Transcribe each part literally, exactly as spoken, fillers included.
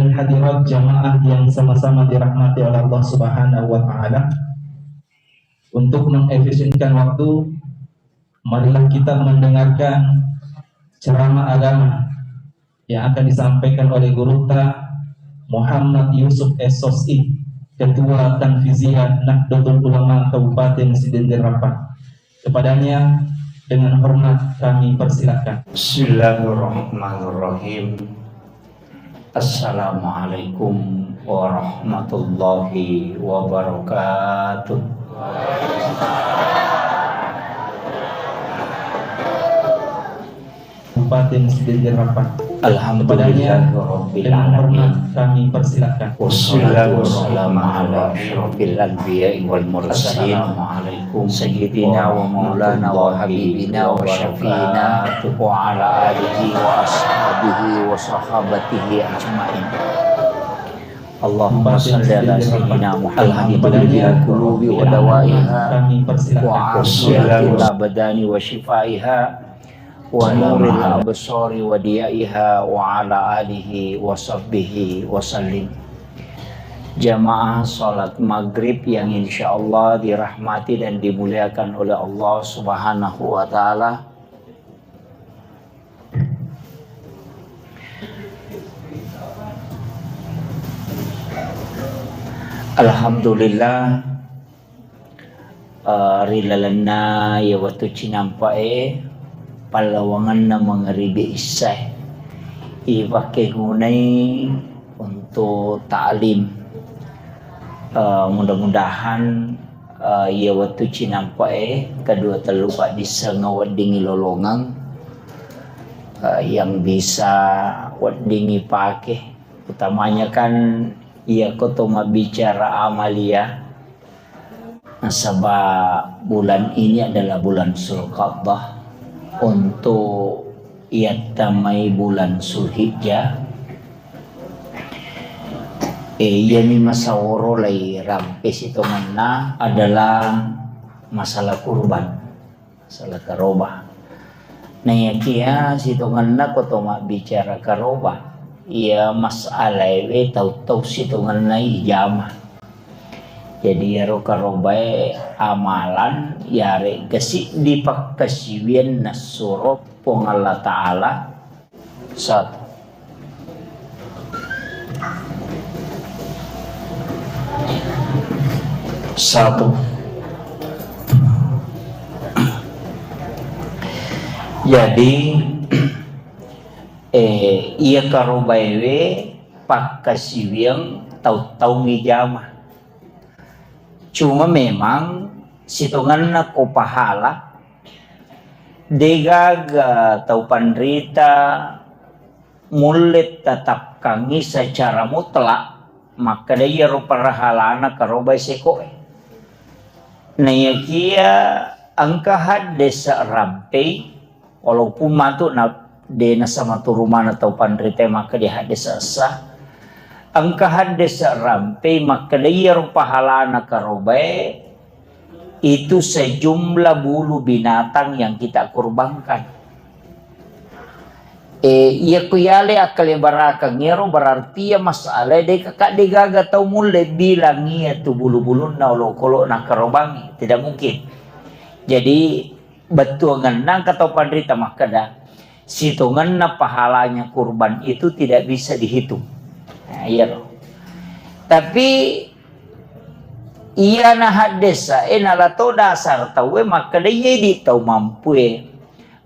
Hadirat jamaah yang sama-sama dirahmati oleh Allah Subhanahu wa Ta'ala, untuk mengefisienkan waktu, marilah kita mendengarkan ceramah agama yang akan disampaikan oleh gurutta Muhammad Yusuf S.Sosi, Ketua Tanfiziyah Nahdlatul Ulama Kabupaten Sidendil Rappang. Kepadanya dengan hormat kami persilakan. Bismillahirrahmanirrahim. Assalamualaikum warahmatullahi wabarakatuh. Kabupaten Sidendil Rappang. Alhamdulillahirabbil alamin. Kami persilakan. Wassalatu wassalamu ala asyrafil anbiya'i wal mursalin. Assalamualaikum. Sayyidina wa maulana wa habibina wa syafi'ina wa ala alihi wa ashabihi wa sahabatihi ajmain. Allahumma salli ala sayyidina Muhammadin. Alhamdulillah. Qulubi wa dawaiha wa afiyatil abdani wa syifaiha wa nuril absari wa diyaiha wa ala alihi wa sahbihi wa sallim. Jamaah salat maghrib yang insyaallah dirahmati dan dimuliakan oleh Allah Subhanahu wa Ta'ala. Alhamdulillah, eh, ri lalenna iya wettu cinampa'e, pallawangenna mangaribi issae, ipakkegunai untuk taklim. Eh, mudah-mudahan, eh, iya wettu cinampa'e kedua tellu paddisseng weddingngi lolongeng, eh, yang bisa weddingngi pake. Utamanya kan iyako to mabbicara amalia, nasaba bulan ini adalah bulan Zulqa'dah, untuk iyattamai bulan Zulhijjah. Eh, iyami masaworo lai rampe sitongenna adalah masalah kurban. Masalah karoba. Naiyakia sitongenna ko to mabbicara karoba, iya masalaewe tau-tau sitongenna ijama. Jadi iyaro karobae amalan, yaregga siddi pakkasiwiang nassuro Puang Allah Ta'ala. Satu. Satu. Jadi, eh, iya karobaewe pakkasiwiang tau-tau ngijama. Cuma memang sitongenna ko pahala, degaga tau panrita mulle tatapkangngi secara mutlak makkeda iyaro pahalana karobai sekoe. Naiyakia engka haddese rampei, walaupun matu na de nasamaturu maneng tau panrita makkeda haddese essa, engka haddese rampei makkeda iyaro pahalana karobae itu sejumlah bulu binatang yang kita kurbankan. Eh, iya ku yale akkalebarakang iyaro, berarti iya masalae de kakak de gaga tau mulle bilang iya tu bulu-bulunna olokolo'na karobangngi. Tidak mungkin. Jadi, bettuangenna engka tau panrita makkeda, sitongenna pahalanya kurban itu tidak bisa dihitung. Nah, iyaro. Tapi, iyana haddesa, eh, nala to dasar tauwe makkeda, iya idi tau mampue.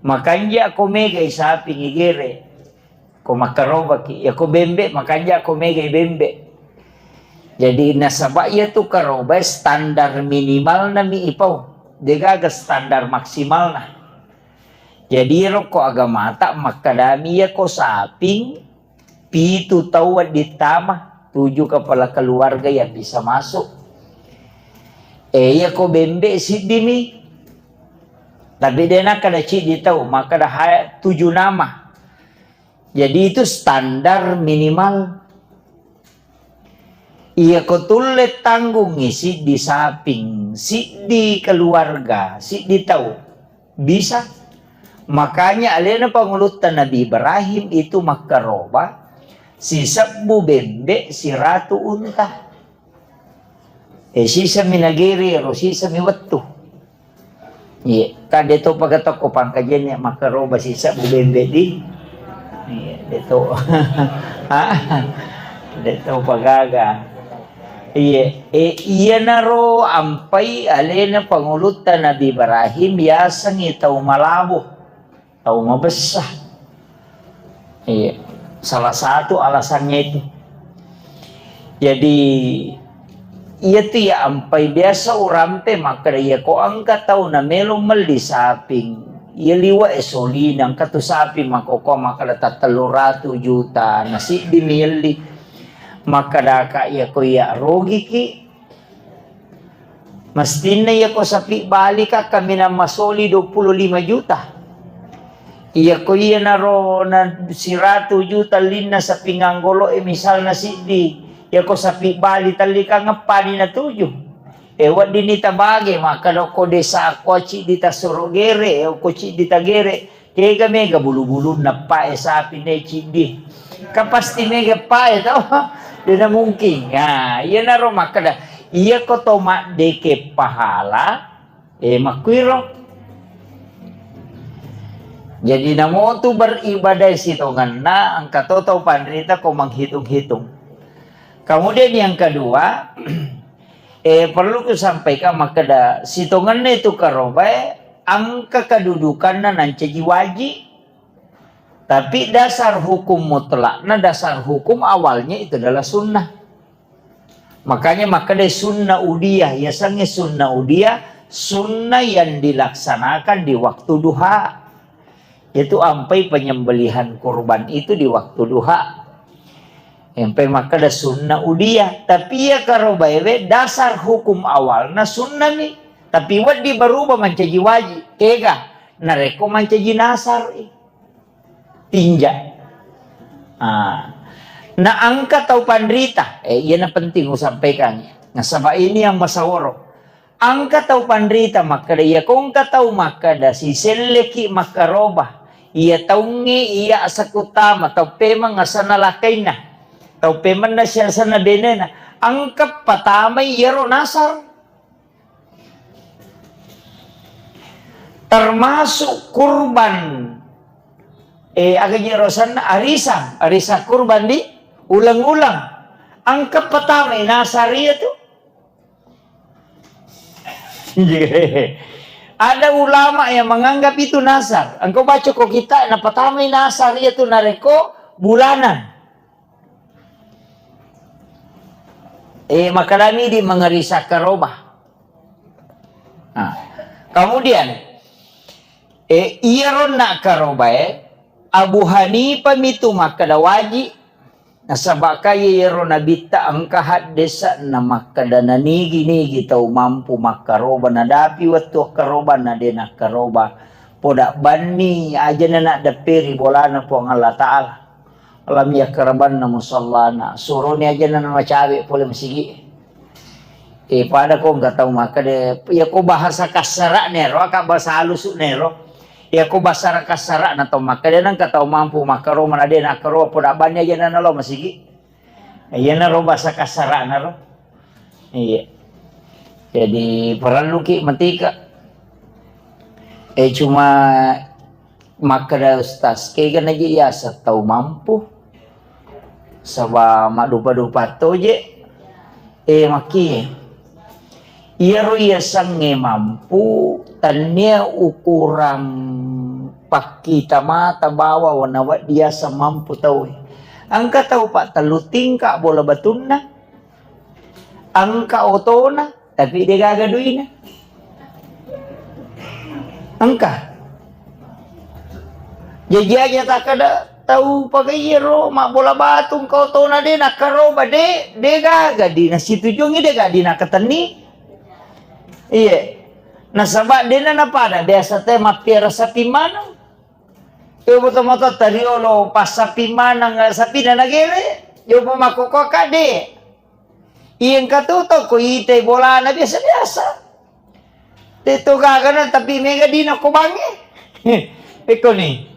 Makanja ko megai sapi ngigere. Ko makkarobaki, ya ko bembe, makanja ko megai bembe. Jadi nasaba iya tu karobae standar minimalna mi ipau, degaga standar maksimalna. Jadi iyaro ko agamata makkedami iya ko saping pitu tau wedding tama, tujuh kepala keluarga yang bisa masuk. Eh, iya ko bembe siddi mi, tapi de nakkeda ciddi tau, makkeda ha-, tujuh nama. Jadi itu standar minimal. Iya ko tulle tanggungngi siddi saping, siddi keluarga, siddi tau. Bisa. Makanya alena pangulutta Nabi Ibrahim itu makkaroba sisebbu bembe, siratu unta. E, sisami nagere ro, sisami wettu. Iya, kan de to pagatokko pangkajenna makkaroba sisebbu bembe di. Iya, de to. Ah, de to pagaga. Iya, e, iyanaro ampai alena pangulutta Nabi Ibrahim yasengngi tau malabo. Tau mabessa. Iya. Salah satu alasannya itu. Jadi, iya tu ya ampai biasa urampe makkeda, iya ko engka tau na melo melli saping, iya liwa e solina, engka tu saping makkokko makkeda tattellu ratu juta, na siddi mi elli. Makkeda ka iya ko iya rogiki, Mestinna iyako sapi bali ka kaminang masoli dua puluh lima juta. Iyako iyanaro na siratu juta ellinna sapi nganggolo e misalna siddi. Iyako sapi bali telli ka ngeppani natuju. E weddinni tabage makkeda ko desa ko ciddi tasoro gere, e ko ciddi tagere. Kega mega bulu-bulunna pae sapi ne ciddi. Kan pasti mega pae to. Dena mungkin. Ya, iyanaro makkeda, iyako to maddeke pahala, e makkuiro. Jadi namotu beribadah sitongenna, engka to tau panrita ko menghitung-hitung. Kemudian yang kedua, eh, perlu kusampaikan makkeda sitongenna itu karobae engka kedudukanna nancaji wajib. Tapi dasar hukum mutlakna, dasar hukum awalnya itu adalah sunnah. Makanya makkeda sunnah udiyah, yasengnge sunnah udiyah, sunnah yang dilaksanakan di waktu duha. Itu ampai penyembelihan kurban itu di waktu duha. Ampai makkeda sunnah udiyah, tapi iya karobaewe dasar hukum awalna sunnah mi. Tapi wedding berubah mancaji wajib. Kega? Narekko mancaji nasar i. Tinja. Ah. Na engka tau panrita, eh, iyana penting usampaikan. Nasaba ini yang masaworo. Engka tau panrita makkeda, iya ko engka tau makkeda, siselleki makkaroba. Iya taungnge iya asakutama, tau pemeng asanna lakainna. Tau pemenna siasanna benena. Engka patamai iyaro nasar. Termasuk kurban, eh, aga je rosanna arisan, arisan kurban di ulang-ulang. Engka patamai nasar iya tu. Ada ulama yang menganggap itu nasar. Engkau baca ko kita, napatamai nasar iya tu narekko bulanan. Eh, makadami di mengeri sakkaroba. Nah, kemudian, eh, iyaro nakkarobae, Abu Hanifah mitu makkeda wajib, nasaba kaya iyaro nabitta engka haddesa na makkeda nanigi-nigi tau mampu makkaroba, nadapi wettu akkaroba, na de nakkaroba. Poda banni ajana naddepperi bolana Puang Allah Ta'ala. Lam yakkarabanna musallana, suroni ajana namacawe pole masigi. Eh, pada ko engka tau makkeda, iya ko bahasa kassara'na ero, aka bahasa halusu'na ero. Iya ko bahasa kassara'na tau makkeda, nengka tau mampu makkaro, mana de nakkaro, poda banni ajana nalo masigi. Iyanaro bahasa kassara'na ro. Iya. Jadi, parelluki matika. Eh, cuma makkeda Ustaz, kega naji yaseng tau mampu? Saba maddupa-dupa toje. Eh, makkie. Iyaro yasengnge mampu, tennia ukurang pakkita mata bawang nawedding yaseng mampu tauwe. Engka tau pattellu tingka bola batunna, engka otona, tapi degaga duina. Engka. Jaji aja takkeda tau pagaiyaro mabbola batu engka otona de nakkaroba de, degaga di nasitujuangi, degaga di nakatenni. Iye. Nasaba dena napada biasa te mappiara sapi maneng. Iyo, boto-boto tariolo passapi maneng, sapina nagere, jopo makkokkoka de. Iya engka tu tau ko itai bolana biasa-biasa. De to gagana tapi mega dina ko bangnge. Pekkoni.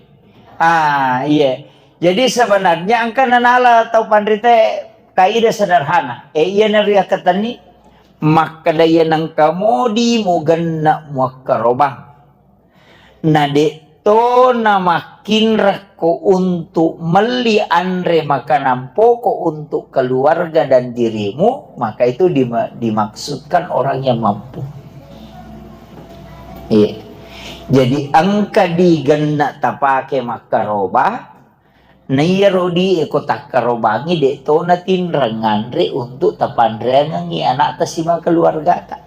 Ah, iya. Jadi sebenarnya engka nanala tau panritae kaidah sederhana. Eh, iyana riakkatenni makkeda iya nengka modi mugenna muakkarobang. Na de'to namakkinrakko untuk melli anre makanan pokok untuk keluarga dan dirimu, maka itu dima-, dimaksudkan orang yang mampu. Iya. Jadi engka digenna tapake makkaroba, na iyaro di e ko takkarobangi de'to natinreng nganre untuk tapanreangengi anakta sibawa keluargata.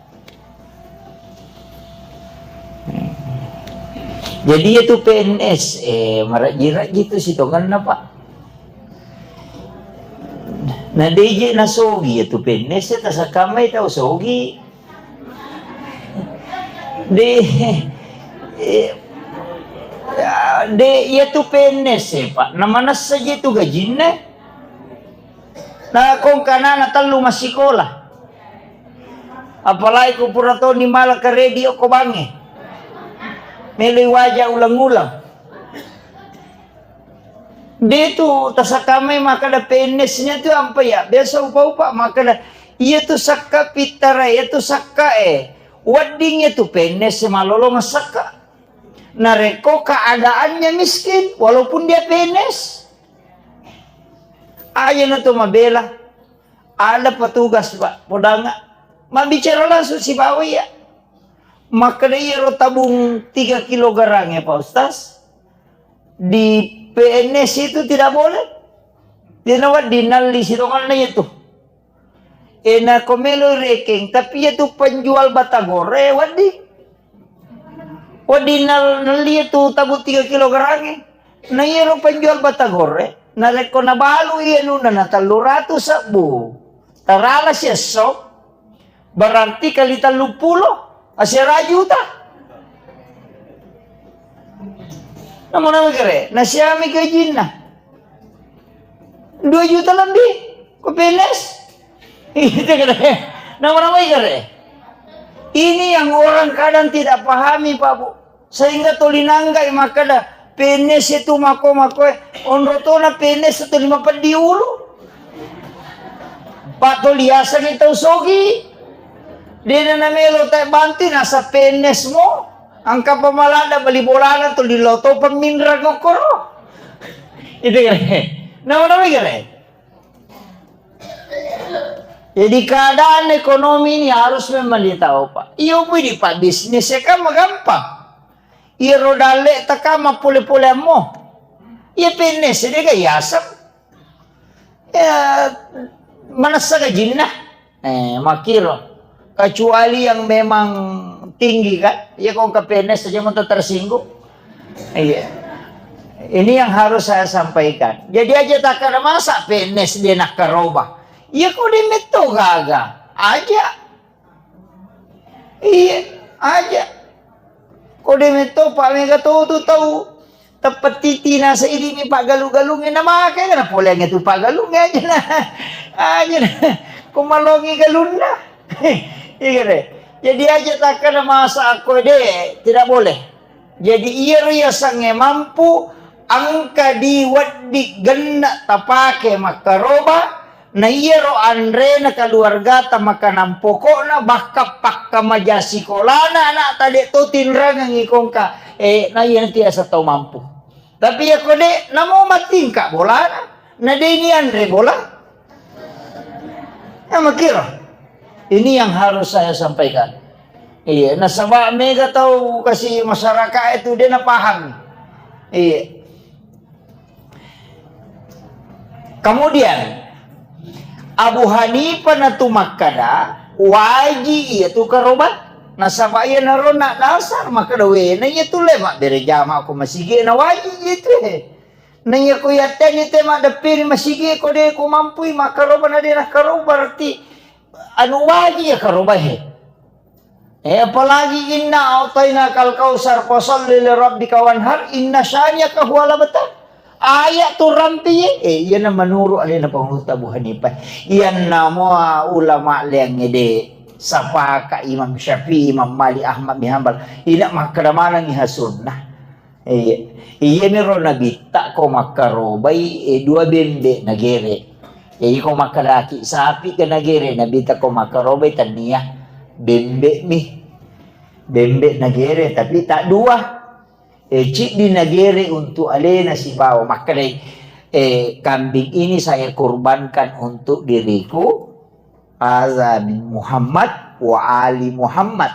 Jadi iyatu P N S, eh, marajji-rajji tu sitongenna, Pak. Na deje nasogi iyatu P N S, tasakkamai tau sogi. De, eh, ya, de, iyatu P N S e, Pak. Na manessa je tu gajinna. Na kongka anana tellu massikola. Apalagi ko pura toni mala karedi okko bangnge. Meloi waja uleng-uleng. De tu tasakkamai makkeda P N S-nya tu ampa ya. Biasa upa-upa makkeda, iya tu sakka pittara, iya tu sakka e. Wedding iya tu P N S malolo massakka. Narekko keadaannya miskin, walaupun dia P N S. Aja na tu mabela. Ada petugas, Pak, podanga. Mabbicara langsung sibawa iya. Makkeda iyaro tabung tiga kilogram ya, Pak Ustaz. Di P N S itu tidak boleh. Dia nawa dinalli sitonganna itu. Eh, nako melo rekeng, tapi iya tu penjual batagore, wedding. Wedding nal-, nelli tu tabung tiga kilogram e. Na iyaro penjual batagore, narekko nabalu iya nuna na tellu ratu sebbu. Tarala siesso, berarti kali tellu pulo, asera juta. Namu-namu kere, nasiami gajinna. Dua juta lebih, ko P N S. Itu kere. Namu-namu kere. Ini yang orang kadang tidak pahami, Pak Bu. Sehingga tuli nanggai makkeda, P N S itu mako-mako, eh, onro tona P N S itu lima peddi ulu. Pak tuli asang itu sogi. Dena namelo tak bantu nasa P N S mo. Angka pemalada beli bolana tuli loto peminra ngokoro. Itu kere. Nama-nama kere. Jadi keadaan ekonomi ini harus memang ditahu, Pak. Iyo pun di Pak bisnis ya kan gampang. Iya roda le takama pole-pole ammo. Iya P N S dega yaseng. Ya manessa gajinna. Eh, makkiro. Kecuali yang memang tinggi kan. Iya kong ke P N S aja mau tersinggung. Iya. Ini yang harus saya sampaikan. Jadi aja tak ada masa P N S dia nak keroba. Iya kok dia metto gaga. Aja. Iya, aja. Ko de metto pa mega to tu tau teppetiti nasa idimi paggalu-galungnge na make na poleangnge tu paggalungnge aja na. Aja na. Ko malongi galunna. Iya de. Jadi aja takkana masa akko de, tidak boleh. Jadi, iyaro yasengnge mampu engka di wedding genna tapake makkaroba, na iyaro anrena keluargata makanan pokokna, bahkan pakkamaja sikolana anakta de to tinrangengi kongka, eh, na iya nanti asa tau mampu. Tapi yako de, namo mattingka bolana, na de ni anre bola. Ya, makiro. Ini yang harus saya sampaikan. Iya, nasaba mega tau kasi masyarakat itu dia na paham. Iya. Kemudian Abu Hanifah natu makkada waji iya tu karoba. Nasaba iya narona dasar makkada wena iya tu le mabbere jama ko masigi na waji iya tu he. Na iya ko yatteni te maddeppiri masigi ko de ko mampui makkaroba na de nakkaroba berarti anu waji ya karoba he. Eh, apalagi inna a'tainakal kautsar fasalli li rabbika wanhar inna syani'aka huwal abtar. Ayat tu rampi, eh, iyana menurut alena panguluta Abu Hanifah. Iyanna mua ulama leang ede, sapaka Imam Syafi'i, Imam Malik, Ahmad bin Hanbal. Ina makkada manengi ha sunnah. Iya. Iyaniro nabitta ko makkarobai, eh, dua bembe nagere. Jadi ko makkedaki sapi ke nagere, nabitta ko makkarobai tennia bembe mi. Bembe nagere, tapi tak dua. Eh, ciddi nagere untuk alena sibawa makkedai, eh, kambing ini saya kurbankan untuk diriku, haza min Muhammad wa ali Muhammad.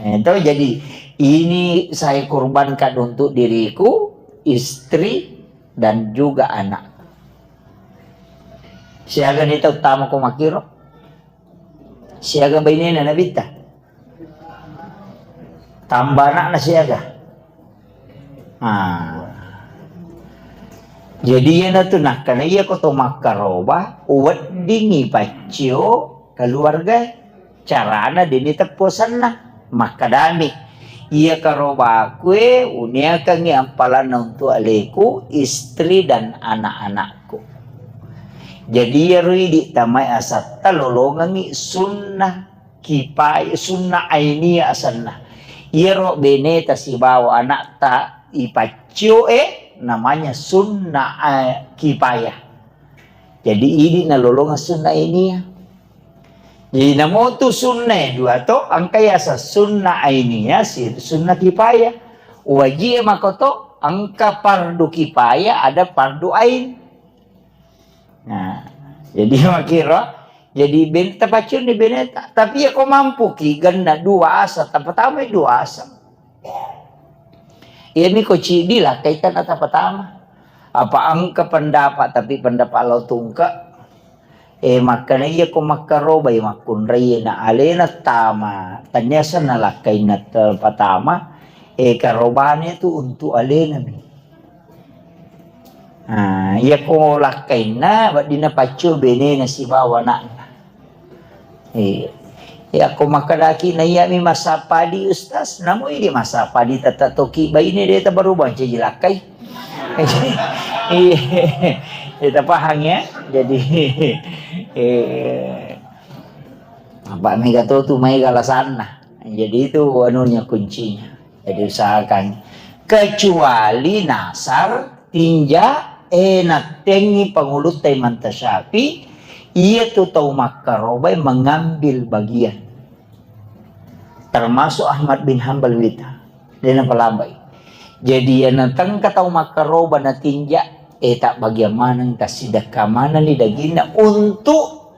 Eh, to, jadi ini saya kurbankan untuk diriku, istri, dan juga anak. Siaga ni tau tama ko makiro? Siaga bainena nabitta? Tambah anakna siaga? Ah. Jadi iyanatu nakkeda iya ko to makkaroba, weddingi paccio keluarga. Carana deni teppo senna. Makkedami, iya karobakue uniakangi ampalanna untuk aleku, istri dan anak-anakku. Jadi iyaro idi tamai asatta lolongengi sunnah kipaya, sunnah ainiyah asenna. Iyaro beneta sibawa anakta ipaccio e namanya sunnah, eh, kipaya. Jadi idi nalolongeng sunnah ainiyah. Jadi namotu sunnah e dua to, engka yaseng sunnah ainiyah, si sunnah kipaya. Wajib e makoto, engka fardu kipaya, ada fardu ain. Nah, jadi makkiro, jadi ben-, tapaccioni beneta. Tapi iya ko mampuki genna dua asa, tapatamai dua asa. Iyami ko ciddi lakkai tanna tapatama. Apa engka pendapat, tapi pendapat lao tungke. Eh, makkeda iya ko makkarobai makkunrai na alena tama, tania senna lakkainna tapatama, eh, karobana tu untuk alena mi. Ah, iya ko lakkainna, weddinna paccio benena sibawa anakna. Iya. Iya ko makkedaki, na iya mi massapadi, Ustaz, namo idi massapadi tette toki baine de tabarubang caji lakkai. Iya. Iya, tapahang ya. Jadi, eh, apa mega to tu maega alasanna. Jadi itu anunya kuncinya. Jadi usahakan. Kecuali nasar, tinja, eh, nattengi pangulutta Imam Tasyafi, iya tu tau makkarobai mengambil bagian. Termasuk Ahmad bin Hambal wita. Dia napalambai. Jadi iya natengka tau makkaroba natinja, eh, tak bagian maneng, tak sidekka maneng ni daginna untuk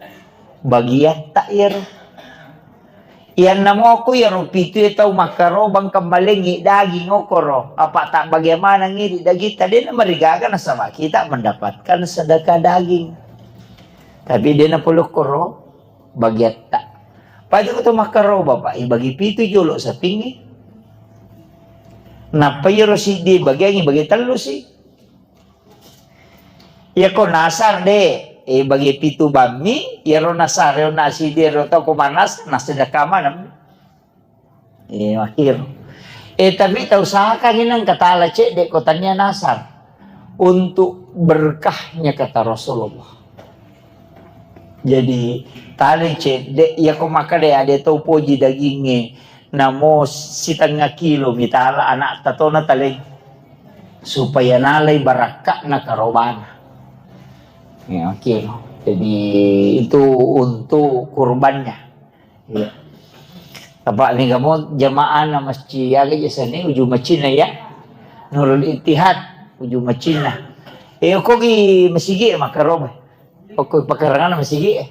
bagian tak iyaro. Iyanna moko iyaro pitu e tau makkarobang kemmalengngi daging okoro, apa tak bagian manengngi di dagitta, de namarigaga nasaba kita mendapatkan sedekah daging. Tapi de napolokkoro bagiatta. Pada ko to makkaroba, Pak, ibagi pitu jolo sapingngi. Nappa iyaro siddi bagiangngi bagi tellu si. Iyako nasar de, eh, bagi pitu bammi, iyaro nasar, iyaro nasi de, iyaro tau ko manas, nasi dakama nam. Eh, akhir. Eh, tapi tau usahakan inang katala cedde ko tania nasar. Untuk berkahnya kata Rasulullah. Jadi, tali cedde, iyako makkeda ade tau poji dagingnge, namo sitengnga kilo mitala anakta to nataleng, supaya nalai barakka'na karobana. Ya, oke. Jadi, itu untuk kurbannya. Iya. Apa mega mo jamaah na masjid, aga je seni uju macinna ya. Nurul Ittihad uju macinna. Eh, ko gi masigi makkaroba. Okko pakarangan masigi, eh.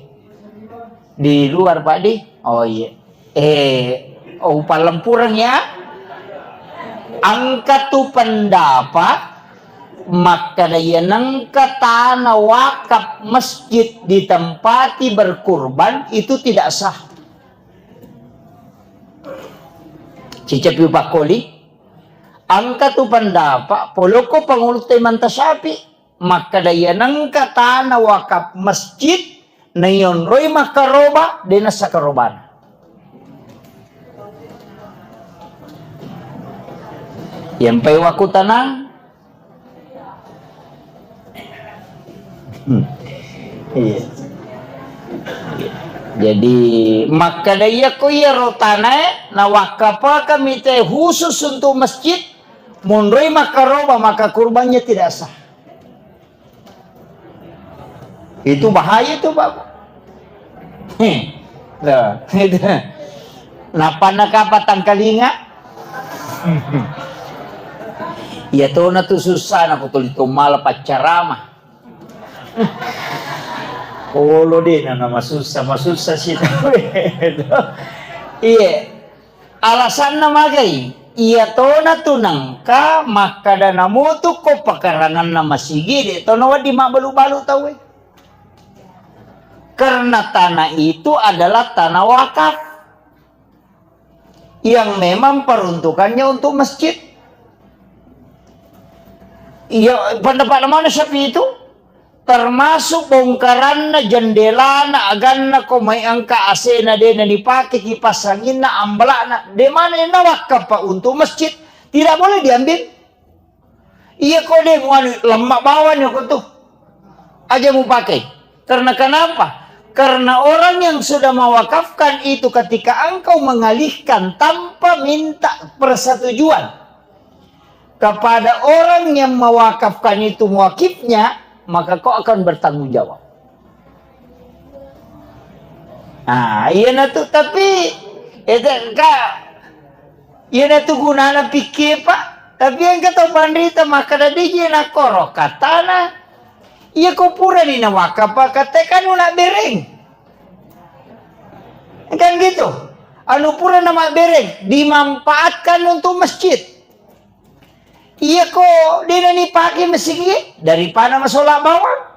Di luar, Pak, di? Oh, iya. Eh, oh, palempureng ya. Engka tu pendapat makkeda iya nengka tana wakaf masjid ditempati berkurban itu tidak sah. Cicapi pakkoli. Engka tu pendapat poloko pangulutta Imam Tasyafi. Makkeda iya nengka tana wakaf masjid naionroi makkaroba, de nassa karobana. Yampai wakkutanang. Hmm. Iya. Jadi, makkeda iya ko iyaro tanae nawakkafakami te khusus untuk masjid, Monroi makkaroba, maka kurbannya tidak sah. Itu bahaya itu, Bapak. Heh. Loh, itu. Napanna kapa tangkalinga? Iya tona tu susah, na kutuli to mala paccarama. Olo de na, na masussa, masussa si tau e. Iye. Alasanna magai? Iya tona tu nengka makkada namutu ko pakaranganna masigi, de to nawedding mabbalu-balu tau e. Karena tanah itu adalah tanah wakaf yang memang peruntukannya untuk masjid. Iya, pendapat mana Syafi'i itu? Termasuk bongkaranna, jendelana, aganna, ko mai engka asena de na dipake, kipas anginna, ambalakna, de mana yang nawakkaf, Pak, untuk masjid, tidak boleh diambil. Iya ko de muanu, lemma bawang ko tu. Aja mupake. Karena kenapa? Karena orang yang sudah mewakafkan itu, ketika engkau mengalihkan tanpa minta persetujuan kepada orang yang mewakafkan itu muwakifnya, maka kau akan bertanggung jawab. Ah, iya na tu, tapi, eh, ka, Iyanatu gunana pikkie, Pak. Tapi engka tau panrita makkeda, "Deje nakkoro katana. Iya ko purani nawakaf, Pak, katte kan nabbereng." Kan gitu. Anu pura namabbereng, dimanfaatkan untuk masjid. Iya ko de nanipake masigi, daripada masola bawang.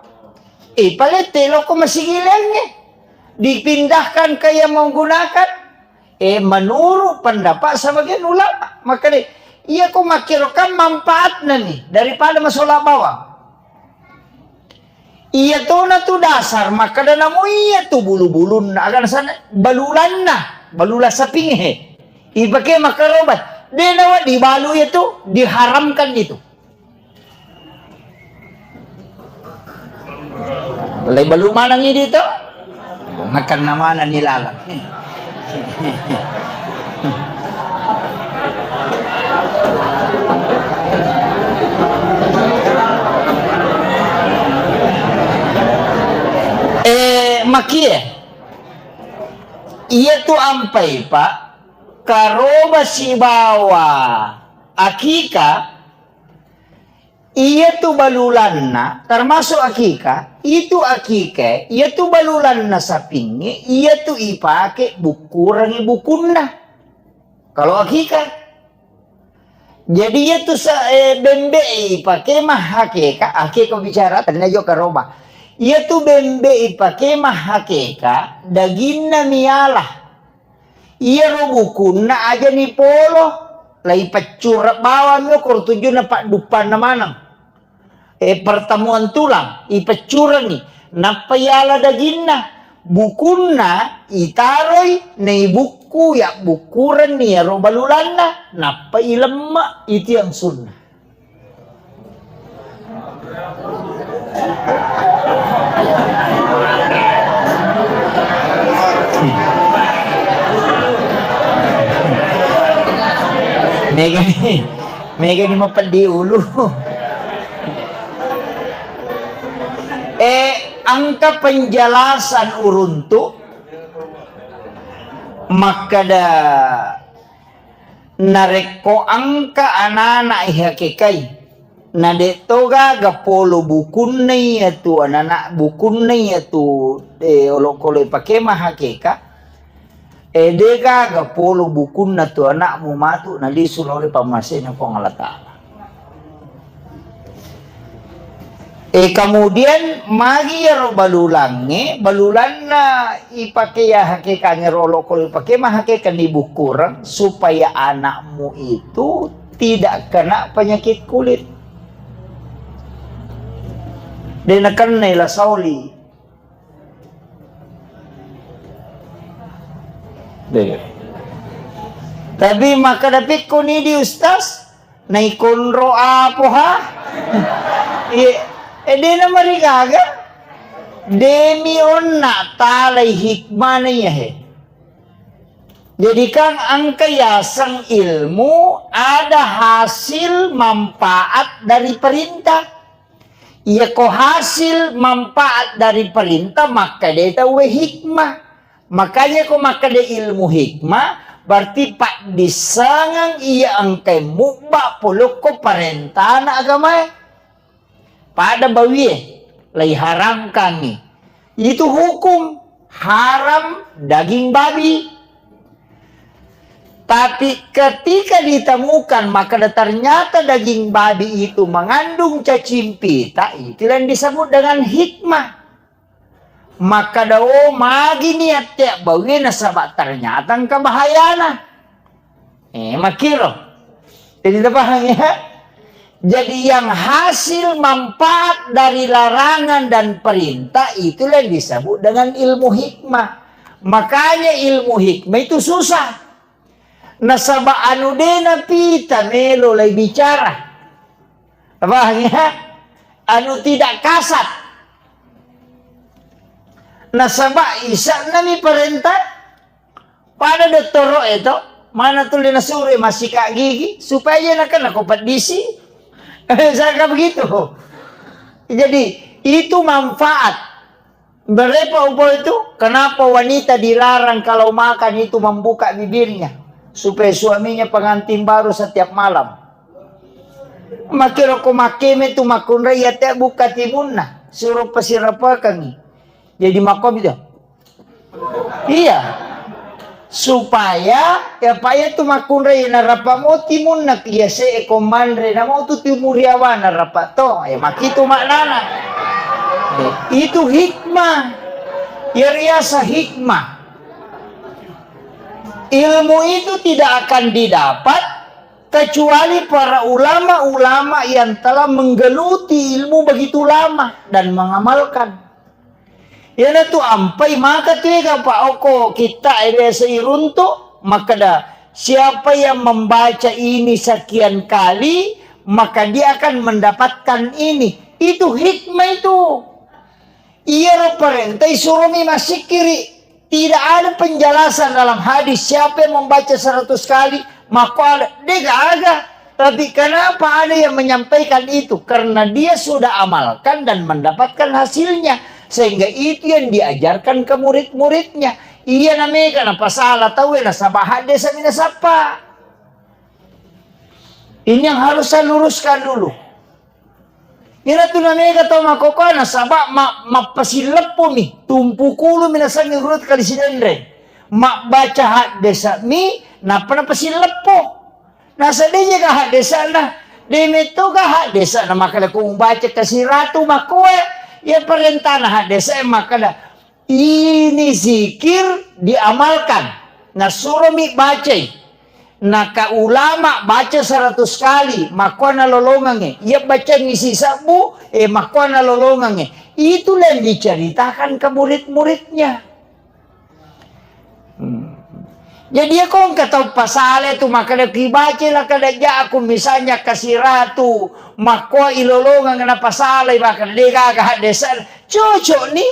Eh, palette loko masigi laingnge. Dipindahkan ke yang menggunakan. Eh, menurut pendapat sebagian ulama, makkeda, iya ko makkiro kan manfaatna ni daripada masola bawang. Iya tona tu dasar, makkeda namo iya tu bulu-bulunna, aga nasana balulanna, balula sapingnge. Ipake makkaroba, de nawa dibalu itu, diharamkan itu. Lebalu maneng idi to? Makanna maneng ni lalang. Eh, makie. Iya tu ampai, Pak, karoba sibawa akika. Iyatu balulanna, termasuk akika, itu akika, iyatu balulanna sapingnge, iyatu ipake bukkurengngi bukunna. Kalau akika. Jadi iyatu sa-, eh, bembe ipake mahakeka, akeka bicara, tania jo karoba. Iyatu bembe ipake mahakeka, daginna miala. Iyaro bukunna aja ni polo, la ipeccureng bawang mi okoro tujunna padduppanna maneng. Eh, pertemuan tulang, ipeccurengi, nappa iala daginna, bukunna itaroi, naibukku, yabbukkurenni iyaro balulanna, nappa ilemme, itu yang sunnah. Mega ni, mega ni mapeddi ulu. Eh, engka penjelasan uruntu makkeda, narekko engka anana ihakekai, na de to gaga polo bukunna iyatu anana, bukunna iyatu, eh, olokolo ipake mahakeka, eh, de gaga polo bukunna tu anakmu matu nalisu lao ri pammasena Puang Allah Ta'ala. Eh, kemudian magi iyaro balulangnge, balulanna ipake ya hakekangnge rolo, kalau ipake mahakeka ni bukkureng supaya anakmu itu tidak kena penyakit kulit. De nakennai la sauli. De. Tapi makkeda pekko ni di ustaz, naikonro apo ha? Iya, eh, de namarigaga. Demi onna talai hikmana iya he. Jadi kan engka yaseng ilmu ada hasil manfaat dari perintah. Iyako hasil manfaat dari perintah, makkeda tauwe hikmah. Makanya ko makkeda ilmu hikmah, berarti paddissengeng iya engkai mubba polokko parentana agamae. Pada bawie, laiharamkangngi. Itu hukum haram daging babi. Tapi ketika ditemukan, maka ternyata daging babi itu mengandung cacing pita, itulah yang disebut dengan hikmah. Makkeda, "Oh, magi niatte bawie nasaba ternyata engka bahayana." Eh, makkiro. Jadi, tapahang ya? Jadi, yang hasil manfaat dari larangan dan perintah itulah yang disebut dengan ilmu hikmah. Makanya ilmu hikmah itu susah. Nasaba anu de napita melo lai bicara. Pahang ya? Anu tidak kasat. Nasaba isa'na mi parentah. Pada dottoro e to, mana tuli nasuro massika gigi supaya nakana ko peddisi. Saka begitu. Jadi itu manfaat. Berapa upo itu? Kenapa wanita dilarang kalau makan itu membuka bibirnya? Supaya suaminya pengantin baru setiap malam. Makkiro ko makkeme tu makkunrai ate buka timunna, suro pasirapakangi. Jadi makko bitu. Iya. Supaya ya pa iya tu makkunrai narapa mo timunna, iya se ko manre namo tu timuriawa narapa to. Ya makitu maknana. Itu hikmah. Ya riasa hikmah. Ilmu itu tidak akan didapat kecuali para ulama-ulama yang telah menggeluti ilmu begitu lama dan mengamalkan. Iyanatu ampai maka tu ega pa oko kita biasa iruntu, makkeda, "Siapa yang membaca ini sekian kali, maka dia akan mendapatkan ini." Itu hikmah itu. Iyaro parenta isuromi massikkiri. Tidak ada penjelasan dalam hadis siapa yang membaca seratus kali, maka ada. Degaga. Tapi kenapa ada yang menyampaikan itu? Karena dia sudah amalkan dan mendapatkan hasilnya. Sehingga itu yang diajarkan ke murid-muridnya. Iya namega napasala tauwe nasaba hadde sami nasappa. Ini yang harus saya luruskan dulu. Iyana tu namega tau makkokkoe nasaba ma-, mappasileppomi, tumpukulu mi nasengnge urut kali sidenreng. Mabbaca haddesa'mi, nappa napasileppo. Nasaddeje ka haddesa'na, de metto ka haddesa'na makkeda ko mubaca kasiratu makkoe, iya parentana haddesa'e makkeda, ini zikir diamalkan. Nasuromi bacai. Naka ulama baca seratus kali, makkuana lolongangnge. Iya bacangngi sisebbu, eh, makkuana lolongangnge. Itulah yang diceritakan ke murid-muridnya. Hmm. Jadi, iya ko engka tau pasala tu makkeda, "Kibaca la kada jaku misalnya kasiratu, makkua ilolongang na pasala, makkeda degaga haddesa." Cocok ni.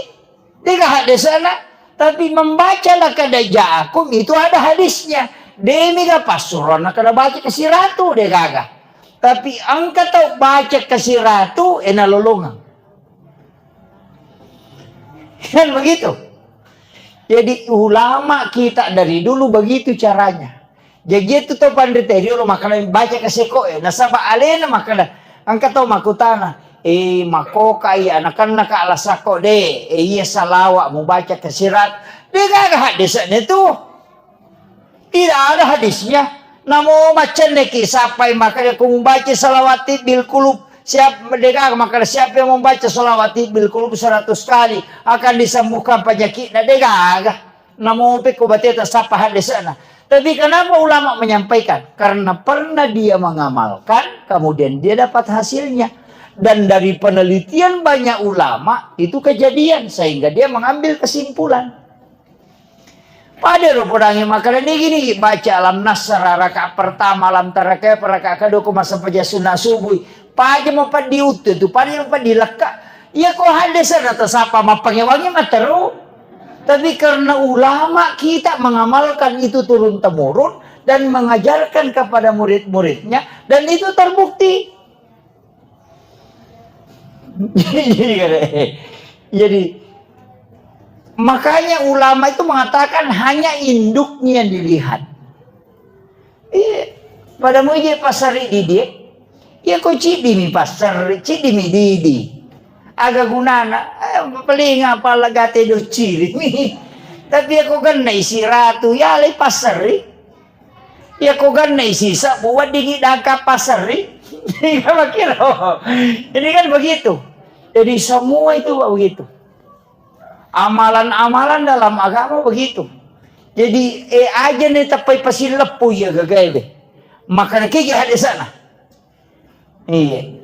Degaga haddesana, tapi membaca laqad ja'akum itu ada hadisnya. Demiga passuronna kada baca kasiratu degaga. Tapi engka tau baca kasiratu, ena lolongang. Kan begitu. Jadi ulama kita dari dulu begitu caranya. Jaji itu to panrita riolo makkeda baca kaseko e. Nasaba alena makkeda, engka tau makkutana, "Eh, makkoka iya anakanna ka alasakko de, eh, iya salawa mubaca kasirat." Degaga hadisnya tu. Tidak ada hadisnya. Namo macenneki sappai makkeda ku mubaca salawati bil kulub. Siap, degaga makkeda siapa yang membaca salawati bil kulub seratus kali akan disembuhkan penyakitnya. Degaga. Namope ko bateta sappa haddesana. Tapi kenapa ulama menyampaikan? Karena pernah dia mengamalkan, kemudian dia dapat hasilnya. Dan dari penelitian banyak ulama, itu kejadian. Sehingga dia mengambil kesimpulan. Pada ro podangi makkeda nigi-nigi baca alam nasra rakaat pertama, alam tara kaifa rakaat kedua, ko massempajang sunna subuh. Paja mapaddi uttu tu, paja mapaddi lekka. Iya ko haddesana tasappa mappangewangi matteru. Tapi karena ulama kita mengamalkan itu turun-temurun dan mengajarkan kepada murid-muridnya, dan itu terbukti. Jadi, jadi, makanya ulama itu mengatakan hanya induknya yang dilihat. Iya, pada muji pasari didi. Iya, ko cidi mi pasari, cidi mi didi. Aga gunana, eh, paling apa lagate do ciri mi. Tapi aku kan isi ratu, ya le pasari. Iya, ko ganna isi sabbu weddingngi dangka passerri. Iya, makiro. Jadi kan begitu. Jadi semua itu begitu. Amalan-amalan dalam agama begitu. Jadi, eh, aja nih tepai pasileppu iya gagae be. Makanya kiki ada sana. Iya.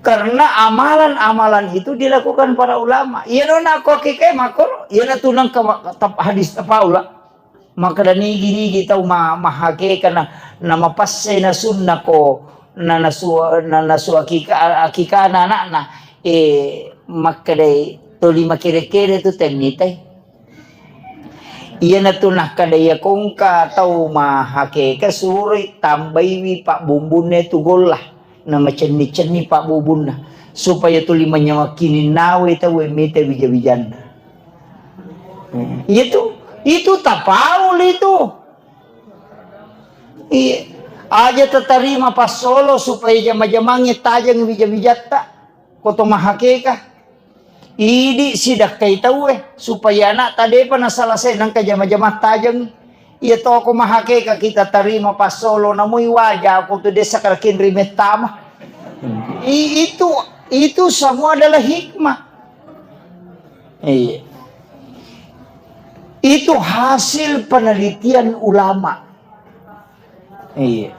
Karena amalan-amalan itu dilakukan para ulama. Iya, nona ko kike makor, iya, na tunang ke ma-, tap-, hadis tapaula. Makkeda nigi-nigi tau ma-, mahakeka na, na mapasse na sunna ko, na nasu-, na nasu akika-, akikana anakna. Eh, makkedai toli makere-kere tu temmitai. Iyanatu nakkeda iya kongka tau mahakeka suroi tambaiwi pabbumbunna tu golla. Na macenni-cenni pabbubunna, supaya tuli manyawa kininnawe tauwe mita wija-wijanna. Iya tu, itu tapaul itu. Iya. Aja tatarima passolo supaya jama-jamangnge tajeng wija-wijatta. Ko to mahakeka. Idi sidakkai tauwe, supaya anakta depa nasalasai nangka jama-jama tajeng. Iya toko mahakeka kita tarima passolo, namui waja ko tu desa karakin rimettama. I-, itu, itu semua adalah hikmah. Iya. Itu hasil penelitian ulama. Iya.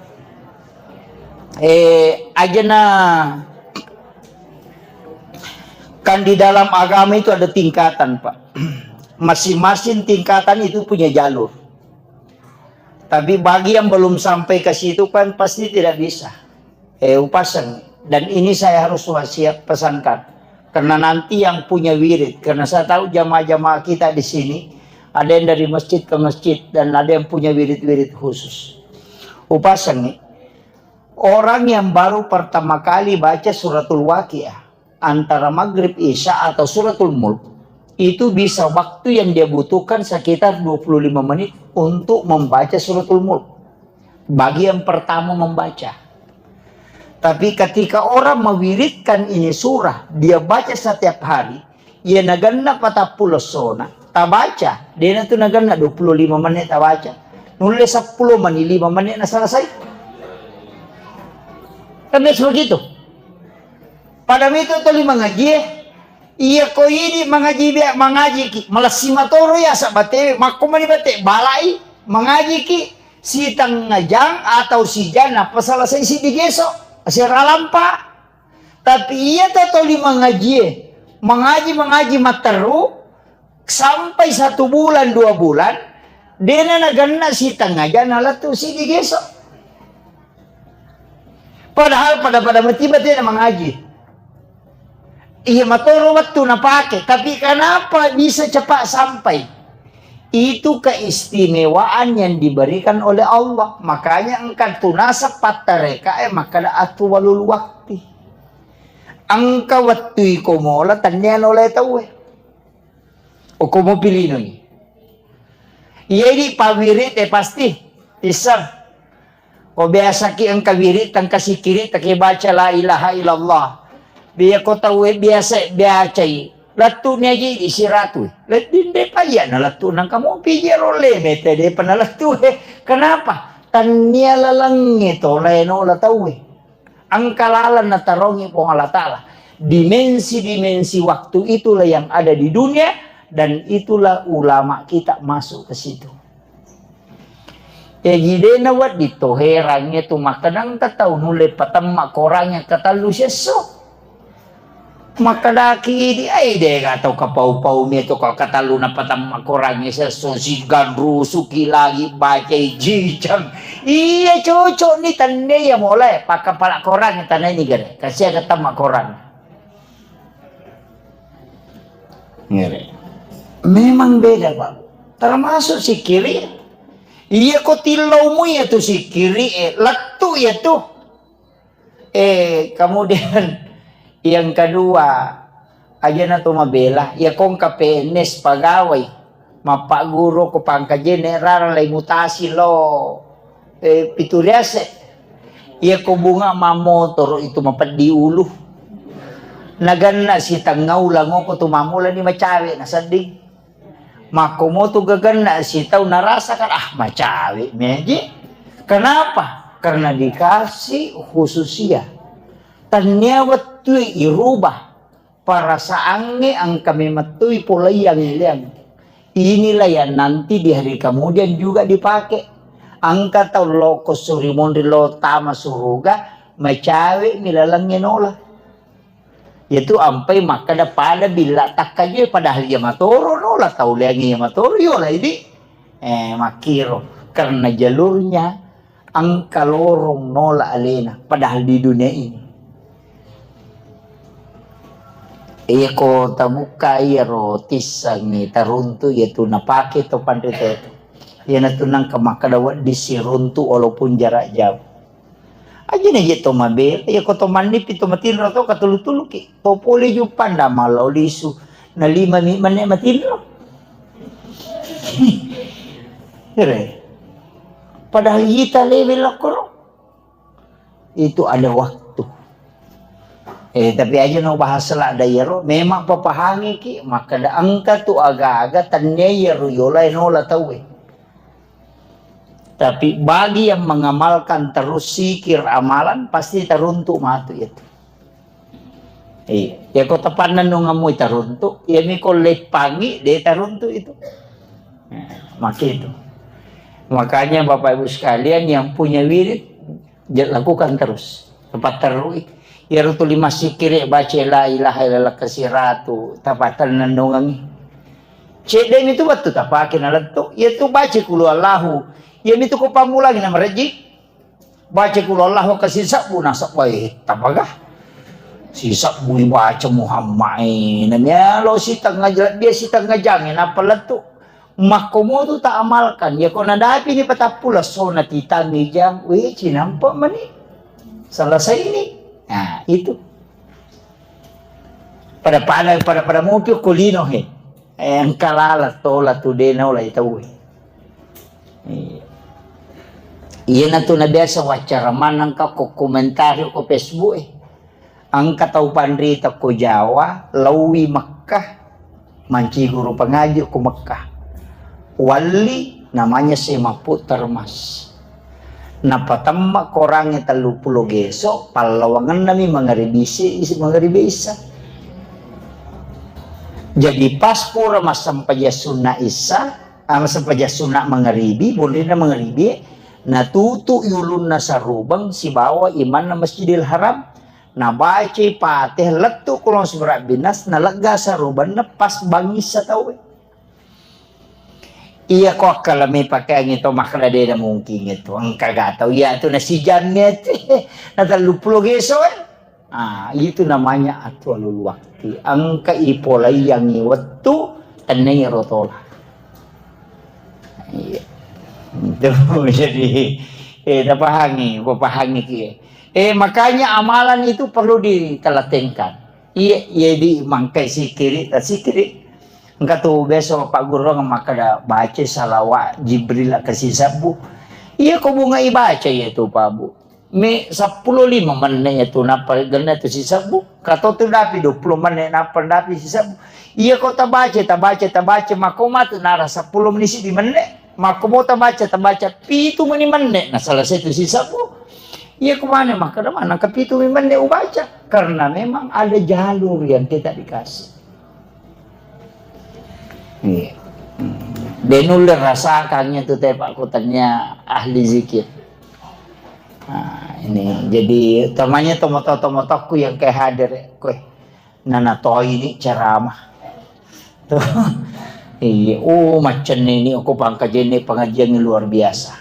Eh, ajana kan di dalam agama itu ada tingkatan, Pak. Masing-masing tingkatan itu punya jalur. Tapi bagi yang belum sampai ke situ kan pasti tidak bisa. Eh, upasang. Dan ini saya harus wasiat pesankan. Karena nanti yang punya wirid, karena saya tahu jamaah-jamaah kita di sini, ada yang dari masjid ke masjid, dan ada yang punya wirid-wirid khusus. Upasang nih, orang yang baru pertama kali baca suratul Waqiah, antara maghrib, isya, atau suratul Mulk, itu bisa waktu yang dia butuhkan sekitar dua puluh lima menit untuk membaca suratul Mulk. Bagi yang pertama membaca. Tapi ketika orang mewiridkan ini surah, dia baca setiap hari, iya naganna patappulo essona, tabaca, dena tu naganna dua puluh lima menit tabaca. Nulle seppulo menit, lima menit na selesai. Kan biasa begitu. Pada itu tuli mangaji, eh. Iya ko idi mangaji bia, mangaji ki. Malessi matoro ya sabatewe, makko mani bate, balai, mangaji ki. Sitengnga jang atau sijang nappa selesai siddi geso, asera lampa. Tapi iya to toli mangajie, mangaji, mangaji matteru sampai satu bulan, dua bulan, dena naganna sitengnga jang nalettu siddi geso. Padahal pada-pada matiba tena mangaji. Iya matoro wettu napake, tapi kenapa bisa cepat sampai? Itu keistimewaan yang diberikan oleh Allah. Makanya engka tu nasab pattareka e makkada atuwalul wakti. Engka wettu iko mola tennia nolai tauwe. Oko mopilinoi. Iya idi pawirit e pasti iseng. Ko biasaki engka wirid, engka sikiri, taki baca la ilaha illallah. Biya ko tauwe biasa biacai. Lettu ni aji di siratu. Ledding de payya na lettu nang kamu piji rolle mete de pernah lettu. Kenapa? Tania lalangnge to laino la tauwe. Engka laleng natarongi Puang Allah Ta'ala. Dimensi-dimensi waktu itulah yang ada di dunia dan itulah ulama kita masuk ke situ. Jaji de nawedding to herangnge tu makkeda engka tau nulle patemma korangnge katellu siesso. Makkedaki idi, "Ai, de ga tau kapau-pau mi to ka-, katellu napatemma korangnge siesso, siganrusuki lagi bacai jijang." Iya, cocok ni tenne ya mulai pakkapala korangnge tanai ni gare. Kasiaga temma korang. Ngere. Memang beda, Pak. Termasuk sikiri. Iya ko tillau mu iya tu sikiri, eh, lettu iya tu. Eh, kemudian yang kedua, aja na to mabela, iya ko engka P N S pegawai, mappagguru ko pangkajene rara lai mutasi lo, eh, pitu riase. Iya ko bunga mamotoro itu mapeddi ulu. Naganna sitengnga ulangoko tu mamulani macawe na sedding. Makkomotu gaganna sitau narasakan, ah, macawe meje. Kenapa? Karena dikasih khususia. Tania wettui irubah perasaannya, engka memettui polai yang ileang. Inilah yang nanti di hari kemudian juga dipakai. Engka tau loko suri monri lo tama suruga, macawe mi lalengnya nola. Yatu ampai makkeda pada billa takkaje, padahal iya matoro nola tau leangi iya matoro yola idi. Eh, makkiro karena jalurnya engka lorong nola alena padahal di dunia ini. Iya ko tabukka iyaro tissangi taruntu yatu napake to panrita itu. Iyanatu nangka makkeda wedding siruntu walaupun jarak jauh. Ajana je to mabela, iya ko to mannipi to matinro to katulu-tuluki. To pole juppanda mallau lisu. Na lima mi menne matinro. Ere. Padahal ita lewe lokkoro. Itu ada waktu. Eh, tapi aja no bahas la da iyaro, memang papahangiki, makkeda engka tu aga-aga tenne iyaro yola nola tauwe. Tapi bagi yang mengamalkan terus zikir amalan, pasti taruntu matu itu. Iya, ya ko tapannennungammu taruntu, ya mi ko leppangi de taruntu itu. Nah, maka itu. Makanya Bapak Ibu sekalian yang punya wirid, ja-, lakukan terus. Tepat terui. Ya rutu lima sikiri baca la ilaha illallah kasiratu, tapatennennungangi. Cedde mi tu wettu tapake nalettu. Iya tu baca kulu Allahu. Iya mi tu ko pammulangi na marejji. Baca kulu Allahu ka sisebbu nasabbai tapaga. Sisebbu baca Muhammad e. Na mialo sitengnga jang, dia sitengnga jang e nappa lettu. Makkomotu ta amalkan. Ya ko nadapi ni patappu lesso na titangi jang. Weh, cinampa mani. Selesai ini. Nah, itu. Pada-pada, pada-pada mopi ko lino he. Eh, engka lala tola tu de naola tau he. Iya. Iyanatu na biasa waccara maneng ka ko komentari ko Facebook e. Engka tau panrita ko Jawa, laowi Mekkah, manciguru pangaji ko Mekkah. Walli namanya Semaput Termas. Napatemma korangnge telluppulo geso, pallawangennami mangaribi isi, isi mangaribi isa. Jadi pas pura massempajang sunna isa, ah, massempajang sunna mangaribi, bonrina mangaribi, natutu yulunna sarubeng sibawa imanna Masjidil Haram, nabacai Fatihah lettu kulong surat binas, nalegga sarubenna pas bangissa tauwe. Iya ko akkalami pakeangngi to makkeda de na mungkin itu. Engka ga tau iya tu na sijamnya tu. Na telluppulo geso e. Ah, itu namanya atwalul wakti. Engka ipolaiangi wettu tennai rotola. Iya. Itu jadi eh tapahangi, papahangi ki. Eh makanya amalan itu perlu ditelatenkan. Iya, iya di mangkai sikiri, ta sikiri. Engka tu biasa Pak Guru makkeda baca salawat Jibril ke sisebbu. Iya ko bunga ibaca iya tu Pak Bu. Me seppulo lima menne iya tu nappa genna tu sisebbu. Kato tu dapi dua puluh menne nappa dapi sisebbu. Iya ko tabaca, tabaca, tabaca, mako matu nara seppulo menit di menne. Mako mo tabaca, tabaca pitu meni menne. Nah, selesai tu sisebbu. Iya ko mana makkeda mana ke pitu meni menne ubaca. Karena memang ada jalur yang kita dikasih. Iya. De nulle rasakannya tu tepak kutanya ahli zikir. Nah, ini jadi utamanya tomoto-tomotokku yang kayak hadir ya, kue. Nana toi ini ceramah. Tuh. Iya, oh macam ini aku pangkajenni pengajian yang luar biasa.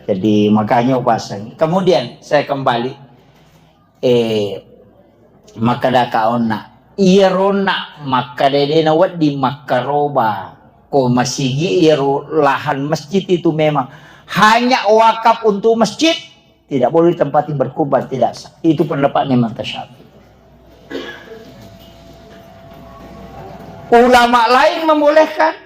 Jadi makanya aku pasang. Kemudian saya kembali eh, makkeda ka onna. Iyaro onna makkeda de na wedding makkaroba. Ko masigi iyaro lahan masjid itu memang hanya wakaf untuk masjid, tidak boleh ditempati berkurban, tidak sah. Itu pendapatnya Imam Syafi'i. Ulama lain membolehkan,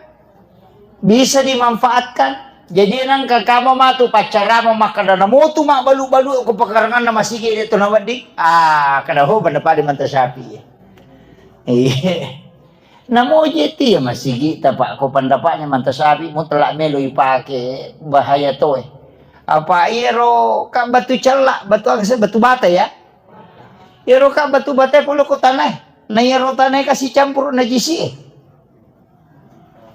bisa dimanfaatkan. Jadi nangka kama matu paccarama makkada namotu mabbalu-balu ko pakaranganna masigi de to nawedding. Ah, kada ho pendapat Imam Syafi'i. Iya. Namoje ti ya masigi ta, Pak, ko pendapatnya Imam Syafi'i mutlak melo ipake, bahaya toe. Apa iyaro ka batu cella, batu aga se, batu bata ya? Iyaro ka batu bata pole ko tanah. Na iyaro tanah ka sicampur najisi.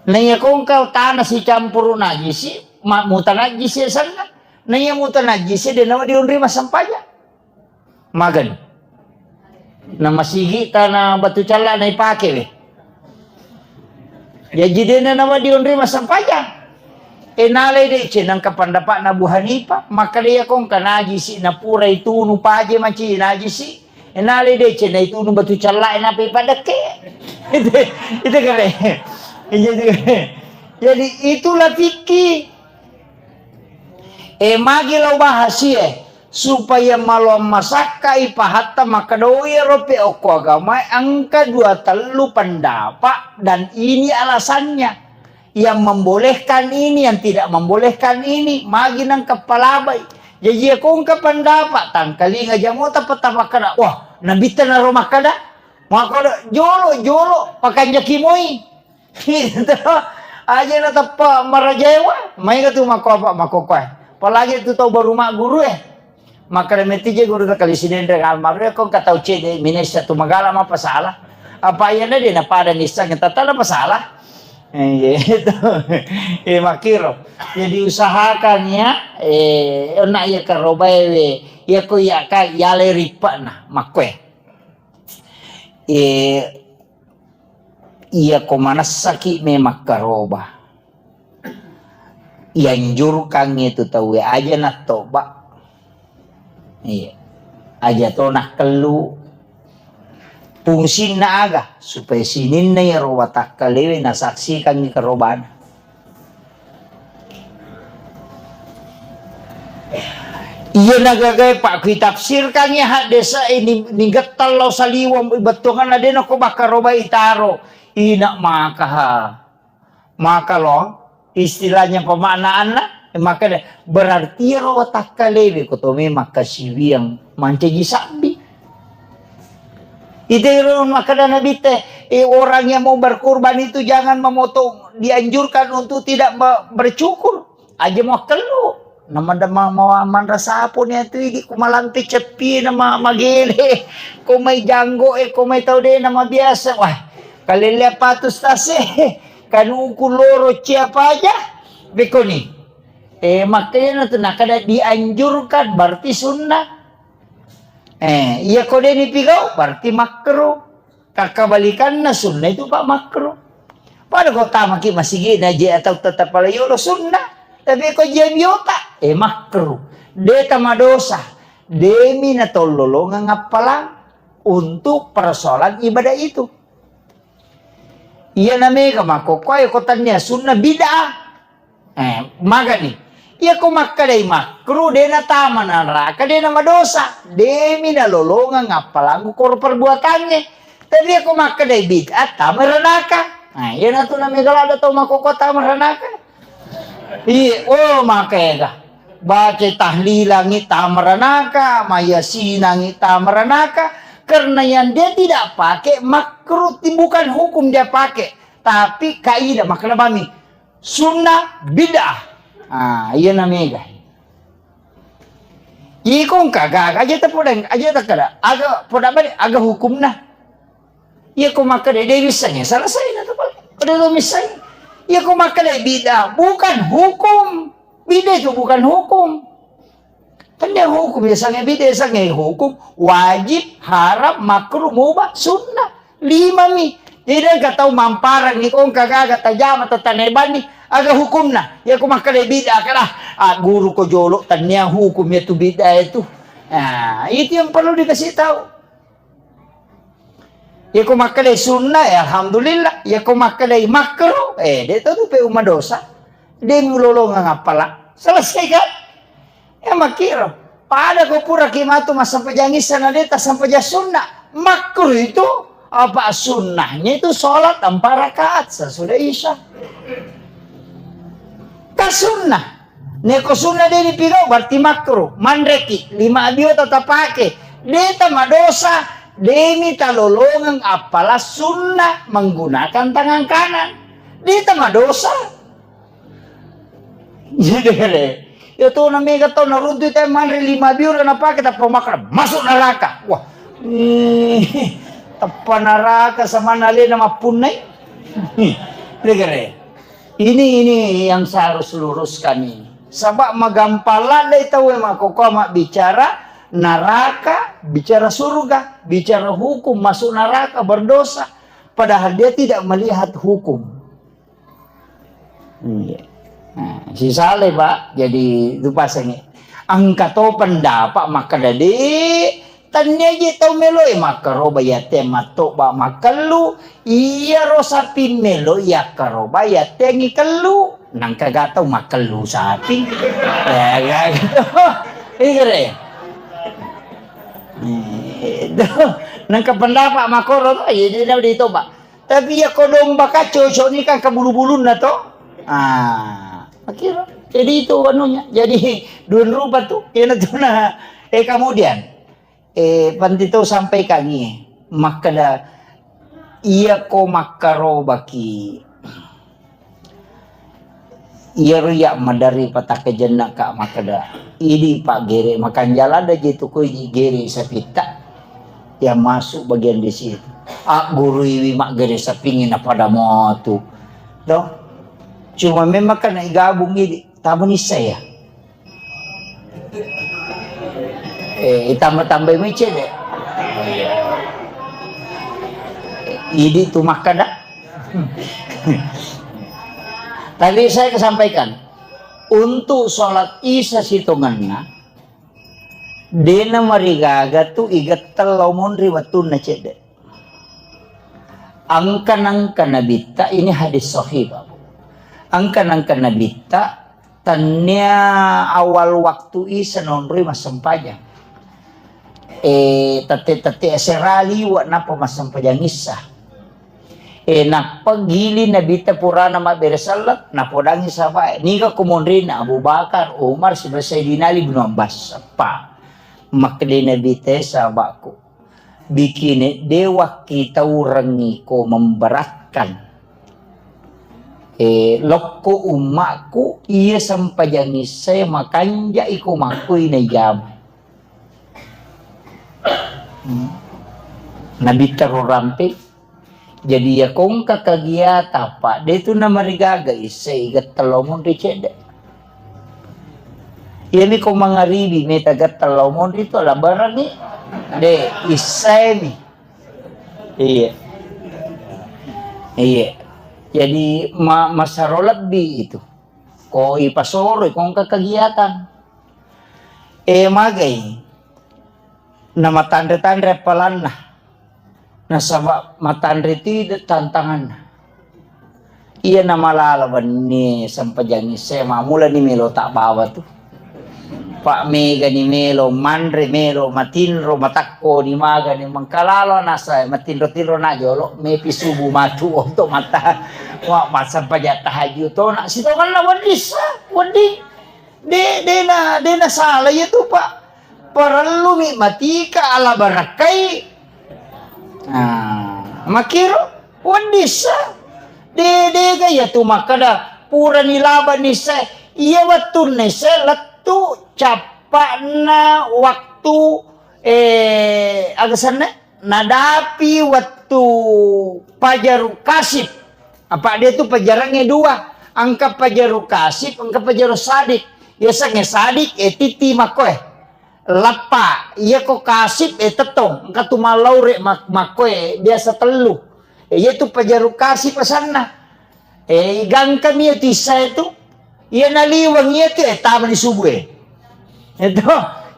Na iya kongka tanah sicampur najisi, ma-, mutanajisi sanna. Na iya mutanajisi de nawa dionri massempajang. Magani. Na masigi tana batu calla na ipake we. Jaji dena nawa dionri massempajang. E nalai deceng nangka pendapatna Abu Hanifah, makkada iya kongka najisi na pura itunu paje manci najisi. E nalai deceng na itunu batu calla e nape padekke. Itu, itu kare. Jadi, jadi itulah fikih. E magi lao bahas e. Supaya maloang masakkai pahatta makkeda, oh, iyaro pe okko agamae engka dua tellu pendapat dan ini alasannya. Yang membolehkan ini, yang tidak membolehkan ini, magi nangka palabai. Jaji iya ko engka pendapat, tangkalinga jamota petta makkeda, wah, nabitta naro makkeda, makkeda, jolo, jolo, pakanjaki moi. Gitu. Aja na teppa marajaewa, maega tu makko apa, makko koe. Apalagi tu tau baru magguru e. Makkeda metti je guru ta kali sidenreng almarhum, ko engka tau cedde minessa tu magala mapasala. Apa iyana de napada nisseng tata napasala. Eh, iya, itu. Eh, makkiro. Jadi usahakan ya, eh, onna iya karobae we, iya ko iya ka, yale rippa'na, makkoe. Eh, Iya ko manessaki me makkaroba, ianjurkangngi tu tauwe aja nattoba. Iya. Aja to nakkellu. Fungsinna aga? Supaya sininna iyaro watakkalewe nasaksikangngi karobana. Iya nagagae, Pak, kui tafsirkangngi haddese'e ni-, nigettang lao saliweng, bettuanganna de nako bakkarobai taro. Ina maka ha. Maka lo, istilahnya pemaknaanna, maka de-, berarti iyaro watakkalewe ko to memang kasiwiang mancaji sabbi. Ite ro makkeda Nabitte, eh, orang yang mau berkurban itu jangan memotong, dianjurkan untuk tidak me-, bercukur. Aja muakkellu. Namada ma-, ma-, manra sapuni atu idi ku malampe ceppi na ma-, magele. Ko mai janggo e, ko mai tau de na mabiasa. Wah, kalelle apa tu stase? Kanuku loro cia paja. Bekoni. Eh, makanya na tu nakada dianjurkan, berarti sunnah. Eh, iya ko de nipigau, berarti makruh. Kakkabalikanna sunna itu, Pak, makruh. Pada ko tamaki masigi na je atau tetap pala yolo sunna. Tapi ko je biota, eh, makruh. De tamadosa. Demi na tollolongang appalang untuk persoalan ibadah itu. Iya na mega makkokkoe ko tannia sunna bid'ah. Eh, magani. Iya ko makkedai makruh, de natama naraka, de namadosa. Demi nalolongeng appalangngu koro perbuatangnge. Tapi iya ko makkedai bid'ah, tama ranaka. Nah, iya natu na mega ladda tau makkokkoe tama ranaka. Iya, oh, maka ega. Baca tahlilangi tama ranaka, mayasinangi tama ranaka. Karena yang dia tidak pakai makruh, ti-, bukan hukum dia pakai, tapi kaidah, makna bami. Sunnah bid'ah. Ah, iya na mega. Iko engka gaga aja ta podang, aja ta kada. Aga poda balik, aga hukumna. Iya ko makkeda de missengnge, selesai na tu pale. Pada to missengnge. Iya ko makkeda bid'ah, bukan hukum. Bid'ah itu bukan hukum. Kan dia hukum, ya sange bid'ah, sange hukum. Wajib, haram, makruh, mubah, sunnah. Lima mi. Jadi engka tau mamparang ni, ko engka gaga tajama tatanai bani. Aga hukumna? Iya ko makkeda bid'ah, kada. Ah, guru ko jolo, tania hukum ya tu bid'ah itu. Nah, itu yang perlu dikasih tahu. Iyako makkedai sunnah, ya alhamdulillah. Iyako makkedai makruh, eh, de' to tu pe umma dosa. De' mulolongeng appala. Selesai kan? Ya makkiro. Pada ko pura ki matu massempajang isya na de' tassempajang sunnah. Makruh itu apa sunnahnya itu sholat empat rakaat sesudah isya. Kan sunnah. Neko sunnah de' nipigau berarti makruh. Manreki lima abio tatapake. De' tamadosa, de' mi talolongeng appala sunnah menggunakan tangan kanan. De' tamadosa. Jadi kare. Ya tu na mega tau naruntu te manre lima biur na pake tappa makan masuk neraka. Wah. Ih, tappa neraka sama alena mappunnai. Ih, de' kare. Ini, ini yang saya harus luruskan ini. Sebab magampang ladde tau e makkokkoe mabbicara neraka, bicara surga, bicara hukum masuk neraka, berdosa. Padahal dia tidak melihat hukum. Iya. Nah, sisalai, Pak. Jadi, itu pasangi. Engka to pendapat makkeda, "De', tennia je tau meloi makkaroba yate mattoba makkellu, iyaro sapi meloi yakkaroba yate ngikellu." Nangka ga tau makkellu sapi. Ya, ga gitu. Iya, re. Itu. Nangka pendapat makoro to, iya, jadi ditoba. Tapi iya ko domba ka cocok ni kan ke bulu-bulunna to. Ah, akhirnya. Jadi itu anunya. Jadi dua rupa tu. Iya tu nah. Eh, kemudian, eh, panti to sampaikan ni. Makkeda iya ko makkarobaki. Iyaro iya maderri patakkajenna ka makkeda, idi Pak gere makanjala da je tu ko idi gere sapitta. Yang masuk bagian di situ. Agguruiwi maggere sapingi na pada motu. Toh? Cuma memang kan igabung idi, tamani saya. Eh, itambah-tambahi mai cedde. Idi tu makkeda. Tadi saya kesampaikan, untuk sholat isya sitongenna, dena marigaga tu igetteng lao monri wettunna cedde. Angka-angka nabitta, ini hadis sahih, Bapak. Angka-angka nabitta, tennia awal waktu isya nonroi massempajang. Eh, tette-tette asera liwa nappa massempajang isya. Eh, nappa gili nabitta purana mabbere selleng, napodangi sahabat, niga ko monrina Abu Bakar, Umar, sibawa Sayyidina Ali bin Abbas. Apa? Makkeda nabitta, sahabatku. Bikine de wakkitaurengngi ko memberatkan. Eh, lokko ummakku, iya sempajang isya makanja iko makkui najama. Hmm. Nabitta ro rampe. Jadi, iya kongka kagiatang, Pak, de tu namarigaga issei getteng lao monri cedde. Iyami ko mangaribi meta getteng lao monri tu, ala berangi. De, issemi. Iya. Iya. Jadi, ma-, masaro lebbi itu. Ko ipasoroi kongka kagiatang. Eh, magai. Namatanre-tanre appalanna. Nasaba matanre tu tantanganna. Iya namalala wenni sempajang issei, mamulani melo tabbawa tu. Pak megani melo manre, melo matinro, matakko ni magani mengkalalo nasa matinro-tinro na jolo, mepi subuh matu onto mata. Wa, massempajang tahajud to na sitongenna wedding sa, wedding. De, dena, dena salah iya tu, Pak. Parellumi matika ala barakkai. Nah, makkiro wedding sa. De, dega iya tu makkeda purani laba nissei. Iya wettunna issei lettu cappa'na waktu, eh, aga senna? Nadapi wettu pajaru kasip. Apa dia tu pajarangnge dua. Engka pajaru kasip, engka pajaru sadik. Yasengnge sadik, eh, titi makkoe. Lappa, iya ko kasip, eh, tettong. Engka tu mallaure mak-, makkoe, biasa tellu. Eh, iya tu pajaru kasip asanna. Eh, igangkami iya tu issei tu. Iya naliweng iya tu, eh, tama di subuh, eh. Itu.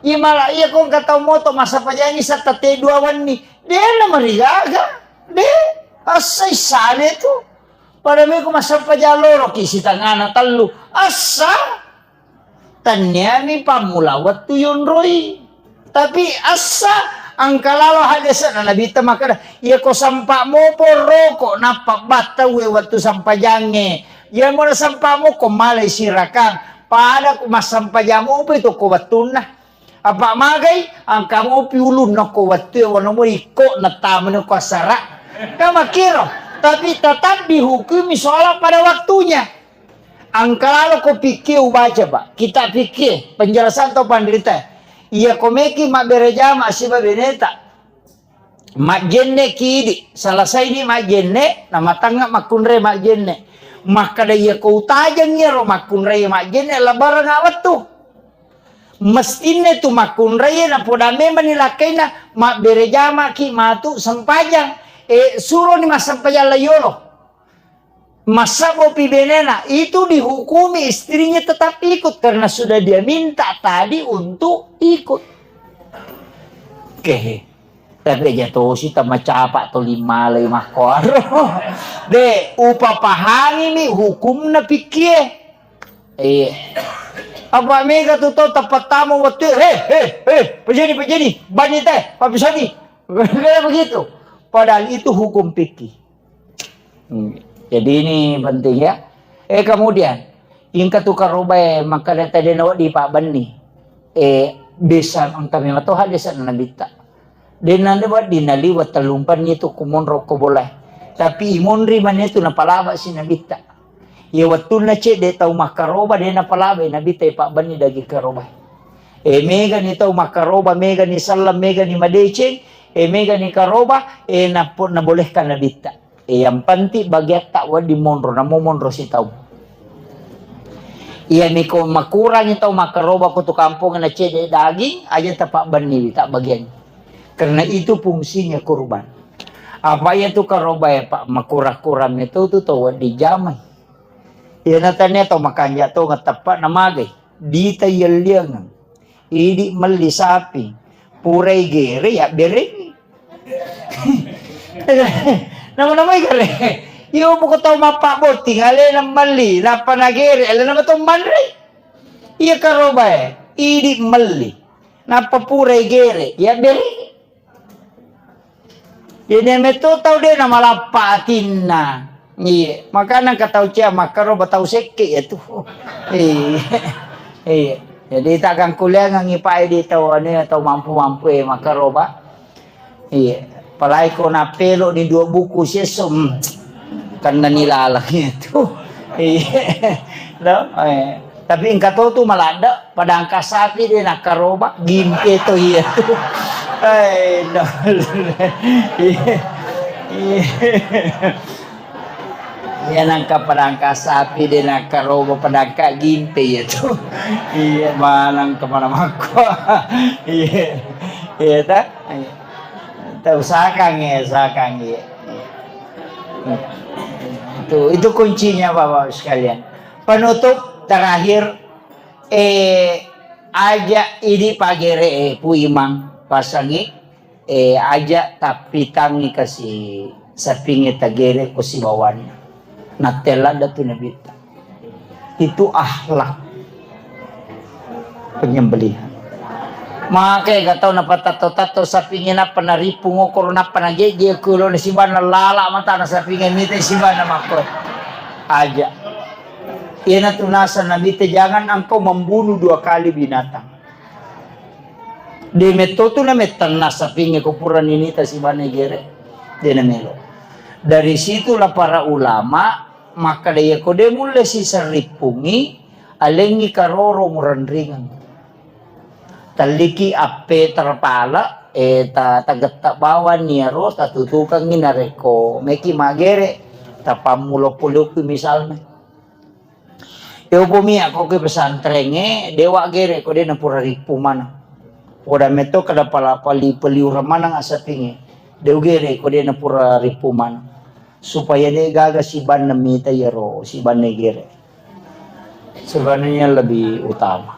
Iya mala, iya ko engka tau moto massempajang issei tette dua wenni. Dena marigaga. De, essa issane tu. Pada meko massempajang loro ki sitangana tellu. Essa. Tanniami pammula wettu yonroi. Tapi essa engka lalo haddese'na Nabitta makkeda, "Iyako sempa mopo roko nappa battauwe wettu sempajangnge. Iyamo nasempa moko malai sirakang. Pada ku massempajang mopo itu ko wettunna." Apa magai, engka mopi ulunna ko wettu e, wano mo ikko nattamani ko assara. Kan makkiro, tapi tetap dihukumi sholat pada waktunya. Engka lalo ko fikih ubaca, Pak. Kitab fikih, penjelasan tau panrita. Iya ko meki mabbere jama siba beneta. Majjenne ki idi, selesai ni majjenne, namatangnga makkunrai majjenne. Makkeda iya ko utajeng iyaro makkunrai majjenne, lebareng wettu. Mestinna tu makkunrai napoda memang ni lakkainna mabbere jamaki matu sempajang. E, suroni massempajang layolo. Massabbopi benena, itu dihukumi istrinya tetap ikut karena sudah dia minta tadi untuk ikut. Oke. Tapi aja tosi tamacapa to lima lagi makkoaro. De, upapahangimi hukumna pikkie. Iya. Apa mega tu tau tepat tamu waktu, "Hei, hei, hei, pejani, pejani, bani teh, papisani." Kayak begitu. Padahal itu hukum fikih. Hmm. Jadi ini penting ya. Eh, kemudian, ingka tu karobae makkada tadi nawa di Pak Benni. Eh, bisa engka memang toha desa Nabitta. Denna de wedding naliwa tellumpanni tu kumonro ko bolae. Tapi imonri mane tu napalaba si Nabitta. Iya wettunna cedde tau makkaroba de napalabai Nabitta, Pak Benni dagi karoba. E, megani tau makkaroba, megani sallang, megani madeceng, e, megani karoba, e, napo-, nabolehkan Nabitta. E, yang penting bagiatta wedding monro, namo monro sitau. Iya miko makurangi tau makkaroba ko tu kampong na cedde daging, aja ta Pak Benni tak bagian. Karena itu fungsinya kurban. Apa iya tu karoba ya Pak, makurang-kurang itu tu tau wedding jamai. Iya natanya tau makanja to ngeteppa na magai. Dita yelliangeng. Idi melli sapi, purai gere, ya berengi. Nama-namai gere. Iyo, poko tau mappa botting, alena melli, nappa na gere, alena mato manre. Iya karobae, idi melli, nappa purai gere, ya berengi. Jadi metto tau de namalappa atinna. Iya, makana engka tau cia makkaro ba tau sekke ya tu. Iya. Iya. Jadi tak gangkuliangangi pae di tau anu ya, tau mampu-mampu e makkaro ba. Iya. Apalagi ko napelo di dua buku siesso, hmm, kanna ni lalang itu. Iya. No? Eh. Tapi engka to tu maladde, padangka sapi de nakkaroba, gimpe to iya tu. Eh, no. Iya. Iya. Iya, nangka padangka sapi de nakkaroba, padangka gimpe iya tu. Iya, manang kemana makko. Iya. Iya ta? Iya. Ta usahakan ya, usahakan ya. Iya. Itu, itu kuncinya Bapak Ibu sekalian. Penutup terakhir, eh, aja idi pagere, eh, Pu Imang pasangi, eh, aja tappitangi kasi sapinge tagere ko sibawanna. Nattella datu Nabitta. Itu akhlak penyembelihan. Make ga tau napatatto-tatto sapinge nappa narippung okoro nappa najeje kulo na sibanna lala matana sapinge mite sibanna makko. Aja. Iyanatu naseng Nabitta, "Jangan engkau membunuh dua kali binatang." De metto tu na mettenna sapinge ko pura ninita sibanna gere. De na melo. Dari situlah para ulama makkeda, iya ko de mulle siseng rippungi, alengngi karoro murenringeng. Telliki appe terpala, eh, ta-, tagetta bawang iyaro tatutukangngi narekko meki magere, tapammulo polokki misalna. Yopo mi akko ke pesantrengnge, dewa gere ko de na pura rippu maneng. Poda metto kada pala pali peliureng maneng asapinge. Deu gere ko de na pura rippu maneng. Supaya de gaga sibanna mita iyaro, sibanna gere. Sebenarnya lebih utama.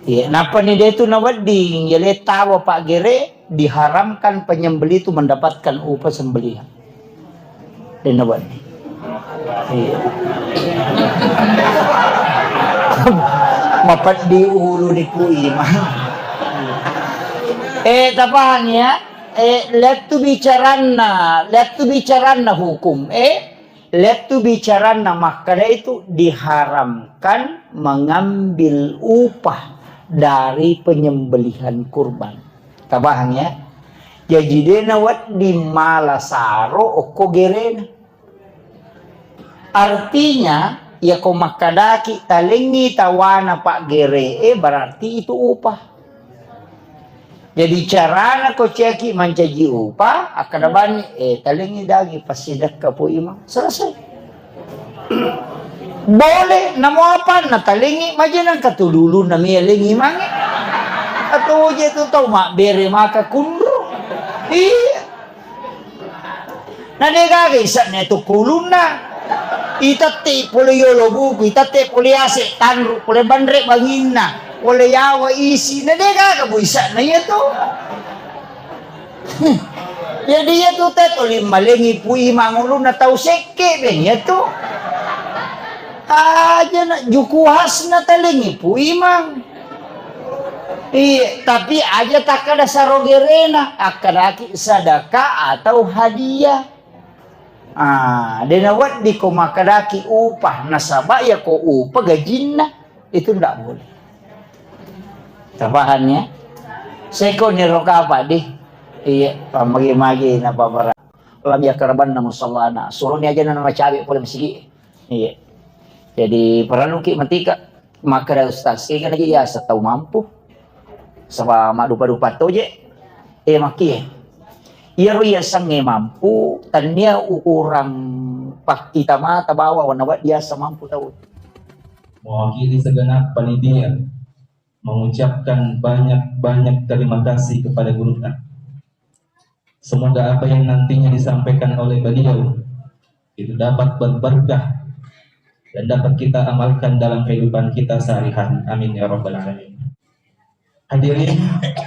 Iya, nappa ni de tu nawedding, yale tawa paggere, diharamkan penyembelih itu mendapatkan upah sembelihan. De nawedding. Iya. Mapeddi ulu ni ku imang. Eh, tapahang ya? Eh, lettu bicaranna, lettu bicaranna hukum. Eh, lettu bicaranna makkada itu diharamkan mengambil upah dari penyembelihan kurban. Tapahang ya? Jaji de nawedding mala saro okko gerena. Artinya, yako makkadaki talengngi tawana paggere'e, berarti itu upah. Jadi carana ko ciaki mancaji upah, akkada bani, eh, talengngi dagi passidakka Pu Imang. Selesai. Boleh, namo apa na talengngi, maja nangka tululunna mi yalengngi mange. Atau je tu tau mabbere maka kunru. Iya. Na de gaga isa'na tu kulunna. Itette pole yolo buku, itette pole ase tanru, pole banre banginna, pole yawa isi. Na de gaga bu isa'na iya tu. Jadi iya tu te toli malengi Pu Imang ulunna tau sekke ben iya tu. Aja na juku khasna talengi Pu Imang. Iya, tapi aja takkada saro gerena, akkadaki sedekah atau hadiah. Ah, de nawedding ko makkadaki upah, nasaba yako upah gajinna, itu ndak boleh. Tapahang ya? Seko ni roka apa di? Iya, pamagi-magi na babara. Lam yakarabanna musallana. Suroni aja na macawe pole masigi. Iya. Jadi parelluki matika. Makkeda ustaz, kega na iyaseng tau mampu. Saba maddupa-dupa toje. Eh, makkie. Iyaro iyasengnge mampu, tennia ukurang pakkita mata bawa wana wad biasa mampu tau. Mewakili segenap panitia mengucapkan banyak-banyak terima kasih kepada guru. Semoga apa yang nantinya disampaikan oleh beliau itu dapat berberkah dan dapat kita amalkan dalam kehidupan kita sehari-hari. Amin ya rabbal alamin. Hadirin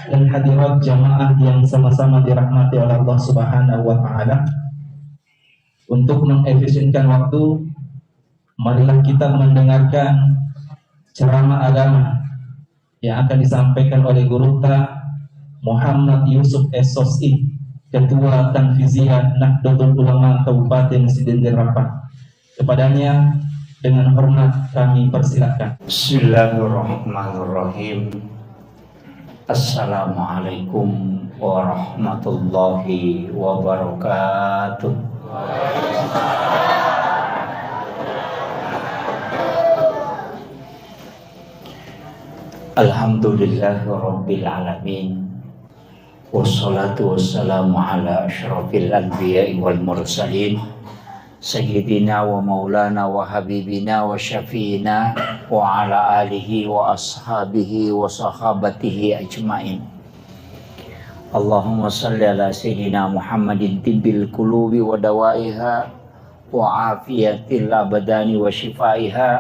dan hadirat jamaah yang sama-sama dirahmati oleh Allah Subhanahu wa taala, untuk mengefisienkan waktu, marilah kita mendengarkan ceramah agama yang akan disampaikan oleh Gurutta Muhammad Yusuf S. Sosi, Ketua Tanfiziyah Nahdlatul Ulama Kabupaten Sidendil Rappang. Kepadanya dengan hormat kami persilakan. Bismillahirrahmanirrahim. Assalamualaikum warahmatullahi wabarakatuh. Alhamdulillahirabbil alamin. Wassalatu wassalamu ala asyrafil anbiya'i wal mursalin, sayyidina wa maulana wa habibina wa syafi'ina wa ala alihi wa ashabihi wa sahabatihi ajmain. Allahumma salli ala sayyidina Muhammadin tibbil qulubi wa dawaiha, wa afiyatil abdani wa syifaiha,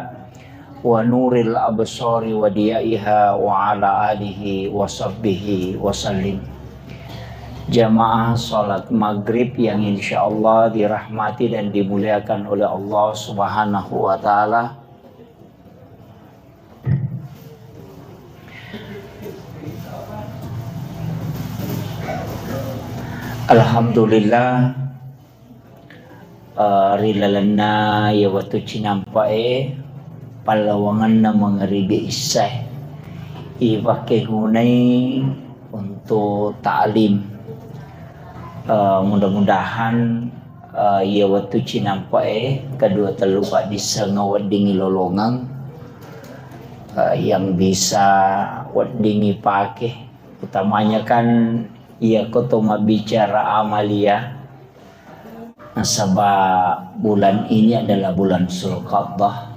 wa nuril absari wa diyaiha, wa ala alihi wa sahbihi wa sallim. Jamaah salat maghrib yang insya Allah dirahmati dan dimuliakan oleh Allah Subhanahu wa Ta'ala. Alhamdulillah, eh, ri lalenna iya wettu cinampae, pallawangenna mangaribi issae, ipakkegunai untuk ta'lim. Eh, mudah-mudahan, eh, iya wettu cinampae kedua tellu paddisseng weddingngi lolongeng, eh, yang bisa weddingngi pake, utamanya kan iya ko to mabbicara amalia. Nasaba bulan ini adalah bulan Zulqa'dah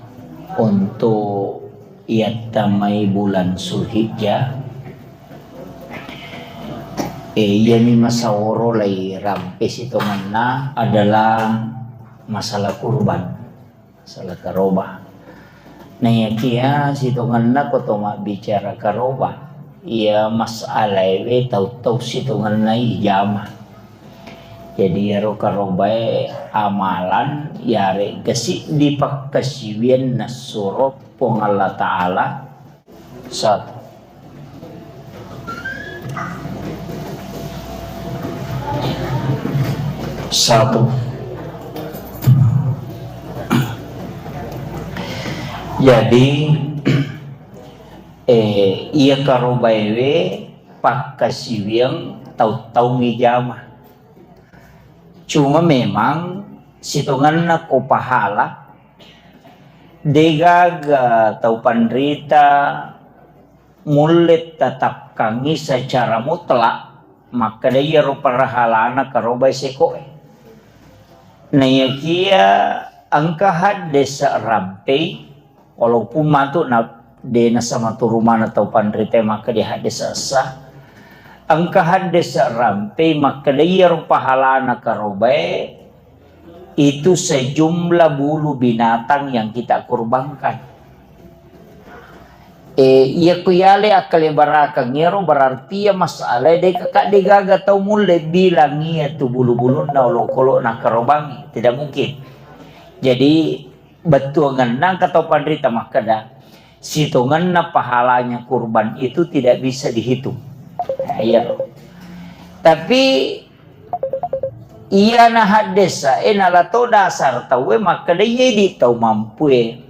untuk iyattamai bulan Zulhijjah. Eh, iyami masaworo lai rampe sitongenna adalah masalah kurban, masalah karoba. Naiyakiya sitongenna ko to mabbicara karoba, iya masalaewe tau-tau sitongenna ijama. Jadi iyaro karobae amalan yarega siddi pakkasiwiang nassuro Puang Allah Ta'ala. Satu. Satu. Jadi, eh, iya karobaewe pakkasiwiang tau-tau mijama. Cuma memang sitongenna ko pahala, degaga tau panrita mulle tatapkangi secara mutlak makkeda iyaro pahalana karobai sekoe. Naiyakiya engka haddese rampei, walaupun matu na de nasamaturumanna tau panrita makkeda haddese essa, engka haddese rampei makkeda iyaro pahalana karobae itu sejumlah bulu binatang yang kita kurbankan. Eh, iya ku yale akkalebarakeng iyaro berarti iya masalah de kakak de gaga tau mulle bilang iya tu bulu-bulunna olokolo nakarobangi. Tidak mungkin. Jadi bettuangenna engka tau panrita makkeda, sitongenna pahalanya kurban itu tidak bisa dihitung. Nah, iya. Tapi iyana haddesa, eh, nala to dasar tauwe makkeda iya idi tau mampue.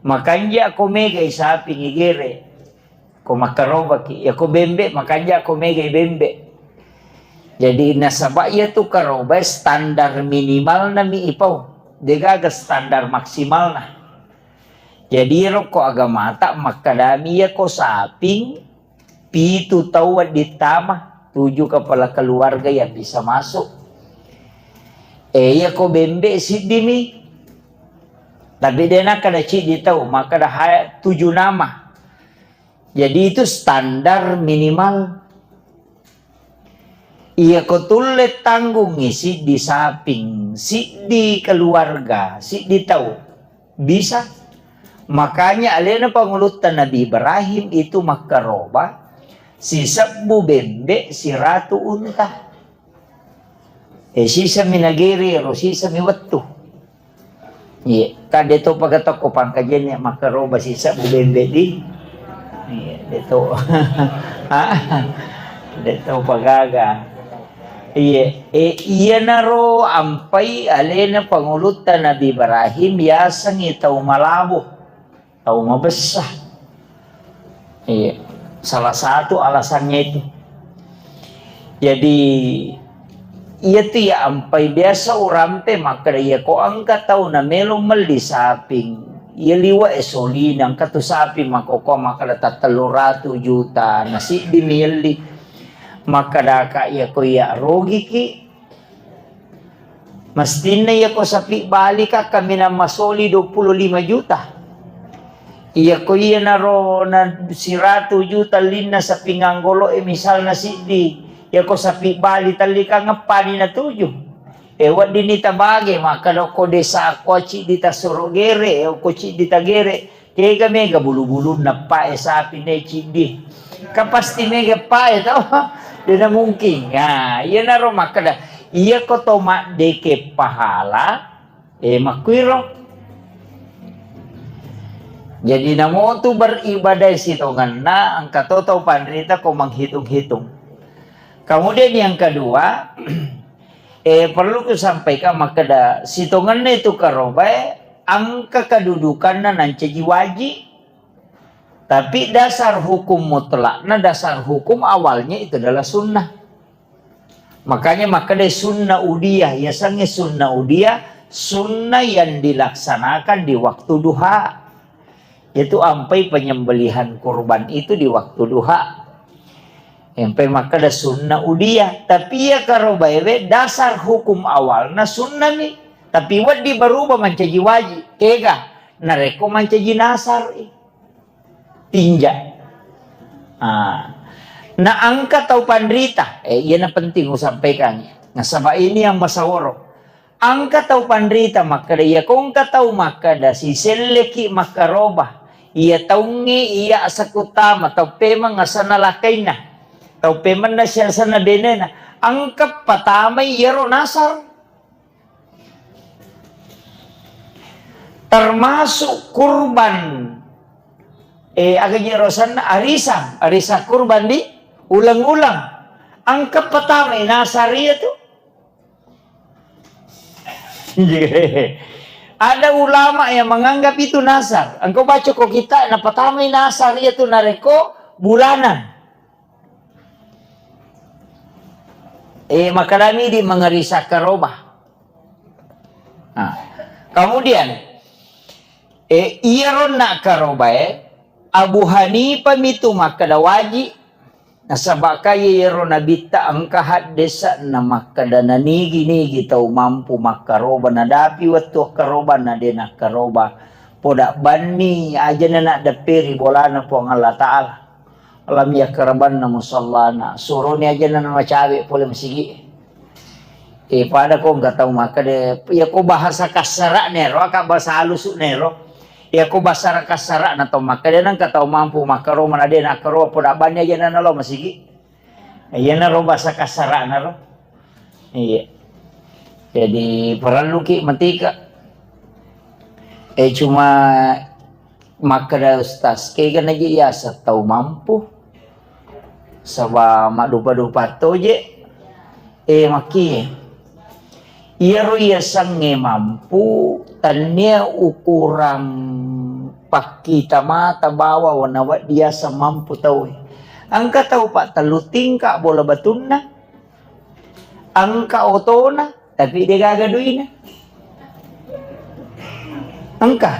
Makanja ko megai sapi ngigere. Ko makkarobaki, ya ko bembe, makanja ko megai bembe. Jadi nasaba iya tu karobai standar minimalna mi ipau. Degaga standar maksimalna. Jadi rokko agamata makkedami iya ko saping pitu tau wedding tama, tujuh kepala keluarga yang bisa masuk. Eh, iya ko bembe siddi mi. Tapi de nakkeda ciddi tau, makkeda ha-, tujuh nama. Jadi itu standar minimal. Iya ko tulle tanggungi siddi saping, siddi keluarga, siddi tau. Bisa. Makanya alena pangulutta Nabi Ibrahim itu makkaroba sisebbu bembe siratu unta. Eh, siseng mi nagere ro, siseng mi wettu. Iya, kan de to paga tokko pangkajenni makkaroba sisebbu bembe di. Iya, de to. Ah, de to pagaga. Iya, eh, iyanaro ampai alena pangulutta Nabi Ibrahim yasengngi tau malabo. Tau mabessa. Iya, salah satu alasannya itu. Jadi, iya tu ya ampai biasa urampe makkeda iya ko engka tau na melo melli saping, iya liwa e solina engka tu sapi makkoko makkeda tattellu ratu juta, na siddi mielli. Makkedaka iya ko iya rogiki, Mestinna iyako sapi balika kaminang masoli dua puluh lima juta. Iyako iyanaro na siratu juta linna sapi nganggolo'e misalna siddi, iyako sapi bali tallikang eppani natuju. E, weddinni tabage makkeda okko desa ko ciddi tasoro gere, e, okko ciddi tagere. Kega mega bulu-bulunna pae sapi ne ciddi. Kan pasti mega pae to. Dena mungkin. Nah, iyanaro makkeda, iyako to maddeke pahala, e, makkuiro. Jadi namotu beribadah sitongenna, engka to tau panrita ko menghitung-hitung. Kemudian yang kedua, e, perlu kusampaikan makkeda, sitongenna itu karobae, engka kedudukanna nancaji wajib. Tapi dasar hukum mutlakna, dasar hukum awalnya itu adalah sunnah. Makanya makkeda sunnah udiyah, yasengnge sunnah udiyah, sunnah yang dilaksanakan di waktu duha. Itu ampai penyembelihan kurban itu di waktu duha. Ampai makkeda sunnah udiyah, tapi iya karobaewe dasar hukum awalna sunnah mi. Tapi wedding berubah mancaji wajib. Kega? Narekko mancaji nasar i. Tinja. Ah. Na engka tau panrita, eh, iyana penting usampaikan. Nasaba ini yang masaworo. Engka tau panrita makkeda, iya ko engka tau makkeda, siselleki makkaroba. Iya taungnge iya asekku tama, tau pemeng asenna lakkainna. Tau pemenna siasenna benena. Engka patamai iyaro nasar. Termasuk kurban, eh, aga je rosanna, arisang, arisang kurban di uleng-uleng. Engka patamai nasar iya tu. Ada ulama yang menganggap itu nasar. Engkau baca ko kita, napatamai nasar iya tu narekko bulanan. Eh, makadami di mengerisa karoba. Nah, kemudian, eh, iyaro nakkarobae, Abu Hanifah mitu makkeda wajib, nasaba ka iyaro nabitta engka haddese'na makkeda nanigi-nigi tau mampu makkaroba, nadapi wettu akkaroba na de nakkaroba, poda banni ajana naddepperi bolana Puang Allah Ta'ala. Lam yakrabanna musallana, suroni ajana namacawe pole masigi. Eh, pada ko engka tau makkeda, iya ko bahasa kassara'na ero, aka bahasa halusu'na ero. Iya ko bahasa kassara'na tau makkeda, nengka tau mampu makkaroba na de nakkaroba, poda banni ajana nalo masigi. Iyanaro bahasa kassara'na ro. Iya. Jadi parelluki matika. Eh, cuma makkeda ustaz, kega naji yaseng tau mampu. Saba maddupa-dupa toje. Eh, makkie. Iyaro yasengnge mampu, tennia ukurang pakkita mata bawang nawedding yaseng mampu tauwe. Engka tau pattellu tingka bola batunna, engka otona, tapi degaga duina. Engka.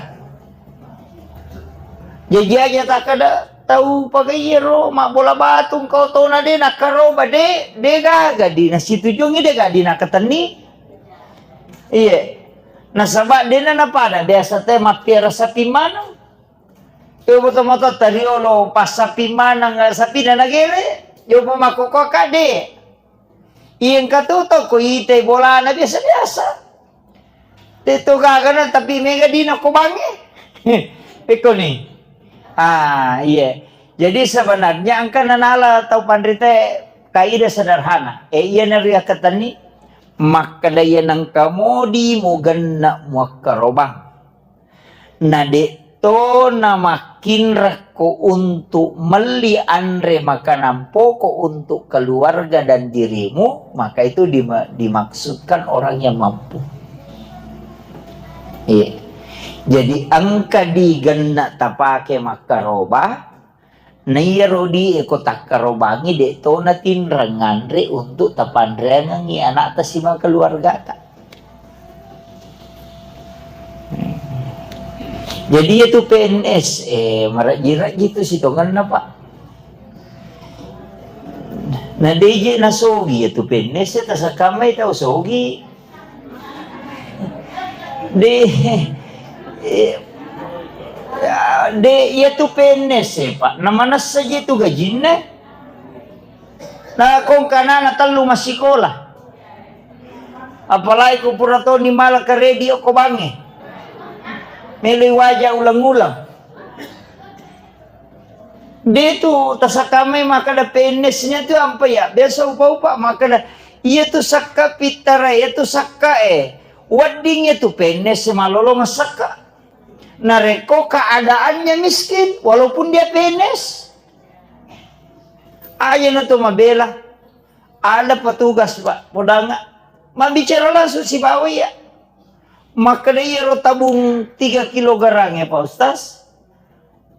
Jaji aja takkeda tau pagaiyero mabbola batu engka otona de nakkaroba de, degaga dina situjuangngi, degaga dina katenni. Iye. Nasaba dena napada biasa te mappiara sapi maneng. Yo moto-moto tariolo passapi maneng, sapina nagere. Yo pamakkokkoka de. Iya engka tu to ko itai bolana biasa-biasa. Te to gagana tapi mega dina ko bangnge. Pekko ni. Ah, iya. Jadi sebenarnya engka nanala tau panrita kaidah sederhana. Eh, iya nariakkatenni makkeda iya nengka modi mugenna muakkarobang. Na de'to namakkinrakko untuk melli anre makanan pokok untuk keluarga dan dirimu, maka itu dima-, dimaksudkan orang yang mampu. Iya. Jadi engka digenna tapake makkaroba, Na iyaro di e ko takkarobangi, de' to natinreng nganre untuk tapanreangengi anakta sibawa keluargata. Jadi iyatu P N S, eh, marejji-rejji tu sitongenna, Pak. Na de' je nasogi iyatu P N S, tasakkamai tau sogi. De, eh, ya, de, iyatu P N S e, Pak. Na manessa je tu gajinna. Na kongka anana tellu massikola. Apalagi ku pura toni mala karedi okko bangnge. Meloi waja uleng-uleng. De tu tasakkamai makkeda P N S nya tu ampa ya, biasa upa-upa makkeda, iya tu sakka pittara, iya tu sakka e. Wedding iya tu P N S malolo massakka. Narekko keadaannya miskin, walaupun dia P N S. Aja na tu mabela. Ada petugas, Pak, podanga. Mabbicara langsung sibawa iya. Makkeda iyaro tabung tiga kilogram ya, Pak Ustaz.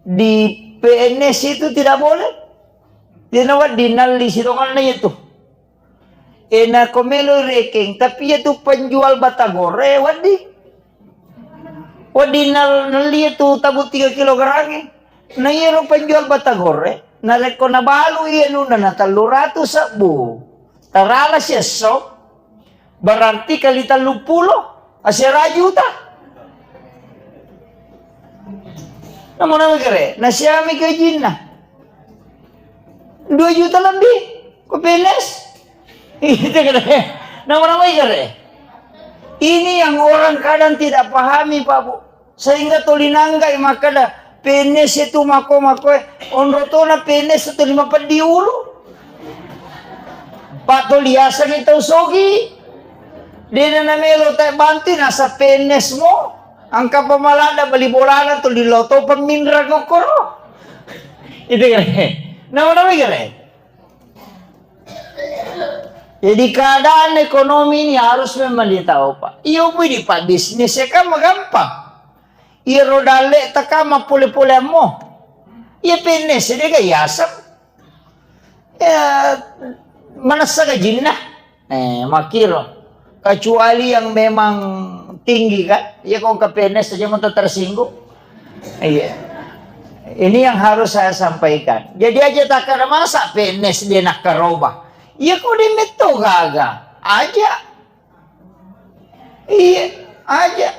Di P N S itu tidak boleh. Dena wedding nalli sitongenna itu. E, nako melo rekeng, tapi iya tu penjual batagore wedding. Wedding nal-, nelli iya tu tabung tiga kilogram e. Na iyaro penjual batagore, narekko nabalu iya nuna na tellu ratu sebbu. Tarala siesso. Berarti kali telluppulo, asera juta. Namo-namo kere, nasiami gajinna. Dua juta lebih, ko P N S. Itu kere. Namo-namo kere. Ini yang orang kadang tidak pahami, Pak Bu. Sehingga tuli nanggai makkeda, P N S itu mako-mako, eh, onro tona P N S tu lima peddi ulu. Pak to liasangi tau sogi. Dena namelo tak bantu nasa P N S mo. Angka pamalada beli bolana tu lilo to peminrang okkoro. Itu kira. Nama-nama kira. Jadi keadaan ekonomi ini harus memang ditahu, Pak. Iyo pun di Pak bisnis ya kan gampang. Iyaro dalle'ta ka mappole-poleammo. Iya P N S de ga yaseng. Ya, manessa gajinna. Eh, makkiro. Kecuali yang memang tinggi kan. Iya kok ke P N S aja mau tersinggung. Iya. Ini yang harus saya sampaikan. Jadi aja tak ada masa P N S dia nak karoba. Iya kok dia metto gaga. Aja. Iya, aja.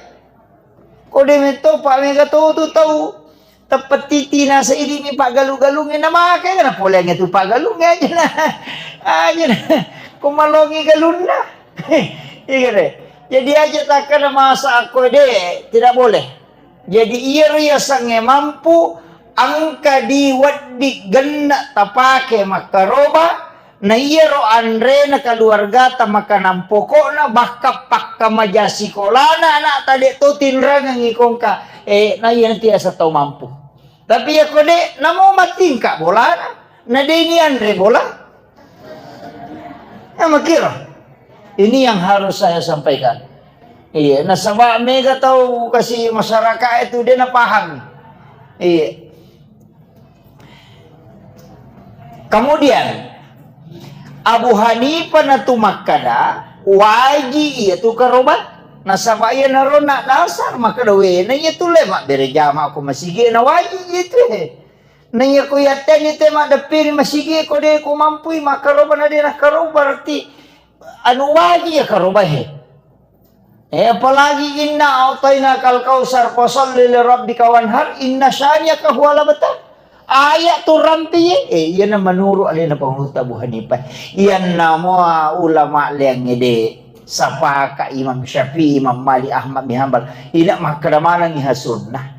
Ko de metto pa mega to tu tau teppetiti nasa idi mi paggalu-galungnge na make na poleangnge tu paggalungnge aja na. Aja na. Ko malongi galunna. Iya de. Jadi aja takkana masa akko de tidak boleh. Jadi iyaro yasengnge mampu engka di wedding genna tapake makkaroba, na iyaro anrena keluargata makanan pokokna, bahkan pakkamaja sikolana anakta de to tinrangengi kongka, eh, na iya nanti asa tau mampu. Tapi yakko de, namo matingka bolana, na de ni anre bola. Ya, makira. Ini yang harus saya sampaikan. Iya, nasaba mega tau kasi masyarakat itu dia na paham. Iya. Kemudian Abu Hanifah natu makkada waji iya tu karoba. Nasaba iya narona dasar makkada wena iya tu le mabbere jama ko masigi na waji iya tu he. Naiya ko yatteni te maddeppiri masigi ko de ko mampui makkaroba na de nakkaroba berarti anu waji ya karoba he. Eh, apalagi inna a'tainakal kautsar fasalli li rabbika wanhar inna syani'aka huwal abtar. Ayat tu rampi ye. Eh, iyana menurut alena penguruta Abu Hanifah. Iyanna mua ulama leang ede. Sapaka Imam Syafi'i, Imam Malik, Ahmad bin Hanbal. Ina makkada maneng iha sunnah.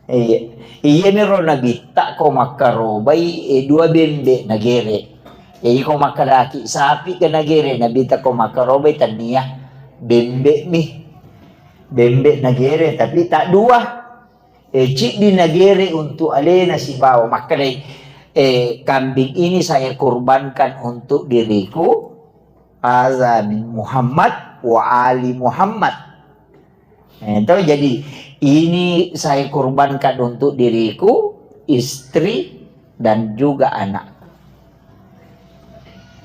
Iya. Iyami ro nabitta ko makkarobai, eh, dua bembe nagere. Jadi ko makkalaki sapi ke nagere, nabitta ko makkarobai tania bembe mi. Bembe nagere, tapi tak dua. Eh, ciddi nagere untuk alena sibawa makkalai, eh, kambing ini saya kurbankan untuk diriku, aza min Muhammad wa ali Muhammad. Eh, to, jadi ini saya kurbankan untuk diriku, istri, dan juga anak.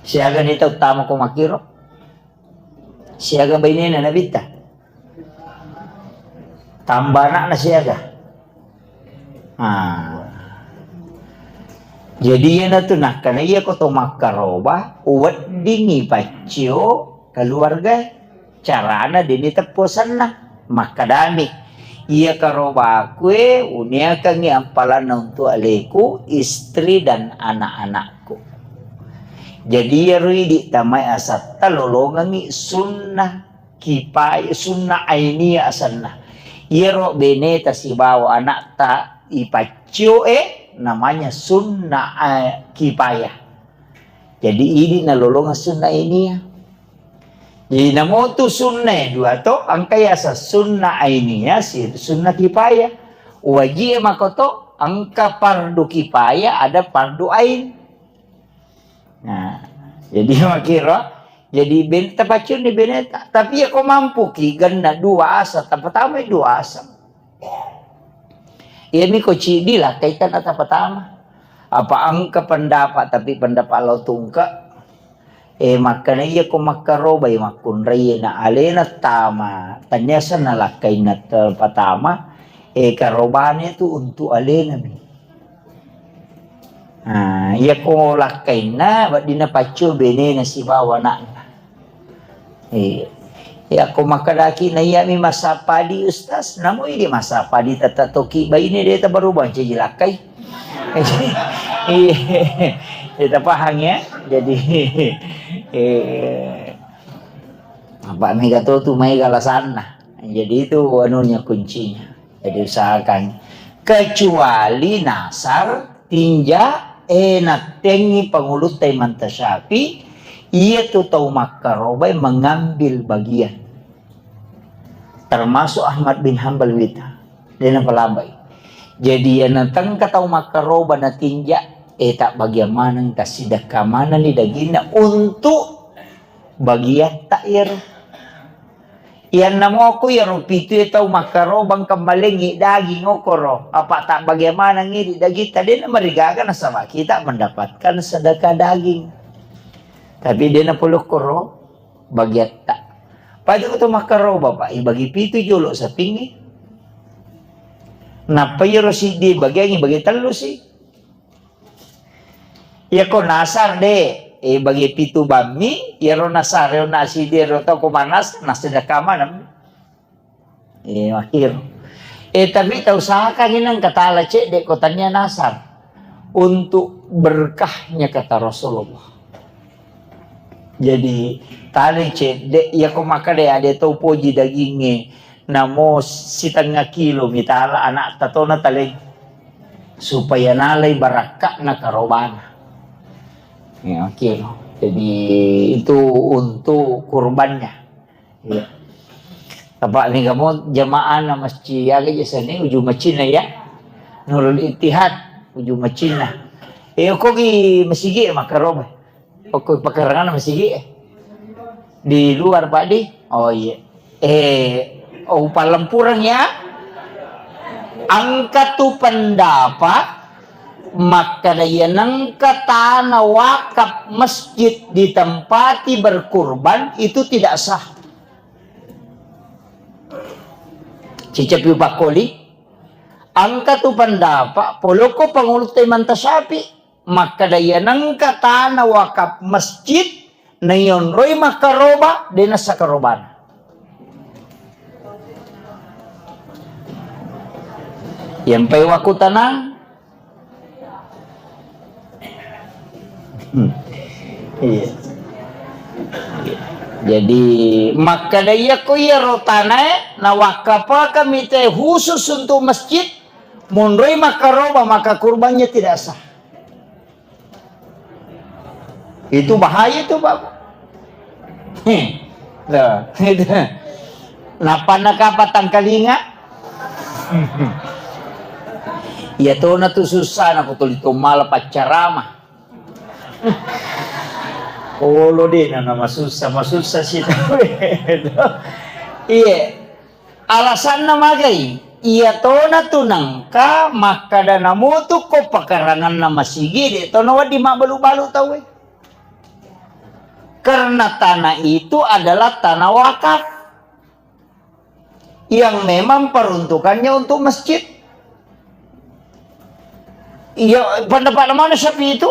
Siaga ni tau tama ko makiro? Siaga bainena nabitta? Tambah anakna siaga? Ah. Jadi iyanatu nakkana iya ko to makkaroba, weddingi paccio keluarga. Carana deni teppo senna. Makkadami, iya karobakue uniakangi ampalanna untuk aleku, istri dan anak-anakku. Jadi iyaro idi tamai asatta lolongengi sunnah kipaya, sunnah ainiyah asenna. Iyaro beneta sibawa anakta ipaccio e namanya sunnah, eh, kipayah. Jadi idi nalolongeng sunnah ainiyah. Jadi namotu sunnae dua to, engka yaseng sunnah ainiyah, si sunnah kipayah. Wajie makoto, engka fardu kipayah, ada fardu ain. Nah, jadi makiro, jadi ben-, tapacunni beneta. Tapi ya ko mampuki genna dua asa, tapatama dua asa. Iyami ko ciddi lakkai tanna tapatama. Apa engka pendapat, tapi pendapat lao tungke. Eh, makkana iya ko makkarobai makkunrai na alena tama, tania senna lakkainna tapatama, eh, karobane tu untuk alena mi. Nah, iya ko lakkainna, weddinna paccio benena sibawa anakna. Iya. Iya ko makkedaki na iyami massapadi, Ustaz, namo idi massapadi tette toki baine de tabarubang caji lakkai. Iya. Kita paham ya. Jadi, eh, apa mega to tu maega alasanna. Jadi itu anunya kuncinya. Jadi usahakan. Kecuali nasar, tinja, eh, nattengngi pangulutta Imam Syafi'i, iyatu tau makkarobae mengambil bagian. Termasuk Ahmad bin Hambal wita, de' napalabai. Jadi, iya natengka tau makkaroba natinja, eh, tabbagiang maneng, tassidekka manenni daginna untuk bagiatta iyaro. Iyanna moko iyaro pitu e tau makkaroba engka malengngi daging okoro, apa tabbagiang manengngi di dagitta, de' namarigaga nasaba kita mendapatkan sedekah daging. Tapi de' napolokkoro bagiatta. Pada ko to makkaroba, Pak, ibagi pitu jolo sapingnge. Nappa iyaro siddi bagiangngi bagi tellu si. Iyako nasar de, eh, bagi pitu bammi, iyaro nasar, iyaro nasi de, iyaro tau ko manas, nasi de kamanam. Eh, akhir. Eh, tapi tau usahakan inang katala cedde ko tania nasar. Untuk berkahnya kata Rasulullah. Jadi, tali cedde, iyako makkeda ade tau poji dagingnge, namo sitengnga kilo mitala anakta to nataleng, supaya nalai barakka'na karobana. Ya, kilo. Jadi, itu untuk kurbannya. Iya. Apa mega mo jamaah na masjid, aga je seni uju macinna ya. Nurul Ittihad uju macinna. Eh, ko gi masigi makkaroba. Okko pakarangan masigi, eh. Di luar, Pak, di? Oh, iya. Eh, oh, palempureng ya. Engka tu pendapat makkeda iya nengka tanah wakaf masjid ditempati berkurban itu tidak sah. Cicapi pakkoli. Engka tu pendapat poloko pangulutta Imam Syafi'i. Makkeda iya nengka tanah wakaf masjid naionroi makkaroba, de nassa karobana. Yampai wakkutanang. Hmm. Iya. Jadi, makkeda iya ko iyaro tanae, nawakkapakami te khusus untuk masjid, monroi makkaroba, maka kurbannya tidak sah. Itu bahaya itu, Bapak. Heh. Loh, itu. Napanna kapang tangkalinga? Iya tona tu susah, na ko tuli to mala paccarama. Olo de na, na masussa, masussa si tau. Iya. Alasanna magai, iya tona tu nengka makkada namutu ko pakaranganna masigi, de tona wedding mabbalu-balu tauwe. Karena tanah itu adalah tanah wakaf yang memang peruntukannya untuk masjid. Iya, pendapat mana Syafi'i itu?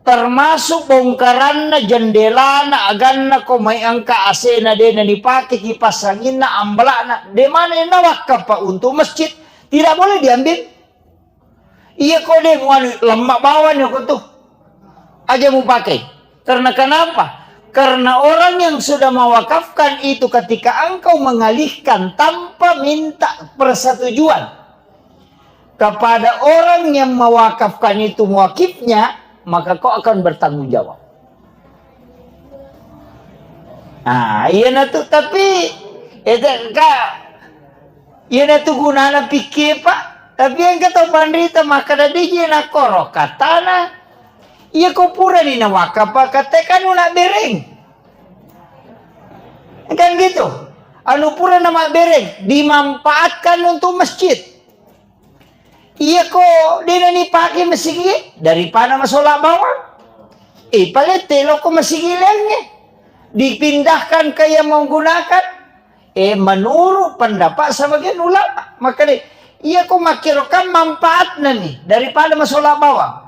Termasuk bongkaranna, jendelana, aganna, ko mai engka A C-na de na dipake, kipas anginna, ambalakna, de mana na wakaf, Pak, untuk masjid, tidak boleh diambil. Iya ko de muanu lemma bawang ya ko tu. Aja mupake. Karena kenapa? Karena orang yang sudah mewakafkan itu ketika engkau mengalihkan tanpa minta persetujuan kepada orang yang mewakafkan itu muwakifnya, maka kau akan bertanggung jawab. Ah, iya na tu, tapi, eh, ka, iya na tu gunana pikke, Pak. Tapi engka tau panrita makkada de je na koro katana. Iya ko purani na wakaf, Pak, kate kan una bereng. Kan gitu. Anu pura na mabbereng, dimanfaatkan untuk masjid. Iya ko de na nipake masigi, daripada masola bawang. Eh, palette loko masigi laingnge. Dipindahkan ke yang menggunakan. Eh, menurut pendapat sebagian ulama, maka de, iya ko makkiro kan manfaatna ni daripada masola bawang.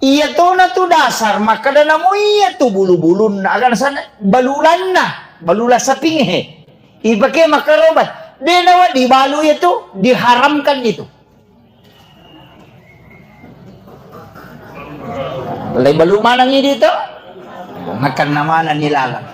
Iya tona tu dasar, makkada namo iya tu bulu-bulunna, aga nasana balulanna, balula sapingnge. Ipake makkaroba, de nawa dibalu iya tu, diharamkan itu. Lai balu maneng idi to, makanna maneng ni lalang.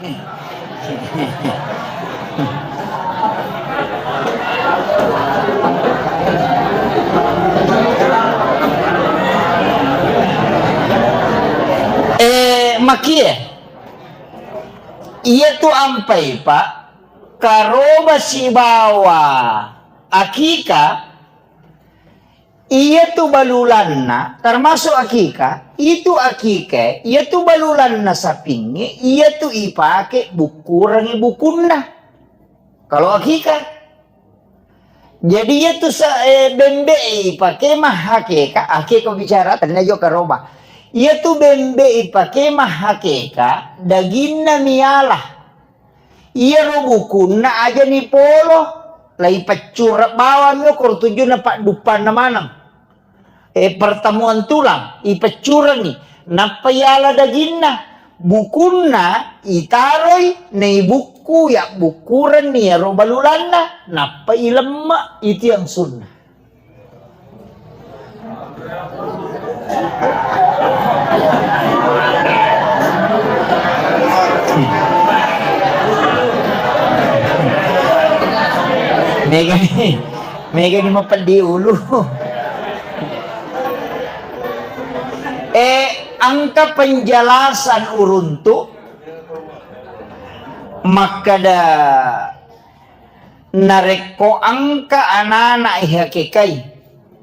Iyatu ampai, Pak, karoba sibawa akika, iyatu balulanna, termasuk akika, itu akika, iyatu balulanna sapingnge, iyatu ipake bukkurengngi bukunna. Kalau akika. Jadi, iyatu sa-, eh, bembe ipake mahakeka, akeka bicara, tania jo karoba. Iyatu bembe ipake mahakeka, daginna miala. Iyaro bukunna aja nipolo, laipeccureng bawang mi okoro tujunna padduppanna maneng. Eh, pertemuan tulang, ipeccurengngi, nappa iala daginna, bukunna itaroi, naibukku, yabbukkurenni iyaro balulanna, nappa ilemme, itu yang sunnah. Mega ni, mega ni mapeddi ulu. Eh, engka penjelasan uruntu makkeda, narekko engka anana ihakekai,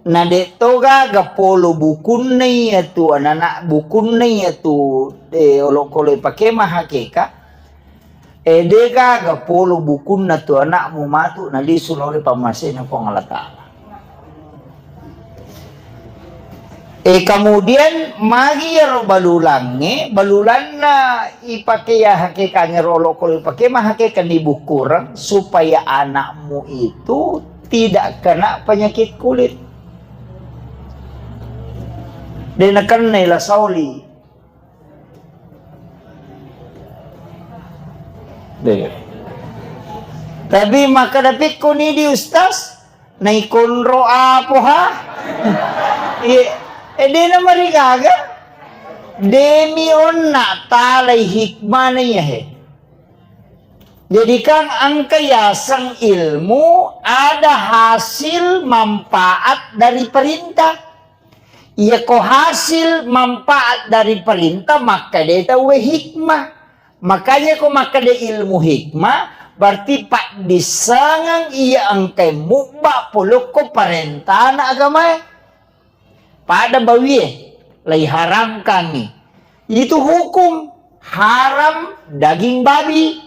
na de to gaga polo bukunna iyatu anana, bukunna iyatu, eh, olokolo ipake mahakeka, Eh, de gaga polo bukunna tu anakmu matu nalisu lao ri pammasena Puang Allah Ta'ala. Eh, kemudian magi iyaro balulangnge, balulanna ipake ya hakekangnge ro olokolo ipake mahakekan ibukkureng supaya anakmu itu tidak kena penyakit kulit. De nakennai la saoli. Deh. Tapi makkeda pikkuni di Ustaz, naikonro apo ha? Iya, eh, dena marigaga. Demi onna talai hikmah na iya he. Jadi kan engka yaseng ilmu ada hasil manfaat dari perintah. Iyako hasil manfaat dari perintah, makkeda tauwe hikmah. Makanya ko makkeda ilmu hikmah, berarti paddissengeng iya engkae mubba polokko parentana agamae. Pada bawie, laiharamkangngi. Itu hukum haram daging babi.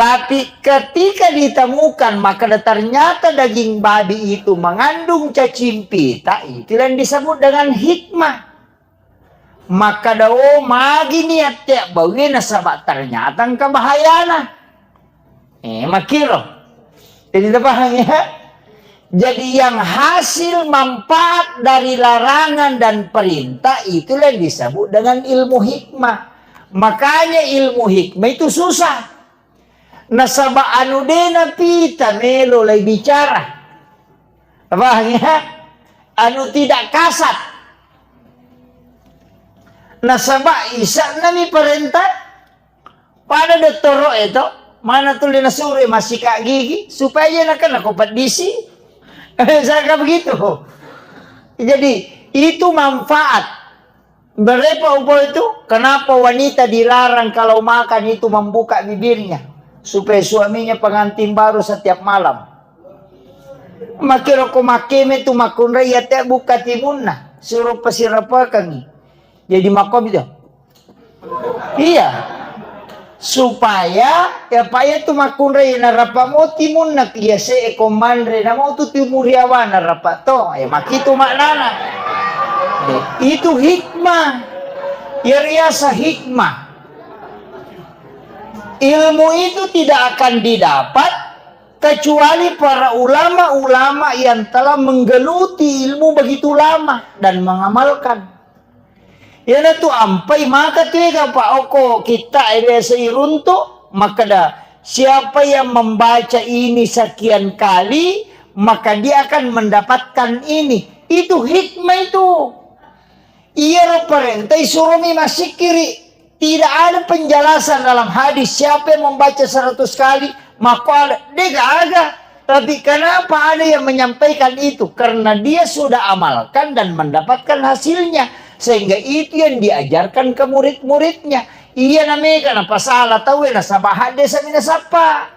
Tapi ketika ditemukan, maka ternyata daging babi itu mengandung cacing pita, itu yang disebut dengan hikmah. Makkeda, oh, magi niat tea bawie nasaba ternyata engka bahayana. Eh, makkiro. Jadi, tapahang ya? Jadi, yang hasil manfaat dari larangan dan perintah itulah yang disebut dengan ilmu hikmah. Makanya ilmu hikmah itu susah. Nasaba anu dena pita melo lai bicara. Paham ya? Anu tidak kasat. Nasaba isa'na mi parenta. Pada dottoro e to, mana tuli nasuro massika gigi supaya nakena ko peddisi. Misalkan begitu. Jadi, itu manfaat. Berapa upo itu? Kenapa wanita dilarang kalau makan itu membuka bibirnya? Supaya suaminya pengantin baru setiap malam. Makkiro ko makkeme tu makkunrai ate buka timunna, suruh pasirapakangi. Jadi makom itu. Iya. Supaya, ya, Pak, ya, tu makkunrai narapa mo timunna, iya, se, e, ko manre, namo tu timuriawa narapa to. Ya, makitu maknana. Eh, itu hikmah. Ya, riasa hikmah. Ilmu itu tidak akan didapat kecuali para ulama-ulama yang telah menggeluti ilmu begitu lama dan mengamalkan. Iyanatu ampai maka tu ega pa okko kitta e biasa iruntu, makkeda, siapa yang membaca ini sekian kali, maka dia akan mendapatkan ini. Itu hikmah itu. Iyaro parenta isuromi massikkiri. Tidak ada penjelasan dalam hadis siapa yang membaca seratus kali, maka ada. Degaga. Tapi kenapa ada yang menyampaikan itu? Karena dia sudah amalkan dan mendapatkan hasilnya. Sehingga itu yang diajarkan ke murid-muridnya. Iya namega napasala tauwe nasaba haddesa mi nasappa.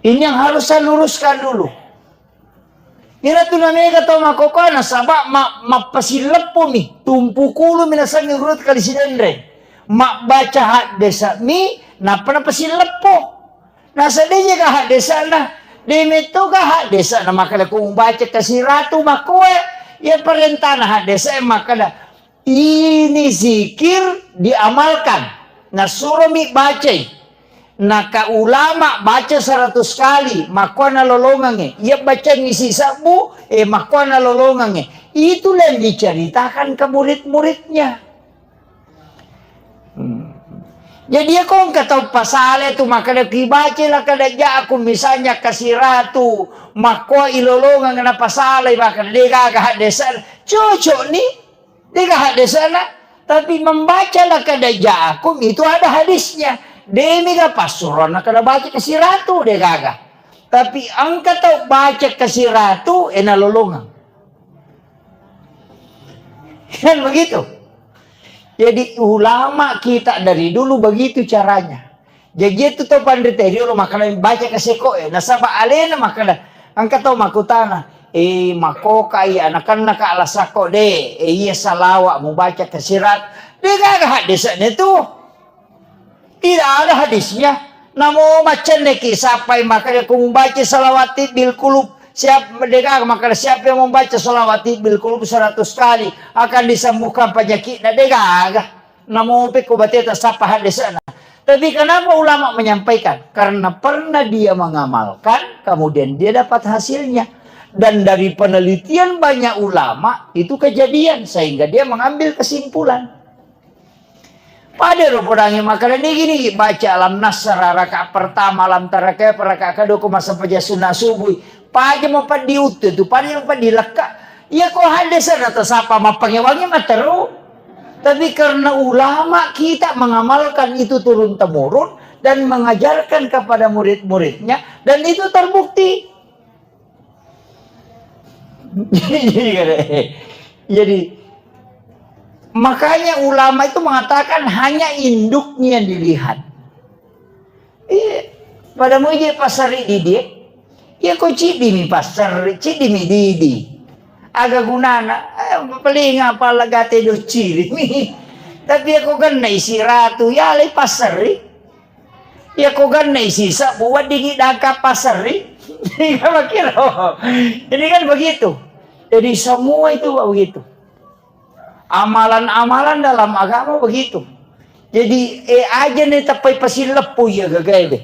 Ini yang harus saya luruskan dulu. Iyana tu namega tau makkokkoe nasaba ma-, mappasileppo mi, tumpu kulu mi nasengnge urut kali sidenreng. Mabbaca haddesa mi, nappa napasileppo. Nasaddeje ga haddesana, de metto ga haddesana makkeda ko mubaca kasiratu makkoe, iya parentana haddesa makkeda, ini zikir diamalkan. Nasuromi bacai. Naka ulama baca seratus kali, makkuana lolongangnge. Iya bacangngi sisebbu, eh, makkuana lolongangnge. Itulah yang diceritakan ke murid-muridnya. Hmm. Jadi, iya ko engka tau pasala tu makkeda, "Kibaca la kada ja'akum," misalnya kasiratu, makkua ilolongang napasalai makkeda, "De gaga haddesa." Cocok ni. Degaga haddesana, tapi membaca laqad ja'akum itu ada hadisnya. Demiga passuroanna kada baca kasiratu degaga. Tapi engka tau baca kasiratu, ena lolongang. Kan begitu. Jadi ulama kita dari dulu begitu caranya. Jaji itu tau panrita riolo makkeda baca kaseko e. Nasaba alena makkeda, engka tau makkutana, "Eh, makkoka iya anakanna ka alasakko de, eh, iya salawa mubaca kasirat." Degaga haddesana itu. Tidak ada hadisnya. Namo maccenneki sappai makkeda ku mubaca salawat tibbil kulub. Siap, degaga makkeda siapa yang membaca salawat tibbil kulub seratus kali akan disembuhkan penyakitnya. Degaga. Namope ko bateta sappa haddesana. Tapi kenapa ulama menyampaikan? Karena pernah dia mengamalkan, kemudian dia dapat hasilnya. Dan dari penelitian banyak ulama, itu kejadian, sehingga dia mengambil kesimpulan. Pada ro podangi makkeda nigi-nigi baca alam nasra rakaat pertama, alam tara kaifa rakaat kedua, ko massempajang sunat subuh. Paja mapeddi uttu tu, paja mapeddi lekka. Iya ko haddesana tasappa mappangewangi matteru. Tapi karena ulama kita mengamalkan itu turun temurun dan mengajarkan kepada murid-muridnya dan itu terbukti. Jadi makanya ulama itu mengatakan hanya induknya yang dilihat. Iya, pada muje passerri didi. Iya ko ciddi mi passerri, ciddi mi didi. Aga gunana, eh, paling apa lagate do ciri mi. Tapi iya ko genna isi ratu, ya le passerri. Iya ko genna isi sabu weddingi dangka passerri. Ini kan begitu. Jadi semua itu begitu. Amalan-amalan dalam agama begitu. Jadi, eh, aja nih tepai pasileppo iya gagae be.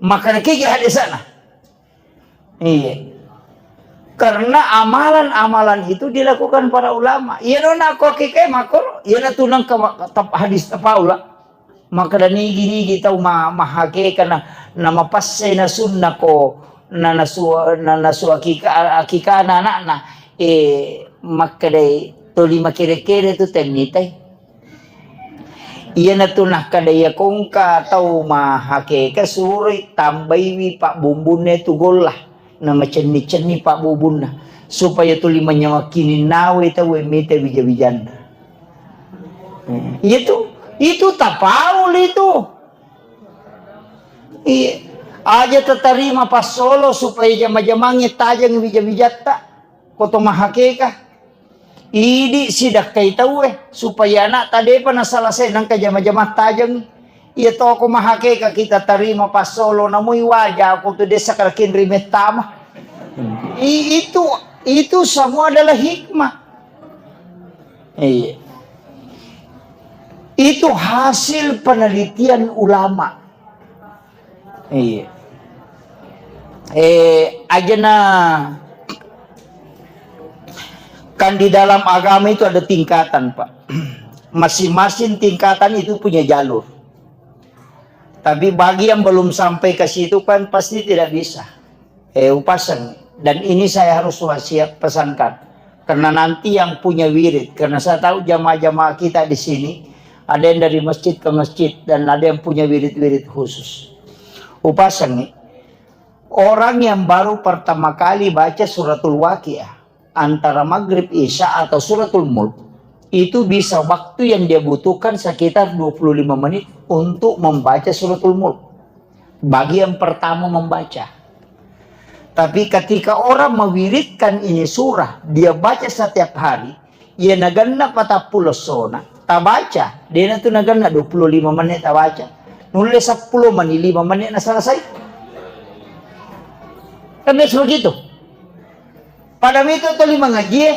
Maka kegi hadesana. Iya. Karena amalan-amalan itu dilakukan para ulama. Iya nona ko kike makor, iya na tunang ke tap hadis tapaula. Makkeda nigi-nigi tau ma-, mahakeka na, namapasse na sunna ko, na nasua-, na nasua akika-, akikana anakna, eh, makkedai toli makere-kere tu tennitai. Iyanatu nakkeda iya kongka tau mahakeka suroi tambaiwi pabbumbunna tu golla. Namacenni-cenni pabbubunna, supaya tuli manyameng kininnawe tauwe mita wija-wijanna. Eh, itu, itu tapaul itu. Iya. Aja tatarima passolo supaya jama-jamangnge tajeng wija-wijatta. Koto mahakeka. Idi sidakkai tauwe, supaya anakta depa nasalasai nengka jama-jama tajeng. Iya toko mahakeka kita tarima passolo, namui waja ko tu desa karakin rimettama. I-, itu, itu semua adalah hikmah. Iya. Itu hasil penelitian ulama. Iya. Eh, ajana kan di dalam agama itu ada tingkatan, Pak. Masing-masing tingkatan itu punya jalur. Tapi bagi yang belum sampai ke situ kan pasti tidak bisa. Eh, upasang. Dan ini saya harus wasiat pesankan. Karena nanti yang punya wirid, karena saya tahu jamaah-jamaah kita di sini, ada yang dari masjid ke masjid, dan ada yang punya wirid-wirid khusus. Upasang nih, orang yang baru pertama kali baca suratul Waqiah, Antara maghrib, isya, atau suratul mulk, itu bisa waktu yang dia butuhkan sekitar dua puluh lima menit untuk membaca suratul mulk. Bagi yang pertama membaca. Tapi ketika orang mewiridkan ini surah, dia baca setiap hari, iya naganna patappulo essona, tabaca, dena tu naganna dua puluh lima menit tabaca. Nulle seppulo menit, lima menit na selesai. Kan biasa begitu. Pada mitu tuli mangaji, eh.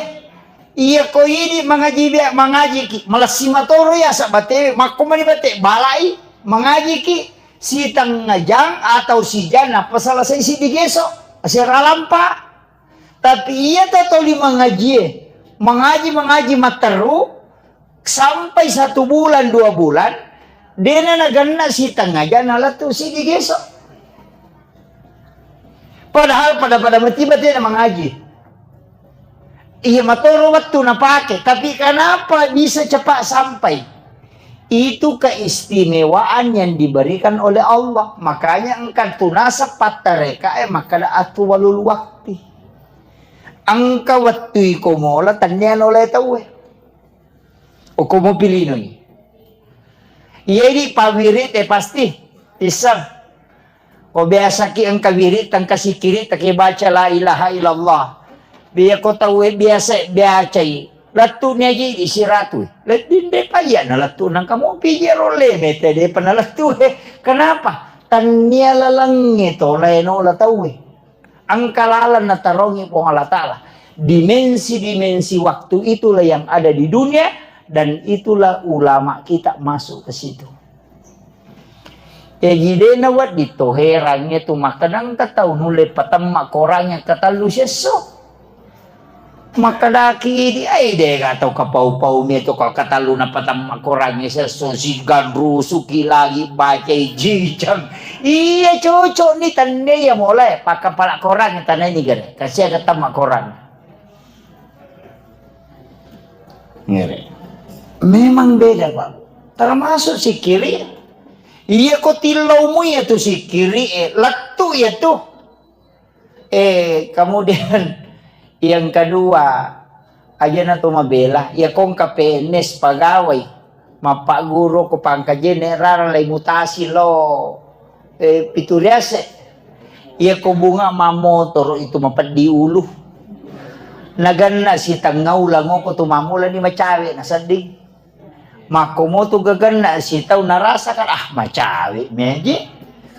Iya ko idi mangaji, bia mangaji ki, malessi matoro ya sabate, makko mani bate, balai, mangaji ki, sitengnga jang atau sijang, nappa selesai siddi geso, asera lampa. Tapi iya to tuli mangaji, eh. Mangaji, mangaji matteru, sampai satu bulan, dua bulan, dena naganna sitengnga jang nalettu siddi geso. Padahal pada-pada matiba tena mangaji. Iya matoro wettu napake, tapi kenapa bisa cepat sampai? Itu keistimewaan yang diberikan oleh Allah. Makanya engka tunasa pattareka e makkada atwalul wakti. Engka wettu iko mola tennia nolai tauwe. Okko mopilinoi. Iya idi pawirid e pasti iseng. Ko biasaki engka wirid, engka sikiri, take baca la ilaha illallah. Biya ko tau e biasa bacai. Lettu ni aji di siratu. Ledding de payya na lettu nang kamu pije rolle mete de pernah lettu e. Kenapa? Tania lalangnge to laino la tau e. Engka laleng natarongi Puang Allah Ta'ala. Dimensi-dimensi waktu itulah yang ada di dunia, dan itulah ulama kita masuk ke situ. Jaji de nawedding to herangnge tu makkeda engka tau nulle patemma korangnge katellu siesso. Makkedaki idi, "Ai, dega tau kapau-pau mi tu, ko katellu napatemma korangnge siesso, siganrusuki lagi bacai jijang." Iya, cocok ni, tennia iya molae pakkapala korangnge, tanaini gare, kasiaga temma korang. Ngere. Memang beda, Pak. Termasuk sikiri. Iya ko tillau mu iya tu sikiri, eh, lettu iya tu. Eh, kemudian yang kedua, ajana to mabela, iya ko engka P N S pagawai, mappagguru ko Pangkajene rara lai mutasi lo, eh, pitu riase. Iya ko bunga mammotoro itu mapeddi ulu. Naganna sitengnga ulangoko tu mammulani macawe nasedding. Makkomotu gaganna sitau narasakan, ah, macawe meji.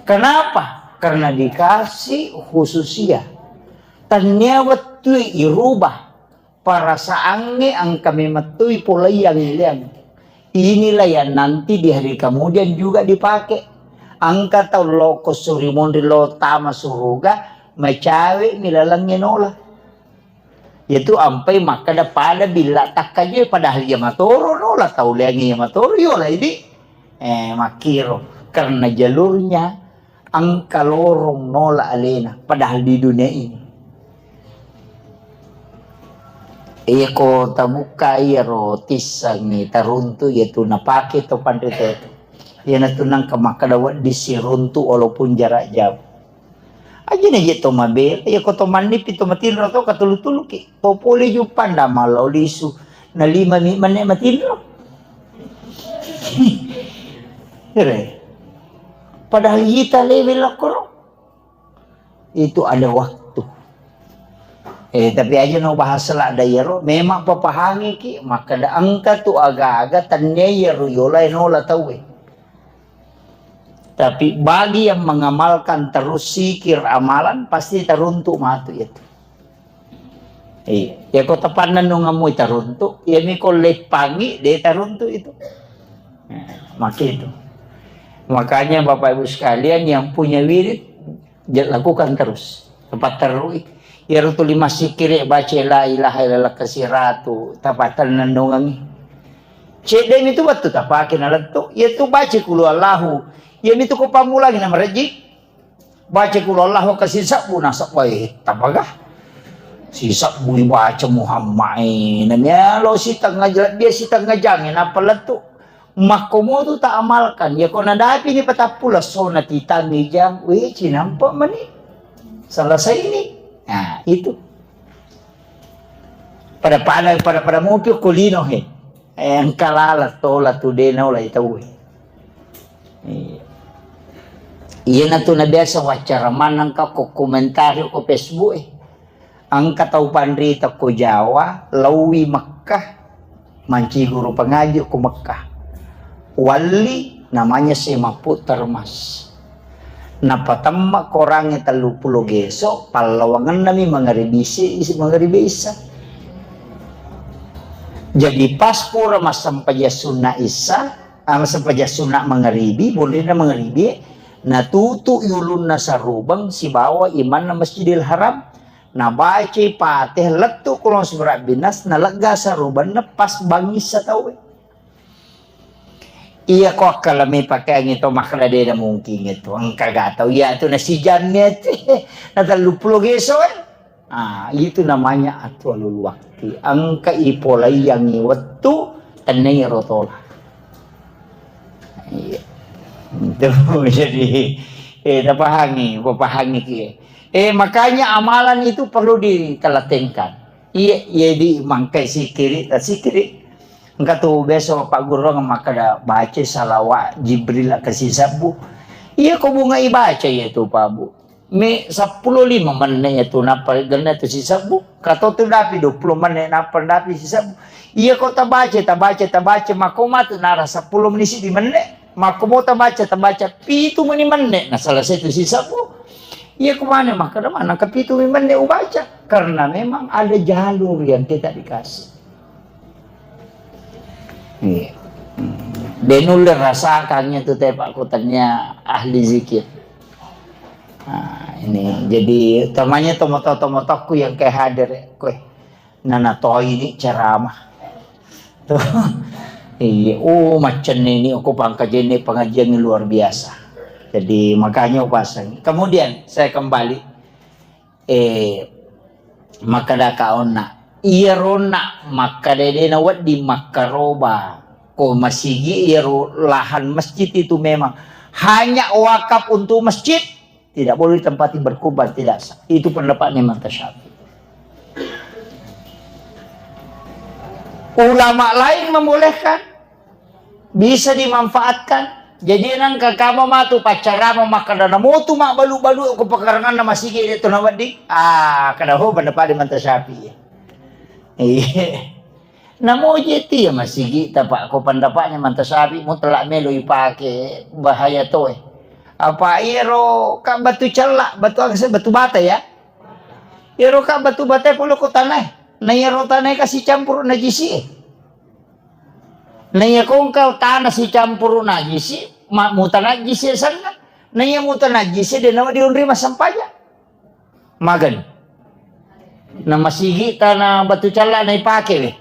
Kenapa? Karena dikasih khususia. Tania wettui irubah perasaangnge, engka memettui polaiang ileang. Inilah yang nanti di hari kemudian juga dipakai. Engka tau loko suri monri lo tama suruga, macawe mi lalangnge nola. Iyatu ampai makkeda pada billa takkaje, padahal iya matoro no, la tau leangngi iya matoro, yo la idi. Eh, makkiro, karena jalurnya engka lorong nola alena, padahal di dunia ini. Iya ko tabukka iyaro tissangi taruntu, iyatu napake to panrita itu. Iyanatu nangka makkeda wedding siruntu walaupun jarak jauh. Ajana je to mabela, iya ko to mannipi to matinro to katulu-tuluki. To pole juppanda malao lisu. Na lima mi menne matinro. Ere. Padahal ita lewe lakkoro. Itu ada waktu. Eh, tapi aja no bahas la da iyaro, memang papahangiki, makkeda engka tu aga-aga tennia iyaro yolai nola tauwe. Tapi bagi yang mengamalkan terus zikir amalan, pasti taruntu matu itu. Iya, ya ko tapannennungammu taruntu, ya mi ko leppangi de taruntu itu. Nah, maka itu. Makanya Bapak Ibu sekalian yang punya wirid, ja-, lakukan terus. Tepat terui. Iyaro tuli massikiri baca la ilaha illallah kasiratu, tapatennennungangi. Cedde mi tu wettu tapake nalettu, iya tu baca kulu Allahu. Iya mi tu ko pammulangi na marejji. Baca kulu Allahu kasi sabbu nasabbu, eh, tapaga. Si sabbu baca Muhammad, eh, namialo sitengnga jela-, dia sitengnga jange nappa lettu. Makkomotu ta amalkan, ya ko nadapi ni patappulo essona titangi jang, we, cinampa mani. Selesai ni. Nah, itu. Pada-pada, pada-pada mopi ko lino he. Eh, engka lala tola tu de naola tau he. Iya. Iyana tu na biasa wacara maneng ka ko komentari ko Facebook e. Engka tau panrita ko Jawa, laowi Mekkah, mancaji guru pangaji ko Mekkah. Walli namanya Semaput Termas. Napatemma korangnge telluppulo geso, pallawangennami mangaribi isi, isi mangaribi isa. Jadi pas pura massempajang sunna isa, ah, massempajang sunna mangaribi, bolehna mangaribi, natutu ulunna sarubeng sibawa imanna Masjidil Haram, nabacai Fatihah, lettu Qul a'udzu birabbinas, nalegga sarubenna pas bangissa tauwe. Iya ko akkalami pakeangngi to makkeda de na mungkin itu, engka ga tau iya tu na sijammi ati, na telluppulo geso e. Ah, itu namanya atwalul wakti. Engka ipolaiangngi wettu, tennai ro tola. Iya. Itu jadi, eh, tapahangi, papahangi ki. Eh, makanya amalan itu perlu ditelatenkan. Iya, iya di mangkai sikiri, ta sikiri. Engka tu biasa Pak Guru makkeda baca salawat Jibril ke sisebbu. Iya ko bunga ibaca iya tu Pak Bu. Me seppulo lima menne iya tu nappa genna tu sisebbu. Kato tu dapi dua puluh menne nappa dapi sisebbu. Iya ko tabaca, tabaca, tabaca, mako matu nara seppulo menne sidi menne. Mako mo tabaca, tabaca pitu meni menne. Nah, selesai tu sisebbu. Iya ko mana makkeda mana ke pitu meni menne ubaca. Karena memang ada jalur yang kita dikasih. Iya. Hmm. De nulle rasakangngi tu te Pak, ko tania ahli zikir. Nah, ini jadi utamanya tomoto-tomotokku yang kayak hadir ya, kue. Nana toi ini ceramah. Tuh. Iya, oh macam ini aku pangkajenni pengajian yang luar biasa. Jadi makanya aku pasang. Kemudian saya kembali Eh, makkeda ka onna, iyaro onna makkeda de nawedding makkaroba ko masigi, iyaro lahan masjid itu memang hanya wakaf untuk masjid, tidak boleh ditempati berkurban, tidak sah. Itu pendapatnya Imam Syafi'i. Ulama lain membolehkan, bisa dimanfaatkan. Jadi nangka kama matu paccarama makkeda namotu mabbalu-balu ko pekaranganna masigi de tu nawedding. Ah, kada ho pendapat Imam Syafi'i. Iya. Namoji ti ya masigi tapa ko pendapatnya Imam Syafi'i mutlak melo ipake, bahaya toe. Apa iyaro ka batu cella, batu akse, batu bata ya. Iyaro ka batu bata polo ko tanah. Nah iyaro tanah kasih campur najisi. Naiya ko engka tana sicampuru najisi, ma-, mutanajjisi asenna. Naiya mutanajjisi, de nawa dionri massempajang. Magen. Na masigi tana batu calla naipake we.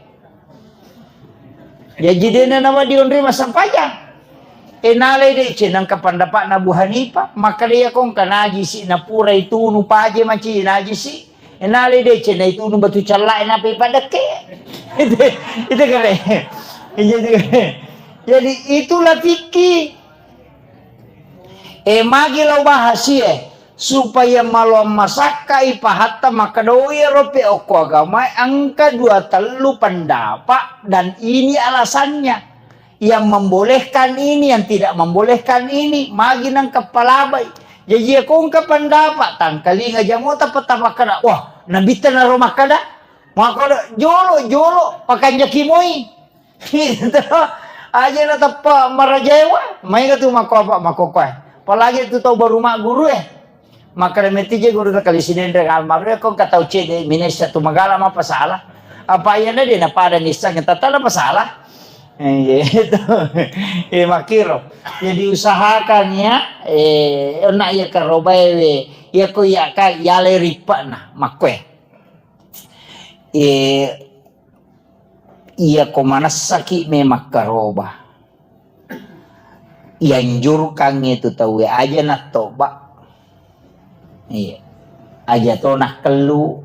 Jaji de nawa dionri massempajang. E nalai deceng nangka pandapa'na Abu Hanifah, makkeda iya ko engka najisi, napurai tunu paje maci najisi. Nalai deceng naitunu batu calla, nape padekke. Itu, itu kare. Iya, itu kare. Jadi itulah fikih. Eh, magi lau bahas iya, supaya maloang masakka ipahatta makkedoi ero pe okko agama engka dua tellu pendapat dan ini alasannya. Yang membolehkan ini, yang tidak membolehkan ini, magi nang kepalabai. Jaji iya ko engka pendapat, tangkalinga jamota peta makkeda, wah, nabitta naro makkeda, makkeda, jolo, jolo, pakanjaki moi. Gitu. Aja na teppa marajaewa, maega tu makko apa, makko koe. Apalagi tu tau baru magguru eh. Makkeda metti je guru ta kali Sidenreng almarhum, ko engka tau cedde minessa tu magala mapasala. Apa iyana de napada nisseng tata napasala. Eh, iya, itu. Eh, makkiro. Jadi usahakan ya, eh, onna iya karobae we, iya ko iya ka, yale rippa'na, makkue. Eh, iya ko manessaki me makkaroba. Ianjurkangngi tu tauwe aja nattoba. Iya. Aja to nakkellu.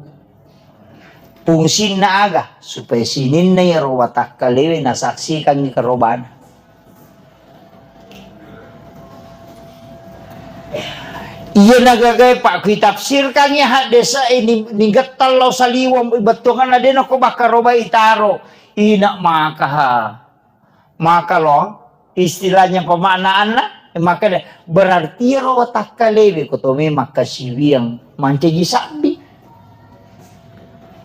Fungsinna aga? Supaya sininna iyaro watakkalewe nasaksikangngi karobana. Iya nagagae, Pak, kui tafsirkangngi haddese'e ni, nigettal lao saliweng, bettuanganna de nako bakkaroba itaro. Ina makaha. Maka lo, istilahnya pemaknaanna, maka de, berarti iyaro watakkalewe ko to memang kasiwiang mancaji sabbi.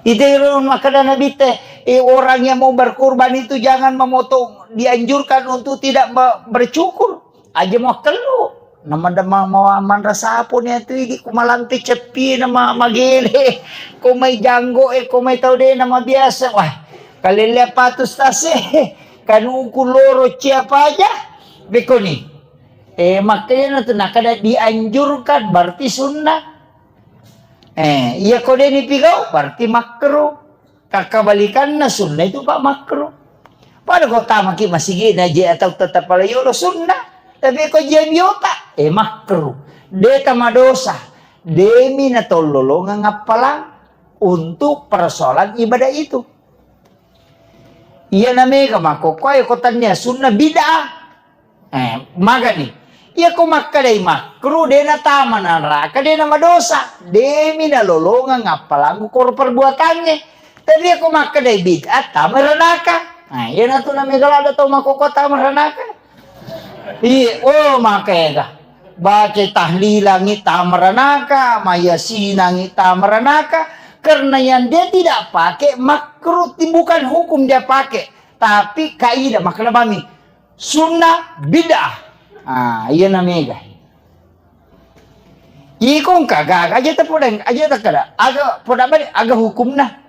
Itu iro makkeda Nabitte, eh, orang yang mau berkurban itu jangan memotong, dianjurkan untuk tidak me-, bercukur. Aja muakkellu. Namadama-, ma-, manra sapuni atu idi ku malampe ceppi na ma-, magele. Ko mai janggo e, ko mai tau de na mabiasa. Wah, kalelle apa tu stase? Kanuku loro ciapa aja. Bekoni. Eh, makanya na tu nakada dianjurkan, berarti sunnah. Eh, iya ko de nipigau, berarti makruh. Kakkabalikanna sunnah itu, Pak, makruh. Pada ko tamaki masigi na je atau tetap pala yolo sunnah. Tapi ko je biota, eh, makruh. De tamadosa. Demi na tollolongang appalang untuk persoalan ibadah itu. Iya na mega makkokkoe ko tannia sunnah bid'ah. Eh, magani. Iya ko makkedai makruh, de natama naraka, de namadosa. Demi nalolongang appalang koro perbuatangnge. Tapi iya ko makkedai bid'ah, tama ranaka. Nah, iya natu na mega ladda tau makkokkoe tama ranaka. Iya, oh, makega. Baca tahlilangi tamaranaka, mayasinangi tamaranaka, karena yang dia tidak pakai makruh, bukan hukum dia pakai, tapi kaidah, makna bami sunnah bid'ah. Ah, iya na mega. Iko engka gaga aja ta podang, aja ta kada. Aga poda bani, aga hukumna.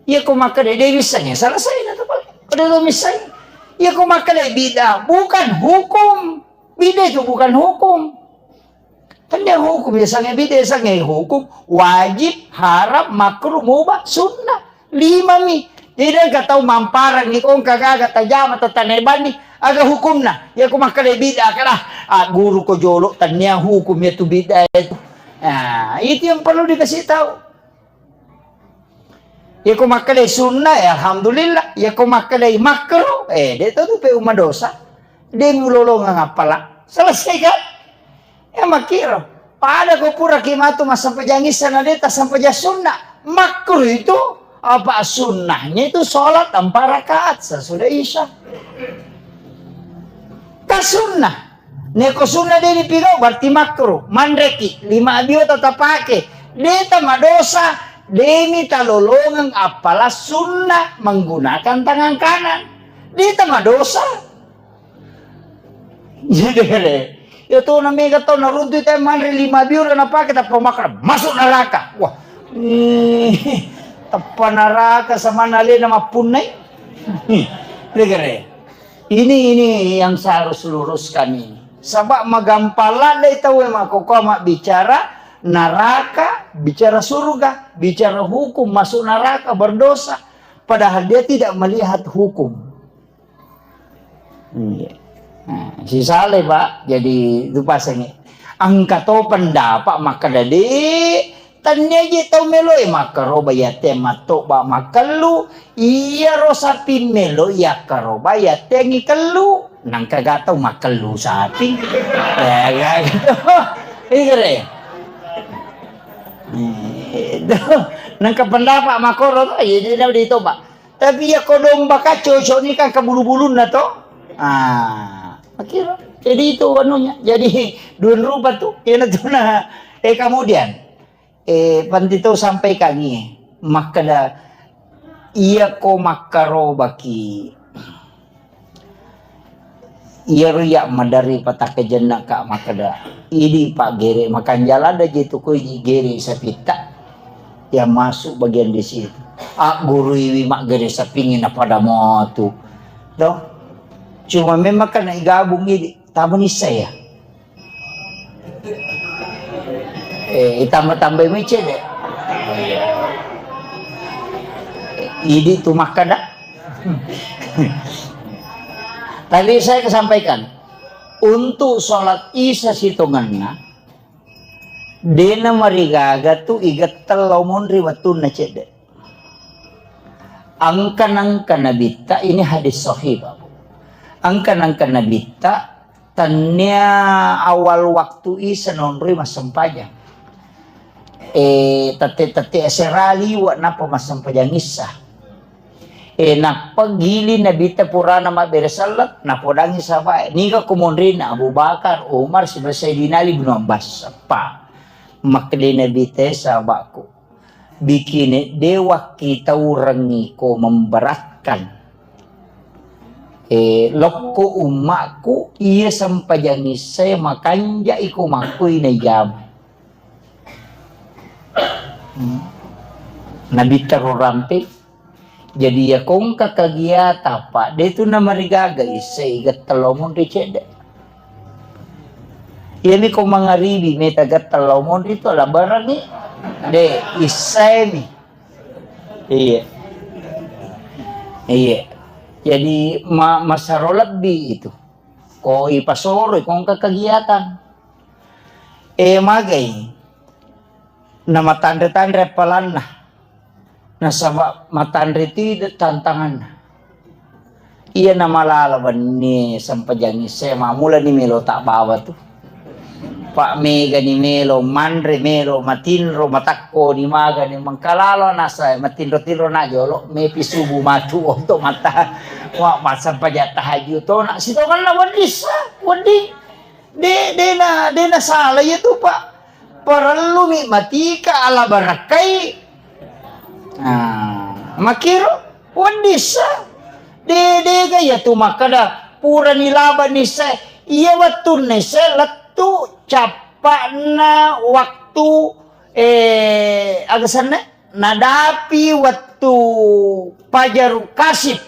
Iya ko makkeda de missengnge, selesai na tu pale. Pada tu missengnge. Iya ko makkeda bid'ah, bukan hukum. Bid'ah itu bukan hukum. Kan dia hukum, ya sange bid'ah, sange hukum, wajib, haram, makruh, mubah, sunnah. Lima mi. Jadi engka tau mamparang ni, ko engka gaga tajama tatane bani, aga hukumna. Iya ko makkeda bid'ah, kada, ah, guru ko jolo, tania hukum ya tu bid'ah itu. Nah, itu yang perlu dikasih tahu. Iya ko makkedai sunnah, ya alhamdulillah. Iya ko makkedai makruh, eh, de to tu pe umadosa. De mulolongang appala. Selesai kan? Ya makkiro. Pada ko pura ki matu massempajang isya na de tassempajang sunnah. Makruh itu apa sunnahnya itu sholat empat rakaat sesudah isya. Kan sunnah. Neko sunnah de nipigau, berarti makruh. Manreki, lima abiota tapake. De tamadosa, demi talolongeng appala sunnah menggunakan tangan kanan. De tamadosa. Jadi, ya tu na mega tau naruntu te manre lima abiota napake tappa makkeda, masuk neraka. Wah. Ih, tappa neraka samana alena mappunnai. Ih, degere. Ini, ini yang saya harus luruskan ini. Sebab magampang ladde tau e makkokkoe mabbicara neraka, bicara surga, bicara hukum masuk neraka, berdosa. Padahal dia tidak melihat hukum. Iya. Nah, si Saleh, Pak, jadi itu pasangi. Engka to pendapat makkeda de, tania je tau melo e makkaroba yate mattoba makkellu, iyaro sapi melo yakkaroba yate ngikellu, nangka ga tau makkellu sapi. Ya, ga gitu. Iya, re. Itu. Nangka pendapat makoro to, iya, dia udah ditoba. Tapi iya ko domba ka cocok ni kan ke bulu-bulunna to. Ah, makiro. Jadi itu anunya. Jadi dua rupa tu. Iya na tu na. Eh, kemudian, eh, panti to sampaikan ni. Makkeda iya ko makkarobaki. Iyaro iya maderri patakkajenna ka makkeda, idi Pak gere makanjala da je tu ko idi gere sapitta yang masuk bagian di situ. Agguruiwi maggere sapingi na pada motu. Do. Cuma memang kan igabung idi, tamani saya. Eh, itambah-tambah mecce de. Idi tu makkeda. Tadi saya sampaikan, untuk sholat isya sitongenna, dena marigaga tu igettel lao monri wettunna cedde. Angka-angka nabitta, ini hadis sahih, Bapak. Angka-angka nabitta, Tennia awal waktu Isa naonroi massempajang. Eh, tette-tette asera liwe' nappa massempajang Isa. Eh, nappa gili Nabitta purana mabbere selleng, napodangi sahabae, "Niga ko monrina Abu Bakar, Umar, sibawa Sayyidina Ali bin Abbas?" Eppa. Makkeda Nabitta, "Eh, sahabatku, bikine de wakkitaurengngi ko memberatkan. Eh, lokko ummakku, iya sempajang Issae makanjai ko makkoi naijama." Hmm. Nabitta ro rampe. Jadi, iya ko engka kegiatan, Pak, de tu namarigaga Issae, gatteng lao monri cedde. Iyami ko mangaribi meta gatteng lao monri tu, alabarangi, de, Issaemi. Iya. Iya. Jadi, ma-, masaro lebbi itu. Ko ipasoroi, ko engka kegiatan. Eh, magai. Namatanre-tanre appalanna. Nasaba matanre tide tantanganna. Iya namalala wenni sempajang Issae, mamulani melo tabbawa tu. Pak, megani melo manre, melo matinro, matakkoni magani mengkalalo nasa matinro-tinro na jolo, mepi subuh matu onto mata. Wa, massempajang tahajud tona. Sitongenna wedding sa, wedding. De, de na, de na salah iya tu, Pak. Parellumi matika ala barakkai. Nah, makkiro wedding sa. De, de ga iya tu makkeda purani laba ni se. Iya wettunna se lettu cappa'na waktu, eh, aga senna? Nadapi wettu pajaru kasip.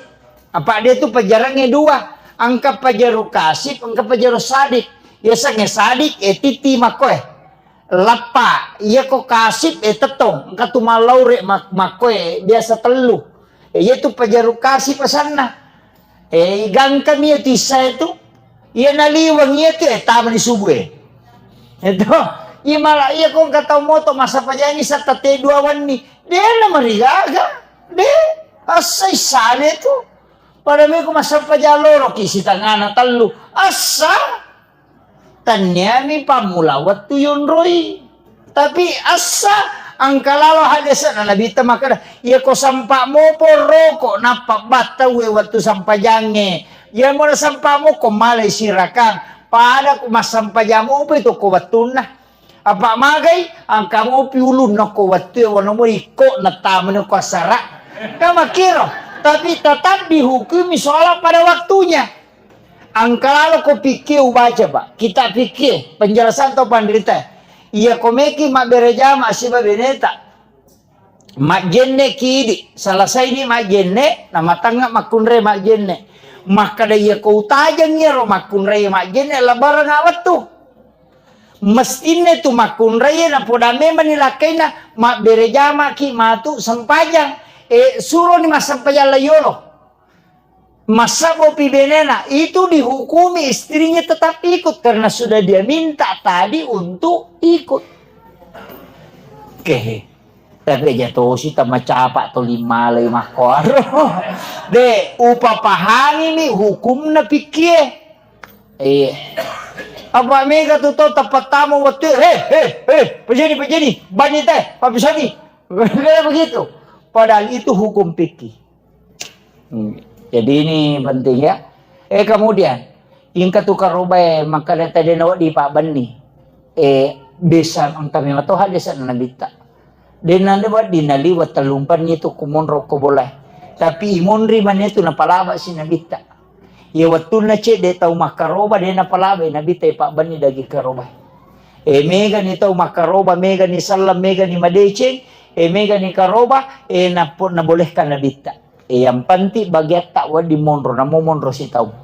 Apa de tu pajarangnge dua, engka pajaru kasip, engka pajaru sadik. Yasengnge sadik, eh, titi makkoe. Lappa, iya ko kasip, eh, tettong, engka tu mallaure mak-, makkoe biasa tellu. Eh, iya tu pajaru kasip asanna. Eh, igangkami iya tu Issae tu. Iya naliweng iya tu, eh, tamani subuh, eh. Itu, iya mala, iya ko engka tau moto massampajangi satta te dua wenni. De na marigaga. De, assa Issane tu. Pada meko massampajang loroki sitangana tellu. Assa. Tanniami pammula wettu yonroi. Tapi assa engka lalo haddese'na Nabitta makkeda, iya ko sampa mopo roko nappa battaue wettu sampajangnge. Iya mo nasampa moko malai sirakang. Pada ku massampajang mopo itu ko wettunna. Apa magai, engka mopi ulunna ko wettu e, wano mo ikko nattamani ko assara. Kan makkiro, tapi tetap dihukumi sholat pada waktunya. Engka lalo ko fikih ubaca, Pak. Kitab fikih, penjelasan to panrita. Iya ko meki mabbere jama siba beneta. Majjenne ki idi, selesai ni majjenne, namatangnga makkunrai majjenne. Makkeda iya ko utajeng iyaro makkunrai majjenne, lebaran wettu. Mestinna tu makkunraie napoda memang ni lakkainna, mabbere jamaki matu sempajang. Eh, suroni massempajang laiyolo. Massabbopi benena, itu dihukumi istrinya tetap ikut karena sudah dia minta tadi untuk ikut. Oke. Tapi aja tosi tamacapa to limalai makkoaro. De, upapahangimi hukumna pikkie. Iya. Apa mega tu tau tappattama wettu, "He, he, he, pajani, pajani, bani teh, papisani." Kayak begitu. Padahal itu hukum fikih. Hmm. Jadi ini penting ya. Eh, kemudian, ingka tu karobae, maka data dena wadi Pak Benni. Eh, bisa engka memang toha desa Nabitta. Dena de wadi naliwa tellumpanni tu kumonro ko boleh. Tapi imonri mane tu napalaba si Nabitta. Iya wettunna cedde tau makkaroba, de napalabai Nabitta, eh, pabbenni daging karoba. Eh, megani tau makkaroba, megani selleng, megani madeceng, eh, megani karoba, eh, napo-, nabolehkan Nabitta. Eh, yang penting bagiatta wedding monro, namo monro sitau.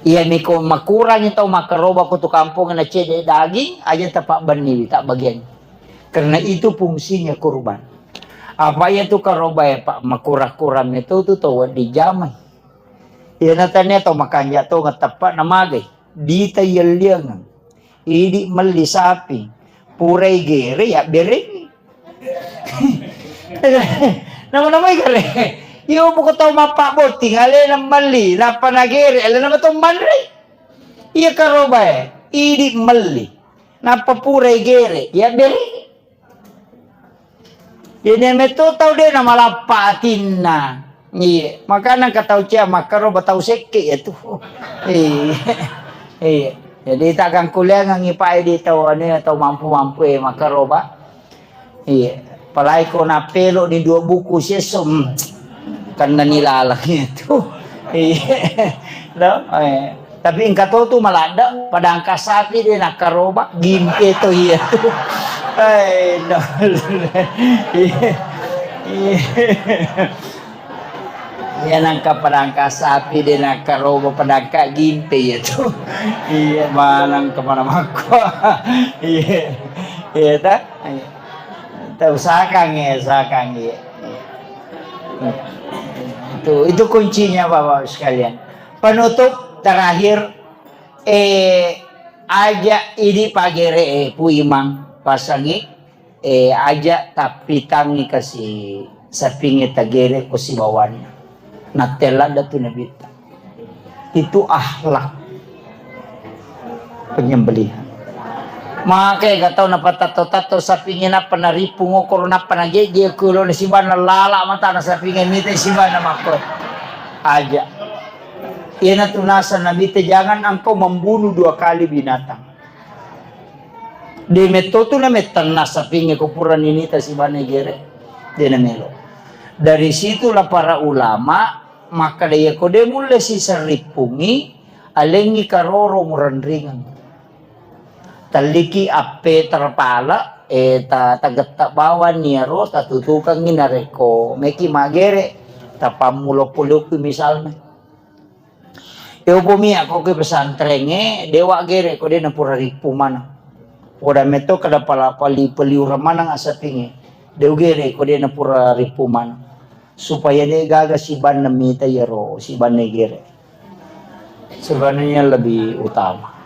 Iya miko makurangi tau makkaroba ko tu kampong na cedde daging, aja tapabbenni ta bagian. Karena itu fungsinya kurban. Apa iya tu karoba ya, Pak, makurang-kurang itu tu tau wedding jamai. Iyana tania tau makanja tongeng teppa na magai. Dita yelliangeng. Idi melli sapi. Purai gere ya bereng. Nama-namai gere. Iyo buku tau mappa botting alena melli. Nappa na gere alena mato manrei. Iya karobae, idi melli. Nappa pura igere, ya bere. Jadi metto tau de namalappa atinna. Iya, makana engka tau cia makkaroba tau sekke ya tu. Iya. Iya. Jadi tak gangkuliangan ipae di tau anu ya, tau mampu-mampu e makkaroba. Iya. Apalagi ko napelo di dua buku siesso, hmm, kennani laleng itu. Iya. No? Eh. Tapi engka to tu maladde, padangka sapi de nakkaroba, gimpe to iya tu. Eh, no. Iya. Iya. Iya, nangka padangka sapi de nakkaroba padangka gimpe iya tu. Iya, manang kemana makko. Iya. Iya ta? Iya. Usahakan ya, usahakan ya. Itu, itu kuncinya Bapak Ibu sekalian. Penutup terakhir, eh, aja idi pagere, eh, Pu Imang pasangi, eh, aja tappitangi kasi sapinge tagere ko sibawanna. Nattella datu nabitta. Itu akhlak penyembelihan. Maka ega tau napatatto-tatto sapinge nappa narippu ngokoro nappa najeje kulo na sibanna lala matana sapinge mita sibanna makko. Aja. Iyanatu nasa Nabitta, jangan engkau membunuh dua kali binatang. De metto tu na mettenna sapinge ko pura ninita sibanna gere. De namelo. Dari situlah para ulama makkeda, iyako de mulle siserrippungi, alengngi karoro murenringeng. Telliki appe terpale, eh, ta-, tagetta bawang iyaro, tatutukengngi narekko meki magere, tapammulo-pulokki misalna. E, upomi akko ke pesantrengnge, dewa gere ko de napura rippu maneng. Poda metto kada pala-, pali-, peliureng maneng asapingnge. De ugere ko de napura rippu maneng. Supaya de gaga sibanna mita iyaro, sibanna gere. Sebenarnya lebih utama.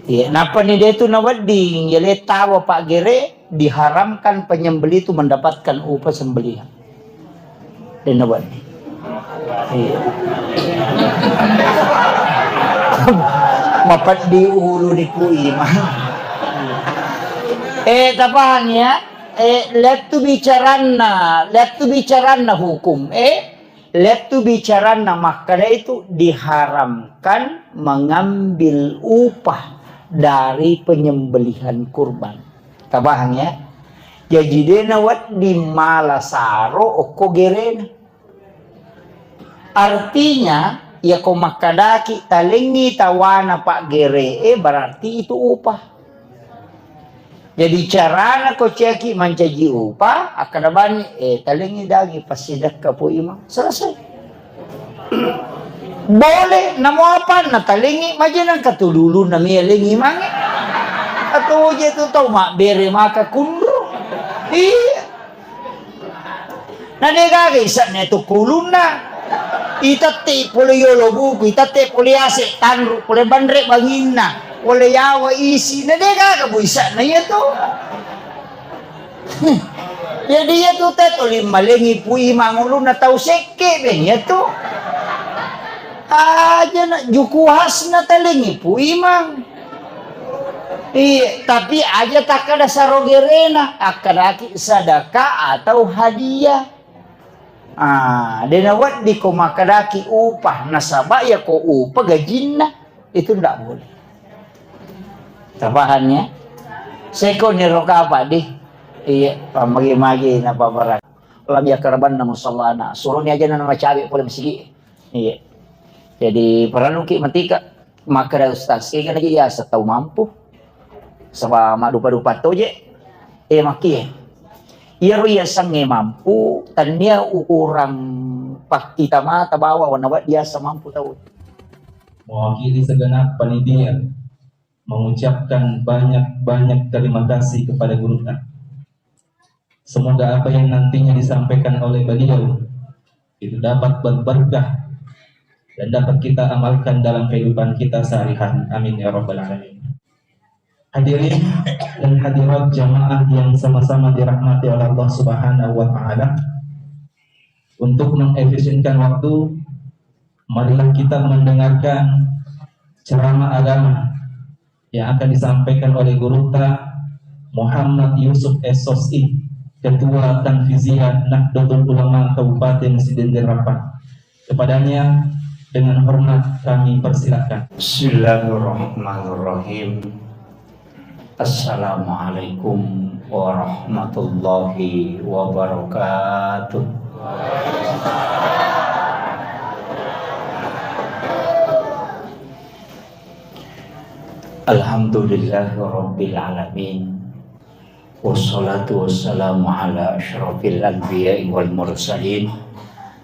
Iya, nappa ni de tu nawedding, ya le tawa pak gere, diharamkan penyembelih itu mendapatkan upah sembelihan. Dena bani. Iya. Mapeddi ulu di Pu Imang. Eh, tapahang ya? Eh, lettu bicaranna, lettu bicaranna hukum. Eh, lettu bicaranna makkada itu diharamkan mengambil upah dari penyembelihan kurban. Tapahang ya? Jaji dena wedding mala saro okko gerena. Artinya, yako makkadaki talengngi tawana pak gere e, berarti itu upah. Jadi carana ko ciaki mancaji upah, akkada bani, eh, talengngi dagi passidekka Pu Imang. Selesai. Boleh, namo apa na talengngi, majenang katululu nami alengngi mange. Atau je tu tau mabbere maka kunru. Iya. Na de gaga ise'na tu kulunna. Itette pole yolo buku, itette pole ase tanru, pole banre banginna, pole yawa isi. Na de gaga bu ise'na iya tu. Jadi iya tu te tuli malengi Pu Imang ulunna tau sekke ben iya tu. Aja na juku hasna talengi Pu Imang. Iya, tapi aja takkada saro gerena, akkadaki sedekah atau hadiah. Ah, dena wedding ko makkadaki upah, nasaba iya ko upah gajinna, itu ndak boleh. Tapahang ya? Seko ni roka apa di? Iya, pamagi-magi na pabarak. Lam yakarabanna musallana. Suruni aja na macabe pole masigi. Iya. Jadi, parelluki matika. Makkeda ustaz, kega naja iyaseng tau mampu. Saba maddupa-dupa toje. Eh, makkie. Iyaro iyasengnge mampu, tania ukurang pakkita mata bawa wana wedding iyaseng mampu tau. Mewakili segenap panitia mengucapkan banyak-banyak terima kasih kepada guru kami. Semoga apa yang nantinya disampaikan oleh beliau itu dapat berberkah dan dapat kita amalkan dalam kehidupan kita sehari-hari. Amin ya rabbal alamin. Hadirin dan hadirat jamaah yang sama-sama dirahmati oleh Allah Subhanahu wa taala, untuk mengefisienkan waktu, marilah kita mendengarkan ceramah agama yang akan disampaikan oleh gurutta Muhammad Yusuf S.Sosi, Ketua Tanfiziyah Nahdlatul Ulama Kabupaten Sidendil Rappang. Kepadanya dengan hormat kami persilakan. Bismillahirrahmanirrahim. Assalamualaikum warahmatullahi wabarakatuh. Alhamdulillahirabbil alamin. Wassalatu wassalamu ala asyrafil anbiya'i wal mursalin,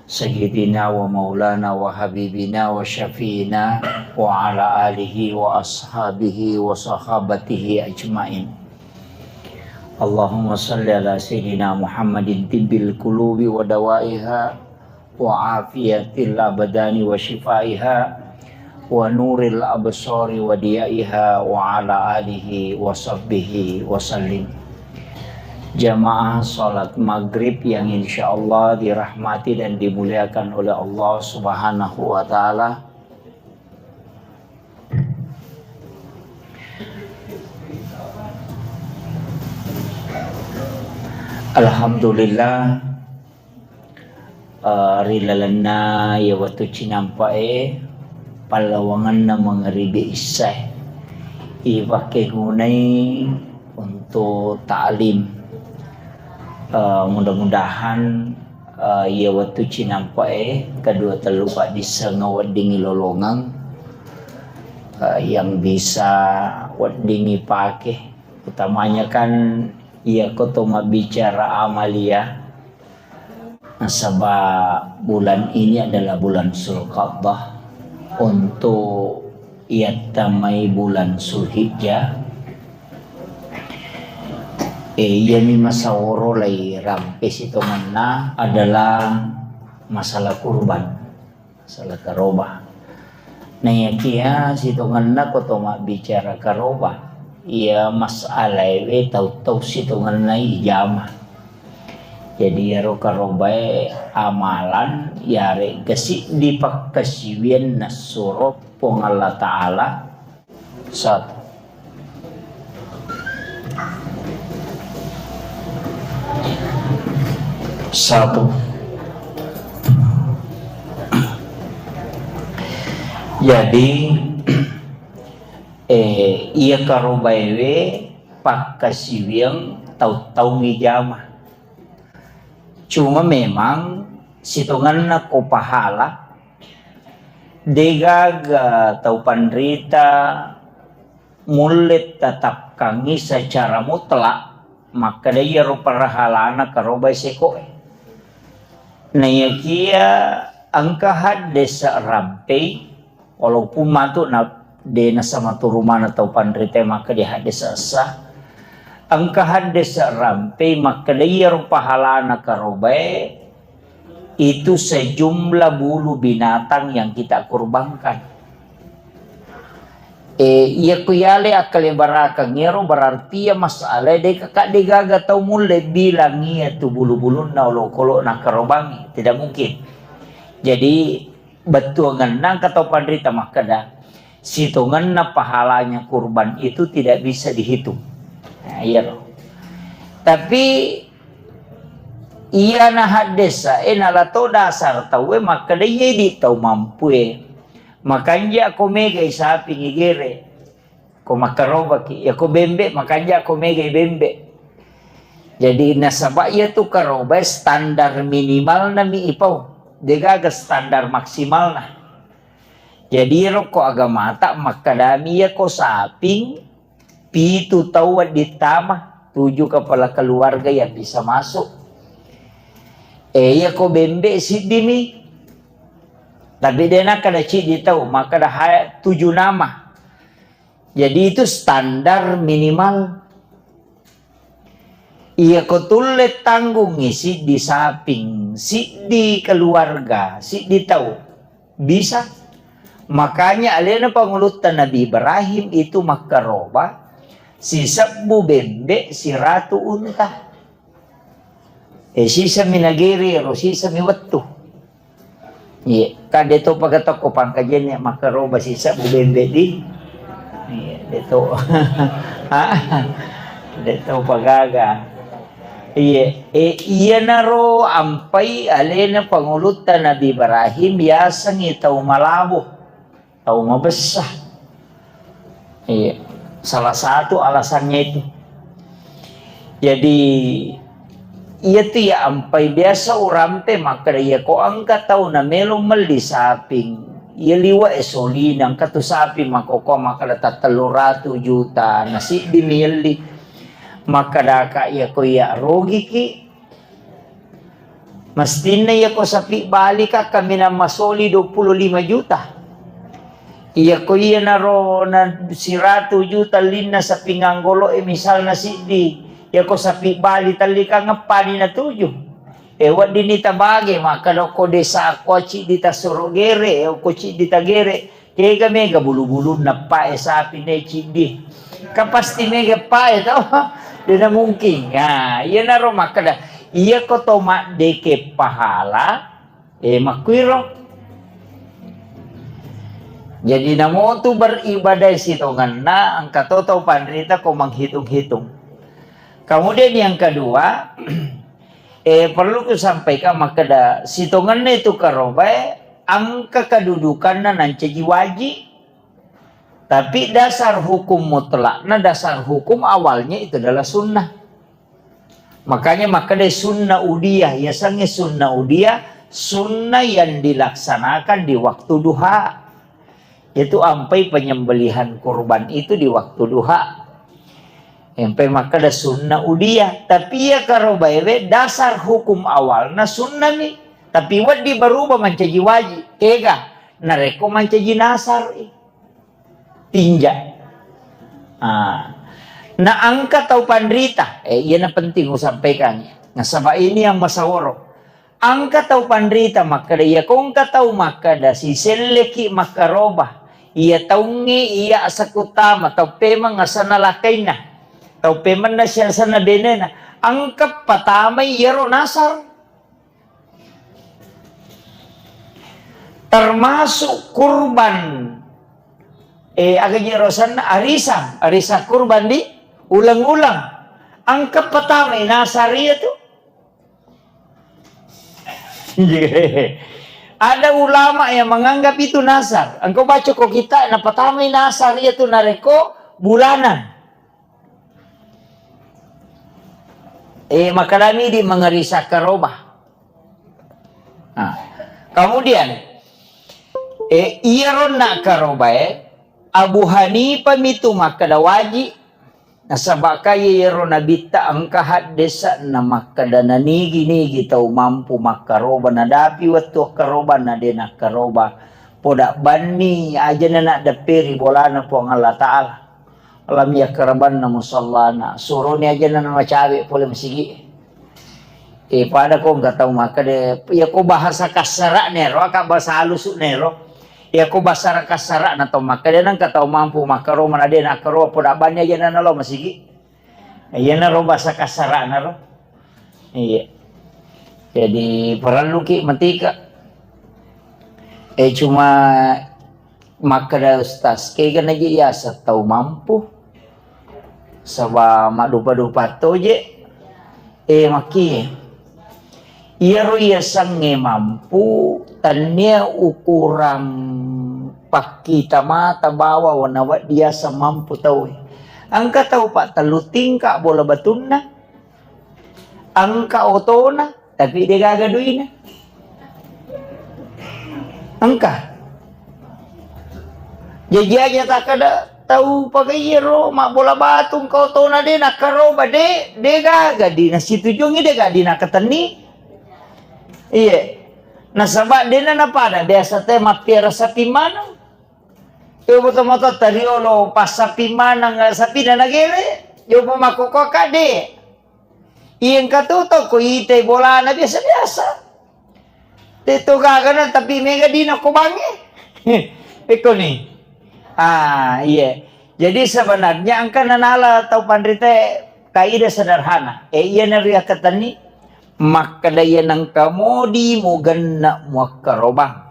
sayyidina wa maulana wa habibina wa syafi'ina wa ala alihi wa ashabihi wa sahabatihi ajmain. Allahumma salli ala sayyidina Muhammadin tibbil qulubi wa dawaiha wa afiyatil abdani wa syifaiha wa nuril absari wa diyaiha wa ala alihi wa sahbihi wa sallim. Jamaah salat maghrib yang insyaallah dirahmati dan dimuliakan oleh Allah Subhanahu wa Ta'ala. Alhamdulillah, eh, ri lalenna iya wettu cinampa'e, pallawangenna mangaribi issae, ipakkegunai untuk ta'lim. Eh, mudah-mudahan, eh, iya wettu cinampa'e kedua tellu paddisseng weddingngi lolongeng, eh, yang bisa weddingngi pake. Utamanya kan iya ko to mabbicara amalia, nasaba bulan ini adalah bulan Zulqa'dah untuk iyattamai bulan Zulhijjah. Eh, iyami masaworo lai rampe sitongenna adalah masalah kurban, masalah karoba. Naiyakia sitongenna ko to mabbicara karoba, iya masalaewe tau-tau sitongenna ijama. Jadi iyaro karobae amalan yarega siddi pakkasiwiang nassuro Puang Allah Ta'ala. Satu. Satu. Jadi, eh, iya karobaewe pakkasiwiang tau-tau ijama. Cuma memang sitongenna ko pahala, degaga tau panrita mulle tatapkangngi secara mutlak makkeda iyaro pahalana karobai sekoe. Naiyakia engka haddese rampei, walaupun matu na de nasamaturu maneng tau panrita makkeda haddese essa, engka haddese rampei makkeda iyaro pahalana karobae itu sejumlah bulu binatang yang kita kurbankan. Eh, iya ku yale akkalebarakang iyaro berarti iya masalah de kakak de gaga tau mulle bilang iya tu bulu-bulunna olokolo nakarobangi. Tidak mungkin. Jadi bettuangenna engka tau panrita makkeda, sitongenna pahalanya kurban itu tidak bisa dihitung. Nah, iya loh. Tapi iyana haddesa e nala to dasar tauwe makkeda iya idi tau mampue. Makanja ko megai sapi ngigere. Ko makkarobaki, iya ko bembe makanja ko megai bembe. Jadi nasaba iya tu karoba standar minimalna mi ipau. Degaga standar maksimalna. Jadi iyaro ko agamata makkedami iya ko saping pitu tau wedding tama, tujuh kepala keluarga yang bisa masuk. Eh, iya ko bembe siddimi. Tapi de nakkeda ciddi tau, makkeda ha-, tujuh nama. Jadi itu standar minimal. Iya ko tulle tanggungngi siddi saping, siddi keluarga, siddi tau. Bisa. Makanya alena pangulutta Nabi Ibrahim itu makkaroba sisebbu bembe siratu unta. Eh, sisami nagere ro, sisami wettu. Iya, kan de' to paga tokko pangkajenna makkaroba sisebbu bembe di. Iya, de' to. Ha? De' to pagaga. Iya, e, iyanaro ampai alena pangulutta Nabi Ibrahim yasengngi tau malabo, tau mabessa. Iya, salah satu alasannya itu. Jadi, iyatu iya ampai biasa urampe makkeda, iya ko engka tau namelo melli saping, iya liwa e solina, engka tu saping makkokkoe makkeda tattellu ratu juta, na siddi mi yelli. Makkedaka iya ko iya rogiki, Mestinna iyako sapi balika kaminang masoli dua puluh lima juta. Iyako iyanaro na siratu juta linna sapi nganggolo'e misalna siddi, iyako sapi bali tallikang eppani natuju. E, weddinni tabage, makkeda ko desa ko ciddi tasuro gere, e, ko ciddi tagere. Kega mega bulu-bulunna pae sapi ne ciddi. Kan pasti mega pae tau. Dena mungkin. Nah, iyanaro makkeda, iyako to maddeke pahala, e, makkuiro. Jadi namotu beribadah sitongenna, engka to tau panrita ko menghitung-hitung. Kemudian yang kedua, e, perlu kusampaikan makkeda, sitongenna itu karobae, engka kedudukanna nancaji wajib. Tapi dasar hukum mutlakna, dasar hukum awalnya itu adalah sunnah. Makanya makkeda sunnah udiyah, yasengnge sunnah udiyah, sunnah yang dilaksanakan di waktu duha. Itu ampai penyembelihan kurban itu di waktu duha. Ampai makkeda sunnah udiyah, tapi iya karobaewe dasar hukum awalna sunnah mi. Tapi wedding berubah mancaji wajib. Kega? Narekko mancaji nasar i. Tinja. Ah. Na engka tau panrita, eh, iyana penting usampaikan. Nasaba ini yang masaworo. Engka tau panrita makkeda, iya ko engka tau makkeda, siselleki makkaroba. Iya taungnge iya asakutama, tau pemeng asanna lakainna. Tau pemenna siasanna benena. Engka patamai iyaro nasar. Termasuk kurban, eh, aga je rosanna arisan, arisan kurban di uleng-uleng. Engka patamai nasar iya tu. Ada ulama yang menganggap itu nasar. Engkau baca ko kita, napatamai nasar iya tu narekko bulanan. Eh, makkedami di mengeri sakkaroba. Nah, kemudian, eh, iyaro nakkarobae, Abu Hanifah mitu makkeda wajib, nasaba kaya iyaro nabitta engka haddesa na makkeda nanigi-nigi tau mampu makkaroba, nadapi wettu akkaroba, na de nakkaroba. Poda banni aja na naddepperi bolana Puang Allah Ta'ala. Lam yakrabanna musallana, suroni aja na macawe pole masigi. Eh, pada ko engka tau makkeda, iya ko bahasa kassara nero, aka bahasa halus nero. Iya ko bahasa kassara na tau makkeda, nengka tau mampu makkaro mana de nakkaro poda banni aja na nalo masigi. Iya naro bahasa kassara naro. Iya. Jadi parelluki matika. Eh, cuma makkeda ustaz, kega naji yaseng tau mampu. Saba maddupa-dupa toje. Eh, makkie. Iyaro yasengnge mampu, tennia ukurang pakkita mata bawa wana wedding yaseng mampu tauwe. Engka tau pattellu tingka bola batunna. Engka otona, tapi de gaga duina. Engka. Jaji aja takkeda tau pagaiyaro mabbola batu engka otona de nakkaroba de, de gaga di nasitujuangi de gaga di nakatenni. Iye. Nasaba dena napada biasa te mappiara sapi maneng. Iyo, moto-moto tariolo, passapi maneng, sapina nagere, jopo makkokkoe kadde. Iya engka tu tau ko itai bolana biasa-biasa. Te to gagana tapi mega dina ko bangnge. Pekko ni. Ah, iya. Jadi sebenarnya engka nanala tau panrita kaidah sederhana. Eh, iya nariakkatenni makkeda iya nengka modi mugenna muakkarobang.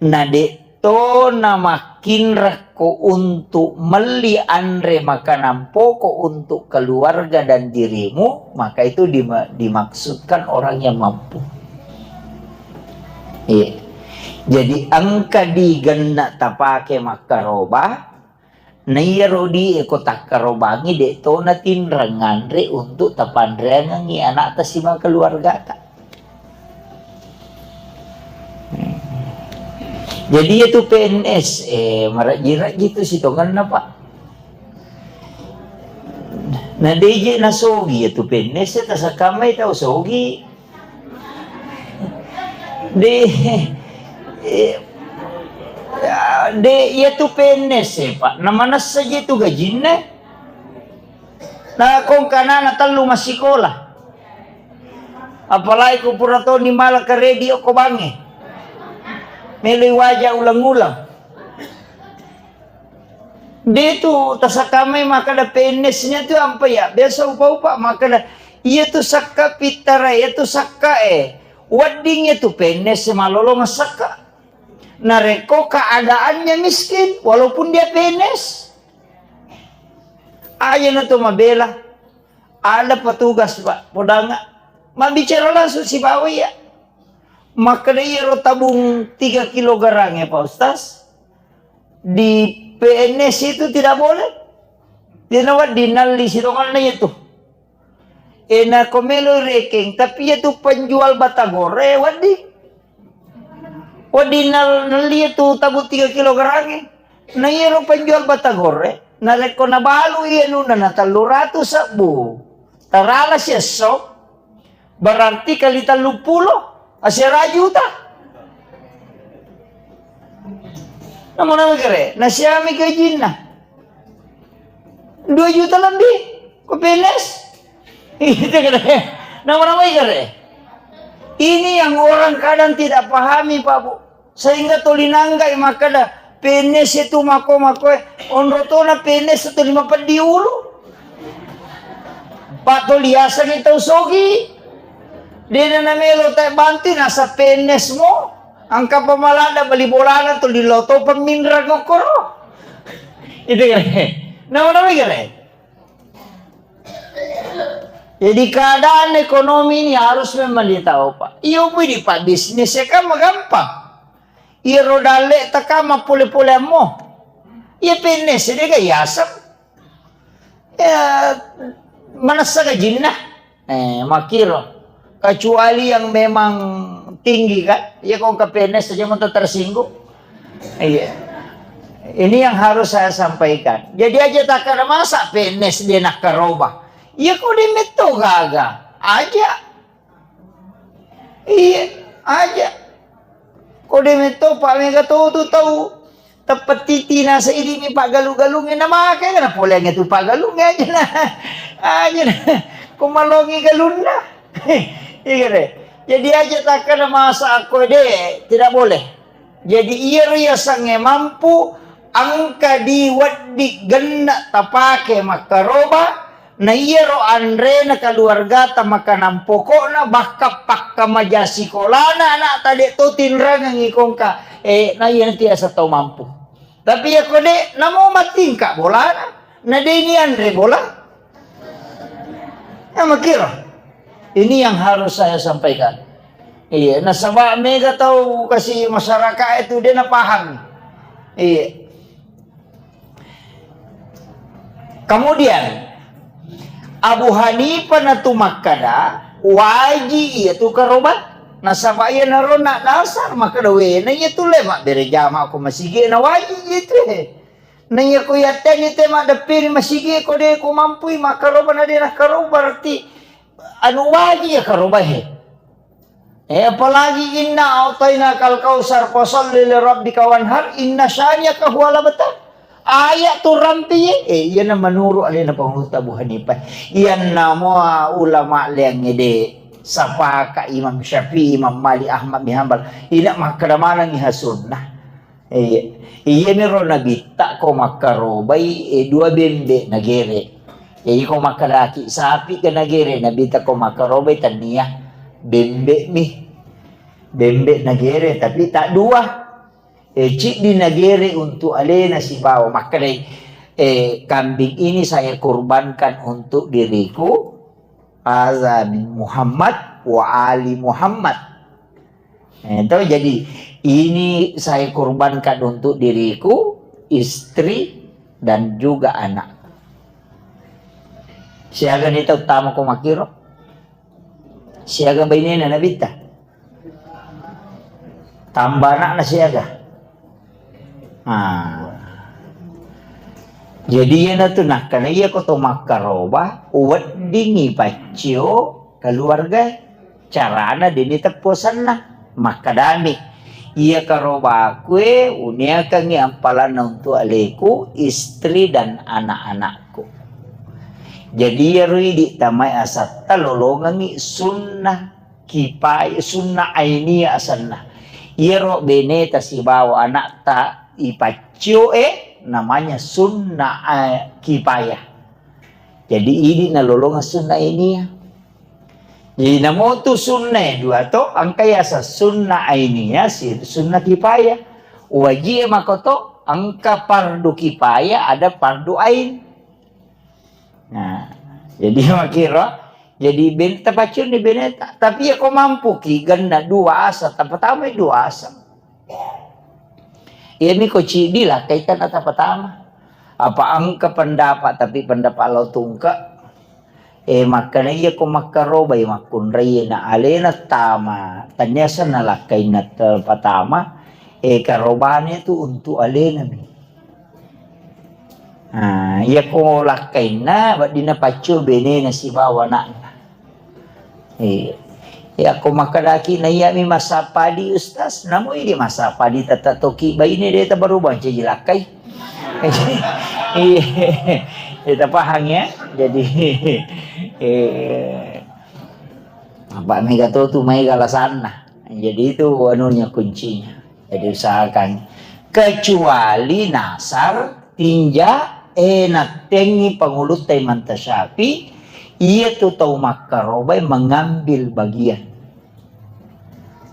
Na de' to namakkinrakko untuk melli anre makanan pokok untuk keluarga dan dirimu, maka itu dima-, dimaksudkan orang yang mampu. Iya. Jadi engka di genna tapake makkaroba, na iyaro di e ko takkarobangi de' to natinreng nganre untuk tapanreangengi anakta sibawa keluargata. Jadi iyatu P N S, eh, marejji-rejji tu sitongenna, Pak. Na de' je nasogi iyatu P N S, tasakkamai tau sogi. De', eh, ya, de', iyatu P N S e, Pak. Na manessa je tu gajinna. Na kongka anana tellu massikola. Apalagi ku pura toni mala karedi okko bangnge. Meloi waja ulang-ulang. De' tu tasakkamai makkeda P N S-nya tu ampa iya. Biasa upa-upa makkeda, iyatu sakka pittara, iyatu sakka e. Wedding iyatu P N S malolo massakka. Narekko keadaannya miskin, walaupun dia P N S. Aja na to mabela. Ada petugas, Pak, podanga. Mabbicara langsung sibawa iya. Makkeda iyaro tabung tiga kilogram ya, Pak Ustaz. Di P N S itu tidak boleh. Dia nawa dinalli sitonganna itu. E, nako melo rekeng, tapi iyatu penjual batagore, wedding. Wedding nal-, nelli iyatu tabung tiga kilogram e. Na iyaro penjual batagore, narekko nabalu iya nuna na tellu ratu sebbu, tarala siesso, berarti kali telluppulo, asera juta. Nama-nama kere, nasiami gajinna. Dua juta lebih, ko P N S. Itu kere. Nama-nama kere. Ini yang orang kadang tidak pahami, Pak Bu. Sehingga tuli nanggai makkeda, P N S itu mako-mako, eh, onro tona P N S tu lima peddi ulu. Pak tuli asang itu sogi. Dena namelo tak bantu nasa P N S mo. Angka pemalada beli bolana tuli loto peminra ngokoro. Itu kere. Nama-nama kere. Jadi keadaan ekonomi ini harus memang ditahu, Pak. Iyo pun di Pak bisnis ya kan gampang. Iya roda le taka mappole-pole ammo. Iya P N S de ga yaseng. Ya, manessa gajinna. Eh, makkiro. Kecuali yang memang tinggi kan. Iya kok ke P N S saja mau tersinggung. Iya. Ini yang harus saya sampaikan. Jadi aja tak ada masa P N S dia nak karoba. Iya kok dia metto gaga. Aja. Iya, aja. Kode metto pa mega to tu tau teppetiti nasa idimi paggalu-galungnge namake na poleangnge tu paggalungnge aja na. Aja na. Ko malongi galunna. Iya deh. Jadi aja takkana masa akko de, tidak boleh. Jadi iyaro yasengnge mampu engka di wedding genna tapake makkaroba, na iyaro anrena keluargata makanan pokokna, bahkan pakkamaja sikolana anakta de to tinrangengi kongka, eh, na iya nanti asa tau mampu. Tapi yakko de, namo mattingka bolana, na de ni anre bola. Ya, makkiro. Ini yang harus saya sampaikan. Iya, nasaba mega tau kasi masyarakat itu dia na paham. Iya. Kemudian, Abu Hanifah natu makkada, waji iya tu karoba. Nasaba iya narona dasar makkada wena iya tu le mabbere jama ko masigi na waji iya tu. Naiya ko yatteni te maddeppiri masigi ko de ko mampui makkaroba na de nakkaroba, berarti anu waji ya karoba he. Eh, apalagi inna a'tainakal kautsar fasalli li rabbika wanhar inna syani'aka huwal abtar. Ayat tu rampi ye. Eh, iyana menurut alena panguluta Abu Hanifah. Iyanna mua ulama leang ede. Sapaka Imam Syafi'i, Imam Malik, Ahmad bin Hanbal. Ina makkada manengi ha sunnah. Iya. Iyaniro nabitta ko makkarobai, eh, dua bembe nagere. Jadi ko makkadaki sapi ke nagere, nabitta ko makkarobai tania bembe mi. Bembe nagere, tapi tak dua. Eh, ciddi nagere untuk alena sibawa makkedai, eh, kambing ini saya kurbankan untuk diriku, hadza min Muhammad wa ali Muhammad. Eh, to, jadi, ini saya kurbankan untuk diriku, istri, dan juga anak. Siaga ni tau tama ko makkiro? Siaga bainena Nabitta? Tamba anakna siaga? Ah. Jadi, iyanatu nakkeda iya ko to makkaroba, weddingngi paccio keluarga. Carana deni teppu asenna. Makkedami, iya karobaku e uniakangngi ampalanna untuk aleku, istri dan anak-anakku. Jadi, iyaro idi tamae asatta lolongengngi sunnah kipaya, sunnah ainiyah asenna. Iyaro beneta sibawa anakta ipaccio e namanya sunnah, eh, kipaya. Jadi, idi nalolongeng sunnah ainiyah. Jadi, namotu sunnah e dua to, engka yaseng sunnah ainiyah, si sunnah kipaya. Wajib e makoto, engka fardu kipaya, ada fardu ain. Nah, jadi makkiro, jadi ben-, tapaccioni beneta. Tapi iya ko mampuki genna dua asa, tapatamai dua asa. Iyami ko ciddi lakkai tanna tapatama. Apa engka pendapat, tapi pendapat lao tungke. Eh, makkeda iya ko makkarobai makkunrai na alena tama, tania senna lakkainna tapatama, eh, karobana tu untuk alenami. Nah, iya ko lakkainna, weddinna paccio benena sibawa anakna. Iya. Iya ko makkedaki na iyami massapadi, Ustaz, namo idi massapadi tette toki baine de tabarubang caji lakkai. Iya. Kita paham ya. Jadi, eh, apa mega to tu mai galasanna. Jadi itu anunya kuncinya. Jadi usahakan. Kecuali nasar, tinja, eh, nattengi pangulutta Imam Syafi'i, iya tu tau makkarobai mengambil bagian.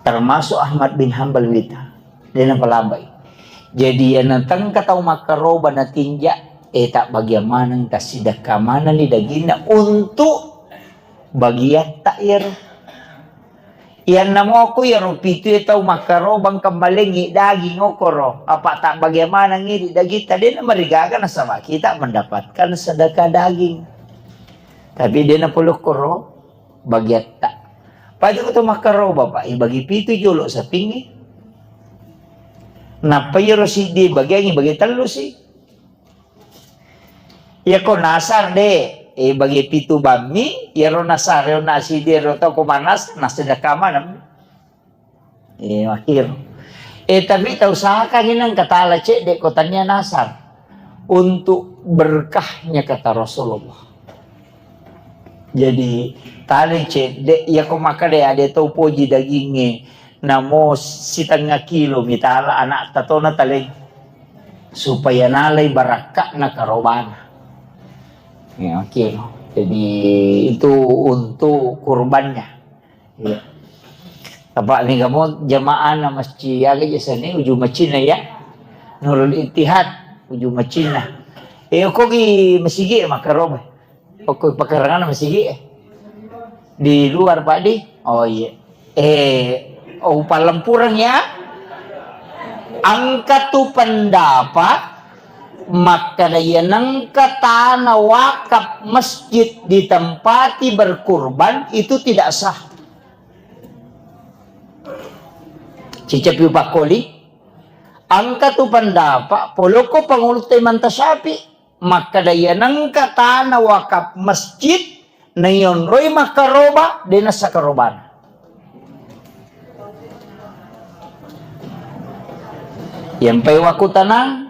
Termasuk Ahmad bin Hambal wita. Dia napalambai. Jadi, iya natengka tau makkaroba natinja, eh, tak bagian maneng, tak sidekka maneng ni dagingna untuk bagiatta iyaro. Iyanna moko iyaro pitu e tau makkarobang kembalengngi daging okoro, apa tak bagian maneng iri dagitta, de namarigaga nasaba kita mendapatkan sedekah daging. Tapi de napolokkoro bagiatta. Pada ko to makkaroba, Pak, ibagi pitu jolo sapingngi. Nappa iyaro siddi bagiangngi bagi tellu si. Iya ko nasar de, eh, bagi pitu bammi, iyaro nasar, iyaro nasi de ro to ko manas, nasi dakama nam. Eh, akhir. Eh, tapi tau usahakan ini engka tala cedde ko tania nasar. Untuk berkahnya kata Rasulullah. Jadi, tale cedde, iya ko makkeda ade tau poji dagingnge, namo sitengnga kilo mitala anakta to nataleng, supaya nalai barakka'na karobana. Ya, oke. Jadi, itu untuk kurbannya. Iya. Apa mega mo jamaah na masjid aga je seni uju macinna ya. Nurul Ittihad uju macinna. Eh, ko gi masigi makkaroba. Okko pakarangan masigi, eh. Di luar, Pak, di? Oh, iya. Eh, oh, Palempureng, ya? Engka tu pendapat, makkeda iya nengka tanah wakaf masjid ditempati berkurban, itu tidak sah. Cicca piu pakkoli, engka tu pendapat, polokko pangulutta Imam Syafi'i, makkeda iya nengka tanah wakaf masjid, naionroi makkaroba, de nassa karobana. Yampai wakku tanang.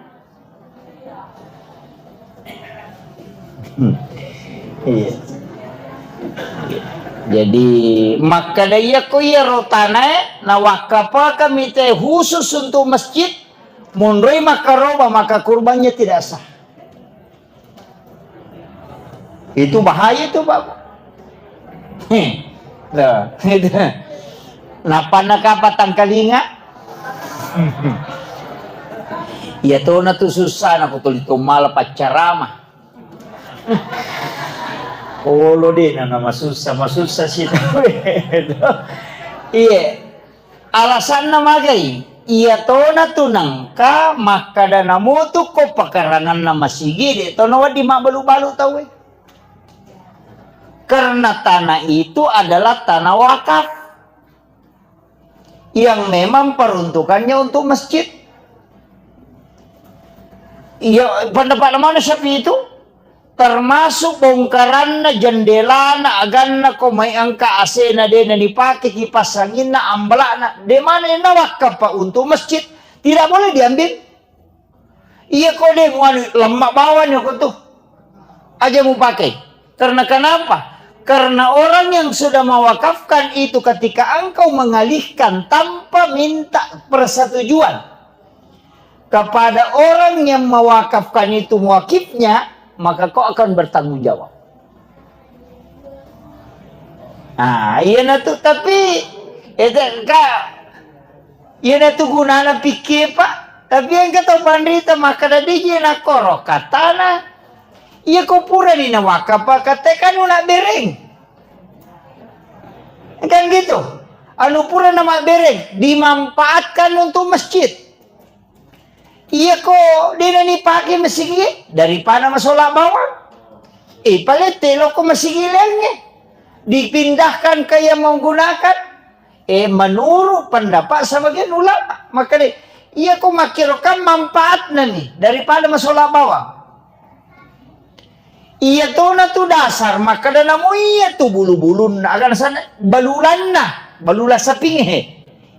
Hmm. Iya. Jadi, makkeda iya ko iyaro tanae, nawakkapakan mite khusus untuk masjid, monroi makkaroba, maka kurbannya tidak sah. Itu bahaya itu, Bapak. Heh. Loh, itu. Nappa nakapa tangkalinga? Iya tona tu sussana ko tuli to mala paccarama. Olo de na, na masussa, masussa si tau e. Iye. Alasanna magai? Iya tona tu nengka makkada namutu ko pakaranganna masigi, de tona wedding mabbalu-balu tau e. Karena tanah itu adalah tanah wakaf yang memang peruntukannya untuk masjid. Iya, pendapat mana Syafi'i itu? Termasuk bongkaranna, jendelana, aganna, ko mai engka A C-na de na dipake, kipas anginna, ambalakna, de mana yang nawakkaf, Pak, untuk masjid, tidak boleh diambil. Iya ko de muanu, lemma bawani ko tu. Aja mupakai. Karena kenapa? Karena orang yang sudah mewakafkan itu, ketika engkau mengalihkan tanpa minta persetujuan kepada orang yang mewakafkan itu, muwakifnya, maka kau akan bertanggung jawab. Ah, iya na tu, tapi itu ka Iyana tu gunana pikkie, Pak. Tapi engka tau panrita makkeda, "De je nakkoro katana. Iya ko purani nawakaf, Pak, katte kan nabbereng." Kan gitu. Anu pura namabbereng, dimanfaatkan untuk masjid. Iya ko de na nipake masigi, daripada masola bawang. Eh, palette loko masigi laingnge. Dipindahkan ke yang menggunakan. Eh, menurut pendapat sebagian ulama, makkeda, iya ko makkiro kan manfaatna ni daripada masola bawang. Iya tona tu dasar, makkeda namo iya tu bulu-bulunna, aga nasana balulanna, balula saping he.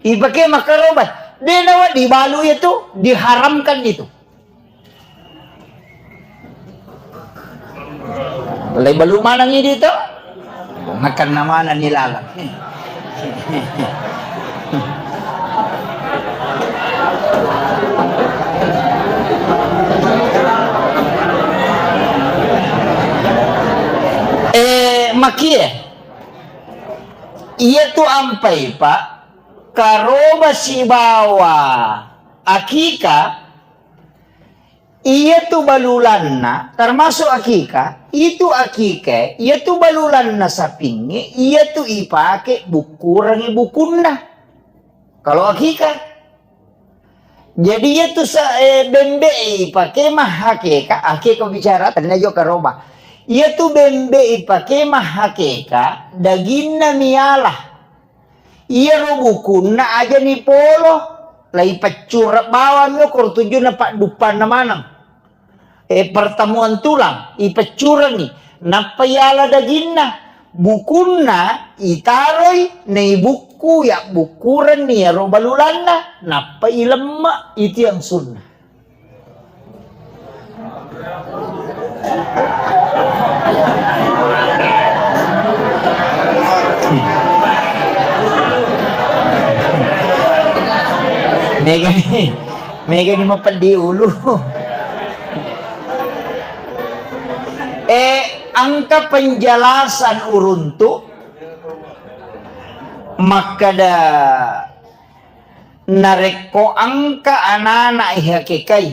Ipake makkaroba, de nawa dibalu iya tu, diharamkan itu. Lai balu maneng idi to? Makanna maneng ni lalang. Eh, makie. Iya tu ampai, Pak. Karoba sibawa akika, iya tu balulanna, termasuk akika, itu akika, iya tu balulanna sapingnge, iya tu ipake bukkurengngi bukunna. Kalau akika. Jadi iya tu sa-, eh, bembe ipake mah akika, akika bicara, tania jo karoba. Iya tu bembe ipake mah akika, daginna miala. Iyaro bukunna aja ni polo, lai peccureng bawang mi okoro tujunna padduppanna maneng. Eh, pertemuan tulang, ipeccurengi, nappa iala daginna. Bukunna itaroi, naibukku, yabbukkurenni iyaro balulanna, nappa ilemma, itu yang sunnah. Megani, megani mapeddi ulu. Eh, engka penjelasan uruntu makkeda, narekko engka anana ihakekai,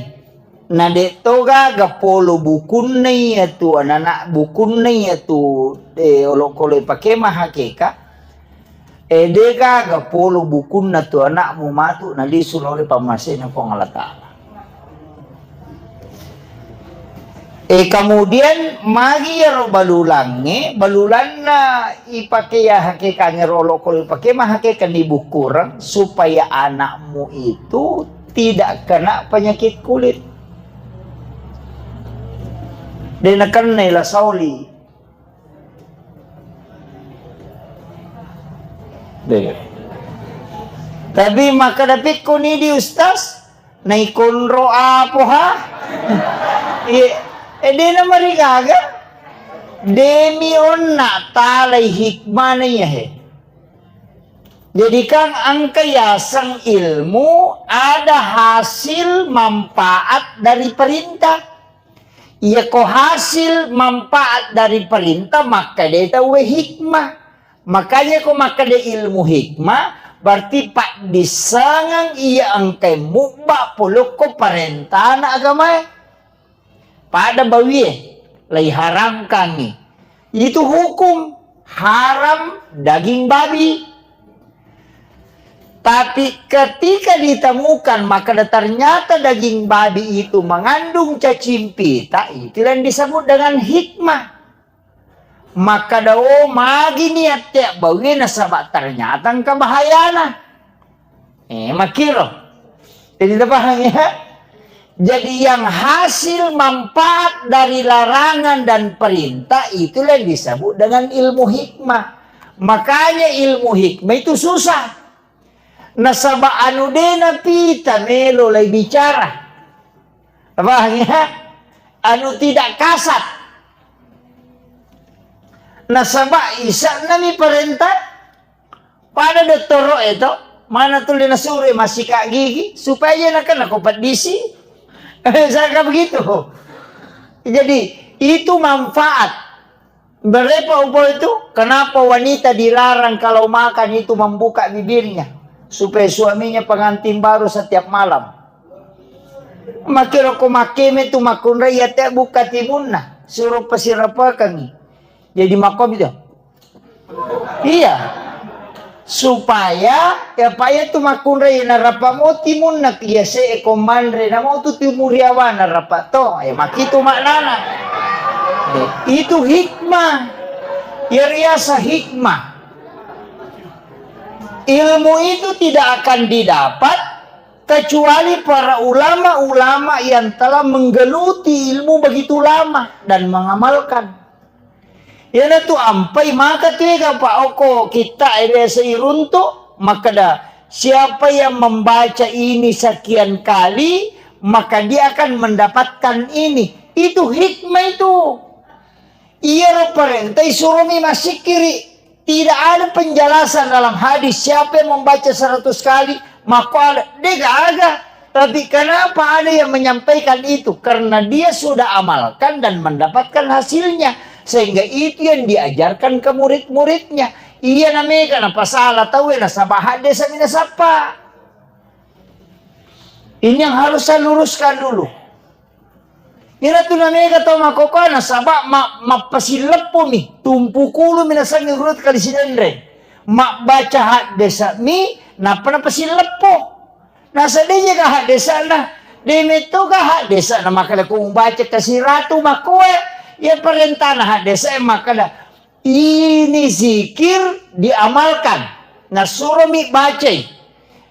na de to gaga polo bukunna iya tu anana bukunna iya tu, eh, olokolo ipake mahakeka, eh, de gaga polo bukunna tu anakmu matu nalisu lao ri pammasena Puang Allah Ta'ala. E, kemudian magi iyaro balulangnge, balulanna ipake ya hakekangnge rolo, ko ipake mahakekan dibukkureng supaya anakmu itu tidak kena penyakit kulit. De nakennai la sauli. De. Tapi makkeda pekkoni di ustaz, naikonro apo ha? Iya, eh, dena marigaga. Demi onna talai hikmana iya he. Jadi kan engka yaseng ilmu ada hasil manfaat dari perintah. Iya ko hasil manfaat dari perintah, makkeda tauwe hikmah. Makanya ko makkeda ilmu hikmah, Berarti paddissengeng iya engkae mubba polokko parentana agamae. Pada bawie, laiharamkangngi. Itu hukum haram daging babi. Tapi ketika ditemukan, maka ternyata daging babi itu mengandung cacing pita, itulah yang disebut dengan hikmah. Makkeda, "Oh, magi niatte bawie nasaba ternyata engka bahayana." Eh, makkiro. Jadi, tapahang, ya? Jadi, yang hasil manfaat dari larangan dan perintah itulah yang disebut dengan ilmu hikmah. Makanya ilmu hikmah itu susah. Nasaba anu de napita melo lai bicara. Pahang, ya? Anu tidak kasat. Nasaba isanami parenta pada dottoro e to, mana tuli nasuro massika gigi supaya nakana ko peddisi. Saka begitu. Jadi itu manfaat. Berepa upo itu, kenapa wanita dilarang kalau makan itu membuka bibirnya supaya suaminya pengantin baru setiap malam? Makkiro ko makkeme tu makkunrai iyate buka timunna, suro pasirapakangi. Jadi makkomi tu. Iya. Supaya, ya, paya tu makkunrai narapa mo timunna, biasa e ko manre namo tu timuriawana rapa to. Eh, makitu maknana. Eh, itu hikmah. Ya, riasa hikmah. Ilmu itu tidak akan didapat kecuali para ulama-ulama yang telah menggeluti ilmu begitu lama dan mengamalkan. Iyanatu ampai maka tu ega pa okko kitta e biasa iruntu, makkeda, "Siapa yang membaca ini sekian kali, maka dia akan mendapatkan ini." Itu hikmah itu. Iyaro parenta isuromi massikiri. Tidak ada penjelasan dalam hadis siapa yang membaca seratus kali, maka ada. Degaga. Tapi kenapa ada yang menyampaikan itu? Karena dia sudah amalkan dan mendapatkan hasilnya. Sehingga itu yang diajarkan ke murid-muridnya. Iya namega napasala tauwe nasaba hadde sami nasappa. Ini yang harus saya luruskan dulu. Iyana tu namega tau makkokkoe nasaba ma-, mappasileppomi, tumpukulu mi nasengnge urut kali sidenre. Mabbaca haddesa'mi, nappa napasileppo. Nasa de jaga haddesa'na, de mettoga haddesa'na makkeda ko mubaca kasiratu makkoe, iya parentana haddesa'e makkeda, ini zikir diamalkan. Nasuromi bacai.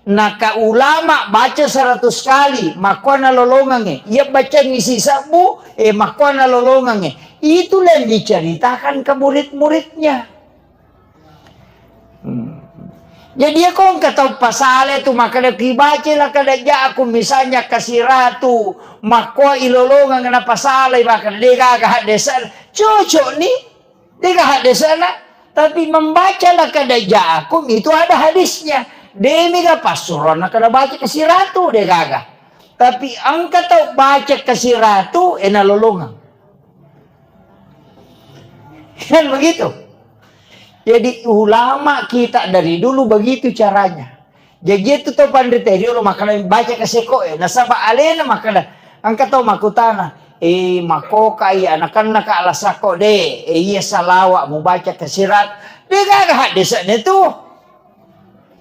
Naka ulama baca seratus kali, makkuana lolongangnge. Iya bacangngi sisebbu, eh, makkuana lolongangnge. Itulah yang diceritakan ke murid-muridnya. Hmm. Jadi, iya ko engka tau pasala tu makkeda, "Kibaca la kada jaku, misalnya kasiratu, makkua ilolongang napasalai," makkeda, "De gaga haddesa." Cocok ni. Dega haddesana, tapi membaca lakada ja'akum itu ada hadisnya. Demiga passuron nakada baca kasiratu, degaga. Tapi engka tau baca kasiratu, ena lolongang. Kan begitu? Jadi ulama kita dari dulu begitu caranya. Jaji itu tau panrita riolo makkada baca kaseko e. Nasaba alena makkada, engka tau makkutana, "Eh, makkoka iya anakanna ka lasakko de, eh, iya salawa mubaca kasirat." Degaga haddesana tu.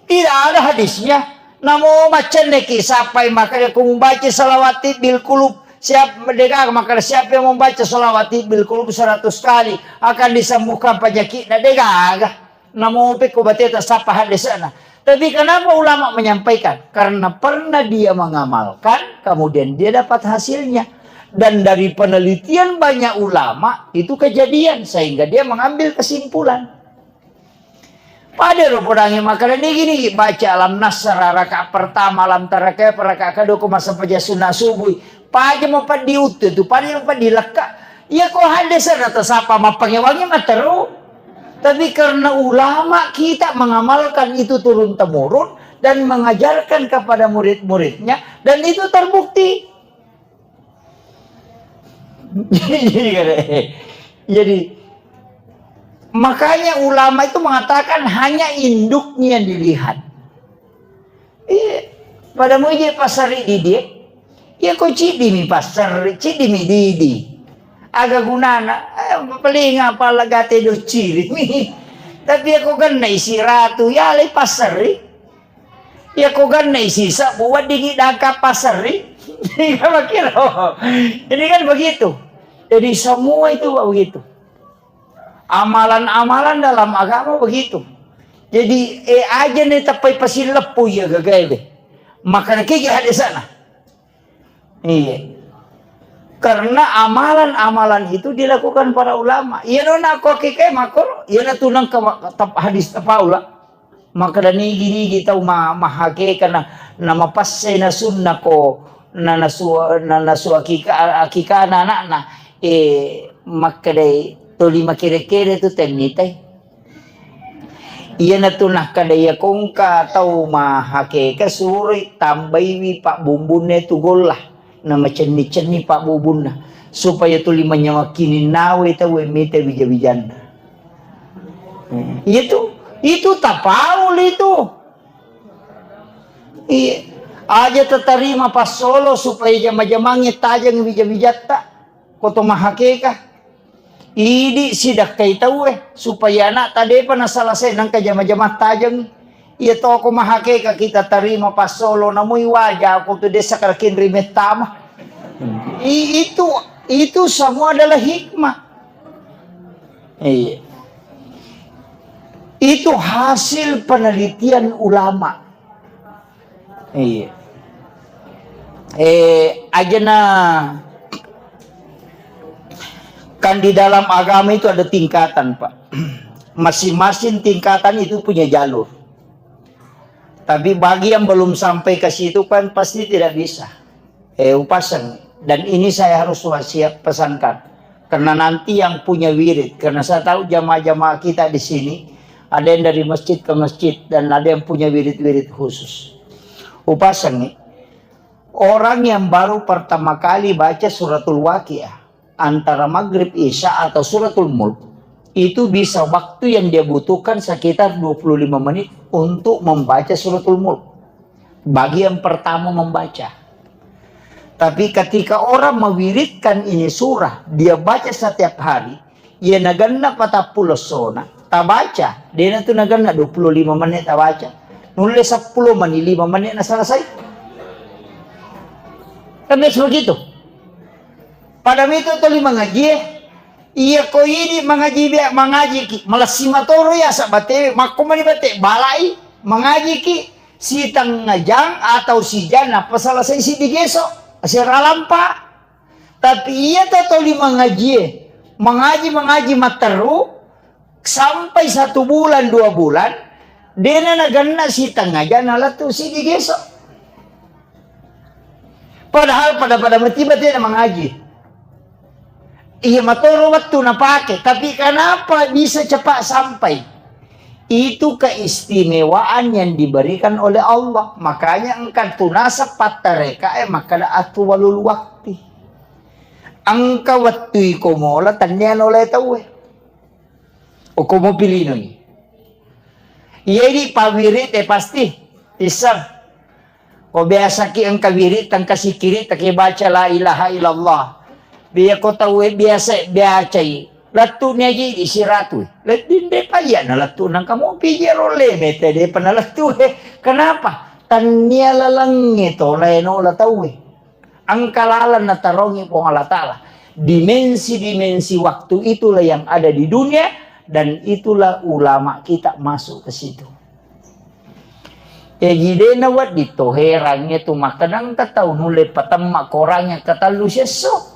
Tidak ada hadisnya. Namo maccenneki sappai makkada ku mubaca salawat tibbil kulub. Siap, degaga makkada siapa yang membaca salawat tibbil kulub seratus kali akan disembuhkan penyakitnya. Degaga. Namo pekko bateta sappa haddesana. Tapi kenapa ulama menyampaikan? Karena pernah dia mengamalkan, kemudian dia dapat hasilnya. Dan dari penelitian banyak ulama, itu kejadian, sehingga dia mengambil kesimpulan. Pada ro podangi makkada nigi-nigi baca alam nasra rakaat pertama, alam tara kaifa rakaat kedua, ko masa paja sunat subuh. Paja mapeddi uttu tu, paja mapeddi lekka. Iya ko haddesa na tasapa mappangewangi materu. Tapi karena ulama kita mengamalkan itu turun temurun dan mengajarkan kepada murid-muridnya, dan itu terbukti. Jadi, makanya ulama itu mengatakan hanya induknya yang dilihat. Iya, pada muji passerri didi, eh. Iya ko ciddi mi passerri, ciddi mi didi. Aga gunana, eh, paling apa lagate do ciri mi. Tapi iya ko gennai siratu, ya le passerri. Iya ko gennai sisa, bu weddingi dangka passerri. Iya makiro. Ini kan begitu. Jadi semua itu, Pak, begitu. Amalan-amalan dalam agama begitu. Jadi, eh, aja nih tepai pasilleppu iya gagae be. Maka kegi hadisana. Iya. Karena amalan-amalan itu dilakukan para ulama. Iya nona ko kike makor, iya na tunang ke ma-, tap-, hadis tapaula. Makkeda nigi-nigi tau ma-, mahakeka na, namapasse na sunna ko, na nasua, na nasua akika-, akikana anakna, eh, makkedai toli makere-kere tu tennitai. Iyanatu nakkeda iya kongka tau mahakeka suroi tambaiwi pabbumbunna tu golla, namacenni-cenni pabbubunna, supaya tuli manyameng kininnawe tau mita wija-wijanna. Iya tu, itu tapaul itu. Iya. Aja tatarima passolo supaya jama-jamangnge tajeng wija-wijatta. Ko to mahakeka. Idi sidakkai tauwe supaya anakta depa nasalasai nangka jama-jamang tajeng. Iya toko mahakeka kita tarima passolo namui waja ko tu desa karakin rimettama. I-, itu, itu semua adalah hikmah. Iya. Itu hasil penelitian ulama. Iya. Eh, ajana kan di dalam agama itu ada tingkatan, Pak. Masing-masing tingkatan itu punya jalur. Tapi bagi yang belum sampai ke situ kan pasti tidak bisa. Eh, upasang. Dan ini saya harus wasiat pesankan. Karena nanti yang punya wirid, karena saya tahu jamaah-jamaah kita di sini, ada yang dari masjid ke masjid, dan ada yang punya wirid-wirid khusus. Upasang nih, orang yang baru pertama kali baca suratul Waqiah, antara maghrib, isya, atau suratul Mulk, itu bisa waktu yang dia butuhkan sekitar dua puluh lima menit untuk membaca suratul Mulk. Bagi yang pertama membaca. Tapi ketika orang mewiridkan ini surah, dia baca setiap hari, iya naganna patappulo essona, tabaca, dena tu naganna dua puluh lima menit tabaca. Nulle sepuluh menit, lima menit na selesai. Kan biasa begitu. Pada mitu tuli mangaji, eh. Iya ko idi mangaji bia, mangaji ki. Malessi matoro ya sabatewe, makko mani bate, balai, mangaji ki. Sitengnga jang atau sijang nappa selesai siddi geso, asera lampa. Tapi iya to toli mangajie, mangaji, mangaji matteru sampai satu bulan, dua bulan, dena naganna sitengnga jang nalettu siddi geso. Padahal pada-pada matiba tena mangaji. Iya matoro wettu napake, tapi kenapa bisa cepat sampai? Itu keistimewaan yang diberikan oleh Allah. Makanya engka tu nasab pattareka e makkada atwalul wakti. Engka wettu iko mola tennia nolai tauwe. Oko mopilinoi. Iya idi pawirit e pasti iseng. Ko biasaki engka wirit, engka sikiri, take baca la ilaha illallah. Biya ko tau e biasa biacai. Lettu ni aji di siratu. Ledding de payya na lettu nang kamu pije rolle mete de pernah lettu e. Kenapa? Tannia lalengnge to laino la tau e. Engka laleng natarongi Puang Allah Ta'ala. Dimensi-dimensi waktu itulah yang ada di dunia dan itulah ulama kita masuk ke situ. Jaji de nawedding to herangnge tu makkeda engka tau nulle patemma korangnge katellu siesso.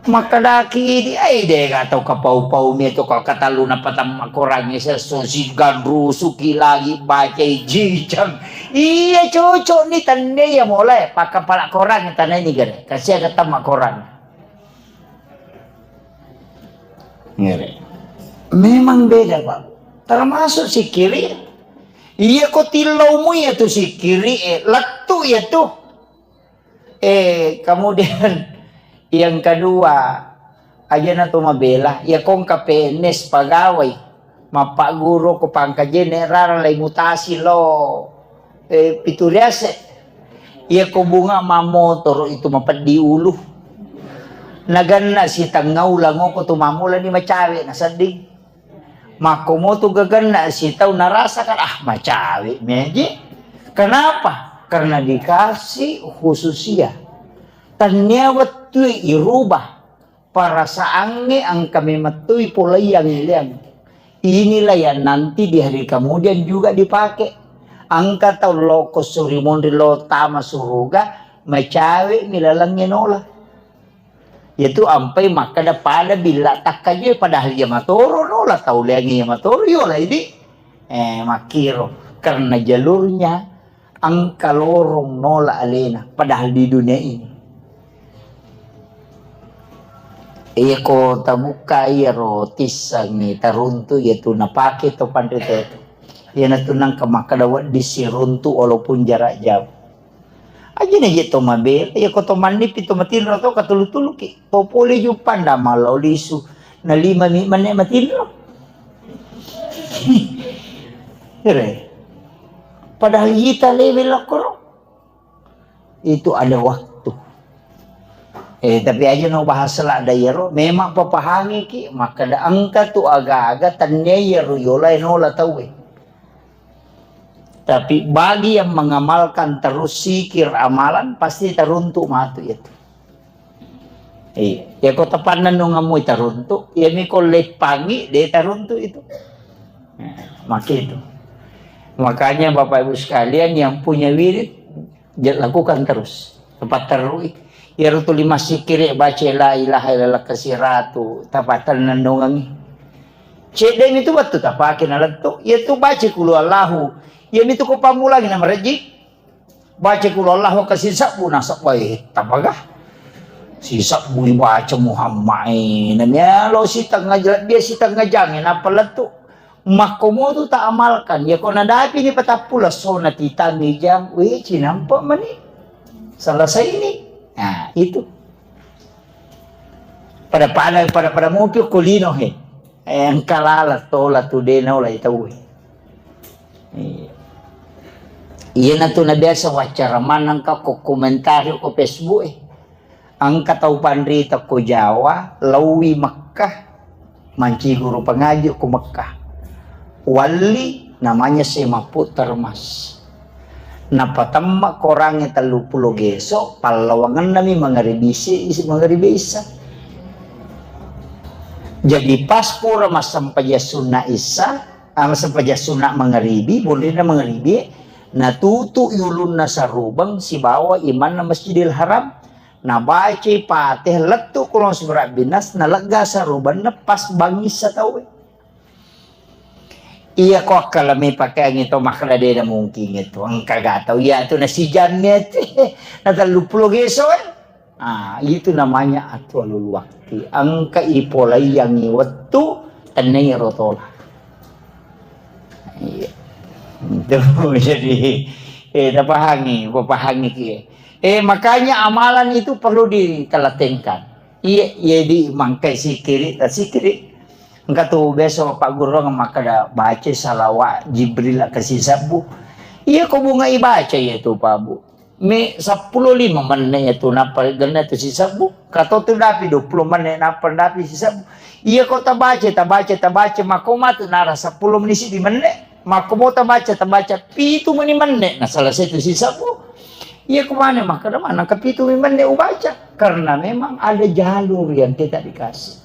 Makkedaki idi, ai de ga tau kapau-pau mi to ka katellu napatemma korangnge siesso, siganrusuki lagi bacai jijang. Iya cocok ni tenne ya mulai pakkapala korangnge tanai ni gare. Kasiaga temma korang. Ngere. Memang beda, Pak. Termasuk sikiri. Iya ko tillau mu iya tu sikiri, eh, lettu iya tu. Eh, kemudian yang kedua, aja na to mabela, iya ko engka P N S pagawai, mappaguru ko pangkajene rara lai mutasi lo. Eh, pitu riase. Iya ko bunga mammotoro itu mapeddi ulu. Naganna sitengnga ulangoko tu mammulani macawe nasedding. Makkomotu gaganna sitau narasakan, ah, macawe meji. Kenapa? Karena dikasih khususia. Tania wettui irubah. Perasaangnge engka memettui polaiang ileang. Inilah yang nanti di hari kemudian juga dipakai. Engka tau loko suri monri lo tama suruga, macawe mi lalengnge nola. Yaitu ampai makkeda pada billa takkaje, padahal iya matoro nola tau leangnge iya matoro yola idi. Eh, makkiro. Karena jalurnya engka lorong nola alena, padahal di dunia ini. Iya ko tabukka iyaro tissengngi taruntu, iya tu napake to panrita itu. Iyana tu nangka makkeda wedding siruntu walaupun jarak jauh. Aja na je to mabela, iya ko to mannipi to matinro to katulu-tuluki. To pole juppanda malao lisu. Na lima mi menne matinro. Ere. Padahal ita lewe lokoro. Itu ada waktu. Eh, tapi aja no bahas la ada iyaro, memang papahangiki, makkeda engka tu aga-aga tania iyaro yola nola tauwe. Tapi bagi yang mengamalkan terus zikir amalan, pasti taruntu matu itu. Iya, ya ko tapannennungemmu taruntu, ya mi ko leppangi de taruntu itu. Nah, maka itu. Makanya Bapak Ibu sekalian yang punya wirid, ja-, lakukan terus. Tepat terui. Ya rutu lima sikiri baca la ilaha illallah kasiratu, tapatennennungengi. Cedde mi tu wettu tapake nalettu. Iya tu baca kulu Allahu. Iya mi tu ko pammulangi na marejji. Baca kulu Allahu ka sisabbu nasabbai tapaga. Sisabbu baca Muhammad. Namialo sitengnga jela-, dia sitengnga jange napa lettu. Makkomotu ta amalkan. Ya ko nadapi ni patappu lesso na titangi jang. Weh, cinampa mani. Selesai ini. Nah, itu. Pada-pada, pada-pada mopi ko lino he. Eh, engka lala tola tu de naola tauwe. Iya. Iyana tu na biasa wacara maneng ka ko komentari ko Facebook e. Engka tau panrita ko Jawa, laowi Mekkah, manci guru pangaji ko Mekkah. Walli namanya Semaput Termas. Napatemma korangnge telluppulo geso, pallawangennami mangaribi isi, isi mangaribi isa. Jadi pas pura massempajang sunna isa, ah, massempajang sunna mangaribi, bonrina mangaribi, natutu ulunna sarubeng sibawa imanna Masjidil Haram, nabacai Fatihah lettu Qul a'udzu birabbinas, nalegga sarubenna pas bangissa tauwe. Iya ko akkalami pakeangngi to makkeda de na mungkin itu. Engka ga tau iya tu na sijammi ati. Na telluppulo geso e. Ah, itu namanya atwalul wakti. Engka ipolaiangngi wettu tennai rotola. Iya. Itu jadi, eh, tapahangi, papahangi ki. Eh, makanya amalan itu perlu ditelatenkan. Iya, iya di mangkai sikiri, ta sikiri. Engka tu biasa Pak Guru makkeda baca salawat Jibril ke sisabbu. Iya ko bunga ibaca iya tu Pak Bu. Me seppulo lima menne iya tu napa genna tu sisabbu. Kato tu dapi dua puluh menne napa dapi sisabbu. Iya ko tabaca, tabaca, tabaca, mako matu nara seppulo menne sidi menne. Mako mo tabaca, tabaca pitu meni menne. Nah, selesai tu sisabbu. Iya ko mana makkeda mana ke pitu menne ubaca. Karena memang ada jalur yang kita dikasih.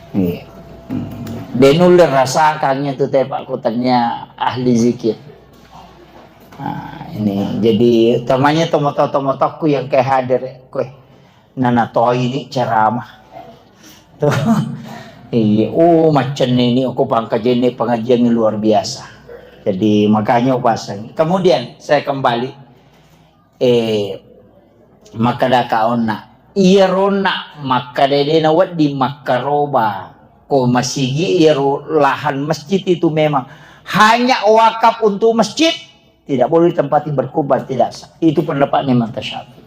Iya. Hmm. De nulle rasakangnge tu te Pak, ko tania ahli zikir. Nah, ini jadi utamanya tomoto-tomotokku yang kayak hadir ya, kue. Nana toi ini ceramah. Tuh. Iya, oh macam ini aku pangkajenni pengajian yang luar biasa. Jadi makanya pasang. Kemudian saya kembali eh, makkedaka onna. Iyaronna makkeda de nawedding makkaroba ko masigi iyaro lahan masjid itu memang hanya wakaf untuk masjid, tidak boleh ditempati berkurban, tidak sah. Itu pendapat Imam Syafi'i.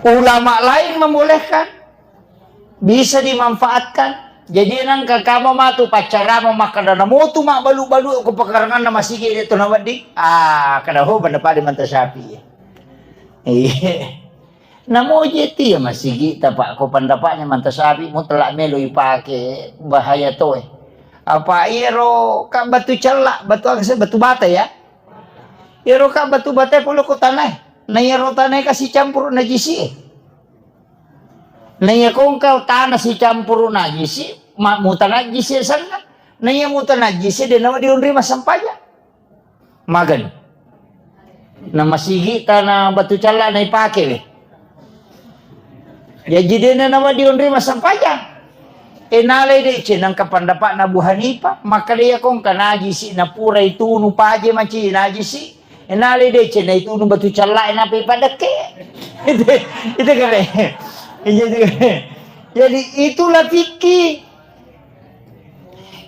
Ulama lain membolehkan, bisa dimanfaatkan, Jadi nangka kamo matu paccarama makkeda namotu mabbalu-balu ko pakaranganna masigi de to nawedding. Ah, kada ho benda pada manta sapi. Iya. Namoje ti ya masigi tapa ko pendapatnya manta sapi mutlak melo ipake bahaya toe. Apa iyaro ka batu cella, batu akse, batu bata ya. Iyaro ka batu bata polo ko tanah. Na iyaro tanah ka sicampur najisi. Na iya kongka tanah sicampuru najisi, ma-, mutanajjisi sanna. Na iya mutanajjisi de nawa dionri massempajang. Magan. Na masigi tanah batu calla na ipake we. Jaji de na nawa dionri massempajang. E nalai de ce nangka pendapatna Abu Hanifah, maka de iya kongka najisi na pura itunu paje maci najisi. Enale deceng na itunu batu cella e nape padekke. Itu, itu kare. Jadi, jadi itulah fikih.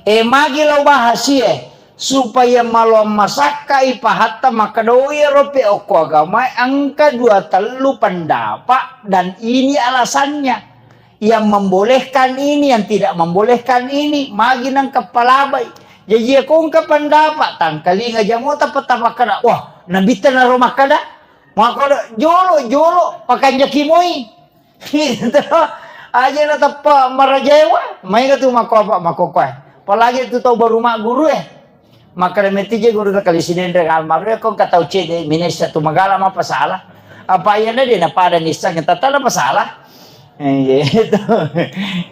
E magi lau bahas e supaya maloang masakka ipahatta makkedoi ero pe okko agama engka dua tellu pendapat dan ini alasannya. Yang membolehkan ini, yang tidak membolehkan ini, magi nang kepalabai. Jaji iya kongka pendapat, tangkalinga jamota petapakkada, wah, nabitta naro makkada, makkada, jolo, jolo, pakanjaki moi. Gitu. Aja na teppa marajaewa, maega tu makko apa, makko koe. Apalagi tu tau baru magguru e. Makkeda metti je guru ta kali Sidenreng almarhum, ko engka tau cedde minessa tu magala mapasala. Apa iyana de napada nisseng tata napasala. Eh, iya, itu.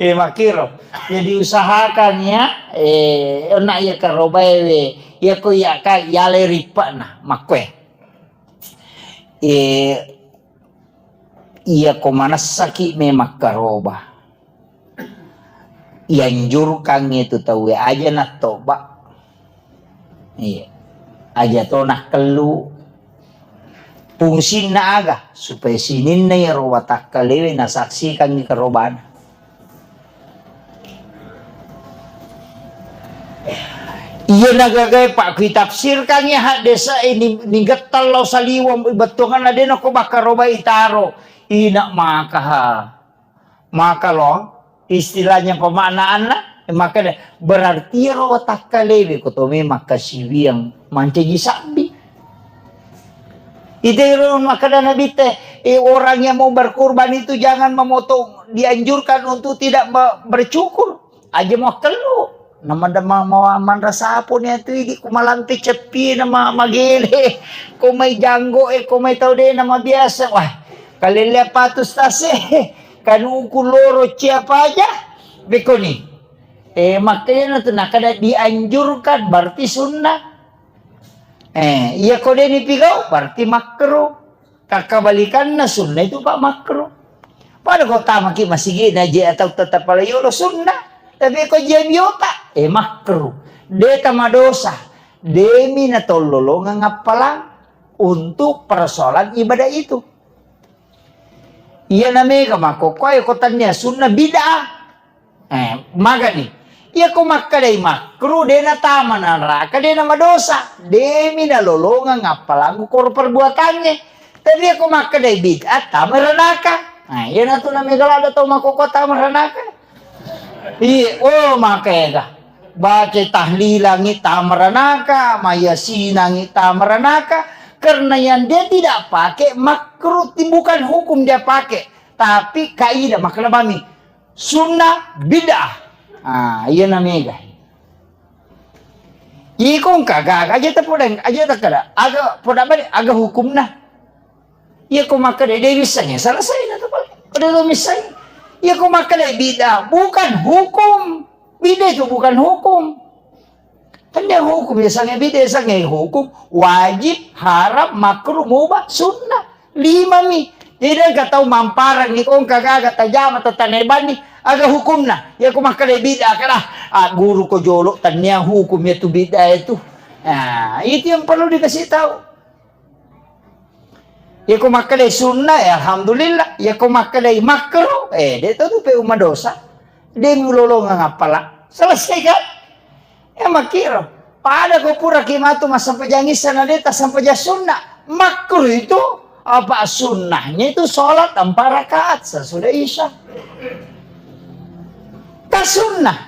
Eh, makkiro. Jadi usahakan ya, eh, onna iya karobae we, iya ko iya ka yale rippana, makkoe. Eh, iya ko manessaki memang karoba. Ianjurkangngi tu tauwe aja nattoba. Iya. Aja to nakkellu. Fungsinna aga? Supaya sininna iyaro watakkalewe nasaksikangngi karobana. Iya nagagae, Pak, kuitafsirkangngi haddesa ini, nigettal lao saliweng bettuanganna de nako bakkaroba itaro. Ina makaha. Maka lo, istilahnya pemaknaanna, maka de-, berarti iyaro watakkalewe ko to memang kasiwiang mancaji sabbi. Itu ro makkeda Nabi te, eh, orang yang mau berkurban itu jangan memotong, dianjurkan untuk tidak me-, bercukur. Aja mau kellu. Nama dema mau manra sapo ni atu idi ku malampe ceppi nama magele. Ko mai janggo e, ko mai tau de nama biasa. Wah, kalelle apa tu stase? Kanuku loro cia paja. Bekoni. Eh, makanya na tu nakada dianjurkan, berarti sunnah. Eh, iya ko de ni pigau, berarti makruh. Kakkabalikanna sunnah itu, Pak, makruh. Pada ko tamaki masigi na je atau tetap pala yolo sunnah. Tapi ko je biota, eh, makruh. De tamadosa. Demi na tollolongang appalang untuk persoalan ibadah itu. Iya na mega makko koe ko tannia sunnah bid'ah. Eh, magani. Iya ko makkedai makruh, de natama naraka, de namadosa. Demi nalolongang appalangngu koro perbuatangnge. Tapi iya ko makkedai bid'ah, tama ranaka. Nah, iya natu namega lada tau makkokko tama ranaka. Iya, oh, makega. Baca tahlilangi tama ranaka, mayasinangi tama ranaka. Karena yang dia tidak pakai makruh, bukan hukum dia pakai. Tapi kaidah, makna bami. Sunnah bid'ah. Ah, iya na mega. Iko engka aga, aga aja ta podang, aja ta kada. Aga poda bani, aga hukumna. Iya ko makkeda de wissengnge, selesai na to pale. Pada to missengnge. Iya ko makkeda bid'ah, bukan hukum. Bid'ah itu bukan hukum. Tennia hukum, ya sange bid'ah, sange hukum, wajib, haram, makruh, mubah, sunnah. Lima mi. Jadi engka tau mamparang ni, oh, engka gaga tajama, tatanai bani, aga hukumna? Ya ko makkeda bid'ah, kada, ah, guru ko jolo, tennia hukum ya tu bid'ah itu. Nah, itu yang perlu dikasih tahu. Iya ko makkedai sunnah, ya alhamdulillah. Iya ko makkedai makruh, eh, de to tu pe umadosa. De mulolongang appala. Selesai kan? Ya makkiro. Pada ko pura ki matu massempajang isya na de tassempajang sunnah. Makruh itu apa sunnahnya itu sholat empat rakaat sesudah isya. Kan sunnah.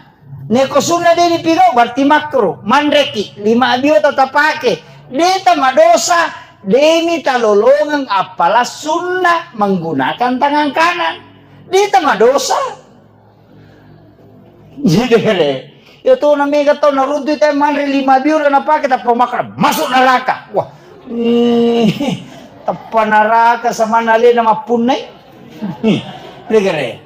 Neko sunnah de' dipigau, berarti makruh. Manreki, lima biota tapake. De' tamadosa, de' mi talolongeng appala sunnah menggunakan tangan kanan. De' tamadosa. Jadi, ya tu na mega tau naruntu te manre lima biota napake tappa makan, masuk neraka. Wah, ih, tappa neraka sama alena mappunnai. Ih, dengar ya.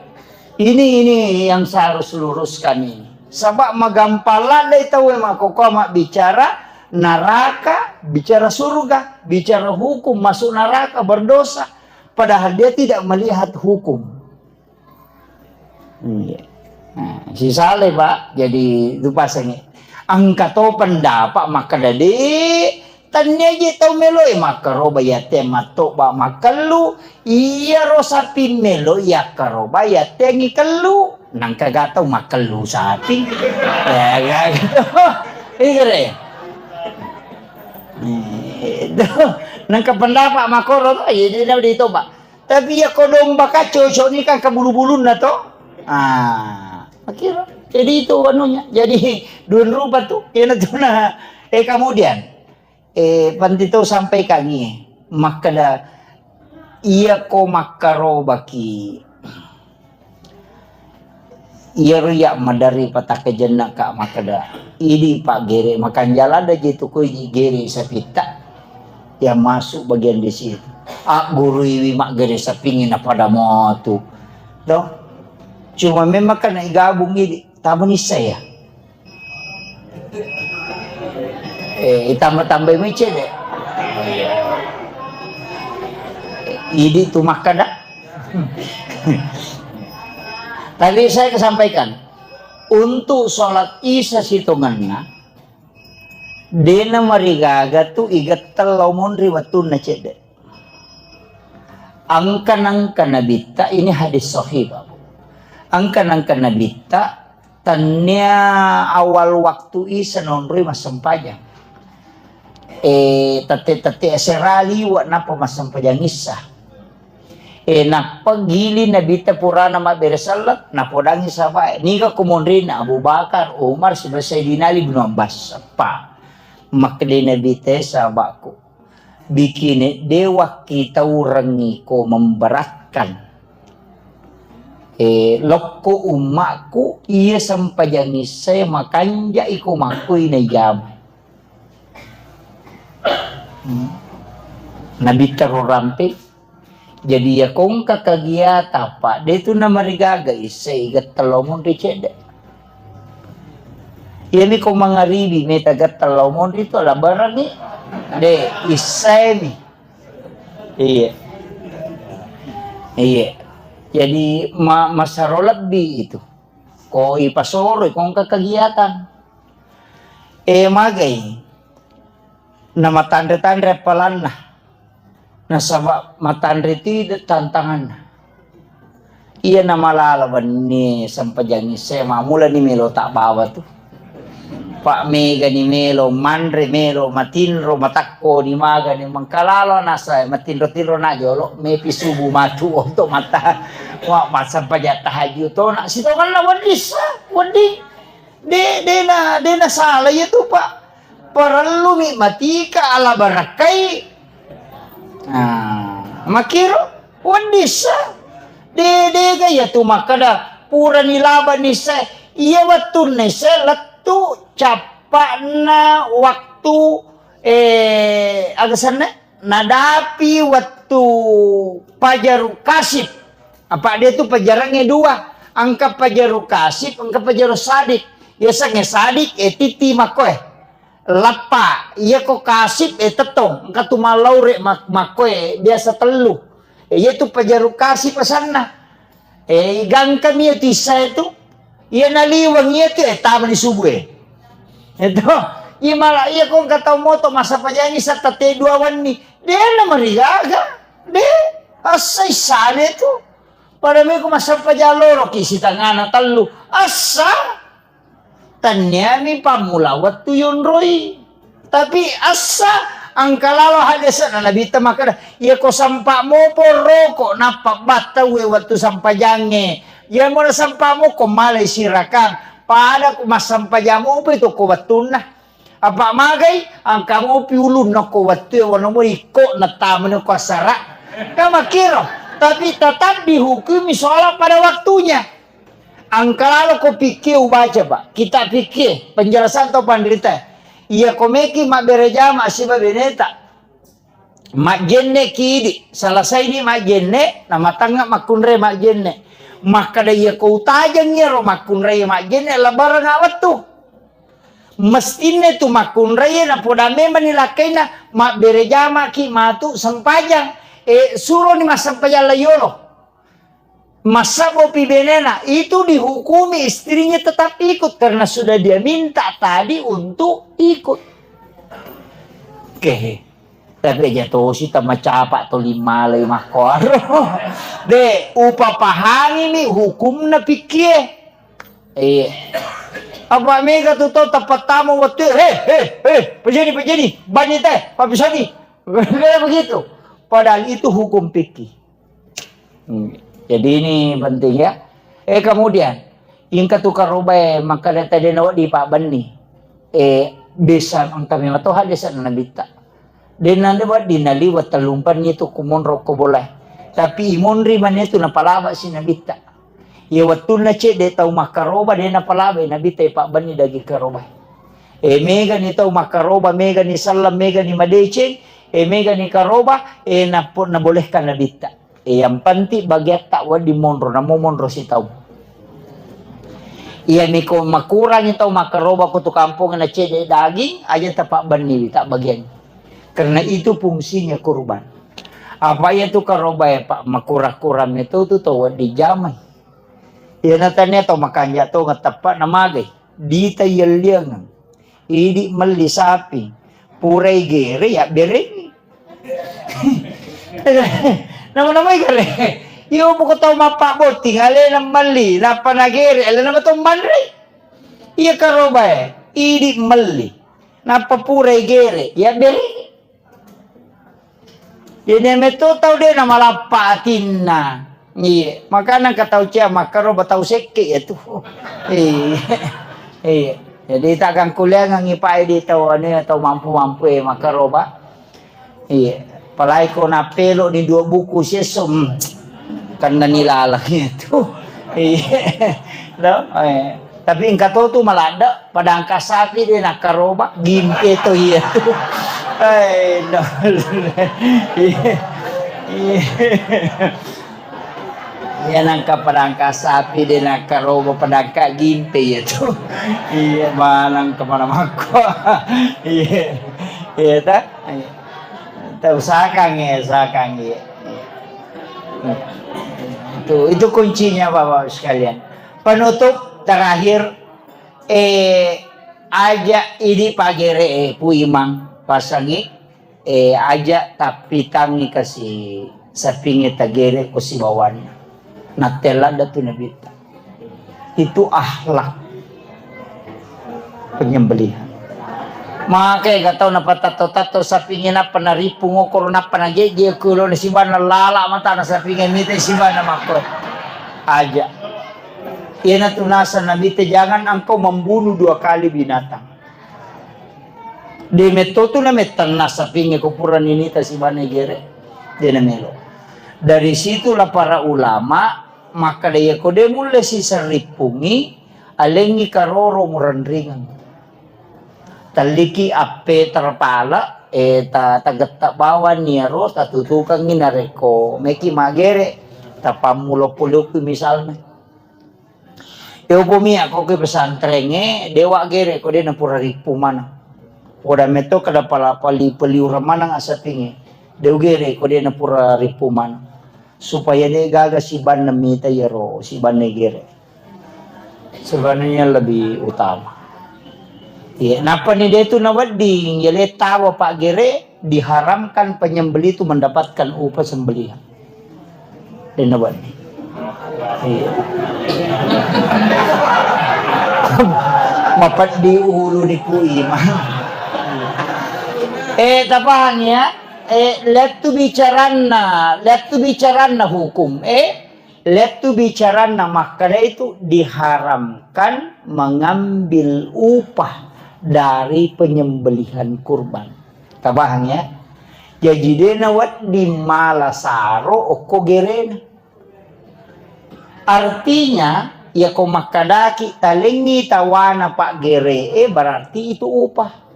Ini, ini yang saya harus luruskan ini. Sebab magampang ladde tau e makkokkoe mabbicara neraka, bicara surga, bicara hukum, masuk neraka, berdosa. Padahal dia tidak melihat hukum. Iya. Nah, sisale, Pak. Jadi, itu pasangi. Engka to pendapat makkeda, "De', tennia je tau meloi makkaroba yatte mattoba makkellu, iyaro sapi meloi yakkaroba yatte ngikellu." Nangka ga tau makkellu sapi. Ya, ga gitu. Iya, re. Itu. Nangka pendapat makkoro to, iya, dia ditoba. Tapi iya ko domba ka cocok ni kan ke bulu-bulunna to. Ah, makiro. Jadi itu anunya. Jadi dua rupa tu. Iya na tu na. Eh, kemudian, eh, panti tau sampaikan ni, makkeda, iya ko makkarobaki. Iyaro iya maderri patakkajenna ka makkeda, idi paggere makanjala da je tu ko idi gere sapitta yang masuk bagian di situ. Agguruiwi maggere sapingi na pada motu. Do. Cuma memang kan igabung idi, tamani saya. Eh, itambah-tambahi mecce deh. Idi tu makkeda. Tadi saya kesampaikan, untuk sholat Isya sitongenna, dena marigaga tu igetteng lao monri wettunna cedde. Angka-angka nabitta, ini hadis sahih, Bapak. Angka-angka nabitta, tennia awal waktu Isya naonroi massempajang. Eh, tette-tette asera liwa nappa massempajang Isya. Eh, nappa gili nabitta purana mabbere selleng, napodangi sahabat. Niga ko monrina Abu Bakar, Umar, sibawa Sayyidina Ali bin Abbas. Apa? Makkeda nabitta, sahabatku. Bikine de wakkitaurengngi ko memberatkan. Eh, lokko ummakku, iya sempajang Isya makanja iko makkoi naijama. Hmm. Nabitta ro rampe. Jadi, iya ko engka kegiatan, Pak, de tu namarigaga Isya, igetteng lao monri cedde. Iyami ko mangaribi meta getteng lao monri tu, labaranni. De, Isya mi. Iya. Iya. Jadi, ma-, masaro lebbi itu. Ko ipasoro, ko engka kegiatan. Eh, magai. Namatanre-tanre appalanna. Nasaba matanre tu tantanganna. Iya namalala wenni sempajang Isya, mamulani melo tabbawa tu. Pak, megani melo, manre melo, matinro, matakko ni magani, mengkalalo nasa, matinro-tinro na jolo, mepi subuh matu untuk mata. Wa, massempajang tahajud to, nak sitonganna wedding sa, wedding. De, dena, dena salah iya tu, Pak. Parellumi matika ala barakkai. Nah, makkiro wedding sa. De, dega iya tu makkeda purani laba nisse. Iya wettunna isse lettu cappa'na waktu, eh, aga senna? Nadapi wettu pajaru kasib. Apa dia tu pajarangnge dua. Engka pajaru kasib, engka pajaru sadik. Yasengnge sadik, eh, titi makkoe. Lappa, iya ko kasib, eh, tettong. Engka tu mallaure mak-, makkoe, biasa tellu. Eh, iya tu pajaru kasib asanna. Eh, igangkami iya tu Isya itu. Iya naliweng iya tu, eh, tama di subuh, eh. Itu, iya mala, iya ko engka tau moto massempajang Isya tette dua wenni. De namarigaga. De, assa Isya de tu. Pada meko massempajang loro ki sitangana tellu. Assa. Tenniami pammula wettu yonroi. Tapi assa engka lalo hadesna Nabitta makkeda, iya ko sampa mopo roko nappa battaue wettu sempajangnge, Iya mo nasampamo ko malai sirakang, pada ko massampajang mopi to ko wettunna. Apa magai, angka mopi ulunna ko wettu e, wano mo ikko natamani ko asara. Kan makkiro, tapi tetap dihukumi sholat pada waktunya. Angka lalo ko fikih ubaca, Pak. Kitab fikih, penjelasan to panrita. Iya ko meki mabbere jama siba beneta. Majjenne ki idi, selesai ni majjenne, namatangnga makkunrai majjenne. Makkada iya ko utajeng iyaro makkunrai majjenne, lebareng wettu. Mestinna tu makkunrai napoda memang ni lakkaina mabbere jama ki matu sempajang. E, suroni massempajang la yolo. Massabbopi benena, itu dihukumi istrinya tetap ikut karena sudah dia minta tadi untuk ikut. Oke. Tapi aja tosi tamacapa to limalai makkoaro. De, upapahangi mi hukumna pikkie. Iya. Apa mega tu tau tapattama wettu, "He, he, he, pajani, pajani, bani teh, papisani." Kayak begitu. Padahal itu hukum fikih. Hmm. Jadi ini penting ya. Eh, kemudian, ingka tu karobae makkada tadi nawa di Pak Benni. Eh, bisa engka memang toha desa nabitta. Denna de wedding naliwa tellumpanni tu kumonro ko bolae. Tapi imonri mane tu napalaba si nabitta. Iya wettunna cedde tau makkaroba de napalabai nabitta, e, pabbenni daging karoba. E, megani tau makkaroba, megani sallang, megani madeceng, e, megani karoba, e, napo-, nabolehkan nabitta. E, yang penting bagiatta wedding monro, namo monro sitau. Iya miko makurangi tau makkaroba ko tu kampong na cedde daging, aja tapabbenni tak bagian. Karena itu fungsinya kurban. Apa iya tu karoba ya, Pak, makura-kura meto tu tau wedding jamai. Iya natania tau makanja to ngeteppa na magai. Dita yelliangeng. Idi melli sapi. Purai gere ya berengi. Nama-namai gere. Iyo buku tau mappa botting alena melli, nappa na gere, alena to manre. Iya karoba e. Idi melli. Nappa purai gere, ya berengi. Jadi metto tau de namalappa atinna. Iya, makana engka tau cia makkaroba tau sekke ya tu. Iya. Iya. Jadi takkan kuliah ngangi pae di tau anu ya, tau mampu-mampu e makkaroba. Iya. Apalagi ko napelo di dua buku siesso, hmm. Kanna ni lalang itu. Iya. No? Eh. Tapi engka to tu maladde, padangka sapi de nakkaroba, gimpe to iya tu. Eh, no. Iya. Iya. Iya, nangka padangka sapi de nakkaroba, padangka gimpe iya tu. Iya, manang kemana makko. Iya. Iya ta? Iya. Ta usahakan ya, usahakan ya. Iya. Itu, itu kuncinya Bapak Ibu sekalian. Penutup terakhir, eh, aja idi pagere, eh, Pu Imang pasangi, eh, aja tappitangi kasi sapinge tagere ko sibawanna. Nattella datu nabitta. Itu akhlak penyembelihan. Maka ega tau napatatto-tatto sapinge nappa narippung okoro nappa najeje kulo na sibanna lala matana sapinge mita sibanna makko. Aja. Iyanatu naseng Nabitta, "Jangan engkau membunuh dua kali binatang." De metto tu namettenna sapinge ko pura ninita sibanna gere. De namelo. Dari situlah para ulama makkeda, iyako de mulle siseng rippungi, alengngi karoro murenringeng. Telliki appe terpale, eh, ta-, tagetta bawang iyaro, tatutukengngi narekko meki magere, tapammulo-pulokki misalna. Yopo mia ko ke pesantrengnge, dewa gere ko de napura rippu maneng. Poda metto kada pala-, pali-, peliureng maneng asapingnge, de ugere ko de napura rippu maneng. Supaya de gaga sibanna mita iyaro, sibanna gere. Sebenarnya lebih utama. Iya, nappa ni de tu nawedding, yale tawa paggere, diharamkan penyembelih itu mendapatkan upah sembelihan. De nawedding. Iya. Mapeddi ulu di Pu Imang. Eh, tapahang ya? Eh, lettu bicaranna, lettu bicaranna hukum. Eh, Lettu bicaranna makkeda itu diharamkan mengambil upah dari penyembelihan kurban. Tabahang ya. Jaji de nawedding mala saro okko gerena. Artinya, yako makkedaki talengngi tawana paggere'e, berarti itu upah.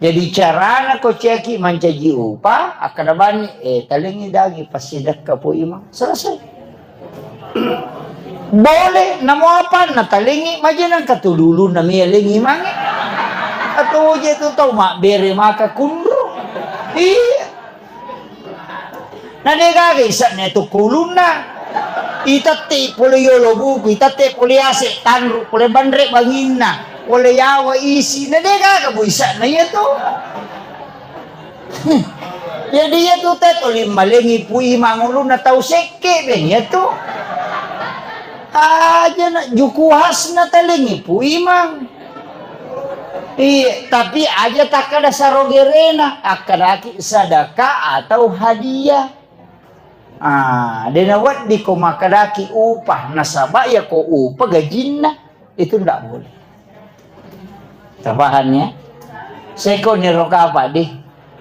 Jadi carana ko ciaki mancaji upah, akkeda bani, eh, talengngi dagi passidekka Pu Imang. Selesai. Boleh, namo apanna talengngi, maja nangka tu dulu nami yalengngi mange. Atau je tu tau mabbere maka kunru. Iya. Na de gaga isa'na tu kulunna. Itette pole yolo buku, itette pole ase tanru, pole banre banginna, pole yawa isi. Na de gaga bu isa'na iya tu. Jadi iya tu te tuli malengi Pu Imang ulunna tau sekke ben iya tu. Aja na juku hasna talengi Pu Imang. Iya, tapi aja takkada saro gerena, akkadaki sedekah atau hadiah. Ah, de nawedding ko makkedaki upah, nasaba iya ko upah gajinna, itu ndak boleh. Tapahannya? Seko ni roka apa di?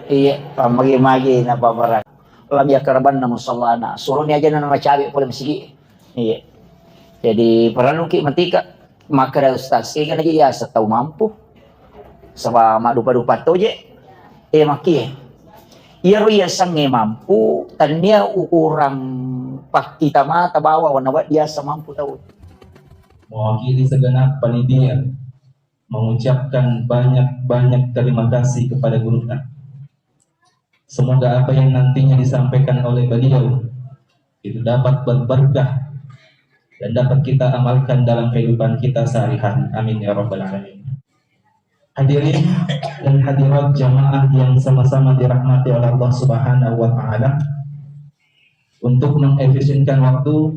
Iya, pamagi-magi na paparan. Lam yakarabanna musallana. Suruni aja na macabe pole masigi. Iya. Jadi, parelluki matika makkeda ustaz, kega naji yaseng tau mampu. Saba maddupa-dupa toje. Eh, makkie. Iyaro yasengnge mampu, tennia ukurang pakkita mata bawa wana wad yaseng mampu tau. Mewakili segenap panitia mengucapkan banyak-banyak terima kasih kepada guru kita. Semoga apa yang nantinya disampaikan oleh beliau itu dapat berberkah dan dapat kita amalkan dalam kehidupan kita sehari-hari. Amin ya rabbal alamin. Hadirin dan hadirat jamaah yang sama-sama dirahmati oleh Allah Subhanahu wa taala, untuk mengefisienkan waktu,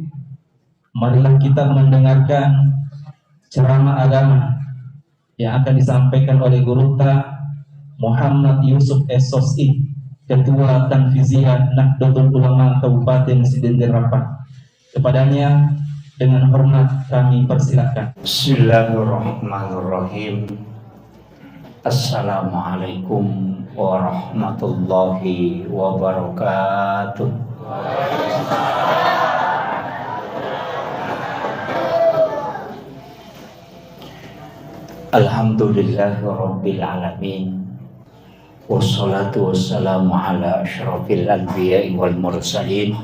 marilah kita mendengarkan ceramah agama yang akan disampaikan oleh Gurutta Muhammad Yusuf S.Sosi, Ketua Tanfiziyah Nahdlatul Ulama Kabupaten Sidendir Rappang. Kepadanya dengan hormat kami persilakan. Bismillahirrahmanirrahim. Assalamualaikum warahmatullahi wabarakatuh. Alhamdulillahirabbil alamin. Wassalatu wassalamu ala asyrafil anbiya'i wal mursalin,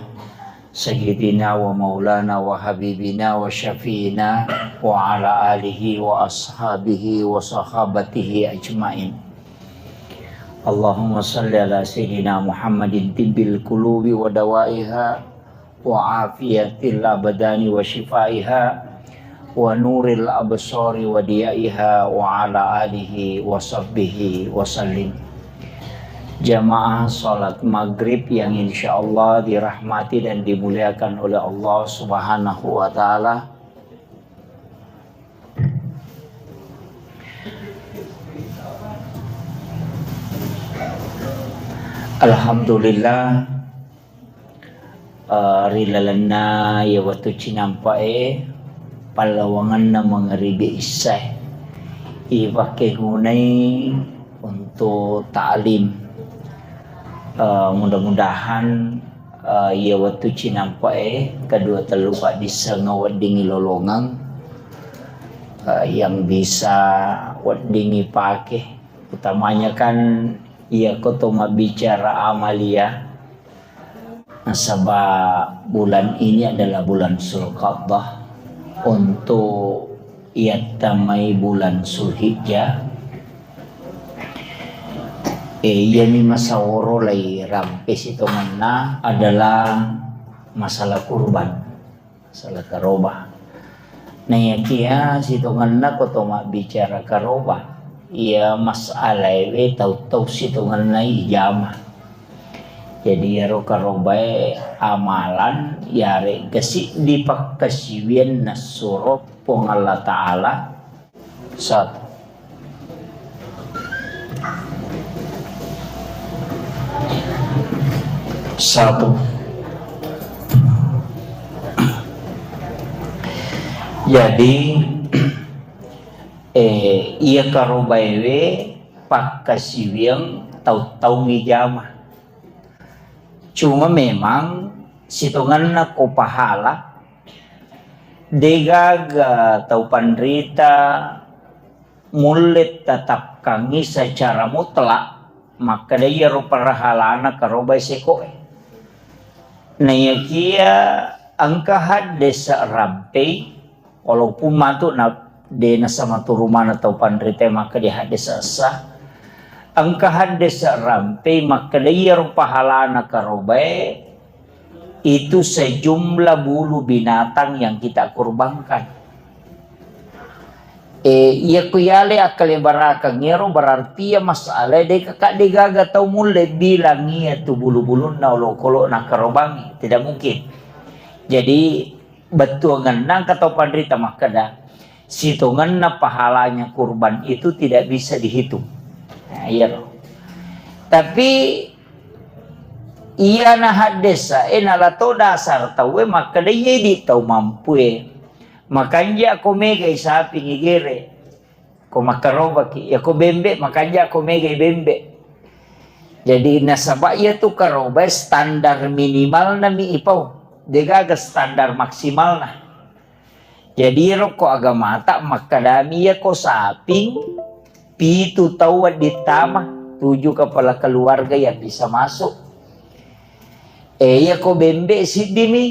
sayyidina wa maulana wa habibina wa syafi'ina wa ala alihi wa ashabihi wa sahabatihi ajmain. Allahumma salli ala sayyidina Muhammadin tibbil qulubi wa dawaiha wa afiyatil abdani wa syifaiha wa nuril absari wa diyaiha wa ala alihi wa sahbihi wa sallim. Jamaah salat maghrib yang insyaallah dirahmati dan dimuliakan oleh Allah Subhanahu wa taala. Alhamdulillah, eh, ri lalenna iya wettu cinampa'e, pallawangenna mangaribi issae, ipakkegunai untuk ta'lim. Eh, mudah-mudahan, eh, iya wettu cinampa'e kedua tellu paddisseng weddingngi lolongeng, eh, yang bisa weddingngi pake. Utamanya kan iya ko to mabbicara amalia. Nasaba bulan ini adalah bulan Zulqa'dah untuk yattamai bulan Zulhijjah. Eh, iyami masaworo lai rampe sitongenna adalah masalah kurban. Masalah karoba. Naiyakiya sitongenna ko to mabbicara karoba, iya masalaewe tau-tau sitongenna ijama. Jadi iyaro karobae amalan yarega siddi pakkasiwiang nassuro Puang Allah Ta'ala. Satu. Satu. Jadi, eh, iya karobaewe pakkasiwiang tau-tau mijama. Cuma memang sitongenna ko pahala, degaga tau panrita mulle tatapkangngi secara mutlak makkeda iyaro pahalana karobai sekoe. Naiyakia engka haddese rampei, walaupun matu na de nasamaturu maneng tau panrita makkeda haddese essa, engka haddese rampei makkeda iyaro pahalana karobae itu sejumlah bulu binatang yang kita kurbankan. Eh, iya ku yale akkalebarakeng ero berarti iya masalah de kakak de gaga tau mulle bilang iya tu bulu-bulunna olokolo na karobangi. Tidak mungkin. Jadi, bettuangenna engka tau panrita makkeda, sitongenna pahalanya kurban itu tidak bisa dihitung. Nah, iya loh. Tapi, iya na haddesa, eh, nala to dasar tauwe makkeda, iya idi tau mampue. Makanja ko megai sapi ngigere. Ko makkarobaki, ya ko bembe, makanja ko megai bembe. Jadi, nasaba iya tu karobai standar minimalna mi ipau. Degaga standar maksimalna. Jadi, ero ko agamata makkedami iya ko saping, pitu tau wedding tama, tujuh kepala keluarga yang bisa masuk. Eh, iya ko bembe siddi mi.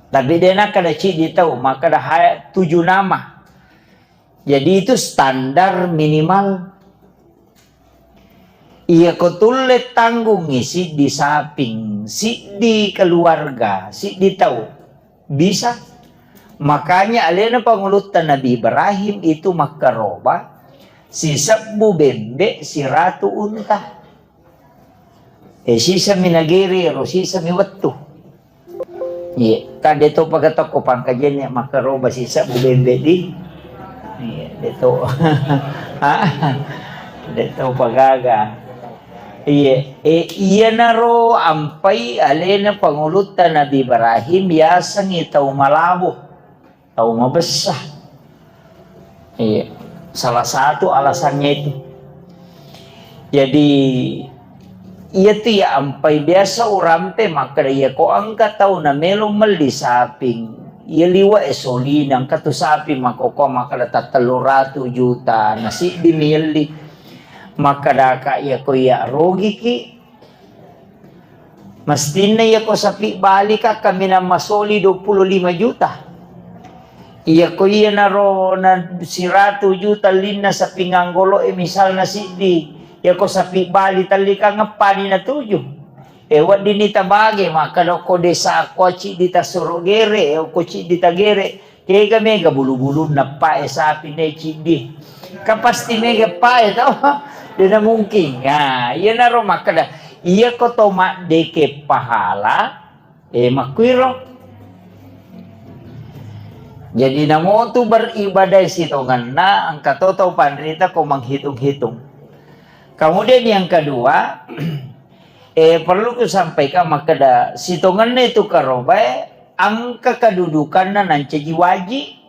Tapi de nakkeda ciddi tau, makkeda ha-, tujuh nama. Jadi itu standar minimal. Iya ko tulle tanggungi siddi saping, siddi keluarga, siddi tau. Bisa. Makanya alena pangulutta Nabi Ibrahim itu makkaroba sisebbu bembe siratu unta. Eh, sisami nagere ro, sisami wettu. Iya, kan de to paga tokko pangkajenna makkaroba sisebbu bembe di. Iya, de to. De to pagaga. Iya, eh, iyanaro ampai alena pangulutta Nabi Ibrahim yasengngi tau malabo, tau mabessa. Iya, salah satu alasannya itu. Jadi, iya tu ya ampai biasa urampe makkeda iya ko engka tau na melo melli saping, iya liwa e solina engka tu saping makkokko makkeda tattellu ratu juta, na siddi melli. Makkeda ka iya ko iya rogiki, Mestinna iyako sapi balika kaminang masoli dua puluh lima juta. Iyako iyanaro na siratu juta linna sapi nganggolo'e misalna siddi, iyako sapi bali tallikang eppani natuju. E, weddinni tabage, makkada okko desa akko ciddi tasuro gere, okko ciddi tagere. Kega mega bulu-bulunna pae sapi ne ciddi. Kan pasti mega pae to. Dena mungkin. Nah, iyanaro makkeda, iyako to maddeke pahala, eh, makkuiro. Jadi namotu beribadah sitongenna, engka to tau panrita ko menghitung-hitung. Kemudian yang kedua, eh, perlu kusampaikan makkeda sitongenna itu karobae engka kedudukanna nancaji wajib.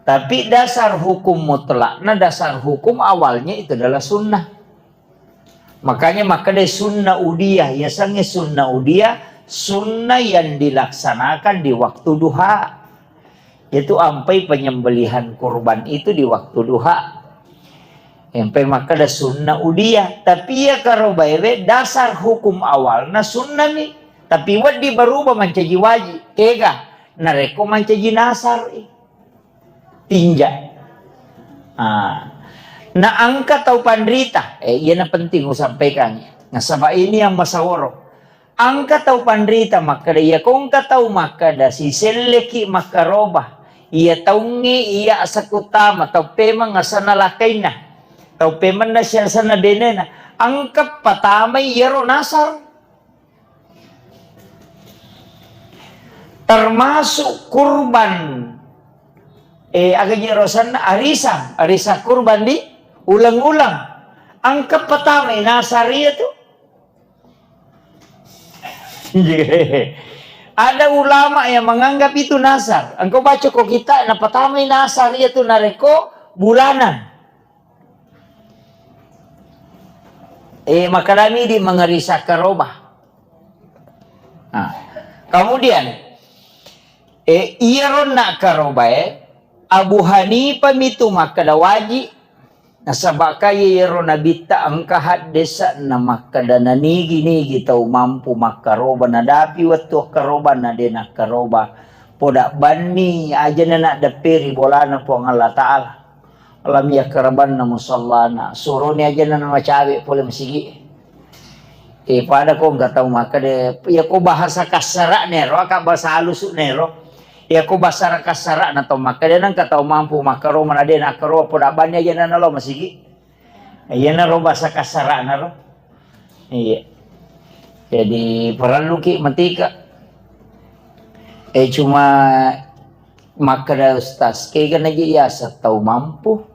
Tapi dasar hukum mutlakna, dasar hukum awalnya itu adalah sunnah. Makanya makkeda sunnah udiyah, yasengnge sunnah udiyah, sunnah yang dilaksanakan di waktu duha. Itu ampai penyembelihan kurban itu di waktu duha. Ampai makkeda sunnah udiyah, tapi iya karobaewe dasar hukum awalna sunnah ni, tapi wedding berubah mancaji wajib. Kega? Narekko mancaji nasar i. Tinja. Ah. Na engka tau panrita, eh, iyana penting usampaikan. Nasaba ini yang masaworo. Engka tau panrita makkeda, iya ko engka tau makkeda, siselleki makkaroba. Iya taungnge iya asakutama, tau pemeng asanna lakainna. Tau pemenna siasanna benena. Engka patamai iyaro nasar. Termasuk kurban, eh, aga je rosanna arisan, arisan kurban di ulang-ulang. Engka patamai nasar iya tu. Ada ulama yang menganggap itu nazar. Engkau baca ko kita, napatamai nazar iya tu narekko bulanan. Eh, makadami di mengerisa karoba. Nah, kemudian, eh, iyaro nakkarobae, Abu Hanifah mitu makkeda wajib, nasaba kaya iyaro nabitta engka haddesa na makkeda nanigi-nigi tau mampu makkaroba, nadapi wettu akkaroba na de nakkaroba, poda banni ajana naddepperi bolana Puang Allah Ta'ala. Lam yakrabanna musallana, suroni ajana namacawe pole masigi. Eh, pada ko engka tau makkeda, iya ko bahasa kassara'na ero, aka bahasa halusuna ero. Iya ko bahasa kassara'na tau makkeda, nengka tau mampu makkaro, mana de nakkaro, poda banni aja nana lo masigi. Iya naro bahasa kassara'na ro. Iya. Jadi, parelluki matika. Eh, cuma makkeda ustaz, kega naji yaseng tau mampu.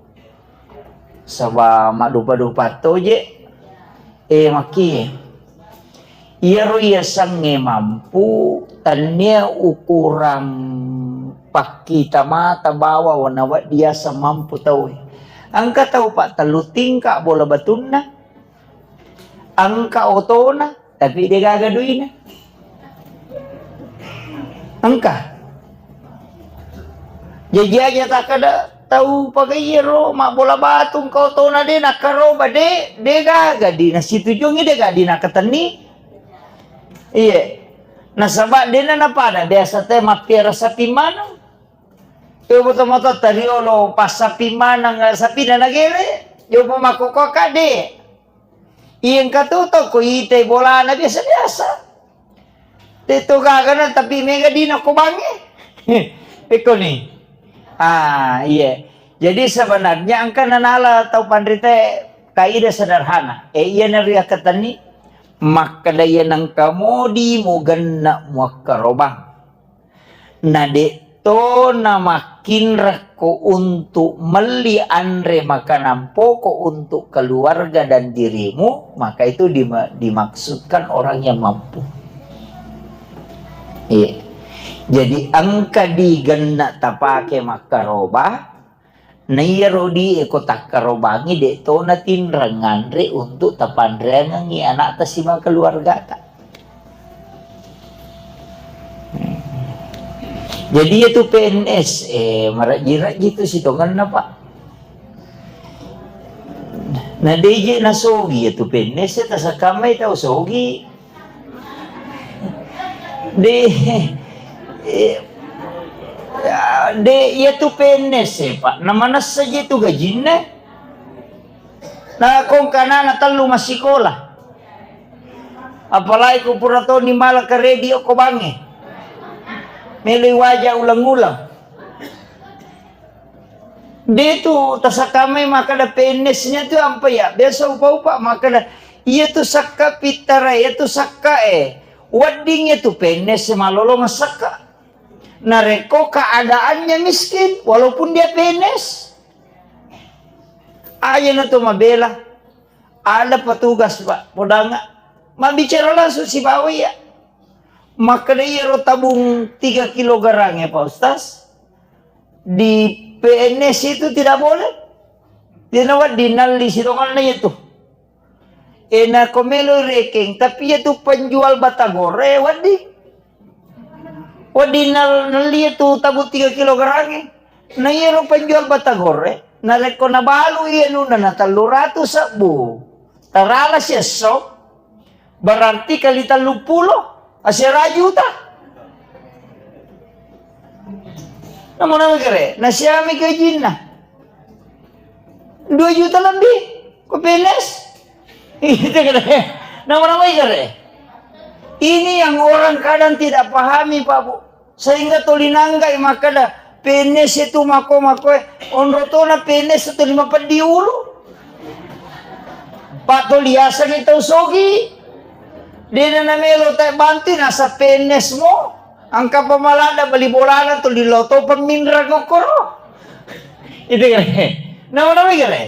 Saba maddupa-dupa toje. Eh, makkie. Iyaro yasengnge mampu, tennia ukurang pakkita mata bawa wana wedding yaseng mampu tauwe. Engka tau pattellu tingka bola batunna, engka otona, tapi de gaga duina. Engka. Jaji aja takkeda tau pagaiyaro mabbola batu engka otona de nakkaroba de, de gaga di nasitujuangi de gaga di nakatenni. Iye. Nasaba dena napada biasa te mappiara sapi maneng. Yo boto-boto tariolo pas sapi maneng, sapina nagere, yo pemakkokkoka de. Iya engka tu tau ko itai bolana biasa-biasa. De to gagana tapi mega dina ko bangnge. Pekko ni. Ah, iya. Jadi sebenarnya engka nanala tau panrita kaidah sederhana. Eh, iya nariakkatenni makkeda iya nengka modi mugenna muakkarobang. Na de'to namakkinrakko untuk melli anre makanan pokok untuk keluarga dan dirimu, maka itu dima-, dimaksudkan orang yang mampu. Iya. Jadi engka di genna tapake makkaroba, Naiyaro di e ko takkarobangi, de to natinreng nganre untuk tapanreangengi anakta sibawa keluargata. Hmm. Jadi, iya tu P N S, eh, marajji-rajji tu sitongenna, Pak. Na deje nasogi iya tu P N S, tasakkamai tau sogi. De, eh, ya, de, iya tu P N S e, Pak. Na manessa je tu gajinna. Na kongka anana tellu massikola. Apalagi ko pura toni mala karedi okko bangnge. Meloi waja ulang-ulang. De tu tasakkamai makkeda P N S-nya tu ampa iya. Biasa upa-upa makkeda, iya tu sakka pittara, iya tu sakka e. Wedding iya tu P N S malolo massakka. Narekko keadaannya miskin, walaupun dia P N S. Aja na tu mabela. Ada petugas, Pak, podanga. Mabbicara langsung sibawa iya. Makkeda iyaro tabung tiga kilogram ya, Pak Ustaz. Di P N S itu tidak boleh. Dia nawa dinalli sitonganna itu. Eh, nako melo rekeng, tapi iya tu penjual batagore, wedding. Wedding nal-, nelli tu tabung tiga kilogram e. Na iyaro penjual batagore, narekko nabalu iya nuna na tellu ratu sebbu, tarala siesso, berarti kali tellu pulo, asera juta. Namu-namu kere, nasiami gajinna. Dua juta lebih, ko P N S. Itu kere. Namu-namu kere. Ini yang orang kadang tidak pahami, Pak Bu. Sehingga tuli nanggai makkeda, P N S itu mako-mako, eh, onro tona P N S itu lima peddi ulu. Pak tuli yaseng itu sogi. Dena namelo te bantu nasa P N S mo. Angka pamalada bali bolana tuli lo to peminrang okkoro. Itu kere. Nama-nama kere.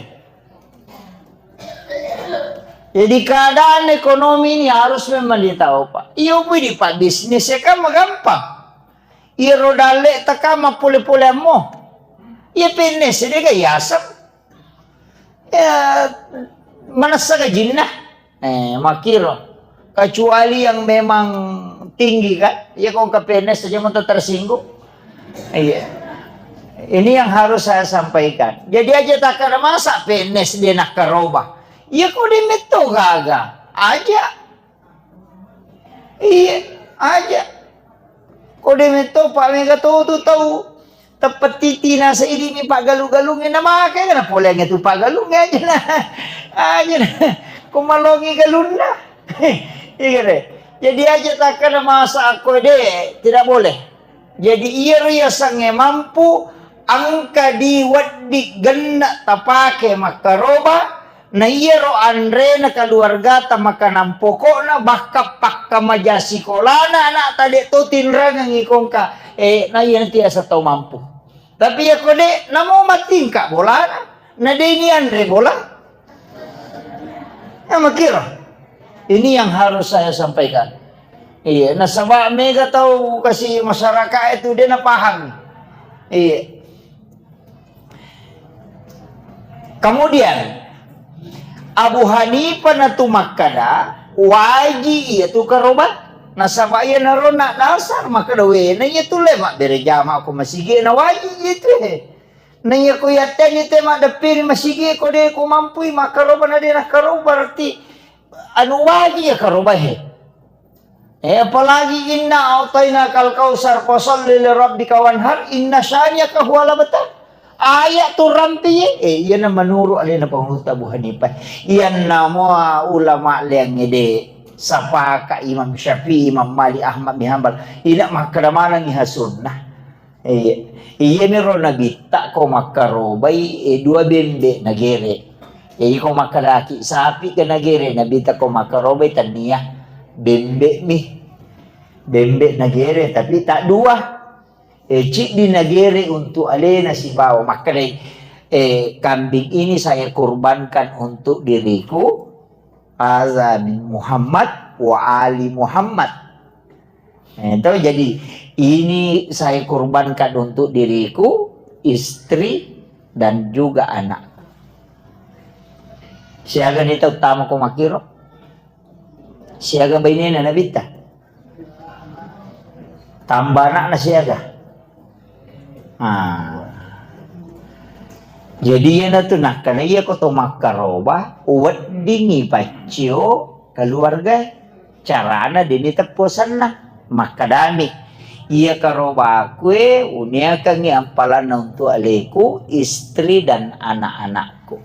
Jadi keadaan ekonomi ini harus memang ditahu, Pak. Iyo, pui di Pak bisnis ya kan gampang. Iyaro dalle'ta ka mappole-poleammo. Iya P N S de ga yaseng. Ya, manessa gajinna. Eh, makkiro. Kecuali yang memang tinggi kan. Iya, kok ke P N S aja mau tersinggung. Iya. Ini yang harus saya sampaikan. Jadi aja takkada masa P N S de nakkaroba. Iya, kok de metto gaga. Aja. Iya, aja. Ko de metto, Pak, mega to tu tau. Teppetiti nasa idi mi paggalu-galungnge na make na poleangnge tu paggalungnge aja na. Aja na. Ko malongi galunna. Iya de. Jadi aja takkada masa aku de, tidak boleh. Jadi iyaro yasengnge mampu engka di wedding genna tapake makkaroba, na iyaro anrena keluargata makanan pokokna, bahkan pakkamaja sikolana anakta de to tinrangengi kongka, eh, na iya nanti asa tau mampu. Tapi yako de, namo matingka bolana, na de ni anre bola. Ya, makiro. Ini yang harus saya sampaikan. Iya, nasaba mega tau kasi masyarakat itu dia na paham. Iya. Kemudian Abu Hanifah natu makkada waji iya tu karoba. Nasaba iya narona dasar makkada wena iya tu le mabbere jama ko masigi na waji iya tu he. Na iya ko yatteni te maddeppiri masigi ko de ko mampui makkaroba na de nakkaroba berarti anu waji ya karoba he. Eh, apalagi inna a'tainakal kautsar fasalli li rabbika wanhar inna syani'aka huwal abtar. Ayat tu rampi ye. Eh, iyana menurut alena panguluta Abu Hanifah. Iyanna mua ulama leang ede. Sapaka Imam Syafi'i, Imam Malik, Ahmad bin Hanbal. Ina makkada maneng iha sunnah. Iya. Iyaniro nabitta ko makkarobai, eh, dua bembe nagere. Jadi ko makkadaki sapi ke nagere, nabitta ko makkarobai tania bembe mi. Bembe nagere, tapi tak dua. Eh, ciddi nagere untuk alena sibawa. Makkadai, eh, kambing ini saya kurbankan untuk diriku, Haza min Muhammad wa ali Muhammad. Eh, to, jadi ini saya kurbankan untuk diriku, istri, dan juga anak. Siaga ni tau tama ko makiro? Siaga bainena nabitta? Tambah anakna siaga? Ah. Jadi iyanatu nakkeda iya ko to makkaroba, weddingngi paccio keluarga. Carana deni teppo senna. Makkedami, iya karobakue uniakangngi ampalanna untuk aleku, istri dan anak-anakku.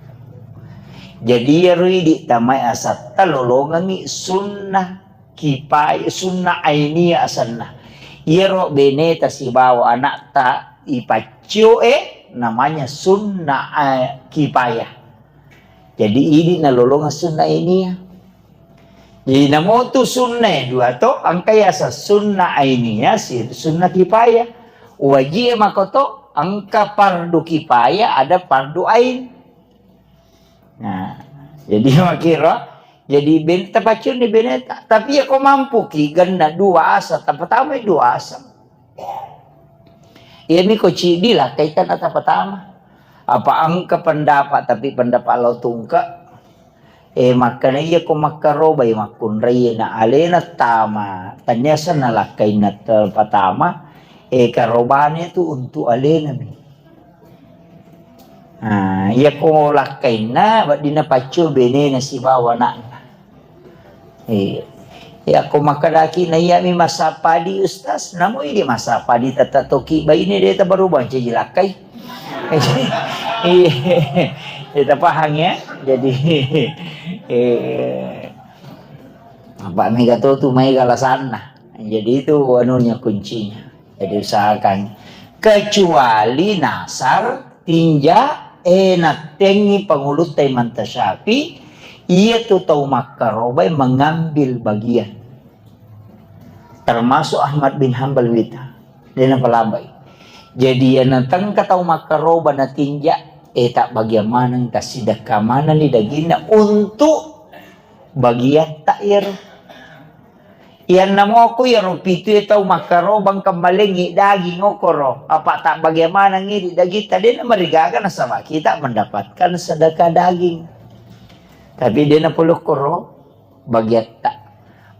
Jadi iyaro idi tamae asatta lolongengngi sunnah kipaya, sunnah ainiyah asenna. Iyaro beneta sibawa anakta ipaccio e namanya sunnah, eh, kipayah. Jadi idi nalolongeng sunnah ainiyah. Jadi namotu sunnah e dua to, engka yaseng sunnah ainiyah, si sunnah kipayah. Wajib e makoto, engka fardu kipayah, ada fardu ain. Nah, jadi makkiro, jadi ben-, tapaccioni beneta. Tapi iya ko mampuki genna dua asa, tapatamai dua asa. Iyami ko ciddi lakkai tanna tapatama. Apa engka pendapat, tapi pendapat lao tungke. Eh, makkeda iya ko makkarobai makkunrai na alena tama, tania senna lakkainna tapatama, eh, karobane tu untuk alena mi. Ah, iya ko lakkainna, weddinna paccio benena sibawa anakna. Iya. Iya ko makkedaki na iyami massapadi, Ustaz, namo idi massapadi tette toki baine de tabaru bancaji lakkai. Iya. Kita paham ya. Jadi, eh, apa mega to tu mega alasanna. Jadi itu anunya kuncinya. Jadi usahakan. Kecuali nasar tinja, eh, nattengi pangulutta Imam Tasyafi, iya tu tau makkarobai mengambil bagian. Termasuk Ahmad bin Hanbal wita. Dena palabai. Jadi iya natengka tau makkaroba natinja, eh, tak bagian maneng, tak sidekka maneng ni daginna untuk Bagiatta iyaro. Iyanna moko iyaro pitu e tau makkarobang kemmalengngi daging okoro. Apa tak bagian manengngi di daging ta, de' namarigaga nasaba kita mendapatkan sedekah daging. Tapi de' napole okkoro bagiatta.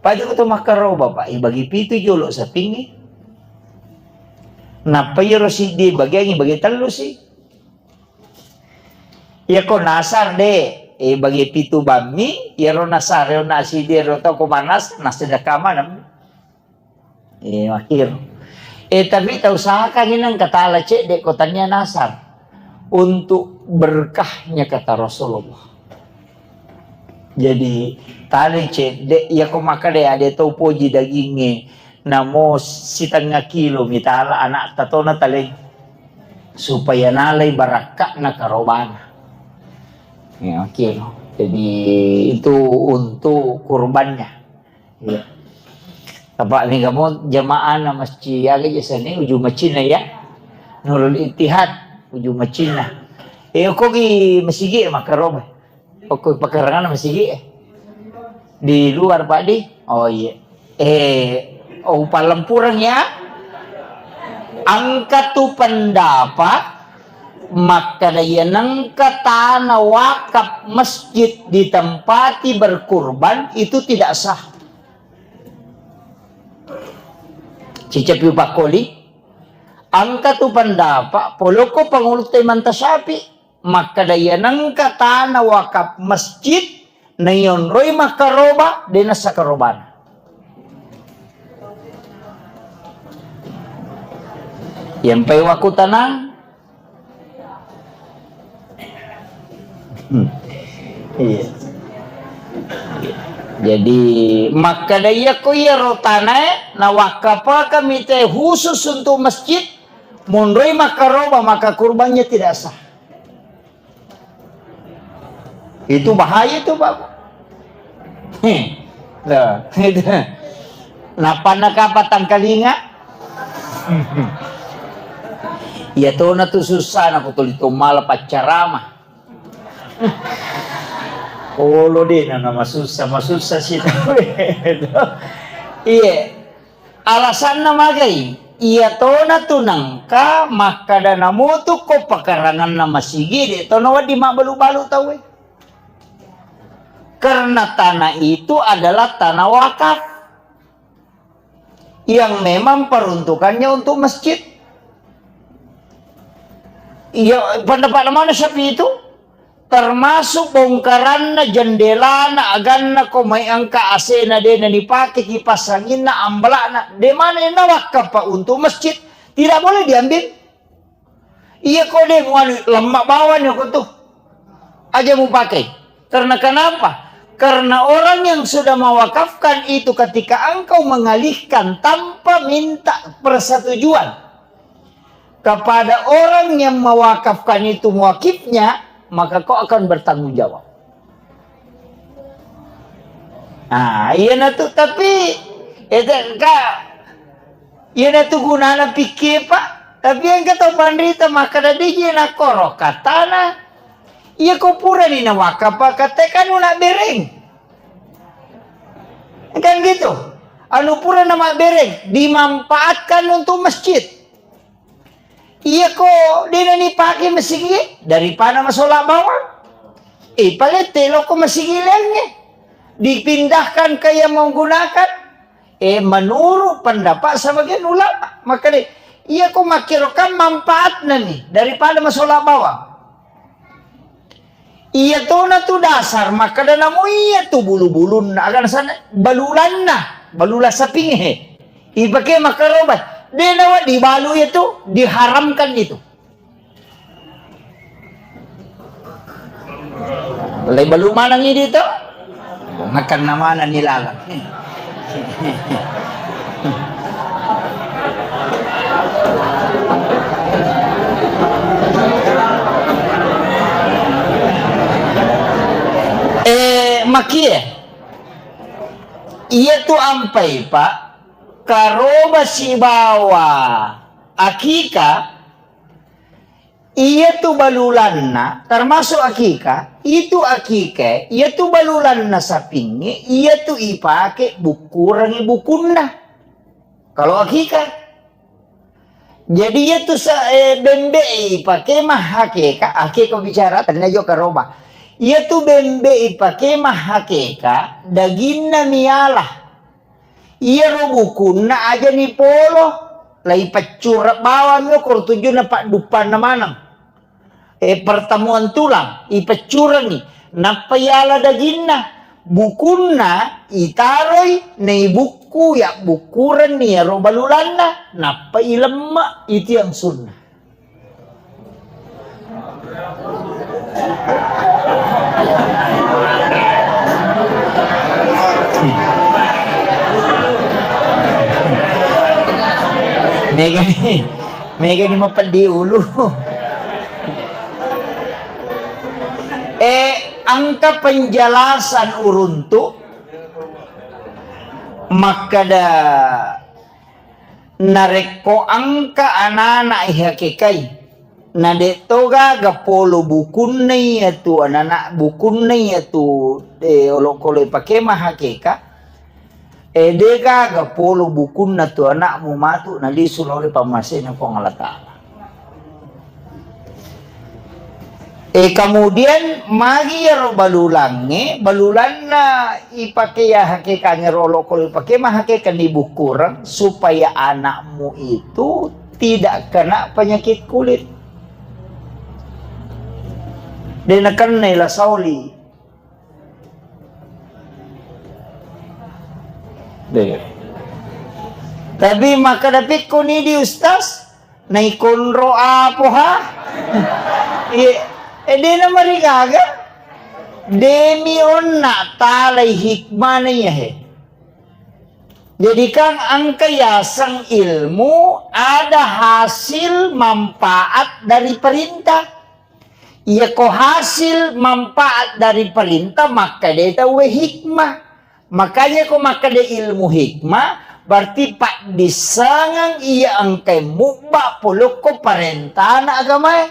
Pada ko to makkaroba, Pak, ibagi pitu jolo sapingngi. Nappa iyaro siddi bagiangngi bagi tellu si. Iyako nasar de, eh, bagi pitu bammi, iyaro nasar, iyaro nasi de, iyaro tau ko manas, nasi dakama nam. Eh, akhir. Eh, tapi tau usahakan inang katala cedde ko tania nasar untuk berkahnya kata Rasulullah. Jadi, tali cedde, iyako makkeda ade tau poji dagingnge, namo sitengnga kilo mitala anakta tona taleng, supaya nalai barakka'na karobana. Ya, oke. Jadi, itu untuk kurbannya. Iya. Apa mega mo jamaah na masjid, aga je seni uju macinna ya. Nurul Ittihad, uju macinna. Eh, ko gi masigi makkaroba. Okko pakarangan masigi, eh. Di luar, Pak, di? Oh, iya. Eh, oh, palempureng ya. Engka tu pendapat makkeda iya nengka tanah wakaf masjid ditempati berkurban itu tidak sah. Cicapi pakkoli. Engka tu pendapat poloko pangulutta Imam Tasyafi. Makkeda iya nengka tanah wakaf masjid naionroi makkaroba, de nassa karobana. Yampai wakku tanang. Hmm. Iya. Jadi, makkeda iya ko iyaro tanae, nawakafakami te khusus untuk masjid, monroi makkaroba, maka kurbannya tidak sah. Itu bahaya itu, Bapak. Heh. Loh, itu. Napanna kapang tangkalinga? Iya tona tu susah, na ko tuli to mala paccarama. Olo de na, na masussa, masussa si tau e. Iya. Alasanna magai? Iya tona tu nengka makkeda namutu ko pakaranganna masigi, de to nawedding mabbalu-balu tau e. Karena tanah itu adalah tanah wakaf yang memang peruntukannya untuk masjid. Iya, pendapat mana Syafi'i itu? Termasuk bongkaranna, jendelana, aganna, ko mai engka A C-na de na dipake, kipas anginna, ambalakna, de mana na wakaf, Pak, untuk masjid. Tidak boleh diambil. Iya ko de muanu, lemma bawang ko tu. Aja mupake. Karena kenapa? Karena orang yang sudah mewakafkan itu ketika engkau mengalihkan tanpa minta persetujuan kepada orang yang mewakafkan itu muwakifnya, maka kau akan bertanggung jawab. Nah, iya na tu, tapi, eh, ka, iya na tu gunana pikir, Pak. Tapi engka tau panrita makkeda, "Diji nakoro katana, iya ko purani nawakaf, Pak, kate kan una bereng." Kan gitu. Anu pura namabbereng, dimanfaatkan untuk masjid. Iya ko de na dipake masigi, daripada masola bawang. Eh, palette loko masigi laingnge. Dipindahkan ke yang menggunakan. Eh, menurut pendapat sebagian ulama, maka de, iya ko makkiro kan manfaatna ni daripada masola bawang. Iya tona tu dasar, makkeda namo iya tu bulu-bulunna, aga nasana, balulanna, balula sapingnge. Ipake makkaroba, de nawa dibalu itu, diharamkan itu. Lai balu maneng idi to, makan namana ni lalang. Eh, makie. Iya tu ampai, Pak, karoba sibawa akika, Iyatu balulanna, termasuk akika, itu akika, iyatu balulanna sapingnge, iyatu ipake bukkurengngi bukunna. Kalau akika. Jadi iyatu sa-, eh, bembe ipake mahakeka, akeka bicara, tania jo karoba. Iyatu bembe ipake mahakeka, daginna miala. Iyaro bukunna aja nipolo, laipeccureng bawang okko tujunna padduppanna maneng. Eh, pertemuan tulang, ipeccurengi, nappa iala daginna, bukunna itaroi, naibukku, yabbukkurenni iyaro balulanna, nappa ilemme, itu yang sunnah. Mega ni, mega ni mapeddi ulu. Eh, engka penjelasan uruntu makkeda narekko engka anana ihakekai, na de' to gaga polo bukunna iyatu anana, bukunna iyatu, eh, olokolo ipake mahakeka, eh, de' gaga polo bukunna tu anakmu matu nalisu lao ri pammasena Puang Allah Ta'ala. Eh, kemudian magi iyaro balulangnge, balulanna ipake ya hakekangnge ro olokolo ipake mahakekan dibukkureng supaya anakmu itu tidak kena penyakit kulit. De' nakennai la saoli. De'. Tapi makkeda pekkoni di Ustaz, naikonro apo ha? Iya, eh, de' namarigaga. Demi onna talai hikmana iya he. Jadi kan engka yaseng ilmu ada hasil manfaat dari perintah. Iyako hasil manfaat dari perintah, makkeda tauwe hikmah. Makanya ko makkeda ilmu hikmah, berarti paddissengeng iya engkai mubba polokko parentana agamae.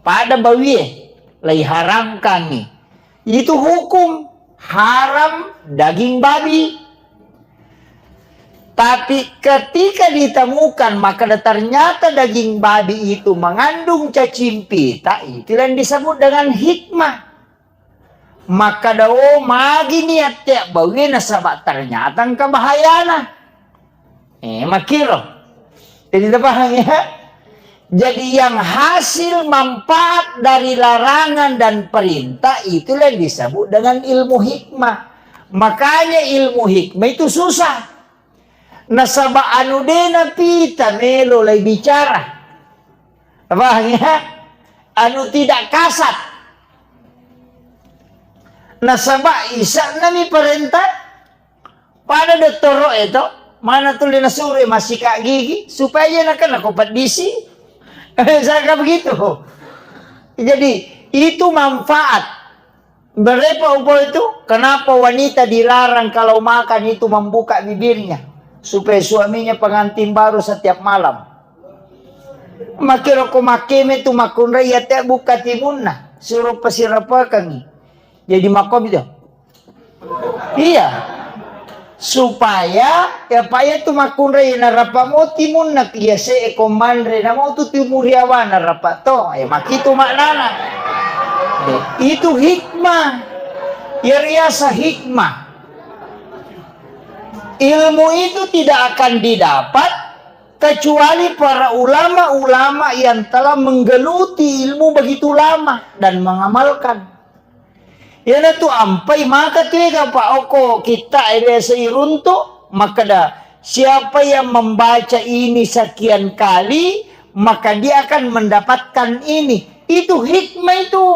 Pada bawie, laiharamkangngi. Itu hukum haram daging babi. Tapi ketika ditemukan, maka ternyata daging babi itu mengandung cacing pita, itulah yang disebut dengan hikmah. Makkeda, "Oh, magi niatte bawie nasaba ternyata engka bahayana." Eh, makkiro. Jadi, tapahang ya? Jadi, yang hasil manfaat dari larangan dan perintah itulah yang disebut dengan ilmu hikmah. Makanya ilmu hikmah itu susah. Nasaba anu de napita melo lai bicara. Paham ya? Anu tidak kasat. Nasaba isa'na mi parenta. Pada dottoro e to, mana tuli nasuro massika gigi supaya nakana ko peddisi. Saka begitu. Jadi itu manfaat. Berapa upo itu? Kenapa wanita dilarang kalau makan itu membuka bibirnya? Supaya suaminya pengantin baru setiap malam. Makkiro ko makkeme tu makkunrai iyate buka timunna, suro pasirapakangi. Jadi makkomi tu. Iya. Supaya, ya, pa iya tu makkunrai narapa mo timunna, biasa e ko manre namo tu timuriawa narapa to. Ya, makitu maknana. Itu hikmah. Ya, riasa hikmah. Ilmu itu tidak akan didapat kecuali para ulama-ulama yang telah menggeluti ilmu begitu lama dan mengamalkan. Iyanatu ampai maka tu ega pa okko kitta e biasa iruntu, makkeda, "Siapa yang membaca ini sekian kali, maka dia akan mendapatkan ini." Itu hikmah itu.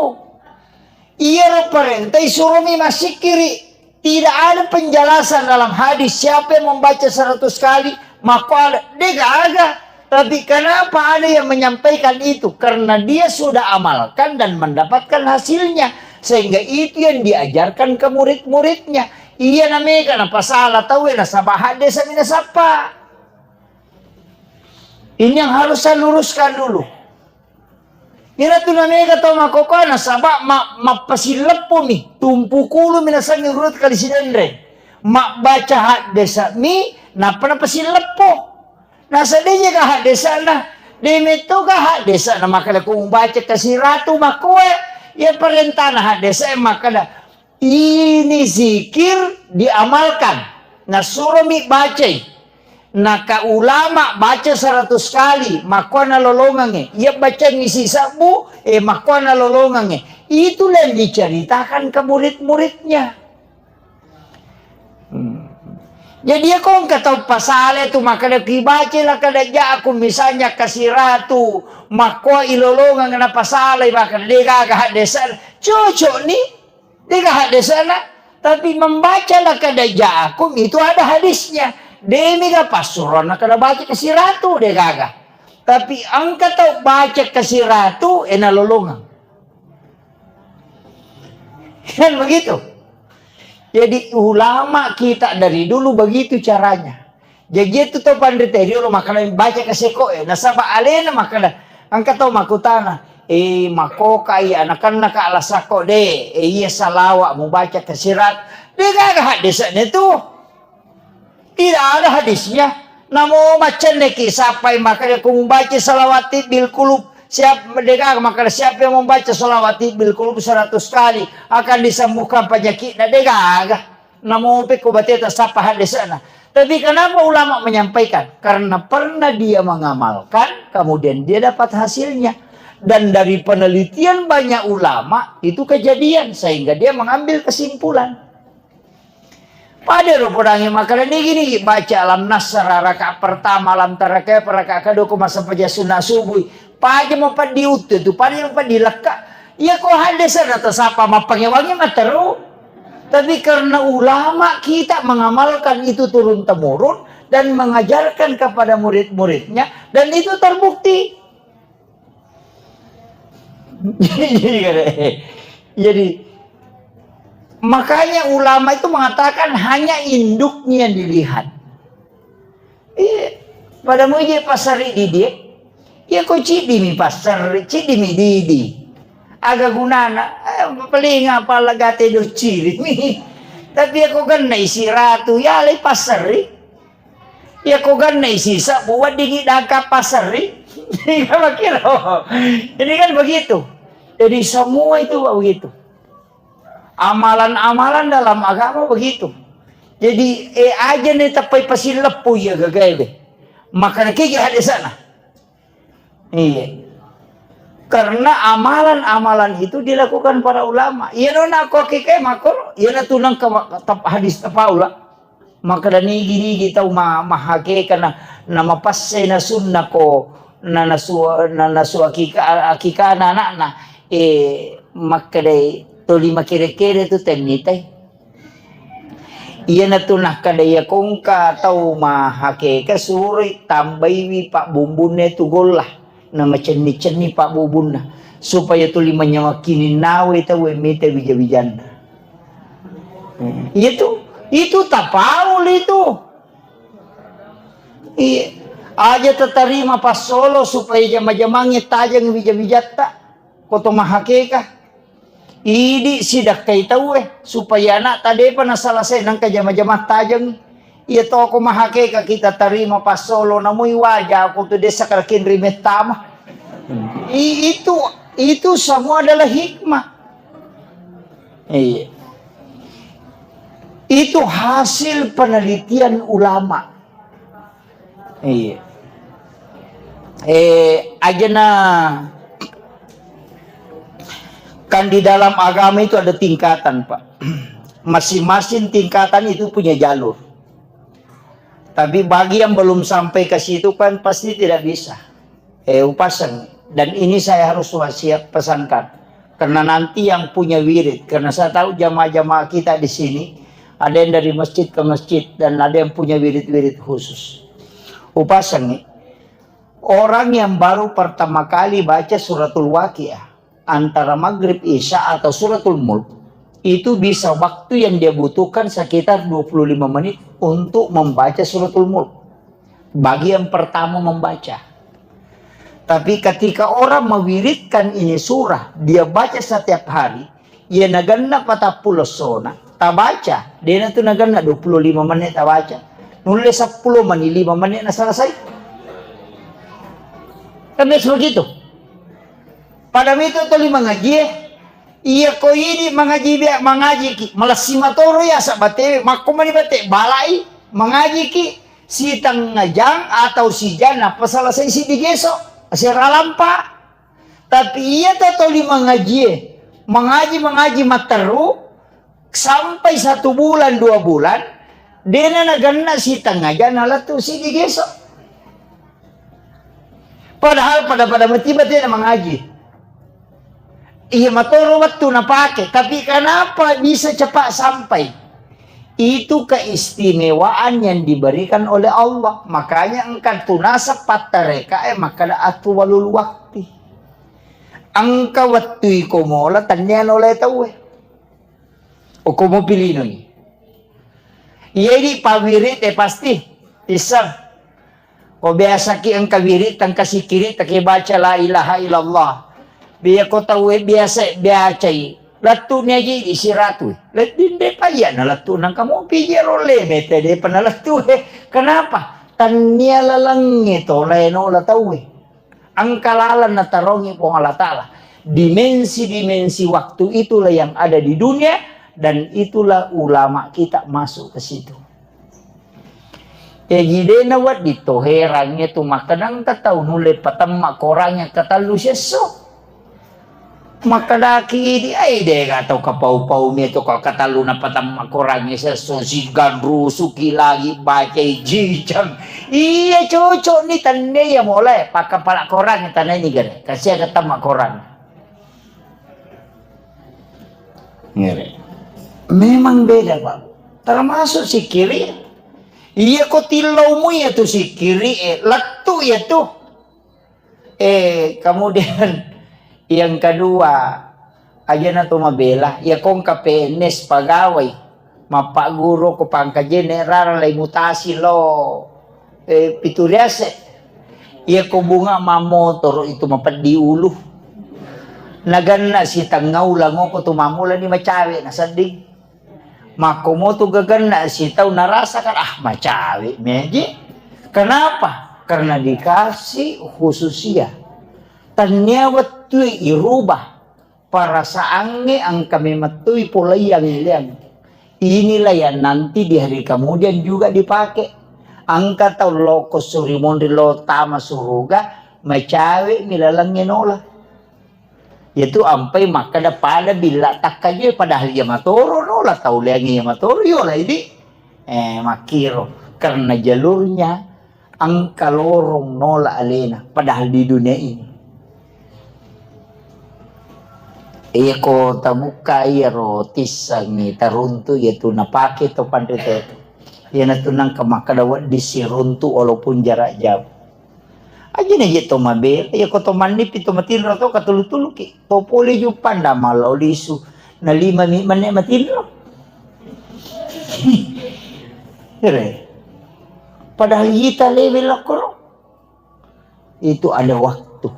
Iyaro parenta isuromi massikkiri. Tidak ada penjelasan dalam hadis siapa yang membaca seratus kali, maka ada. Degaga. Tapi kenapa ada yang menyampaikan itu? Karena dia sudah amalkan dan mendapatkan hasilnya. Sehingga itu yang diajarkan ke murid-muridnya. Iya namanya kenapa salah tahu ya nasaba hadis mina sapa. Ini yang harus saya luruskan dulu. Iyana tu namega tau makkokkoe nasaba ma-, mappasileppo mi, tumpu kulu mi nasengnge urut kali sidenre. Mabbaca haddese mi, nappa napasileppo. Nasaddeje ga haddesena, de metto ga haddesena makkeda ko mubaca kasiratu makkoe, iya parentana haddese makkeda, ini zikir diamalkan. Nasuromi bacai. Naka ulama baca seratus kali, makkoa nalolongengnge. Iya bacangngi sisebbu, eh, makkoa nalolongengnge. Itulah yang diceritakan ke murid-muridnya. Hmm. Jadi, iya ko engka tau pasala tu makkeda ki baca la kada ja'akum misalnya kasiratu, makkoa ilolongeng napasalai makkeda de gaga haddesena. Cocok ni. Dega haddesena, tapi membaca laqad ja'akum itu ada hadisnya. Demiga passuroanna kada baca kasiratu, degaga. Tapi engka tau baca kasiratu, ena lolongang. Kan begitu. Jadi ulama kita dari dulu begitu caranya. Jaji tu tau panrita riolo makkeda baca kaseko e. Nasaba alena makkeda, engka tau makkutana, eh, makkoka iya anakanna ka lasakko de, eh, iya salawa mubaca kasirat. De gaga hadisnya tu. Tidak ada hadisnya. Namo macenneki sappai makkeda ku mubaca salawati bil kulub. Siap de gaga makkeda siapa yang membaca salawati bil kulub seratus kali akan disembuhkan penyakitnya. De gaga. Namope ko bateta sappa haddesana. Tapi kenapa ulama menyampaikan? Karena pernah dia mengamalkan, kemudian dia dapat hasilnya. Dan dari penelitian banyak ulama, itu kejadian, sehingga dia mengambil kesimpulan. Pada ro podangi makkeda nigi-nigi baca alam nasra rakaat pertama, alam tara kaifa rakaat kedua, ko masa paja sunat subuh. Paja mapaddi uttu tu, paja mapaddi lekka. Iya ko haddesana tasappa mappangewangi matteru. Tapi karena ulama kita mengamalkan itu turun temurun dan mengajarkan kepada murid-muridnya dan itu terbukti. Jadi, jadi makanya ulama itu mengatakan hanya induknya yang dilihat. Iya, pada muji pasari didi. Iya ko ciddi mi pasari, ciddi mi didi. Aga gunana, eh, paling apa lagate do ciri mi. Tapi iya ko ganna isi ratu, ya lai pasari. Iya ko ganna isi sabu weddingi dangka pasari. Ini kan begitu. Jadi semua itu begitu. Amalan-amalan dalam agama begitu. Jadi, eh, aja nih tepai pasileppu ya gagae be. Makanya kiki hadisana. Iya. Karena amalan-amalan itu dilakukan para ulama. Iya nona aku kike makor, iya na tunang ke ma-, tap-, hadis tapaula. Makkeda nigi-nigi tau ma-, mahakeka na, na mapasse na sunna ko, na, na sua-, na, na sua akika-, akikana anakna. Eh, makkedai toli makere-kere tu temmitai. Iyanatu nakkeda iya kongka tau mahakeka suroi tambaiwi pabbumbunna tu golla. Namacenni-cenni pabbubunna, supaya tuli manyameng kininnawe tauwe mita wija-wijanna. Hmm. Itu, itu tapaul itu. Iya. Aja tatarima passolo supaya jama-jamangnge tajeng wija-wijatta. Koto mahakeka. Idi sidakkai tauwe, supaya anakta depa nasalasai nengka jama-jama tajeng. Iya toko mahakeka kita tarima passolo, namui waja ko tu desa karakin rimettama. I-, itu, itu semua adalah hikmah. Iya. Itu hasil penelitian ulama. Iya. Eh, ajana kan di dalam agama itu ada tingkatan, Pak. Masing-masing tingkatan itu punya jalur. Tapi bagi yang belum sampai ke situ kan pasti tidak bisa. Eh, upasang. Dan ini saya harus wasiat pesankan. Karena nanti yang punya wirid, karena saya tahu jamaah-jamaah kita di sini, ada yang dari masjid ke masjid dan ada yang punya wirid-wirid khusus. Upasang nih, orang yang baru pertama kali baca suratul Waqiah, antara Maghrib, Isya, atau Suratul Mulk, itu bisa waktu yang dia butuhkan sekitar dua puluh lima menit untuk membaca Suratul Mulk. Bagi yang pertama membaca. Tapi ketika orang mewiridkan ini surah, dia baca setiap hari, iya naganna patappulo essona, tabaca, dena tu naganna dua puluh lima menit tabaca. Nulle seppulo menit, lima menit na selesai. Kan biasa begitu. Pada itu tuli mangajie, iya ko idi mangaji bia-, mangajiki, malessi matoro iya sabate, makko mani bate, balai, mangajiki, sitengnga jang atau sijang nappa selesai siddi geso, asera lampa. Tapi iya to toli mangajie, mangaji, mangaji matteru, sampai satu bulan, dua bulan, dena naganna sitengnga jang nalettu siddi geso. Padahal pada-pada matiba tena mangaji. Iya matoro wettu napake, tapi kenapa bisa cepat sampai? Itu keistimewaan yang diberikan oleh Allah. Makanya engka tu nasab pattarekae makkada atuwalul wakti. Engka wettu iko mola tennia nolai tauwe. Okko mopi linoi. Iya idi pawirid e pasti iseng. Ko biasaki engka wirid, engka sikiri, take baca la ilaha illallah. Biya ko tauwe biasa biacai. Lettu ni aji di siratu. Ledding de payya na lettu nang kamu piji rolle mete de pernah lettu. Kenapa? Tania lalangnge to laino la tauwe. Engka laleng natarongi Puang Allah Ta'ala. Dimensi-dimensi waktu itulah yang ada di dunia, dan itulah ulama kita masuk ke situ. Jaji de nawedding to herangnge tu makkeda engka tau nulle patemma korangnge katellu siesso. Makkedaki idi, "Ai, dega tau kapau-pau mi tu ka-, katallu napatamma korangnge sesso siganrusuki lagi bacai jijang." Iya, cocok ni tenne iya molae pakkapala korang tanai ni gare. Kasiaga tamma korang. Ngere. Memang beda, Pak. Termasuk sikiri. Iya ko tillau mu iya tu sikiri, eh, lettu iya tu. Eh, kemudian yang kedua, aja na to mabela, ya kong K P N S pagawai, mappagguru ko pangkajene rara lai mutasi lo, eh, pitu riase. Ya ko bunga mamotoro itu mapeddi ulu. Naganna sitengah ulang ko tu mamula ni macawe na sedding. Makkomotu gaganna sitau narasakan, ah, macawe meji. Kenapa? Karena dikasih khususia. Tania wettui irubah perasaannya angka memettui polai yang ileang. Inilah yang nanti di hari kemudian juga dipakai. Angka tau loko suri monri lo tama suruga, macawe mi lalangnya nola. Iyatu ampai makkeda pada billa takkaje, padahal iya matoro no la tau leangi iya matoro yo la idi. Eh, makkiro karena jalurnya engka lorong nola alena padahal di dunia ini. Iya ko tabukka iyaro tissengi taruntu iyatu napake to panrita itu. Iyanatu nangka makkeda wedding siruntu walaupun jarak jauh. Aja na je to mabela, iya ko to mannipi to matinro to katulu-tuluki. To pole juppanda mallau lisu. Na lima mi menne matinro. Ere. Padahal ita lewe lokkoro. Itu ada waktu.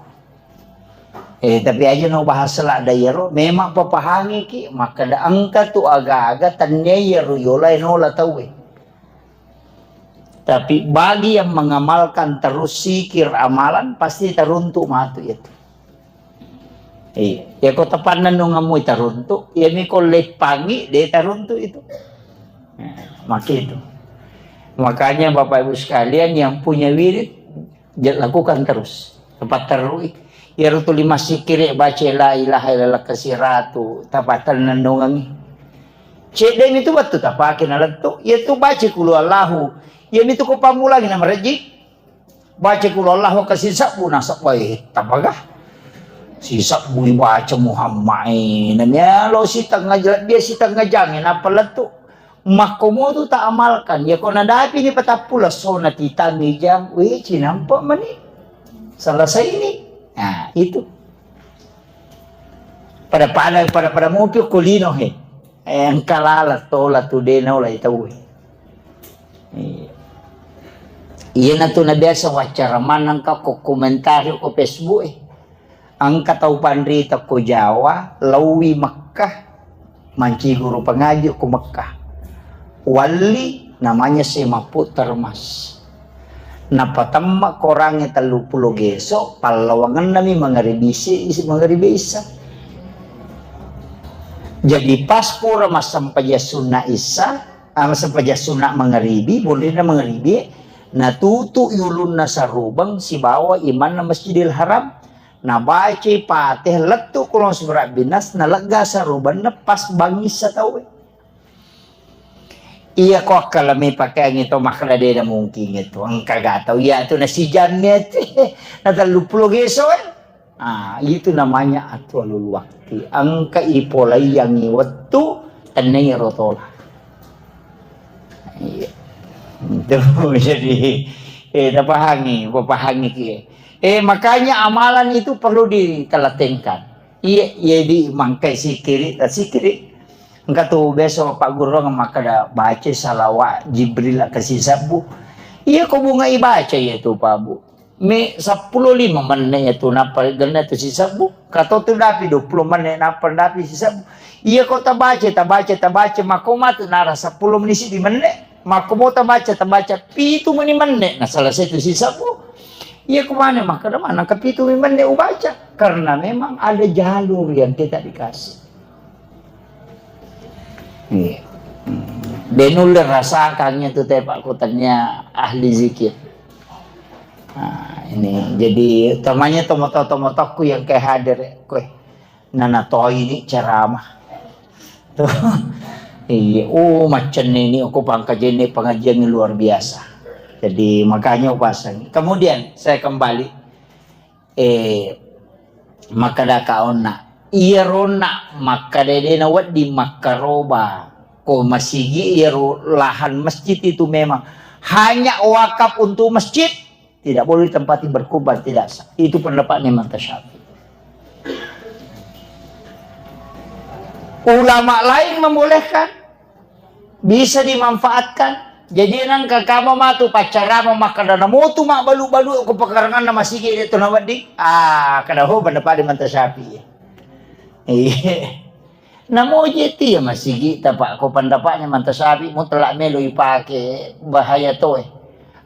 Eh, tapi aja no bahas ladda iyaro, memang papahangiki, makkeda engka tu aga-aga tenne iyaro yola nola tauwe. Tapi bagi yang mengamalkan terus zikir amalan, pasti taruntu matu itu. Iya, ya ko tapannennungammu taruntu, ya mi ko leppangi de taruntu itu. Nah, maka itu. Makanya Bapak Ibu sekalian yang punya wirid, ja-, lakukan terus. Tepat terui. Ya rutu lima sikiri baca la ilaha illallah kasiratu, tapatennennungangi. Cedde mi tu wettu tapake nalettu, iya tu baca kulu Allahu. Iya mi tu ko pammulangi na marejji. Baca kulu Allahu kasi sabbu nasabbai tapaga. Si sabbu baca Muhammad e. Namialo sitengnga jang, dia sitengnga jang e, napa lettu. Makkomotu ta amalkan. Ya ko nadapi ni patappulo so na titangi jang, we cinampa mani. Selesai ni. Nah, itu. Pada-pada, pada-pada mopi ko lino he. Eh, engka lala tola tu de naola tauwe. Iya. Iyanatu nabiasa waccara maneng ka ko komentari ko Facebook e. Engka tau panrita ko Jawa, laowi Mekkah, manciguru pangaji ko Mekkah. Walli namanya Semaput Termas. Napatemma korangnge telluppulo geso, pallawangennami mangaribi isi, isi mangaribi isa. Jadi pas pura massempajang sunna isa, ah, massempajang sunna mangaribi, bonrina mangaribi, natutu ulunna sarubeng sibawa imanna Masjidil Haram, nabacai Fatihah lettu Qul a'udzu birabbinas, nalegga sarubenna pas bangissa tauwe. Iya ko akkalami pakeangngi to makkeda de na mungkin itu. Engka ga tau iya tu nasijanni ati. Na telluppulo geso e. Ah, itu namanya atwalul wakti. Engka ipolaiangi wettu tennai rotola. Iya. Itu jadi eh tapahangi, papahangi ki. Eh makanya amalan itu perlu ditelatenkan. Iya, iya di mangkai sikiri, ta sikiri. Engka tu biasa Pak Guru makkeda baca salawat Jibril ke sisebbu. Iya ko bunga ibaca iya tu Pak Bu. Me seppulo lima menit iya tu napa genna tu sisebbu. Kato tu dapi dua puluh menit napa dapi sisebbu. Iya ko tabaca, tabaca, tabaca mako matu nara seppulo menit di menit. Mako mo tabaca, tabaca pitu meni menit na selesai tu sisebbu. Iya ko mana makkeda mana ke pitu meni menit ubaca. Karena memang ada jalur yang kita dikasih. Iya. Hmm. De nulle rasakannya tu tepak kutanya ahli zikir. Nah, ini jadi utamanya tomoto-tomotokku yang kayak hadir ya, kue. Nana toi ini ceramah. Tuh. Iya, oh macam ini aku pangkajen ini pengajian yang luar biasa. Jadi makanya aku pasang. Kemudian saya kembali eh, makkeda ka onna, iyaro onna makkeda de nawedding makkaroba ko masigi, iyaro lahan masjid itu memang hanya wakaf untuk masjid, tidak boleh ditempati berkurban, tidak sah. Itu pendapatnya Imam Syafi'i. Ulama lain membolehkan, bisa dimanfaatkan. Jadi nangka kama matu paccarama makkeda namotu mabbalu-balu ko pakaranganna masigi de to nawedding. Ah, kada ho pendapat Imam Syafi'i. Iya. Namoje ti ya masigi tapak ko pendapatnya Imam Syafi'i mutlak melo ipake bahaya toe.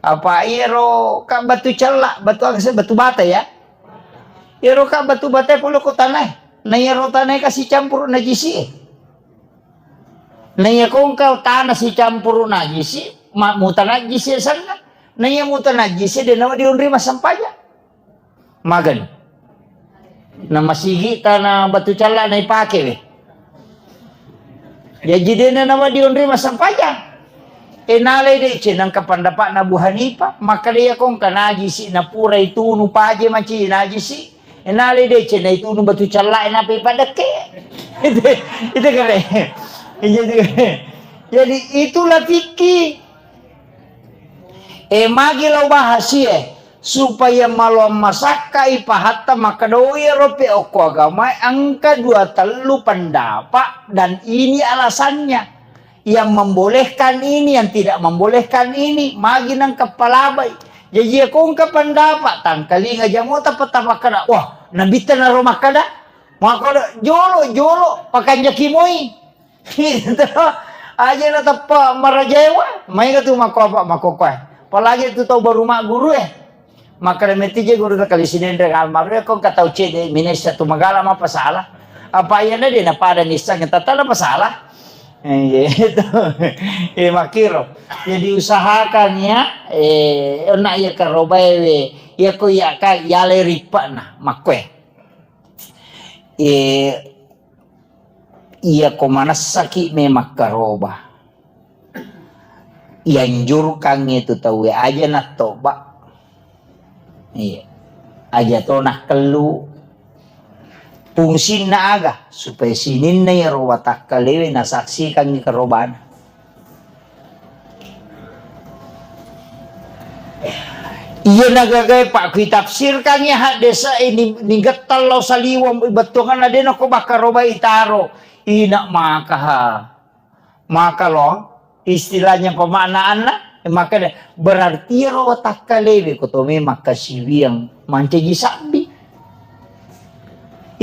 Apa iyaro ka batu cella, batu akse, batu bata ya? Iyaro ka batu bata pole ko tanah. Na iyaro tanah ka sicampur najisi. Na iya kongka tana sicampuru najisi, ma-, mutanajjisi asenna. Na iya mutanajjisi de nawa dionri massempajang. Magen. Na masigi tana batu calla na ipake we. Jaji de nawa dionri massempajang. E nalai deceng nangka pendapatna Abu Hanifah, makkeda iya kongka najisi na pura itunu paje maci najisi. Nalai deceng na itunu batu calla e nape padekke. Itu, itu kare. Jadi, jadi itulah fikih. E magi lao bahas e supaya maloang masakka ipahatta makkedoi ro pe okko agama e engka dua tellu pendapat dan ini alasannya. Yang membolehkan ini, yang tidak membolehkan ini, magi nangka palabai. Jaji iya kongka pendapat tangkalinga jamota petapakkeda, wah, nabitta naro makkeda, makkeda jolo, jolo, pakanjaki moi. Gitu. Aja na teppa marajaewa, maega tu makko apa, makko koe. Apalagi tu tau baru magguru e. Makkeda metti je guru takali sinenreng almarhum, ko engka tau cedde minessa tu magala mapasala. Apa iyana de napada nisseng tata napasala. Eh, iya itu. Eh, makkiro. Jadi usahakan ya, eh, onna iya karobae we, iya ko iya ka yale rippa'na, makkoe. Eh, iya ko manessaki me makkaroba. Ianjurkangngi tu tauwe aja nattoba. Iya. Aja to nakkellu. Fungsinna aga? Supaya sininna iyaro watakkalewe nasaksikangngi karobana. Iya nagagae, Pak, kui tafsirkangngi haddese ini, nigettang lao saliweng bettuanganna de nako bakkaroba itaro. Ina makaha. Maka lo, istilahnya pemaknaanna, Makkeda, berarti iyaro watakkalewe ko to memang kasiwiang mancaji sabbi.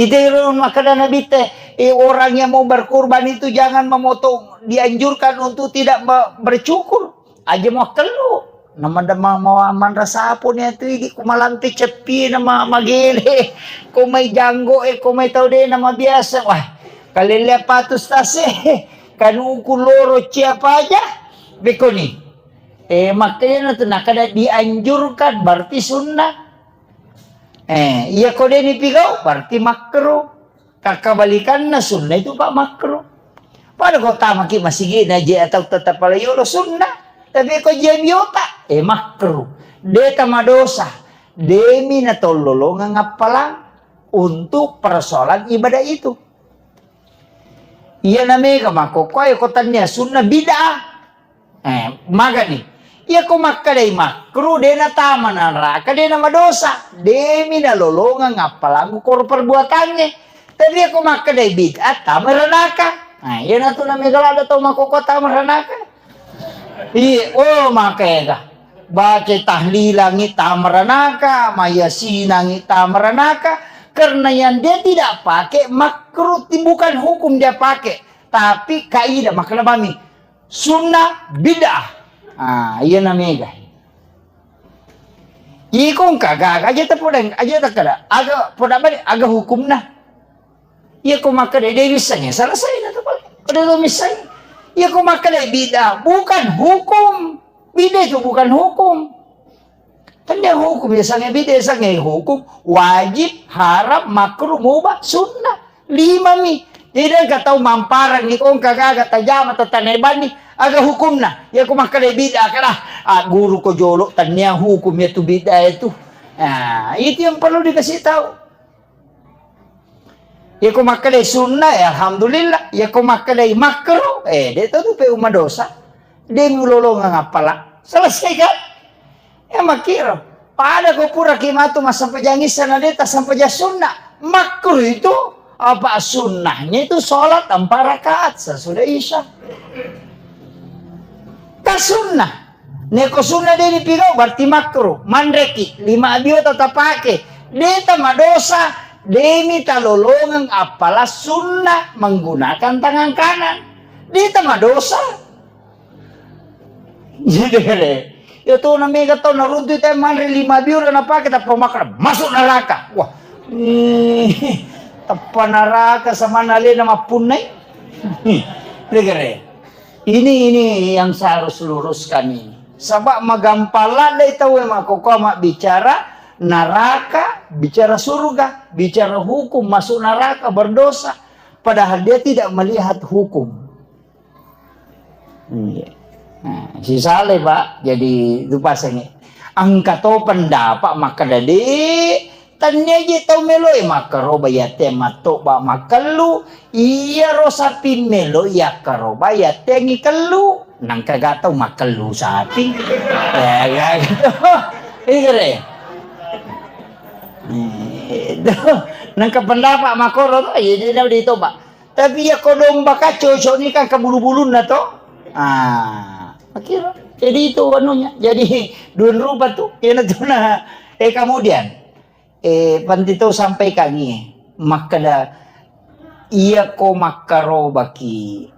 Ite ro makkeda Nabitte, eh, orang yang mau berkurban itu jangan memotong, dianjurkan untuk tidak me-, bercukur. Aja muakkellu. Namada ma-, ma-, manra saponi atu idi ku malampe ceppi na ma-, magele. Ko mai janggo e, ko mai tau de na mabiasa. Wah, kalelle apa tu stase? Kanuku loro cia paja. Bekoni. Eh, makanya na tu nakada dianjurkan, berarti sunnah. Eh, iya ko de nipigau, berarti makruh. Kakkabalikanna sunna itu, Pak, makruh. Pada ko tamaki masigi na je atau tetap pala yolo sunna. Tapi ko je biota, eh, makruh. De tamadosa. Demi na tollolongang appalang untuk persoalan ibadah itu. Iya na mega makkokkoe ko tannia sunna bid'ah. Eh, magani. Iya ko makkedai makruh, de natama naraka, de namadosa. Demi nalolongeng appalangngu koro perbuatangnge. Tapi iya ko makkedai bid'ah, tama ranaka. Nah, iya natu na mega ladda tau makkokkoe tama ranaka. Iya, oh, makega. Baca tahlilangi tama ranaka, mayasinangi tama ranaka. Karena yang dia tidak pakai makruh, bukan hukum dia pakai. Tapi kaidah, makkeda mami, sunnah bid'ah. Ah, iya na mega. Iko engka gaga aja ta podang, aja ta kada. Aga poda balik, aga hukumna. Iya ko makkeda de missangnge, selesai na tu paling. Ada tu missangnge. Iya ko makkeda bid'ah, bukan hukum. Bid'ah itu bukan hukum. Kan dia hukum, ya sange bid'ah, sange hukum, wajib, haram, makruh, mubah, sunnah. Lima mi. Jadi engka tau mamparang ni, ko engka gaga tajama tatanai bani, aga hukumna? Ya ko makkeda bid'ah kada, ah, guru ko jolo, tania hukum ya tu bid'ah itu. Nah, itu yang perlu dikasih tahu. Ya ko makkeda sunnah, ya alhamdulillah. Ya ko makkeda makruh, eh, de to tu pe umma dosa. De mulolongeng appala. Selesai kan? Ya makkiro. Pada ko pura ki matu massempajang isya na de tassempajang sunnah. Makruh itu apa sunnahnya itu sholat empat rakaat sesudah isya. Ka sunnah. Neko sunnah de dipigau berarti makruh. Manreki lima abio tata pake. De tamadosa, demi talolongeng appala sunnah menggunakan tangan kanan. De tamadosa. Jadi, ya tu na mega tau naruntu te manre lima biur na pake tappa makkeda masuk neraka. Wah. Ih, tappa neraka sama alena mappunnai. Ih, degere. Ini, ini yang saya harus luruskan ini. Sebab magampang ladde tau e makkokkoe mabbicara neraka, bicara surga, bicara hukum masuk neraka berdosa. Padahal dia tidak melihat hukum. Iya. Nah, sisale, Pak. Jadi, itu pasengnge. Engka to pendapat makkeda, "De, tennia je tau meloi makkaroba yatte mattoba makkellu, iyaro sapi meloi yakkaroba yatte ngikellu." Nangka ga tau makkellu sapi. Ya, ga gitu. Iya, re. Itu. Nangka pendapat makkoro to, iya, jadi, Pak. Tapi iya ko domba ka cocok ni kan ke bulu-bulunna to. Ah, akhirnya. Jadi itu anunya. Jadi dua rupa tu. Iya na tu na. Eh, kemudian, eh, panti tu sampaikan ni. Makkeda, iya ko makkarobaki.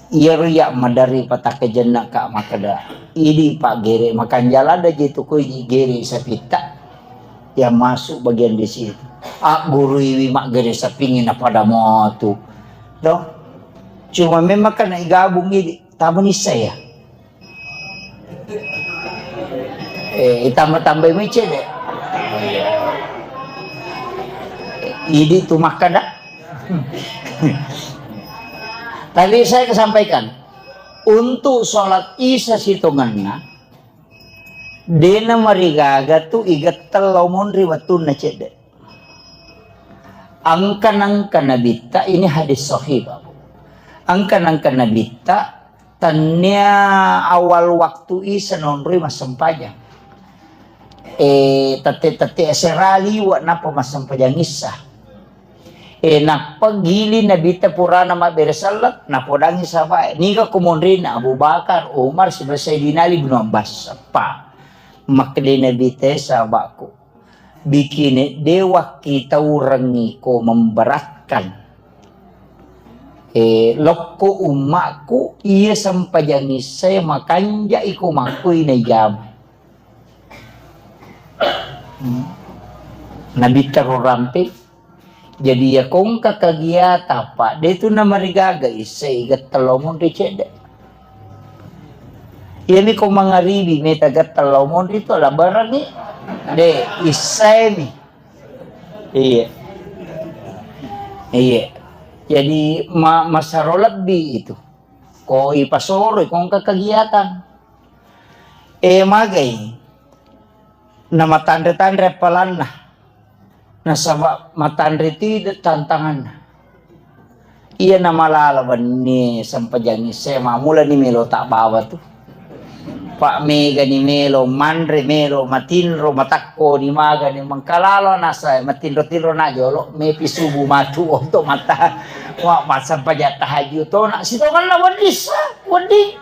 Iyaro iya maderri patakkajenna ka makkeda, idi paggere makanja ladde je tu ko idi gere sapitta yang masuk bagian di situ. Agguruiwi maggere sapingi na pada motu. To? Cuma memang kan igabung idi, tamani saya. Eh, itambah-tambahi mai cedde. Idi tu makkeda. Tadi saya kesampaikan, untuk sholat isya sitongenna, dena marigaga tu igetteng lao monri wettunna cedde. Engka nangka nabitta, ini hadis sahih, Bapak. Engka nangka nabitta, tennia awal waktu isya nonroi massempajang. Eh, tette-tette asera liwa nappa massempajang isya. E, nappa gili Nabitta purana mabbere selleng, napodangi sahabae. Niga ko monrinna Abu Bakar, Umar, siba Sayyidina Ali bin Abbas. Eppa. Makkeda Nabitta, sahabatku, bikine de wakkitaurengngi ko memberatkan. E, lokko ummakku, iya sempajang issae makanja iko makkui naijama. Hmm. Nabitta ro rampe. Jadi, iya kongka kagiatang, Pak, de tu namarigaga issai gatta lao monri cedde. Iyami ko mangaribi meta gatta lao monri tu labarangi. De, issaimi. Iya. Iya. Jadi, ma-, masaro lebbi itu. Ko ipasoro, kongka kagiatang. E, magai. Namatanre-tanre appalanna. Nasaba matanre tide tantanganna. Iya namalala wenni sempajang isse, mamulani melo tabbawa tu. Pak, megani melo manre, melo matinro, matakkoni magani mengkalalo nasa matinro-tinro na jolo, mepi subuh matu onto mata. Wa, massempajang tahajud to na sitonganna weddissa, wedding.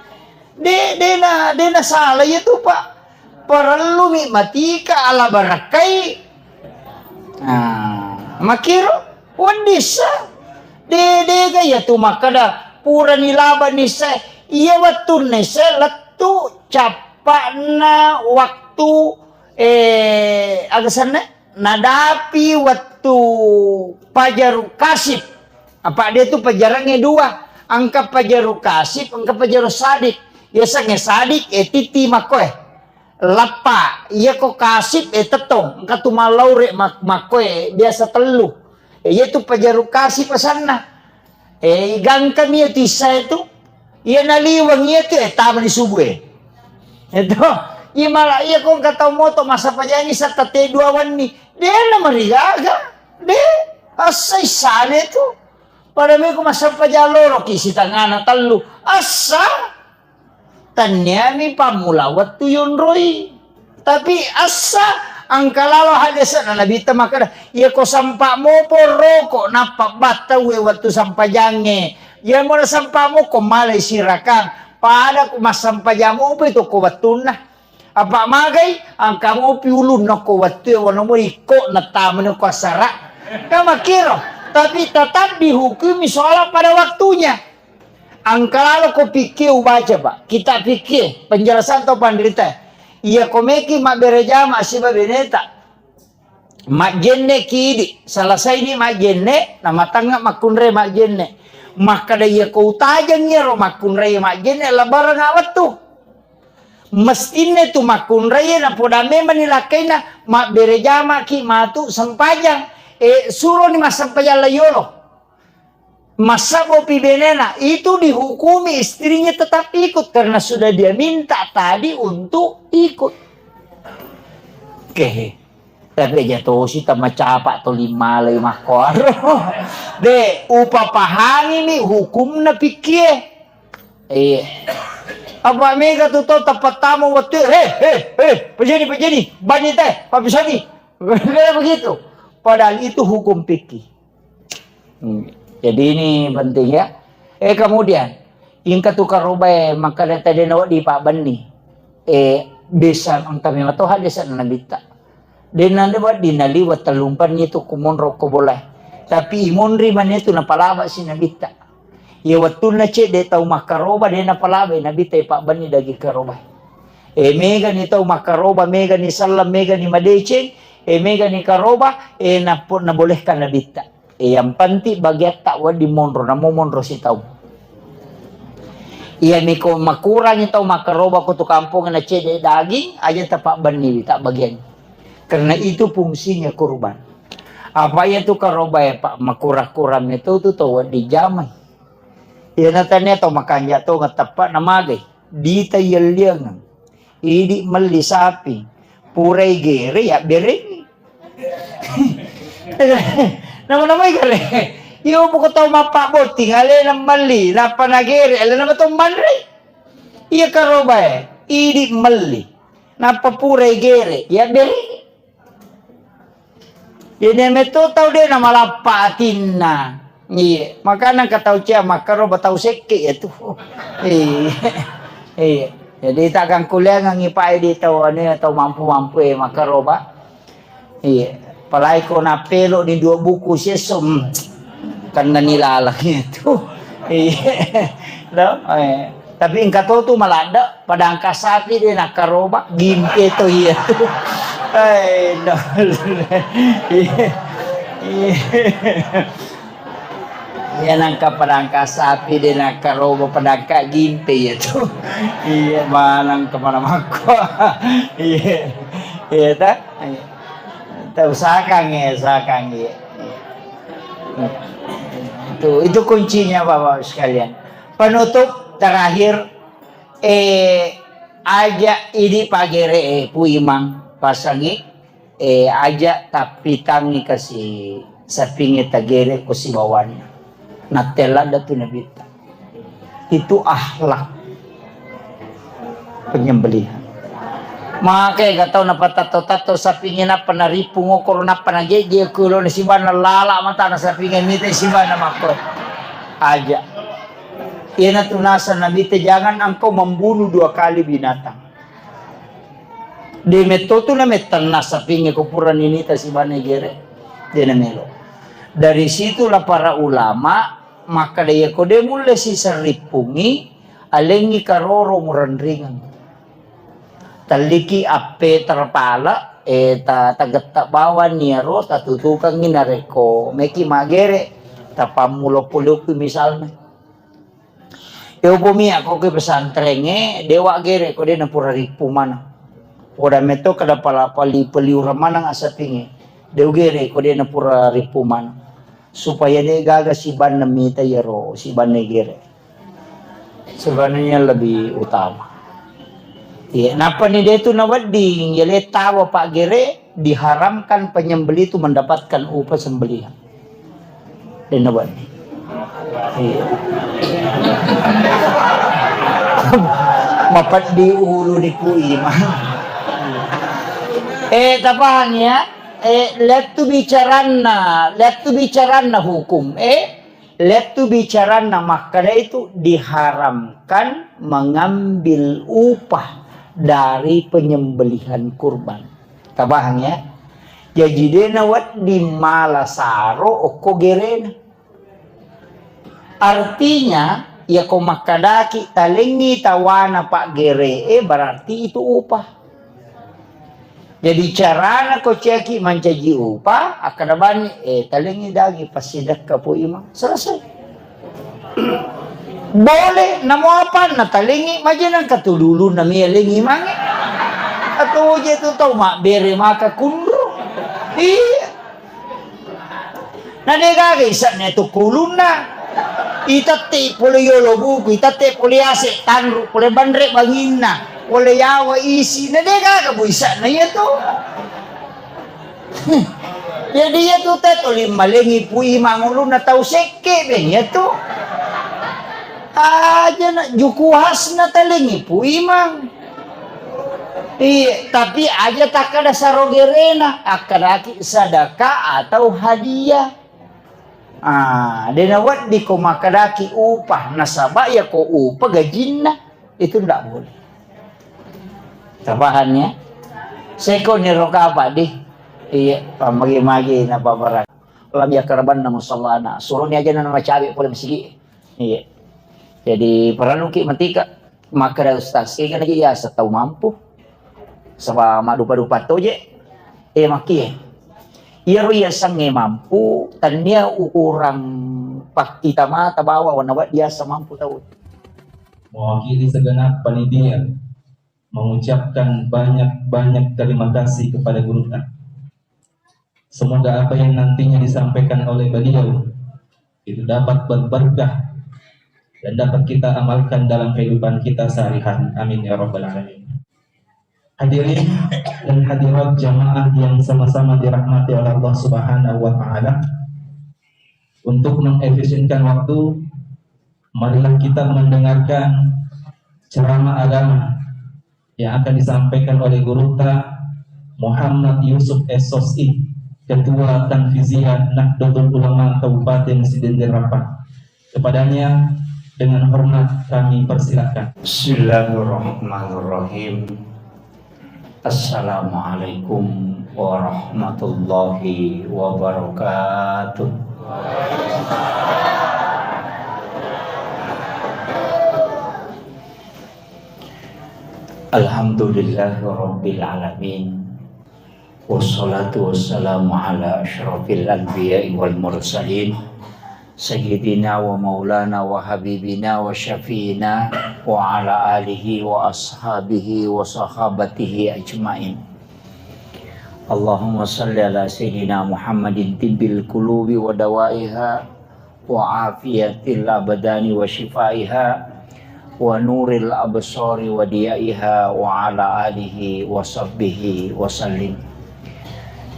De, dena, dena salah iya tu, Pak. Parellumi matika ala barakkai. Nah, makiro weddissa. De, dega iya tu makkeda purani laba nisse. Iya wettunna isse lettu cappa'na waktu, eh, aga senna? Nadapi wettu pajaru kasip. Apa dia tu pajarangnge dua. Engka pajaru kasip, engka pajaru sadik. Yasengnge sadik, eh, titi makkoe. Lappa, iya ko kasip, eh, tettong. Engka tu malaure mak-, makkoe, biasa tellu. Eh, iya tu pajaru kasip asanna. Eh, igangkami iya tu issae tu. Iya naliweng iya tu, eh, tama di subuh, eh. Itu, iya mala, iya ko engka tau moto massampajangi satta te dua wenni. De namarigaga. De, assa issane tu. Pada meko massampajang loroki sitangana tellu. Assa. Tanniami pammula wettu yonroi. Tapi assa engka lalo haddese'na Nabitta makkeda, iya ko sampa mopo roko nappa battaue wettu sampajangnge. Iya mona sampa moko malai sirakang. Pada ku massampajang mopo itu ko wettunna. Apa magai, engka mopi ulunna ko wettu e, wono mo ikko nattamani ko assara. Kan makkiro. Tapi tetap dihukumi sholat pada waktunya. Engka lalo ko fikih ubaca, Pak. Kitab fikih, penjelasan tau panrita. Iya ko meki mabbere jama siba beneta. Majjenne ki idi, selesaini majjenne, namatangnga makkunrai majjenne. Makkeda iya ko utajeng iyaro makkunrai majjenne, labarang wettu. Mestinna tu makkunrai napoda memang ni lakkaina mabbere jama ki matu sempajang. E, suroni massempajang layolo. Massabbopi benena, itu dihukumi istrinya tetap ikut karena sudah dia minta tadi untuk ikut. Oke. Tapi aja tosi tamacapa to limalai makkoaro. De, upapahangi mi hukumna pikkie. Iya. Apa mega tu to tepat tamu waktu, he, he, he, pejani, pejani, bani teh, papisani. Begitu. Padahal itu hukum fikih. Hmm. Jadi ini penting ya. Eh, kemudian, ingka tu karobae, maka data dena wadi Pak Benni. Eh, bisa engka memang toha desa Nabitta. Dena de wadi naliwa tellumpanni tu kumonro ko boleh. Tapi imonri mane tu napalaba si Nabitta. Iya wettunna cedde tau makkaroba, dena palaba Nabitta Pak Benni dagi karoba. Eh, megani tau makkaroba, megani sallam, megani madeceng, eh, megani karoba, eh, napo-, nabolehkan Nabitta. Eh, yang penting bagiatta wedding monro, namo monro sitau. Iya miko makurangi tau makkaroba ko tu kampung na cedde daging, aja tapak benni tak bagian. Karena itu fungsinya kurban. Apa iya tu karoba ya, Pak, makurang-kurang itu tu tau wedding jamai. Iya natanya tau makanja tau ngeteppa na magai. Dita yelliangeng. Idi melli sapi, purai gere, ya berengi. Nama-namai gere. Iyo, poko tau mappabbotting, alena melli, nappa nagere, alena mato manre. Iya karobae, idi melli, nappa purai gere, ya berengi. Iyana metto tau de' namalappa atinna. Iya, makana engka tau cia makkaroba tau sekke' ya tu. Iya. Iya. Jadi tagang kuliangangi pae di tau anu ya, tau mampu-mampu e makkaroba. Iya. Apalagi ko napelo di dua buku siesso, hmm, kennani laleng itu. Iya. No? Eh. Tapi engka to tu maladde', padangka sapi de' nakkaroba, gimpe to iya tu. Eh, no. Iya. Iya. Iya, nangka padangka sapi de' nakkaroba, padangka gimpe iya tu. Iya, manang kemana makko. Iya. Iya, ta? Iya. Ta, usahakan ya, usahakan ya. Itu, itu kuncinya, Bapak-Bapak sekalian. Penutup terakhir, eh, aja' idi' pagere', eh, Pu Imang, pasangi, eh, aja' tappitangi kasi sapingnge tagere' ko sibawanna. Nattella datu Nabitta. Itu akhlak penyembelihan. Maka ega tau napatatto-tatto sapingnge nappa narippung okkoro nappa najeje ko lona sibanna lala' matana sapingnge mita sibanna makko. Aja'. Iyanatu naseng Nabitta, "Jangan engkau membunuh dua kali binatang." De' metto tu namettenna sapingnge ko purani nita sibanna gere'. De' namelo. Dari situlah para ulama makkeda, iya ko de' mulle siseng rippungngi, alengngi karoro murenringeng. Telliki appe terpale, eh, ta-, tagetta' bawang iyaro tatutukengngi narekko meki magere', tapammulo polokki misalna. Iya upomi akko ke pesantrengnge, de' wa gere' ko de' napura rippu maneng. Poda metto kada pala-, pali-, paliurang maneng asapingnge. De' ugere' ko de' napura rippu maneng. Supaya de' gaga sibanna mita iyaro, sibanna gere'. Sebenarnya lebih utama. Iya, nappa ni de' tu nawedding, iya le tawa paggere', diharamkan penyembelih itu mendapatkan upah sembelihan. De' nawedding. Iya. Mapeddi ulu di Pu Imang. Eh, tapahang ya? Eh, lettu bicaranna, lettu bicaranna hukum. Eh, lettu bicaranna makkeda itu diharamkan mengambil upah dari penyembelihan kurban. Tapahang ya? Jaji de' nawedding mala saro okko gerena. Artinya, iya ko makkedaki talengngi tawana paggere'e, berarti itu upah. Jadi carana ko ciaki mancaji upah, akkeda bani, eh, talengngi daging passidekka Pu Imang. Selesai. Boleh, namo apa natalengngi, majenang katululunna mi alengngi mange. Atau je tu tau mabbere maka kunru. Iya. Na de' gaga ise'na tu kulunna. Itette' pole yolo buku, itette' pole ase' tanru, pole banre' banginna, pole yawa isi. Na de' gaga bu ise'na iya tu. Jadi iya tu te tuli malengngi Pu Imang ulunna tau sekke' beng iya tu. Aja na juku hasna talengngi Pu Imang. Iya, tapi aja takkeda saro gerena, akkedaki sedekah atau hadiah. Ah, de' nawedding ko makkedaki upah, nasaba' iya ko upah gajinna, itu ndak boleh. Tapahang ya? Seko ni ro kapa di? Iya, pamagi-magi na pabarang. Lam yakarabanna musallana. Suroni aja na macawe pole masigi. Iya. Jadi, parelluki matika makkeda ustaz, kega naji yaseng tau mampu. Saba' maddupa-dupa toje. Eh, makkie. Iyaro yasengnge mampu, tennia ukurang pakkita mata bawa warna waddi yaseng mampu tau. Mewakili segenap panitia mengucapkan banyak-banyak terima kasih kepada guru. Semoga apa yang nantinya disampaikan oleh beliau itu dapat berberkah dan dapat kita amalkan dalam kehidupan kita sehari-hari. Amin ya rabbal alamin. Hadirin dan hadirat jamaah yang sama-sama dirahmati oleh Allah Subhanahu wa taala, untuk mengefisienkan waktu, marilah kita mendengarkan ceramah agama yang akan disampaikan oleh Gurutta Muhammad Yusuf S O S I. Ketua Tanfiziyah Nahdlatul Ulama Kabupaten Sidenreng Rappang. Kepadanya dengan hormat kami persilakan. Bismillahirrahmanirrahim. Assalamualaikum warahmatullahi wabarakatuh. Alhamdulillahirabbil alamin. Wassalatu wassalamu ala asyrafil anbiya'i wal mursalin, sayyidina wa maulana wa habibina wa syafi'ina wa ala alihi wa ashabihi wa sahabatihi ajmain. Allahumma salli ala sayyidina Muhammadin tibbil qulubi wa dawaiha, wa afiyatil abdani wa syifaiha, wa nuril absari wa diyaiha, wa ala alihi wa sahbihi wa sallim.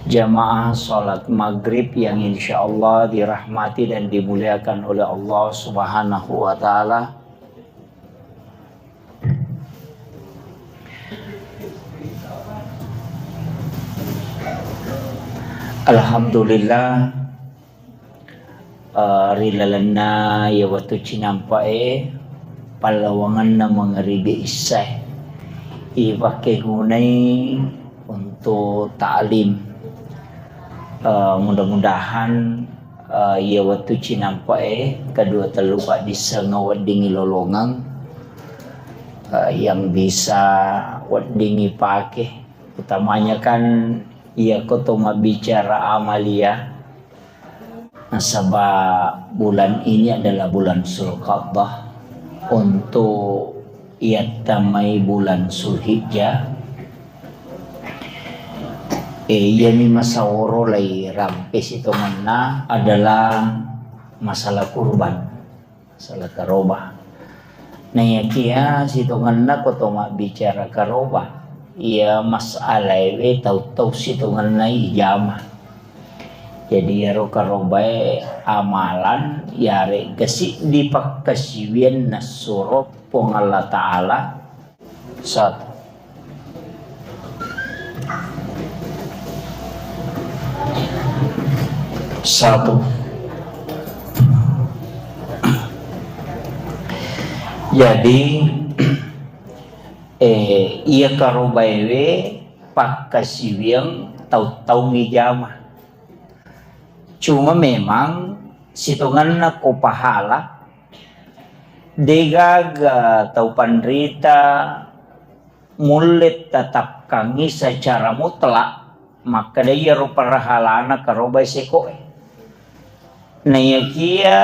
Jamaah salat maghrib yang insya Allah dirahmati dan dimuliakan oleh Allah Subhanahu wa Ta'ala. Alhamdulillah, eh, ri lalenna iya wettu cinampae, pallawangenna mangaribi issae, ipakkegunai untuk ta'lim. Eh, mudah-mudahan, eh, iya wettu cinampae kedua tellu paddisseng weddingngi lolongeng, eh, yang bisa weddingngi pake, utamanya kan iya ko to mabbicara amalia. Nasaba bulan ini adalah bulan Zulqa'dah untuk iyattamai bulan Zulhijjah. Eh, iyami masaworo lai rampe sitongenna adalah masalah kurban. Masalah karoba. Naiyakiya sitongenna ko to mabbicara karoba, iya masalaewe tau-tau sitongenna ijama. Jadi iyaro karobae amalan, iyarega siddi pakkasiwiang nassuro Puang Allah Ta'ala. Satu. Satu. Jadi, eh, iya karobaewe pakkasiwiang tau-tau mijama. Cuma memang sitongenna ko pahala, degaga tau panrita mulle tatapkangngi secara mutlak makkeda iyaro pahalana karobai sekoe. Naiyakiya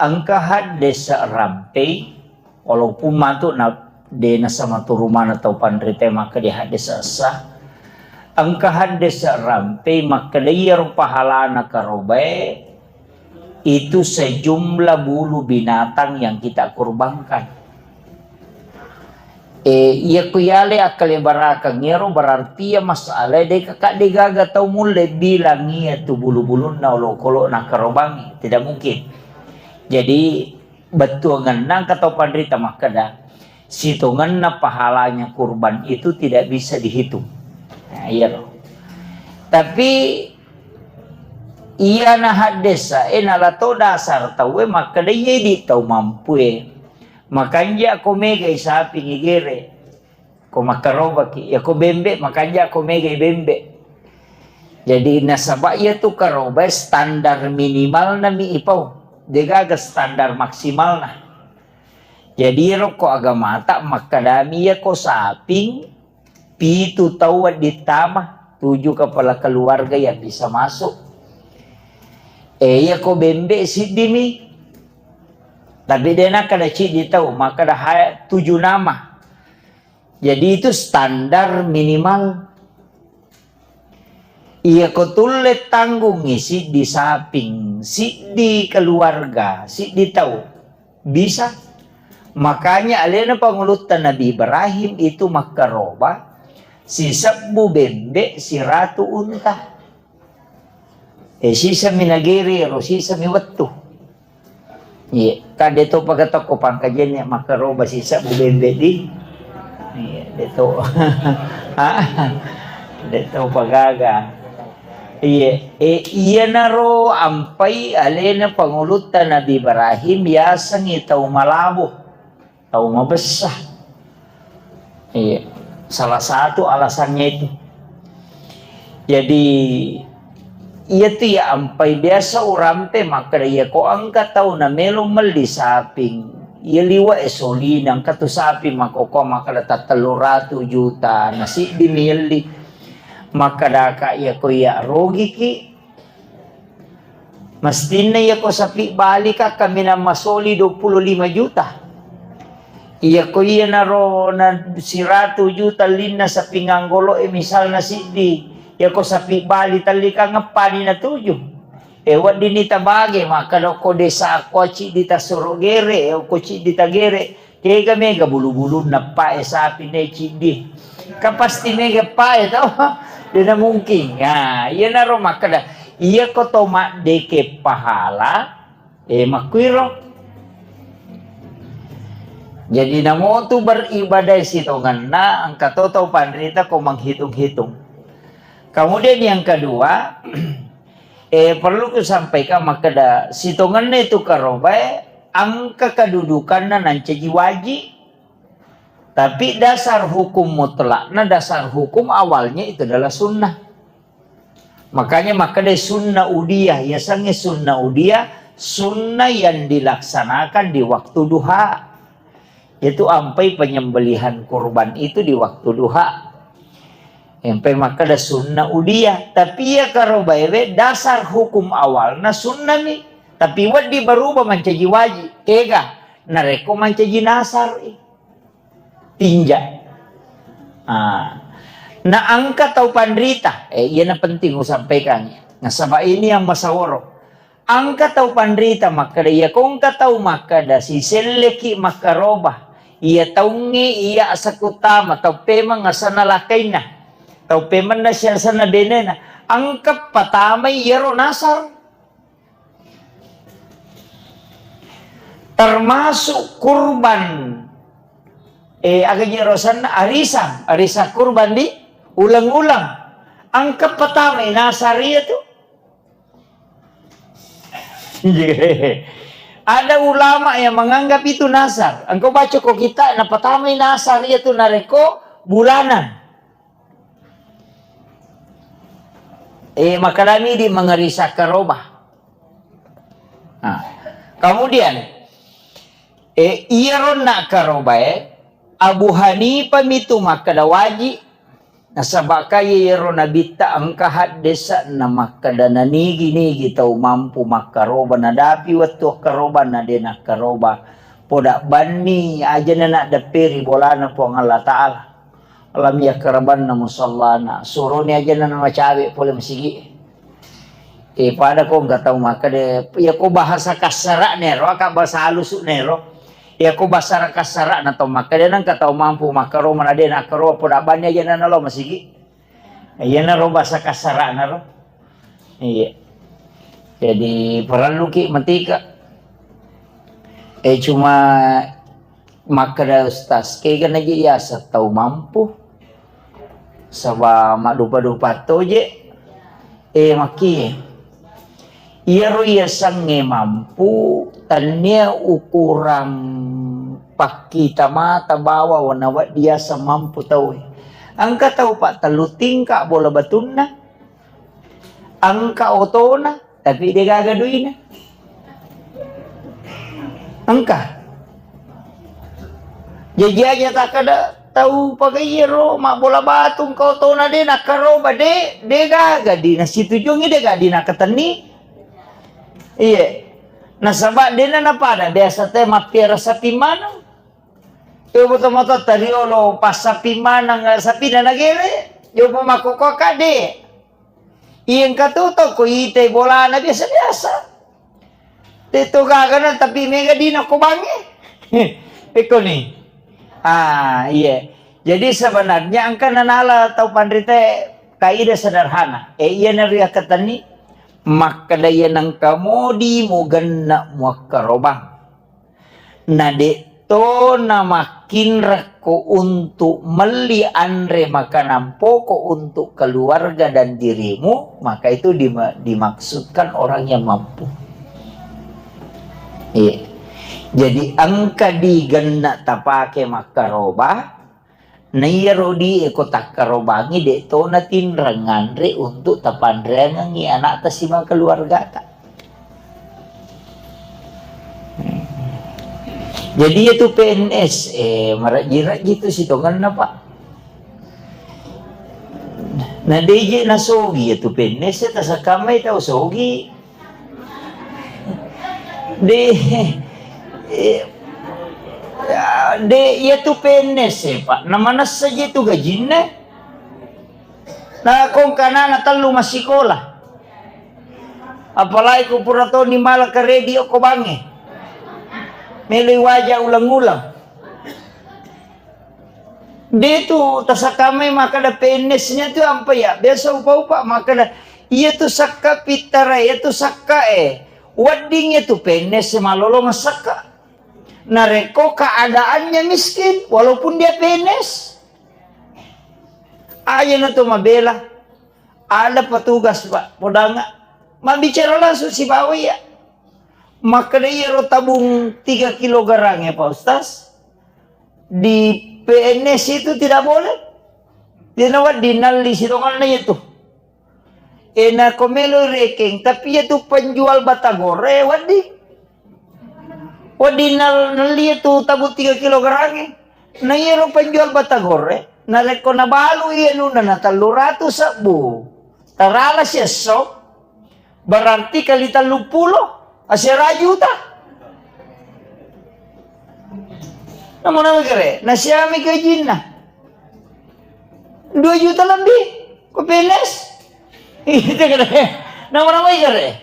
engka haddese rampei, walaupun matu na de nasamaturu maneng tau panrita makkeda haddese essa, engka haddese rampei makkeda iyaro pahalana karobae itu sejumlah bulu binatang yang kita kurbankan. Eh, iya ku yale akkalebarakeng iyaro berarti iya masalae de kakak de gaga tau mulle bilang iya tu bulu-bulunna olokolo na karobangi, tidak mungkin. Jadi bettuangenna engka tau panrita makkeda, sitongenna pahalanya kurban itu tidak bisa dihitung. Nah, iya loh. Tapi iyana haddesa, eh, nala to dasar tauwe makkeda iya idi tau mampue. Makanja ko megai sapi ngigere, ko makkarobaki, ya ko bembe, makanja ko megai bembe. Jadi nasaba iya tu karobai standar minimalna mi ipau, degaga standar maksimalna. Jadi rokko agamata makkedami iya ko saping, pitu tau wedding tama, tujuh kepala keluarga yang bisa masuk. Eh, iya ko bembe siddimi. Tapi de nakkeda ciddi tau, makkeda ha-, tujuh nama. Jadi itu standar minimal. Iya ko tulle tanggungi siddi saping, siddi keluarga, siddi tau. Bisa. Makanya alena pangulutta Nabi Ibrahim itu makkaroba sisebbu bembe siratu unta. Eh, sisami nagere ro, sisami wettu. Iya, kan de to paga tokko pangkajenni makkaroba sisebbu bembe di. Iya, de to. Ah, de to pagaga. Iya, e, iyanaro ampai alena pangulutta Nabi Ibrahim yasengngi tau malabo, tau mabessa. Iya, salah satu alasannya itu. Jadi, iyatu iya ampai biasa urampe makkeda, iya ko engka tau namelo melli saping, iya liwa e solina, engka tu sapi makkokko makkeda tattellu ratu juta, nasiddi mielli. Makkedaka iya ko iya rogiki, mestinna iya ko sapi balika kaminang masoli dua puluh lima juta. Iya ko iyanaro na siratu juta linna sapi nganggolo e misalna siddi. Iya ko sapi bali tallikang eppani natuju. E weddinni tabage makkeda ko desa ko ciddi tasuro gere, e ko ciddi tagere. Kega mega bulu-bulunna pae sapi ne ciddi. Kan pasti mega pae to. Dena mungkin. Ya, iyanaro makkeda, iya ko to maddeke pahala, e makkuiro. Jadi namotu beribadah sitongenna engka to tau panrita ko menghitung-hitung. Kemudian yang kedua, eh, perlu kusampaikan makkeda sitongenna itu karobae engka kedudukanna nancaji wajib. Tapi dasar hukum mutlakna, dasar hukum awalnya itu adalah sunnah. Makanya makkeda sunnah udiyah, yasengnge sunnah udiyah, sunnah yang dilaksanakan di waktu duha. Itu ampai penyembelihan kurban itu di waktu duha. Ampai makkeda sunnah udiyah, tapi iya karobaewe dasar hukum awalna sunnah mi. Tapi wedding berubah mancaji wajib. Kega? Narekko mancaji nasar i. Tinja. Ah. Na engka tau panrita, eh, iyana penting usampaikan. Nasaba ini yang masaworo. Engka tau panrita makkeda, iya ko engka tau makkeda, siselleki makkaroba. Iya taungnge iya asakutama, tau pemeng asanna lakainna. Tau pemenna siasanna benena. Engka patamai iyaro nasar. Termasuk kurban, eh, aga je rosanna arisan, arisan kurban di ulang-ulang. Engka patamai nasar iya tu. Ada ulama yang menganggap itu nasar. Engkau baca ko kita, napatamai nasar iya tu narekko bulanan. Eh, makadami di mengerisa karoba. Nah, kemudian, eh, iyaro na karobae, Abu Hanifah mitu makkeda wajib. Nasaba kai iyaro nabitta engka haddesa na makkeda nanigi-nigi tau mampu makkaroba, nadapi wettu akkaroba na de nakkaroba. Poda banni ajana naddepperi bolana Puang Allah Ta'ala. Lam yakrabanna musallana, suroni ajana namacawe pole masigi. Eh, pada ko engka tau makkeda, iya ko bahasa kassara'na ero, aka bahasa halusukna ero. Iya ko bahasa kassara'na tau makkeda, nengka tau mampu makkaro mana de nakkaro poda banni ajana nalo masigi. Iyanaro bahasa kassara'na ro. Iya. Jadi parelluki matika. Eh, cuma makkeda ustaz, kega naji yaseng tau mampu. Saba maddupa-dupa toje. Eh, makkie. Iyaro yasengnge mampu, tennia ukurang pakkita mata bawang nawedding yaseng mampu tauwe. Engka tau pattellu tingka bola batunna, engka otona, tapi degaga duina. Engka. Jaji aja takkeda tau pagaie ro mabbola batu engka otona de nakkaroba de, degaga di nasitujuangi, degaga di nakatenni. Iye. Nasaba dena napada biasa te mappiara sapi maneng. Iye, boto-boto tariolo passapi maneng, sapina nagere. Jopa makkokkoka de. Iye, engka tu to ko itai bolana biasa-biasa. Te to gagana tapi mega dina ko bangnge. Eko ni. Ah, iye. Jadi sebenarnya engka nanala tau panrita kaidah sederhana. Eh, iya nariakkatenni makkeda iya nengka modi mugenna muakkarobang. Na de to namakkinrakko untuk melli anre makanan pokok untuk keluarga dan dirimu, maka itu dima-, dimaksudkan orang yang mampu. Iya. Jadi engka di genna tapake makkaroba, na iyaro di e ko takkarobangi de to natinreng nganre untuk tapanreangengi anakta sibawa keluargata. Jadi iyatu P N S, eh, marejji-rejji tu sitongenna, Pak. Na deje nasogi iyatu P N S, tasakamai tau sogi. De, eh, ya, de, iyatu P N S, eh, Pak. Namanessa je tu gajinna. Na kongka anana tellu massikola. Apalagi ko pura toni mala karedi okko bangnge. Meloi waja uleng-uleng. De tu tasakamai makkada P N S-nya tu ampa ya. Biasa upa-upa makkada, iya tu sakka pittara, iya tu sakka e. Wedding iya tu P N S malolo massakka. Narekko keadaannya miskin, walaupun dia P N S. Aja na tu mabela. Ada petugas, Pak, podanga. Mabbicara langsung sibawa iya. Makkeda iyaro tabung tiga kilogram ya, Pak Ustaz. Di P N S itu tidak boleh. Dia nawa dinalli sitonganna itu. Eh, nako melo rekeng, tapi iya tu penjual batagore, wedding. Wedding nal-, nelli iya tu tabung tiga kilogram e. Na iyaro penjual batagore, narekko nabalu iya nunna na tellu ratu sebbu. Tarala siesso, berarti kali tellu pulo, asera juta. Namo-namo kere, nasiami gajinna. Dua juta lebih, ko P N S. Itu kere. Namo-namo kere.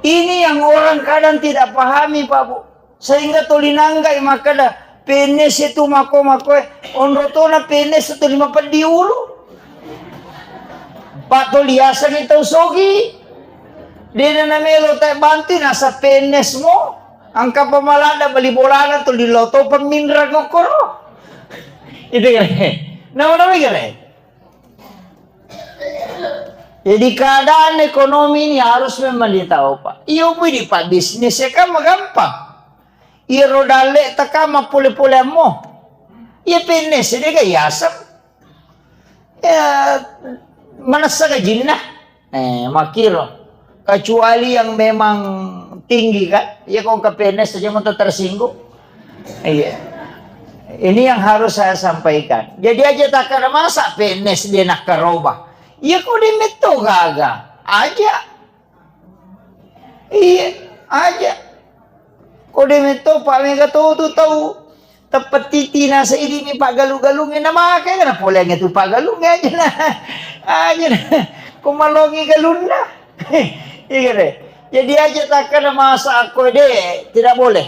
Ini yang orang kadang tidak pahami, Pak Bu. Sehingga tuli nanggai makkeda, P N S itu mako-mako, eh, onro tona P N S itu lima peddi ulu. Pak tuli asani tau sogi. Dena namelo tai bantu nasa P N S mo. Angka pamalada beli bolana tuli lo to peminra ngokoro. Itu kere. Nama-nama kere. Jadi keadaan ekonomi ini harus memang ditahu, Pak. Iyo pui di Pak bisnis ya kan gampang. Iya roda le takama pole-pole ammo. Iya P N S de ga yaseng. Ya, manessa gajinna. Eh, makkiro. Kecuali yang memang tinggi kan. Iya kong ke P N S aja mau tersinggung. Iya. Ini yang harus saya sampaikan. Jadi aja tak ada masa P N S dia nak karoba. Iya kok dia metto gaga. Aja. Iya, aja. Kode metto pa mega to tu tau teppetiti nasa idimi paggalu-galungnge na make na poleangnge tu paggalungnge aja na. Aja na. Ko malongi galunna. Iya deh. Jadi aja takkana masa akko de, tidak boleh.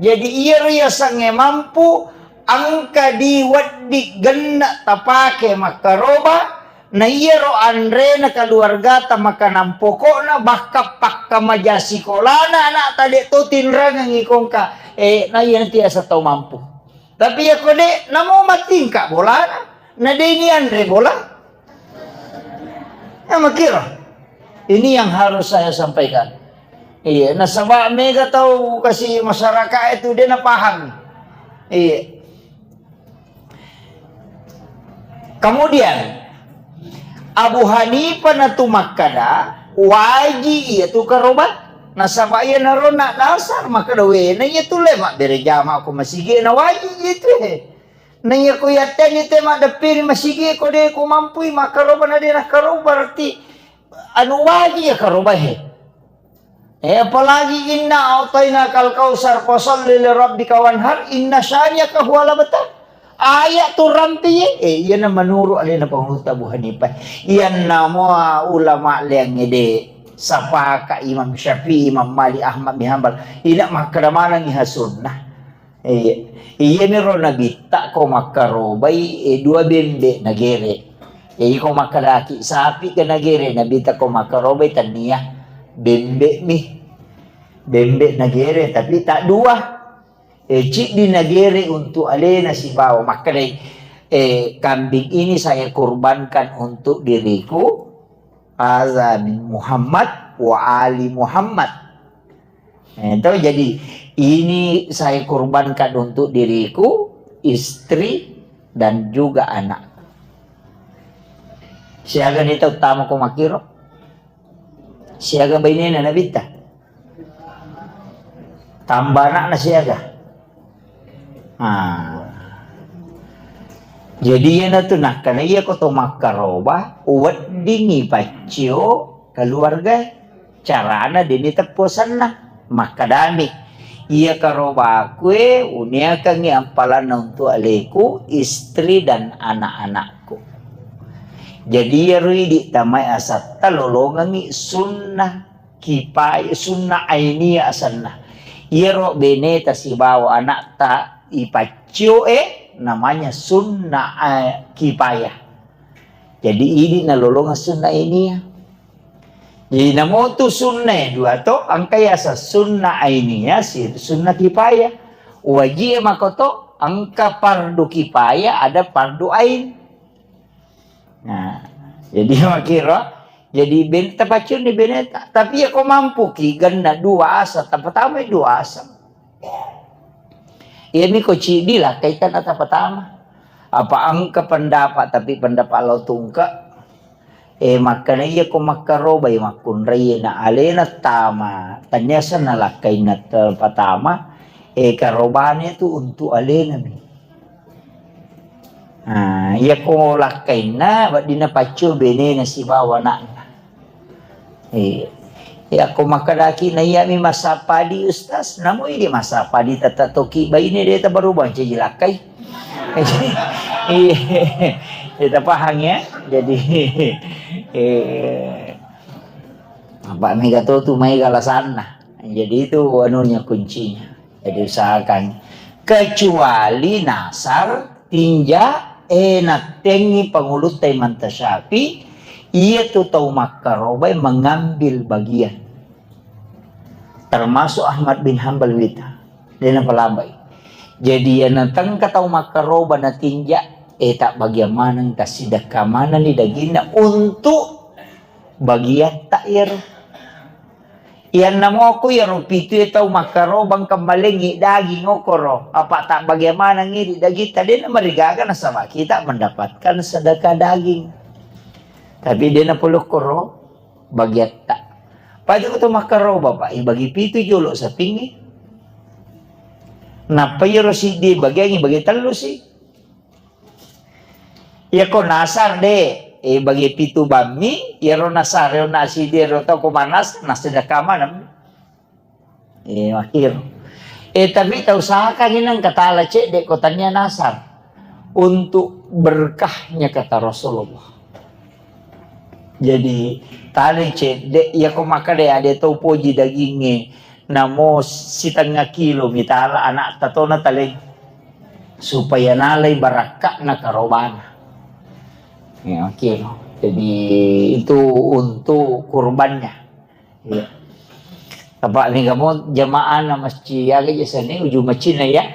Jadi, iyaro yasengnge mampu engka di wedding genna tapake makkaroba, na iyaro anrena keluargata makanan pokokna, bahkan pakkamaja sikolana anakta de to tinrangengi kongka, eh, na iya nanti yaseng tau mampu. Tapi yakko de, namo mattingka bolana, na de ni anre bola. Ya, makkiro. Ini yang harus saya sampaikan. Iya, nasaba mega tau kasi masyarakat itu dia napahami. Iya. Kemudian Abu Hanifah natu makkada, waji iya tu karoba. Nasaba iya narona dasar makkada wena iya tu le mabbere jama ko masigi na waji iya tu he. Naiya ko yatteni te maddeppiri masigi ko de ko mampui makkaroba na de nakkaroba berarti anu waji ya karoba he. Eh, apalagi inna a'tainakal kautsar fasalli li rabbika wanhar inna syani'aka huwal abtar. Ayat tu rampi ye. Eh, iyana menurut alena panguluta Abu Hanifah. Iyanna mua ulama leang ede sapaka Imam Syafi'i, Imam Malik, Ahmad bin Hanbal. Ina makkada manengi ha sunnah. Iya. Iyaniro nabitta ko makkarobai, eh, dua bembe nagere. Jadi ko makkadaki sapi ke nagere, nabitta ko makkarobai tania bembe mi. Bembe nagere, tapi tak dua. Eh, ciddi nagere untuk alena sibawa makkedai, eh, kambing ini saya kurbankan untuk diriku, hadza min Muhammad wa ali Muhammad. Eh, to, jadi, ini saya kurbankan untuk diriku, istri, dan juga anak. Siaga ni tau tama ko makkiro? Siaga bainena Nabitta? Tamba anakna siaga? Ah. Jadi iyanatu nakkana iya ko to makkaroba, weddingi paccio keluarga. Carana deni teppu asenna. Makkedami, iya karobakue uniakangi ampalanna untuk aleku, istri dan anak-anakku. Jadi iyaro idi tamae asatta lolongengi sunnah kipaya, sunnah ainiyah asenna. Iyaro beneta sibawa anakta ipaccio e namanya sunnah, eh, kipaya. Jadi idi nalolongeng sunnah ainiyah. Jadi namotu sunnae dua to, engka yaseng sunnah ainiyah, si sunnah kipaya. Wajie makoto, engka fardu kipaya, ada fardu ain. Nah, jadi makkiro, jadi ben-, tapacciuni beneta. Tapi iya ko mampuki genna dua asa, tapatamai dua asa. Iyami ko ciddi lakkai tana tapatama. Apa engka pendapat, tapi pendapat lao tungke. Eh, makkeda iya ko makkarobai makkunrai na alena tama, tania senna lakkainna tapatama, eh, karobane tu untuk alena mi. Nah, iya ko lakkainna, weddinna paccio benena sibawa anakna. Iya. Iya ko makkedaki na iyami massapadi, Ustaz, namo idi massapadi tette toki baine de tabarubang caji lakkai. Iya. Kita paham ya. Jadi, eh, apa mega to tu mai galasanna. Jadi itu anunya kuncinya. Jadi usahakan. Kecuali nasar, tinja, eh, nattengi pangulutta Imam Tasyafi, iya tu tau makkarobai mengambil bagian. Termasuk Ahmad bin Hambal wita. Dena palabai. Jadi iya natengka tau makkaroba natinja, eh, tak bagian maneng, tak sidekka maneng ni daginna untuk bagiatta iyaro. Iyanna moko iyaro pitu e tau makkarobang kemmalengngi daging okoro, apa tak bagian manengngi di dagitta, dena marigaga nasaba kita mendapatkan sedekah daging. Tapi dena polokkoro bagiatta. Pada ko to makkaroba, Pak, ibagi pitu jolo sapingngi. Nappa iyaro siddi bagiangngi bagi tellu si. Iyako nasar de, eh, bagi pitu bammi, iyaro nasar, iyaro nasi de, ro tau ko manas, nasi de kamanam. Eh, akhir. Eh, tapi tau usahakan ini engka tala cedde ko tania nasar. Untuk berkahnya kata Rasulullah. Jadi, tala cedde, iyako makkeda ade tau poji dagingnge, namo sitengnga kilo mitala anakta to nataleng. Supaya nalai barakka'na karobana. Ya, oke. Jadi, itu untuk kurbannya. Iya. Apa mega mo jamaah na masjid aga je seni uju macinna ya.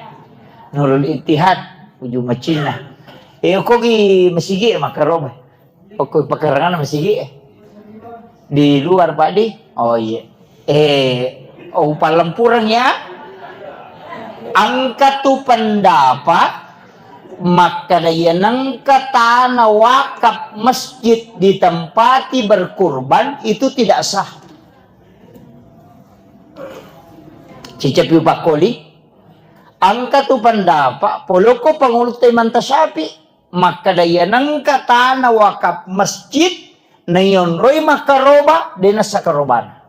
Nurul Ittihad uju macinna. Eh, ko gi masigi makkaroba. Okko pakarangan masigi, eh. Di luar, Pak, di? Oh, iya. Eh, oh, upallempureng ya. Engka tu pendapat makkeda iya nengka tanah wakaf masjid ditempati berkurban itu tidak sah. Cicapi pakkoli. Engka tu pendapat poloko pangulutta Imam Tasyafi. Makkeda iya nengka tanah wakaf masjid, naionroi makkaroba, de nassa karobana.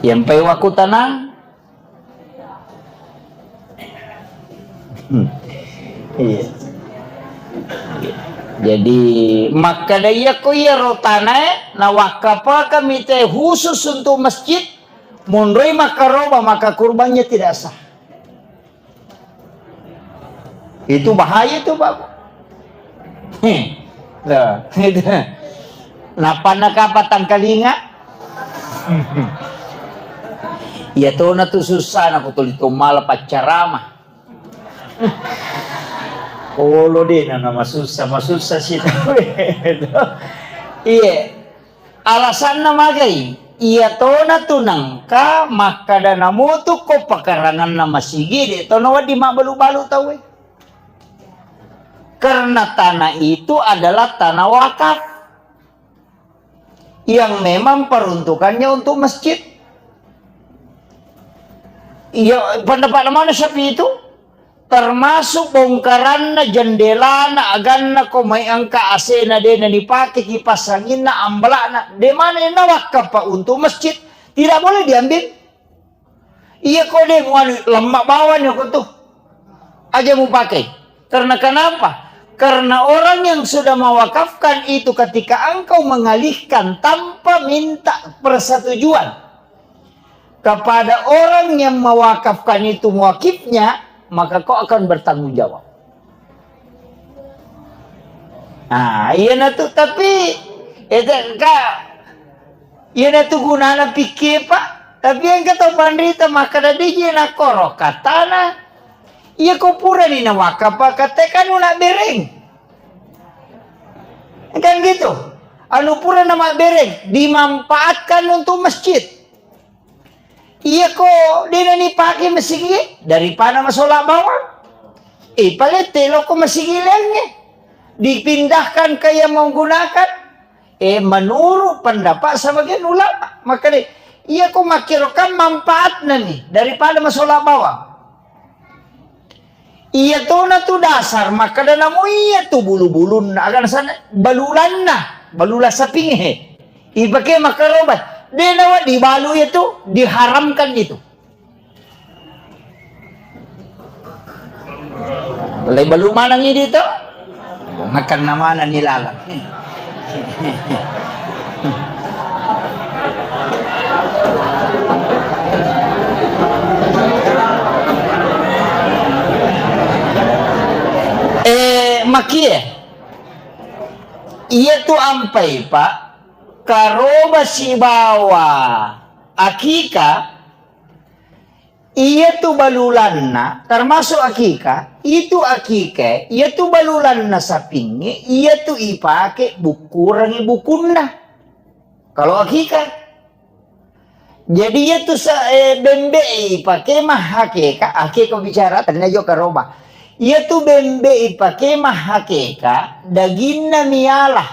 Yampai wakkutanang. Hmm. Iya. Jadi, makkeda iya ko iyaro tanae, nawakkafakami te khusus untuk masjid, monroi makkaroba, maka kurbannya tidak sah. Itu bahaya tuh, Bapak. Heh. Loh, itu. Nappa nakapa tangkalinga? Iya tona tu sussana ko tuli to mala paccarama. Olo de na, na masussa, masussa si tau e. Iye. Alasanna magai? Iya tona tu nengka makkada namutu ko pakaranganna masigi, de tona wedding mabbalu-balu tau e. Karena tanah itu adalah tanah wakaf yang memang peruntukannya untuk masjid. Iya, pendapat mana Syafi'i itu? Termasuk bongkaranna, jendelana, aganna, ko mai engka asena de na dipake, kipas anginna, ambalakna, de mana yang nawakkaf, Pak, untuk masjid. Tidak boleh diambil. Iya ko de muanu, lemma bawang ko tu. Aja mupakai. Karena kenapa? Karena orang yang sudah mewakafkan itu, ketika engkau mengalihkan tanpa minta persetujuan kepada orang yang mewakafkan itu, muwakifnya, maka kau akan bertanggung jawab. Nah, iya na tu, tapi itu ka Iyanatu gunana pikkie, Pak. Tapi engka tau panrita makkeda, "De je nakoro katana. Iya ko purani nawakaf, Pak, katte kan nabbereng." Kan gitu. Anu pura namabbereng, dimanfaatkan untuk masjid. Iya ko de nanipake masigi, daripada masola bawang. Eh, palette loko masigi laingnge. Dipindahkan ke yang menggunakan. Eh, menurut pendapat sebagian ulama, makkeda, iya ko makkiro kan manfaatna ni daripada masola bawang. Iya tona tu dasar, makkeda namo iya tu bulu-bulunna, agana sana balulanna, balula sapingnge. Ipake makkaroba, de nawa dibalu itu, diharamkan itu. Lebalu maneng idi to? Makanna maneng ni lalang. Eh, makie. Iya tu ampai, Pak, karoba sibawa akika. Iyatu balulanna, termasuk akika, itu akika, iyatu balulanna sapingnge, iyatu ipake bukkurengngi bukunna. Kalau akika. Jadi iyatu sa-, eh, bembe ipake mahakeka, akeka bicara, tania jo karoba. Iyatu bembe ipake mahakeka, daginna miala.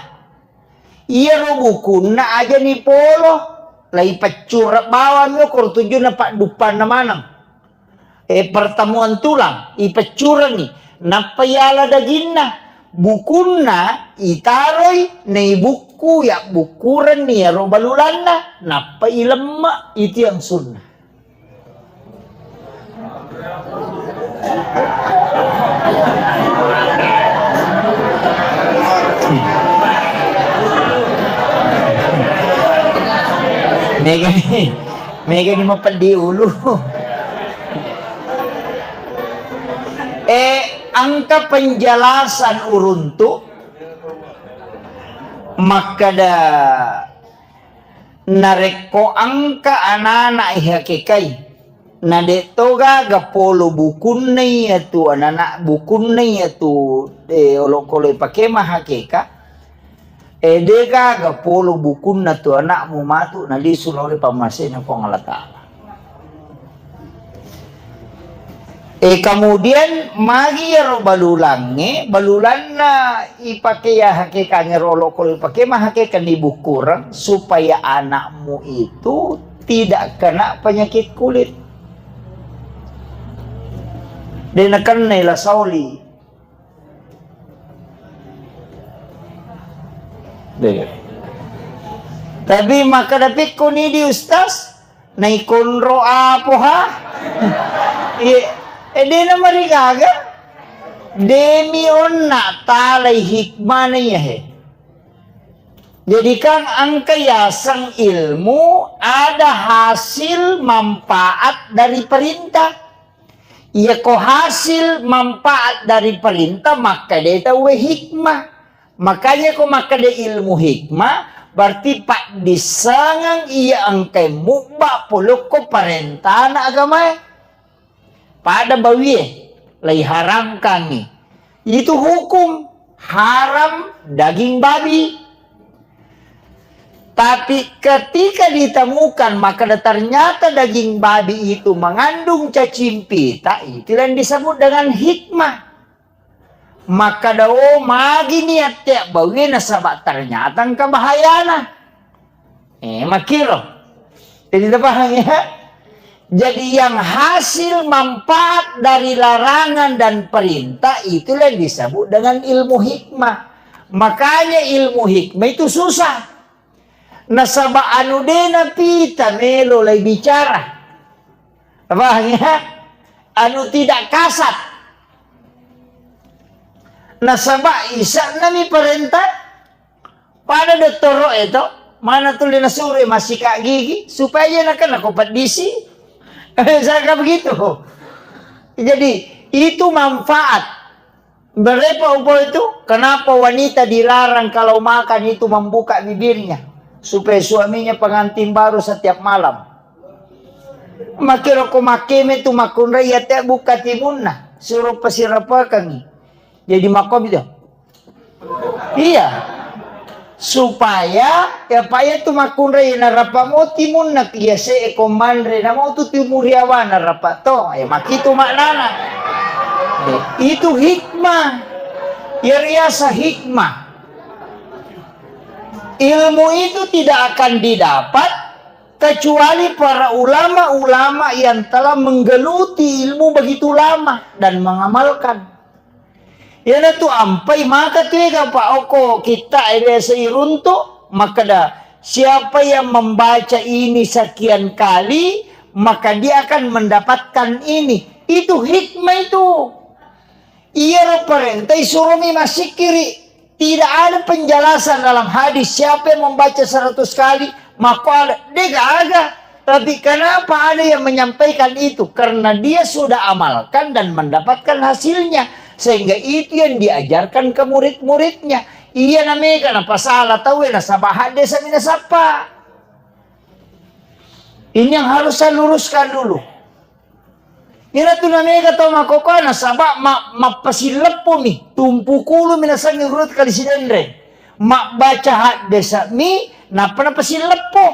Iyaro bukunna aja nipolo, laipeccureng bawang mi okoro tujunna padduppanna maneng. Eh, pertemuan tulang, ipeccurengi, nappa iala daginna, bukunna itaroi, naibukku, yabbukkurenni iyaro balulanna, nappa ilemme, itu yang sunnah. Mega ni, mega ni mapeddi ulu. Eh, engka penjelasan uruntu makkeda, narekko engka anana ihakekai, na de to gaga polo bukunna iyatu anana, bukunna iyatu, eh, olokolo ipake mahakeka, eh, de gaga polo bukunna tu anakmu matu nalisu lao ri pammasena Puang Allah Ta'ala. Eh, kemudian magi iyaro balulangnge, balulanna ipake ya hakekangnge ro olokolo ipake mahakeka ni bukkureng supaya anakmu itu tidak kena penyakit kulit. De nakennai la sauli. Deh. Tapi makkeda pikkuni di Ustaz, naikonro apo ha? Iya, eh, dena marigaga. Demi onna talai hikmana iya he. Jadi kan engka yaseng ilmu ada hasil manfaat dari perintah. Iya ko hasil manfaat dari perintah, makkeda tauwe hikmah. Makanya ko makkeda ilmu hikmah, Berarti paddissengeng iya engkae mubba polokko parentana agamae. Pada bawie, laiharamkangngi. Itu hukum haram daging babi. Tapi ketika ditemukan, maka ternyata daging babi itu mengandung cacing pita, itulah yang disebut dengan hikmah. Makkeda, "Oh, magi niatte abbaue nasaba ternyata engka bahayana." Eh, makkiro. Jadi, tapahang, ya? Jadi, yang hasil manfaat dari larangan dan perintah itulah yang disebut dengan ilmu hikmah. Makanya ilmu hikmah itu susah. Nasaba anu de napita melo lai bicara. Paham, ya? Anu tidak kasat. Nasaba isa'na mi parenta. Pada dottoro e to, mana tuli nasuro massika gigi supaya nakana ko peddisi. Saka begitu. Jadi itu manfaat. Berapa upo itu? Kenapa wanita dilarang kalau makan itu membuka bibirnya? Supaya suaminya pengantin baru setiap malam. Makkiro ko makkeme tu makkunrai ate buka timunna, suro pasirapakangi. Jadi makko itu. Iya. Supaya, ya, apa iya tu makkunrai narapa mo timunna, biasa e ko manre namo tu timuriawa narapa to. Ya, makitu maknana. Eh, itu hikmah. Ya, riasa hikmah. Ilmu itu tidak akan didapat kecuali para ulama-ulama yang telah menggeluti ilmu begitu lama dan mengamalkan. Iyanatu ampai maka tu ega pa oko kitta e biasa iruntu, makkeda, "Siapa yang membaca ini sekian kali, maka dia akan mendapatkan ini." Itu hikmah itu. Iyaro parenta isuromi massikkiri. Tidak ada penjelasan dalam hadis siapa yang membaca seratus kali, makko ada. De gaga. Tapi kenapa ada yang menyampaikan itu? Karena dia sudah amalkan dan mendapatkan hasilnya. Sehingga itu yang diajarkan ke murid-muridnya. Iya namega napasala tauwe nasaba haddesa minasappa. Ini yang harus saya luruskan dulu. Iyana tu namega tau makkokkoe nasaba ma-, mappasileppomi, tumpukulu mi nasengnge urut kali sidenre. Mabbaca haddesa'mi, nappa napasileppo.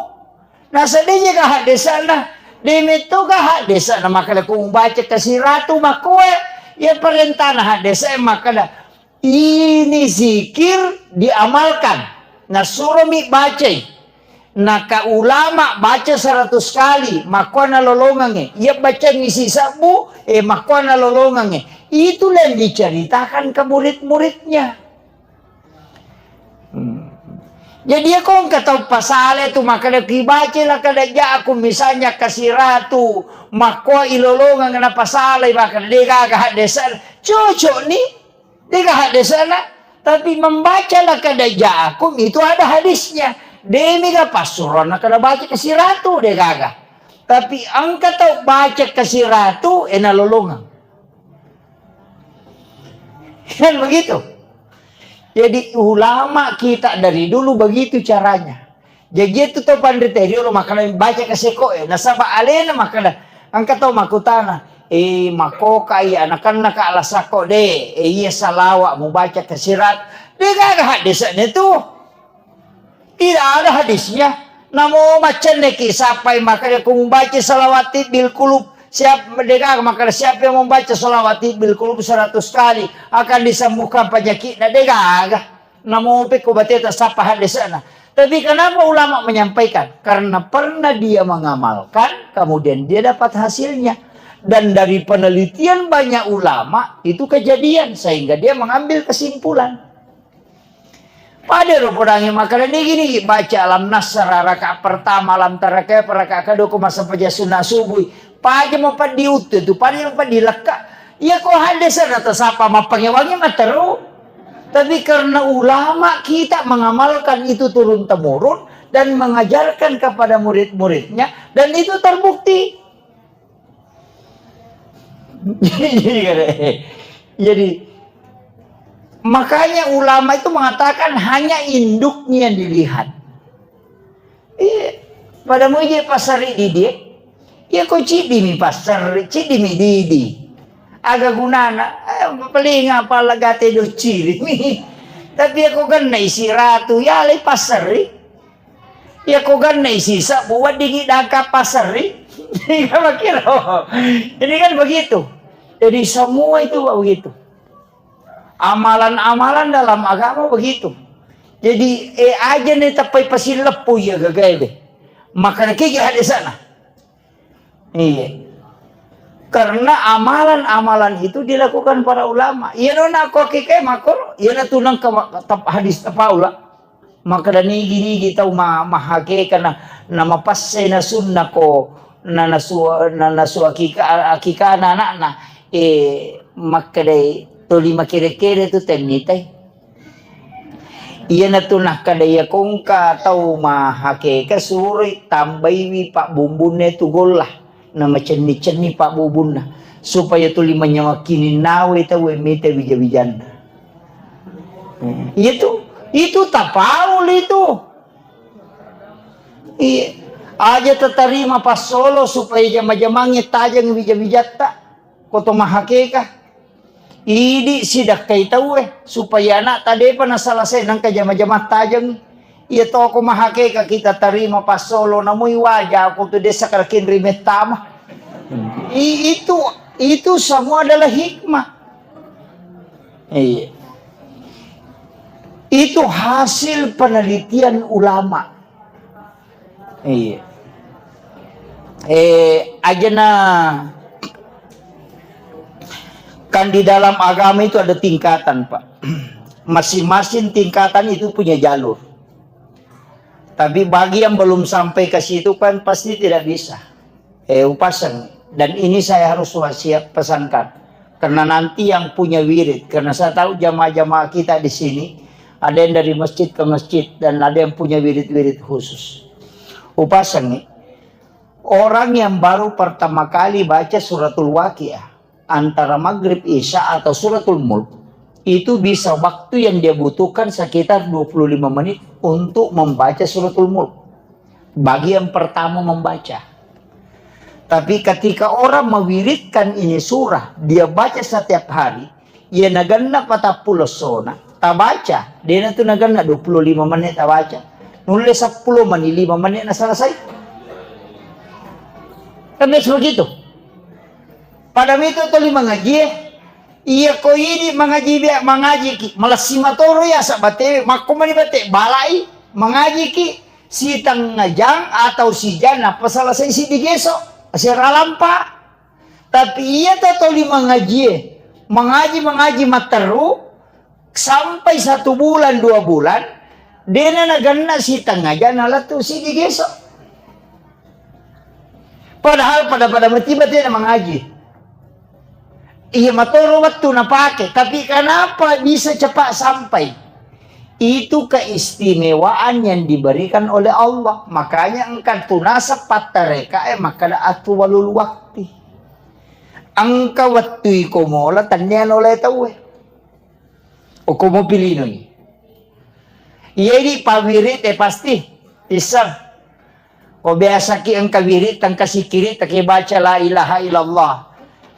Nasa de jaga haddesa'na, de mettoga haddesa'na makkeda ko mubaca kasiratu makkoe, iya parentana haddesa'e makkeda, ini zikir diamalkan. Nasuromi bacai. Naka ulama baca seratus kali, makkuana lolongangnge. Iya bacangngi sisebbu, eh, makkuana lolongangnge. Itulah yang diceritakan ke murid-muridnya. Hmm. Jadi, iya ko engka tau pasala tu makkeda, "Kibaca la kada jaku misalnya kasiratu, makkua ilolongang na pasalai," makkeda, "De gaga haddesa." Cocok ni. Dega haddesana, tapi membaca laqad ja'akum itu ada hadisnya. Demiga passuronna kada baca kasiratu, degaga. Tapi engka tau baca kasiratu, ena lolongang. Kan begitu. Jadi ulama kita dari dulu begitu caranya. Jaji itu tau panrita riolo makkeda baca kaseko e. Nasaba alena makkeda, engka tau makkutana, "Eh, makkoka iya anakanna ka lasakko de, eh, iya salawa mubaca kasirat." De gaga haddesana tu. Tidak ada hadisnya. Namo maccenneki sappai makkeda ku mubaca salawat tibbil kulub. Siap, de gaga makkeda siapa yang membaca salawat tibbil kulub seratus kali akan disembuhkan penyakitnya. De gaga. Namope ko bateta sappa haddesana. Tapi kenapa ulama menyampaikan? Karena pernah dia mengamalkan, kemudian dia dapat hasilnya. Dan dari penelitian banyak ulama, itu kejadian, sehingga dia mengambil kesimpulan. Pada ro podangi makkeda nigi-nigi baca alam nasra rakaat pertama, alam tara kaifa rakaat kedua, ko masa paja sunna subuh. Paja mapeddi uttu tu, paja mapeddi lekka. Iya ko haddesana tasappa mappangewangi matteru. Tapi karena ulama kita mengamalkan itu turun temurun dan mengajarkan kepada murid-muridnya, dan itu terbukti. Jadi, jadi, makanya ulama itu mengatakan hanya induknya yang dilihat. Iya. Pada muji passerri didi, eh? Iya ko ciddi mi passerri, ciddi mi didi. Aga gunana? Eh, paling apa lagate do ciri mi. Tapi iya ko ganna isi ratu, ya le passerri. Iya ko ganna isi sebbu, weddingi dangka passerri. Iya makiro. Ini kan begitu. Jadi semua itu begitu. Amalan-amalan dalam agama begitu. Jadi, eh, aja nih tepai pasileppu iya gagae be. Maka kiki hadisana. Iya. Karena amalan-amalan itu dilakukan para ulama. Iya no nako kike makor, iya na tunang ke ma-, tap-, hadis tapaula. Makkeda nigi-nigi tau ma-, mahakeka na, na mapasse na sunna ko, na nasu-, na nasu akika-, akikana anakna, eh, makkedai toli makere-kere tu tennitai. Iyanatu nakkeda iya kongka tau mahakeka suroi tambaiwi pabbumbunna tu golla. Namacenni-cenni pabbubunna, supaya tuli manyameng kininnawe tauwe mita wija-wijanna. Iya tu, itu tapaul itu. Iya. Aja tatarima passolo supaya jama-jamangnge tajeng wija-wijatta. Ko to mahakeka. Idi sidakkai tauwe, supaya anakta depa nasalasai nangka jama-jamang tajeng. Iya toko mahakeka kita tarima passolo, namui waja ko tu desa karakin rimettama. I-, itu, itu semua adalah hikmah. Iya. Itu hasil penelitian ulama. Iya. Eh, ajana kan di dalam agama itu ada tingkatan, Pak. Masing-masing tingkatan itu punya jalur. Tapi bagi yang belum sampai ke situ kan pasti tidak bisa. Eh, upasang. Dan ini saya harus wasiat pesankan. Karena nanti yang punya wirid, karena saya tahu jamaah-jamaah kita di sini, ada yang dari masjid ke masjid, dan ada yang punya wirid-wirid khusus. Upasang nih, orang yang baru pertama kali baca suratul Waqiah, antara maghrib, isya, atau suratul Mulk, itu bisa waktu yang dia butuhkan sekitar dua puluh lima menit untuk membaca suratul Mulk. Bagi yang pertama membaca. Tapi ketika orang mewiridkan ini surah, dia baca setiap hari, iya naganna patappulo essona, tabaca, dena tu naganna dua puluh lima menit tabaca. Nulle seppulo menit, lima menit na selesai. Kan biasa begitu. Pada itu tuli mangaji, eh. Iya ko idi mangaji bia, mangaji ki. Malessi matoro ya, sa bate, makko mani bate, balai, mangaji ki. Sitengnga jang atau sijang nappa selesai siddi geso, asera lampa. Tapi iya to toli mangajie, mangaji, mangaji matteru sampai satu bulan, dua bulan, dena naganna sitengnga jang nalettu siddi geso. Padahal pada-pada matiba tena mangaji. Iya matoro wettu napake, tapi kenapa bisa cepat sampai? Itu keistimewaan yang diberikan oleh Allah. Makanya engka tunasa pattareka e makkada atwalul wakti. Engka wettu iko mola tennia nolai tauwe. Oko mopilinoi. Iya idi pawirit e pasti iseng. Ko biasaki engka wirid, engka sikiri, taki baca la ilaha illallah.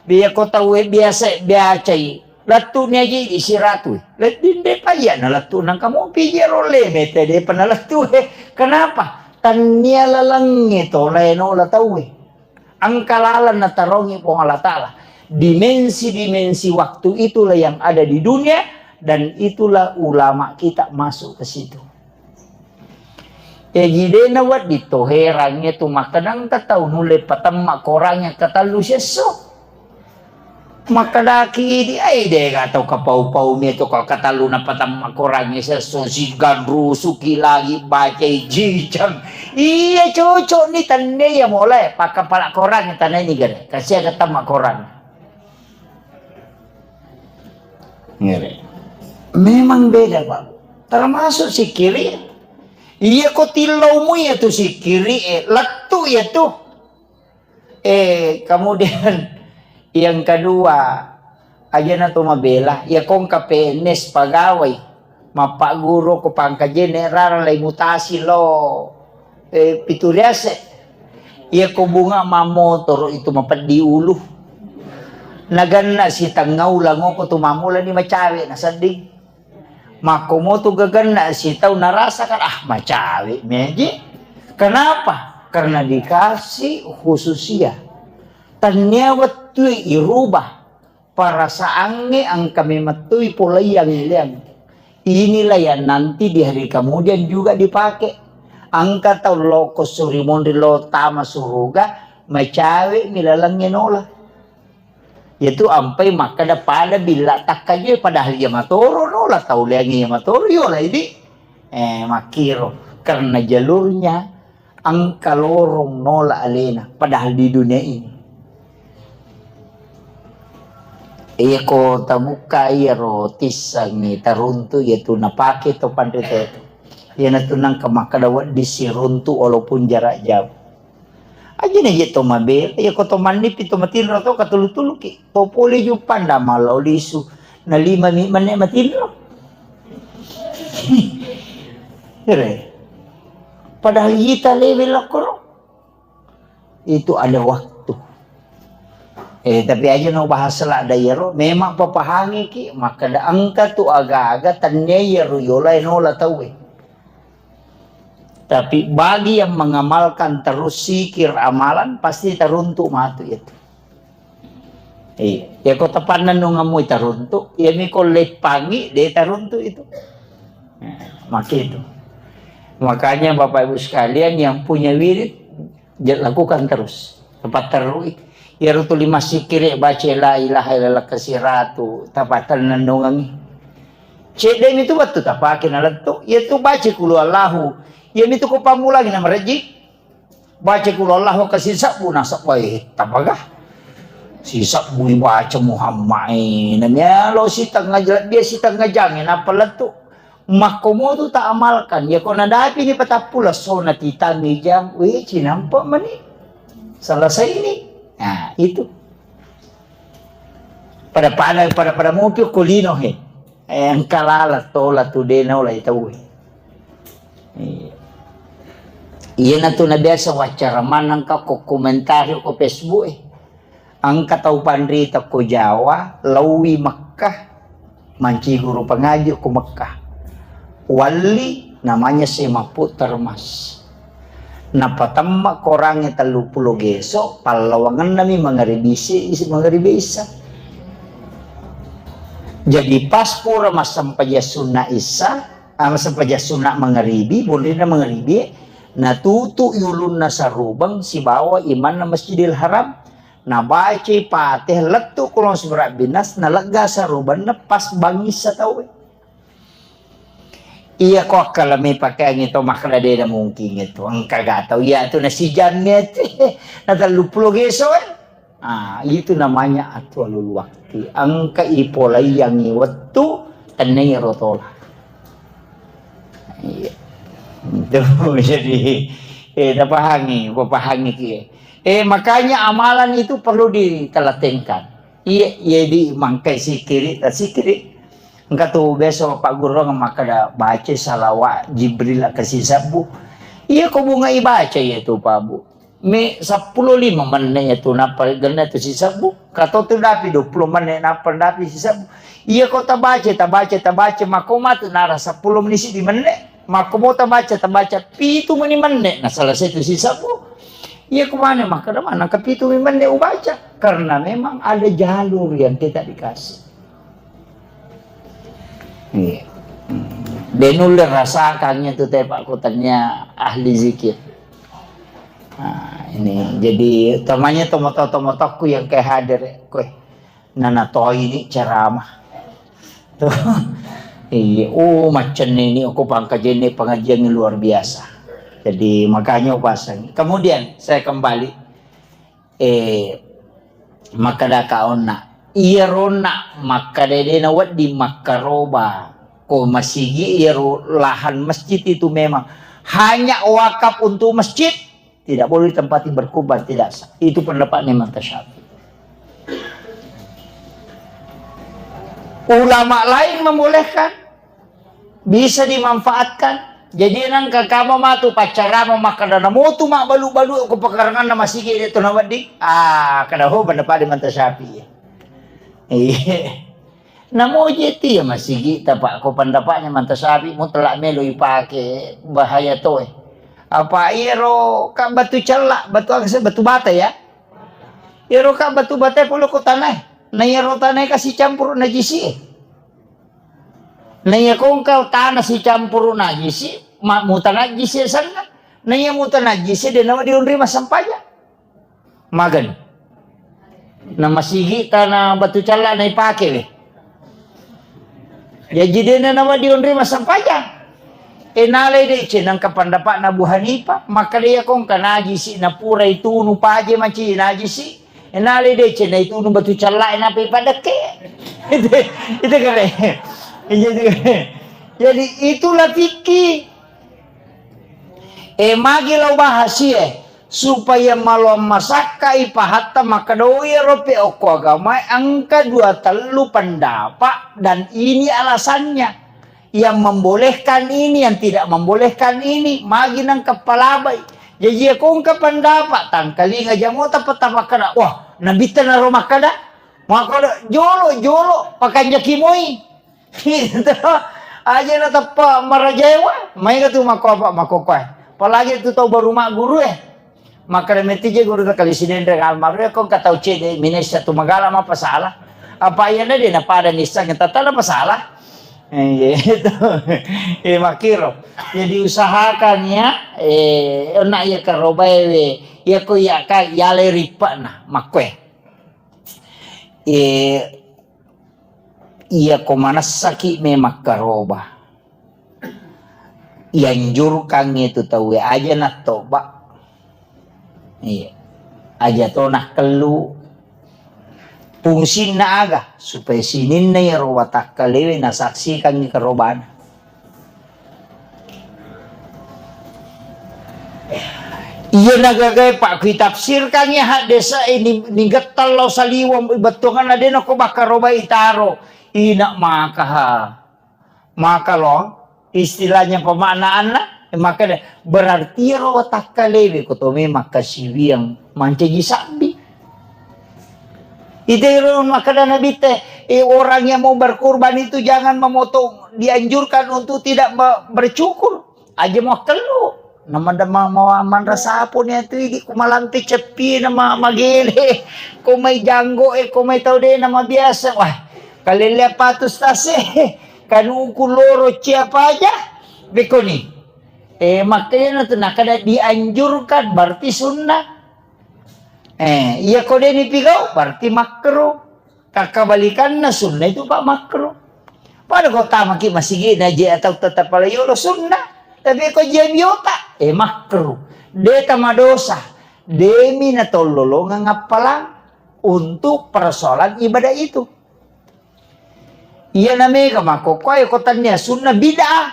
Biya ko tauwe biasa biacai. Lettu ni aji di siratu. Ledding de payya na lettu nang kamu piji rolle mete de pernah lettu. Kenapa? Tannia lalengnge to laino la tauwe. Engka laleng natarongi Puang Allah Ta'ala. Dimensi-dimensi waktu itulah yang ada di dunia dan itulah ulama kita masuk ke situ. Jaji de nawedding to herangnge tu makkeda engka tau nulle patemma korangnge katellu siesso. Makkedaki idi, "Ai, de ga tau kapau-pau mi tu ka-, katellu napatemma korangnge siesso, siganrusuki lagi bacai jijang." Iya, cocok ni, tenne iya mole pakkapala korangnge tanai ni gare. Kasiaga temma korang. Ngere. Memang beda, Pak. Termasuk sikiri. Iya ko tillau mu iya tu sikiri, eh, lettu iya tu. Eh, kemudian yang kedua, aja na to mabela, iya ko engka P N S pagawai, mappagguru ko pangkajene rara lai mutasi lo. Eh, pitu riase. Iya ko bunga mammotoro itu mapeddi ulu. Naganna sitengnga ulangoko tu mammulani macawe nasedding. Makkomotu gaganna sitau narasakan, ah, macawe meji. Kenapa? Karena dikasih khususia. Tania wettui irubah. Perasaangnge engka memettui polaiang ileang. Inilah yang nanti di hari kemudian juga dipakai. Engka tau loko suri monri lo tama suruga, macawe mi lalengnge nola. Yaitu ampai makkeda pada billa takkaje, padahal iya matoro nola tau leangnge iya matoro yola idi. Eh, makkiro. Karena jalurnya engka lorong nola alena, padahal di dunia ini. Iya ko tabukka iyaro tissengngi taruntu, iya tu napake to panrita itu. Iya natu nangka makkeda wedding siruntu walaupun jarak jauh. Aja na je to mabela, iya ko to mannipi to matinro to katulu-tuluki. To pole juppanda mallau lisu, na lima mi menne matinro. Ere. Padahal ita lewe lokkoro. Itu ada waktu. Eh, tapi aja no bahas ladda iyaro, memang papahangiki, makkeda engka tu aga-aga tania iyaro yola nola tauwe. Tapi bagi yang mengamalkan terus zikir amalan, pasti taruntu matu itu. Iya, ya ko tapannennungammu taruntu, ya mi ko leppangi de taruntu itu. Nah, maka itu. Makanya Bapak Ibu sekalian yang punya wirid, ja-, lakukan terus. Tepat terui. Ya rutu lima sikiri baca la ilaha illallah kasiratu, tapatennennungangi. Cedde mi tu wettu tapake nalettu, ya tu baca kulu Allahu. Ya mi tu ko pamulangi na marejji. Baca kulu Allahu ka sisebbu nasabbai tapaga. Sisebbu baca Muhammad e. Namialo sitengnga jang, dia sitengnga jang e nappa lettu. Makkomotu ta amalkan. Ya ko nadapi ni patappulo sona titangi jang, we cinampa mani. Selesai ini. Nah, itu. Pada-pada pada-pada mopi ko lino he. Eh, engka lala tola tu de naola tau. Iya. Iya na tu na biasa wacara maneng ka ko komentari ko Facebook e. Engka tau panrita ko Jawa, laowi Mekkah, manciguru pangaji ko Mekkah. Walli namanya Semaput Termas. Napatemma korangnge telluppulo geso, pallawangennami mangaribi isi, isi mangaribi isa. Jadi pas pura massempajang sunna isa, ah, massempajang sunna mangaribi, bonrina mangaribi, natutu yulunna sarubeng sibawa imanna Masjidil Haram, nabacai Fatihah lettu kulong surat binas, nalegga sarubenna pas bangissa tauwe. Iya ko akkalami pakeangngi to makkeda de na mungkin itu. Engka ga tau iya tu na sijamnya tu. Na telluppulo geso e. Ah, itu namanya atwalul wakti. Engka ipolaiangngi wettu tennai rotola. Iya. Itu jadi eh tapahangi, papahangi ki. Eh makanya amalan itu perlu ditelatenkan. Iya, iya di mangkai sikiri, ta sikiri. Engka tu biasa Pak Guru makkeda baca salawat Jibril ke sisebbu. Iya ko bunga ibaca iya tu Pak Bu. Me seppulo lima menne iya tu nappa genna tu sisebbu. Kato tu dapi dua puluh menne nappa dapi sisebbu. Iya ko tabaca, tabaca, tabaca, mako matu nara seppulo menit di menne. Mako mo tabaca, tabaca pitu meni menne na selesai tu sisebbu. Iya ko mana makkeda mana ke pitu meni menne ubaca. Karena memang ada jalur yang kita dikasih. Iya. Hmm. De nulle rasakannya tu tepak kutanya ahli zikir. Nah, ini jadi utamanya tomoto-tomotokku yang kayak hadir ya, kue. Nana toi ini ceramah. Tuh. Iya, oh macam ini aku pangkajenni pengajian yang luar biasa. Jadi makanya pasang. Kemudian saya kembali eh, makkedaka onna, iyaronna makkeda de nawedding makkaroba ko masigi iyaro lahan masjid itu memang hanya wakaf untuk masjid, tidak boleh ditempati berkurban, tidak sah. Itu pendapatnya Imam Syafi'i. Ulama lain membolehkan, bisa dimanfaatkan, Jadi nangka kama matu paccarama makkeda namotu mabbalu-balu ko pakaranganna masigi de to nawedding. Ah, kada ho benda pada manta sapi. Iya. Namoje ti ya masigi tapa ko pendapatnya manta sapi mutlak melo ipake bahaya toe. Apa iyaro ka batu cella, batu aga se batu bata ya. Iyaro ka batu bata polo ko tanah. Na iyaro tanah kasi campur najisi. Na iya kongka tanah sicampuru najisi, ma-, mutanajjisi asenna. Na iya mutanajjisi, de nawa dionri massempajang. Magani. Na masigi tanah batu calla na ipake we. Jaji de nawa dionri massempajang. E nalai deceng nangka pendapatna Abu Hanifah, makkeda iya kongka najisi na pura itunu paje maci najisi. Enale deceng na itunu batu cella e nape padekke. Itu, itu kare. Jadi, jadi itulah fikih. E magi lau bahas e supaya maloang masakka ipahatta makkedoi ero pe okko agama engka dua tellu pendapat dan ini alasannya. Yang membolehkan ini, yang tidak membolehkan ini, magi nangka palabai. Jaji iya kongka pendapat, tangkalinga jamota petapakkada, wah, nabitta naro makkada, makkada, jolo, jolo, pakanjaki moi. Gitu. Aja na teppa marajaewa, maega tu makko apa, makko koe. Apalagi tu tau baru magguru e. Makkeda metti je guru ta kali Sinenreng almarhum, ko engka tau cedde minessa tu magala mapasala. Apa iyana de napada nisseng tata napasala. Eh, iya, itu. Eh, makkiro. Jadi usahakan ya, eh, onna iya karobae we. Iya ko iya ka yale rippana makkoe. Eh, iya ko manessaki me makkaroba. Ianjurkangngi tu tauwe aja nattoba. Iya. Aja to nakkellu. Fungsinna aga? Supaya sininna iyaro watakkalewe nasaksikangngi karobana. Iya nagagae, Pak, kui tafsirkangngi haddese'e ni, nigettal lao saliweng bettuanganna de nako bakkarobai taro. Ina makaha. Maka lo, istilahnya pemaknaanna, maka de-, berarti iyaro watakkalewe ko to memang kasiwiang mancaji sabbi. Ite ro makkeda Nabi te, eh, orang yang mau berkurban itu jangan memotong, dianjurkan untuk tidak me-, bercukur. Aja muakkellu. Namada ma-, ma-, manra sapo ni atu idi ku malampe ceppi na ma-, magele. Ko mai janggo e, ko mai tau de na mabiasa. Wah, kalelle apa tu stase? Kanuku loro cia paja. Bekoni. Eh, makanya na tu nakada dianjurkan, berarti sunnah. Eh, iya ko de nipigau, berarti makruh. Kakkabalikanna sunna itu, Pak, makruh. Pada ko tamaki masigi na je atau tetap pala yolo sunna. Tapi ko je biota, eh, makruh. De tamadosa. Demi na tololongang appalang untuk persoalan ibadah itu. Iya na mega makkokkoe ko tannia sunna bid'ah.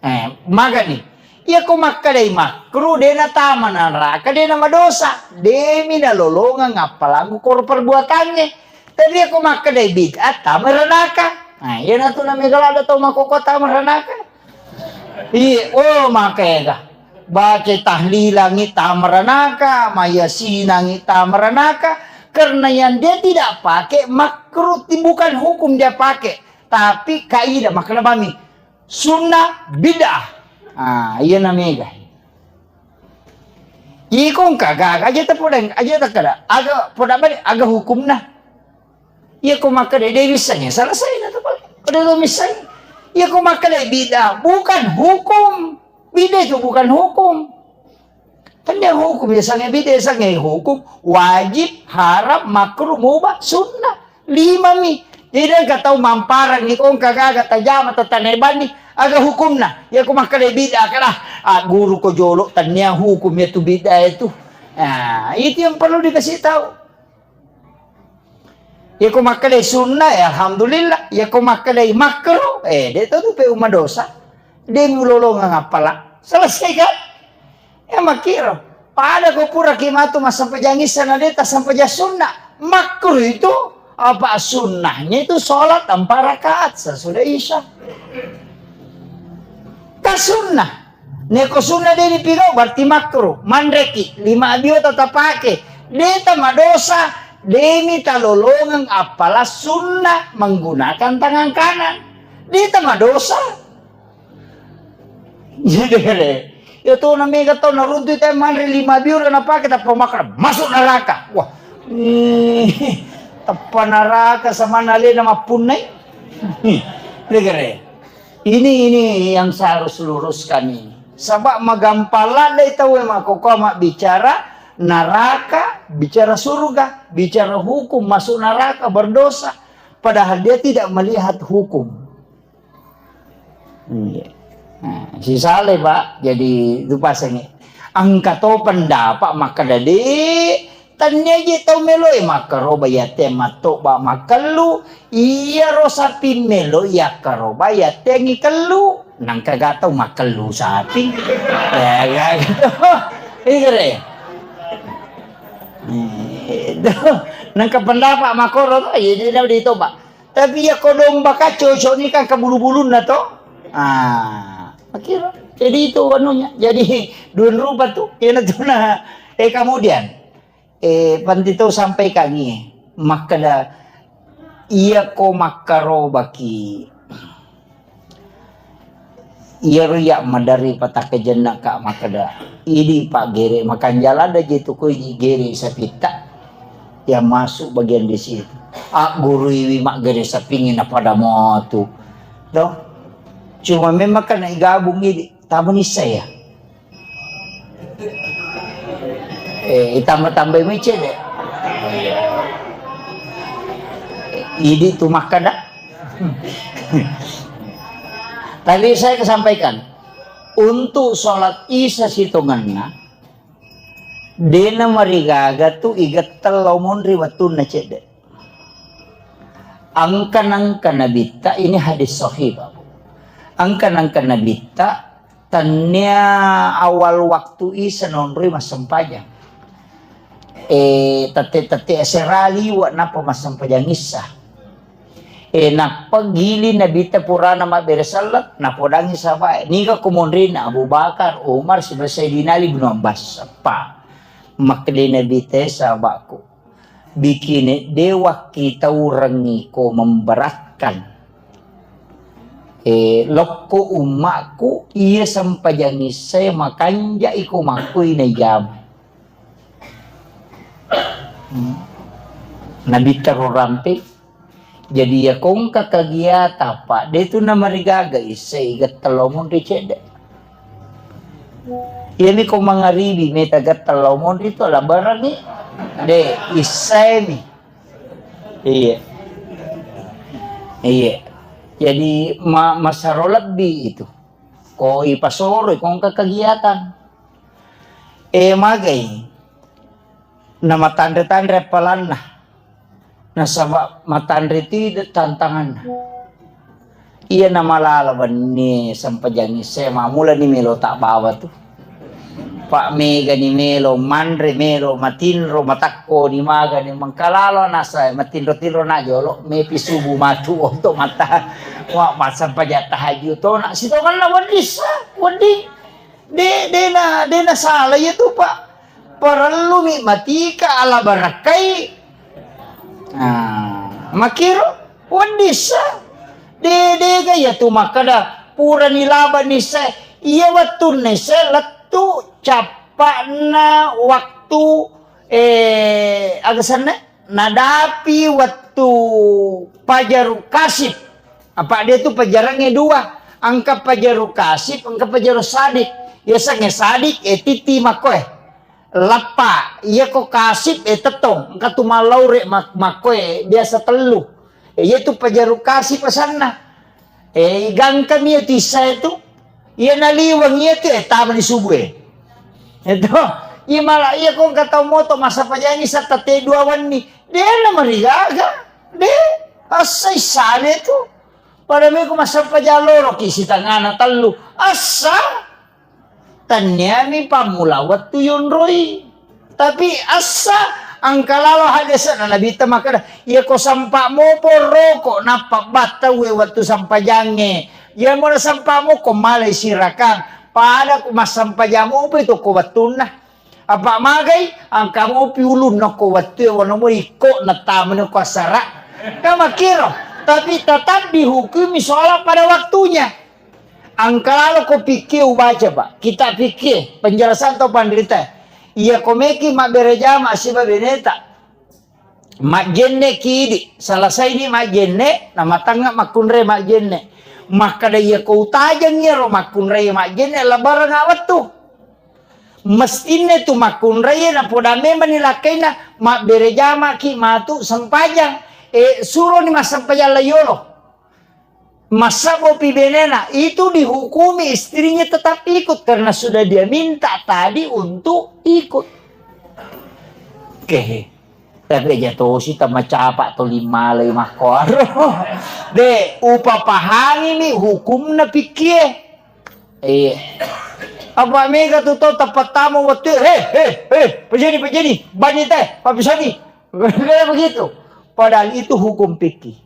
Eh, magani. Iya ko makkedai makruh, de natama naraka, de namadosa. Demi nalolongang appalangngu koro perbuatangnge. Tapi iya ko makkedai bid'ah, tama ranaka. Nah, iya natu na mega ladda tau makkokkoe tama ranaka. Iya, oh, makega. Baca tahlilangi tama ranaka, mayasinangi tama ranaka. Karena yang dia tidak pakai makruh, ti-, bukan hukum dia pakai. Tapi kaidah, makkeda bami. Sunnah bid'ah. Ah, iya na mega. Iko engka gaga aja ta podang, aja ta kada. Aga poda balik, aga hukumna. Iya ko makkeda de wissengnge, selesai na tu paling. Pada to missengnge. Iya ko makkeda bid'ah, bukan hukum. Bid'ah itu bukan hukum. Kan dia hukum, ya sange bid'ah, sange hukum. Wajib, haram, makruh, mubah, sunnah. Lima mi. Jadi engka tau mamparang ni, ko engka gaga tajama tatanai banni, aga hukumna? Iya ko makkeda bid'ah, kada, ah, guru ko jolo, tannia hukum ya tu bid'ah itu. Nah, itu yang perlu dikasih tahu. Iya ko makkeda sunnah, ya alhamdulillah. Iya ko makkeda makruh, eh, de to tu pe umadosa. De mulolongang appala. Selesai kan? Ya makkiro. Pada ko pura ki matu massempajang isya na de tassempajang sunnah. Makruh itu apa sunnahnya itu sholat empat rakaat sesudah isya. Sunnah. Neko sunnah de' nipigau, berarti makruh. Manreki, lima biota tapake. De' tamadosa, de' mitalolongeng appala sunnah menggunakan tangan kanan. De' tamadosa. Jadi, ya tu na mega tau naruntu te manre lima biota napake tappa makan, masuk neraka. Wah, tappa neraka sama alena mappunnai. Ini, ini yang saya harus luruskan ini. Sebab magampang ladde tau e makkokkoe mabbicara neraka, bicara surga, bicara hukum, masuk neraka, berdosa. Padahal dia tidak melihat hukum. Iya. Nah, sisale, Pak. Jadi, itu pasangi. Engka to pendapat makkeda, "De', tennia je tau meloi makkaroba yate mattoba makellu, iyaro sapi meloi yakkaroba yate ngikellu, nangka ga tau makellu sapi." Ya, ga gitu. Iya, re. Itu. Nangka pendapat makkoro to, iya, dia udah ditoba. Tapi iya ko domba ka cocok ni kan ke bulu-bulunna to. Ah, makiro. Jadi itu anunya. Jadi dua rupa tu. Iya na tu na. Eh, kemudian, eh, panti to sampaikan ni. Makkeda, iya ko makkarobaki. Iyaro iya maderri patakkajenna ka makkeda, idi paggere makanjala da je tu ko idi gere sapitta yang masuk bagian di situ. Agguruiwi maggere sapingi na pada motu. To? Cuma memang kan igabung idi, tamani saya. Eh, itambah-tambahi mecce deh. Idi tu makkeda. Tapi saya kesampaikan, untuk sholat Isya sitongenna, dena marigaga tu igetteng lao monri wettunna cedde. Angka-angka nabitta, ini hadis sahih, Bapak. Angka-angka nabitta, tennia awal waktu Isya naonroi massempajang. Eh, tette-tette asera liwa nappa massempajang Isya. Eh, nappa gili nabitta purana mabbere sellet, napodangi sahabae, niga ko monrina Abu Bakar, Umar, siba Sayyidina Ali bin Abbas. Eppa. Makkeda nabitta, sahabatku, bikine de wakkitaurengngi ko memberatkan. Eh, lokko ummakku, iya sempajang Isya makanja iko makkui naijama. Hmm. Nabitta ro rampe. Jadi, iya kongka kegiatan, Pak, de tu namarigaga Isya igetteng lao monri cedde. Iyami ko mangaribi meta getteng lao monri tu, ala berangi. De, Isya mi. Iya. Iya. Jadi, ma-, masaro lebbi itu. Ko ipasoro, kongka kegiatan. Eh, magai. Namatanre-tanre appalanna. Nasaba matanre tide tantanganna. Iya namalala wenni sempajang Isya, mamulani melo tabbawa tu. Pak, megani melo manre, melo matinro, matakko ni magani mengkalalo nasa matinro-tinro na jolo, mepi subuh matu untuk mata. Wa, massempajang tahajud to, na sitongenna wedding sa, wedding. De, dena, dena salah iya tu, Pak. Parellumi matika ala barakkai. Nah, makiro wedding sa. De, dega iya tu makkeda purani laba nisse. Iya wettunna isse lettu cappa'na waktu, eh, aga senna? Nadapi wettu pajaru kasip. Apa dia tu pajarangnge dua. Engka pajaru kasip, engka pajaru sadik. Yasengnge sadik, eh, titi makkoe. Lappa, iya ko kasip, eh, tettong. Engka tu mallaure mak-, makkoe, biasa tellu. Eh, iya tu pajaru kasip asanna. Eh, igangkami iya tu Isya itu. Iya naliweng iya tu, eh, tama di subuh, eh. Itu. Iya mala, iya ko engka tau moto massempajang Isya tette dua wenni. De namarigaga. De, assa Isyana tu. Pada meko massempajang loroki sitangana tellu. Assa. Tenniami pammula wettu yonroi. Tapi assa engka lalo hadesena Nabitta makkeda, iya ko sampa mopo roko nappa battauwe wettu sempajangnge, Iya mo nasampamo ko malai sirakang, pada ku massampajang mopi to ko wettunna. Apa magai, angka mopi ulunna ko wettu e, wano mo ikko natamani ko asara. Kan makkiro, tapi tetap dihukumi sholat pada waktunya. Angka lalo ko fikih ubaca, Pak. Kitab fikih, penjelasan to panrita. Iya ko meki mabbere jama siba beneta. Majjenne ki idi, selesaini majjenne, namatangnga makkunrai majjenne. Makkada iya ko utajeng iyaro makkunrai majjenne, lebarengnga wettu. Mestinna tu makkunrai napoda memang ni lakkainna mabbere jamaki matu sempajang. E, suroni massempajang laiyolo. Massabbopi benena, itu dihukumi istrinya tetap ikut karena sudah dia minta tadi untuk ikut. Oke. Tapi aja tosi tamacapa to limalai makkoaro. De, upapahangimi hukumna pikkie. Iya. Apa mega tu tau tapattama wettu, he, he, he, pajani, pajani, bani teh, papisani. Kayak begitu. Padahal itu hukum fikih.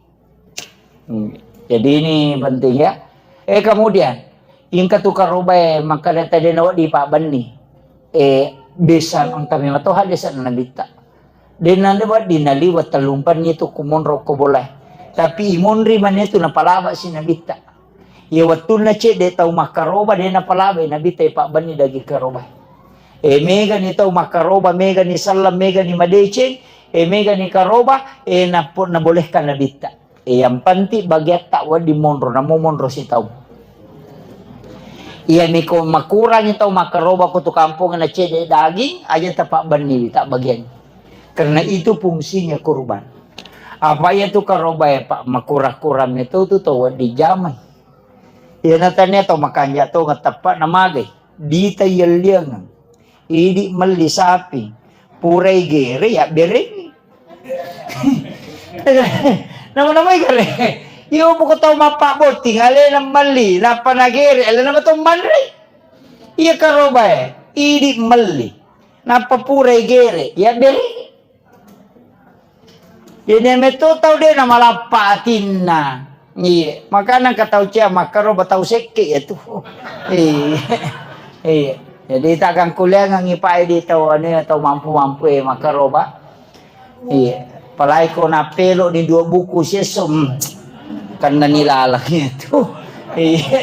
Hmm. Jadi ini penting ya. Eh, kemudian, ingka tu karobae makkada tadi nawa di Pak Benni. Eh, besan engka memang toha desa Nabitta. Denna de wedding naliwa tellumpanni tu kumonro ko bolae. Tapi imonri mane tu napalaba si Nabitta. Iya wettunna cedde tau makkaroba de napalabai Nabitta, Pak Benni dagi karoba. Eh, megani tau makkaroba, megani sallang, megani madeceng, eh, megani karoba, eh, napo-, nabolehkan Nabitta. Eh, yang penting bagiatta wedding monro, namo monro sitau. Iya miko makurangi tau makkaroba ko tu kampong na cedde daging, aja tapabbenni tak bagian. Karena itu fungsinya kurban. Apa iya tu karoba ya, Pak, makurang-kurang itu tu tau wedding jamai. Iya natania tau makanja to ngateppa namagai. Dita yelliangeng. Idi melli sapi, purai gere, ya berengi. Nama-namai gere. Iyo, buku tau mappabbotting, alena melli, nappa nagere, alena mato manrei. Iya karobae, idi melli, nappa purai gere, ya berengi. Jadi metto tau de namalappa atinna. Iya, makana engka tau cia makkaroba tau sekke ya tu. Iya. Iya. Jadi tak gangkuliangangi pae di tau anu ya, tau mampu-mampu e makkaroba. Iya. Apalagi ko napelo di dua buku siesso, hmm, karena nilalang itu. Iya.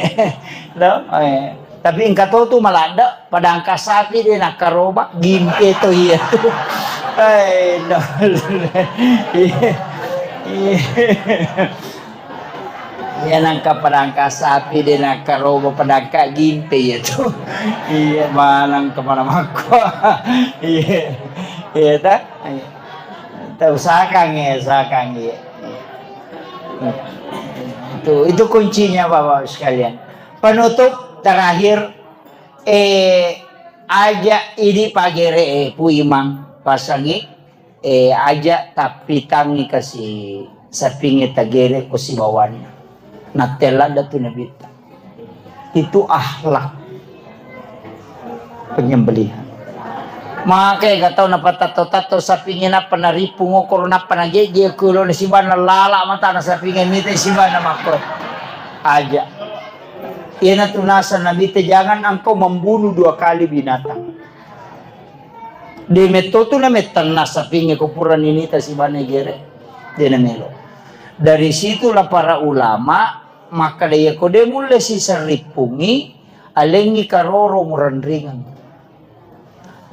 No? Eh. Tapi engka to tu maladde, padangka sapi de nakkaroba, gimpe to iya tu. Eh, no. Iya. Iya. Iya, nangka padangka sapi de nakkaroba, padangka gimpe iya tu. Iya, manang kemana makko. Iya. Iya ta? Iya. Usahakan ya, usahakan ya. Itu, itu kuncinya Bapak sekalian. Penutup terakhir, Eh, aja idi pagere, eh, Pu Imang, pasangi, eh, aja tappitangi kasi sapinge tagere ko sibawanna. Nattella datu Nabitta. Itu akhlak penyembelihan. Maka ega tau napatatto-tatto sapinge nappa naripung okoro nappa najeje kulo na sibanna lala matana sapinge mita sibanna makko. Aja. Iyanatu naseng Nabitta, "Jangan engkau membunuh dua kali binatang." De metto tu namettenna sapinge ko pura ninita sibanna gere. De namelo. Dari situlah para ulama makkeda, iya ko de mulle siseng rippungi, alengngi karoro murenringeng.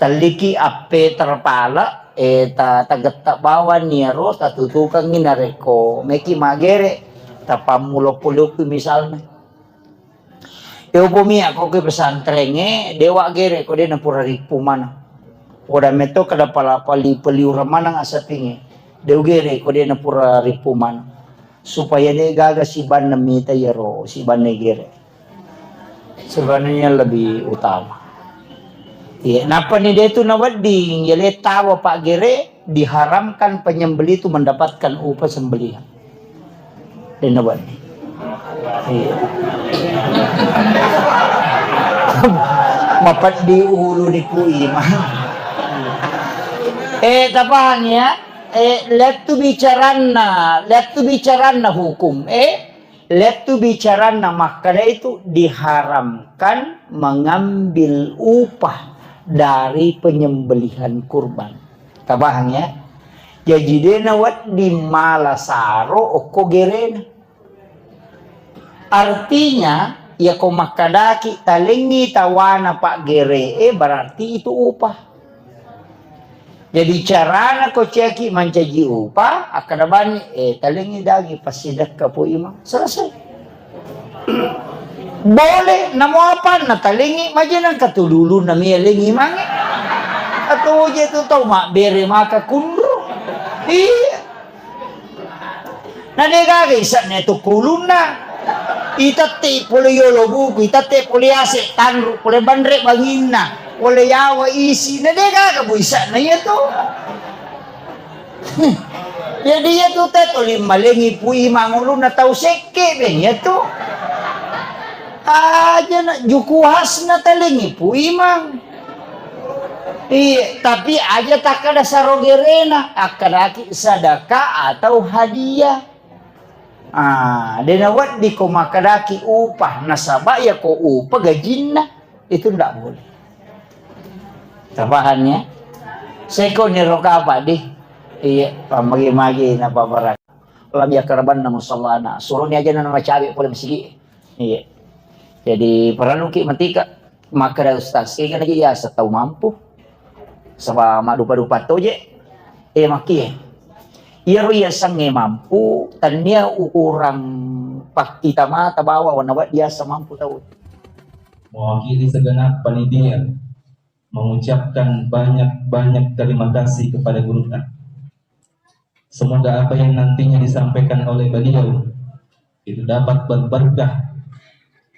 Telliki appe terpala, eh, ta-, tagetta bawang niaro tatutukangngi narekko meki magere, tapammulo-pulokki misalna. Yopo mi akko ke pesantrengnge, dewa gere ko de napura rippu maneng. Oda metto kada pala pali peliurang maneng asapinge. Deu gere ko de napura rippu maneng. Supaya de gaga sibanna mita yero, sibanna gere. Sebenarnya lebih utama. Iya, nappa ni de tu nawedding, yale tawa paggere, diharamkan penyembelih itu mendapatkan upah sembelihan. De nawedding. Iya. Mapeddi ulu di Pu Imang. Eh, tapahang ya? Eh, lettu bicaranna, lettu bicaranna hukum. Eh, Lettu bicaranna makkeda itu diharamkan mengambil upah dari penyembelihan kurban. Tabahang ya? Jaji de nawedding mala saro okko gerena. Artinya, yako makkedaki talengngi tawana paggere'e, berarti itu upah. Jadi carana ko ciaki mancaji upah, akkeda bani, eh, talengngi dagi passidekka Pu Imang. Selesai. Boleh, namo apanna talengngi, majenang katululunna mialengngi mange. Atau je tu tau mabbere maka kunru. Iya. Na de gaga ise'na tu kulunna. Itette pole yolo buku, itette pole ase tanru, pole banre banginna, pole yawa isi. Na de gaga bu ise'na iya tu. Hmm. Jadi iya tu te toli malengi Pu Imang ulunna tau sekke ben iya tu. Aja na juku hasna talengi Pu Imang. Iya, tapi aja takkeda saro gerena, akkedaki sedekah atau hadiah. Ah, de nawedding ko makkedaki upah, nasaba iya ko upah gajinna, itu ndak boleh. Tapahan ya? Seko ni roka apa di? Iya, pamagi-magi napa barang. Lam yakarabanna musallana. Suroni aja na macabe pole masigi. Iya. Jadi, parelluki matika makkeda ustaz, kega naji yaseng tau mampu. Saba maddupa-dupa toje. Eh, makkie. Iyaro yasengnge mampu, tennia ukurang pakkita mata bawa wana wad yaseng mampu tau. Mewakili segenap panitia, mengucapkan banyak-banyak terima kasih kepada guru. Semoga apa yang nantinya disampaikan oleh beliau itu dapat berberkah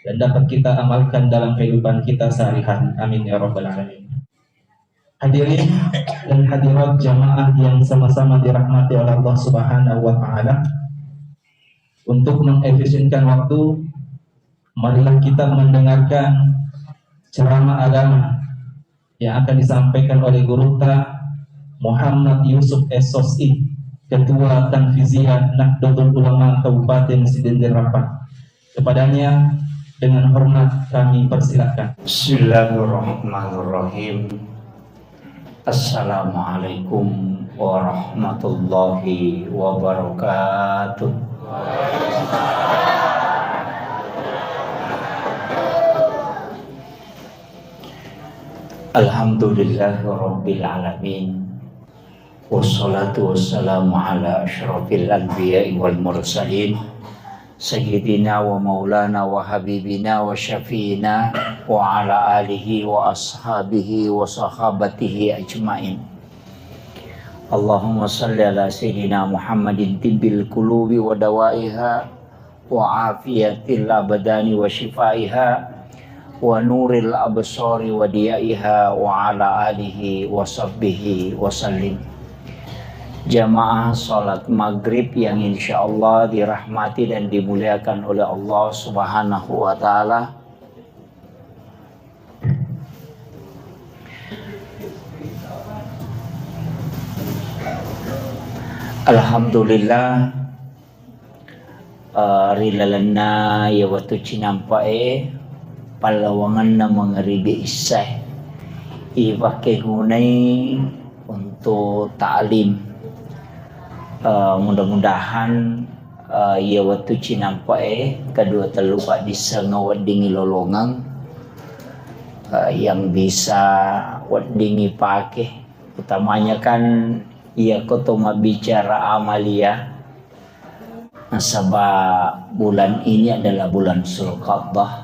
dan dapat kita amalkan dalam kehidupan kita sehari-hari. Amin ya rabbal alamin. Hadirin dan hadirat jamaah yang sama-sama dirahmati oleh Allah Subhanahu wa taala, untuk mengefisienkan waktu, marilah kita mendengarkan ceramah agama yang akan disampaikan oleh Gurutta Muhammad Yusuf S. Sosi, Ketua Tanfiziyah Nahdlatul Ulama Kabupaten Sidenreng Rappang. Kepadanya dengan hormat kami persilakan. Bismillahirrahmanirrahim. Assalamualaikum warahmatullahi wabarakatuh. Alhamdulillahirabbil alamin. Wassalatu wassalamu ala asyrafil anbiya'i wal mursalin, sayyidina wa maulana wa habibina wa syafi'ina wa ala alihi wa ashabihi wa sahabatihi ajmain. Allahumma salli ala sayyidina Muhammadin tibbil qulubi wa dawaiha wa afiyatil abdani wa syifaiha wa nuril absari wa diyaiha wa ala alihi wa sahbihi wa sallim. Jamaah salat maghrib yang insyaallah dirahmati dan dimuliakan oleh Allah Subhanahu wa taala. Alhamdulillah, eh, ri lalenna iya wettu cinampa'e, pallawangenna mangaribi issae, ipakkegunai untuk taklim. Eh, mudah-mudahan, eh, iya wettu cinampa'e kedua tellu paddisseng weddingngi lolongeng, eh, yang bisa weddingngi pake. Utamanya kan iya ko to mabbicara amalia, nasaba bulan ini adalah bulan Zulqa'dah,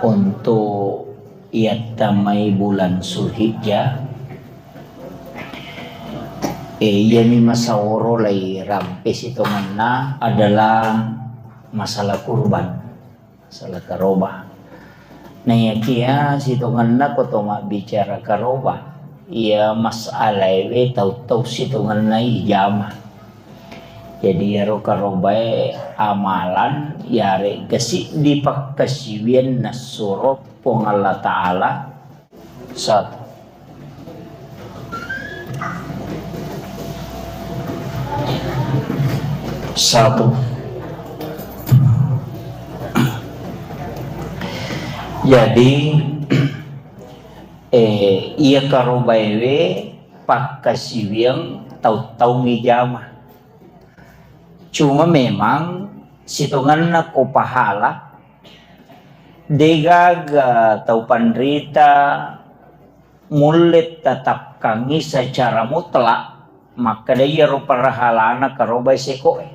untuk iyattamai bulan Zulhijjah. Eh, iyami masaoro lai rampe sitongenna adalah masalah kurban. Masalah karoba. Naiyakia sitongenna ko to mabbicara karoba, iya masalaewe tau-tau sitongenna ijama. Jadi iyaro karobae amalan yarega siddi pakkasiwiang nassuro Puang Allah Ta'ala. Satu. Satu. Jadi, eh, iya karobaewe pakkasiwiang tau-tau mijama. Cuma memang sitongenna ko pahala, degaga tau panrita mulle tatapkangngi secara mutlak makkeda iyaro pahalana karobai sekoe.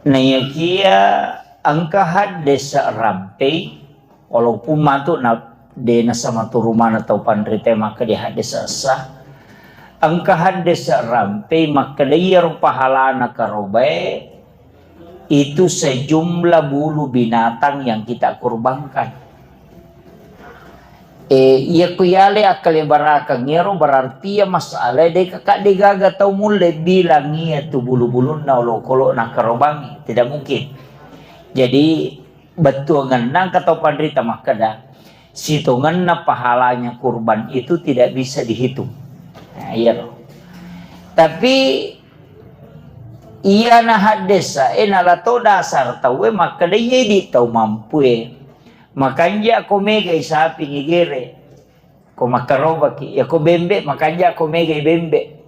Naiyakia engka haddesa rampei, walaupun matu na de nasamaturu mana tau panrita makkeda haddesa essa, engka haddesa rampei makkeda iyaro pahalana karobae itu sejumlah bulu binatang yang kita kurbankan. Eh, iya ku yale akkalebarakeng iyaro berarti iya masalah de kakak de gaga tau mulle bilang iya tu bulu-bulunna olokolo nakarobangi. Tidak mungkin. Jadi bettuangenna engka tau panrita makkeda, sitongenna pahalanya kurban itu tidak bisa dihitung. Nah, iya loh. Tapi iyana haddesa, eh, nala to dasar tauwe makkeda, iya idi tau mampue. Makanja ko megai sapi ngigere. Ko makkarobaki, ya ko bembe, makanja ko megai bembe.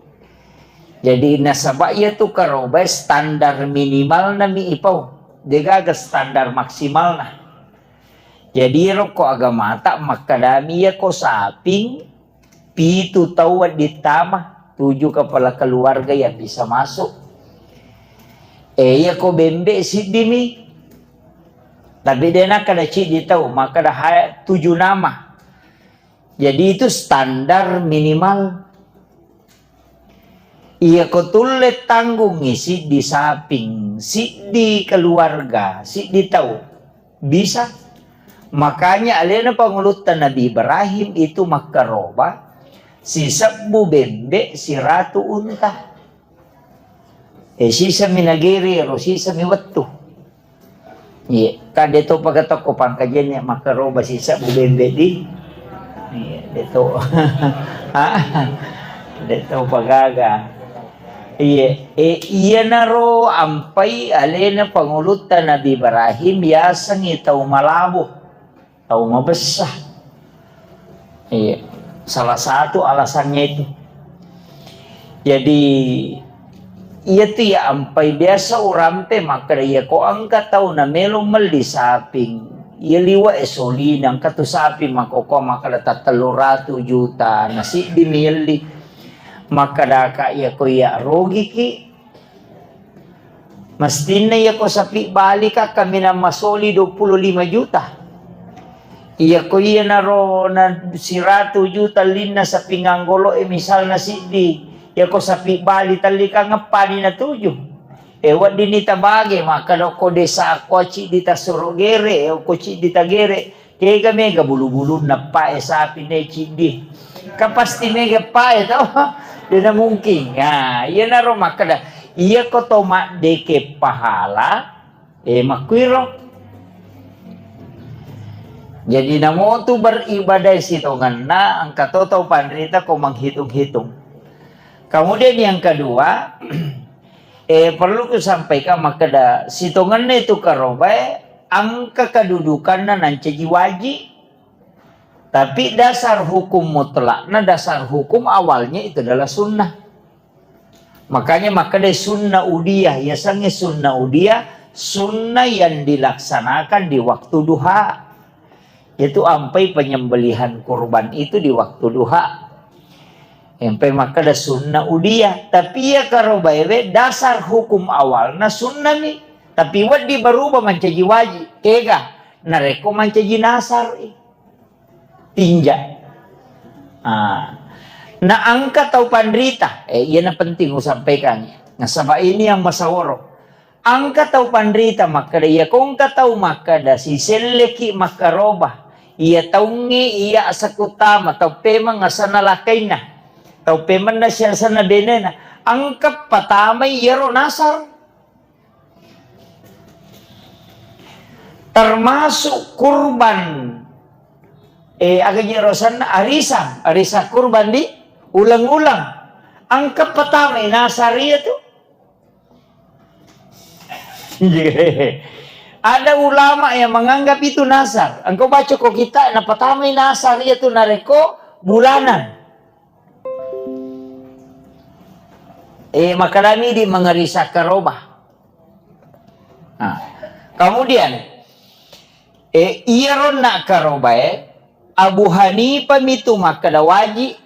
Jadi nasaba iya tu karobai standar minimalna mi ipau. Degaga standar maksimalna. Jadi rokko agamata makkedami iya ko saping pitu tau wedding tama, tujuh kepala keluarga yang bisa masuk. Eh, iya ko bembe siddimi. Tapi de nakkeda ciddi tau, makkeda ha-, tujuh nama. Jadi itu standar minimal. Iya ko tulle tanggungi siddi saping, siddi keluarga, siddi tau, bisa. Makanya alena pangulutta Nabi Ibrahim itu makkaroba sisebbu bembe siratu unta. Eh, sisami nagere ro, sisami wettu. Iya, kan de to paga tokko pangkajenni makkaroba sisebbu bembe di. Iya, de to. Ah, de to pagaga. Iya, eh, iyanaro ampai alena pangulutta Nabi Ibrahim yasengngi tau malabo, tau mabessa. Iya, salah satu alasannya itu. Jadi, iya tu ya ampai biasa urampe makkeda, iya ko engka tau na melo melli saping, iya liwa e solina, engka tu sapi makkokko makkeda tattellu ratu juta, na siddi mielli. Makkeda ka iya ko iya rogiki, Mestinna iyako sapi balika kaminang masoli dua puluh lima juta. Iyako iyanaro na siratu juta linna sapi nganggolo'e misalna siddi, iyako sapi bali tallikang eppani natuju. E, weddinni tabage, makkeda okko desa akko ciddi tasuro gere, okko ciddi tagere. Kega mega bulu-bulunna pae sapi ne ciddi. Kan pasti mega pae to. Dena mungkin. Nah, iyanaro makkeda, iyako to maddeke pahala, eh, makkuiro. Jadi namotu beribadah sitongenna, engka to tau panrita ko menghitung-hitung. Kemudian yang kedua, eh, perlu kusampaikan makkeda, sitongenna itu karobae, engka kedudukanna nancaji wajib. Tapi dasar hukum mutlakna, dasar hukum awalnya itu adalah sunnah. Makanya makkeda sunnah udiyah, yasengnge sunnah udiyah, sunnah yang dilaksanakan di waktu duha. Itu ampai penyembelihan kurban itu di waktu duha. Empai makkeda sunnah udiyah, tapi iya karobaewe dasar hukum awalna sunnah mi, tapi wedding berubah mancaji wajib. Kega? Narekko mancaji nasar i. Tinja. Ah. Na engka tau panrita, eh, iyana penting usampaikan. Nasaba ini yang masaworo. Engka tau panrita makkeda, iya ko engka tau makkeda siselleki makkaroba, iya taungnge iya asakutama, tau pemeng asanna lakainna, tau pemenna siasanna benena, engka patamai iyaro nasar. Termasuk kurban, eh, aga jero sanna arisan, arisan kurban di uleng-uleng. Engka patamai nasar iya tu. Ada ulama yang menganggap itu nazar. Engkau baca ko kita, napatamai nazar itu narekko bulanan. Eh, makadami di mengerisa karoba. Nah, kemudian, eh, iyaro nakkarobae, Abu Hanifah mitu makkeda wajib,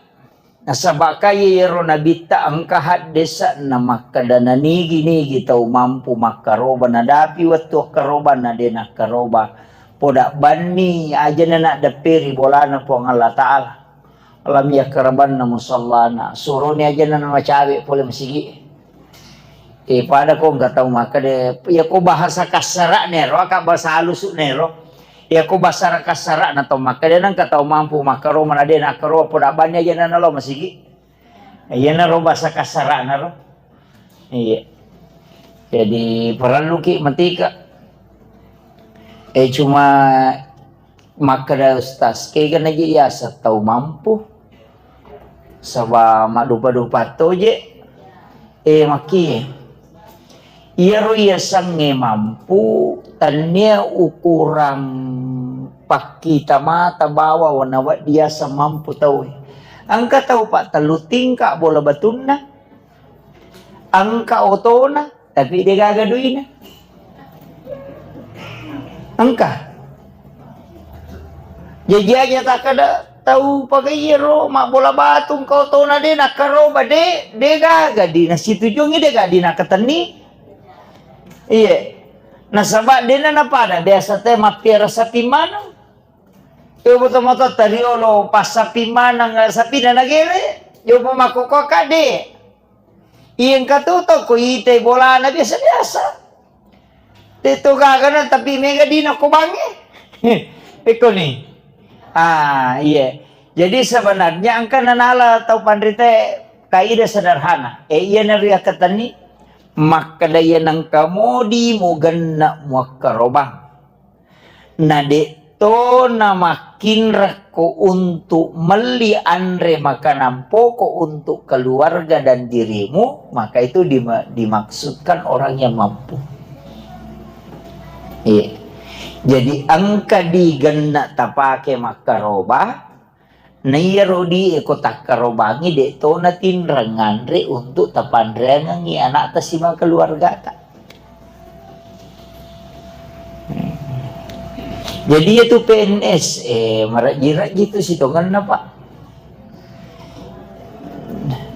nasaba ka iyaro nabitta engka haddesa na makkeda nanigi-nigi tau mampu makkaroba, nadapi wettu akkaroba na de nakkaroba, poda banni ajana naddepperi bolana Puang Allah Ta'ala. Lam yakrabanna musallana, suroni ajana namacawe pole masigi. Eh, pada ko engka tau makkeda, iya ko bahasa kassara'na ero, aka bahasa halusuna ero. Iya ko bahasa kassara'na tau makkeda, nengka tau mampu makkaroba na de nakkaroba, poda banni ajana nalo masigi. Iyanaro bahasa kassara'na ro. Iya. Jadi, parelluki matika. Eh, cuma makkeda Ustaz, kega naji yaseng tau mampu? Saba maddupa-dupa toje. Eh, makkie. Iyaro yasengnge mampu, tennia ukurang pakkita mata bawa nawedding yaseng mampu tauwe. Engka tau pattellu tingka bola batunna, engka otona, tapi degaga duina. Engka. Jaji aja takkeda tau pagaiyaro mabbola batu engka otona de nakkaroba de, degaga di nasitujuangngi, degaga di nakatenni. Iye. Nasaba dena napada biasa te mappiara sapi maneng. Yo moto-moto tariolo passapi maneng sapina nagere. Yo pemakkokkoka de. Iya engka tu to ko itai bolana biasa-biasa. Te to gagana tapi mega dina ko bangnge. Pekko ni. Ah, iya. Jadi sebenarnya engka nanala tau panrita kaidah sederhana. Eh, iya nariakkatenni makkeda iya nengka modi mugenna muakkarobang. Na de'to namakkinrakko untuk melli anre makanan pokok untuk keluarga dan dirimu, maka itu dima-, dimaksudkan orang yang mampu. Iya. Jadi engka di genna tapake makkaroba, Na iyaro di e ko takkarobangi, de' to natinreng nganre untuk tapanreangengi anakta sibawa keluargata. Jadi iyatu P N S, eh, marejji-rejji tu sitongenna, Pak.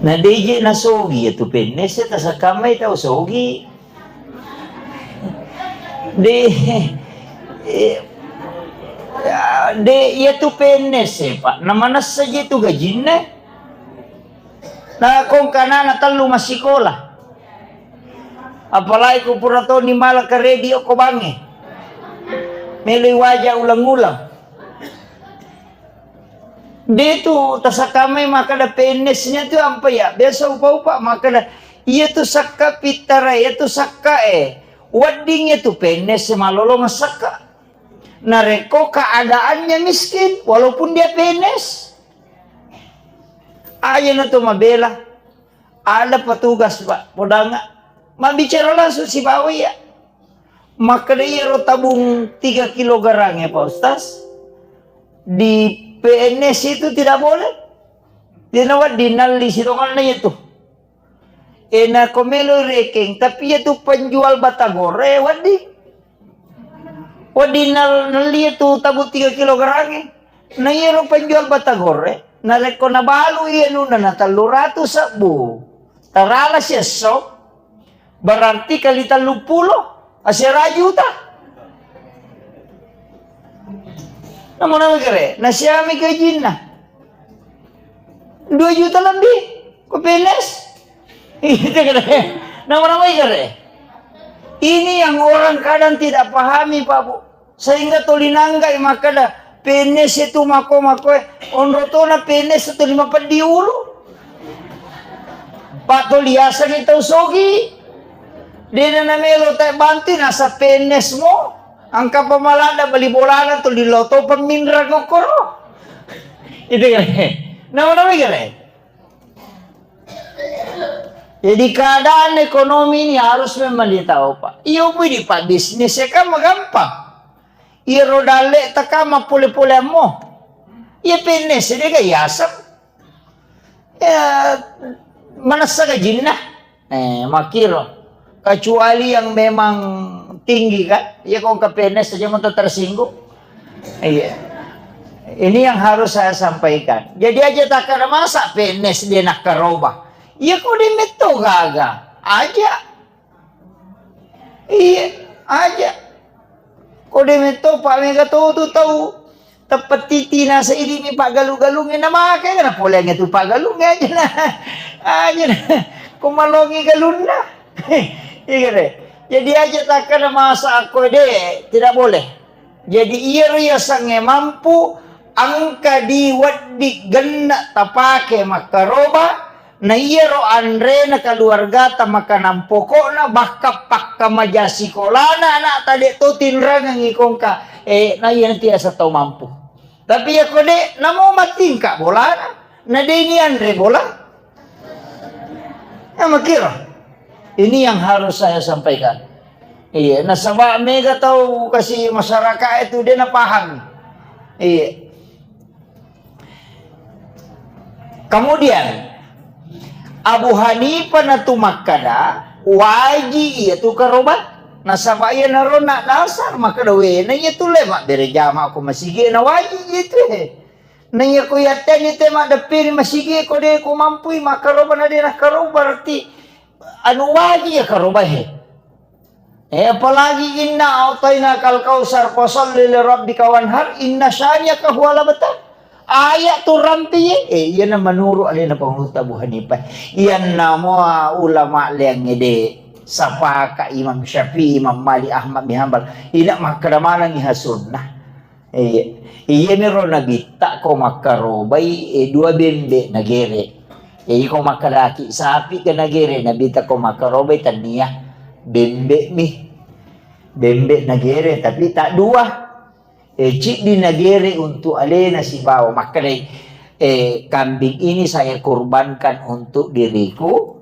Na de' je nasogi iyatu P N S, tasakkamai tau sogi. De, eh, ya, de, iyatu P N S e, Pak. Na manessa je tu gajinna. Na kongka anana tellu massikola. Apalagi ko pura toni mala karedi okko bangnge. Meloi waja ulang-ulang. De tu tasakkamai makkeda P N S-nya tu ampa ya. Biasa upa-upa makkeda, iyatu sakka pittara, iyatu sakka e. Wedding iyatu P N S malolongeng sakka. Narekko keadaannya miskin, walaupun dia P N S. Aja na tu mabela. Ada petugas, Pak, podanga. Mabbicara langsung sibawa iya. Makkeda iyaro tabung tiga kilogram ya, Pak Ustaz, di P N S itu tidak boleh. Dia nawa dinalli sitonganna itu. Eh, nako melo rekeng, tapi iyatu penjual batagore, wedding. Wedding nal-, nelli tu tabung tiga kilogram e. Na iyaro penjual batagore, narekko nabalu iya nuna na tellu ratu sebbu, tarala siesso, berarti kali tellu pulo, asera juta. Namu-namu kere, nasiami gajinna. Dua juta lebih, ko P N S. Itu kere. Namu-namu kere. Ini yang orang kadang tidak pahami, Pak Bu. Sehingga tuli nanggai makkeda, P N S itu mako-mako, eh, onro tona P N S itu lima peddi ulu. Pak tuli aseng itu sogi. Dena namelo tai bantu nasa P N S mo. Angka pemalada beli bolana tuli loto peminra kokoro. Itu kan. Nama-nama kere. Jadi keadaan ekonomi ini harus memang ditahu, Pak. Iyo, pui di Pak bisnis ya kan gampang. Iyaro dalle' teka mappole-poleammo. Iya P N S de' ga yaseng. Ya, manessa gajinna. Eh, makkiro. Kecuali yang memang tinggi kan. Iya, kok ke P N S aja mau tersinggung. Iya. Ini yang harus saya sampaikan. Jadi aja takkada masa P N S de' nakkaroba. Iya, kok de' metto gaga. Aja. Iya, aja. Ko de' metto, Pak, mega to tu tau. Teppetiti nasa idi mi paggalu-galungnge na make na poleangnge tu paggalungnge aja na. Aja na. Ko malongi galunna. Iya deh. Jadi aja takkada masa aku de', tidak boleh. Jadi iyaro yasengnge mampu engka di wedding genna tapake makkaroba, na iyaro anrena keluargata makanan pokokna, bahkan pakkamaja sikolana anakta de' to tinrangengi kongka, eh, na iya nanti asa tau mampu. Tapi yako de', namo matingka bolana, na de' ni anre bola. Ya, makiro. Ini yang harus saya sampaikan. Iya, nasaba mega tau kasi masyarakat itu de' napaham. Iya. Kemudian Abu Hanifah natu makkada, waji iya tu karoba. Nasaba iya narona dasar makkada wena iya tu le mabbere jama ko masigi na waji iya tu. Naiya ko yatteni te maddeppiri masigi ko de' ko mampui makkaroba na de' nakkaroba berarti anu waji ya karoba he. Eh, apalagi inna a'tainakal kautsar fasalli li rabbika wanhar inna syani'aka huwal abtar. Ayat tu rampi ye. Eh, iyana menurut alena panguluta Abu Hanifah. Iyanna mua ulama leang ede. Sapaka Imam Syafi'i, Imam Malik, Ahmad bin Hanbal. Ina makkada manengi ha sunnah. Iya. Iyaniro nabitta ko makkarobai, eh, dua bembe nagere. Jadi ko makkalaki sapi ke nagere, nabitta ko makkarobai tania bembe mi. Bembe nagere, tapi tak dua. Eh, ciddi nagere untuk alena sibawa makkedai, eh, kambing ini saya kurbankan untuk diriku,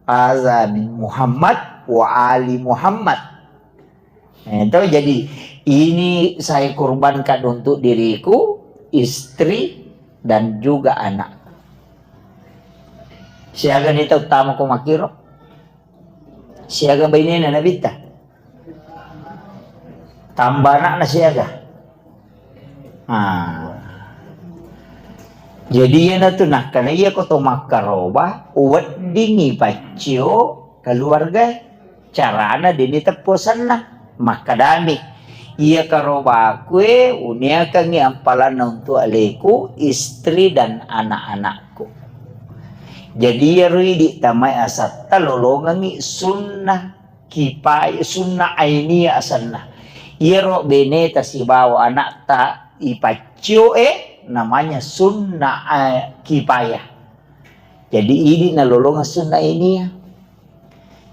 hadza min Muhammad wa ali Muhammad. Eh, to, jadi ini saya kurbankan untuk diriku, istri, dan juga anak. Siaga ni tau tama ko makiro? Siaga bainena nabitta? Tambah anakna siaga? Ah. Jadi iyanatu nakkana iya ko to makkaroba, weddingi paccio keluarga. Carana deni teppo senna. Makkadami, iya karobakue uniakangi ampalanna untuk aleku, istri dan anak-anakku. Jadi iyaro idi tamai asatta lolongengi sunnah kipaya, sunnah ainiyah asenna. Iyaro beneta sibawa anakta ipaccio e namanya sunnah, eh, kipaya. Jadi idi nalolongeng sunnah ainiyah.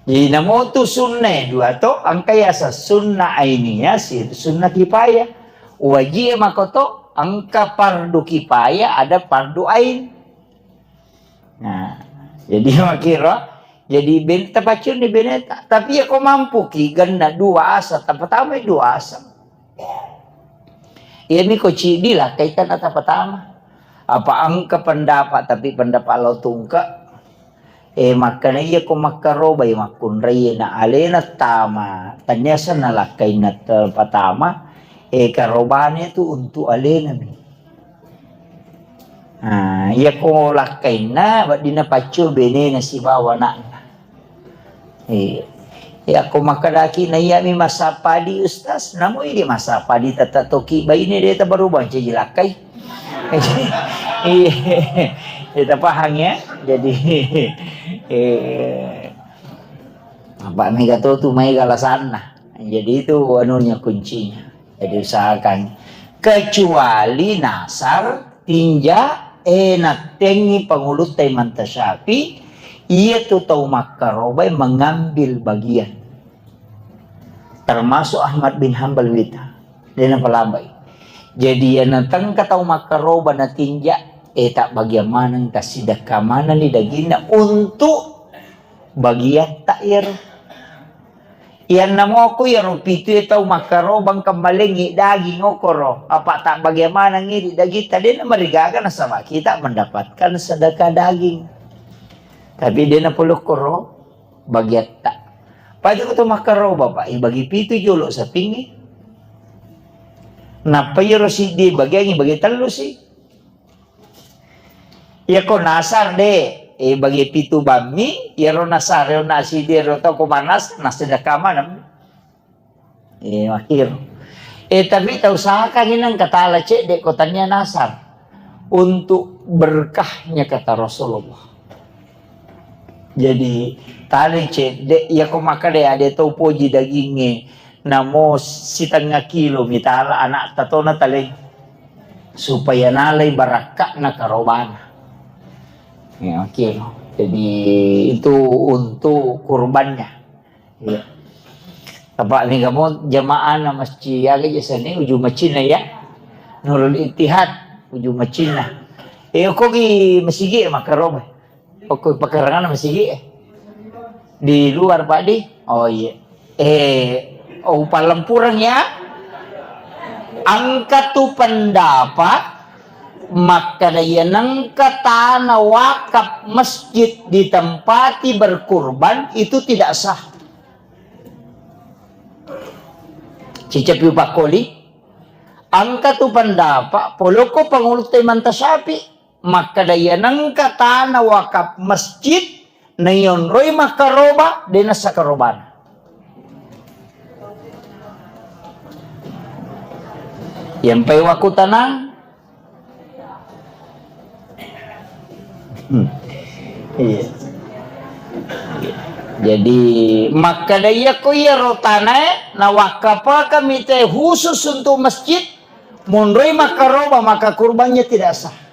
Jadi namotu sunnah dua to, engka yaseng sunnah ainiyah, si sunnah kipaya. Wajib makoto, engka fardu kipaya, ada fardu ain. Nah, jadi makiro, jadi ben-, tapacunni beneta. Tapi ya ko mampu ki genna dua asa, tapatama dua asa. Iyami ko cidi lakkai tanna tapatama. Apa engka pendapat, tapi pendapat lo tungke. Eh, makkana iya ko makkarobai makkunrai na alena tama, tania senna lakkainna te-, patama, eh, karobane tu untuk alena mi. Ah, iya ko lakkainna, weddinna paccio benena sibawa anakna. Iya. Iya ko makkedaki na iyami massapadi, Ustaz, namo idi massapadi tette toki baine de tabarubang caji lakkai. Iya. Kita paham ya. Jadi, eh, apa mega to tu maega alasanna. Jadi itu anunya kuncinya. Jadi usahakan. Kecuali nasar tinja, eh, nattengi pangulutta Imam Tasyafi, iya tu tau makkarobai mengambil bagian. Termasuk Ahmad bin Hanbal wita. Dena palabai. Jadi iya natengka tau makkaroba natinja, eh, tak bagian maneng, tasidekka maneng ni daginna untuk bagiatta iyaro. Iyanna moko iyaro pitu e tau makkarobang kemmalengngi daging okoro, apa tabbage manengngi di dagitta, de namarigaga nasaba kita mendapatkan sedekah daging. Tapi de napole okkoro bagiatta. Pada ko to makkaroba, Pak, ibagi pitu jolo sapingngi. Nappa iyaro siddi bagiangngi bagi tellu si. Iyako nasar de, eh, bagi pitu bammi, iyaro nasar, iyaro nasi de, ro tau ko manas, nasi de kamanam. Eh, akhir. Eh, tapi tau usahakan inang katala cedde ko tania nasar untuk berkahnya kata Rasulullah. Jadi, tali cedde, iyako makkeda ade tau poji dagingnge, namo sitengnga kilo mitala anakta tona taleng, supaya nalai barakka'na karobana. Ya, oke. Jadi, itu untuk kurbannya. Iya. Apa ni kamu jamaah na masjid ya, aja sini ujung masjidna ya. Nurul Ittihad, ujung masjidna. Eh, kok di masjid ya, makaroba. Pokok pekarangan masigi, eh? Di luar, Pak, di? Oh, iya. Eh, oh, Palempurang, ya? Engka tu pendapat, makkeda iya nengka tanah wakaf masjid ditempati berkurban, itu tidak sah. Cicapi pakkoli, engka tu pendapat, poloko pangulutta Imam Syafi'i. Makkeda iya nengka tana wakaf masjid, naionroi makkaroba, de nassa karobana. Yampai wakkutanang. Hmm. Iya. Jadi, makkeda iya ko iyaro tanae, nawakkafakang mite khusus untuk masjid, monroi makkaroba, maka kurbannya tidak sah.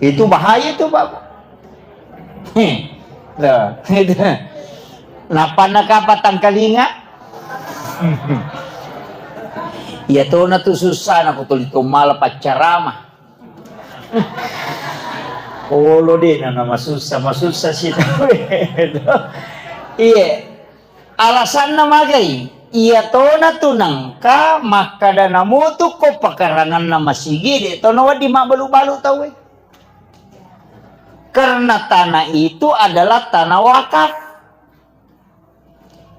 Itu bahaya itu, Bapak. Heh. Loh, itu. Nappa nakapa tangkalinga? Iya tona tu susah, nako tuli to mala paccarama. Olo de na nama susah, masussa si. Iya. Alasanna magai, iya tona tu nengka makkeda namutu ko pekaranganna masigi, de tona wedding mabbalu-balu tauwe. Karena tanah itu adalah tanah wakaf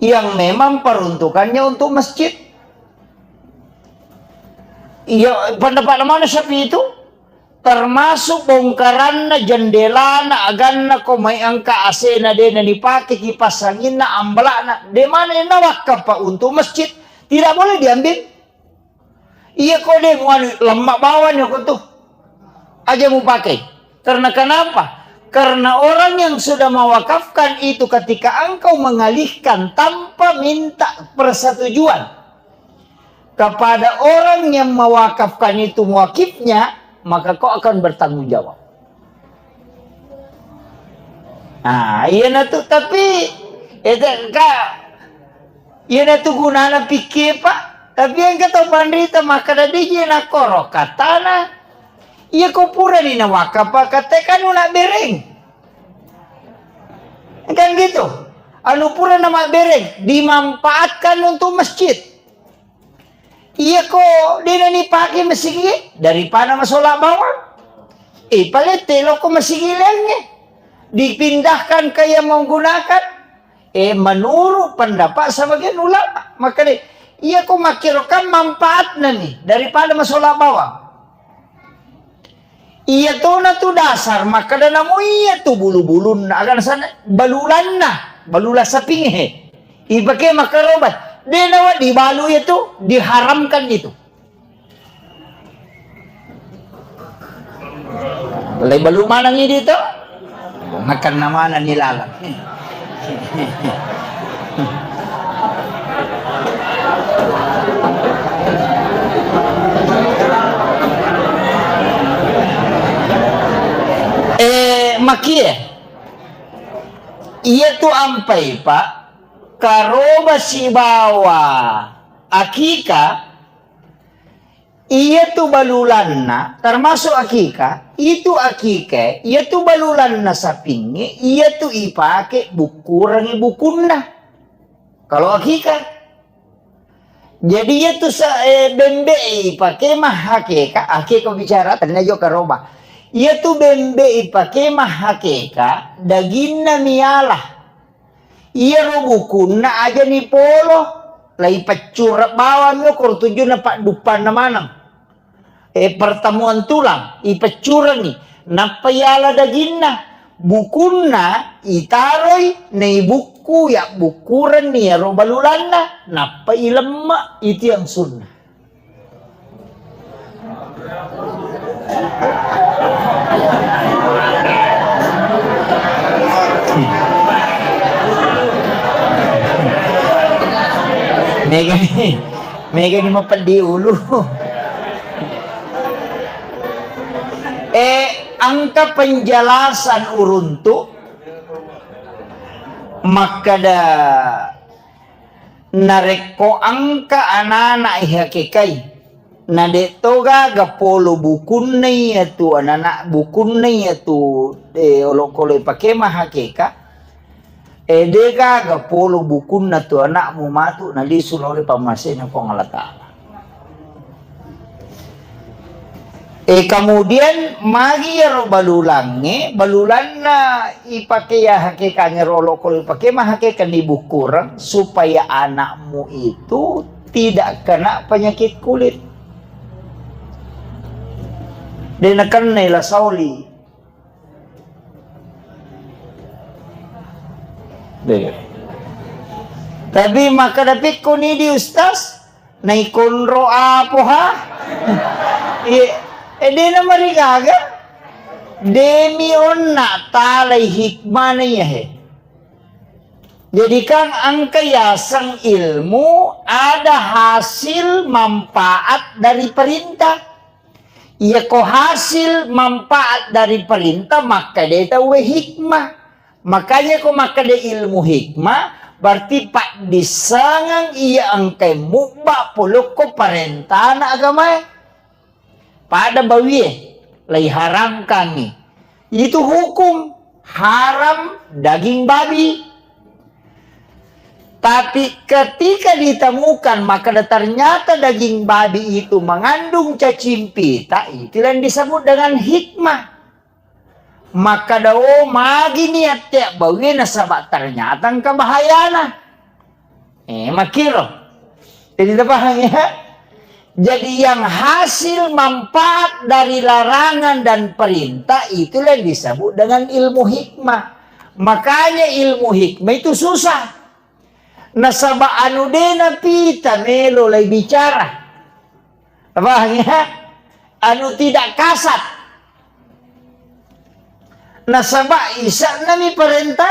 yang memang peruntukannya untuk masjid. Iya, pendapat mana sapi itu? Termasuk bongkaranna, jendelana, aganna, ko mai engka asena de na dipake, kipas anginna, ambalakna, de mana na wakaf, Pak, untuk masjid, tidak boleh diambil. Iya ko de muanu lemma bawang ya ko tu. Aja mupake. Karena kenapa? Karena orang yang sudah mewakafkan itu ketika engkau mengalihkan tanpa minta persetujuan, kepada orang yang mewakafkan itu muakifnya, maka kau akan bertanggung jawab. Nah, iya na tu, tapi, itu, Kak, iya na tu gunana pikir, Pak. Tapi yang kata Pandrita, maka tadi je na koro katana, iya ko pura ni na wakaf, Pak, kata kan nak bereng. Kan gitu. Anu pura na mabbereng, dimanfaatkan untuk masjid. Iya ko de na nipake masigi, daripada masola bawang. Eh, palette loko masigi laingnge. Dipindahkan ke yang menggunakan. Eh, menurut pendapat sebagian ulama. Maka de, iya ko makkiro kan manfaatna ni, daripada masola bawang. Iya tona tu dasar, makkeda namo iya tu bulu-bulunna, aga nasana balulanna, balula sapingnge. Ipake makkaroba, de nawa dibalu iya tu, diharamkan itu. Lai balu maneng idi tu, makan namana ni lalang. Eh, makie. Iya tu ampai, Pak. Karoba sibawa akika. Iyatu balulanna, termasuk akika, itu akika, iyatu balulanna sapingnge, iyatu ipake bukkurengngi bukunna. Kalau akika. Jadi iyatu sa-, eh, bembe ipake mahakeka, akika bicara, tania jo karoba. Iyatu bembe ipake mahakeka, daginna miala. Iyaro bukunna aja nipolo, laipeccureng bawang mi okoro tujunna padduppanna maneng. Eh, pertemuan tulang, ipeccurengngi, nappa iala daginna. Bukunna itaroi, naibukku, yabbukkurenni iyaro balulanna, nappa ilemme, itu yang sunnah. Mega ni, mega ni mapeddi ulu. Eh, engka penjelasan uruntu makkeda narekko engka anana ihakekai, na de' to gaga polo bukunna iyatu anana, bukunna iyatu, eh, olokolo ipake mahakeka, eh, de' gaga polo bukunna tu anakmu matu nalisu lao ri pammasena Puang Allah Ta'ala. Eh, kemudian magi iyaro balulangnge, balulanna ipake ya hakekangngero olokolo ipake mahakekanni bukkureng supaya anakmu itu tidak kena penyakit kulit. De' nakennai la saoli. Deh. Tapi makkeda pikkuni di Ustaz, naikonro apo ha? Iya, eh, de' namarigaga. Demi onna talai hikmana iya he. Jadi kan engka yaseng ilmu ada hasil manfaat dari perintah. Iya ko hasil manfaat dari perintah, makkeda tauwe hikmah. Makanya ko makkeda ilmu hikmah, berarti paddissengeng iya engkai mubba polokko parentana agamae. Pada bawie, laiharamkangngi. Itu hukum haram daging babi. Tapi ketika ditemukan, maka ternyata daging babi itu mengandung cacing pita, itu yang disebut dengan hikmah. Makkeda, oh, magi niat tea bawie nasaba ternyata engka bahayana. Eh, makkiro. Jadi, tapahang ya? Jadi, yang hasil manfaat dari larangan dan perintah itulah yang disebut dengan ilmu hikmah. Makanya ilmu hikmah itu susah. Nasaba anu dena pita melo lai bicara. Pahang ya? Anu tidak kasat. Nasaba isa'na mi parenta.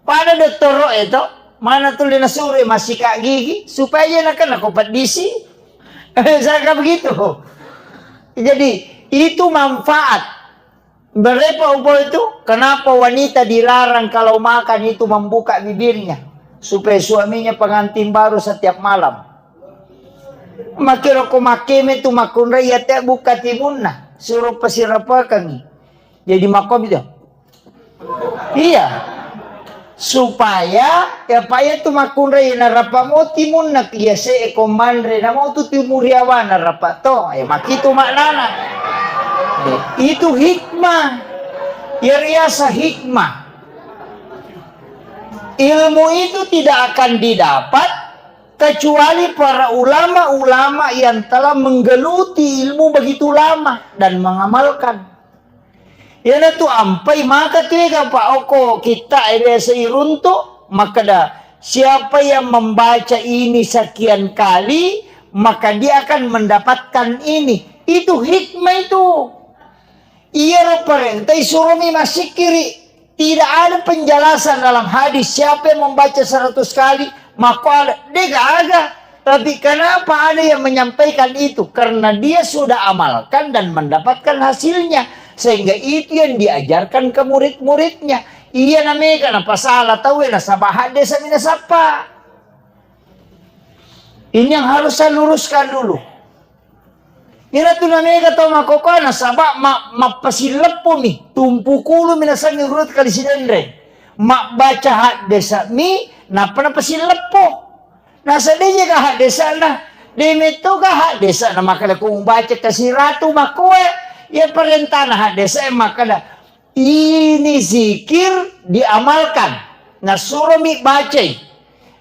Pada dottoro e to, mana tuli nasuro massika gigi supaya nakena ko peddisi. Saka begitu. Jadi, itu manfaat. Berapa upo itu? Kenapa wanita dilarang kalau makan itu membuka bibirnya? Supaya suaminya pengantin baru setiap malam. Makkiro ko makkeme tu makkunrai ate buka timunna, suruh pasirapakangi. Jadi makkomi tu. Iya. Supaya, ya, apa iya tu makkunrai narapa mo timunna, iya se e ko manre na mo tu timuri awana rapa to. Ya, makitu maknana. Eh, itu hikmah. Ya, riasa hikmah. Ilmu itu tidak akan didapat kecuali para ulama-ulama yang telah menggeluti ilmu begitu lama dan mengamalkan. Iyanatu ampai maka tu ega pa okko kitta e biasa iruntu, makkeda, siapa yang membaca ini sekian kali, maka dia akan mendapatkan ini. Itu hikmah itu. Iyaro parenta isuromi massikkiri. Tidak ada penjelasan dalam hadis siapa yang membaca seratus kali, maka ada. Dega aga. Tapi kenapa ada yang menyampaikan itu? Karena dia sudah amalkan dan mendapatkan hasilnya. Sehingga itu yang diajarkan ke murid-muridnya. Iya namanya kenapa salah tahu ya nasaba hadis mina sapa. Ini yang harus saya luruskan dulu. Iyana tu namega tau makkokkoe nasaba ma-, mappasileppomi, tumpu kulumi nasengngi urut kali sidenreng. Mabbaca haddese'mi, nappa napasileppo. Nasaba de' jaga haddese'na, de' mettoga haddese'na makkeda ko mubaca kasiratu makkoe, iya parentana haddese' makkeda, ini zikir diamalkan. Nasuromi bacai.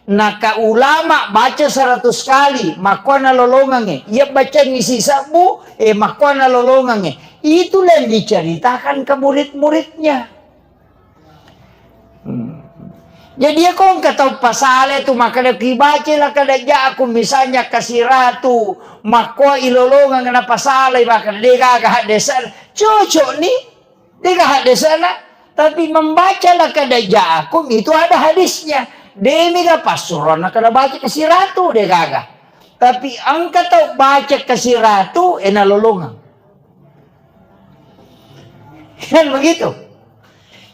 Naka ulama baca seratus kali, makkoa nalolongengnge. Iya bacangngi sisebbu, eh, makkoa nalolongengnge. Itulah yang diceritakan ke murid-muridnya. Hmm. Jadi, iya ko engka tau pasala tu makkeda, "Kibaca la kada ja'akum," misalnya kasiratu, makkoa ilolongeng napasalai, makkeda, "De' gaga haddese'na." Cocok ni, de' gaga haddese'na. Tapi membaca la kada ja'akum itu ada hadisnya. De' mega passuroanna kada baca kasiratu, de' gaga. Tapi engka tau baca kasiratu, eh, nalolongeng. Kan begitu?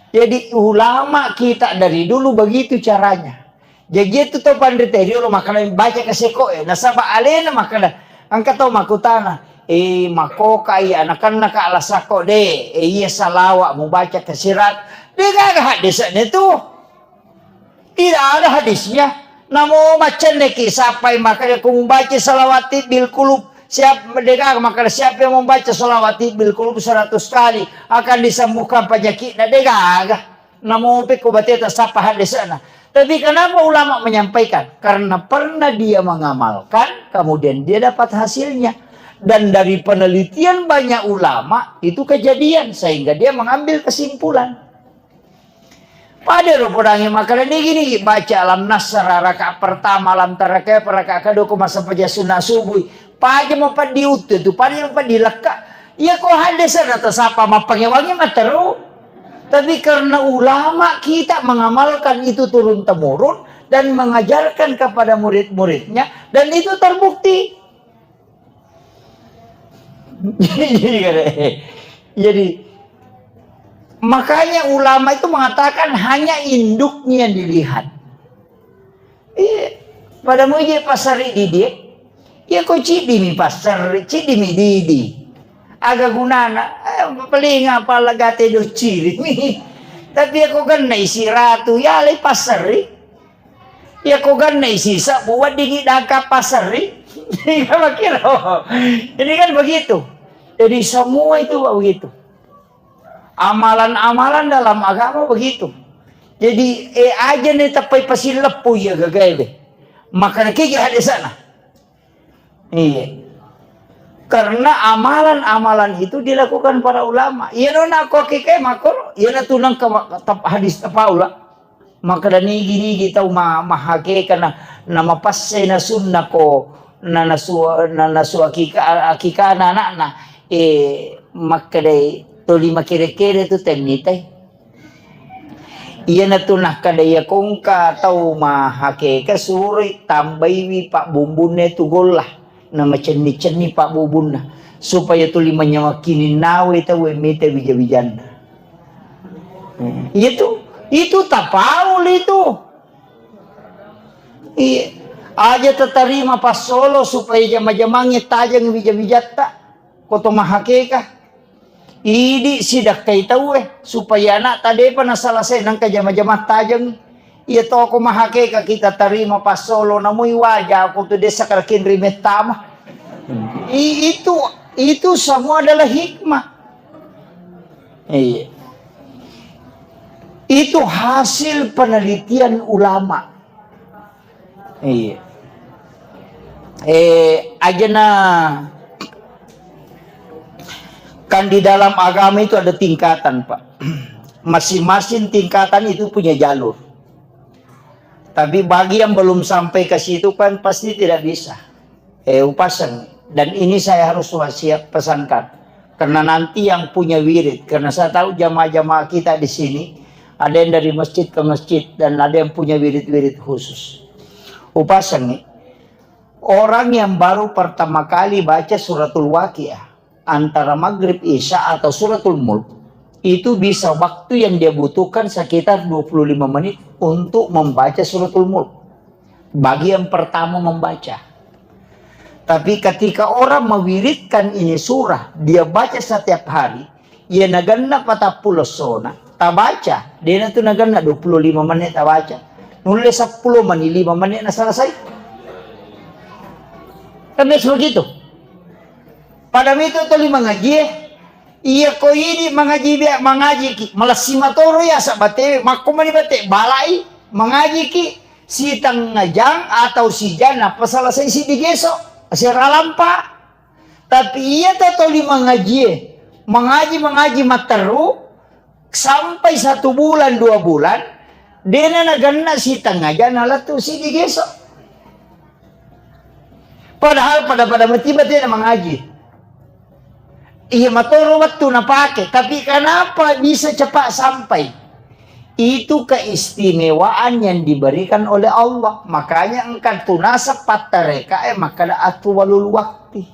Jadi, ulama kita dari dulu begitu caranya. Jadi, itu tau panrita riolo makkeda baca kaseko, eh, nasaba alena makkeda, engka tau makkutana, "Eh, makkoka iya anakanna ka alasakko de', eh, iya salawa mubaca kasirat." De' gaga haddese'na tu. Tidak ada hadisnya. Namo maccenneki sappai makkeda ko mubaca salawat tibbil kulub, siap de' gaga makkeda siapa yang membaca salawat tibbil kulub seratus kali akan disembuhkan penyakitnya, de' gaga. Namo pe ko bateta sappa haddese'na. Tapi kenapa ulama menyampaikan? Karena pernah dia mengamalkan, kemudian dia dapat hasilnya. Dan dari penelitian banyak ulama, itu kejadian, sehingga dia mengambil kesimpulan. Pada ro podangi makkeda nigi-nigi baca Alam Nasrah rakaat pertama, Alam Tara Kaifa rakaat kedua, ko massempajang sunna subuh. Paja mapeddi uttu tu, paja mapeddi lekka. Iya ko haddese'na tasappa mappangewangi matteru. Tapi karena ulama kita mengamalkan itu turun temurun dan mengajarkan kepada murid-muridnya dan itu terbukti. Jadi, jadi, makanya ulama itu mengatakan hanya induknya yang dilihat. Iya, pada muji pasari didi. Iya, ko ciddi mi pasari, ciddi mi didi. Aga gunana, eh, paling apa lagate do ciri mi. Tapi iya ko ganna isi ratu, ya le pasari. Iya ko ganna isi sabu weddingi dangka pasari. Ini kan begitu. Jadi semua itu begitu. Amalan-amalan dalam agama begitu. Jadi, eh, aja nih tepai pasileppu iya gagae be. Makanya kiki hadesana. Iya. Karena amalan-amalan itu dilakukan para ulama. Iya nona aku hakikae makoro, iya na tunang ke tap-, hadis tapaula. Makkeda nigi-nigi tau ma-, mahakeka na, na mapasse na sunna ko, na nasu-, na nasu akika-, akikana anakna, eh, makkedai toli makere-kere tu tennitai. Iyanatu nakkeda iya kongka tau mahakeka suroi tambaiwi pabbumbunna tu golla. Na macenni-cenni pabbubunna, supaya tuli manyameng kininnawe tauwe mita wija-wijanna. Hmm. Itu, itu tapaul itu. Iya. Aja tatarima passolo supaya jama-jamangnge tajeng wija-wijatta. Ko to mahakeka. Idi sidakkai tauwe, supaya anakta depa nasalasai nangka jama-jama tajeng. Iya toko mahakeka kita tarima passolo, namui waja ko tu desa karakin rimettama. I-, itu, itu semua adalah hikmah. Iya. Itu hasil penelitian ulama. Iya. Eh, ajana kan di dalam agama itu ada tingkatan, Pak. Masing-masing tingkatan itu punya jalur. Tapi bagi yang belum sampai ke situ kan pasti tidak bisa. Eh, upasang. Dan ini saya harus wasiat pesankan. Karena nanti yang punya wirid, karena saya tahu jamaah-jamaah kita di sini, ada yang dari masjid ke masjid dan ada yang punya wirid-wirid khusus. Upasang, orang yang baru pertama kali baca suratul Waqiah, antara Maghrib, Isya, atau Suratul Mulk, itu bisa waktu yang dia butuhkan sekitar dua puluh lima menit untuk membaca Suratul Mulk. Bagi yang pertama membaca. Tapi ketika orang mewiridkan ini surah, dia baca setiap hari, iya naganna patappulo essona, tabaca, dena tu naganna dua puluh lima menit tabaca, nulle seppulo menit, lima menit na selesai. Kan biasa begitu. Pada itu tuli mangajie, iya ko idi mangaji bia-, mangaji ki, malessi matoro ya sabate, makko mani bate, balai, mangaji ki, sitengnga jang atau sijang, nappa selesai siddi geso, sera lampa. Tapi iya to tuli mangajie, mangaji, mangaji matteru, sampai satu bulan, dua bulan, dena naganna sitengnga jang nalettu siddi geso. Padahal pada-pada matiba tena mangaji. Iya matoro wettu napake, tapi kenapa bisa cepat sampai? Itu keistimewaan yang diberikan oleh Allah. Makanya engka tu nasab pattarekae makkada atwalul wakti.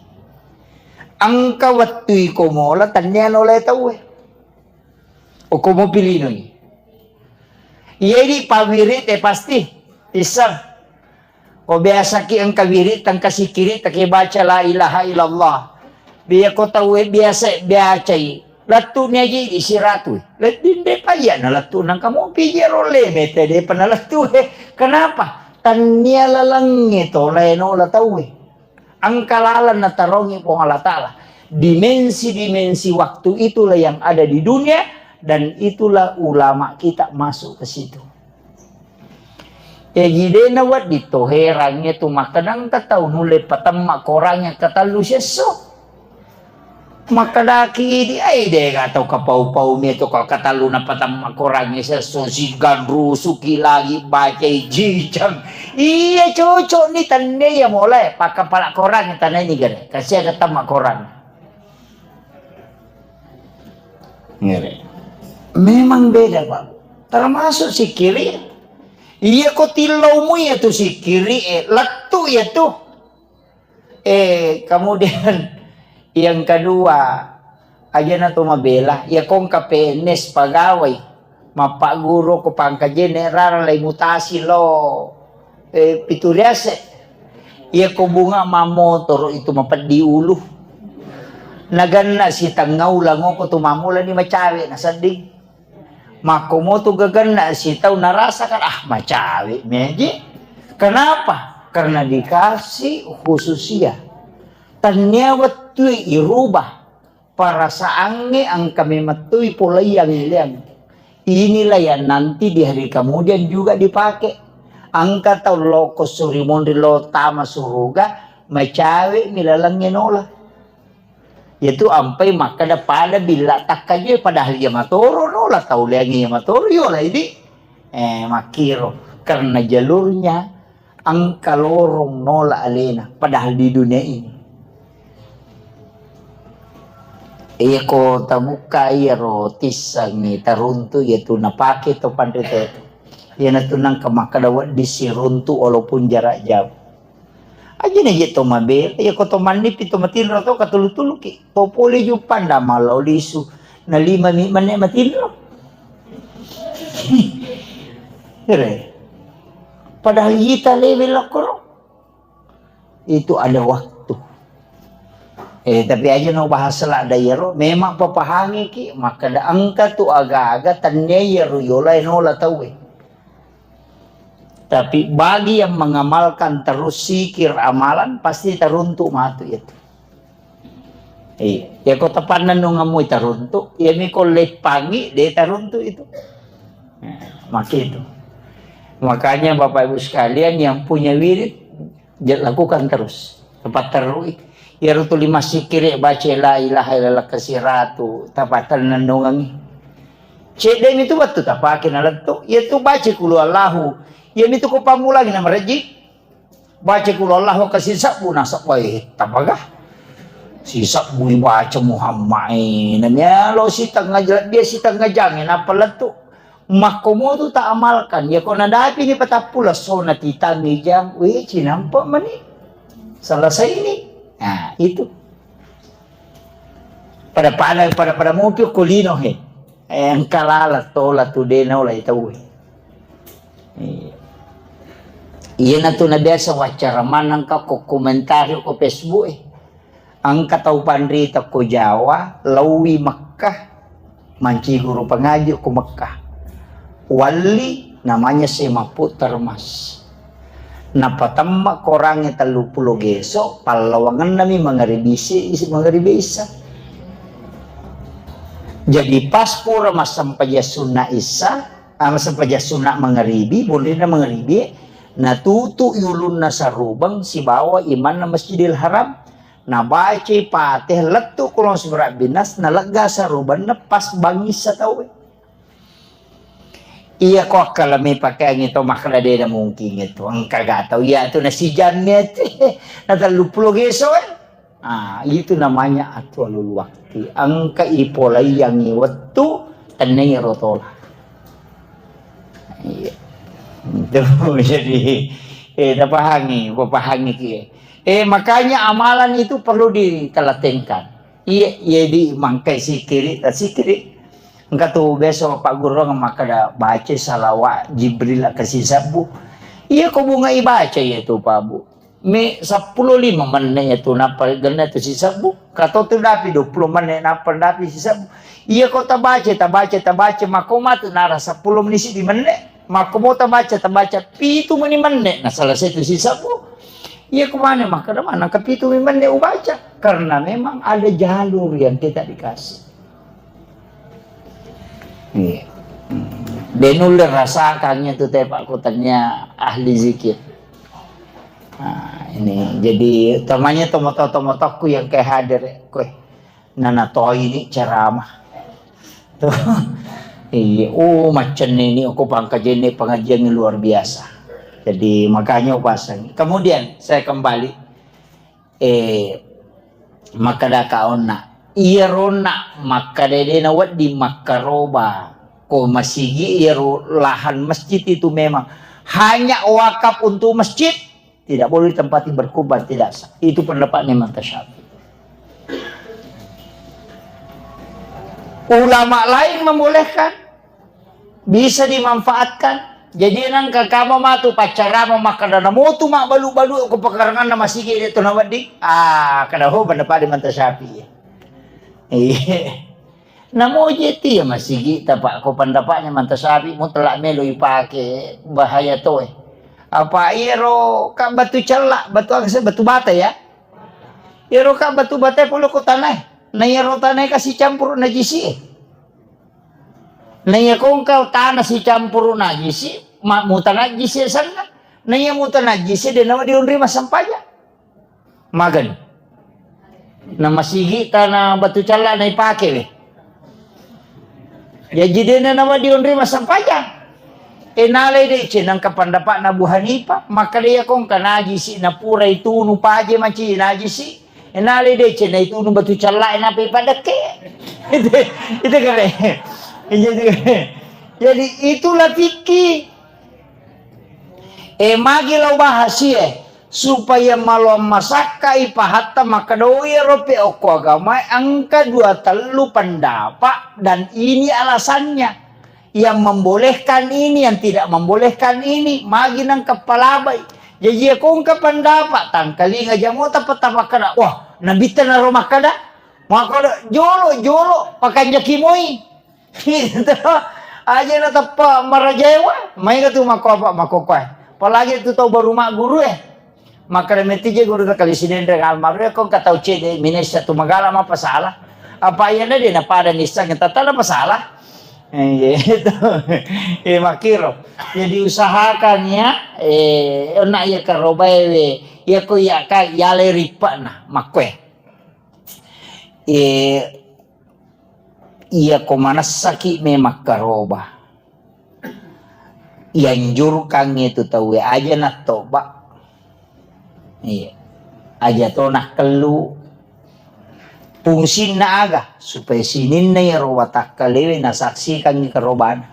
Engka wettu iko mola tennia nolai tauwe. Okko mopi linoi. Iya idi pawirit e pasti. Iseng. Ko biasaki engka wirit, engka sikiri, take baca la ilaha illallah. Biya ko tauwe biasa biacai. Lettu ni aji di siratu. Ledding de payya na lettu nang kamu pije rolle mete de pernah lettu he. Kenapa? Tannia lalengnge to laino la tauwe. Engka laleng natarongi Puang Allah Ta'ala. Dimensi-dimensi waktu itulah yang ada di dunia, dan itulah ulama kita masuk ke situ. Jaji de nawedding to herangnge tu makkeda engka tau nulle patemma korangnge katellu siesso. Makkedaki di, "Ai, de ga tau kapau-pau mi tu ka-, katallu napatamma korangnge sesso siganrusuki lagi bacai jijang." Iya, cocok ni tenne iya molae pakkapala korangnge tanai ni gare. Kasiaga tamma korang. Ngere. Memang beda, Pak. Termasuk sikiri. Iya ko tillau mu iya tu sikiri, eh, lettu iya tu. Eh, kemudian yang kedua, aja na to mabela, ya kong ka P N S pagawai, mappagguru ko pangkajene rara lai mutasi lo, eh, pitu riase. Ya ko bunga mamotoro itu mapeddi ulu. Naganna sitengah ulang ko tu mamula ni macawe na sedding. Makkomotu gaganna sitau narasakan, ah, macawe meji. Kenapa? Karena dikasih khususia. Tania wettui irubah perasaangnge engka memettui polaiang ileang. Inilah yang nanti di hari kemudian juga dipakai. Engka tau loko suri monri lo tama suruga, macawe mi lalengnge nola. Iyatu ampai makkeda pada billa takkaje, padahal iya matoro no la tau leangngi iya matoro yo la idi. Eh, makkiro karena jalurnya engka lorong nola alena padahal di dunia ini. Iya ko tabukka iyaro tissengngi taruntu iyatu napake to panrita itu. Iyanatu nangka makkeda wedding siruntu walaupun jarak jauh. Aja na je to mabela, iya ko to mannipi to matinro to katulu-tuluki. To pole juppanda malao lisu. Na lima mi menne matinro. Ere. Padahal ita lewe lokoro. Itu ada waktu. Eh, tapi aja no bahas la dairo, memang papahangiki, makkeda engka tu aga-aga tenne iyaro yolai nola tauwe. Tapi bagi yang mengamalkan terus zikir amalan, pasti taruntu matu itu. Iya, ya ko tapannennungammu taruntu, ya mi ko leppangi de taruntu itu. Nah, maka itu. Makanya Bapak Ibu sekalian yang punya wirid, ja-, lakukan terus. Tepat terui. Ya rutu lima sikiri baca la ilaha illallah kasiratu, tapatennennungangi. Cedde mi tu wettu tapake nalettu. Iya tu baca kulu Allahu. Iya mi tu ko pammulangi na marejji. Baca kulu Allahu kasi sabbu nasabbu, eh, tapaga. Si sabbu baca Muhammad, eh, na mialo sitengah jela-, dia sitengah jang, eh, napa lettu. Makkomotu ta amalkan. Ya ko nadapi ni patappulo sona titangi jang, weh, cinampa mani. Selesai ini. Nah, itu. Pada-pada, pada-pada mopi ko lino he. Eh, engka lala tola tu de naola tau he. Iya. Iyanatu nabiasa waccara maneng ka ko komentari ko Facebook e. Engka tau panrita ko Jawa, laowi Mekkah, mancaji guru pangaji ko Mekkah. Walli namanya Semaput Termas. Napatemma korangnge telluppulo geso, pallawangennami mangaribi isi, mangaribi isa. Jadi pas pura massempajang sunna isa, ah, massempajang sunna mangaribi, bonrina mangaribi, natutu ulunna sarubeng sibawa imanna Masjidil Haram, nabacai Fatihah, lettu Qul a'udzu birabbinas, nalegga sarubenna pas bangissa tauwe. Iya ko akkalami pakeangngi to makkeda de na mungkin itu. Engka ga tau iya tu nasijanni ati. Na telluppulo geso e. Ah, itu namanya atwalul wakti. Engka ipolaiangngi wettu tennai rotola. Iya. Itu jadi eh tapahangi, papahangi ki. Eh makanya amalan itu perlu ditelatenkan. Iya, iya di mangkai sikiri, ta sikiri. Engka tu biasa Pak Guru makkeda baca salawat Jibril ke sisebbu. Iya ko bunga ibaca iya tu Pak Bu. Me seppulo lima menne iya tu napa genna tu sisebbu. Kato tu dapi dua puluh menne napa dapi sisebbu. Iya ko tabaca, tabaca, tabaca mako matu nara seppulo menit di menne. Mako mo tabaca, tabaca pitu meni menne na selesai tu sisebbu. Iya ko mana makkeda mana ke pitu meni menne ubaca. Karena memang ada jalur yang kita dikasih. Iya. De nulle rasakannya tu te Pak Kutannya ahli zikir. Nah, ini jadi utamanya tomoto-tomotokku yang kayak hadir ya, kue. Nana toi ini ceramah. Tuh. Iya, oh macam ini aku pangkajenni pengajian yang luar biasa. Jadi makanya pasang. Kemudian saya kembali eh, makkeda ka onna, iyaronna makkeda de nawedding makkaroba ko masigi iyaro lahan masjid itu memang hanya wakaf untuk masjid, tidak boleh ditempati berkurban, tidak sah. Itu pendapatnya Imam Syafi'i. Ulama lain membolehkan, bisa dimanfaatkan. Jadi nangka kama matu paccarama makkeda namotu mabbalu-balu ko pekaranganna masigi de to nawedding. Ah, kada ho pendapat di Imam Syafi'i. Iya. Namoji ti ya masigi ta Pak ko pendapatnya Imam Syafi'i mutlak melo ipake bahaya toe. Apa iyaro ka batu cella, batu akse, batu bata ya. Iyaro ka batu bata polo ko tanah. Na iyaro tanah kasih campur najisi. Na iya ko engka tana sicampuru najisi, ma-, mutanajjisi asenna. Na iya mutanajjisi, de nawa dionri massempajang. Magen. Na masigi tana batu calla na ipake we. Jaji de nawa dionri massempajang. E nalai deceng nangka pendapatna Abu Hanifah, makkeda iya ko engka najisi, na pura itunu paje maci najisi. Nalai deceng na itunu batu calla, e, nape padekke. Itu, itu kare. Jadi, jadi itulah fikih. E, magi lao bahas, e, supaya maloang masakka ipahatta makkeda, oh, iyaro pe okko agama engka dua tellu pendapat dan ini alasannya. Yang membolehkan ini, yang tidak membolehkan ini, magi nang kepalabai. Jaji iya ko engka pendapat, tangkalinga jamota peta makkeda, wah, nabitta naro makkeda, makkeda, jolo, jolo, pakanjaki moi. Gitu. Aja na teppa marajaewa, maega tu makko apa, makko koe. Apalagi tu tau baru magguru, eh. Makkeda metti je guru ta kali Sidenreng almarhum, ko engka tau cedde minessa tu magala mapasala. Apa iyana de napada nisseng tata napasala. Eh, iya itu. Eh, makkiro. Jadi usahakan ya, eh, onna iya karobae we, iya ko iya ka, yale rippana, makkue. Eh, iya ko manessaki me makkaroba. Ianjurkangngi tu tauwe aja nattoba. Iya. Aja to nakkellu. Fungsinna aga? Supaya sininna iyaro watakkalewe nasaksikangngi karobana.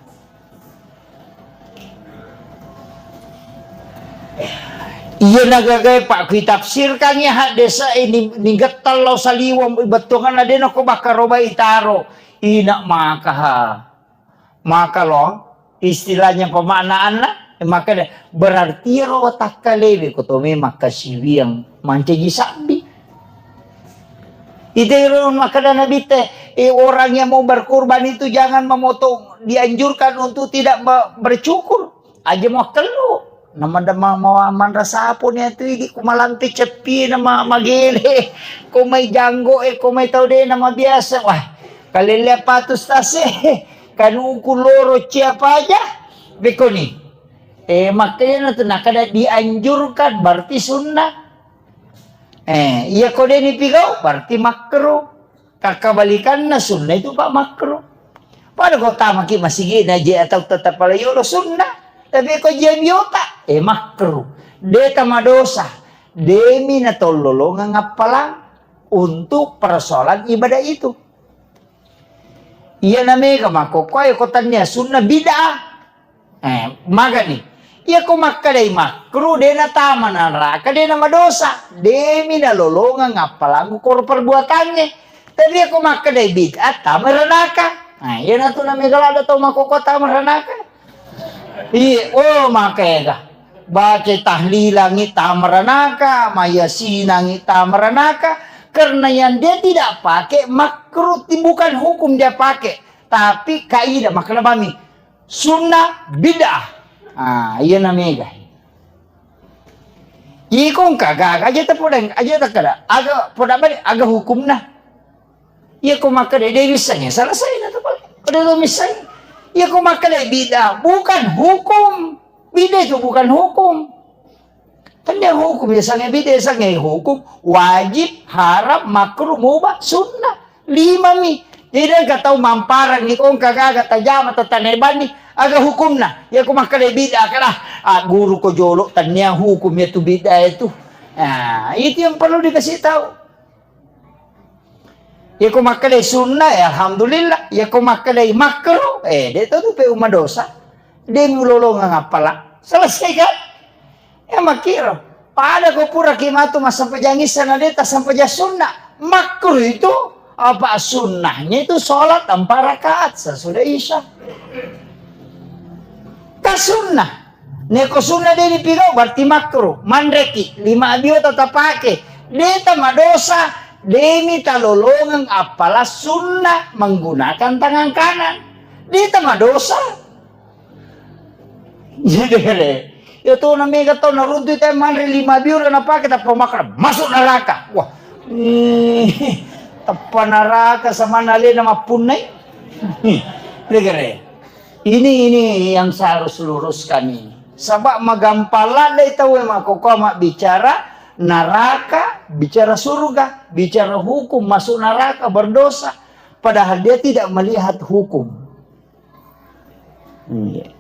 Iya nagagae, Pak, kui tafsirkangngi haddesa ini, nigettal lao saliweng bettuanganna de nako bakkaroba itaro. Ina makaha. Maka lo, istilahnya pemaknaanna, Makkeda, berarti iyaro watakkalewe ko to memang kasiwiang mancaji sabbi. Itero makkeda Nabitta, eh, orang yang mau berkurban itu jangan memotong, dianjurkan untuk tidak me-, bercukur. Aja muakkellu. Namada ma-, ma-, manra sapuni atu idi ku malampe ceppi na ma-, magele. Ko mai janggo e, ko mai tau de na mabiasa. Wah, kalelle apa tu stase? Kanuku loro cia paja. Bekoni. Eh, makanya na tu nakada dianjurkan, berarti sunnah. Eh, iya ko de nipigau, berarti makruh. Kakkabalikanna sunnah itu, Pak, makruh. Pada ko tamaki masigi na je atau tetap pala yolo sunnah. Tapi ko je biota, eh, makruh. De tamadosa. Demi na tollolongang appalang untuk persoalan ibadah itu. Iya na mega makkokkoe ko tannia sunnah bid'ah. Eh, magani. Iya ko makkedai makruh, de na tama naraka, de na madosa. Demi na lolongang appalangngu koro perbuatangnge. Tapi iya ko makkedai bid'ah, tama ranaka. Nah, iya na tu na mega ladda tau makkokkoe tama ranaka. Iya, oh, makega. Baca tahlilangi tama ranaka, mayasinangi tama ranaka. Karena yang dia tidak pakai makruh, bukan hukum dia pakai. Tapi kaidah, makna bami. Sunnah bid'ah. Ah, iya na mega. Iko engka gaga aja ta poda, aja ta kada. Aga poda bari, aga hukumna. Iya ko makkeda de wissangnge, selesai na tu pale. Pada to missangnge. Iya ko makkeda bid'ah, bukan hukum. Bid'ah itu bukan hukum. Tennia hukum, ya sange bid'ah, sange hukum, wajib, haram, makruh, mubah, sunnah. Lima mi. Jadi engka tau mamparang ni, ko engka gaga tajama tatanai banni, aga hukumna? Ya ko makkeda bid'ah, kada, ah, guru ko jolo, tennia hukum ya tu bid'ah itu. Nah, itu yang perlu dikasih tahu. Iya ko makkedai sunnah, ya alhamdulillah. Iya ko makkedai makruh, eh, de to tu pe umma dosa. De mulolongeng appala. Selesai kan? Ya makkiro. Pada ko pura ki matu massempajang isya na de tassempajang sunnah. Makruh itu apa sunnahnya itu sholat empat rakaat sesudah isya. Kan sunnah. Neko sunnah de dipigau, berarti makruh. Manreki, lima abiota tapake. De tamadosa, demi talolongeng appala sunnah menggunakan tangan kanan. De tamadosa. Jadi, ya tu na mega tau naruntu te manre lima abiota napake tappa makkeda, masuk neraka. Wah. Ih, tappa neraka samana alena mappunnai. Ih, degere. Ini, ini yang saya harus luruskan ini. Sebab magampang ladde tau e makkokkoe mabbicara neraka, bicara surga, bicara hukum, masuk neraka, berdosa. Padahal dia tidak melihat hukum. Iya.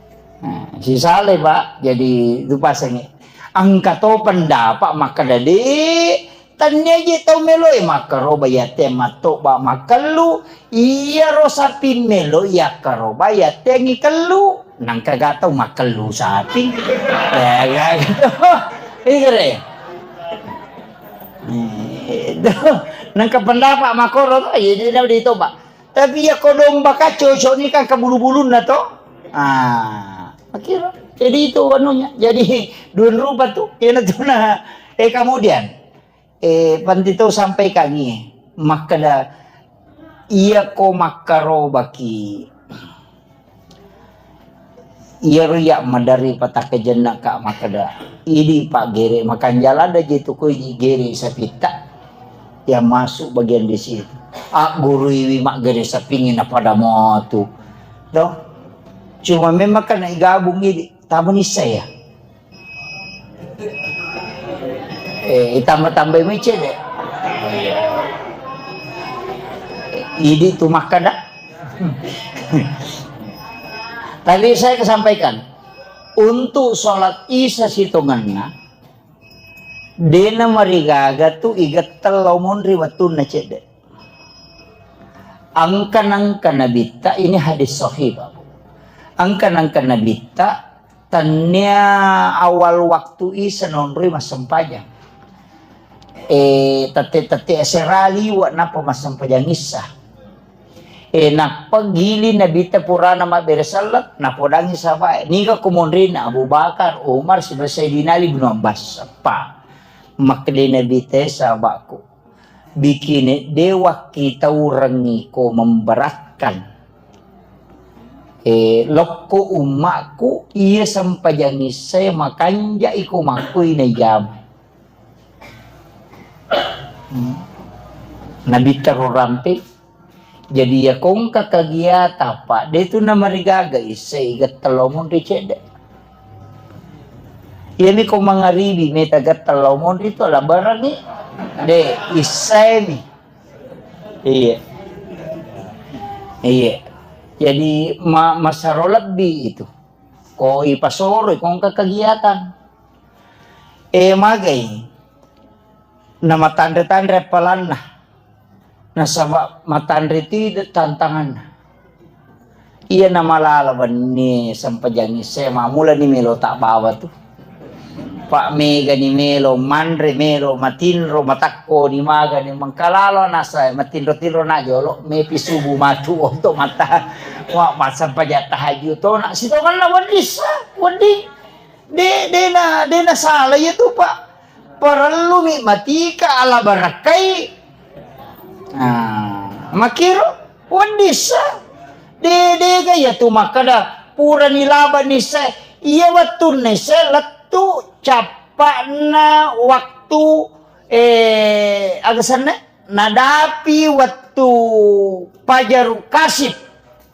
Nah, sisale, Pak. Jadi, itu pasangi. Engka to pendapat makkeda, de, tennia je tau meloi makkaroba yate mattoba makkellu, iyaro sapi meloi yakkaroba yate ngikellu, nangka ga tau makkellu sapi. Ya, ga gitu. Iya, re. Itu. Nangka pendapat makoro to, iya, dia udah ditoba. Tapi iya ko domba ka cocok ni kan ke bulu-bulunna to. Ah, akhirnya. Jadi itu anunya. Jadi dua rupa tu. Iya na tu na. Eh, kemudian, eh, panti to sampaikan ni. Makkeda, iya ko makkarobaki. Iyaro iya maderri patakkajenna ka makkeda, idi paggere makanjala da je tu ko idi gere sapitta yang masuk bagian di situ. Agguruiwi maggere sapingi na pada motu. Do. Cuma memang kan igabung idi, tamani saya. Eh, itambah-tambah mecce deh. Idi tu makkeda. Tadi saya kesampaikan, untuk sholat isya sitongenna, dena marigaga tu igettel lao monri wettunna cedde. Engka nangka nabitta, ini hadis sahih, Bapak. Engka nangka nabitta, tennia awal waktu isya naonroi massempajang. Eh, tette-tette asera liwa nappa massempajang isya. E, nappa gili Nabitta purana mabbere selleng, napodangi sahabae. Niga ko monrina Abu Bakar, Umar, siba Sayyidina Ali bin Abbas. Apa? Makkeda Nabitta, sahabatku, bikine de wakkitaurengngi ko memberatkan. E, lokko ummakku, iya sempajang issae makanja iko makkui najama. Hmm. Nabitta ro rampe. Jadi, iya kongka kagiatang, Pak, de tu namarigaga issai gatta lao monri cedde. Iyami ko mangaribi meta gatta lao monri tu alabarangi. De, issaimi. Iya. Iya. Jadi, ma-, masaro lebbi itu. Ko ipasoro, kongka kagiatang. E, magai. Namatanre-tanre appalanna. Nasaba matanre tide tantanganna. Iya namalala wenni sempajang issae, mamulani melo tabbawa tu. Pak, megani melo manre, melo matinro, matakkoni magani mengkalalo nasa matinro-tinro na jolo, mepi subuh matu onto mata. Wa, massempajang tahajud tona. Sitongenna wedding sa, wedding. De, de na, de na salah iya tu, Pak. Parellumi matika ala barakkai. Nah, makkiro wedding sa. De, de ga iya tu makkeda purani laba nisse. Iya wettunna isse lettu cappa'na waktu, eh, aga senna? Nadapi wettu pajaru kasip.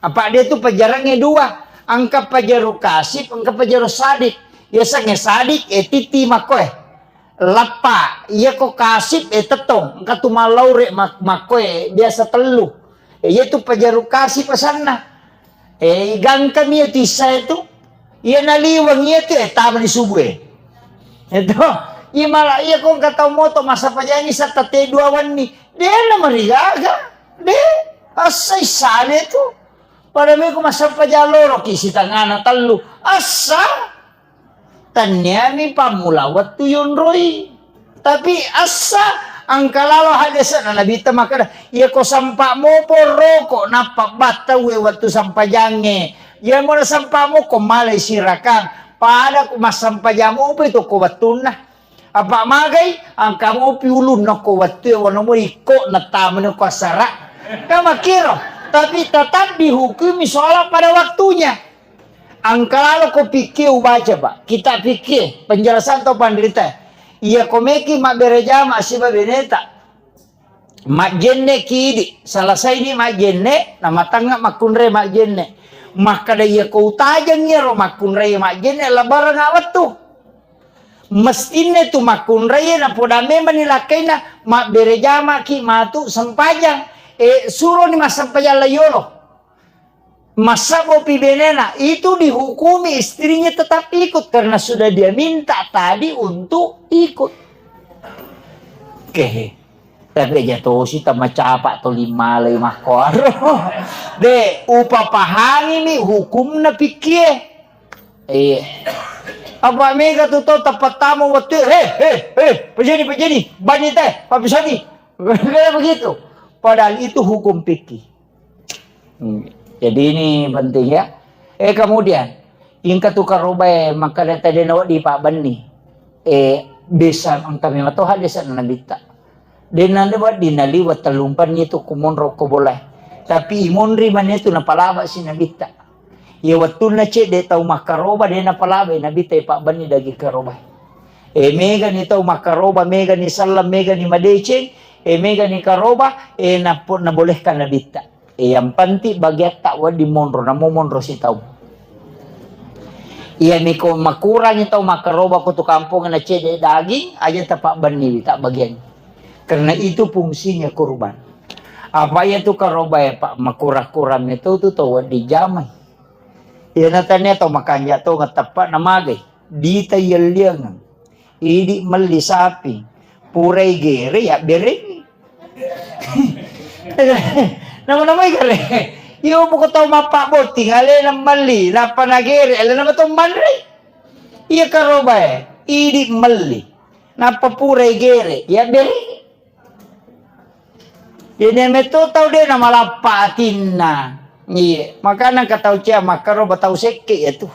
Apa de tu pajarangnge dua, engka pajaru kasip, engka pajaru sadik. Yasengnge sadik, e, titi makkoe. Lappa, iya ko kasip, e, tettong, engka tu mallaure mak-, makkoe, biasa tellu. E, iya tu pajaru kasip asanna. E, gangkami iya tu issae tu. Iya naliweng iya tu, e, tamani subuh e. Itu, iya mala, iya ko engka tau moto massampajangi satta te dua wenni. De na marigaga. De, assa issane tu. Pada meko massempajang loroki sitangana tellu. Assa. Tanniami pammula wettu yonroi. Tapi assa engka lalo haddese'na Nabitta makkeda, iya ko sempa mopo roko nappa battaue wettu sempajangnge. Iya mo na sempa moko malai sirakang. Pada ku massempajang mopo itu ko wettunna. Apa magai, engka mopi ulunna ko wettu e, wano mo ikko nattamani ko assara. Kan makkiro, tapi tetap dihukumi sholat pada waktunya. Engka lalo ko fikih ubaca, Pak. Kitab fikih, penjelasan to panrita. Iya ko meki mabbere jama siba beneta. Majjenne ki idi, selesai ni majjenne, namatangnga makkunrai majjenne. Makkeda iya ko utajeng iyaro makkunrai majjenne, lebaran wettu. Mestinna tu makkunraie napoda memang ni lakkainna, mabbere jamaki matu sempajang. E, suroni massempajang laiyolo. Massabbopi benena, itu dihukumi istrinya tetap ikut karena sudah dia minta tadi untuk ikut. Oke. Tapi aja tosi tamacapa to limalai makkoaro. De, upapahangimi hukumna pikkie. Iya. Apa mega tu tau tappattama wettu, "He, he, he, pajani, pajani, bani teh, papisani." Kayak begitu. Padahal itu hukum fikih. Hmm. Jadi ini penting ya. Eh, kemudian, ingka tu karobae makkada tadi nawa di Pak Benni. Eh, bisa engka memang toha desa nabitta. Denna de wedding naliweng tellumpenni tu kumonro ko bolae. Tapi imonri mane tu napalaba si nabitta. Iya wettunna cedde tau makkaroba de napalabai nabitta, e, pabbenni daging karobae. E, megani tau makkaroba, megani selleng, megani madeceng, e, megani karoba, e, nappo-, nabolehkan nabitta. E, yang penting bagiatta wedding monro, namo monro sitau. Iya miko makurangi tau makkaroba ko tu kampong na cedde daging, aja tapabbenniwi, tak bagian. Karena itu fungsinya kurban. Apa iya tu karoba ya, Pak, makurang-kurang itu tu tau wedding jamai. Iya natania tau makanja tongeng teppa namagai. Dita yelliangeng. Idi melli sapi. Purai gere ya bereng. Nama-nama gere. Iyo buku tau mappa botting alena melli, nappa nagere, alena mato manre. Iya karoba ya, idi melli. Nappa purai gere, ya bereng. Jadi metto tau de' namalappa atinna. Iya, makana engka tau cia makkaroba tau sekke' ya tu.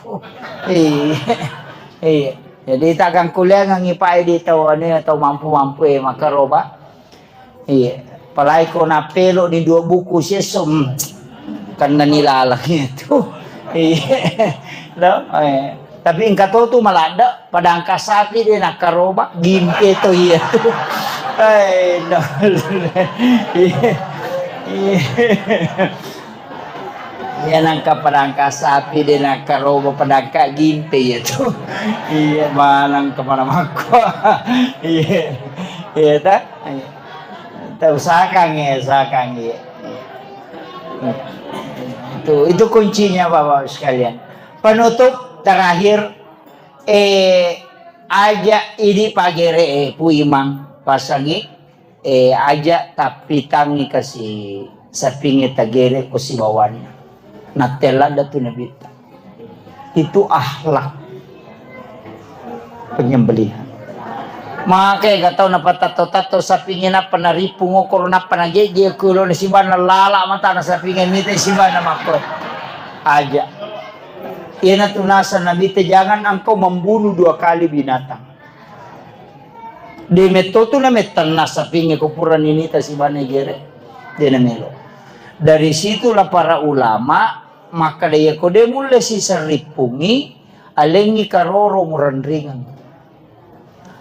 Iya. Iya. Jadi takangkuleangengngi pae di tau anu ya, tau mampu-mampu e makkaroba. Iya. Apalagi ko nappelo di dua buku siesso, hmm, kennani laleng itu. Iya. No? Eh. Tapi engka to tu maladde', padangka sapi de' nakkaroba, gimpe to iya tu. Eh, no. Iya. Iya. Iya, nangka padangka sapi de' nakkaroba, padangka gimpe iya tu. Iya, manang kemana makko. Iya. Iya, ta? Iya. Ta usahakan ya, usahakan ya. Itu, itu kuncinya, Bapak-Bapak sekalian. Penutup terakhir, eh, aja' idi' pagere', eh, Pu Imang, pasangi, eh, aja' tappitangngi kasi sapingnge tagere' ko sibawanna. Nattella' datu Nabitta. Itu akhlak penyembelihan. Maka ega tau napatatto-tatto sapingnge nappa narippung okkoro nappa najeje kulo na sibanna lala' matana sapingnge mita sibanna makko. Aja'. Iyanatu naseng Nabitta, jangan engkau membunuh dua kali binatang. De' metto tu namettenna sapingnge ko pura ninita sibanna gere'. De' namelo. Dari situlah para ulama makkeda, iya ko de' mulle siseng rippungngi, alengngi karoro murenringeng.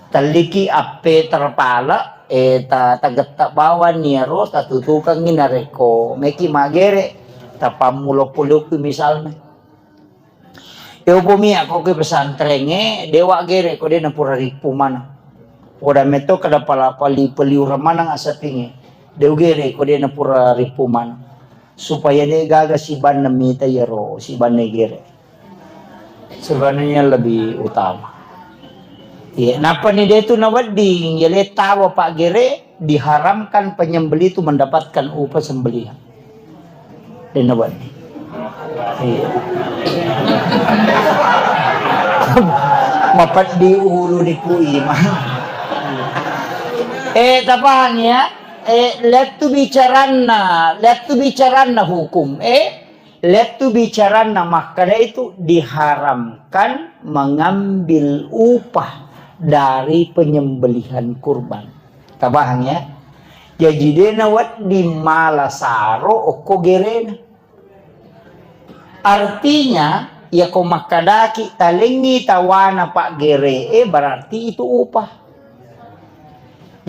Telliki appe terpale, eh, ta-, tagetta' bawang iyaro, tatutukengngi narekko meki magere', tapammulo-pulokki misalna. Iya upomi akko ke pesantrengnge, de' wa gere' ko de' napura rippu maneng. Poda metto kada pala-, pali-, peliureng maneng asapingnge. De' ugere' ko de' napura rippu maneng. Supaya de' gaga sibanna mita iyaro, sibanna gere'. Sebenarnya lebih utama. Iya, nappa ni de' tu nawedding, iya le tawa paggere', diharamkan penyembelih itu mendapatkan upah sembelihan. De' nawedding. Iya. Mapeddi ulu di Pu Imang. Eh, tapahang ya? Eh, lettu bicaranna, lettu bicaranna hukum. Eh, lettu bicaranna makkeda itu diharamkan mengambil upah dari penyembelihan kurban. Tapahang ya? Jaji de' nawedding mala saro okko gerena. Artinya, iya ko makkedaki talengngi tawana paggere'e, berarti itu upah.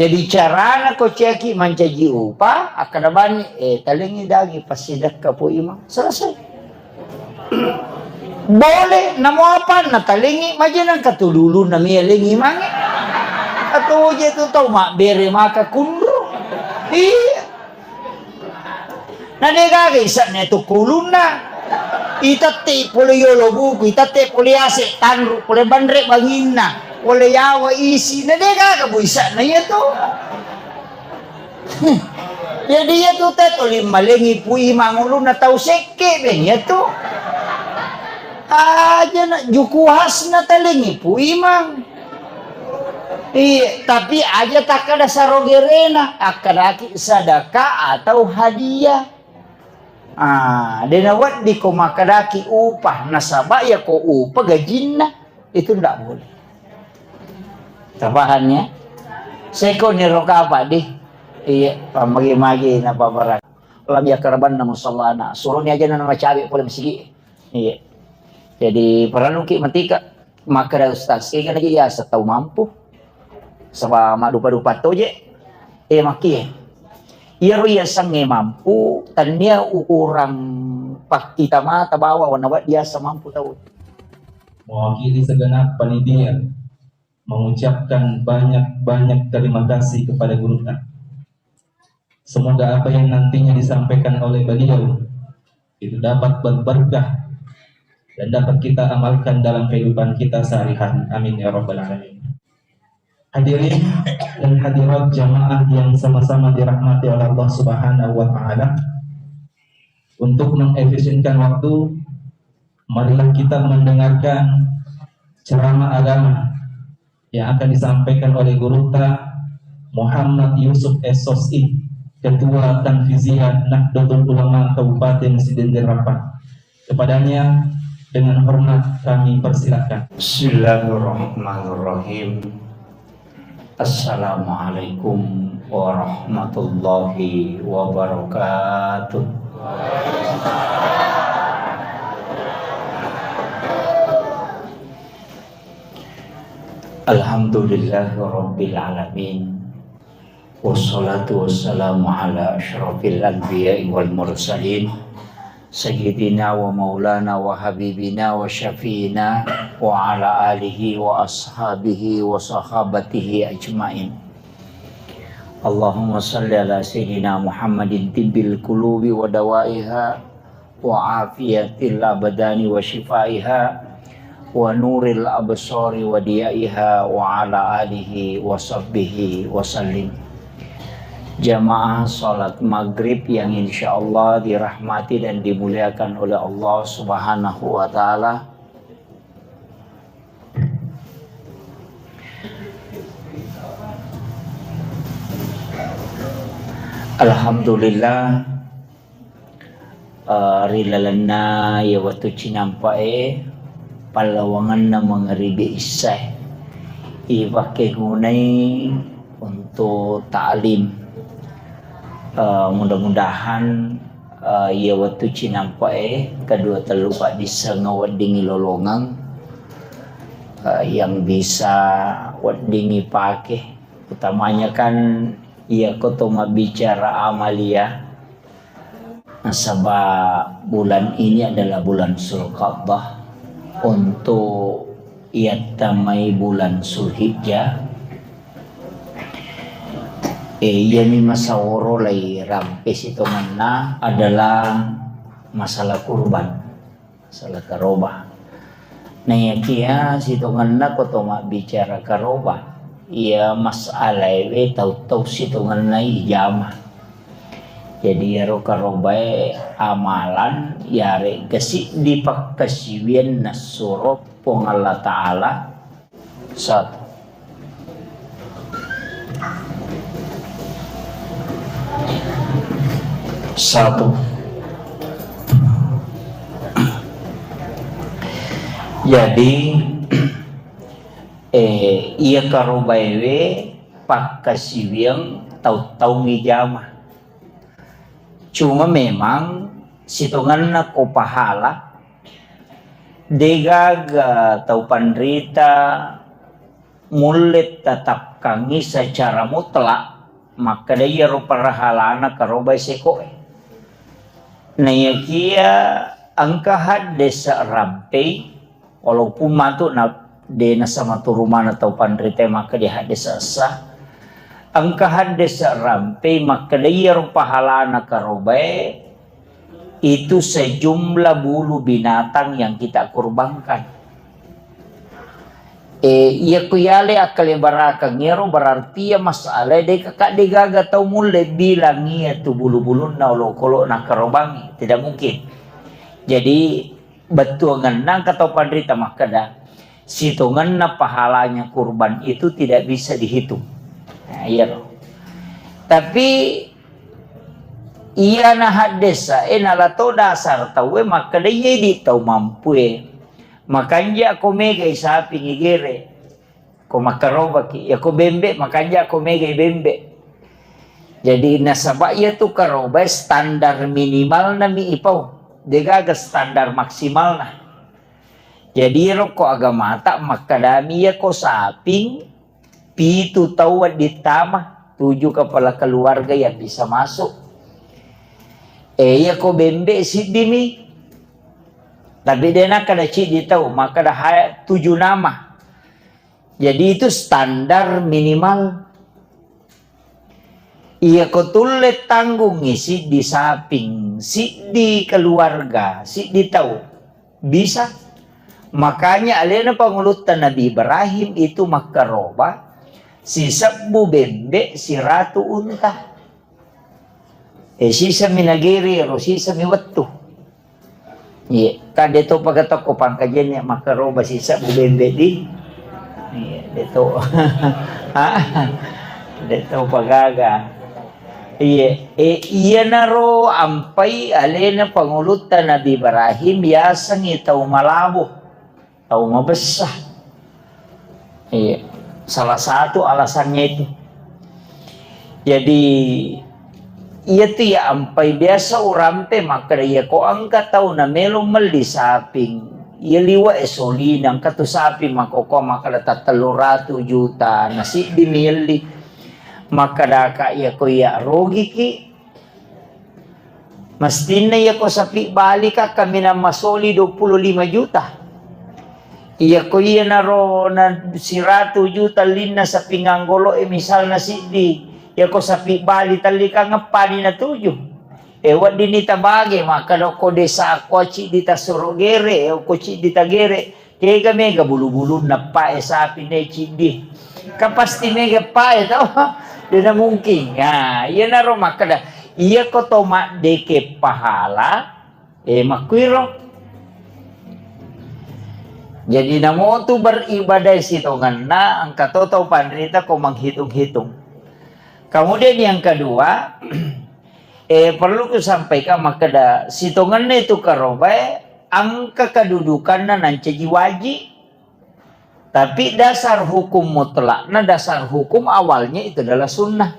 Jadi carana ko ciaki mancaji upah, akkeda bani, eh, talengngi daging passidekka Pu Imang. Selesai. Boleh, namo apa natalengngi, majenang katululunna mialengngi mange. Atau je tu tau mabbere maka kunru. Iya. Na de' gaga ise'na tu kulunna. Itette' pole yolo buku, itette' pole ase' tanru, pole banre' banginna, pole yawa isi. Na de' gaga bu ise'na iya tu. Jadi iya tu te tuli malengngi Pu Imang ulunna tau sekke' beng iya tu. Aja na juku khasna talengngi Pu Imang. Iya, tapi aja takkeda saro gerena, akkedaki sedekah atau hadiah. Ah, de' nawedding ko makkedaki upah, nasaba' iya ko upah gajinna, itu ndak boleh. Tapahang ya? Seko ni roka apa di? Iya, pamagi-magi na pabarang. Lam yakarabanna musallana. Suroni aja na macawe pole masigi. Iya. Jadi, parelluki matika. Makkeda ustaz, kega naja yaseng tau mampu. Saba' maddupa-dupa toje. Eh, makkie. Iyaro yasengnge mampu, tennia ukurang pakkita mata bawa nawedding yaseng mampu tau. Mewakili segenap panitia mengucapkan banyak-banyak terima kasih kepada gurutta. Semoga apa yang nantinya disampaikan oleh beliau itu dapat berberkah dan dapat kita amalkan dalam kehidupan kita sehari-hari. Amin ya rabbal alamin. Hadirin dan hadirat jamaah yang sama-sama dirahmati oleh Allah Subhanahu wa taala, untuk mengefisienkan waktu, marilah kita mendengarkan ceramah agama yang akan disampaikan oleh gurutta Muhammad Yusuf S.Sos.I., Ketua Tanfiziyah Nahdlatul Ulama Kabupaten Sidendil Rappang. Kepadanya dengan hormat kami persilakan. Bismillahirrahmanirrahim. Assalamualaikum warahmatullahi wabarakatuh. Alhamdulillahirabbil alamin. Wassalatu wassalamu ala asyrafil anbiya'i wal mursalin, sayyidina wa maulana wa habibina wa syafi'ina wa ala alihi wa ashabihi wa sahabatihi ajmain. Allahumma salli ala sayyidina Muhammadin tibbil qulubi wa dawaiha, wa afiyatil abdani wa syifaiha, wa nuril absari wa diyaiha, wa ala alihi wa sahbihi wa sallim. Jamaah salat maghrib yang insya Allah dirahmati dan dimuliakan oleh Allah Subhanahu wa Ta'ala. Alhamdulillah, eh, ri lalenna iya wettu cinampae, pallawangenna mangaribi issae, ipakkegunai untuk ta'lim. Eh, mudah-mudahan, eh, iya wettu cinampae kedua tellu paddisseng weddingngi lolongeng, eh, yang bisa weddingngi pake, utamanya kan iya ko to mabbicara amalia. Nasaba bulan ini adalah bulan Zulqa'dah, untuk iyattamai bulan Zulhijjah. Eh, iyami masaworo lai rampe sitongenna adalah masalah kurban. Masalah karoba. Naiyakiya sitongenna ko to mabbicara karoba, iya masalaewe tau-tau sitongenna ijama. Jadi iyaro karobae amalan, iyarega siddi pakkasiwiang nassuro Puang Allah Ta'ala. Satu. Satu. Jadi, eh, iya karobaewe pakkasiwiang tau-tau ijama. Cuma memang sitongenna ko pahala, degaga tau panrita mulle tatapkangngi secara mutlak makkeda iyaro pahalana karobai sekoe. Naiyakiya engka haddese rampei, walaupun matu na de nasamaturu maneng tau panrita makkeda haddese essa, engka haddese rampei makkeda iyaro pahalana karobae itu sejumlah bulu binatang yang kita kurbankan. Eh, iya ku yale akkalebarakeng ero berarti iya masalah de kakak de gaga tau mulle bilang iya tu bulu-bulunna olokolo nakarobangi, tidak mungkin. Jadi bettuangenna engka tau panrita makkeda, sitongenna pahalanya kurban itu tidak bisa dihitung. Nah, iya loh. Tapi iyana haddesa e nala to dasar tauwe makkeda iya idi tau mampue. Makanja ko megai sapi ngigere. Ko makkarobaki, iya ko bembe makanja ko megai bembe. Jadi nasaba iya tu karobae standar minimalna mi ipau. Degaga standar maksimalna. Jadi ero ko agamata makkedami iya ko saping pitu tau wedding tama, tujuh kepala keluarga yang bisa masuk. Eh, iya ko bembe siddimi. Tapi de nakkeda ciddi tau, makkeda ha-, tujuh nama. Jadi itu standar minimal. Iya ko tulle tanggungngi siddi saping, siddi keluarga, siddi tau. Bisa. Makanya alena pangulutta Nabi Ibrahim itu makkaroba sisebbu bembe siratu unta. Eh, sisami nagere ro, sisami wettu. Iya, kan de to paga tokko pangkajenna makkaroba sisebbu bembe di. Iya, de to. Ha? De to pagaga. Iya, e, iyanaro ampai alena pangulutta Nabi Ibrahim yasengngi tau malabo, tau mabessa. Iya, salah satu alasannya itu. Jadi, iyatu iya ampai biasa urampe makkeda, iyako engka tau namelo melli saping, iya liwe e solina, engka tu saping makkokkoe makkeda tattellu ratu juta, na siddi mi yelli. Makkedaka iyako iya rogiki, mestinna iyako sapi balika kaminang masoli dua puluh lima juta. Iyako iyanaro na siratu juta ellinna sapi nganggolo e misalna siddi, iyako sapi bali tellikang eppani natuju. E, weddinni tabage, makkeda ko desa ko ciddi tasuro gere, e, ko ciddi tagere. Kega mega bulu-bulunna pae sapi ne ciddi. Kan pasti mega pae tau. Dena mungkin. Nah, iyanaro makkeda, iyako to maddeke pahala, e, makkuiro. Jadi namotu beribadah sitongenna, engka to tau panrita ko menghitung-hitung. Kemudian yang kedua, e, perlu kusampaikan makkeda sitongenna itu karobae engka kedudukanna nancaji wajib. Tapi dasar hukum mutlakna, dasar hukum awalnya itu adalah sunnah.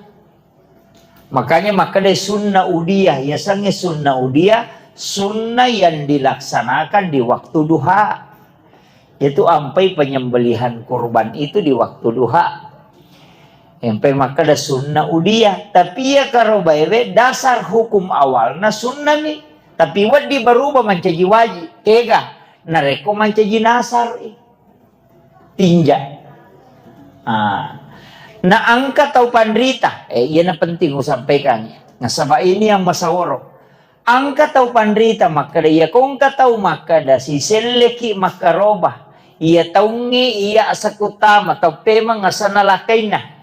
Makanya makkeda sunnah udiyah, yasengnge sunnah udiyah, sunnah yang dilaksanakan di waktu duha. Itu ampai penyembelihan kurban itu di waktu duha. Ampai makkeda sunnah udiyah, tapi iya karobaewe dasar hukum awalna sunnah mi, tapi wedding berubah mancaji wajib. Kega? Narekko mancaji nasar i. Tinja. Ah. Na engka tau panrita, eh, iyana penting usampaikan. Nasaba ini yang masaworo. Engka tau panrita makkeda, iya ko engka tau makkeda, siselleki makkaroba. Iya taungnge iya asakutama, tau pemeng asanna lakainna.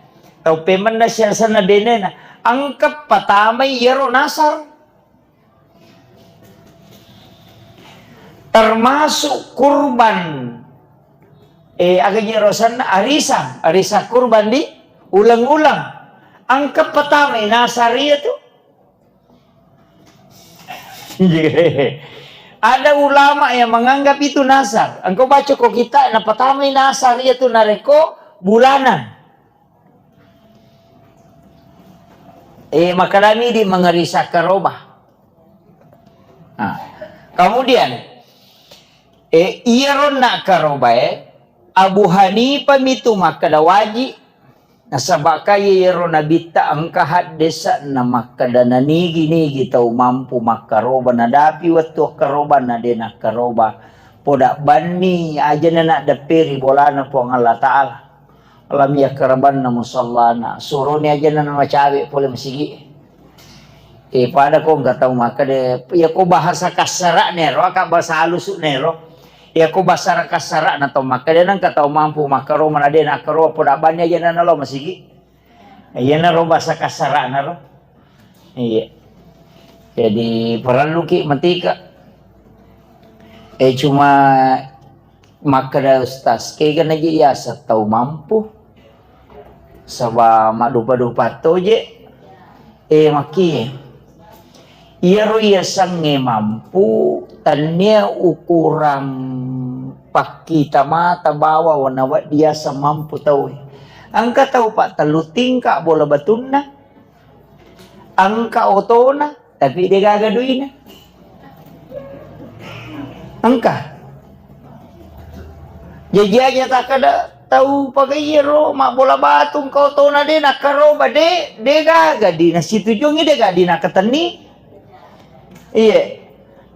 Tau pemenna siasanna benena. Engka patamai iyaro nasar. Termasuk kurban, eh, aga je rosanna arisan, arisan kurban di uleng-uleng. Engka patamai nasar iya tu. Ada ulama yang menganggap itu nasar. Engkau baca ko kita, napatamai nasar iya tu narekko bulanan. Eh, makadami di mengeri sakkaroba. Nah, kemudian, eh, iyaro nakkarobae, Abu Hanifah mitu makkeda wajib, nasaba kaya iyaro nabitta engka haddesa na makkeda nanigi-nigi tau mampu makkaroba, nadapi wettu akkaroba, na de nakkaroba, poda banni ajana naddepperi bolana Puang Allah Ta'ala. Lam yakrabanna musallana. Suroni ajana namacawe pole masigi. Eh, pada ko engka tau makkeda, iya ko bahasa kasara'na ero, aka bahasa halusuna ero. Iya ko bahasa kasara'na tau makkeda, nengka tau mampu makkaroba, na de nakkaroba, poda banni ajana nalo masigi. Iyanaro bahasa kasara'na ro. Iya. Jadi, parelluki matika. Eh, cuma makkeda ustaz, kega naji yaseng tau mampu. Saba maddupa-dupa toje. Eh, makkie. Iyaro yasengnge mampu, tennia ukurang pakkita mata bawang nawedding yaseng mampu tauwe. Engka tau pattellu tingka bola batunna, engka otona, tapi degaga duina. Engka. Jaji aja takkeda tau pagaiyaro mabbola batu engka otona de nakkaroba de, degaga di nasitujuangngi, degaga di nakatenni. Iye.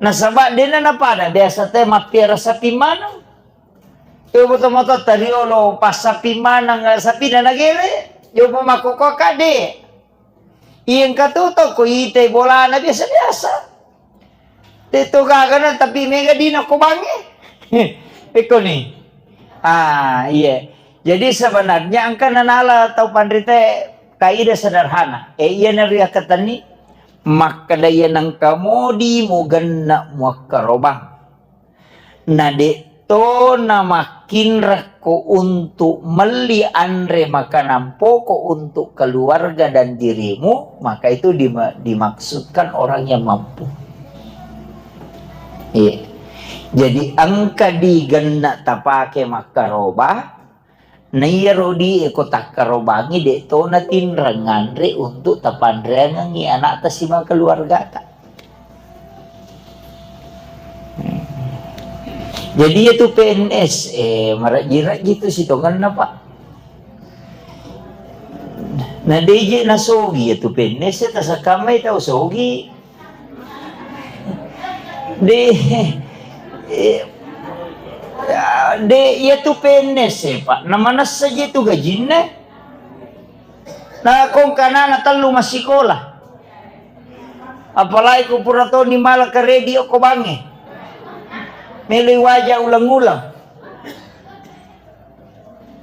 Nasaba dena napada biasa te mappiara sapi maneng. Yo moto-moto tariolo passapi maneng sapina nagere. Yo pemakkokkoka de. Iya engka tu tau ko itai bolana biasa-biasa. Te to gagana tapi mega dina ko bangnge. Pekko ni. Ah, iya. Jadi sebenarnya engka nanala tau panrita kaidah sederhana. Eh, iya nariakkatenni makkeda iya nengka modi mugenna muakkarobang. Na de to namakkinrakko untuk melli anre makanan pokok untuk keluarga dan dirimu, maka itu dima-, dimaksudkan orang yang mampu. Iya. Jadi engka di genna tapake makkaroba, na iyaro di e ko takkarobangi de to natinreng nganre untuk tapanreangengi anakta sibawa keluargata. Jadi iyatu P N S, eh, marejji-rejji tu sitongenna, Pak. Na deje nasogi iyatu P N S, tasakamai tau sogi. De, eh, ya, de, iyatu P N S, eh, Pak. Na manessa je tu gajinna. Na kongka anana tellu massikola. Apalagi ku pura toni mala karedi okko bangnge. Meloi waja ulang-ulang.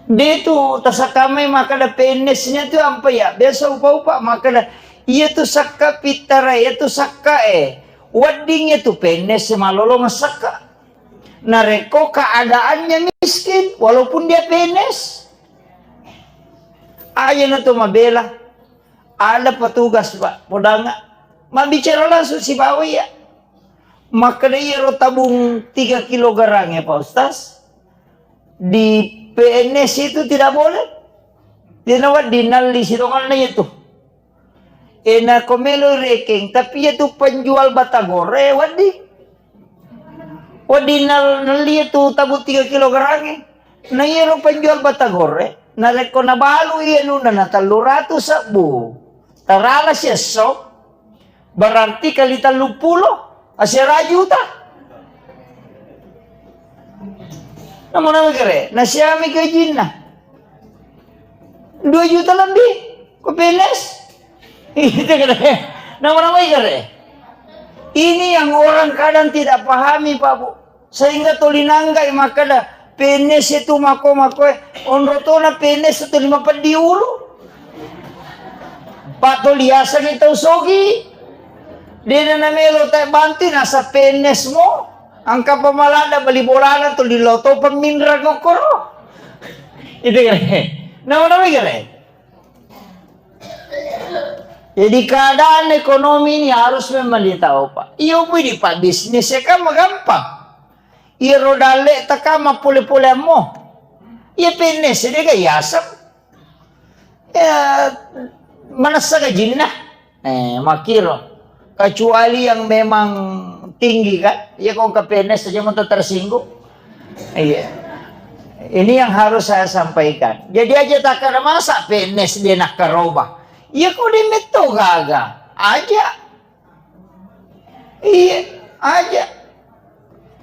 De tu tasakamai makkeda P N S-nya tu ampa ya. Biasa upa-upa makkeda, iya tu sakka pittara, iya tu sakka e. Wedding iya tu P N S malolo massakka. Narekko keadaannya miskin, walaupun dia P N S. Aja na tu mabela. Ada petugas, Pak, podanga. Mabbicara langsung sibawa iya. Makkeda iyaro tabung tiga kilogram ya, Pak Ustaz. Di P N S itu tidak boleh. Dia nawa dinalli sitonganna itu. Eh, nako melo rekeng, tapi iya tu penjual batagore, wedding. Wedding nal-, nelli iya tu tabung tiga kilogram e. Na iyaro penjual batagore, narekko nabalu iya nuna na tellu ratu sebbu, tarala siesso, berarti kali tellu pulo, asera juta. Namo-namo kere, nasiami gajinna. Dua juta lebih, ko P N S. Itu kere. Namo-namo kere. Ini yang orang kadang tidak pahami, Pak Bu. Sehingga tuli nanggai makkeda, P N S itu mako-mako, eh, onro tona P N S itu lima peddi ulu. Pak tuli asang itu sogi. Dena namelo tak bantu nasa P N S mo. Angka pemalada beli bolana tuli loto peminra kokoro. Itu kere. Nama-nama kere. Jadi keadaan ekonomi ini harus memang ditahu, Pak. Iyo pun di Pak bisnis ya kan gampang. Iya roda le takama pole-pole ammo. Iya P N S de ga yaseng. Ya, manessa gajinna. Eh, makkiro. Kecuali yang memang tinggi kan. Iya kong ke P N S aja mau tersinggung. Iya. Ini yang harus saya sampaikan. Jadi aja tak ada masa P N S dia nak karoba. Iya kok dia metto gaga. Aja. Iya, aja.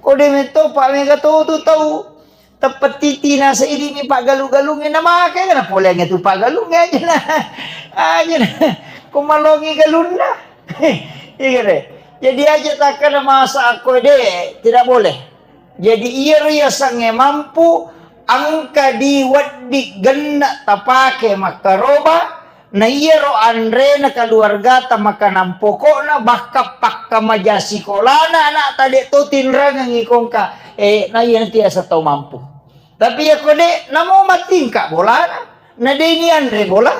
Kode metto pa mega to tu tau teppetiti nasa idini paggalu-galungnge namake na poleng tu paggalungnge aja na. Aja na. Ko malongi galunna. Iya deh. Jadi aja takkana masa akko de, tidak boleh. Jadi iyaro yasengnge mampu engka di wedding genna tapake makkaroba, na iyaro anrena keluargata makanan pokokna, bahkan pakkamaja sikolana anakta de to tinrangengi kongka, eh, na iya nanti asa tau mampu. Tapi yakko de, namo matingka bolana, na de ni anre bola.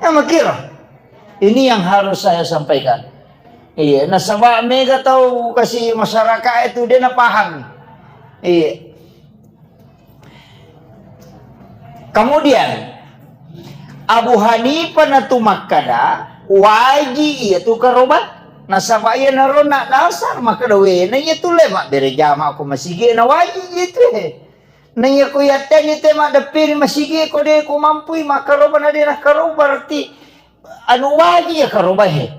Ya, makira. Ini yang harus saya sampaikan. Iya, nasaba mega tau kasi masyarakat itu dia napaham. Iya. Kemudian Abu Hanifah natu makkada waji iya tu karoba. Nasaba iya narona dasar makkada wena iya tu le mabbere jama ko masigi na waji iya tu. Naiya ko yatteni te maddeppiri masigi ko de ko mampui makkaroba na de nakkaroba berarti anu waji ya karoba he.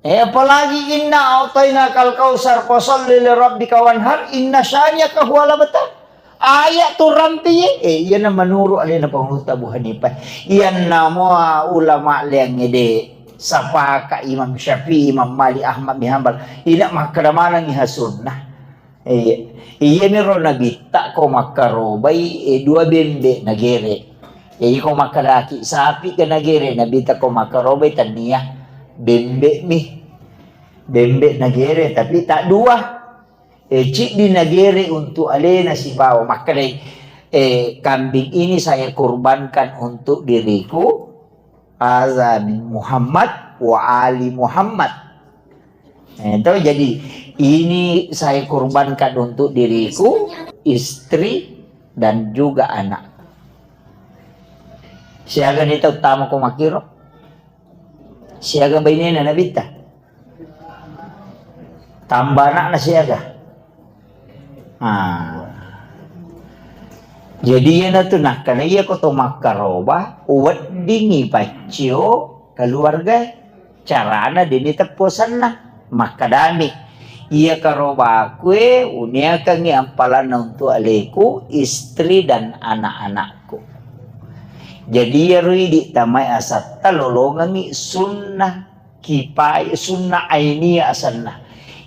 Eh, apalagi inna a'tainakal kautsar fasalli li rabbika wanhar inna syani'aka huwal abtar. Ayat tu rampi ye. Eh, iyana menurut alena panguluta Abu Hanifah. Iyanna mua ulama leang ede sapaka Imam Syafi'i, Imam Malik, Ahmad bin Hanbal. Ina makkada manengi ha sunnah. Iya. Iyami ro nabitta ko makkarobai, eh, dua bembe nagere. Jadi ko makkadaki sapi ke nagere, nabitta ko makkarobai tania bembe mi. Bembe nagere, tapi tak dua. Eh, ciddi nagere untuk alena sibawa makkedai, eh, kambing ini saya kurbankan untuk diriku, hadza min Muhammad wa ali Muhammad. Eh, itu jadi, ini saya kurbankan untuk diriku, istri, dan juga anak. Siaga ni tau tama ko makkiro? Siaga bainena Nabitta? Tamba anakna siaga? Ah. Jadi iyanatu nakkeda iya ko to makkaroba, weddingngi paccio keluarga. Carana deni teppo senna. Makkedami, iya karobakue uniakangngi ampalanna untuk aleku, istri dan anak-anakku. Jadi iyaro idi tamai asatta lolongengngi sunnah kipaya, sunnah ainiyah asenna.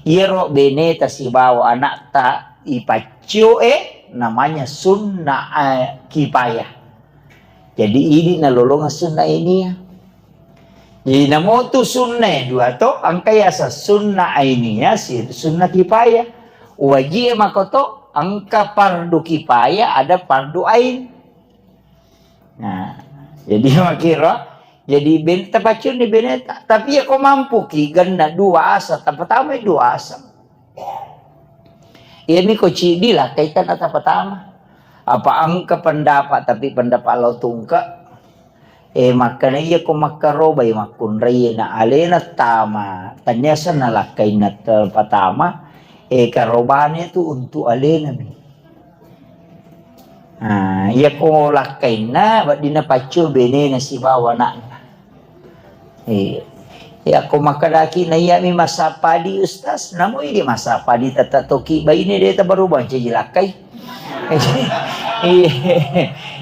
Iyaro beneta sibawa anakta ipaccio e namanya sunnah, eh, kipaya. Jadi idi nalolongeng sunnah ainiyah. Jadi namotu sunnah e dua to, engka yaseng sunnah ainiyah, si sunnah kipaya. Wajib e makoto, engka fardu kipaya, ada fardu ain. Nah, jadi makkiro, jadi ben-, tapaccioni beneta. Tapi iya ko mampuki genna dua asa, tapatamai dua asa. Iyami ko ciddi lakkai tana tapatama. Apa engka pendapat, tapi pendapat lao tungke. Eh, makkeda iya ko makkarobai makkunrai na alena tama, tania senna lakkainna tapatama, eh, karobane tu untuk alena mi. Nah, iya ko lakkainna, weddinna paccio benena sibawa anakna. Iya. Iya ko makkedaki na iyami massapadi, Ustaz, namo idi massapadi tette toki baine de tabarubang caji lakkai. Iya.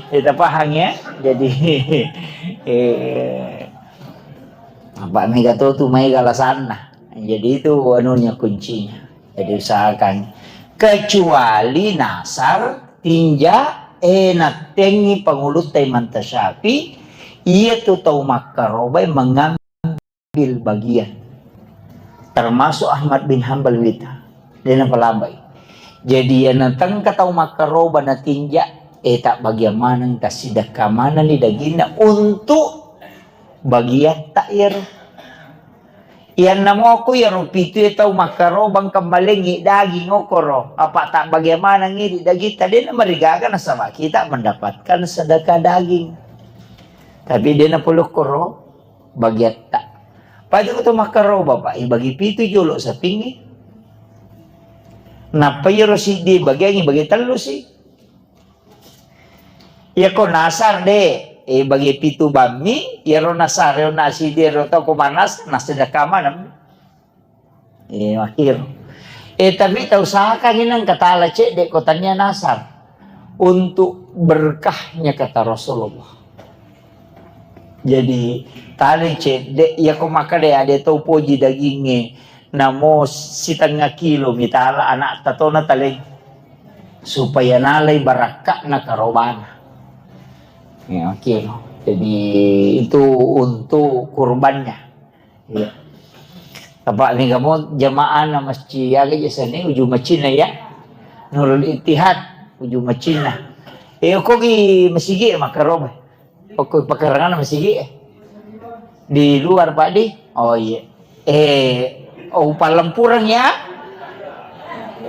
Iya, tapahang ya. Jadi, eh, apa mega to tu maega alasanna. Jadi itu anunya kuncinya. Jadi usahakan. Kecuali nasar, tinja, eh, nattengi pangulutta Imam Syafi'i, iya tu tau makkarobai mengambil bagian. Termasuk Ahmad bin Hambal wita. Dia napalabai. Jadi iya natengka tau makkaroba natinja, eh, tak bagian maneng, tak sidekka maneng ni daginna untuk bagiatta iyaro. Iyanna moko iyaro pitu e tau makkarobang kemmalengngi daging okoro, apa tak bagaimana ngiri dagitta, dena marigaga nasaba kita mendapatkan sedekah daging. Tapi dena polokkoro bagiatta. Pada ko to makkaroba, Pak, ibagi pitu jolo sapingi. Nappa iyaro siddi bagiangi bagi tellu si. Iyako nasar de, eh, bagi pitu bammi, iyaro nasar, iyaro nasi de, ro tau ko manas, nasi de kamanam. Eh, akhir. Eh, tapi tau saka nginang katala cedde ko tania nasar. Untuk berkahnya kata Rasulullah. Jadi, tale cedde, iyako makkeda ade tau poji dagingnge, namo sitengnga kilo mitala anakta to nataleng, supaya nalai barakka'na karobana. Ya, oke. Jadi, itu untuk kurbannya. Iya. Apa mega mo jamaah na masjid, aga je seni uju macinna ya. Nurul Ittihad, uju macinna. Eh, ko gi masigi makkaroba. Pokok pekarangan masigi, eh. Di luar, Pak, di? Oh, iya. Eh, oh, Palempureng, ya?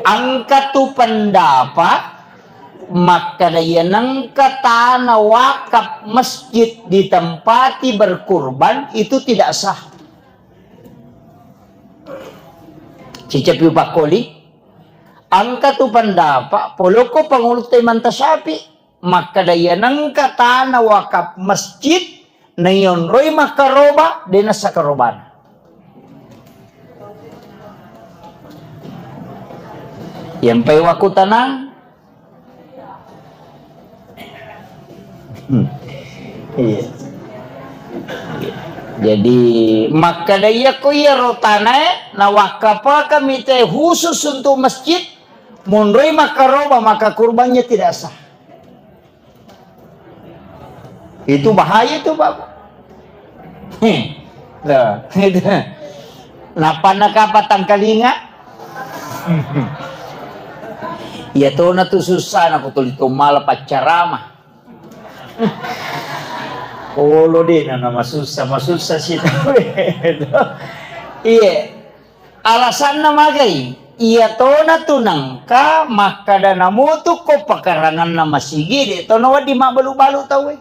Engka tu pendapat, makkeda iya nengka tanah wakaf masjid ditempati berkurban, itu tidak sah. Cicapi pakkoli, engka tu pendapat, poloko pangulutta Imam Syafi'i, makkeda iya nengka tanah wakaf masjid, naionroi makkaroba, de nassa karobana. Yampai wakkutanang. Hmm. Iya. Jadi, makkeda iyako iyaro tanae, nawakkafakami te khusus untuk masjid, monroi makkaroba, maka kurbannya tidak sah. Itu bahaya itu, Bapak. Heh. Loh, itu. Napanna kapang tangkalinga? Iya tona tu sussana ko tuli to mala paccarama. Olo de na, na masussa, masussa si tau e. Iye. Alasanna magai? Iya tona tu nengka makkada namutu ko pakaranganna masigi, de tona wedding mabbalu-balu tau e.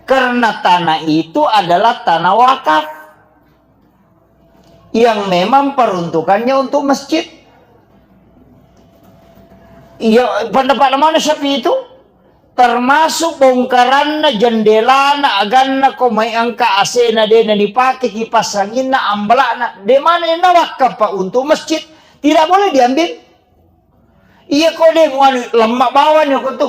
Karena tanah itu adalah tanah wakaf yang memang peruntukannya untuk masjid. Iya, pendapat mana Syafi'i itu? Termasuk bongkaranna, jendelana, aganna, ko mai engka asena de na dipake, kipas anginna, ambalakna, de mana yang nawakkaf, Pak, untuk masjid. Tidak boleh diambil. Iya ko de muanu, lemma bawang ko tu.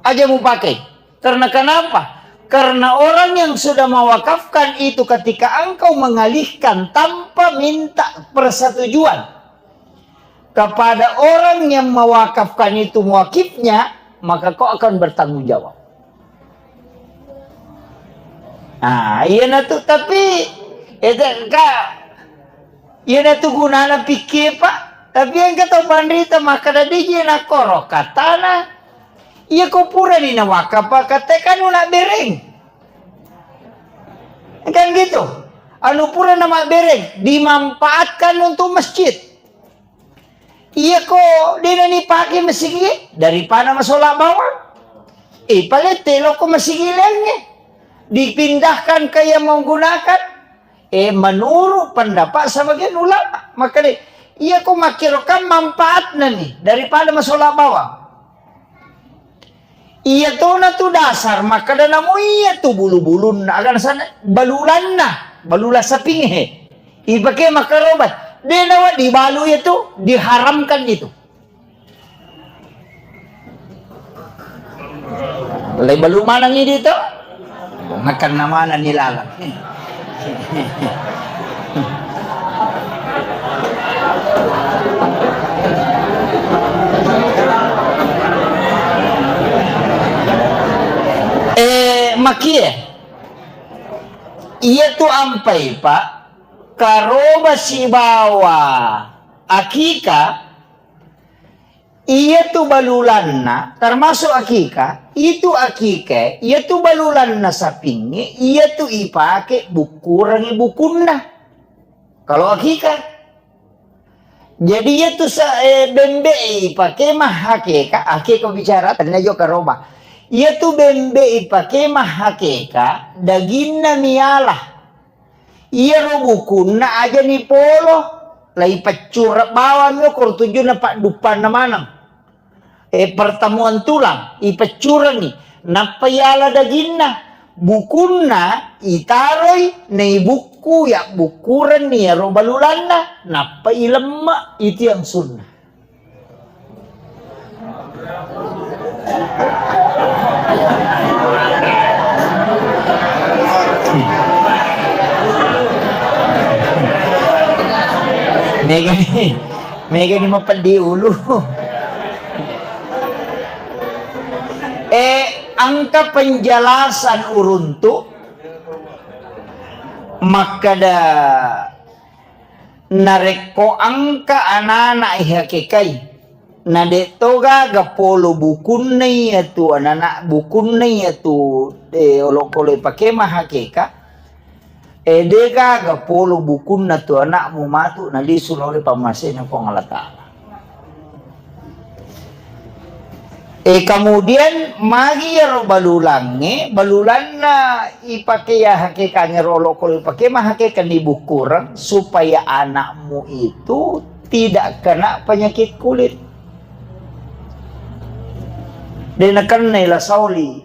Aja mupakai. Karena kenapa? Karena orang yang sudah mewakafkan itu, ketika engkau mengalihkan tanpa minta persetujuan kepada orang yang mewakafkan itu, muwakifnya, maka kau akan bertanggung jawab. Ah, iya na tu, tapi, eh, ka, Iyanatu gunana pikkie, Pak. Tapi engka tau panrita makkeda, "Deji nakkoro katana. Iya ko purani nawakaf, Pak, katte kan nabbereng." Kan gitu. Anu pura namabbereng, dimanfaatkan untuk masjid. Iya ko dena nipake masigi, daripada masola bawang. Eh, palette loko masigi laingnge. Dipindahkan ke yang menggunakan. Eh, menurut pendapat sebagian ulama, makkeda, iya ko makkiro kan manfaatna ni daripada masola bawang. Iya tona tu dasar, makkeda namo iya tu bulu-bulunna, agana sana balulanna, balula sapingnge. Ipake makkaroba, de nawa dibalu iya tu, diharamkan itu. Lebalu maneng idi to? Makanna maneng ni lalang. Eh, makie. Iya tu ampai, Pak. Karoba sibawa akika. Iyatu balulanna, termasuk akika, itu akika, iyatu balulanna sapingnge, iyatu ipake bukkurengngi bukunna. Kalau akika. Jadi iyatu sa-, eh, bembe ipake mahakeka, akika bicara, tania jo karoba. Iyatu bembe ipake mahakeka, daginna miala. Iyaro bukunna aja nipolo, laipeccureng bawang mi okoro tujunna padduppanna maneng. Eh, pertemuan tulang, ipeccurengi, nappa iala daginna, bukunna itaroi, naibukku, yabbukkurenni iyaro balulanna, nappa ilemme, itu yang sunnah. Megani, megani mapeddi ulu. Eh, engka penjelasan uruntu makkeda, narekko engka anana ihakekai, na de'to gaga polo bukunna iyatu anana, bukunna iyatu, eh, olokolo ipake mahakeka, eh, de gaga polo bukunna tu anakmu matu nalisu lao ri pammasena Puang Allah Ta'ala. Eh, kemudian magi iyaro balulangnge, balulanna ipake ya hakekangnge ro olokolo ipake mahakeka nibukkureng supaya anakmu itu tidak kena penyakit kulit. De nakennai la sauli.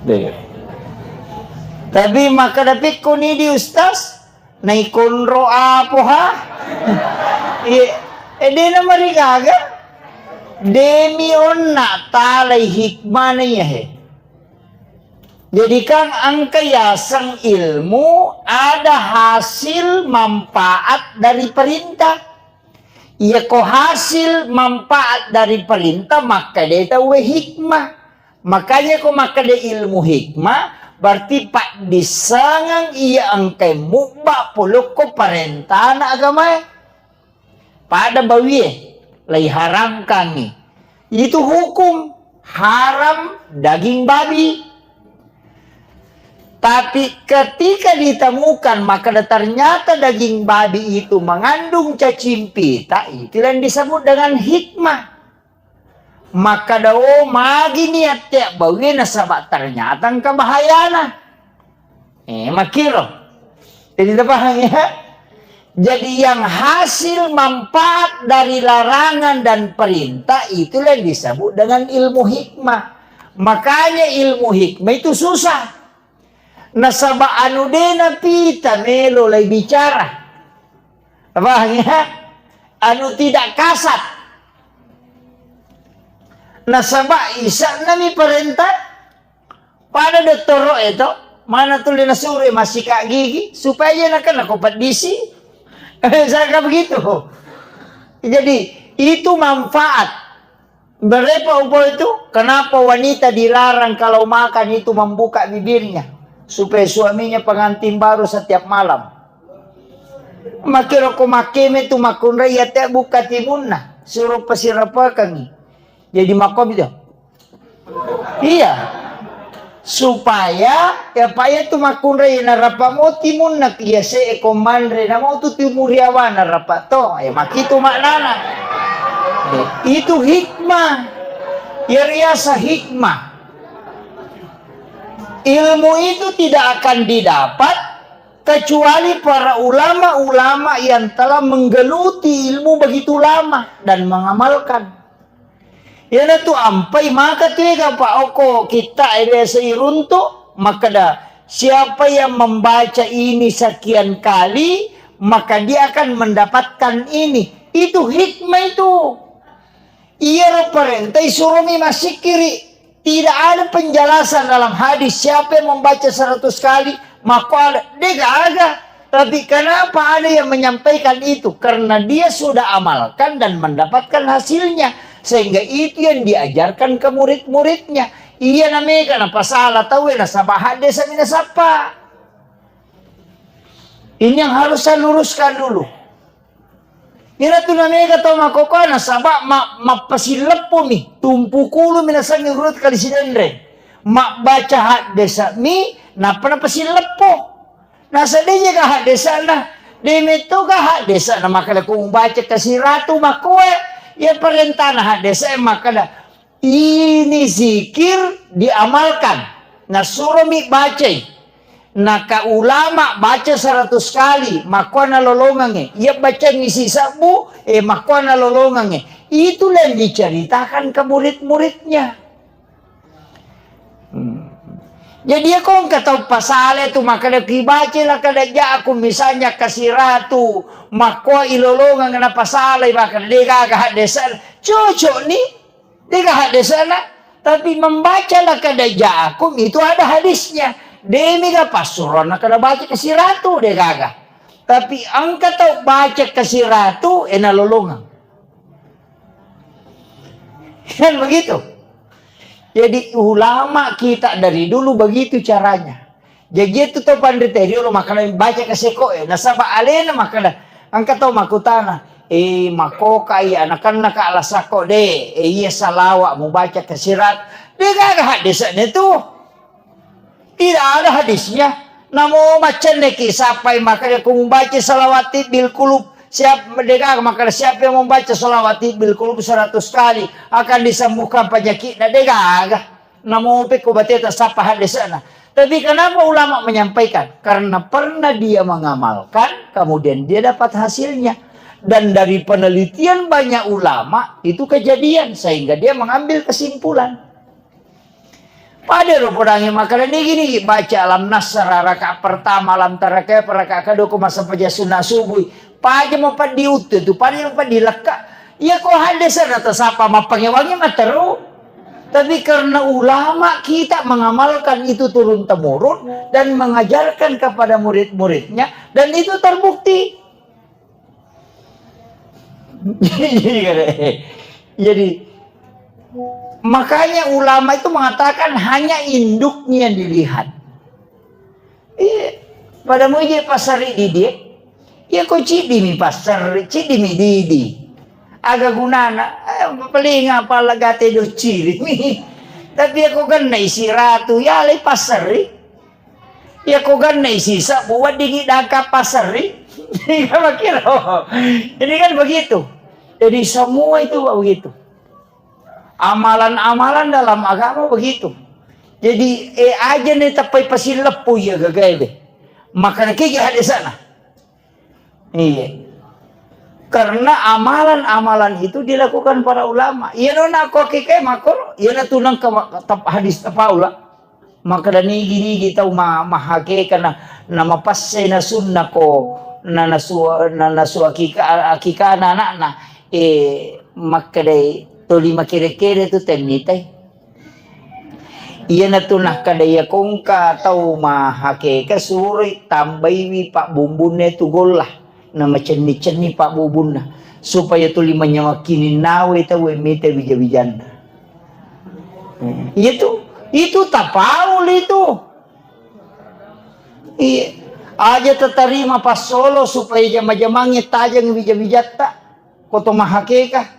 De. Tapi makkeda pikkuni di Ustaz, naikonro apo ha? Iya, eh, dena marigaga. Demi onna talai hikmana iya he. Jadi kan engka yaseng ilmu ada hasil manfaat dari perintah. Iya ko hasil manfaat dari perintah, makkeda tauwe hikmah. Makanya ko makkeda ilmu hikmah, Berarti paddissengeng iya engkae mubba polokko parentana agamae. Pada bawie, laiharamkangngi. Itu hukum haram daging babi. Tapi ketika ditemukan, maka ternyata daging babi itu mengandung cacing pita, itulah yang disebut dengan hikmah. Makkeda, "Oh, magi niatte bawie nasaba ternyata engka bahayana." Eh, makkiro. Jadi, tapahang, ya? Jadi, yang hasil manfaat dari larangan dan perintah itulah yang disebut dengan ilmu hikmah. Makanya ilmu hikmah itu susah. Nasaba anu de napita melo lai bicara. Paham, ya? Anu tidak kasat. Nasaba isa'na mi parenta. Pada dottoro e to, mana tuli nasuro massika gigi supaya nakana ko paddisi. Saka begitu. Jadi itu manfaat. Berepa upo itu, kenapa wanita dilarang kalau makan itu membuka bibirnya supaya suaminya pengantin baru setiap malam? Makkiro ko makkeme tu makkunrai ate buka timunna, suro pasirapakangi. Jadi makko itu. Iya. Supaya, ya, apa iya tu makkunrai narapa mo timunna, iya se e ko manre namo tu timuriawa narapa to. Ya, makitu maknana. Itu hikmah. Ya, riasa hikmah. Ilmu itu tidak akan didapat kecuali para ulama-ulama yang telah menggeluti ilmu begitu lama dan mengamalkan. Iyanatu ampai maka tu ega pa okko kitta e biasa iruntu, makkeda, "Siapa yang membaca ini sekian kali, maka dia akan mendapatkan ini." Itu hikmah itu. Iyaro parenta isuromi massikkiri. Tidak ada penjelasan dalam hadis siapa yang membaca seratus kali, makko ada. De gaga. Tapi kenapa ada yang menyampaikan itu? Karena dia sudah amalkan dan mendapatkan hasilnya. Sehingga itu yang diajarkan ke murid-muridnya. Iya namega napasala tauwe nasaba haddesa minasappa. Ini yang harus saya luruskan dulu. Iyana tu namega tau makkokkoe nasaba ma-, mappasileppomi, tumpukulu mi nasengnge urut kali sidenre. Mabbaca haddesa'mi, nappa napasileppo. Nasa de jaga haddesa'na, de mettoga haddesa'na makkeda ko mubaca kasiratu makkoe, iya parentana haddesa'e makkeda, ini zikir diamalkan. Nasuromi bacai. Naka ulama baca seratus kali, makkuana lolongangnge. Iya bacangngi sisebbu, eh, makkuana lolongangnge. Itulah yang diceritakan ke murid-muridnya. Hmm. Jadi, iya ko engka tau pasala tu makkeda, "Kibaca la kada jaku, misalnya kasiratu, makkua ilolongeng na pasalai," makkeda, "De gaga haddesa." Cocok ni. Dega haddesana, tapi membaca laqad ja'akum itu ada hadisnya. Demiga passuronna kada baca kasiratu, degaga. Tapi engka tau baca kasiratu, ena lolongang. Kan begitu. Jadi ulama kita dari dulu begitu caranya. Jaji itu to panrita riolo makkeda baca kaseko e. Nasaba alena makkeda, engka tau makkutana, "Eh, makkoka iya anakanna ka lasakko de, eh, iya salawa mubaca kasirat." De gaga haddesana tu. Tidak ada hadisnya. Namo maccenneki sappai makkeda ku mubaca salawat tibbil kulub. Siap, de gaga makkeda siapa yang membaca salawat tibbil kulub seratus kali akan disembuhkan penyakitnya. De gaga. Namope ko bateta sappa haddesana. Tapi kenapa ulama menyampaikan? Karena pernah dia mengamalkan, kemudian dia dapat hasilnya. Dan dari penelitian banyak ulama, itu kejadian, sehingga dia mengambil kesimpulan. Pada ro podangi makkeda nigi-nigi baca alam nasra rakaat pertama, alam tara kaifa rakaat kedua, ko masa paja sunna subuh. Paja mapaddi uttu tu, paja mapaddi lekka. Iya ko haddesana tasappa mappangewangi matteru. Tapi karena ulama kita mengamalkan itu turun temurun dan mengajarkan kepada murid-muridnya, dan itu terbukti. Jadi makanya ulama itu mengatakan hanya induknya yang dilihat. Iya. Pada muji passerri didi, eh. Iya ko ciddi mi passerri, ciddi mi didi. Aga gunana? Eh, paling apa lagate do ciri mi. Tapi iya ko gennai siratu, ya le passerri. Iya ko gennai sisa, buat dingin dangka passerri. Iya makiro. Ini kan begitu. Jadi semua itu begitu. Amalan-amalan dalam agama begitu. Jadi, eh, aja nih tepai pasilleppu iya gagae be. Maka kiki hadisana. Iya. Karena amalan-amalan itu dilakukan para ulama. Iya nona aku kike makor, iya na tunang ke ma-, tap-, hadis tapaula. Makkeda nigi-nigi tau ma-, mahakeka na, na mapasse na sunna ko, na nasu-, na nasu akika-, akikana anakna, eh, makkedai toli makere-kere tu tennitai. Iyanatu nakkeda iya kongka tau mahakeka suroi tambaiwi pabbumbunna tu golla. Na macenni-cenni pabbubunna, supaya tuli manyawa kininnawe tauwe mita wija-wijanna. Iya tu, itu tapaul itu. Iya. Aja tatarima passolo supaya jama-jamangnge tajeng wija-wijatta. Ko to mahakeka.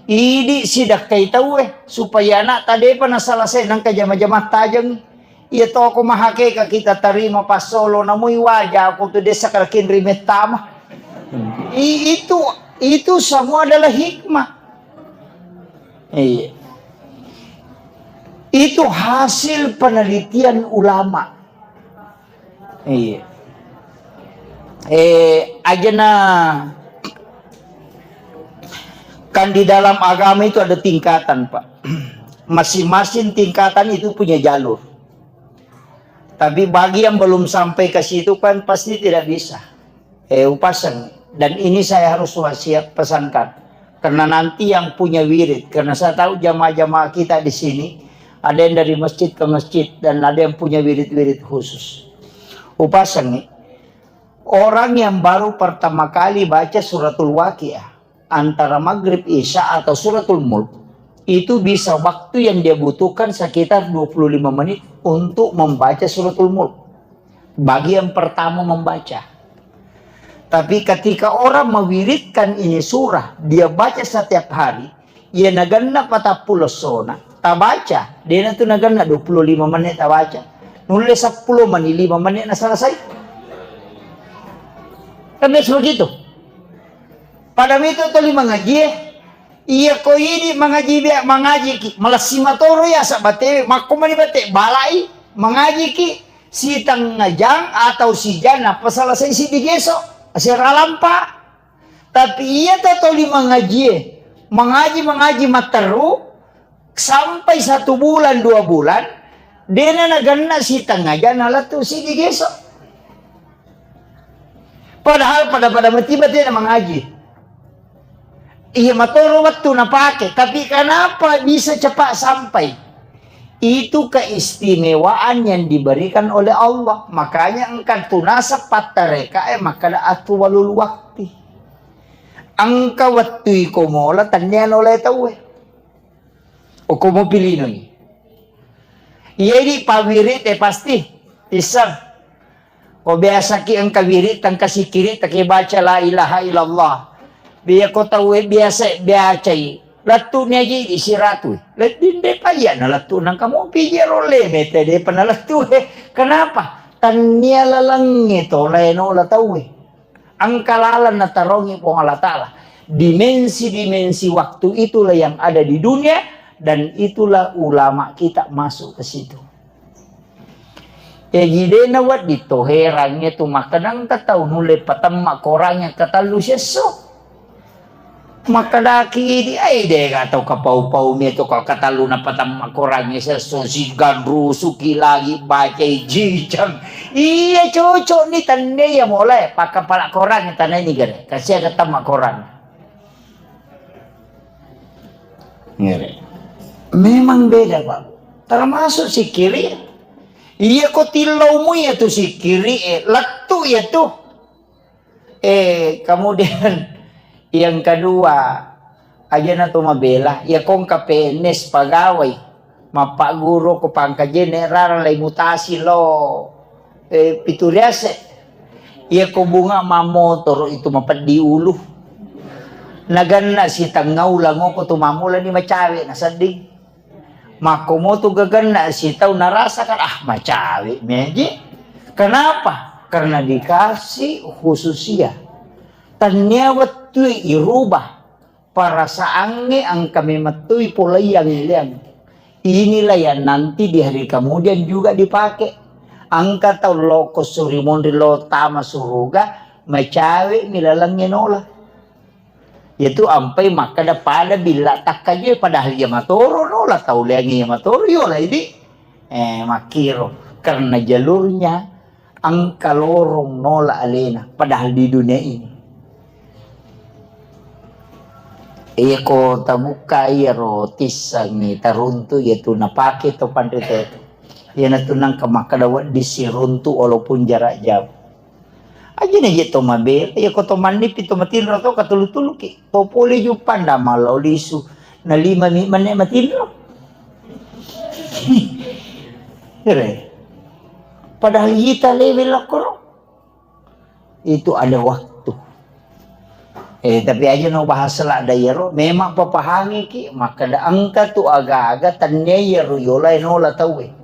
Idi sidakkai tauwe, supaya anakta depa nasalasai nangka jama-jama tajeng. Iya toko mahakeka kita tarima passolo namui waja ko tu desa karakin rimettama. I-, itu, itu semua adalah hikmah. Iya. Itu hasil penelitian ulama. Iya. Eh, ajana kan di dalam agama itu ada tingkatan, Pak. Masing-masing tingkatan itu punya jalur. Tapi bagi yang belum sampai ke situ kan pasti tidak bisa. Eh, upasang. Dan ini saya harus wasiat pesankan. Karena nanti yang punya wirid, karena saya tahu jamaah-jamaah kita di sini, ada yang dari masjid ke masjid, dan ada yang punya wirid-wirid khusus. Upasang nih, orang yang baru pertama kali baca suratul Waqiah, antara maghrib, isya, atau suratul Mulk, itu bisa waktu yang dia butuhkan sekitar dua puluh lima menit untuk membaca suratul Mulk. Bagi yang pertama membaca. Tapi ketika orang mewiridkan ini surah, dia baca setiap hari, iya naganna patappulo essona, tabaca, dena tu naganna dua puluh lima menit tabaca. Nulle seppulo menit, lima menit na selesai. Kan biasa begitu. Pada itu tuli mangaji, eh. Iya ko idi mangaji bia, mangaji ki. Malessi matoro ya sabate, makko mani bate, balai, mangaji ki. Sitengnga jang atau sijang nappa selesai siddi geso, asera lampa. Tapi iya to toli mangajie, mangaji, mangaji matteru sampai satu bulan, dua bulan, dena naganna sitengnga jang nalettu siddi geso. Padahal pada-pada matiba tena mangaji. Iya matoro wettu napake, tapi kenapa bisa cepat sampai? Itu keistimewaan yang diberikan oleh Allah. Makanya engka tunasa pattareka e makkada atwalul wakti. Engka wettu iko mola tennia nolai tauwe. Oko mopilinoi. Iya idi pawirit e pasti iseng. Ko biasaki engka wirid, engka sikiri, taki baca la ilaha illallah. Biya ko tauwe biasa biacai. Lettu ni aji di siratu. Ledding de paya na lettu nang kamu piji rolle mete de pernah lettu. Kenapa? Tania lalangnge to laino la tauwe. Engka laleng natarongi Puang Allah Ta'ala. Dimensi-dimensi waktu itulah yang ada di dunia dan itulah ulama kita masuk ke situ. Jaji de nawedding to herangnge tu makkeda engka tau nulle patemma korangnge katellu siesso. Makkedaki idi, "Ai de ga tau kapau-pau mi tu ka-, katellu napatemma korangnge siesso, siganrusuki lagi bacai jijang." Iya cocok ni tenne ya mulai pakkapala korangnge tanai ni gare. Kasiaga temma korang. Ngere. Memang beda, Pak. Termasuk sikiri. Iya ko tillau mu iya tu sikiri, eh, lettu iya tu. Eh, kemudian yang kedua, aja na tu mabela, iya kong ka P N S pagawai, mappagguru ko pangkajene rara lai mutasi lo. Eh, pitu riase. Iya ko bunga mammotoro itu mapeddi ulu. Naganna sitengnga ulangoko tu mammulani macawe nasedding. Makkomotu gaganna sitau narasakan, ah, macawe meji. Kenapa? Karena dikasih khususia. Tania wettui irubah. Perasaangnge engka memettui polaiang leang. Inilah yang nanti di hari kemudian juga dipakai. Engka tau loko suri monri lo tama suruga, macawe mi lalengnge nola. Yaitu ampai makkeda pada billa takkaje, padahal iya matoro nola tau leangnge iya matoro yola idi. Eh, makkiro. Karena jalurnya engka lorong nola alena, padahal di dunia ini. Iya ko tabukka iyaro tissengngi taruntu, iyatu napake to panrita itu. Iyanatu nangka makkeda wedding siruntu walaupun jarak jauh. Aja na je to mabela, iya ko to mannipi to matinro to katulu-tuluki. To pole juppanda mallau lisu. Na lima mi menne matinro. Ere. Padahal ita lewe lokkoro. Itu ada waktu. Eh, tapi aja no bahas ladda iyaro, memang papahangiki, makkeda engka tu aga-aga tenne iyaro yola nola tauwe.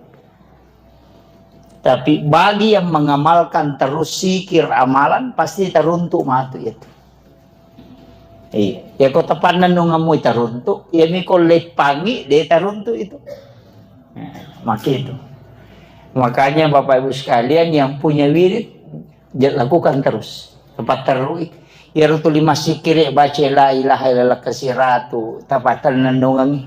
Tapi bagi yang mengamalkan terus zikir amalan, pasti taruntu matu itu. Iya, ya ko tapannennungammu taruntu, ya mi ko leppangi de taruntu itu. Nah, maka itu. Makanya Bapak Ibu sekalian yang punya wirid, ja-, lakukan terus. Tapatterui. Iyaro tuli massikiri baca la ilaha illallah kasiratu, tapatennennungangi.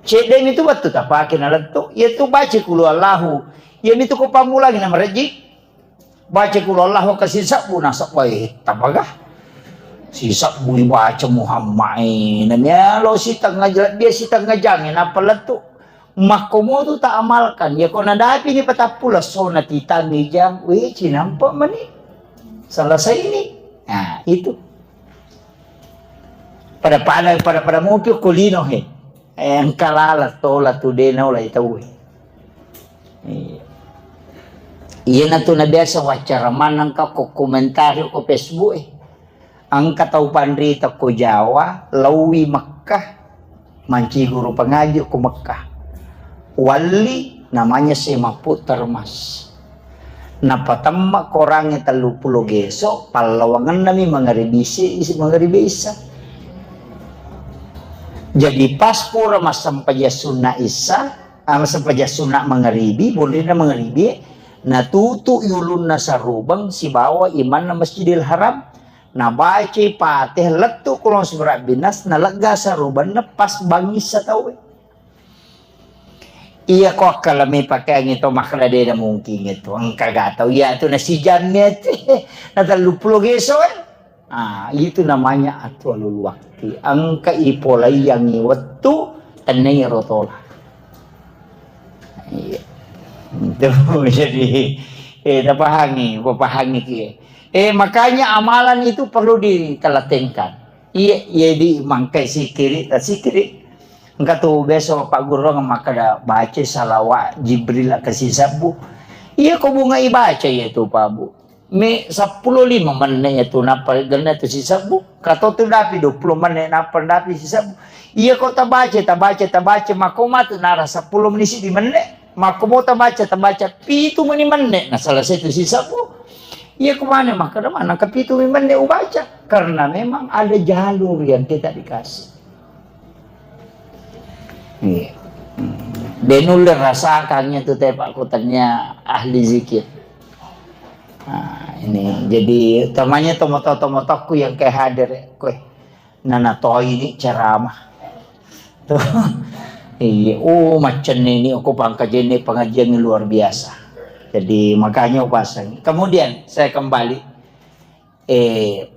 Cedde mi tu wettu tapake nalettu. Iya tu baca kulu Allahu. Iya mi tu ko pammulangi na marejji. Baca kulu Allahu ka sisebbu nasabbai tapaga. Sisebbu baca Muhammad e. Na mialo sitengnga jang, dia sitengnga jang e nappa lettu. Makkomotu ta amalkan. Ya ko nadapi ni patappulo sona titangi jang. Weh, cinampa mani. Selesai ini. Nah, itu. Pada-pada, pada-pada mopi ko lino he. Eh, engka lala tola tu de naola tauwe. Iya. Iyanatu na biasa waccara maneng ka ko komentari ko Facebook e. Engka tau panrita ko Jawa, laowi Mekkah, manciguru pangaji ko Mekkah. Walli namanya Semaput Termas. Napatemma korangnge telluppulo geso, pallawangennami mangaribi isi, isi mangaribi isa. Jadi pas pura massempajang sunna isa, ah, massempajang sunna mangaribi, bonrina mangaribi, natutu yulunna sarubeng sibawa imanna Masjidil Haram, nabacai Fatihah lettu kulong surabbinnas, nalegga sarubenna pas bangissa tauwe. Iya ko akkalami pakeangngi to makkeda de na mungkin itu. Engka ga tau iya tu na sijammi ati. Na telluppulo geso e. Ah, itu namanya atwalul wakti. Engka ipolaiangngi wettu tennai rotola. Iya. Itu jadi eh tapahangi, papahangi ki. Eh makanya amalan itu perlu ditelatenkan. Iya, iya di mangkai sikiri, ta sikiri. Engka tu biasa Pak Guru makkeda baca salawat Jibril ke sisebbu. Iya ko bunga ibaca iya tu Pak Bu. Me seppulo lima menne iya tu nappa genna tu sisebbu. Kato tu dapi dua puluh menne nappa dapi sisebbu. Iya ko tabaca, tabaca, tabaca, mako matu nara seppulo menit di menne. Mako mo tabaca, tabaca pitu meni menne. Nah, selesai tu sisebbu. Iya ko mana makkeda mana ke pitu meni menne ubaca. Karena memang ada jalur yang kita dikasih. Iya. Hmm. De nulle rasakannya tu te Pak Kutannya ahli zikir. Nah, ini jadi utamanya tomoto-tomotokku yang kayak hadir ya, kue. Nana toi ini ceramah. Tuh. Iya, oh macam ini aku pangkajenni pengajian yang luar biasa. Jadi makanya aku pasang. Kemudian saya kembali eh,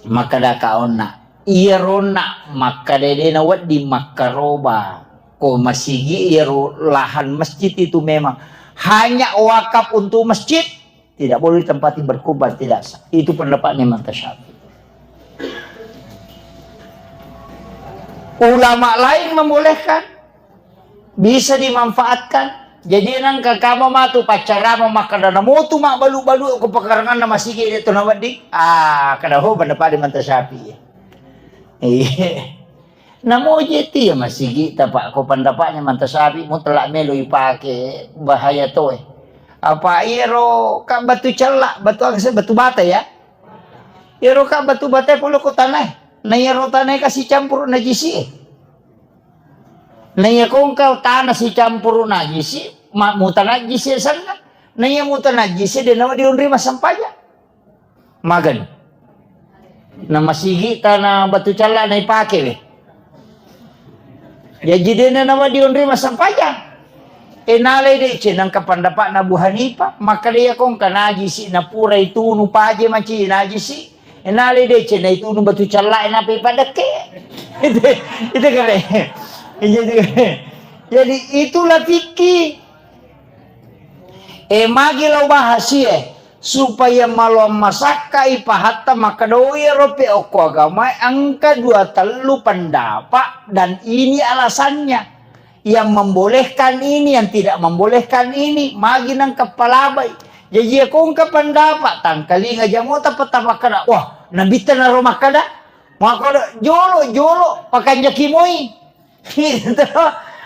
makkeda ka onna, iyaronna makkeda de na wedding makkaroba ko masigi iyaro lahan masjid itu memang hanya wakaf untuk masjid, tidak boleh ditempati berkurban, tidak sah. Itu pendapatnya Imam Syafi'i. Ulama lain membolehkan, bisa dimanfaatkan, Jadi nangka kama matu paccarama makkeda namotu mabbalu-balu ko pakaranganna masigi de to nawedding. Ah, kada ho benda pale manta sapi. Iya. Namoje ti ya masigi tapa ko pendapatnya manta sapi mutlak melo ipake bahaya toe. Apa iyaro ka batu cella, batu akse, batu bata ya. Iyaro ka batu bata pole ko tanah. Na iyaro tanah kasi campur najisi. Na iya kongka tanah sicampuru najisi, ma-, mutanajjisi asenna. Na iya mutanajjisi, de nawa dionri massempajang. Magani. Na masigi tanah batu calla na ipake we. Jaji de nawa dionri massempajang. E nalai deceng nangka pendapatna Abu Hanifah, makkeda iya kongka najisi na pura itunu paje maci najisi. Nalai deceng na itunu batu calla e nape padekke. Itu, itu kare. Jadi, jadi itulah fikih. E magi lao bahas e supaya maloang masakka ipahatta makkeda iyaro pe okko agama engka dua tellu pendapat dan ini alasannya. Yang membolehkan ini, yang tidak membolehkan ini, magi nangka palabai. Jaji iya kongka pendapat, tangkalinga jamota petapakkeda, wah, nabitta naro makkeda, makkeda, jolo, jolo, pakanjaki moi. Gitu.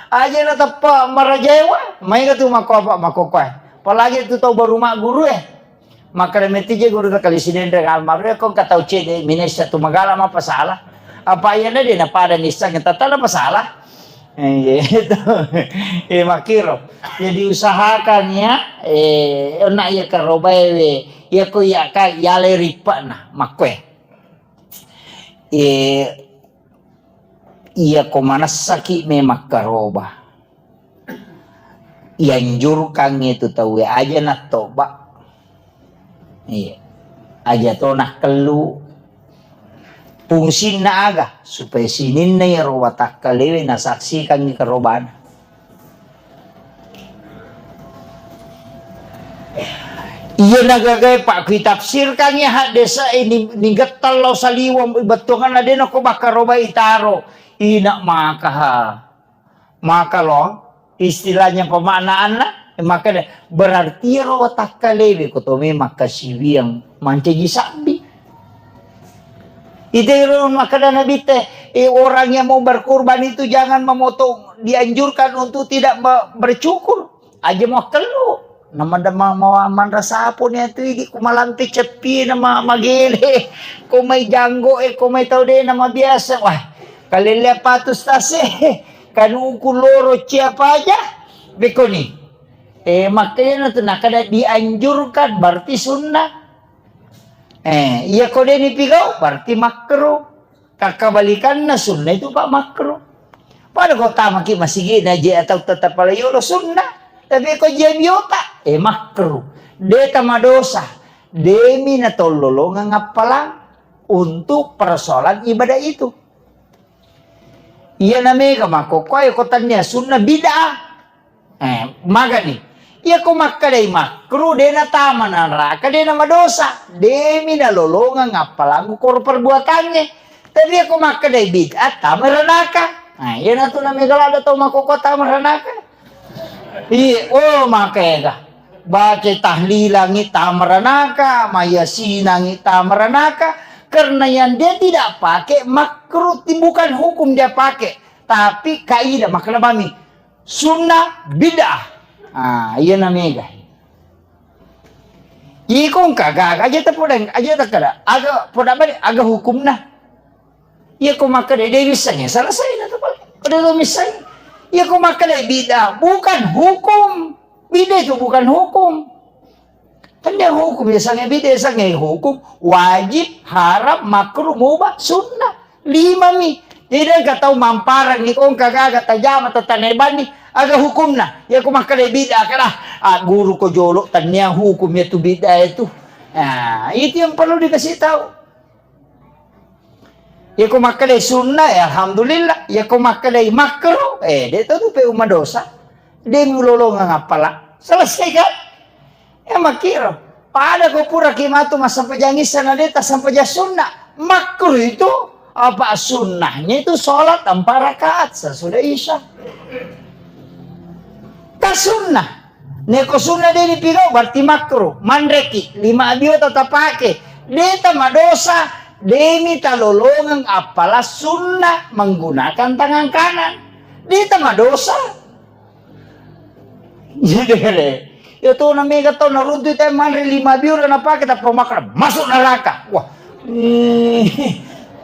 Aja na teppa marajaewa, maega tu makko apa, makko koe. Apalagi tu tau baru magguru e. Makkeda metti je guru ta kali Sidenreng almarhum, ko engka tau cedde minessa tu magala mapasala. Apa iyana de napada nisseng tata napasala. Eh, iya, itu. Eh, makkiro. Jadi usahakan ya, eh, onna iya karobae we. Iya ko iya ka yale rippana makkoe. Eh, iya ko manessaki me makkaroba. Ianjurkangngi tu tauwe aja nattoba. Iya. Aja to nakkellu. Fungsinna aga? Supaya sininna iyaro watakkalewe nasaksikangngi karobana. Iya nagagae, Pak, kui tafsirkangngi haddese ini, nigettal lao saliweng bettuanganna de nako bakkaroba itaro. Ina makaha. Maka lo, istilahnya pemaknaanna, maka de-, berarti ro watakkalewe ko to memang kasiwiang mancaji sabbi. Ite ro makkeda Nabi te, eh, orang yang mau berkurban itu jangan memotong, dianjurkan untuk tidak me-, bercukur. Aja mau kellu. Nama dema mau manra sapo ni atu idi ku malampe ceppi nama magele. Ko mai janggo e, ko mai tau de nama biasa. Wah, kalelle apa tu stase. Kanuku loro cia paja, bekoni. Eh, makanya na tu nakada dianjurkan, berarti sunnah. Eh, iya ko de nipigau, berarti makruh. Kakkabalikanna sunnah itu, Pak, makruh. Pada ko tamaki masigi na je atau tetap pala yolo sunnah. Tapi ko je biota, eh, makruh. De tamadosa. Demi na tololongang appalang untuk persoalan ibadah itu. Iya na mega makkokkoe ko tannia sunnah bid'ah. Eh, magani. Iya ko makkedai makruh, de na tama neraka, de na madosa. Demi na lolongang appalangngu koro perbuatangnge. Tapi iya ko makkedai bid'ah, tama ranaka. Nah, iya na tu na mega ladda tau makkokkoe tama ranaka. Iya, oh, makega. Baca tahlilangi tama ranaka, mayasinangi tama ranaka. Karena yang dia tidak pakai makruh, ti-, bukan hukum dia pakai, tapi kaidah, makna bami sunnah bid'ah. Ah, iya na mega. Iko engka gaga aja tepodang, aja takkada. Aga poda balik, aga hukumna. Iya ko makkeda de wissengnge, selesai na tu paling. Pada to missengnge. Iya ko makkeda bid'ah, bukan hukum. Bid'ah itu bukan hukum. Kan dia hukum, ya sange bid'ah, sange hukum. Wajib, haram, makruh, mubah, sunnah. Lima mi. Jadi engka tau mamparang ni, ko engka gaga tajama tatanai bani. Aga hukumna. Iya ko makkeda bid'ah, kada. Ah, guru ko jolo, tania hukum ya tu bid'ah itu. Nah, itu yang perlu dikasih tahu. Iya ko makkeda sunnah, ya alhamdulillah. Iya ko makkeda makruh, eh, de to tu pe umma dosa. De mulolongang appala. Selesai kan? Ya makkiro. Pada ko pura ki matu massempajang isya na de tassempajang sunnah. Makruh itu apa sunnahnya itu sholat empat rakaat sesudah isya. Sunnah. Neko sunnah de' nipigau, berarti makruh. Manreki, lima biota tapake. De' tamadosa, de' mi talolongeng appala sunnah menggunakan tangan kanan. De' tamadosa. Jadi, ya tu na mega tau naruntu te manre lima biota napake tappa makan, masuk neraka. Wah,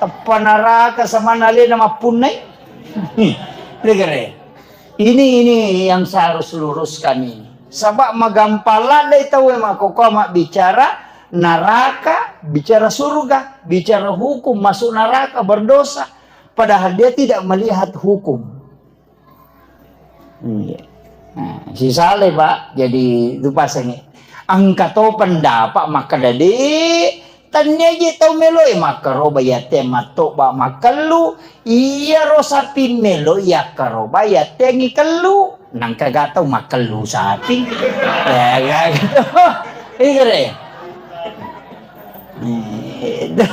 tappa neraka sama alena mappunnai. Ini, ini yang saya harus luruskan ini. Sebab magampang ladde tau e makkokkoe mabbicara neraka, bicara surga, bicara hukum, masuk neraka, berdosa. Padahal dia tidak melihat hukum. Iya. Nah, sisale, Pak. Jadi, itu pasangi. Engka to pendapat makkeda, "De', tennia je tau meloi makkaroba yate mattoba makellu, iyaro sapi meloi yakkaroba yate ngikellu." Nangka ga tau makellu sapi. Ya, ga gitu. Iya, re. Itu.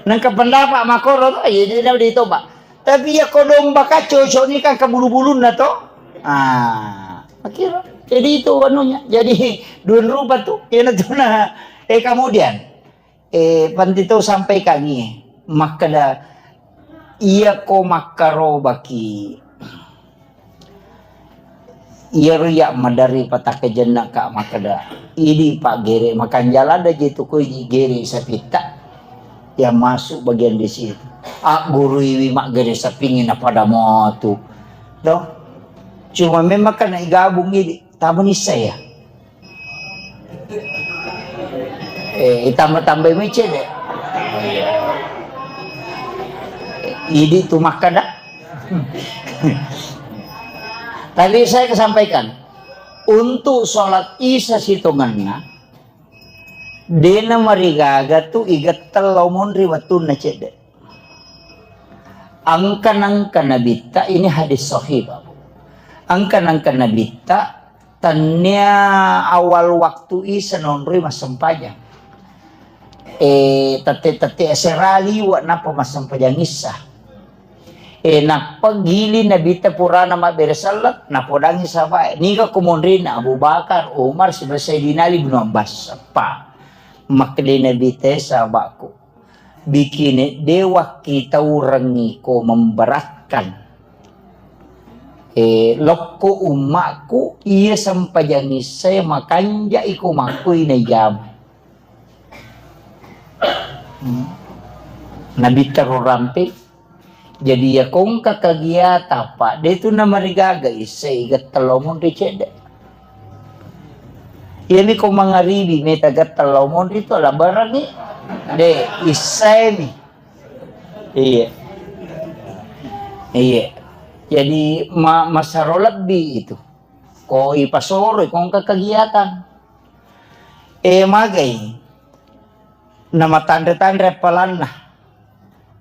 Nangka pendapat makkoro to, iya, jadi ditoba. Tapi iya ko domba ka cocok ni kan ke bulu-bulunna to. Ah, makiro. Jadi itu anunya. Jadi dua rupa tu. Iya na tu na. Eh, kemudian, eh, panti to sampaikan, iya. Makkeda, iya ko makkarobaki. Iyaro iya maderri patakkajenna ka makkeda, idi paggere makanjala da je tu ko idi gere sapitta yang masuk bagian di situ. Agguruiwi maggere sapingi na pada motu. To? Cuma memang kan igabung idi, tamani saya. Eh, itambah-tambahi mecce deh. Idi tu makkeda. Tadi saya kesampaikan, untuk sholat Isya sitongenna, dena marigaga tu igetteng lao monri wettunna cedde. Engka nangka nabitta, ini hadis sahih, Bapak. Engka nangka nabitta, tennia awal waktu Isya naonroi massempajang. Eh, tette-tette asera liwa nappa massempajang Isya. Eh, nappa gili nabitta purana mabbere selleng, napodangi sahabat, niga ko monrina Abu Bakar, Umar, sibawa Sayyidina Ali bin Abbas. Eppa. Makkeda nabitta, sahabatku. Bikine de wakkitaurengngi ko memberatkan. Eh, lokko ummakku, iya sempajang Isya makanja iko makkui naijama. Hmm. Nabitta ro rampe. Jadi, iya kongka kegiatan, Pak, de tu namarigaga Isya igetteng lao monri cedde. Iyami ko mangaribi meta getteng lao monri tu, ala berangi. De, Isya mi. Iya. Iya. Jadi, ma-, masaro lebbi itu. Ko ipasoro, kongka kegiatan. Eh, magai. Namatanre-tanre appalanna.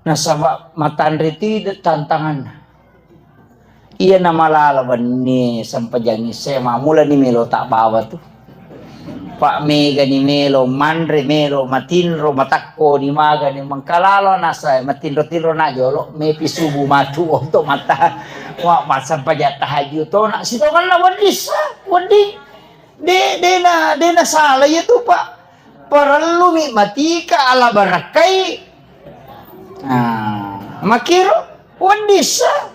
Nasaba matanre tide tantanganna. Iya namalala wenni sempajang Isya, mamulani melo tabbawa tu. Pak, megani melo manre, melo matinro, matakko ni magani mengkalalo nasa matinro-tinro na jolo, mepi subuh matu untuk mata. Wa, massempajang tahajud to, na sitongenna wedding sa, wedding. De, dena, dena salah iya tu, Pak. Parellumi matika ala barakkai. Nah, makiro wedding sa.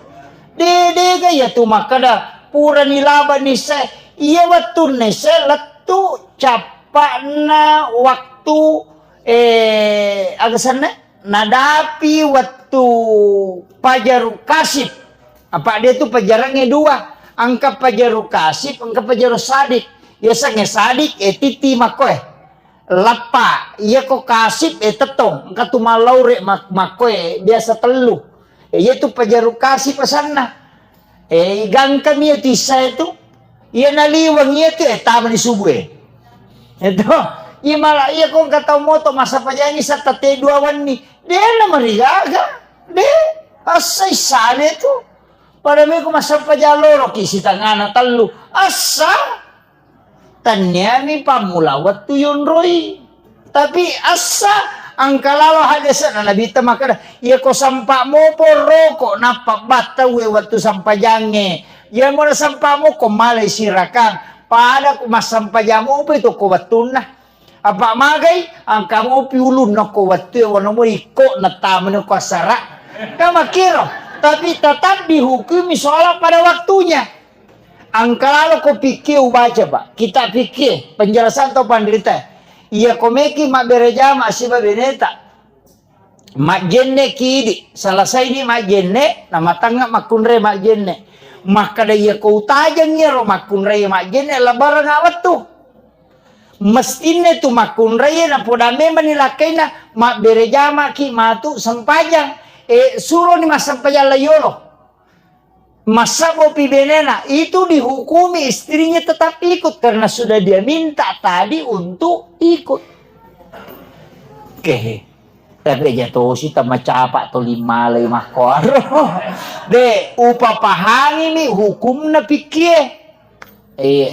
De, dega iya tu makkeda purani laba nisse. Iya wettunna isse lettu cappa'na waktu, eh, aga senna? Nadapi wettu pajaru kasip. Apa dia tu pajarangnge dua. Engka pajaru kasip, engka pajaru sadik. Yasengnge sadik, eh, titi makkoe. Lappa, iya ko kasip, eh, tettong. Engka tu mallaure mak-, makkoe, biasa tellu. Eh, iya tu pajaru kasip asanna. Eh, igangkami iya tu Isya itu. Iya naliweng iya tu, eh, tama di subuh, eh. Itu. Iya mala, iya ko engka tau moto massempajang Isya tette dua wenni. De namarigaga. De, assa Isya de tu. Pada meko massempajang loloki sitangana tellu. Assa. Tenniami pammula wettu yonroi. Tapi assa engka lalo hadesena Nabitta makkeda, iya ko sampa mopo roko nappa battauwe wettu sempajangnge, Iya mo nasampamo ko malai sirakang, pada ko massempajang mopi to ko wettunna. Apa magai, angka mopi ulunna ko wettu e, wano mo ikko nattamani ko assara. Kan makkiro, tapi tetap dihukumi sholat pada waktunya. Angka lalo ko fikih ubaca, Pak. Kitab fikih, penjelasan to panrita. Iya ko meki mabbere jama siba beneta. Majjenne ki idi, selesaini majjenne, namatangnga makkunrai majjenne. Makkeda iya ko utajeng iyaro makkunrai majjenne, lebarengnga wettu. Mestinna tu makkunrai napoda memang ni lakkainna mabbere jamaki matu sempajang. E, suroni massempajang laiyolo. Massabbopi benena, itu dihukumi istrinya tetap ikut karena sudah dia minta tadi untuk ikut. Oke. Tapi aja tosi tamacapa to limalai makkoaro. De, upapahangimi hukumna pikkie. Iya.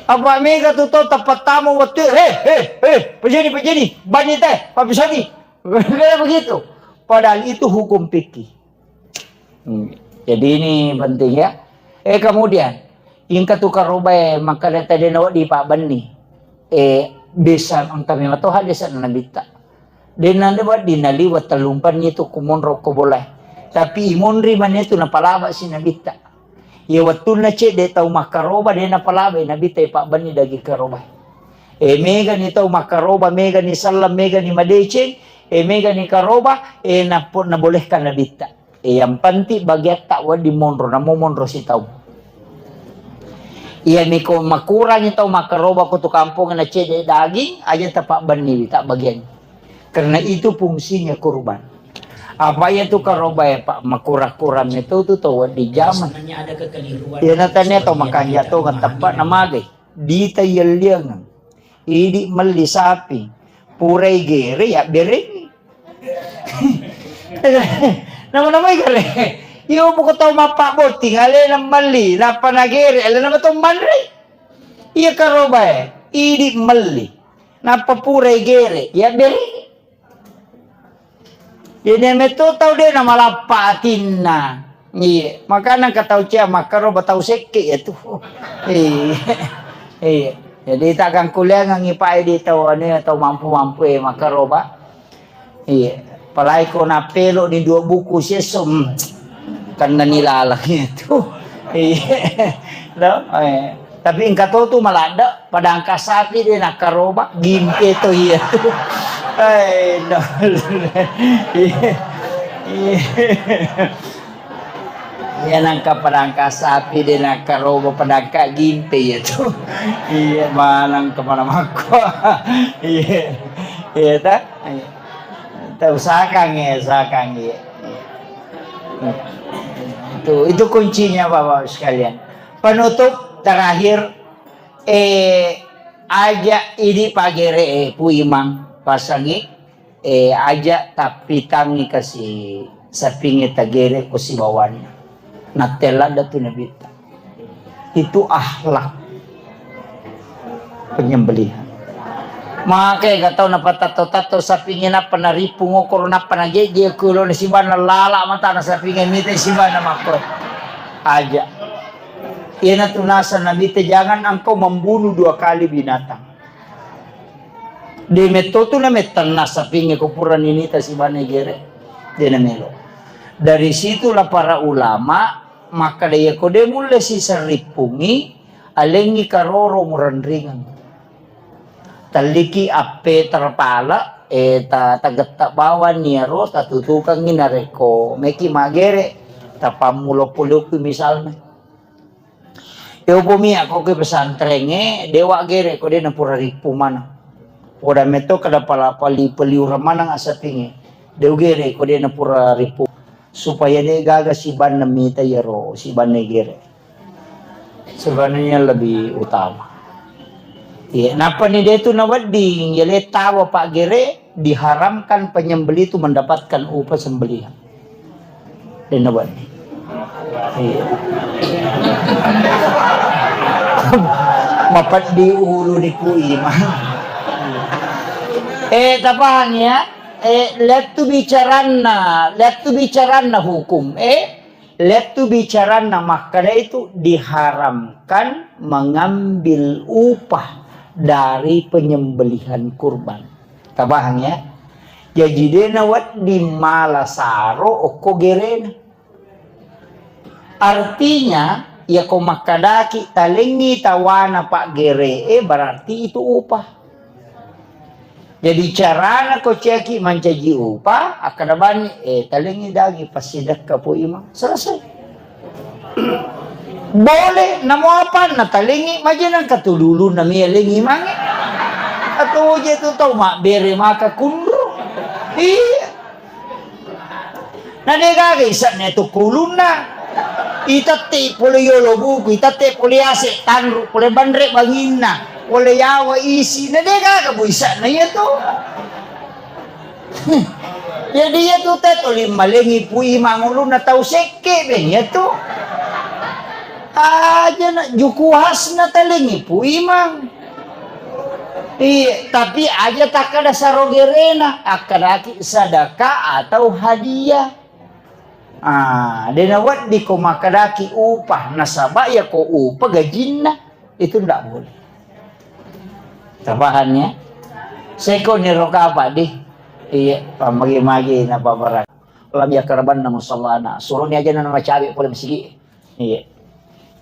Apa mega tu tau tapattama wettu, "He, he, he, pajani, pajani, bani teh, papisani." Kayak begitu. Padahal itu hukum fikih. Hmm. Jadi ini penting ya. Eh, kemudian, ingka tu karobae makkeda tadi nawa di Pak Benni. Eh, besan engka memang toha desa Nabitta. Denna de wedding naliwa tellumpanni tu kumonro ko bolae. Tapi imonri mane tu napalaba si Nabitta. Iya wettunna cedde tau makkaroba de napalabai Nabitta e Pak Benni daging karoba. E megani tau makkaroba, megani sallang, megani madeceng, e megani karoba, e nappo-, nabolehkan Nabitta. E yang penting bagiatta wedding monro, namo monro sitau. Iya miko makurangi tau makkaroba ko tu kampong na cedde daging, aja tapabbenniwi, tak bagian. Karena itu fungsinya kurban. Apa iya tu karoba ya, Pak, makura-kura meto tu tau di zaman. Iya natanya tau makanja to kan tepat namagai. Dita yelliangan. Idi melli sapi. Purai gere ya bereng. Nama-nama gere. Iyo buku tau mappa botting alena melli, napa nagere, alena betul manre. Iya karoba ya. Idi melli. Napa purai gere ya bereng. Jadi meto tau de namalappa atinna. Iya, makana engka tau cia makkaroba tau sekke ya tu. Iya. Iya. Jadi tak gangkuliangangi pae di tau anu ya, tau mampu-mampu e makkaroba. Iya. Apalagi ko napelo ni dua buku siesso, hmm, kanna ni lalang itu. Iya. No? Eh. Tapi engka to tu maladde, padangka sapi de nakkaroba, gimpe to iya tu. Eh, no. Iya. Iya. Iya nangka padangka sapi de nakkaroba, padangka gimpe iya tu. Iya, manang kemana makko. Iya. Iya ta? Iya. Usahakan ya, usahakan ya. Itu, itu kuncinya Bapak sekalian. Penutup terakhir, eh, aja idi pagere, eh, Pu Imang pasangi, eh, aja tappitangi kasi sapinge tagere ko sibawanna. Nattella datu Nabitta. Itu akhlak penyembelihan. Maka ega tau napatatto-tatto sapinge nappa narippu ngokoro nappa najeje kulo na sibanna lala matana sapinge mita sibanna makko. Aja. Iyana tu nasa Nabitta, jangan engkau membunuh dua kali binatang. De metto tu na mettenna sapinge ko pura ninita sibanna gere. De na melo. Dari situlah para ulama makkeda, iya ko de mulle siseng rippungi, alengngi karoro murenringeng. Telliki appe terpala, eh, ta-, tagetta bawang niaro tatutukangngi narekko meki magere, tapammulo-puloki misalna. Yopo mi akko ke pesantrengnge, dewa gere ko de napura rippu maneng. Poda metto kada pala-, pali-, peliureng maneng asapingnge. De ugere ko de napura rippu. Supaya de gaga sibanna mita iyaro, sibanna gere. Sebenarnya lebih utama. Iya, nappa ni de tu nawedding, ya le tawa pak gere, diharamkan penyembelih itu mendapatkan upah sembelihan. Dena bani. Iya. Mapeddi ulu di ku imang. Eh, tapahang ya? Eh, lettu bicaranna, lettu bicaranna hukum. Eh, Lettu bicaranna makkeda itu diharamkan mengambil upah dari penyembelihan kurban. Tabahang ya? Jaji de nawedding mala saro okko gerena. Artinya, yako makkedaki talengngi tawana paggere'e, berarti itu upah. Jadi carana ko ciaki mancaji upah, akkeda bani, eh, talengngi dagi passidekka Pu Imang. Selesai. Boleh, namo apa na talengngi, majenang katululunna mi alengngi mange. Atau je tu tau mabbere maka kunru. Iya. Na de gaga isa'na tu kulunna. Itette pole yolo buku, itette pole ase tanru, pole banre banginna, pole yawa isi. Na de gaga bu isa'na iya tu. Jadi iya tu te tuli malengi Pu Imang ulunna tau sekke ben iya tu. Aja na juku hasna talengi Pu Imang. Iya, tapi aja takkada saro gerena, akkadaki sedekah atau hadiah. Ah, de nawedding ko makkedaki upah, nasaba iya ko upah gajinna, itu ndak boleh. Tapahannya? Seko ni roka apa di? Iya, pamagi-magi na paparak. Lam yakarabanna musallana. Suruni aja na macabe pole masigi. Iya.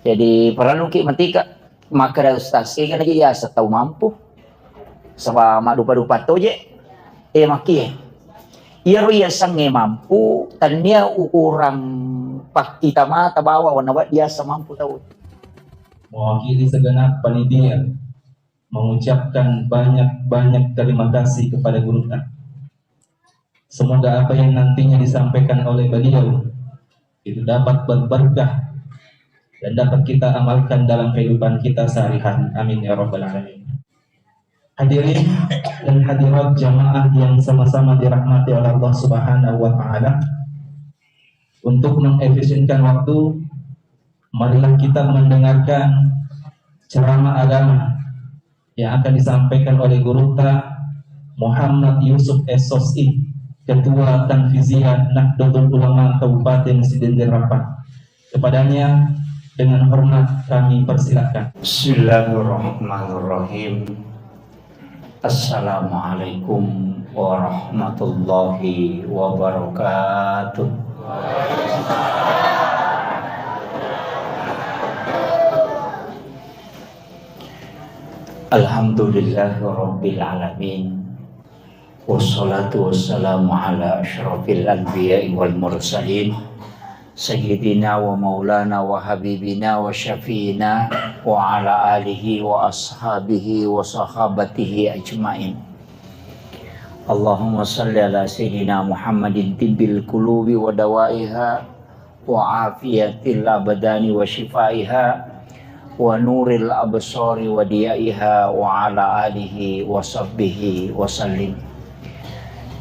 Jadi, parelluki matika makkeda ustaz, kega naja iyaseng tau mampu. Saba maddupa-dupa toje. Eh, makkie. Iyaro iyasengnge mampu, tennia ukurang pakkita mata bawa wana wa-, iyaseng mampu tau. Mewakili segenap panitia, mengucapkan banyak-banyak terima kasih kepada guru. Semoga apa yang nantinya disampaikan oleh beliau itu dapat berberkah dan dapat kita amalkan dalam kehidupan kita sehari-hari. Amin ya rabbal alamin. Hadirin dan hadirat jamaah yang sama-sama dirahmati oleh Allah Subhanahu wa taala, untuk mengefisienkan waktu, marilah kita mendengarkan ceramah agama yang akan disampaikan oleh Gurutta Muhammad Yusuf S.Sosi, Ketua Tanfiziyah Nahdlatul Ulama Kabupaten Sidendil Rappang. Kepadanya dengan hormat kami persilakan. Bismillahirrahmanirrahim. Assalamualaikum warahmatullahi wabarakatuh. Alhamdulillahirabbil alamin. Wassalatu wassalamu ala asyrafil anbiya'i wal mursalin, sayyidina wa maulana wa habibina wa syafi'ina wa ala alihi wa ashabihi wa sahabatihi ajmain. Allahumma salli ala sayyidina Muhammadin tibbil qulubi wa dawaiha, wa afiyatil abdani wa syifaiha, wa nuril absari wa diyaiha, wa ala alihi wa sahbihi wa sallim.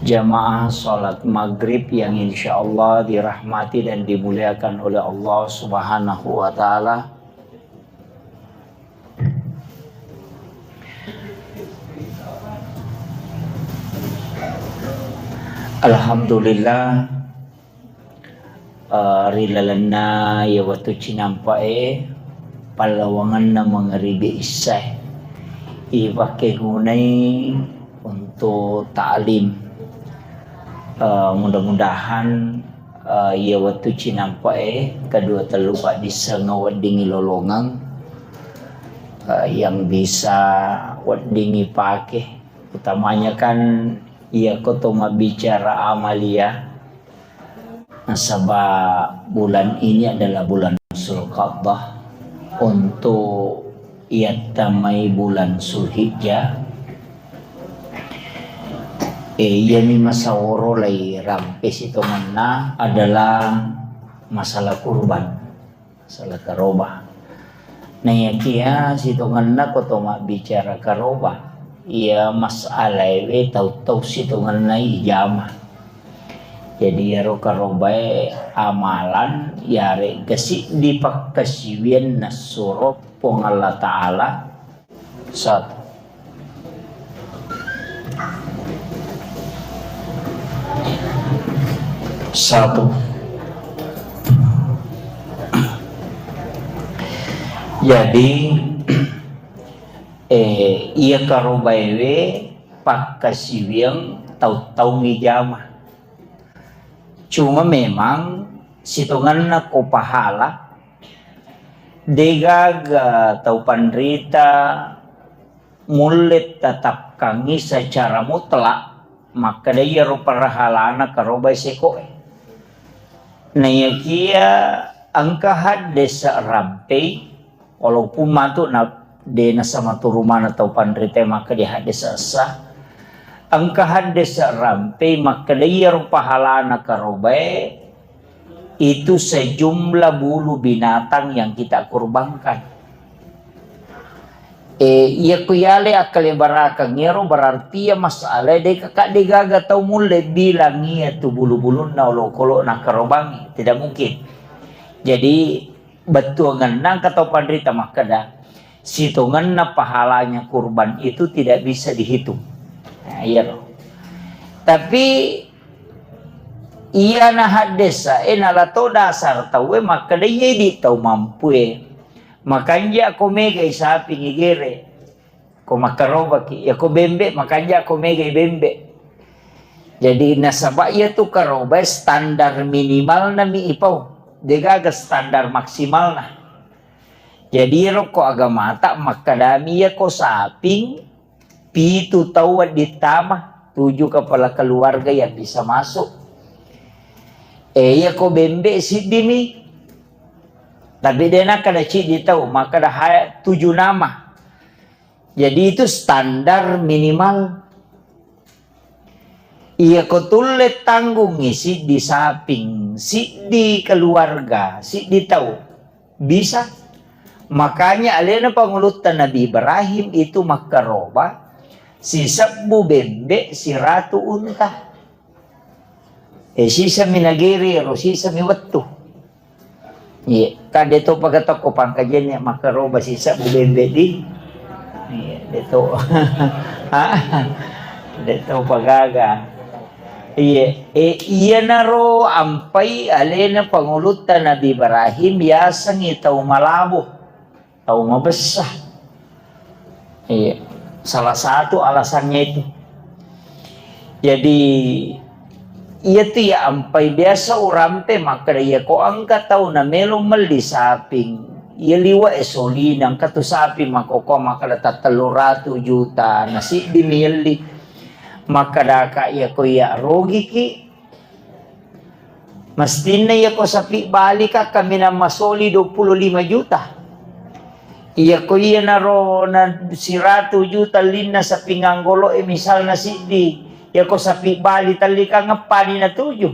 Jamaah salat maghrib yang insya Allah dirahmati dan dimuliakan oleh Allah Subhanahu wa Ta'ala. Alhamdulillah, eh, ri lalenna iya wettu cinampa'e, pallawangenna mangaribi issae, ipakkegunai untuk taklim. Eh, mudah-mudahan, eh, iya wettu cinampa'e kedua tellu paddisseng weddingngi lolongeng, eh, yang bisa weddingngi pake, utamanya kan iya ko to mabbicara amalia. Nasaba bulan ini adalah bulan Zulqa'dah, untuk iyattamai bulan Zulhijjah. Eh, iyami masaworo lai rampe sitongenna adalah masalah kurban. Masalah karoba. Naiyakiya sitongenna ko to mabbicara karoba, iya masalaewe tau-tau sitongenna ijama. Jadi iyaro karobae amalan yarega siddi pakkasiwiang nassuro Puang Allah Ta'ala. Satu. Satu. Jadi, eh, iya karobaewe pakkasiwiang tau-taungi jama. Cuma memang sitongenna ko pahala, degaga tau panrita mulle tatapkangi secara mutlak makkeda iyaro pahalana karobai sekoe. Naiyakia engka haddese rampei, walaupun matu na de nasamaturu mana tau panrita makkeda haddese essa, engka haddese rampei makkeda iyaro pahalana karobae itu sejumlah bulu binatang yang kita kurbankan. Eh, iya ku yale akkalebarakang ero berarti ya masalah de kakak de gaga tau mulle bilang iya tu bulu-bulunna olokolo nakarobangi. Tidak mungkin. Jadi bettuangenna engka tau panrita makkeda, sitongenna pahalanya kurban itu tidak bisa dihitung. Nah, iya loh. Tapi iyana haddesa, eh, nala to dasar tauwe makkeda iya idi tau mampue. Makanja ko megai sapi ngigere. Ko makkarobaki, ya ko bembe, makanja ko megai bembe. Jadi nasaba iya tu karobai standar minimalna mi ipau. Degaga standar maksimalna. Jadi ero ko agamata makkedami iya ko saping pitu tau wedding tama, tujuh kepala keluarga yang bisa masuk. Eh, iya ko bembe siddimi. Tapi de nakkeda ciddi tau, makkeda ha-, tujuh nama. Jadi itu standar minimal. Iya ko tulle tanggungi siddi saping, siddi keluarga, siddi tau, bisa. Makanya alena pangulutta Nabi Ibrahim itu makkaroba sisebbu bembe siratu unta. Eh, sisami nagere ro, sisami wettu. Iya, kan de to paga tokko pangkajenni makkaroba sisebbu bembe di. Iya, de to. Ah, de to pagaga. Iya, eh, iyanaro ampai alena pangulutta Nabi Ibrahim yasengngi tau malabo, tau mabessa. Iya, salah satu alasannya itu. Jadi, iya tu ya ampai biasa urampe makkeda iya ko engka tau na melo melli saping, iya liwa e solina engka tu sapi makkokko makkeda tattellu ratu juta, na siddi mielli. Makkeda ka iya ko iya rogiki, Mestinna iyako sapi balika kaminang masoli dua puluh lima juta. Iyako iyanaro na siratu juta linna sapi nganggolo'e misalna siddi, iyako sapi bali tallikang eppani natuju.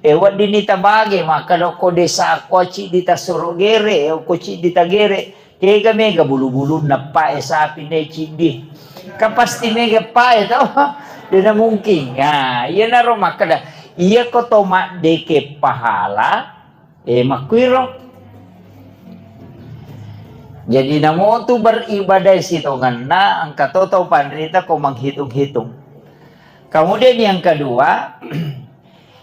E, weddinni tabage, makkeda okko desa akko ciddi tasoro gere, okko ciddi tagere. Kega mega bulu-bulunna pae sapi ne ciddi. Kan pasti mega pae to. Dena mungkin. Nah, iyanaro makkeda, iyako to maddeke pahala, eh, makkuiro. Jadi namotu beribadah sitongenna, engka to tau panrita ko menghitung-hitung. Kemudian yang kedua,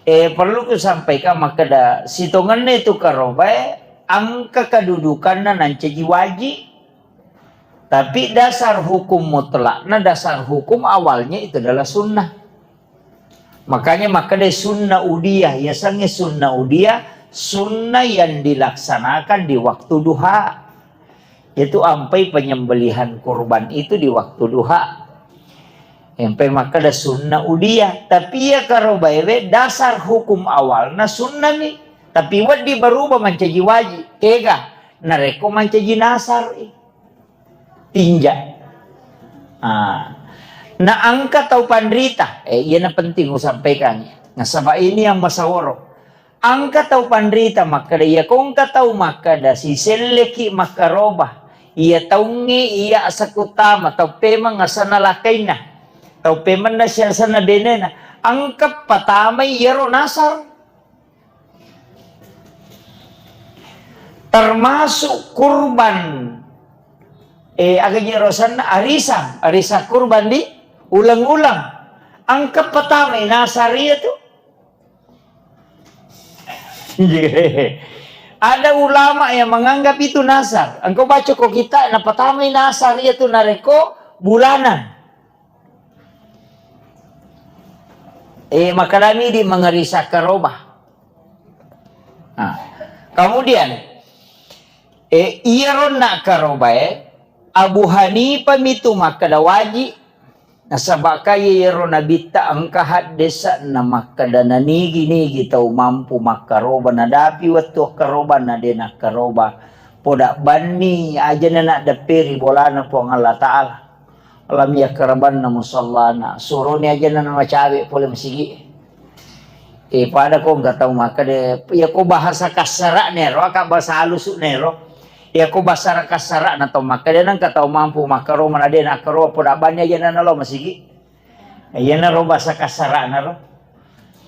eh, perlu kusampaikan makkeda, sitongenna itu karobae, engka kedudukanna nancaji wajib. Tapi dasar hukum mutlakna, dasar hukum awalnya itu adalah sunnah. Makanya makkeda sunnah udiyah, yasengnge sunnah udiyah, sunnah yang dilaksanakan di waktu duha. Itu ampai penyembelihan kurban itu di waktu duha. Empai makkeda sunnah udiyah, tapi iya karobaewe dasar hukum awalna sunnah ni, tapi wedding berubah mancaji wajib. Kega? Narekko mancaji nasar i. Tinja. Ah. Na engka tau panrita, eh, iyana penting usampaikan. Nasaba ini yang masaworo. Engka tau panrita makkeda, iya ko engka tau makkeda, siselleki makkaroba. Iya taungnge iya asakutama, tau pemeng asanna lakainna. Tau pemenna siasanna benena. Engka patamai iyaro nasar. Termasuk kurban, eh, aga jero asenna arisan, arisan kurban di uleng-uleng. Engka patamai nasar iya tu. Ada ulama yang menganggap itu nazar. Engkau baca ko kita, napatamai nazar itu narekko bulanan. Eh, makadami di mengerisa karoba. Nah, kemudian, eh, iyaro nakkarobae, Abu Hanifah mitu makkeda wajib. Nasaba ka iyaro nabitta engka haddesa na makkeda nanigi-nigi tau mampu makkaroba, nadapi wettu akkaroba na de nakkaroba. Poda banni ajana naddepperi bolana Puang Allah Ta'ala. Lam yakrabanna musallana, suroni ajana namacawe pole masigi. Eh, pada ko engka tau makkeda, iya ko bahasa kassara'na ero, aka bahasa halusuna ero. Iya ko bahasa kassara'na tau makkeda, nengka tau mampu makkaroba na de nakkaroba, poda banni ajana nalo masigi. Iyanaro bahasa kassara'na ro.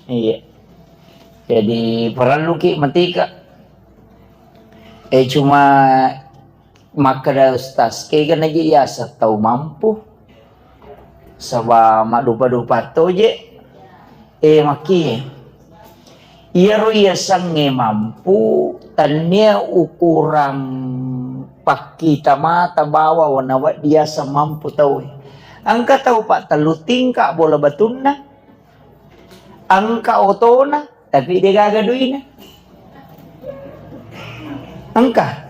Iya. Jadi parelluki matika. Eh, cuma makkeda Ustaz, kega naji yaseng tau mampu? Saba maddupa-dupa toje. Eh, makkie. Iyaro yasengnge mampu, tennia ukurang pakkita mata bawa wana wedding yaseng mampu tauwe. Engka tau pattellu tingka bola batunna, engka otona, tapi degaga duina. Engka.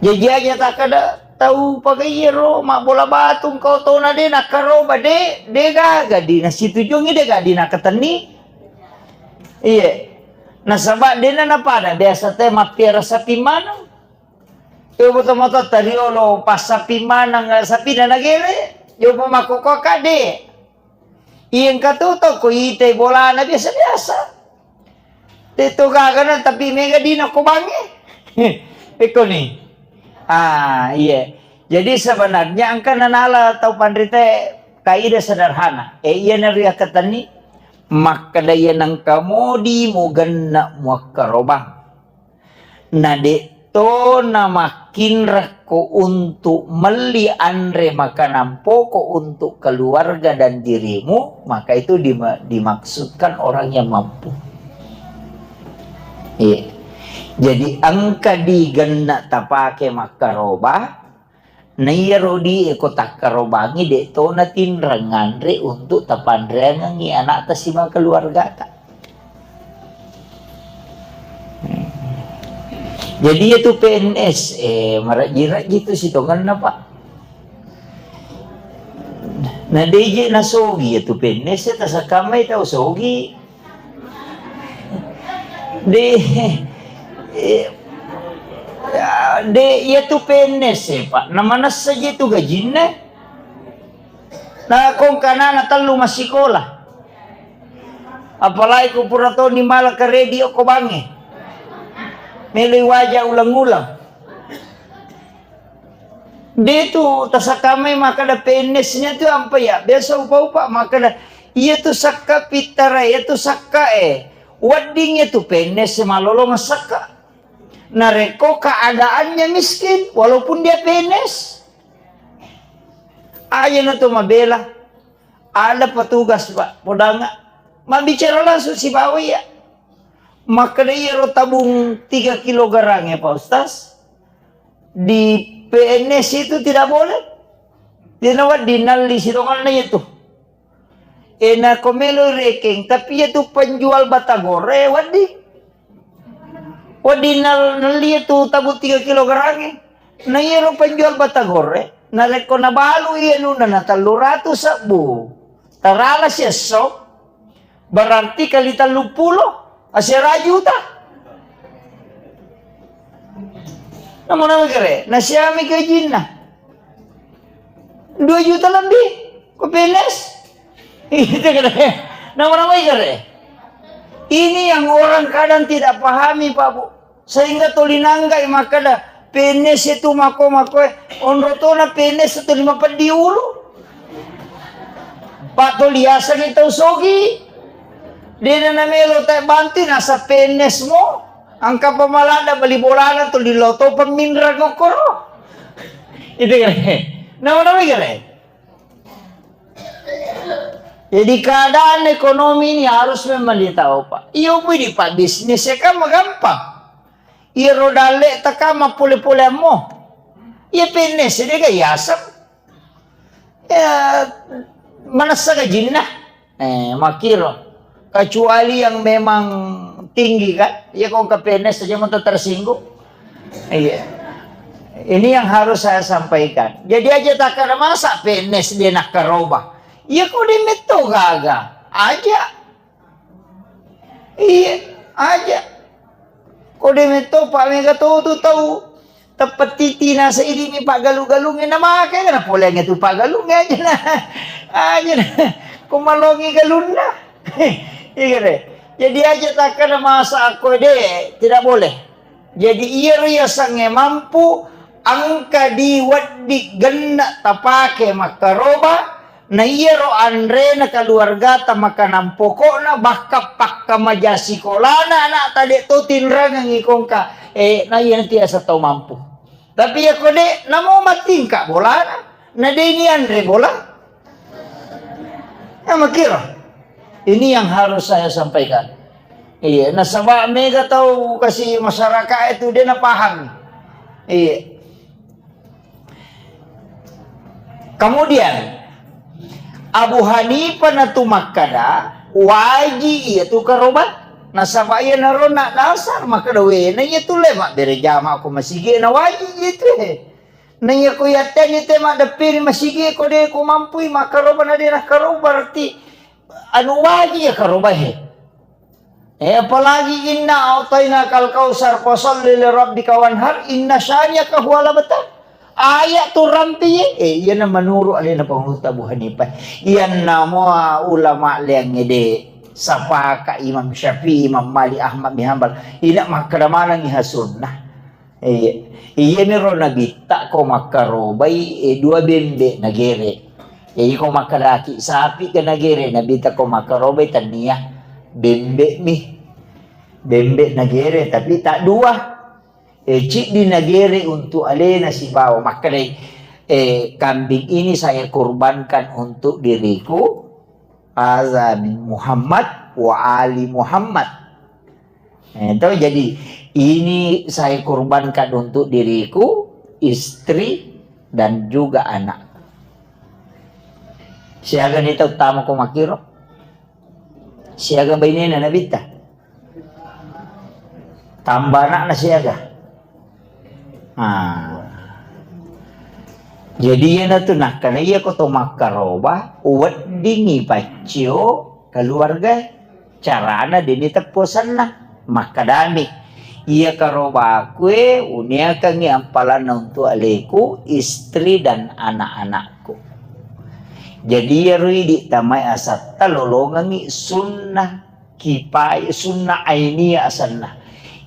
Jaji aja takkeda tau pagaiyero mabbola batu engka otona de nakkaroba de, degaga di nasitujuangi, degaga di nakatenni. Iye. Nasaba dena napada biasa te mappiara sapi maneng. Yo moto-moto tariolo pas sapi maneng, sapina nagere. Yo pemakkokkoka de. Iya engka tu to ko itai bolana biasa-biasa. Te to gagana tapi mega dina ko bange. Pekko ni. Ah, iya. Jadi sebenarnya engka nanala tau panrita kaidah sederhana. Eh, iya nariakkatenni makkeda iya nengka modi mugenna muakkarobang. Na de'to namakkinrakko untuk melli anre makanan pokok untuk keluarga dan dirimu, maka itu dima-, dimaksudkan orang yang mampu. Iya. Jadi engka di genna tapake makkaroba, Na iyaro di e ko takkarobangi, de' to natinreng nganre untuk tapanreangengi anakta sibawa keluargata. Hmm. Jadi iyatu P N S, eh, marejji-rejji tu sitongenna, Pak. Na de' je nasogi iyatu P N S, tasakkamai tau sogi. De, eh, ya, de, iyatu P N S e, Pak. Na manessa je tu gajinna. Na kongka anana tellu massikola. Apalagi ku pura toni mala karedi okko bange. Meloi waja ulang-ulang. De tu tasakkamai makkeda P N S-nya tu ampa ya. Biasa upa-upa makkeda, iya tu sakka pittara, iya tu sakka e. Wedding iya tu P N S malolo massakka. Narekko keadaannya miskin, walaupun dia P N S. Aja na tu mabela. Ada petugas, Pak, podanga. Mabbicara langsung sibawa iya. Makkeda iyaro tabung tiga kilogram ya, Pak Ustaz. Di P N S itu tidak boleh. Dia nawa dinalli sitonganna itu. Eh, nako melo rekeng, tapi iya tu penjual batagore, wedding. Wedding nal-, nelli tu tabung tiga kilogram e. Na iyaro penjual batagore, narekko nabalu iya nuna na tellu ratu sebbu, tarala siesso, berarti kali tellu pulo, asera juta. Namu-namu kere, nasiami gajinna. Dua juta lebih, ko P N S. Itu kere. Namu-namu kere. Ini yang orang kadang tidak pahami, Pak Bu. Sehingga tuli nanggai makkeda, P N S itu mako-mako, eh, onro tona P N S itu lima peddi ulu. Pak tuli asang itu sogi. Dena namelo te bantu nasa P N S mo. Angka pemalada beli bolana tuli loto peminra kokoro. Itu kere. Nama-nama kere. Jadi keadaan ekonomi ini harus memang ditahu, Pak. Iyo, budi, Pak, bisnis ya kan gampang. Iyaro dalle'ta kan mappole-poleammo. Iya P N S de ga yaseng. Ya, manessa gajinna. Eh, makkiro. Kecuali yang memang tinggi kan. Iya, kok ke P N S aja mau tersinggung. Iya. Ini yang harus saya sampaikan. Jadi aja takkada masa P N S de nakkaroba. Iya, kok de metto gaga. Aja. Iya, aja. Ko de metto, Pak, mega to tu tau. Teppetiti nasa idi mi paggalu-galungnge na make na poleng tu paggalungnge aja na. Aja na. Ko malongi galunna. Iya de. Jadi aja takkada masa aku de, tidak boleh. Jadi iyaro yasengnge mampu engka di wedding genna tapake makkaroba, na iyaro anrena keluargata makanan pokokna, bahkan pakkamaja sikolana anakta de to tinrangengi kongka, eh, na iya nanti asa tau mampu. Tapi yako de, namo matingka bolana, na de ni anre bola. Ya, makiro. Ini yang harus saya sampaikan. Iya, nasaba mega tau kasi masyarakat itu dia na paham. Iya. Kemudian Abu Hanifah natu makkada waji iya tu karoba. Nasaba iya narona dasar makkada wena iya tu le mabbere jama ko masigi na waji iya tu. Na iya ko yatteni te maddeppiri masigi ko de ko mampui makkaroba na de nakkaroba berarti anu waji ya karoba he. Eh, apalagi inna a'tainakal kautsar fasalli li rabbika wanhar inna syani'aka huwal abtar. Ayat tu rampi, eh, iyana menurut alena panguluta Abu Hanifah. Iyanna mua ulama leang ede. Sapaka Imam Syafi'i, Imam Malik, Ahmad bin Hanbal. Ina makkada maneng iha sunnah. Iya. Iyami ro nabitta ko makkarobai, eh, dua bembe nagere. Jadi ko makkalaki sapi ke nagere, nabitta ko makkarobai tania bembe mi. Bembe nagere, tapi tak dua. Eh, ciddi nagere untuk alena sibawa makkedai, eh, kambing ini saya kurbankan untuk diriku, Haza min Muhammad wa ali Muhammad. Eh, to, jadi ini saya kurbankan untuk diriku, istri, dan juga anak. Siaga ni tau tama ko makiro? Siaga bainena nabitta? Tambah anakna siaga? Ah. Jadi iyanatu nakkana iya ko to makkaroba, weddingi paccio keluarga carana deni teppo senna. Makkadami, iya karobakue uniakangi ampalanna untuk aleku, istri dan anak-anakku. Jadi iyaro idi tamai asatta lolongengi sunnah kipaya, sunnah ainiyah asenna.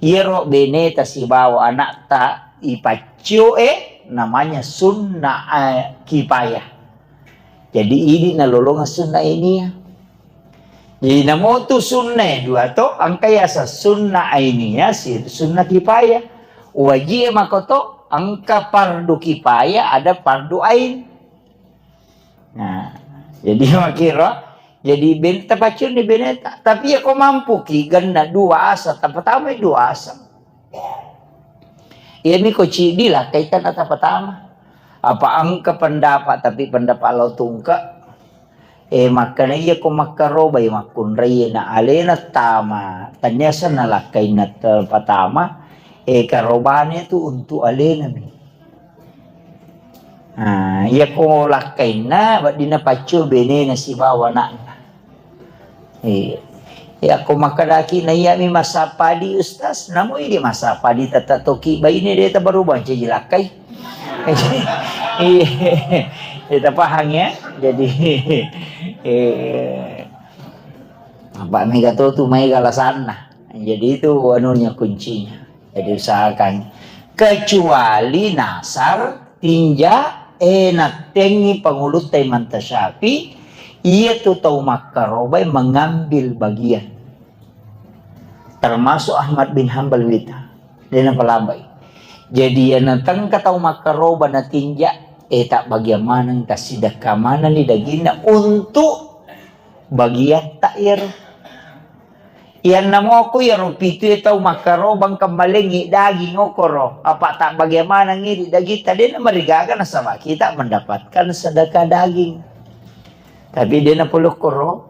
Iyaro beneta sibawa anakta ipaccio e namanya sunnah, eh, kipayah. Jadi idi nalolongeng sunnah ainiyah. Jadi namotu sunnah dua to, engka yaseng sunnah ainiyah, si sunnah kipayah. Wajib makoto, engka fardu kipayah, ada fardu ain. Nah, jadi makiro, jadi ben-, tapaccioni beneta. Tapi ya ko mampuki genna dua asa, tapatama dua asa. Iyami ko ciddi lakkai tanna tapatama. Apa engka pendapat, tapi pendapat lao tungke. Eh, makkeda iya ko makkarobai makkunrai na alena tama, tania senna lakkainna tapatama, eh, karobane tu untuk alena mi. Nah, iya ko lakkainna, weddinna paccio benena sibawa anakna. Iya. Iya ko makkedaki na iyami massapadi, Ustaz, namo idi massapadi tette toki baine de tabarubang caji lakkai. Iya. Kita paham ya. Jadi, eh, apa mega to tu maega alasanna. Jadi itu anunya kuncinya. Jadi usahakan. Kecuali nasar tinja, eh, nattengi pangulutta Imam Tasyafi, iya tu tau makkarobai mengambil bagian. Termasuk Ahmad bin Hanbal wita. Dena palabai. Jadi iya natengka tau makkaroba natinja, eh, tak bagian maneng, tak sidekka maneng ni daginna untuk Bagiatta iyaro. Iyanna moko iyaro pitu e tau makkarobang kemmalengngi daging okoro, apa tabbage manengngi ri dagitta, de namarigaga nasaba kita mendapatkan sedekah daging. Tapi de napole okkoro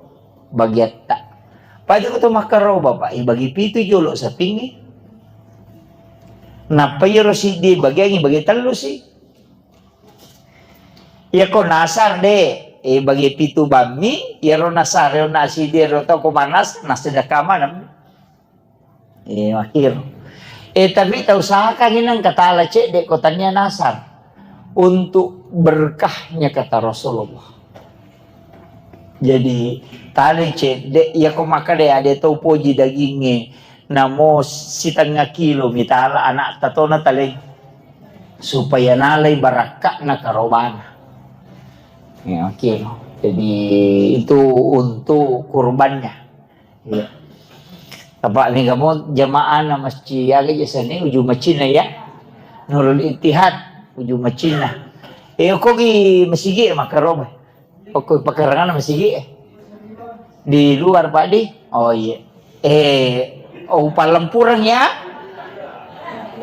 bagiatta. Pada ko to makkaroba, Pak, ibagi pitu jolo sapingngi. Nappa iyaro siddi bagiangngi bagi tellu si. Iyako nasar de, eh, bagi pitu bammi, iyaro nasar, iyaro nasi de, iyaro tau ko manas, nasi de kamanam. Eh, akhir. Eh, tapi tau usahakan inang katala cedde ko tania nasar untuk berkahnya kata Rasulullah. Jadi, tale cedde, iyako makkeda ade tau poji dagingnge, namo sitengnga kilo mitala anakta to nataleng, supaya nalai barakka'na karobana. Ya, oke. Jadi, itu untuk kurbannya. Iya. Apa mega mo jamaah na masjid, aga je seni uju macinna ya. Nurul Ittihad, uju macinna. Eh, ko gi masigi makkaroba. Okko pakarangan masigi, eh. Di luar, Pak, di? Oh, iya. Eh, oh, Palempureng, ya?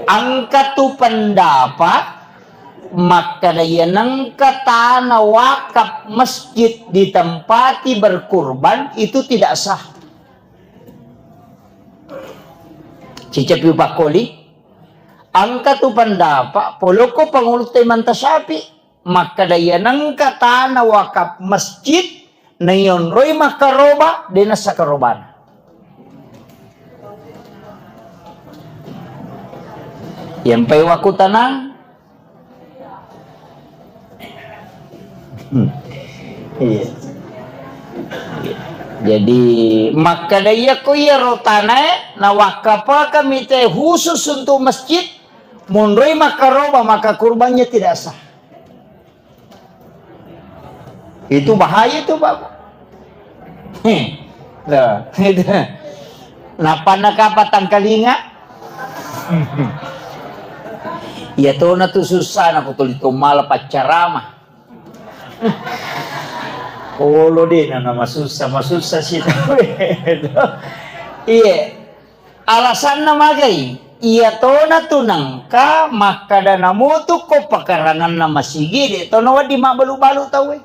Engka tu pendapat, makkeda iya nengka tanah wakaf masjid ditempati berkurban, itu tidak sah. Cicapi upakkoli, engka tu pendapat, poloko pangulutta Imam Syafi'i, makkeda iya nengka tanah wakaf masjid naionroi makkaroba, de nassa karobana. Yampai wakutanang. Hmm. Iya. Jadi, makkeda iya ko iyaro tanae, nawakkapakami te khusus untuk masjid, monroi makkaroba, maka kurbannya tidak sah. Itu bahaya itu, Bapak. Heh. Loh, itu. Nappa nakapa tangkalinga? Iya tona tu susah, naku tuli to mala paccarama. Olo de na, na masussa, masussa si tau e. Iya. Alasanna magai? Iya tona tu nengka makkada namutu ko pakaranganna masigi, de to nawedding mabbalu-balu tau e.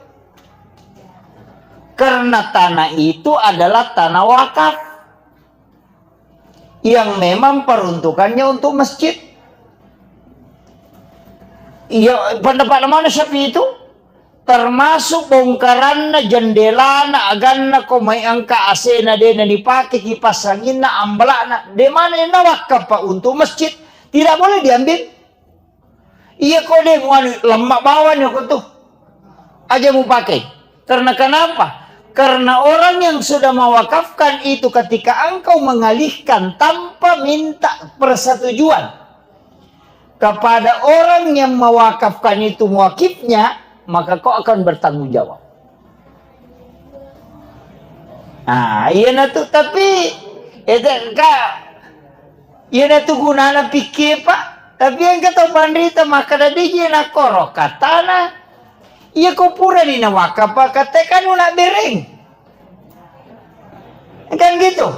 Karena tanah itu adalah tanah wakaf yang memang peruntukannya untuk masjid. Iya, pendapat mana Syafi'i itu? Termasuk bongkaranna, jendelana, aganna, ko mai engka A C-na de na dipake, kipas anginna, ambalakna, de mana na wakaf, Pak, untuk masjid, tidak boleh diambil. Iya ko de muanu lemma bawang ko tu. Aja mupake. Karena kenapa? Karena orang yang sudah mewakafkan itu ketika engkau mengalihkan tanpa minta persetujuan kepada orang yang mewakafkan itu muwakifnya, maka kau akan bertanggung jawab. Ah, iya na tu, tapi, eh, ka, Iyanatu gunana pikkie, Pak. Tapi engka tau panrita makkeda, "De je nakoro katana. Iya ko purani nawakaf, Pak, kate kanu nabbereng." Kan gitu.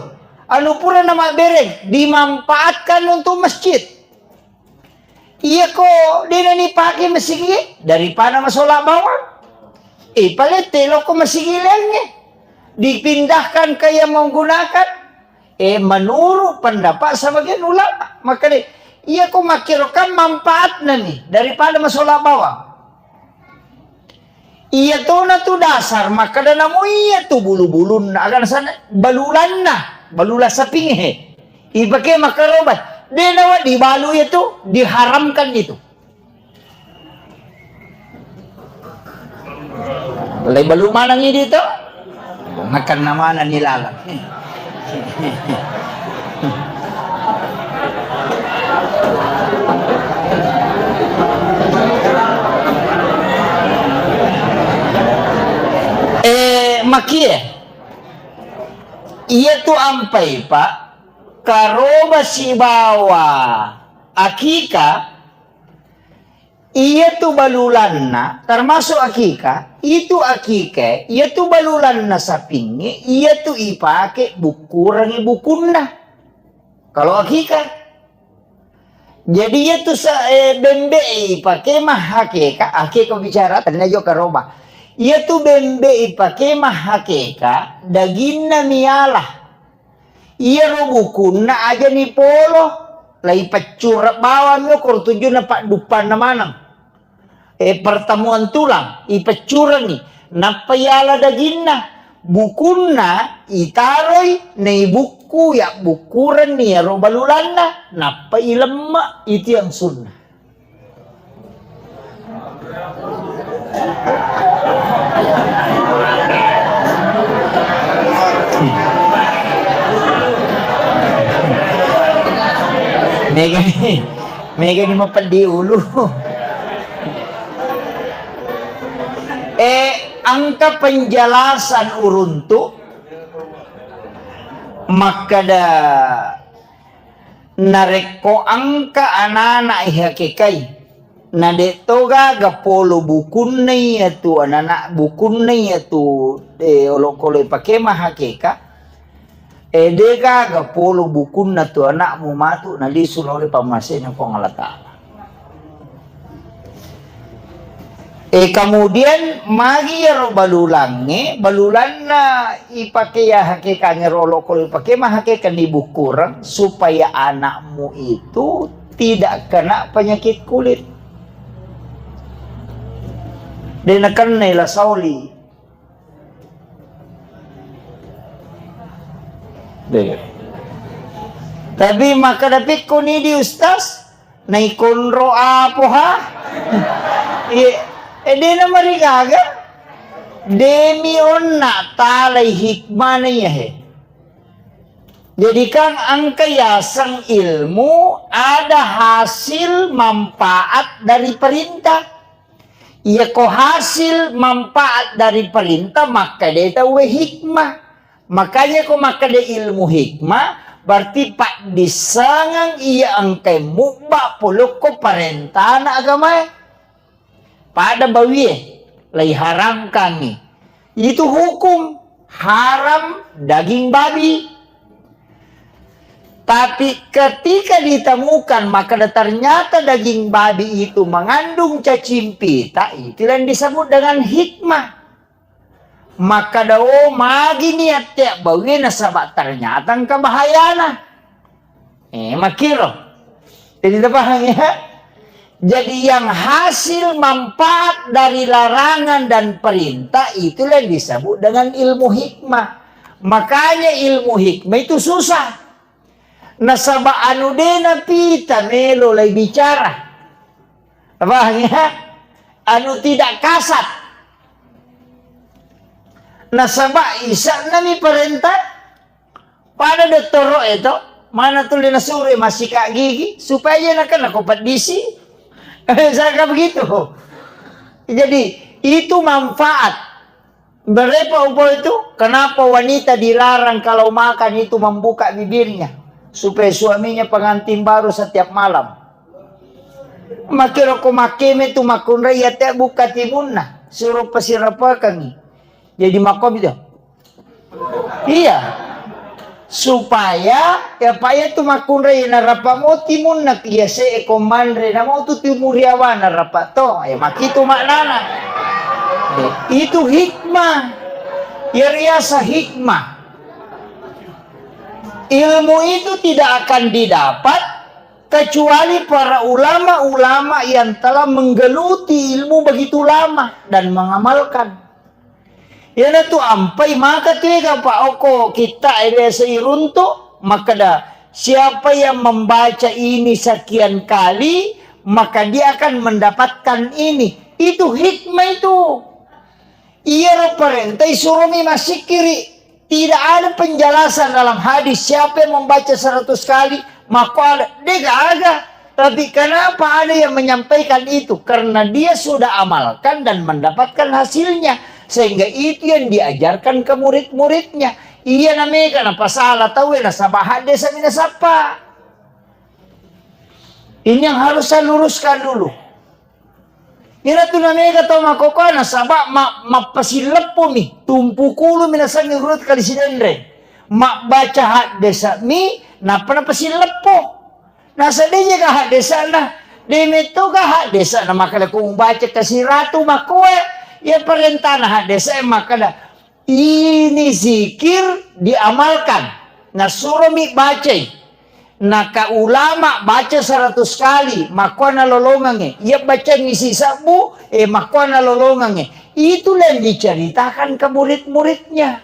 Anu pura namabbereng, dimanfaatkan untuk masjid. Iya ko de nanipake masigi, daripada masola bawang. Eh, palette loko masigi laingnge. Dipindahkan ke yang menggunakan. Eh, menurut pendapat sebagian ulama, makkeda, iya ko makkiro kan manfaatna ni daripada masola bawang. Iya tona tu dasar, makkeda namo iya tu bulu-bulunna, aga nasana balulanna, balula sapingnge. Ipake makkaroba, de nawa dibalu iya tu, diharamkan itu. Lai balu maneng idi to? Makanna maneng ni laleng. Eh, makie. Iya tu ampai, Pak. Karoba sibawa akika Iyatu balulanna, termasuk akika, itu akika, iyatu balulanna sapingnge, iyatu ipake bukkurengngi bukunna. Kalau akika. Jadi iyatu sa-, eh, bembe ipake mahakeka, akeka bicara, tania jo karoba. Iyatu bembe ipake mahakeka, daginna miala. Iyaro bukunna aja nipolo, laipeccureng bawang mi okoro tujunna padduppanna maneng. Eh, pertemuan tulang, ipeccurengngi, nappa iala daginna, bukunna itaroi, naibukku, yabbukkurenni iyaro balulanna, nappa ilemme, itu yang sunnah. Mega ni, mega ni mapeddi ulu. Eh, engka penjelasan uruntu makkeda, narekko engka anana ihakekai, na de to gaga polo bukunna iyatu anana, bukunna iyatu, eh, olokolo ipake mahakeka, eh, de gaga polo bukunna tu anakmu matu nalisu lao ri pammasena Puang Allah Ta'ala. Eh, kemudian magi iyaro balulangnge, balulanna ipake ya hakekangngero olokolo ipake mahakekanni bukkureng supaya anakmu itu tidak kena penyakit kulit. De nakennai la saoli. Deh. Tapi makkeda pikkuni di Ustaz, naikonro apo ha? Iya, eh, dena marigaga. Demi onna talai hikmana iya he. Jadi kan engka yaseng ilmu ada hasil manfaat dari perintah. Iya ko hasil manfaat dari perintah, makkeda tauwe hikmah. Makanya ko makkeda ilmu hikmah, berarti paddissengeng iya engkai mubba polokko parentana agamae. Pada bawie, laiharamkangngi. Itu hukum haram daging babi. Tapi ketika ditemukan, maka ternyata daging babi itu mengandung cacing pita, itu yang disebut dengan hikmah. Maka dao magi niat tea bawie nasaba ternyata engka bahayana. Eh, makiro. Jadi, tapaham ya? Jadi, yang hasil manfaat dari larangan dan perintah itulah yang disebut dengan ilmu hikmah. Makanya ilmu hikmah itu susah. Nasaba anu dena pita melo lai bicara. Paham ya? Anu tidak kasat. Nasaba isa'na mi parentah. Pada dottoro e to, mana tuli nasuro massika gigi supaya nakena ko peddisi. Saka begitu. Jadi, itu manfaat. Berepa upo itu, kenapa wanita dilarang kalau makan itu membuka bibirnya? Supaya suaminya pengantin baru setiap malam. Makiro ko makkeme tu makkunrai ya te buka timunna, suruh pasirapakangi. Jadi makkomi tu. Iya. Supaya, ya, apa iya tu makkunrai narapa mo timunna kiase e ko manre na mo tu timuriawa narapa to. Ya, makitu maknana. Itu hikmah. Ya, riasa hikmah. Ilmu itu tidak akan didapat kecuali para ulama-ulama yang telah menggeluti ilmu begitu lama dan mengamalkan. Iyanatu ampai maka tu ega pa okko kitta e biasa iruntu, makkeda, "Siapa yang membaca ini sekian kali, maka dia akan mendapatkan ini." Itu hikmah itu. Iyaro parenta isuromi massikkiri. Tidak ada penjelasan dalam hadis siapa yang membaca seratus kali, maka ada. Dia gak ada. Tapi kenapa ada yang menyampaikan itu? Karena dia sudah amalkan dan mendapatkan hasilnya. Sehingga itu yang diajarkan ke murid-muridnya. Iya namanya kenapa salah tahu ya nasaba hadis mina sapa. Ini yang harus saya luruskan dulu. Iyana tu namega tau makkokkoe nasaba ma-, mappasileppomi, tumpu kulumi nasengnge urut kali sidenre. Mabbaca haddese'mi, nappa napasileppo. Nasaddeje ga haddese'na, de metto ga haddese'na makkeda ko mubaca kasiratu makkoe, iya parentana haddese' makkeda, ini zikir diamalkan. Nasuromi bacai. Naka ulama baca seratus kali, makkuana lolongangnge. Iya bacangngi sisebbu, eh, makkuana lolongangnge. Itulah yang diceritakan ke murid-muridnya.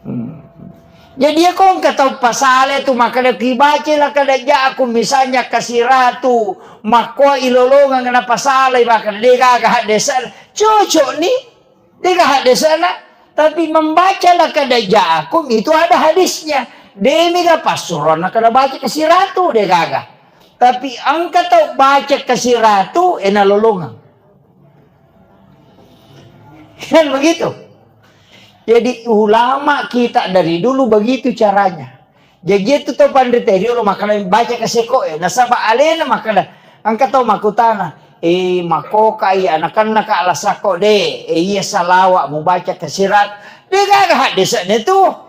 Hmm. Jadi, iya ko engka tau pasala tu makkeda ki baca la kada ja'akum misalnya kasiratu, makkoa ilolongang na pasalai makkeda de gaga haddese', cocok ni. Dega haddesana, tapi membaca laqad ja'akum itu ada hadisnya. Demiga passuroanna kada baca kasiratu, degaga. Tapi engka tau baca kasiratu, ena lolongang. Kan begitu. Jadi ulama kita dari dulu begitu caranya. Jaji tu tau panrita riolo makkeda baca kaseko e. Nasaba alena makkeda, engka tau makkutana, eh, makkoka iya anakanna ka alasakko de, eh, iya salawa mubaca kasirat. De gaga hadisnya tu.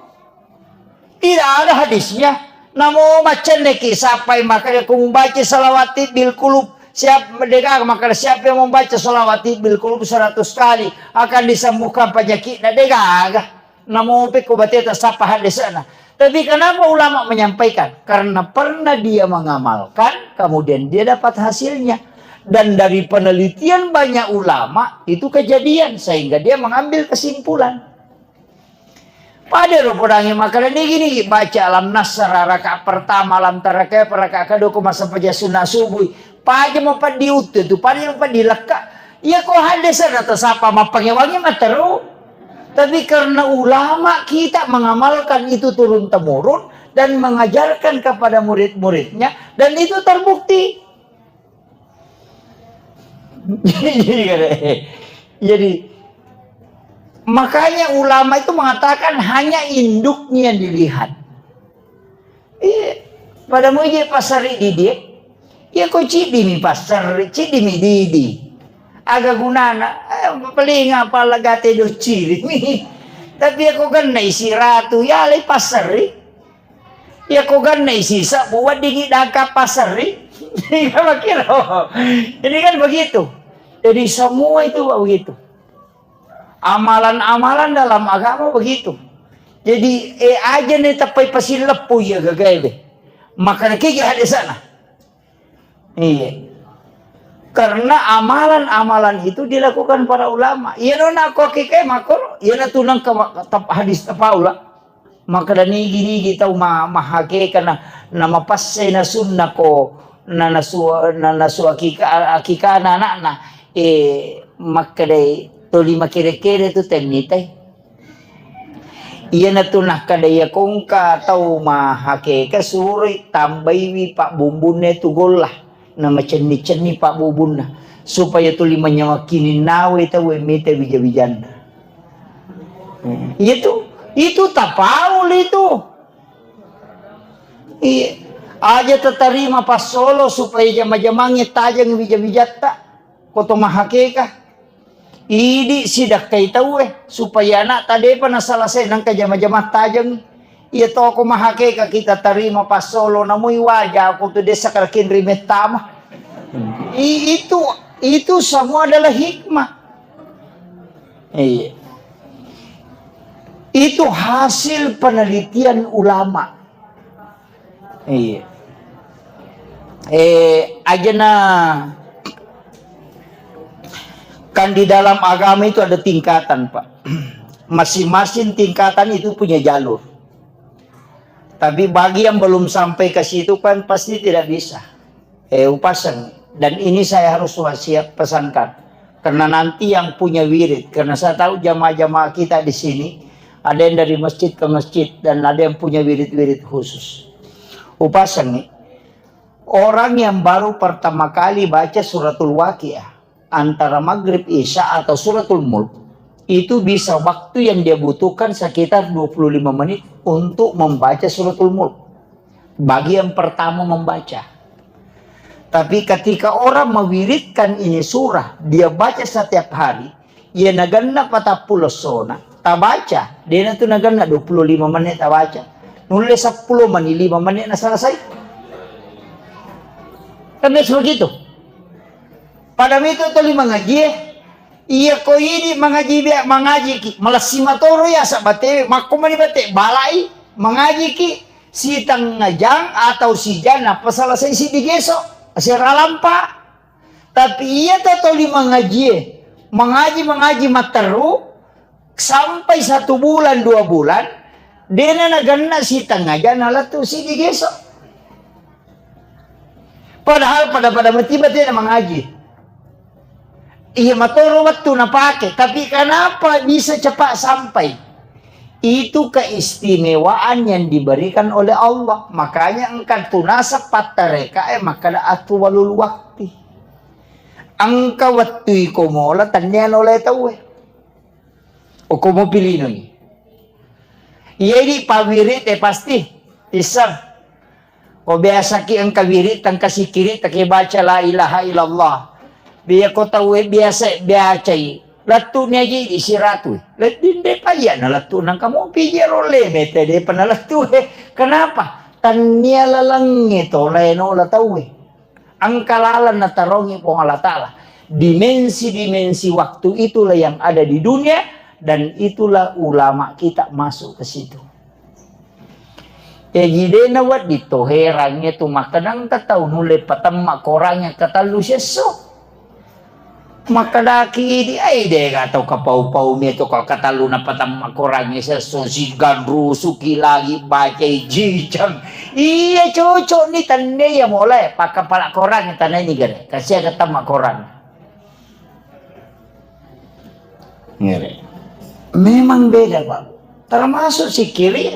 Tidak ada hadisnya. Namo macenne ki sapai makkeda ku mubaca salawati bil kulub. Siap de gaga makkeda siapa yang membaca salawati bil kulub seratus kali akan disembuhkan penyakitnya. De gaga. Namopi ko bateta sappa haddese'na. Tapi kenapa ulama menyampaikan? Karena pernah dia mengamalkan, kemudian dia dapat hasilnya. Dan dari penelitian banyak ulama, itu kejadian, sehingga dia mengambil kesimpulan. Pada ro podangi makkeda nigi-nigi baca alam nasra rakaat pertama, alam tara kaifa rakaat kedua, ko massempajang sunna subuh. Paja mapaddi uttu tu, paja mapaddi lekka. Iya ko haddese' na tasappa mappangewangi matteru. Tapi karena ulama kita mengamalkan itu turun temurun dan mengajarkan kepada murid-muridnya dan itu terbukti. Jadi, jadi makanya ulama itu mengatakan hanya induknya dilihat. Iya, pada muje passerri didi. Iya ko ciddi mi passerri, ciddi mi didi. Aga gunana? Eh, paling apa lagate do ciri mi. Tapi iya ko ganna isi ratu, ya le passerri. Iya ko ganna isi sabu weddingi dangka passerri. Iya makiro. Ini kan begitu. Jadi semua itu begitu. Amalan-amalan dalam agama begitu. Jadi, eh, aja nih tepai pasileppu ya gagae be. Maka kegi hadesana. Iya. Karena amalan-amalan itu dilakukan para ulama. Iya nona aku hakikae makoro, iya na tunang ke tap hadis tapaula. Makkeda nigi-nigi tau ma-, mahakeka na, na mapassai na sunna ko, na nasua, na nasua akika, akikana anakna, eh, makkedai toli makere-kere tu tennitai. Iyanatu nakkeda iya kongka tau mahakeka suroi tambaiwi pabbumbunna tu golla. Namacenni-cenni pabbubunna, supaya tuli manyameng kininnawe tauwe mita wija-wijanna. Hmm. Itu, itu tapaul itu. Iya. Aja tatarima passolo supaya jama-jamangnge tajeng wija-wijatta. Ko to mahakeka. Idi sidakkai tauwe, supaya anakta depa nasalasai nengka jama-jama tajeng. Iya toko mahakeka kita tarima passolo, namui waja ko tu desa karakin rimettama. I-, itu, itu semua adalah hikmah. Iya. Itu hasil penelitian ulama. Iya. Eh, ajana kan di dalam agama itu ada tingkatan, Pak. Masing-masing tingkatan itu punya jalur. Tapi bagi yang belum sampai ke situ kan pasti tidak bisa. Eh, upasang. Dan ini saya harus wasiat pesankan. Karena nanti yang punya wirid, karena saya tahu jamaah-jamaah kita di sini, ada yang dari masjid ke masjid dan ada yang punya wirid-wirid khusus. Upasang nih, orang yang baru pertama kali baca suratul Waqiah, antara maghrib, isya, atau suratul mulk, itu bisa waktu yang dia butuhkan sekitar dua puluh lima menit untuk membaca suratul mulk. Bagi yang pertama membaca. Tapi ketika orang mewiridkan ini surah, dia baca setiap hari, iya naganna patappulo essona, tabaca, dena tu naganna dua puluh lima menit tabaca, nulle seppulo menit, lima menit na selesai. Kan biasa begitu. Pada itu tuli mangajie, iya ko idi mangaji bea, mangajiki, malessi matoro ya sabate, makko mani bate, balai, mangajiki, sitengnga jang atau sijang nappa selesai siddi geso, asera lampa. Tapi iya to tuli mangajie, mangaji, mangaji matteru, sampai satu bulan, dua bulan, dena naganna sitengnga jang nalettu siddi geso. Padahal pada-pada matiba tena mangaji. Iya matoro wettu napake, tapi kenapa bisa cepat sampai? Itu keistimewaan yang diberikan oleh Allah. Makanya engka tu nasab pattarekae makkada atuwalul wakti. Engka wettu iko mola tennia nolai tauwe. Okko mopilinoi. Iya idi pawirit e pasti. Iseng. Ko biasaki engka wirit, engka sikiri, take baca la ilaha illallah. Biya ko tauwe biasa biacai. Lettu ni aji di siratu. Ledding de payya na lettu nang kamu pije rolle mete de pernah lettu. Kenapa? Tannia lalengnge tolai nola tauwe. Engka laleng natarongi Puang Allah Ta'ala. Dimensi-dimensi waktu itulah yang ada di dunia, dan itulah ulama kita masuk ke situ. Jaji de nawedding to herangnge tu makkeda engka tau nulle patemma korangnge katellu siesso. Makkedaki idi, "Ai, de ga tau kapau-pau mi to ka-, katallu napatamma korangnge sesso siganrusuki lagi bacai jijang." Iya, cocok ni tenne iya molae pakkapala korangnge tanai ni gare. Kasiaga tamma korang. Ngere. Memang beda, Pak. Termasuk sikiri.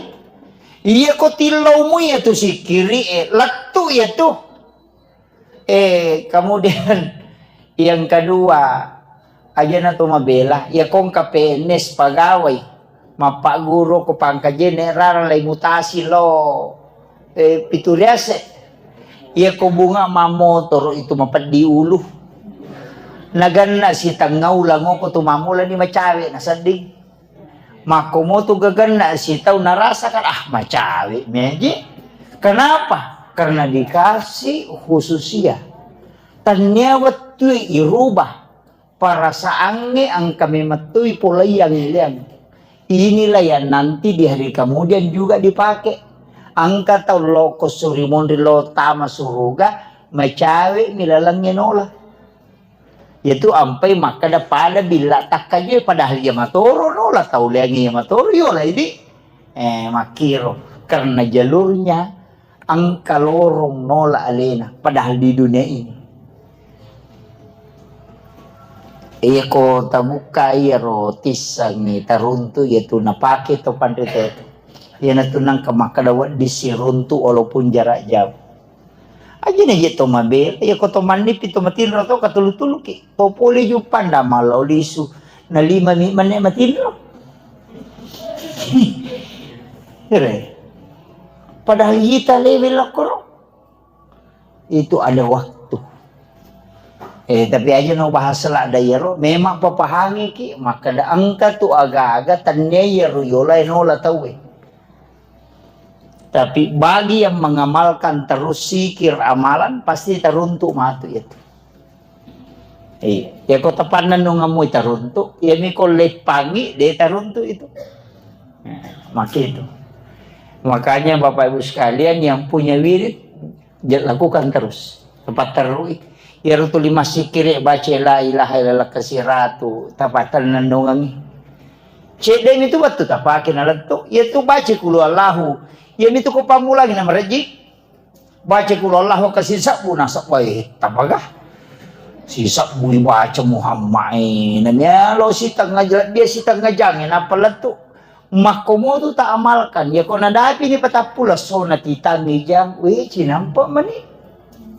Iya ko tillau mu iya tu sikiri, eh, lettu iya tu. Eh, kemudian yang kedua, aja na to mabela, ya kong ka P N S pagawai, mappagguru ko pangkajene rara lai mutasi lo, eh, pitu riase. Ya ko bunga mamotoro itu mapeddi ulu. Naganna sitengah ulang ko tu mamula ni macawe na sedding. Makkomotu gaganna sitau narasakan, ah, macawe meji. Kenapa? Karena dikasih khususia. Tania wettui irubah perasaangnge engka memettui polaiang ileang. Inilah yang nanti di hari kemudian juga dipakai. Engka tau loko suri monri lo tama suruga, macawe mi lalengnge nola. Iyatu ampai makkeda pada billa takkaje, padahal iya matoro no la tau leangi iya matoro yo la idi. Eh, makkiro karena jalurnya engka lorong nola alena padahal di dunia ini. Iya ko tabukka iyaro tissengi taruntu iyatu napake to panrita itu. Iyanatu nangka makkeda wedding siruntu walaupun jarak jauh. Aja na je to mabela, iya ko to mannipi to matinro to katulu-tuluki. To pole juppanda malao lisu. Na lima mi menne matinro. Ere. Padahal ita lewe lokkoro. Itu ada waktu. Eh, tapi aja no bahas ladda iyaro, memang papahangiki, makkeda engka tu aga-aga tenne iyaro yolai nola tauwe. Tapi bagi yang mengamalkan terus zikir amalan, pasti taruntu matu itu. Iya, ya ko tapannennungammu taruntu, ya mi ko leppangi de taruntu itu. Nah, maka itu. Makanya Bapak Ibu sekalian yang punya wirid, ja-, lakukan terus. Tepat terui. Iyaro tuli massikiri baca la ilaha illallah kasiratu, tapatennennungangi. Cedde mi tu wettu tapake nalettu. Iya tu baca kulu Allahu. Iya mi tu ko pammulangi na marejji. Baca kulu Allahu kasi sabbu nasabbu, eh, tapaga. Si sabbu baca Muhammad, eh, na mialo sitengah jam, dia sitengah jam, eh, napa lettu. Makkomotu ta amalkan. Ya ko nadapi ni patappulo sona titangi jang, weh, cinampa mani.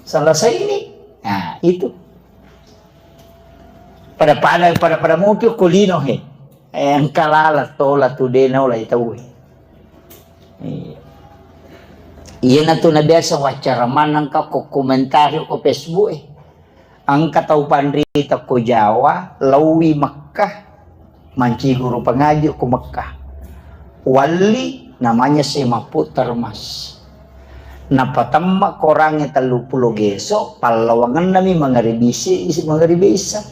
Selesai ini. Nah, itu. Pada-pada, pada-pada mopi ko lino he. Eh, engka lala tola tu de naola tau he. Iya. Iyanatu nabiasa waccara maneng ka ko komentari ko Facebook e. Engka tau panrita ko Jawa, laowi Mekkah, manciguru pangaji ko Mekkah. Walli namanya Semaput Termas. Napatemma korangnge telluppulo geso, pallawangennami mangaribi isi, isi mangaribi isa.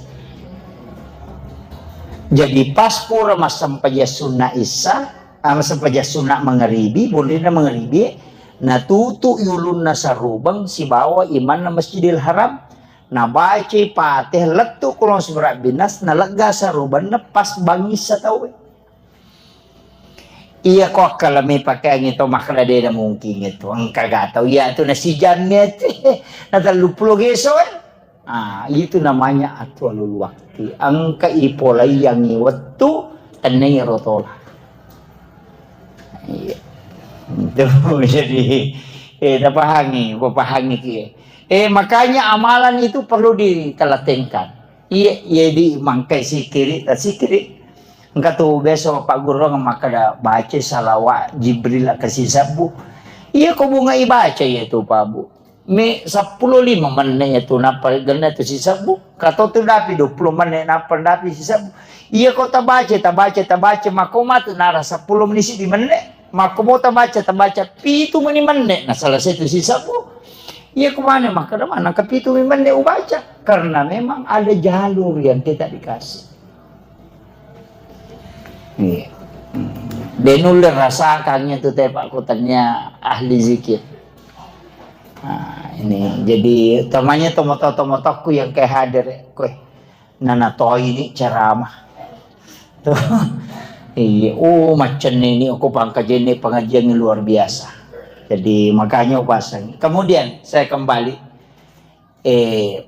Jadi pas pura massempajang sunna isa, ah, massempajang sunna mangaribi, bonrina mangaribi, natutu yulunna sarubeng sibawa imanna Masjidil Haram, nabacai Fatihah lettu Qul a'udzu birabbinas, nalegga sarubenna pas bangissa tauwe. Iya ko akkalami pakeangngi to makkeda de na mungkin itu. Engka ga tau iya tu nasijanni tu. Na telluppulo geso e. Ah, itu namanya atwalul wakti. Engka ipolaiangngi wettu tennai ro tola. Iya. Itu jadi eh tapahangi, papahangi ki. Eh makanya amalan itu perlu ditelatenkan. Iya, iya di mangkai sikiri, ta sikiri. Engka tu biasa Pak Guru makkeda baca salawat Jibril ke sisebbu. Iya ko bunga ibaca iya tu Pak Bu. Me seppulo lima menne iya tu napa genna tu sisebbu. Kato tu dapi dua puluh menne napa dapi sisebbu. Iya ko tabaca, tabaca, tabaca mako matu nara seppulo menit di menne. Mako mo tabaca, tabaca pitu meni menne na selesai tu sisebbu. Iya ko mana makkeda mana ke pitu meni menne ubaca karena memang ada jalur yang kita dikasih. Iya. De nulle rasakannya tu tepak kutanya ahli zikir. Nah, ini jadi utamanya tomoto-tomotokku yang kayak hadir ya, kue nana toi ini ceramah. Tuh. Iya, oh macam ini aku pangkajenni pengajian yang luar biasa. Jadi makanya aku pasang. Kemudian saya kembali eh,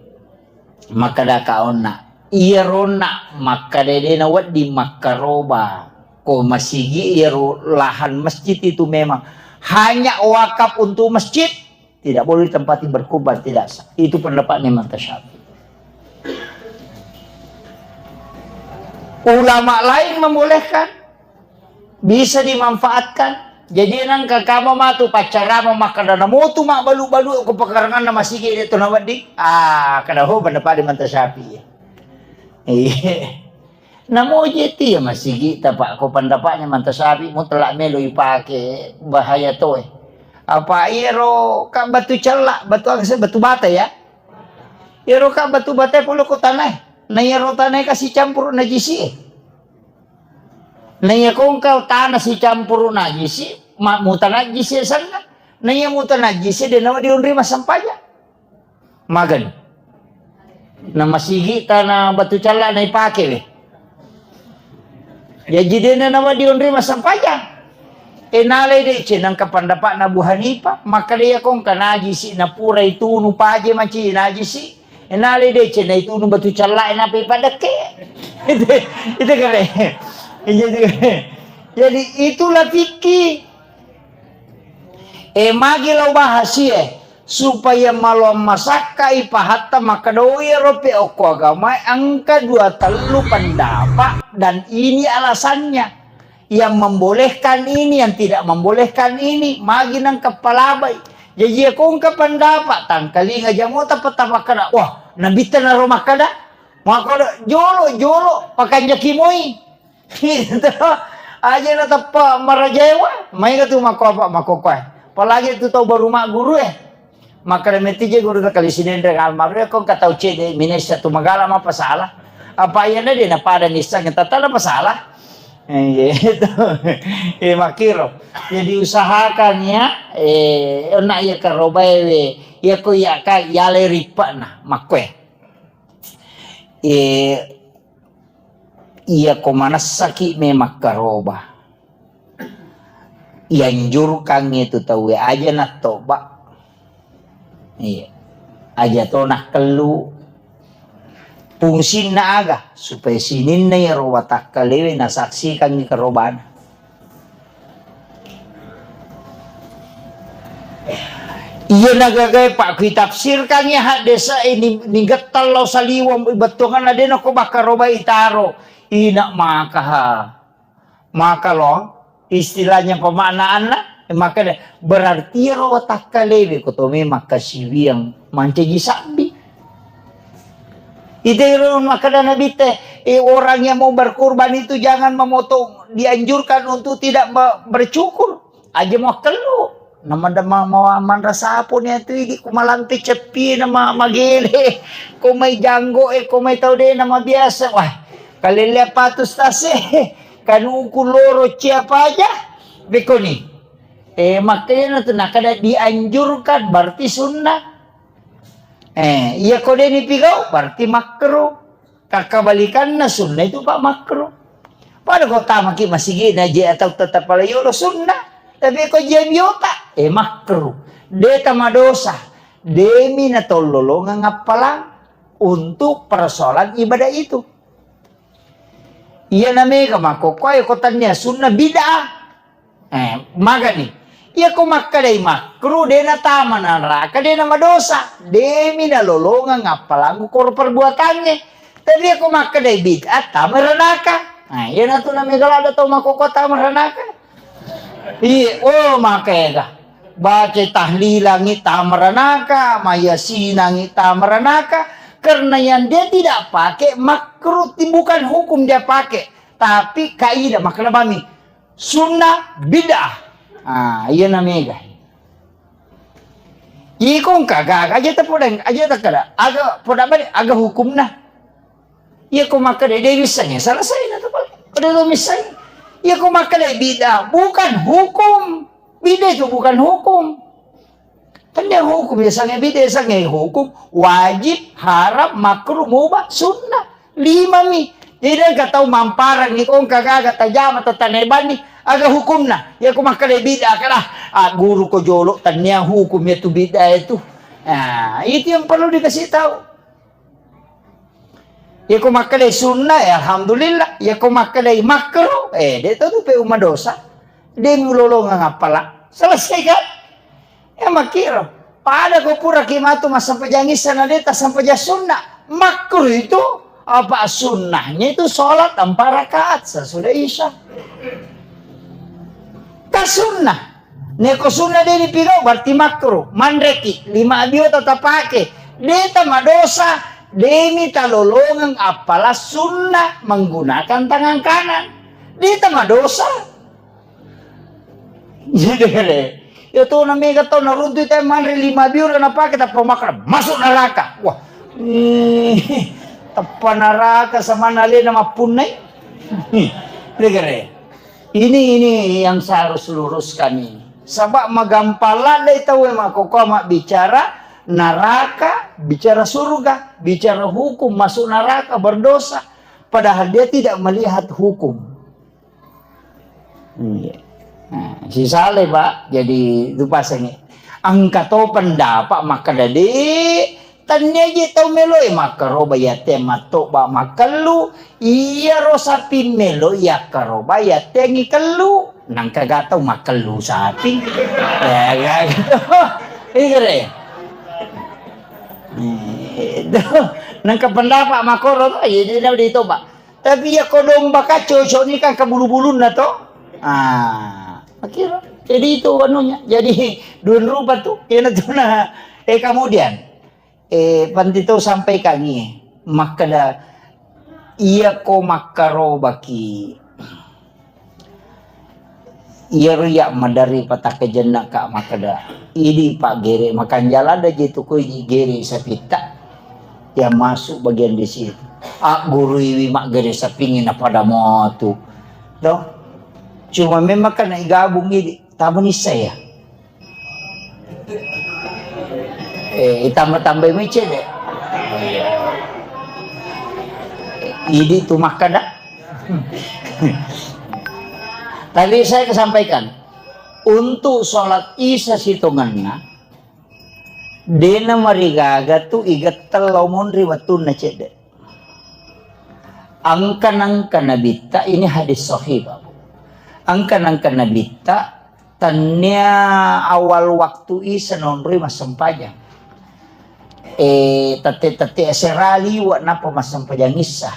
makkadaka onna. Iyaronna makkada de nawedding makkaroba ko masigi iyaro lahan masjid itu memang hanya wakaf untuk masjid, tidak boleh ditempati berkurban, tidak sah. Itu pendapatnya Imam Syafi'i. Ulama lain membolehkan, bisa dimanfaatkan. Jadi nangka kama matu paccarama makkada namotu mabbalu-balu ko pekaranganna masigi de to nawedding. Ah, kada ho pendapat di Imam Syafi'i. Iya. Namoje ti ya masigi tapak ko pendapatnya Imam Syafi'i mutlak melo ipake bahaya toe. Apa iyaro ka batu cella, batu akse, batu bata ya. Iyaro ka batu bata pole ko tanah. Na iyaro tanah ka sicampur najisi. Naiya ko engka tana sicampuru najisi, ma-, mutanajjisi asenna. Naiya mutanajjisi, de nawa dionri massempajang. Magen. Na masigi tana batu calla naipake we. Jaji de nawa dionri massempajang. E nalai deceng nangka pandapa'na Abu Hanifah, makkeda iya ko engka najisi, na purai tunu paje maci najisi. Enale deceng na itunu batu cella e nape padekke. Itu, itu kare. Jadi, jadi itulah fikih. E magi lau bahas e supaya maloang masakka ipahatta makkedoi ero pe okko agama engka dua tellu pendapat dan ini alasannya. Yang membolehkan ini, yang tidak membolehkan ini, magi nang kepalabai. Jaji iya ko engka pendapat tangkalinga jamota petapakkada, wah, nabitta naro makkada, makkada, jolo, jolo, pakanjaki moi. Gitu. Aja na teppa marajaewa, maega tu makko apa, makko koe. Apalagi tu tau baru magguru e. Makkeda metti je guru ta kali Sidenreng almarhum, ko engka tau cede minessa tu magala mapasala. Apa iyana de napada nisseng tata napasala. Eh, iya, itu. Eh, makkiro. Jadi usahakan ya, eh, onna iya karobae we, iya ko iya ka yale rippa'na, makkoe. Eh, iya ko manessaki me makkaroba. Ianjurkangngi tu tauwe aja nattoba. Iya. Aja to nakkellu. Fungsinna aga? Supaya sininna iyaro watakkalewe nasaksikangngi karobana. Iya nagagae, Pak, kui tafsirkangngi haddese ini, nigettal lao saliweng bettuanganna de nako bakkarobai taro. Ina makaha. Maka lo, istilahnya pemaknaanna, Makkeda, berarti ro watakkalewe ko to memang kasiwiang mancaji sabbi. Ite ro makkeda Nabi te, eh, orang yang mau berkurban itu jangan memotong, dianjurkan untuk tidak me-, bercukur. Aja muakkellu. Nama dema ma-, manra sapo ni atu idi ku malampe ceppi na ma-, magele. Ko mai janggo e, ko mai tau de na mabiasa. Wah, kalelle apa tu stase? Kanuku loro cia paja. Bekoni. Eh, makanya tu nakada dianjurkan, berarti sunnah. Eh, iya ko de nipigau, berarti makruh. Kakkabalikanna sunnah itu, Pak, makruh. Pada ko tamaki masigi na je atau tetap pala yolo sunnah. Tapi ko je biota, eh, makruh. De tamadosa. Demi na tollolongang appalang untuk persoalan ibadah itu. Iya na mega makkokkoe ko tannia sunnah bid'ah. Eh, magani. Iya ko makkedai makruh, de na tama naraka, de na madosa. Demi na lolongang appalangngu koro perbuatangnge. Tapi iya ko makkedai bid'ah, tama ranaka. Nah, iya na tu na mega ladda tau makkokkoe tama ranaka. Iya, oh, makega. Baca tahlilangi tama ranaka, mayasinangi tama ranaka. Karena yang dia tidak pakai makruh, ti-, bukan hukum dia pakai, tapi kaidah. Makanya bami sunnah bid'ah. Ah, iya na mega. Iko engka gaga aja tepodeng, aja takkada. Aga poda balik, aga hukumna. Iya ko makkeda de wissangnge, selesai na tu pale. Pada to missangnge. Iya ko makkeda bid'ah, bukan hukum. Bid'ah itu bukan hukum. Kan dia hukum, ya sange bid'ah, sange hukum, wajib, haram, makruh, mubah, sunnah. Lima mi. Jadi engka tau mamparang ni, ko engka gaga tajama tatanai bani, aga hukumna. Iya ko makkeda bid'ah, kada. Ah, guru ko jolo, tania hukum ya tu bid'ah itu. Nah, itu yang perlu dikasih tahu. Iya ko makkedai sunnah, ya alhamdulillah. Iya ko makkedai makruh, eh, de to tu pe umma dosa. De mulolongang appala. Selesai kan? Ya makkiro. Pada ko pura ki matu massempajang isya na de tassempajang sunnah. Makruh itu apa sunnahnya itu sholat empat rakaat sesudah isya. Kan sunnah. Neko sunnah de nipigau, berarti makruh. Manreki, lima abiota tapake. De tamadosa, demi talolongeng appala sunnah menggunakan tangan kanan. De tamadosa. Jadi, ya tu na mega tau naruntu te manre lima abiota napake tappa makkeda, masuk neraka. Wah. Tappa neraka samana alena mappunnai. Degere. Ini, ini yang saya harus luruskan ini. Sebab magampang ladde tau e makkokkoe mabbicara neraka, bicara surga, bicara hukum, masuk neraka, berdosa. Padahal dia tidak melihat hukum. Iya. Nah, sisale, Pak. Jadi, itu pasangi. Engka to pendapat makkeda, de, Tennia je tau meloi makkaroba yatte mattoba makkellu, iyaro sapi meloi yakkaroba yatte ngikellu, nangka ga tau makkellu sapi. Ya, ga gitu. Iya, kere. Eh, itu. Nangka pendapat makoro to, iya, dia udah ditoba. Tapi ya ko domba ka cocok ni kan ke bulu-bulunna to. Ah, akhirnya. Jadi itu anunya. Jadi dua rupa tu. Iya, na tu na. Eh, kemudian Eh, panti to sampaikangngi, makkeda, iyako makkarobaki, iyaro iya maderri patakkajenna ka makkeda, idi paggere, makanja ladde je tu ko idi gere sapitta yang masuk bagian di situ. Agguruiwi maggere sapingi napada motu. To? Cuma memang kan igabung idi, tamani saya. Eh, itambah-tambahi mai cedde. Idi tu makkeda. Tadi saya sampaikan, untuk sholat isya sitongenna, dena marigaga tu igettel lao monri wettunna cedde. Angka-angka nabitta, ini hadis sahih, Bapak. Angka-angka nabitta, tennia awal waktu isya naonroi massempajang. Eh, tette-tette asera liwa nappa massempajang isya.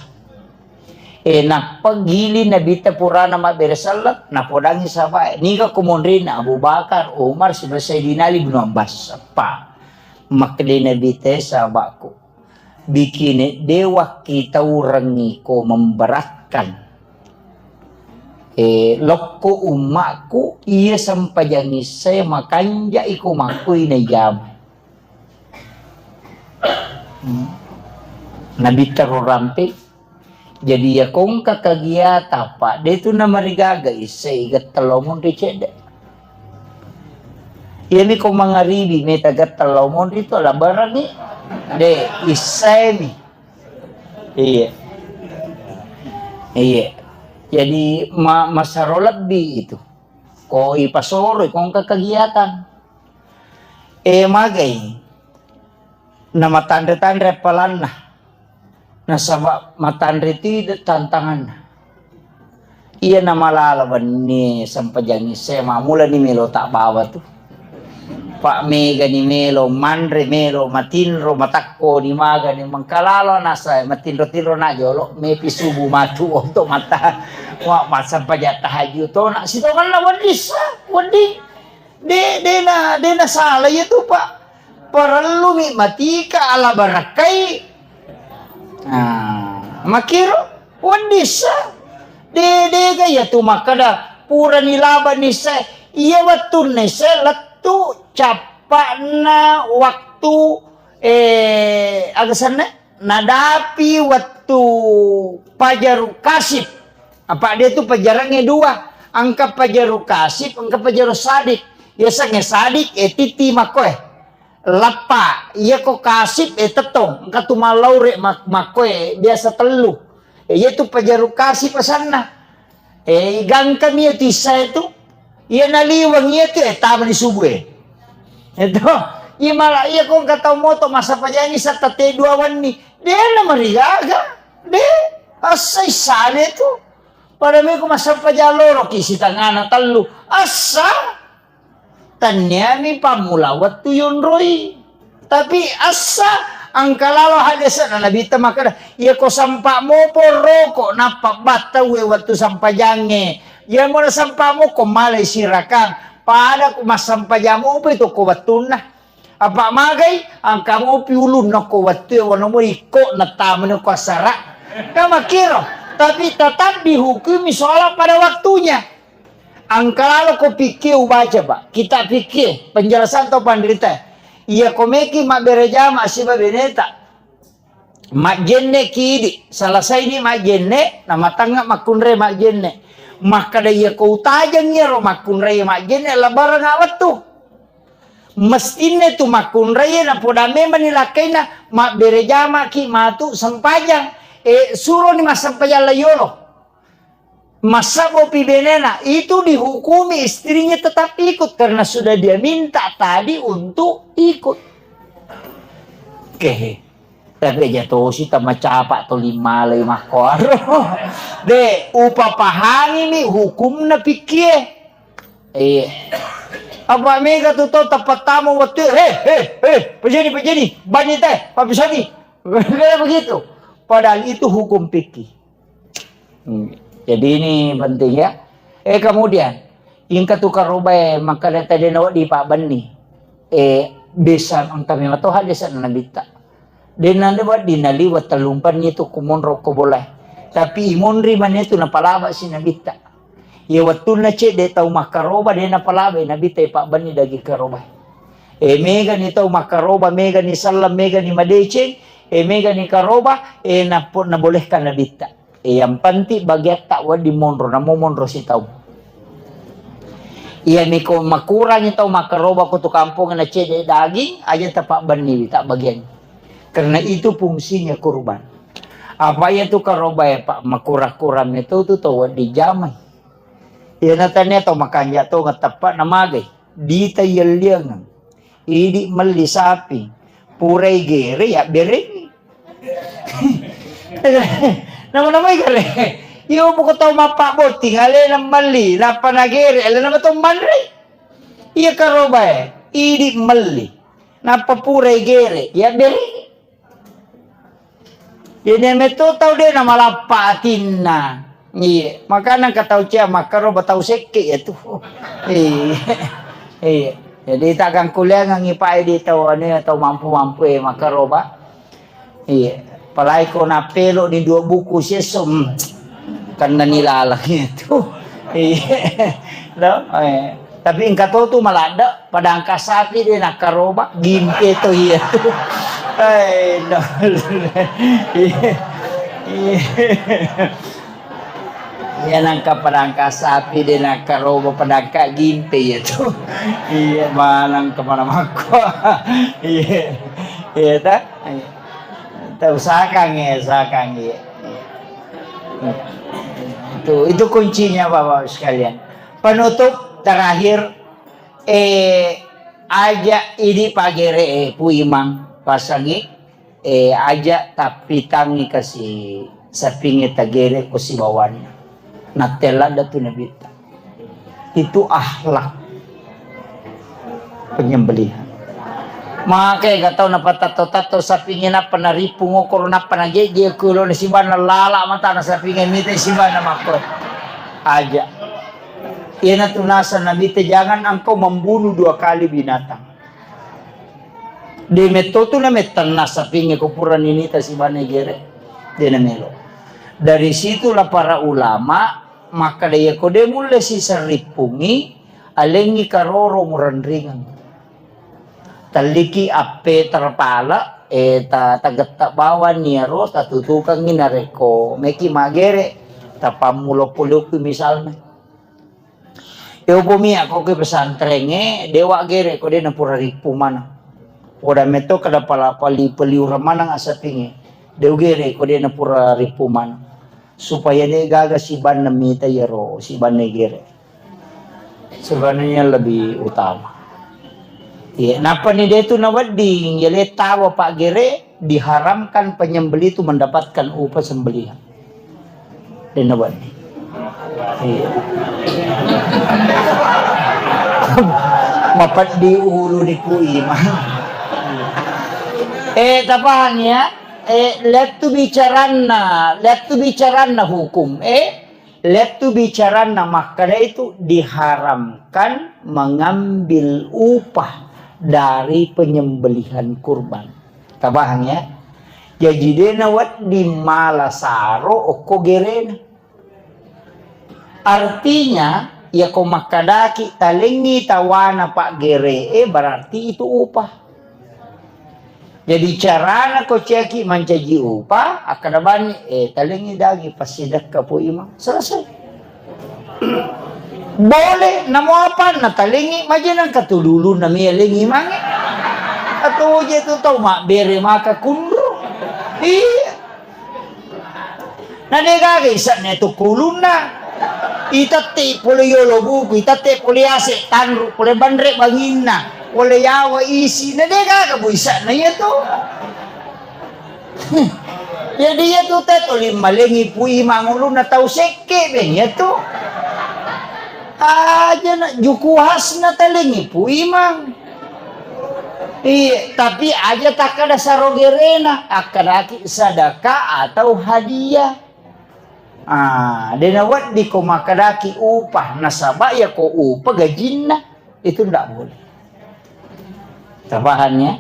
E, nappa gili Nabitta purana mabbere selleng, napodangi sahabae, "Niga ko monrinna Abu Bakar, Umar, siba Sayyidina Ali bin Abbas?" Eppa. Makkeda Nabitta, "E sahabatku, bikine de wakkitaurengngi ko memberatkan. E, lokko ummakku, iya sempajang issae makanja iko makkoi naijama." Hmm. Nabitta ro rampe. Jadi, iya ko engka kegiatan, Pak, de tu namarigaga issai gettel lao monri cedde. Iyami ko mangaribi meta gettel lao monri tu, labarangi, de, issaimi. Iya. Iya. Jadi, ma-, masaro lebbi itu. Ko ipasoro, ko engka kegiatan. E, magai. Namatanre-tanre appalanna. Nasaba matanre tide tantanganna. Iya namalala wenni sempajang isse, mamulani melo tabbawa tu. Pak, megani melo manre, melo matinro, matakko ni magani mengkalalo nasa matinro-tinro na jolo, mepi subuh matu onto mata. Wa, massempajang tahajud to na sitonganna wedding sa, wedding. De, de na, de na salah iya tu, Pak. Parellumi matika ala barakkai. Ah, makiro wedding sa. De, de ga iya tu makkeda purani laba nisse. Iya wettunna isse lettu cappa'na waktu, eh, aga senna? Nadapi wettu pajaru kasip. Apa dia tu pajarangnge dua. Engka pajaru kasip, engka pajaru sadik. Yasengnge sadik, eh, titi makkoe. Lappa, iya ko kasip, eh, tettong. Engka tu mallaure mak-, makkoe, biasa tellu. Eh, iya tu pajaru kasip asanna. Eh, igangkami iya tu issae tu. Iya naliweng iya tu, eh, tama di subuh, eh. Itu. Iya mala, iya ko engka tau moto massempajang issa tette dua wenni. De namarigaga. De, assa issane tu. Pada meko massempajang loloki sitangana tellu. Assa. Tanniami pammula wettu yonroi. Tapi assa engka lalo haddese'na Nabitta makkeda, iya ko sampa mopo roko nappa battauwe wettu sampajangnge. Iya mo nasampa moko malai sirakang. Pada ku massempajang mopo itu ko wettunna. Apa magai, engka mopi ulunna ko wettu e, wano mo ikko nattamani ko assara. Kan makkiro, tapi tetap dihukumi sholat pada waktunya. Engka lalo ko fikih ubaca, Pak. Kitab fikih, penjelasan to panrita. Iya ko meki mabbere jama siba beneta. Majjenne ki idi, selesai ni majjenne, namatangnga makkunrai majjenne. Makkeda iya ko utajeng iyaro makkunrai majjenne, lebaran wettu. Mestinna tu makkunrai napoda memang ni lakkainna mabbere jama ki matu sempajang. E, suroni massempajang layolo. Massabbopi benena, itu dihukumi istrinya tetap ikut karena sudah dia minta tadi untuk ikut. Oke. Tapi aja tosi tamacapa to limalai makkoaro. De, upapahangi mi hukumna pikkie. Iya. Apa mega tu tau tapattama wettu, he, he, he, pajani, pajani, bani teh, papisani. Kayak begitu. Padahal itu hukum fikih. Hmm. Jadi ini penting ya. Eh, kemudian, ingka tu karobae, maka tadi nawa di Pak Benni. Eh, bisa engka memang toha desa Nabitta. Denna de wedding naliwa tellumpenni tu kumonro ko bolae. Tapi imonri mane tu napalaba si Nabitta. Iya wettunna cedde tau makkaroba de napalaba Nabitta e Pak Benni daging karoba. E, megani tau makkaroba, megani selleng, megani madeceng, e, megani karoba, e, napo-, nabolehkan Nabitta. E, yang penting bagiatta wedding monro, namo monro sitau. Iya miko makurangi tau makkaroba ko tu kampong na cedde daging, aja tapabbenniwi, tak bagian. Karena itu fungsinya kurban. Apa iya tu karoba ya, Pak, makurang-kurang itu tu tau wedding jamai. Iya natanya tau makanja tau ngeteppa na magai. Dita yelliangeng. Idi melli sapi, purai gere, ya bereng. Nama-namai gere. Iyo, buku tau mappabbotting, alena melli, nappa nagere, alena mato manre. Iya karobae, idi melli, nappa purai gere, ya bereng. Jadi metto tau de' namalappa atinna. Iya, makana engka tau cia makkaroba tau sekke' ya tu. Iya. Iya. Jadi takangkuliangangi pae di tau anu ya, tau mampu-mampu e makkaroba. Iya. Apalagi ko napelo ni dua buku siesso, hmm, kanna ni lalang itu. Iya. No? Eh. Tapi engka to tu maladde', padangka sapi de' nakkaroba, gimpe to iya tu. Eh, no. Iya. Iya. Iya, nangka padangka sapi de' nakkaroba, padangka gimpe iya tu. Iya, manang kemana makko. Iya. Iya, ta? Iya. Ta, usahakan ya, usahakan ya. Itu, itu kuncinya, Bapak-Bapak sekalian. Penutup terakhir, eh, aja' idi' pagere', eh, Pu Imang, pasangi, eh, aja' tappitangi kasi sapingnge tagere' ko sibawanna. Nattella ladde' tu Nabitta. Itu akhlak penyembelihan. Maka ega tau napatatto-tatto sapingnge nappa narippung okkoro nappa najeje kulo na sibanna lala' matana sapingnge mita sibanna makko. Aja'. Iyanatu naseng Nabitta, jangan engkau membunuh dua kali binatang. De' metto tu namettenna sapingnge ko pura ninita sibanna gere'. De' namelo. Dari situlah para ulama makkeda, iya ko de' mulle siseng rippungngi, alengngi karoro murenringeng. Telliki appe terpale, eh, ta-, tagetta' bawang iyaro tatutukengngi narekko meki magere', tapammulo polokki misalna. Iya upomi akko ke pesantrengnge, de' wa gere' ko de' napura rippu maneng. Poda metto kada pala-, pali-, paliureng maneng asapingnge. De' ugere' ko de' napura rippu maneng. Supaya de' gaga sibanna mita iyaro, sibanna gere'. Sebenarnya lebih utama. Iya, nappa ni de' tu nawedding, iya le tawa paggere', diharamkan penyembelih itu mendapatkan upah sembelihan. De' nawedding. Iya. Mapeddi ulu di Pu Imang. Eh, tapahang ya? Eh, lettu bicaranna, lettu bicaranna hukum. Eh, lettu bicaranna makkeda itu diharamkan mengambil upah dari penyembelihan kurban. Tapahang ya? Jaji de' nawedding mala saro okko gerena. Artinya, iya ko makkedaki talengngi tawana paggere'e, berarti itu upah. Jadi carana ko ciaki mancaji upah, akkeda bani, eh, talengngi daging passidekka Pu Imang. Selesai. Boleh, namo apa na talengngi, majenang katululunna mi alengngi mange. Atau je tu tau mabbere maka kunru. Iya. Na de' gaga ise'na tu kulunna. Itette' pole yolo buku, itette' pole ase' tanru, pole banre' banginna, pole yawa isi. Na de' gaga bu ise'na iya tu. Jadi iya tu te toli malengngi Pu Imang ulunna tau sekke' beng iya tu. Aja na juku hasna talengngi Pu Imang. Iya, tapi aja takkeda saro gerena, akkedaki sedekah atau hadiah. Ah, de' nawedding ko makkedaki upah, nasaba iya ko upah gajinna, itu ndak boleh. Tapahang ya?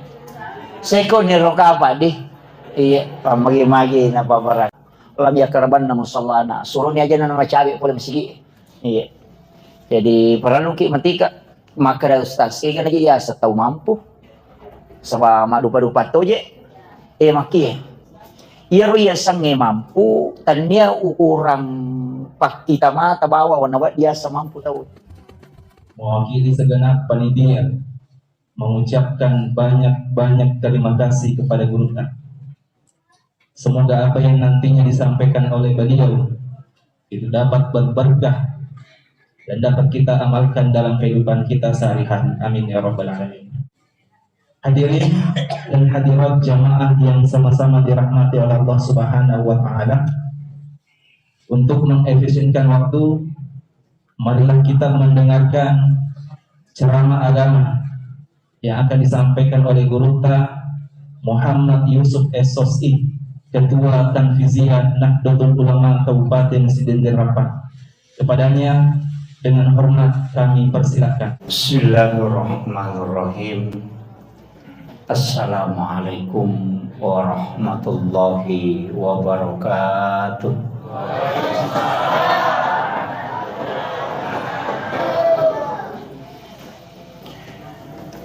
Seko ni roka apa di? Iya, pamagi-magi na pabarang. Lam yakarabanna musallana. Suroni aja na macawe pole masigi. Iya. Jadi, parelluki matika. Makkeda ustaz, kega naji yaseng tau mampu. Saba maddupa-dupa toje. Eh, makkie. Iyaro yasengnge mampu, tennia ukurang pakkita mata bawa warna waddi yaseng mampu tau. Mewakili segenap panitia mengucapkan banyak-banyak terima kasih kepada gurutta. Semoga apa yang nantinya disampaikan oleh beliau itu dapat berberkah dan dapat kita amalkan dalam kehidupan kita sehari-hari. Amin ya rabbal alamin. Hadirin dan hadirat jamaah yang sama-sama dirahmati oleh Allah Subhanahu wa taala, untuk mengefisienkan waktu, marilah kita mendengarkan ceramah agama yang akan disampaikan oleh gurutta Muhammad Yusuf S. Sosi. Ketua Tanfiziyah Nahdlatul Ulama Kabupaten Sidenreng Rappang. Kepadanya dengan hormat kami persilakan. Bismillahirrahmanirrahim. Assalamualaikum warahmatullahi wabarakatuh.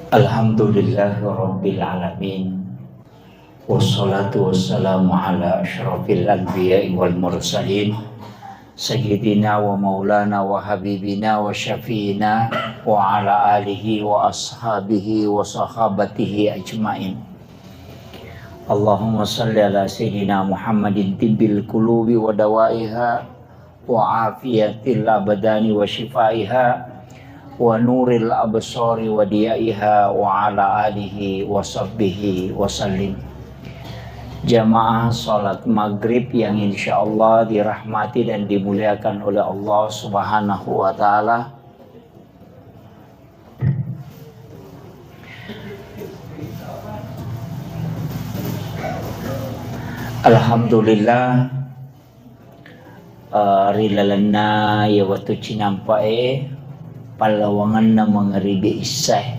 Alhamdulillahirabbil alamin. Wassalatu wassalamu ala asyrafil anbiya'i wal mursalin, sayyidina wa maulana wa habibina wa syafi'ina wa ala alihi wa ashabihi wa sahabatihi ajmain. Allahumma salli ala sayyidina Muhammadin tibbil qulubi wa dawaiha, wa afiyatil abdani wa syifaiha, wa nuril absari wa diyaiha, wa ala alihi wa sahbihi wa sallim. Jamaah salat maghrib yang insya Allah dirahmati dan dimuliakan oleh Allah Subhanahu wa Ta'ala. Alhamdulillah, eh, ri lalenna iya wettu cinampa'e, pallawangenna mangaribi issae,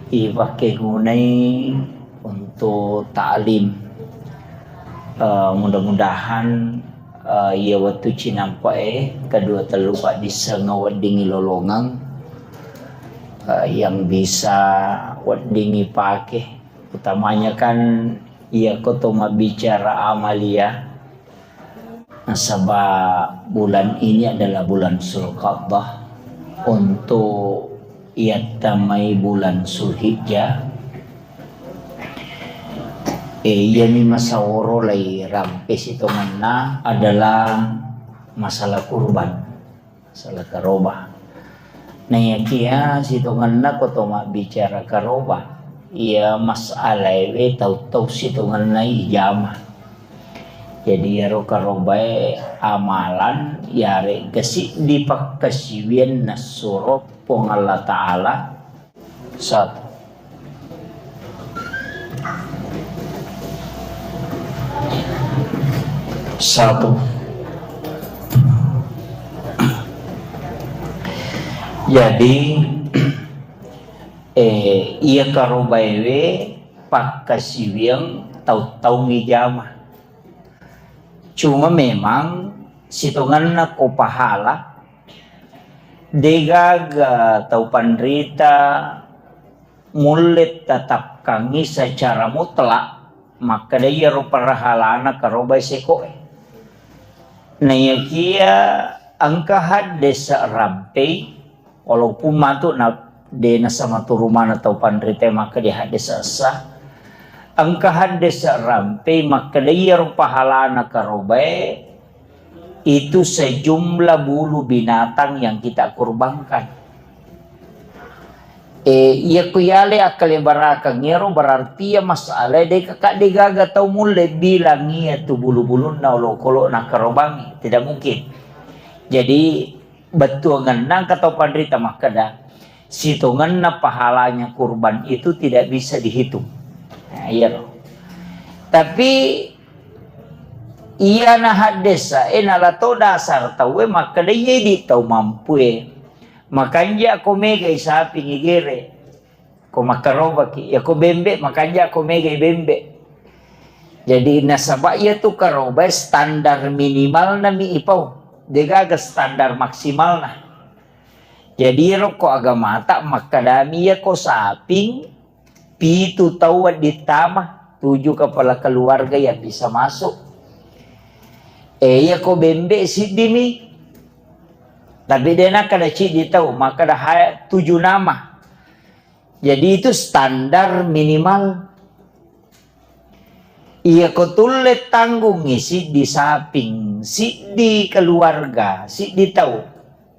ipakkegunai untuk ta'lim. Eh, mudah-mudahan, eh, iya wettu cinampa'e kedua tellu paddisseng weddingngi lolongeng, eh, yang bisa weddingngi pake, utamanya kan iyako to mabbicara amalia. Nasaba bulan ini adalah bulan Zulqa'dah, untuk iyattamai bulan Zulhijjah. Eh, iyami masaworo lai rampe sitongenna adalah masalah kurban. Masalah karoba. Naiyakiya sitongenna ko to mabbicara karoba, iya masalaewe tau-tau sitongenna ijama. Jadi iyaro karobae amalan, iyarega siddi pakkasiwiang nassuro Puang Allah Ta'ala. Satu. Satu. Jadi, eh, iya karobaewe pakkasiwiang tau-tau mijama. Cuma memang sitongenna ko pahala, degaga tau panrita mulle tatapkangngi secara mutlak makkeda iyaro pahalana karobai sekoe. Naiyakiya engka haddese rampei, walaupun matu na de nasamaturu maneng tau panrita makkeda haddese essa, engka haddese rampei makkeda iyaro pahalana karobae itu sejumlah bulu binatang yang kita kurbankan. Eh, iya ku yale akkalebarakeng ero berarti iya masalah de kakak de gaga tau mulle bilang iya tu bulu-bulunna olokolo na karobangi. Tidak mungkin. Jadi bettuangenna engka tau panrita makkeda, sitongenna pahalanya kurban itu tidak bisa dihitung. Nah, iya loh. Tapi iyana haddesa, eh, nala to dasar tauwe makkeda iya idi tau mampue. Makanja ko megai sapi ngigere, ko makkarobaki, ya ko bembe, makanja ko megai bembe. Jadi nasaba iya tu karobai standar minimalna mi ipau, degaga standar maksimalna. Jadi rokko agamata makkedami iya ko saping, pitu tau wedding tama, tujuh kepala keluarga yang bisa masuk. Eh, iya ko bembe siddimi. Tapi de nakkeda ciddi tau, makkeda ha-, tujuh nama. Jadi itu standar minimal. Iya ko tulle tanggungi siddi saping, siddi keluarga, siddi tau.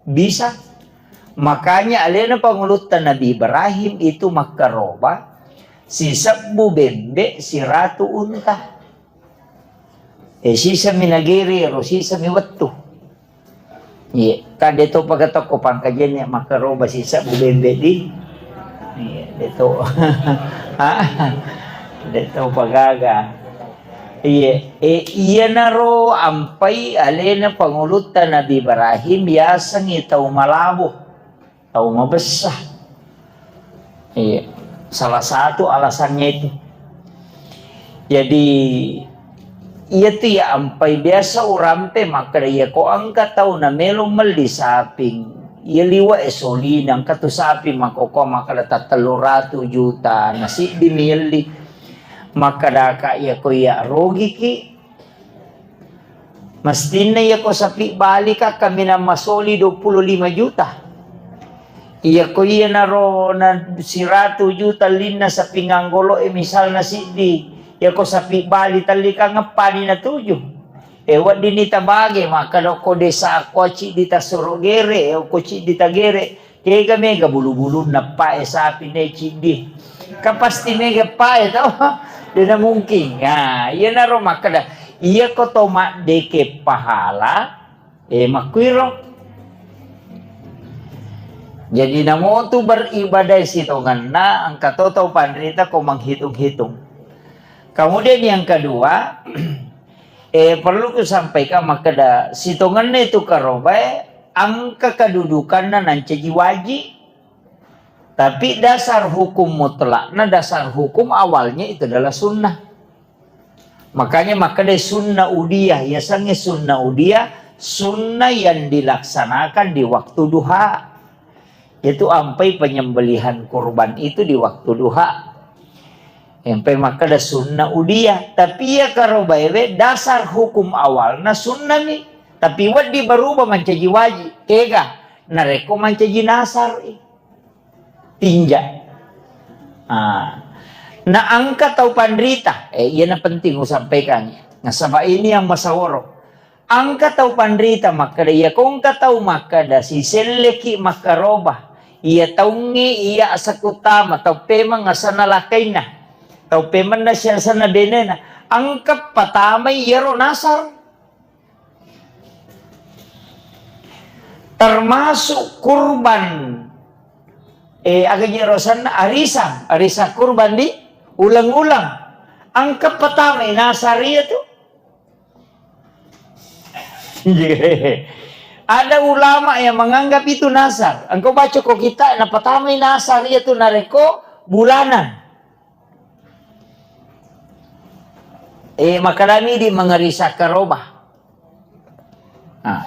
Bisa. Makanya alena pangulutta Nabi Ibrahim itu makkaroba sisebbu bembe siratu unta. Eh, sisami nagere ro, sisami wettu. Iya, kan de to pagatokko pangkajenni makkaroba sisebbu bembe di. Iya, de to. Ah, de to pagaga. Iya, e, iyanaro ampai alena pangulutta Nabi Ibrahim yasengngi tau malabo, tau mabessa. Iya, salah satu alasannya itu. Jadi, iyatu ya ampai biasa urampe makkeda, iya ko engka tau namelo melli saping, iya liwa e solina, engka tu saping makkokko makkeda tattellu ratu juta, na siddi mi yelli. Makkedaka iya ko iya rogiki, mestinna iya ko sapi balika kaminang masoli dua puluh lima juta. Iya ko iyanaro na siratu juta linna sapi nganggolo e misalna siddi, iya ko sapi bali tallikang eppani natuju. E weddinni tabage makkeda ko desa ko ciddi tasoro gere, e ko ciddi tagere. Kega mega bulu-bulunna pae sapi ne ciddi. Kan pasti mega pae tau. Dena mungkin. Nah, iyanaro makkeda, iya ko to maddeke pahala, e makkuiro. Jadi namotu beribadah sitongenna engka to tau panrita ko menghitung-hitung. Kemudian yang kedua, eh, perlu kusampaikan makkeda sitongenna itu karobae engka kedudukanna nancaji wajib. Tapi dasar hukum mutlakna, dasar hukum awalnya itu adalah sunnah. Makanya makkeda sunnah udiyah, yasengnge sunnah udiyah, sunnah yang dilaksanakan di waktu duha. Itu ampai penyembelihan kurban itu di waktu duha. Ampai makkeda sunnah udiyah, tapi iya karobaewe dasar hukum awalna sunnah mi. Tapi wedding berubah mancaji wajib. Kega? Narekko mancaji nasar i. Tinja. Ah. Na engka tau panrita, eh, iyana penting usampaikan. Nasaba ini yang masaworo. Engka tau panrita makkeda, iya ko engka tau makkeda, siselleki makkaroba. Iya taungnge iya asakutama, tau pemeng asanna lakainna. Tau pemenna siasanna benena. Engka patamai iyaro nasar. Termasuk kurban, eh, aga je rosanna arisan, arisan kurban di uleng-uleng. Engka patamai nasar iya tu. Ada ulama yang menganggap itu nasar. Engkau baca ko kita, napatamai nasar iya tu narekko bulanan. Eh, makadami di mengerisa karoba. Nah,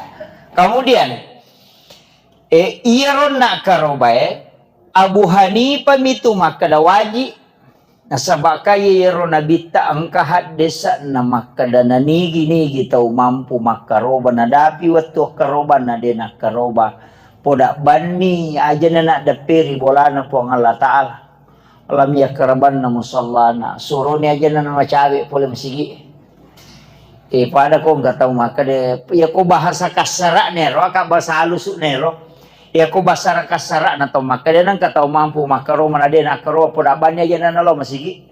kemudian, eh, iyaro na karobae, Abu Hanifah mitu makkeda wajib. Nasaba ka iyaro nabitta engka haddesa na makkeda nanigi-nigi tau mampu makkaroba, nadapi wettu akkaroba na de nakkaroba. Poda banni ajana naddepperi bolana Puang Allah Ta'ala. Lam yakrabanna musallana, suroni ajana namacawe pole masigi. Eh, pada ko engka tau makkeda, iya ko bahasa kassara'na ero, aka bahasa halusuna ero. Iya ko bahasa kassara'na tau makkeda, nengka tau mampu makkaro mana de nakkaro poda banni ajana nalo masigi.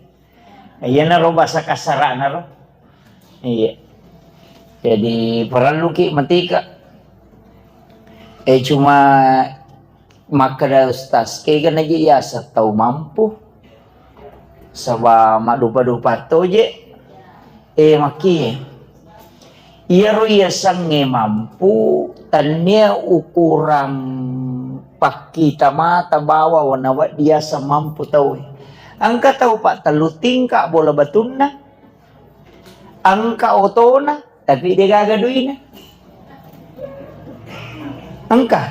Iyanaro bahasa kassara'na ro. Iya. Jadi parelluki matika. Eh, cuma makkeda ustaz, kega naji yaseng tau mampu. Saba maddupa-dupa toje. Eh, makkie. Iyaro yasengnge mampu, tennia ukurang pakkita mata bawa wana wedding yaseng mampu tauwe. Engka tau pattellu tingka bola batunna, engka otona, tapi de gaga duina. Engka.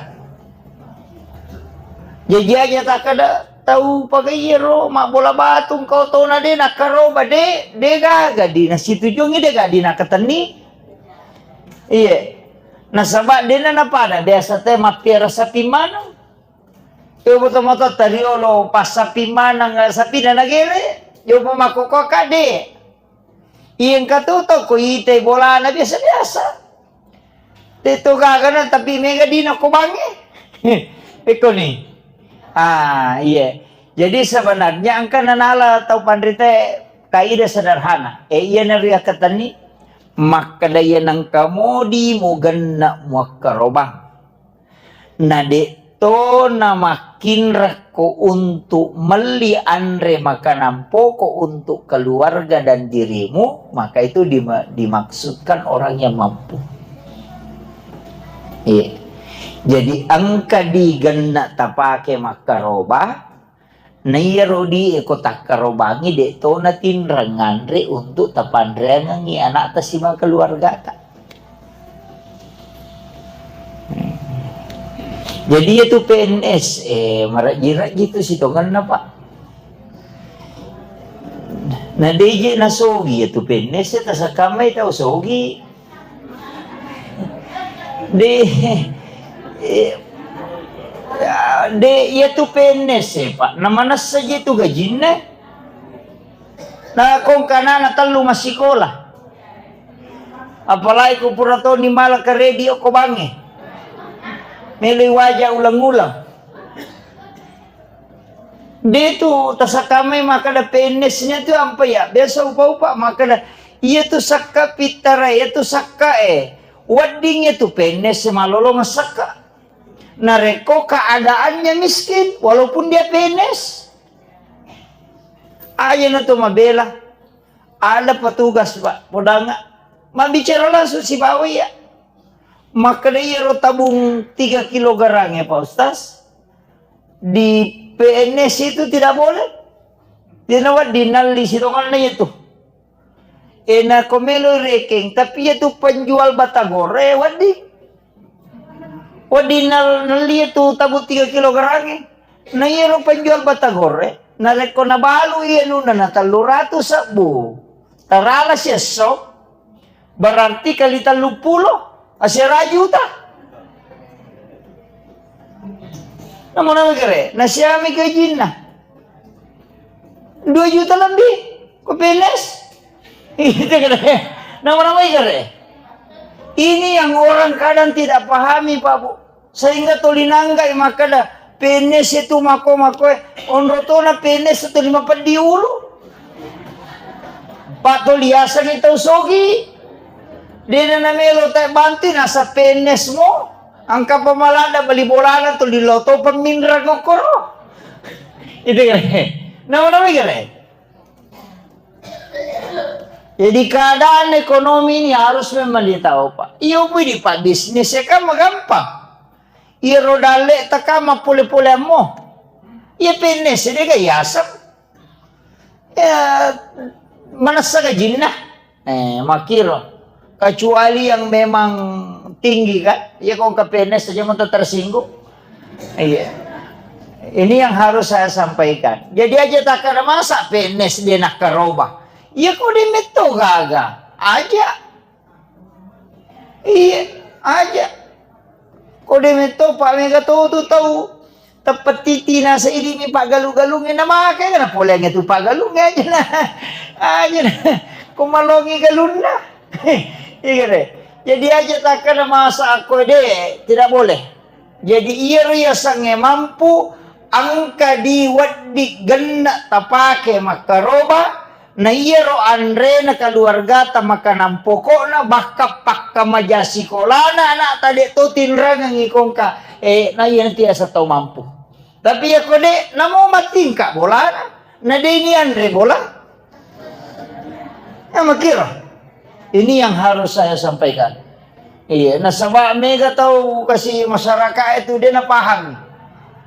Jaji aja takkeda tau pagaie ro mabbola batu engka otona de nakkaroba de, de gaga di nasitujuangi de gaga di nakatenni. Iye. Nasaba dena napada biasa te mappiara sapi maneng. Yo moto-moto tariolo passapi maneng sapina nagere. Yo pemakkokkoka de. Iya engka tu tau ko itai bolana biasa-biasa. Te to gagana tapi mega dina ko bangnge. Pekko ni. Ah, iya. Jadi sebenarnya engka nanala tau panrita kaidah sederhana. Eh, iya nariakkatenni makkeda iya nengka modi mugenna muakkarobang. Na de to namakkinrakko untuk melli anre makanan pokok untuk keluarga dan dirimu, maka itu dima-, dimaksudkan orang yang mampu. Iya. Jadi, engka di genna tapake makkaroba, na iyaro di e ko takkarobangi, de to natinreng nganre untuk tapanreangengi anakta sibawa keluargata. Jadi, iya tu P N S, eh, marejji-rejji tu sitongenna, Pak. Na deje nasogi iya tu P N S, tasakkamai tau sogi. De, eh, ya, de, iya tu P N S, eh, Pak. Na manessa je tu gajinna. Na kongka anana tellu massikola. Apalagi ko pura toni mala karedi okko bangnge. Meloi waja uleng-uleng. De tu tasakkamai makkeda P N S-nya tu ampa iya. Biasa upa-upa makkeda, iya tu sakka pittara, iya tu sakka e. Wedding iya tu P N S malolo massakka. Narekko keadaannya miskin, walaupun dia P N S. Aja na tu mabela. Ada petugas, Pak, podanga. Mabbicara langsung sibawa iya. Makkeda iyaro tabung tiga kilogram ya, Pak Ustaz. Di P N S itu tidak boleh. Dia nawa dinalli sitonganna itu. Eh, nako melo rekeng, tapi iya tu penjual batagore, wedding. Wedding nal-, nelli iya tu tabung tiga kilogram e. Na iyaro penjual batagore, narekko nabalu iya nunna na tellu ratu sebbu. Tarala siesso, berarti kali tellu pulo, asera juta. Namo-namo kere, nasiami gajinna. Dua juta lebih, ko P N S. Itu kere. Namo-namo kere. Ini yang orang kadang tidak pahami, Pak Bu. Sehingga tuli nanggai makkeda, P N S itu mako-mako, eh, onro tona P N S itu lima peddi ulu. Pak tuli asang itu sogi. Dena namelo tak bantu nasa P N S mo. Angka pemalada beli bolana tuli loto peminra kokoro. Itu kere. Nama-nama kere. Jadi keadaan ekonomi ini harus memang ditahu, Pak. Iyo pun di Pak bisnis ya kan gampang. Iya roda le teka mappole-pole ammo. Iya P N S de ga yaseng. Ya, manessa gajinna. Eh, makkiro. Kecuali yang memang tinggi kan. Iya kong ke P N S aja mau tersinggung. Iya. Ini yang harus saya sampaikan. Jadi aja tak ada masa P N S dia nak karoba. Iya kok dia metto gaga. Aja. Iya, aja. Kode metto pa mega to tu tau teppetiti nasa idimi paggalu-galungnge namake kana poleng tu paggalungnge aja na. Aja na. Ko malongi galunna. Iya deh. Jadi aja takkana masa akko de, tidak boleh. Jadi iyaro yasengnge mampu engka di wedding genna tapake makkaroba, na iyaro anrena keluargata makanan pokokna, bahkan pakkamaja sikolana anakta de to tinrangengi kongka, eh, na iya nanti asa tau mampu. Tapi yakko de, namo mattingka bolana, na de ni anre bola. Ya, makira. Ini yang harus saya sampaikan. Iya, nasaba mega tau kasi masyarakat itu dia na paham.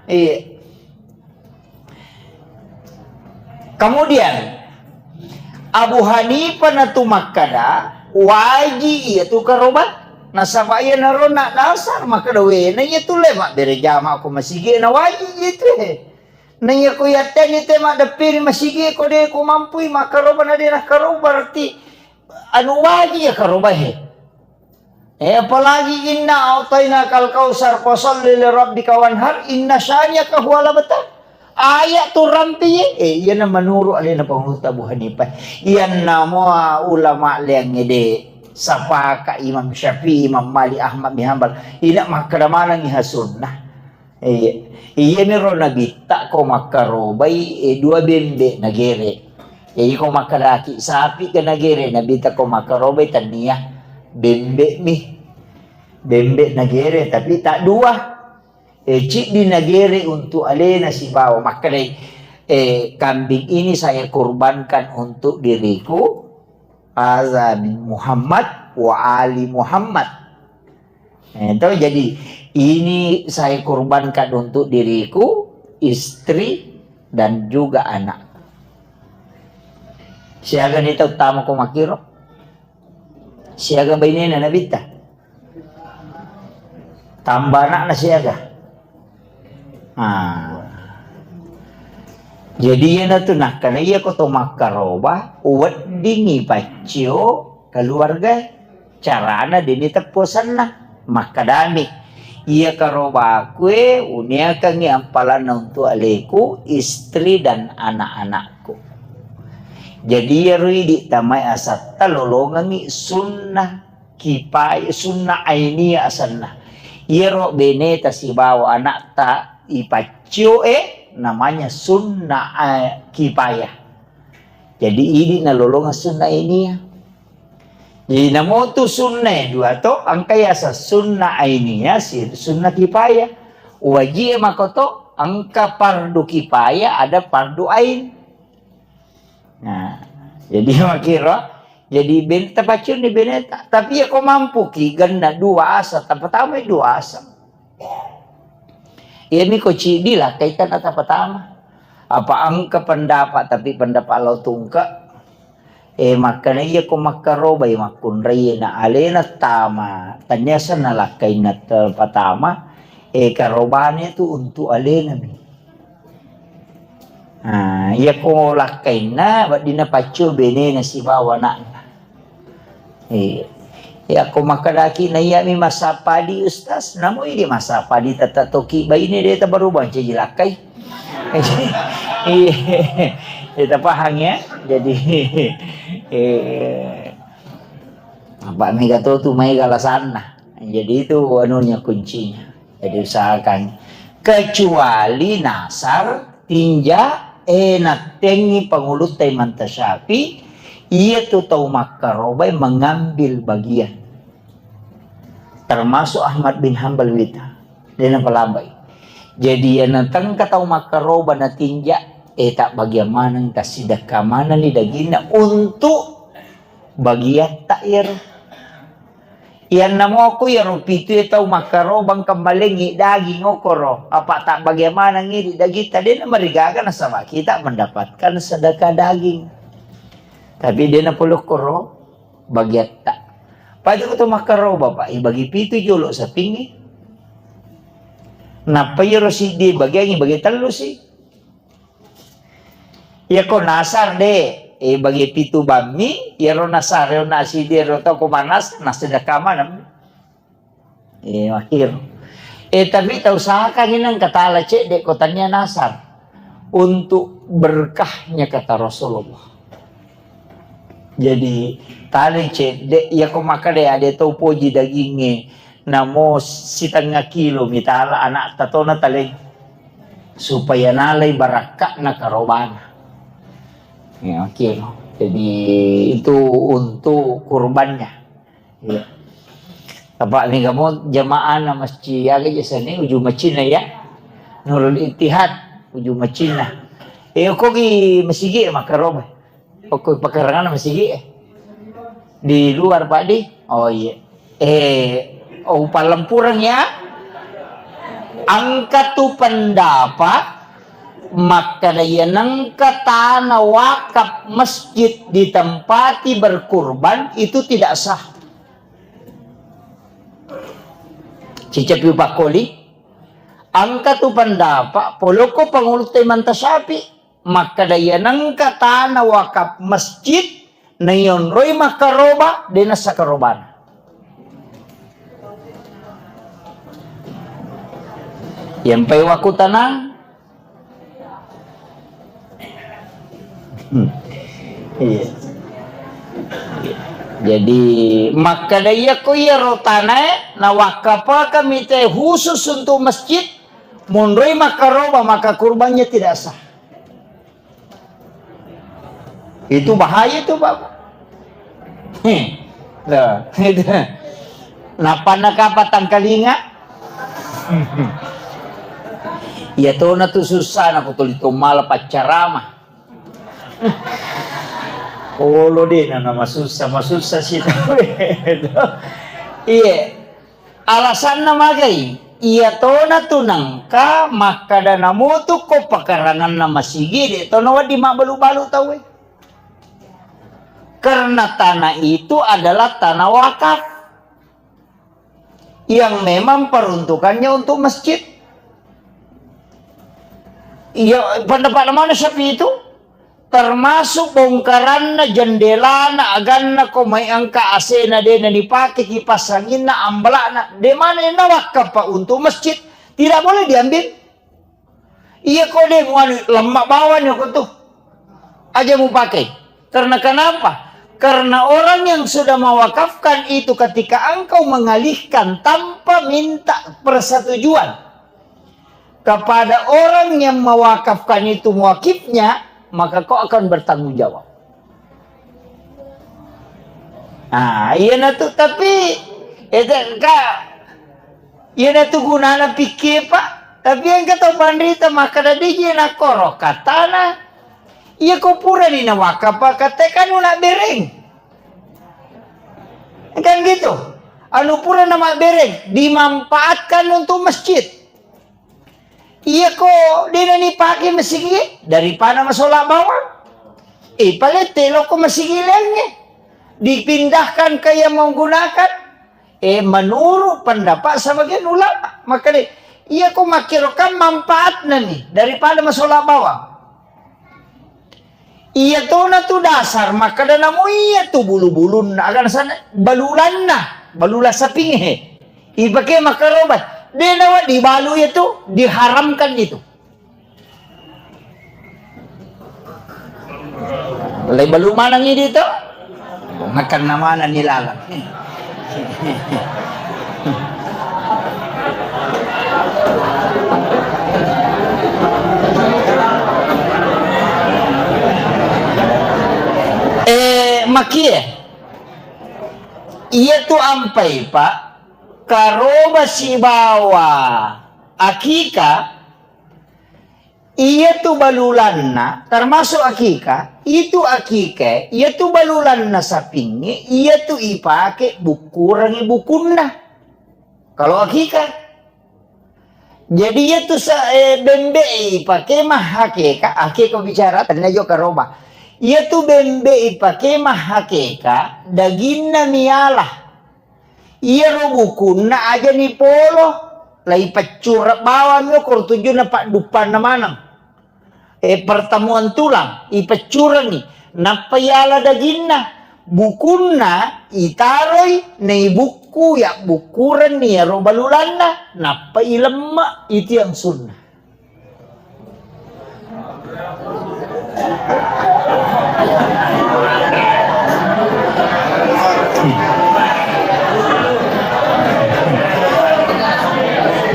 Iya. Kemudian Abu Hanifah natu makkada, waji iya tu karoba. Nasaba iya narona dasar makkada wena iya tu le mabbere jama ko masigi na waji iya tu. Na iya ko yatteni te maddeppiri masigi ko de ko mampui makkaroba na de nakkaroba berarti anu waji ya karoba he. Eh, apalagi inna a'tainakal kautsar fasalli li rabbika wanhar inna syani'aka huwal abtar. Ayat tu rampi, eh, iyana menurut alena panguluta Abu Hanifah. Iyanna mua ulama leang ede sapaka Imam Syafi'i, Imam Malik, Ahmad bin Hanbal. Ina makkada manengi ha sunnah. Iya. Iyami ro nabitta ko makkarobai, eh, dua bembe nagere. Jadi ko makkadaki sapi ke nagere, nabitta ko makkarobai tania bembe mi. Bembe nagere, tapi tak dua. Eh, ciddi nagere untuk alena sibawa makkedai, eh, kambing ini saya kurbankan untuk diriku, hadza min Muhammad wa ali Muhammad. Eh, to, jadi, ini saya kurbankan untuk diriku, istri, dan juga anak. Siaga ni tau tama ko makkiro? Siaga bainena Nabitta? Tamba anakna siaga? Ah. Jadi iyanatu nakkeda iya ko to makkaroba, weddingngi paccio keluarga. Carana deni teppo senna. Makkedami, iya karobakue uniakangngi ampalanna untuk aleku, istri dan anak-anakku. Jadi iyaro idi tamai asatta lolongengngi sunnah kipaya, sunnah ainiyah asenna. Iyaro beneta sibawa anakta ipaccio e namanya sunnah, eh, kipaya. Jadi idi nalolongeng sunnah ainiyah. Jadi namotu sunnah dua to, engka yaseng sunnah ainiyah, si sunnah kipaya. Wajib makoto, engka fardu kipaya, ada fardu ain. Nah, jadi makkiro, jadi ben-, tapaccioni beneta. Tapi ya ko mampuki genna dua asa, tapatamai dua asa. Iyami ko ciddi lakkai tanna tapatama. Apa engka pendapat, tapi pendapat lao tungke. Eh, makkeda iya ko makkarobai makkunrai na alena tama, tania senna lakkainna tapatama, eh, karobana tu untuk alena mi. Nah, iya ko lakkainna, weddinna paccio benena sibawa anakna. Iya. Iya ko makkedaki na iyami massapadi, Ustaz, namo idi massapadi tette toki baine de tabarubang caji lakkai. Iya. Iya, tapahang ya. Jadi, eh, apa mega to tu maega alasanna. Jadi itu anunya kuncinya. Jadi usahakan. Kecuali nasar, tinja, eh, nattengngi pangulutta Imam Syafi'i, iya tu tau makkarobai mengambil bagian. Termasuk Ahmad bin Hambal wita. Dena palabai. Jadi iya natengka tau makkaroba natinja, eh, tak bagian maneng, tak sidekka maneng ni daginna untuk bagiatta iyaro. Iyanna moko iyaro pitu e tau makkarobang kemmalengngi daging okoro, apa tak bagaimana ngiri dagitta, dena marigaga nasaba kita mendapatkan sedekah daging. Tapi dena pole koro bagiatta. Pada ko to makkaroba, Pak, ibagi pitu jolo sapingi. Nappa iyaro siddi bagiangi bagi tellu si. Iyako nasar de, eh, bagi pitu bammi, iyaro nasar, iyaro nasi de, ro tau ko manas, nasi de kamanam. Eh, akhir. Eh, tapi tau saka nginang katala cedde ko tania nasar. Untuk berkahnya kata Rasulullah. Jadi, tali cedde, iyako makkeda ade tau poji dagingnge, namo sitengnga kilo mitala anakta to nataleng, supaya nalai barakka'na karobana. Ya, oke. Jadi, itu untuk kurbannya. Iya. Apa mega mo jamaah na masjid, aga je seni ujung masjidna ya. Nurul Ittihad, ujung masjidna. Eh, ko gi masigi makkaroba. Okko pakarangan masigi, eh. Di luar, Pak, di? Oh, iya. Eh, oh, Palempureng, ya? Engka tu pendapat, makkeda iya nengka tanah wakaf masjid ditempati berkurban, itu tidak sah. Cicapi pakkoli, engka tu pendapat, poloko pangulutta Imam Syafi'i. Makkeda iya nengka tanah wakaf masjid, naionroi makkaroba, de nassa karobana. Yampai wakkutanang. Hmm. Iya. Jadi, makkeda iya ko iyaro tanae, nawakkafakang mite khusus untuk masjid, monroi makkaroba, maka kurbannya tidak sah. Itu bahaya itu, Bapak. Heh. Loh, itu. Nappa nakapa tangkalinga? Iya tona tu sussana ko tuli to mala paccarama. Olo de na, na masussa, masussa si tau. Iye. Alasanna magai? Iya tona tu nengka makkada namotu ko pakaranganna masigi, de tona wedding mabbalu-balu tauwe. Karena tanah itu adalah tanah wakaf yang memang peruntukannya untuk masjid. Iya, pendapat mana Syafi'i itu? Termasuk bongkaranna, jendelana, aganna, ko mai engka asena de na dipake, kipas anginna, ambalakna, de mana yang nawakkaf, Pak, untuk masjid, tidak boleh diambil. Iya ko de muanu lemma bawang ko tu. Aja mupakai. Karena kenapa? Karena orang yang sudah mewakafkan itu, ketika engkau mengalihkan tanpa minta persetujuan kepada orang yang mewakafkan itu, muwakifnya, maka kau akan bertanggung jawab. Ah, iya na tu, tapi itu ka Iyanatu gunana pikkie, Pak. Tapi engka tau panrita makkeda, "Deje nakoro katana. Iya ko purani nawakaf, Pak, katte kan nabbereng." Kan gitu. Anu pura namabbereng, dimanfaatkan untuk masjid. Iya ko dena nipake masigi, daripada masola bawang. Eh, palette loko masigi laingnge. Dipindahkan ke yang menggunakan. Eh, menurut pendapat sebagian ulama, makkeda, iya ko makkiro kan manfaatna ni daripada masola bawang. Iya tona tu dasar, makkeda namo iya tu bulu-bulunna, agana sana balulanna, balula sapingnge. Ipake makkaroba, de nawa dibalu iya tu, diharamkan itu. Lai balu maneng idi to? Makanna maneng ni lalang. Eh, makie. Iya tu ampai, Pak. Karoba sibawa akika. Iyatu balulanna, termasuk akika, itu akika, iyatu balulanna sapingnge, iyatu ipake bukkurengngi bukunna. Kalau akika. Jadi iyatu sa-, eh, bembe ipake mahakeka, akika bicara, tania jo karoba. Iyatu bembe ipake mahakeka, daginna miala. Iyaro bukunna aja nipolo, laipeccureng bawang mi okoro tujunna padduppanna maneng. Eh, pertemuan tulang, ipeccurengngi, nappa iala daginna. Bukunna itaroi, naibukku, yabbukkurenni iyaro balulanna, nappa ilemma, itu yang sunnah.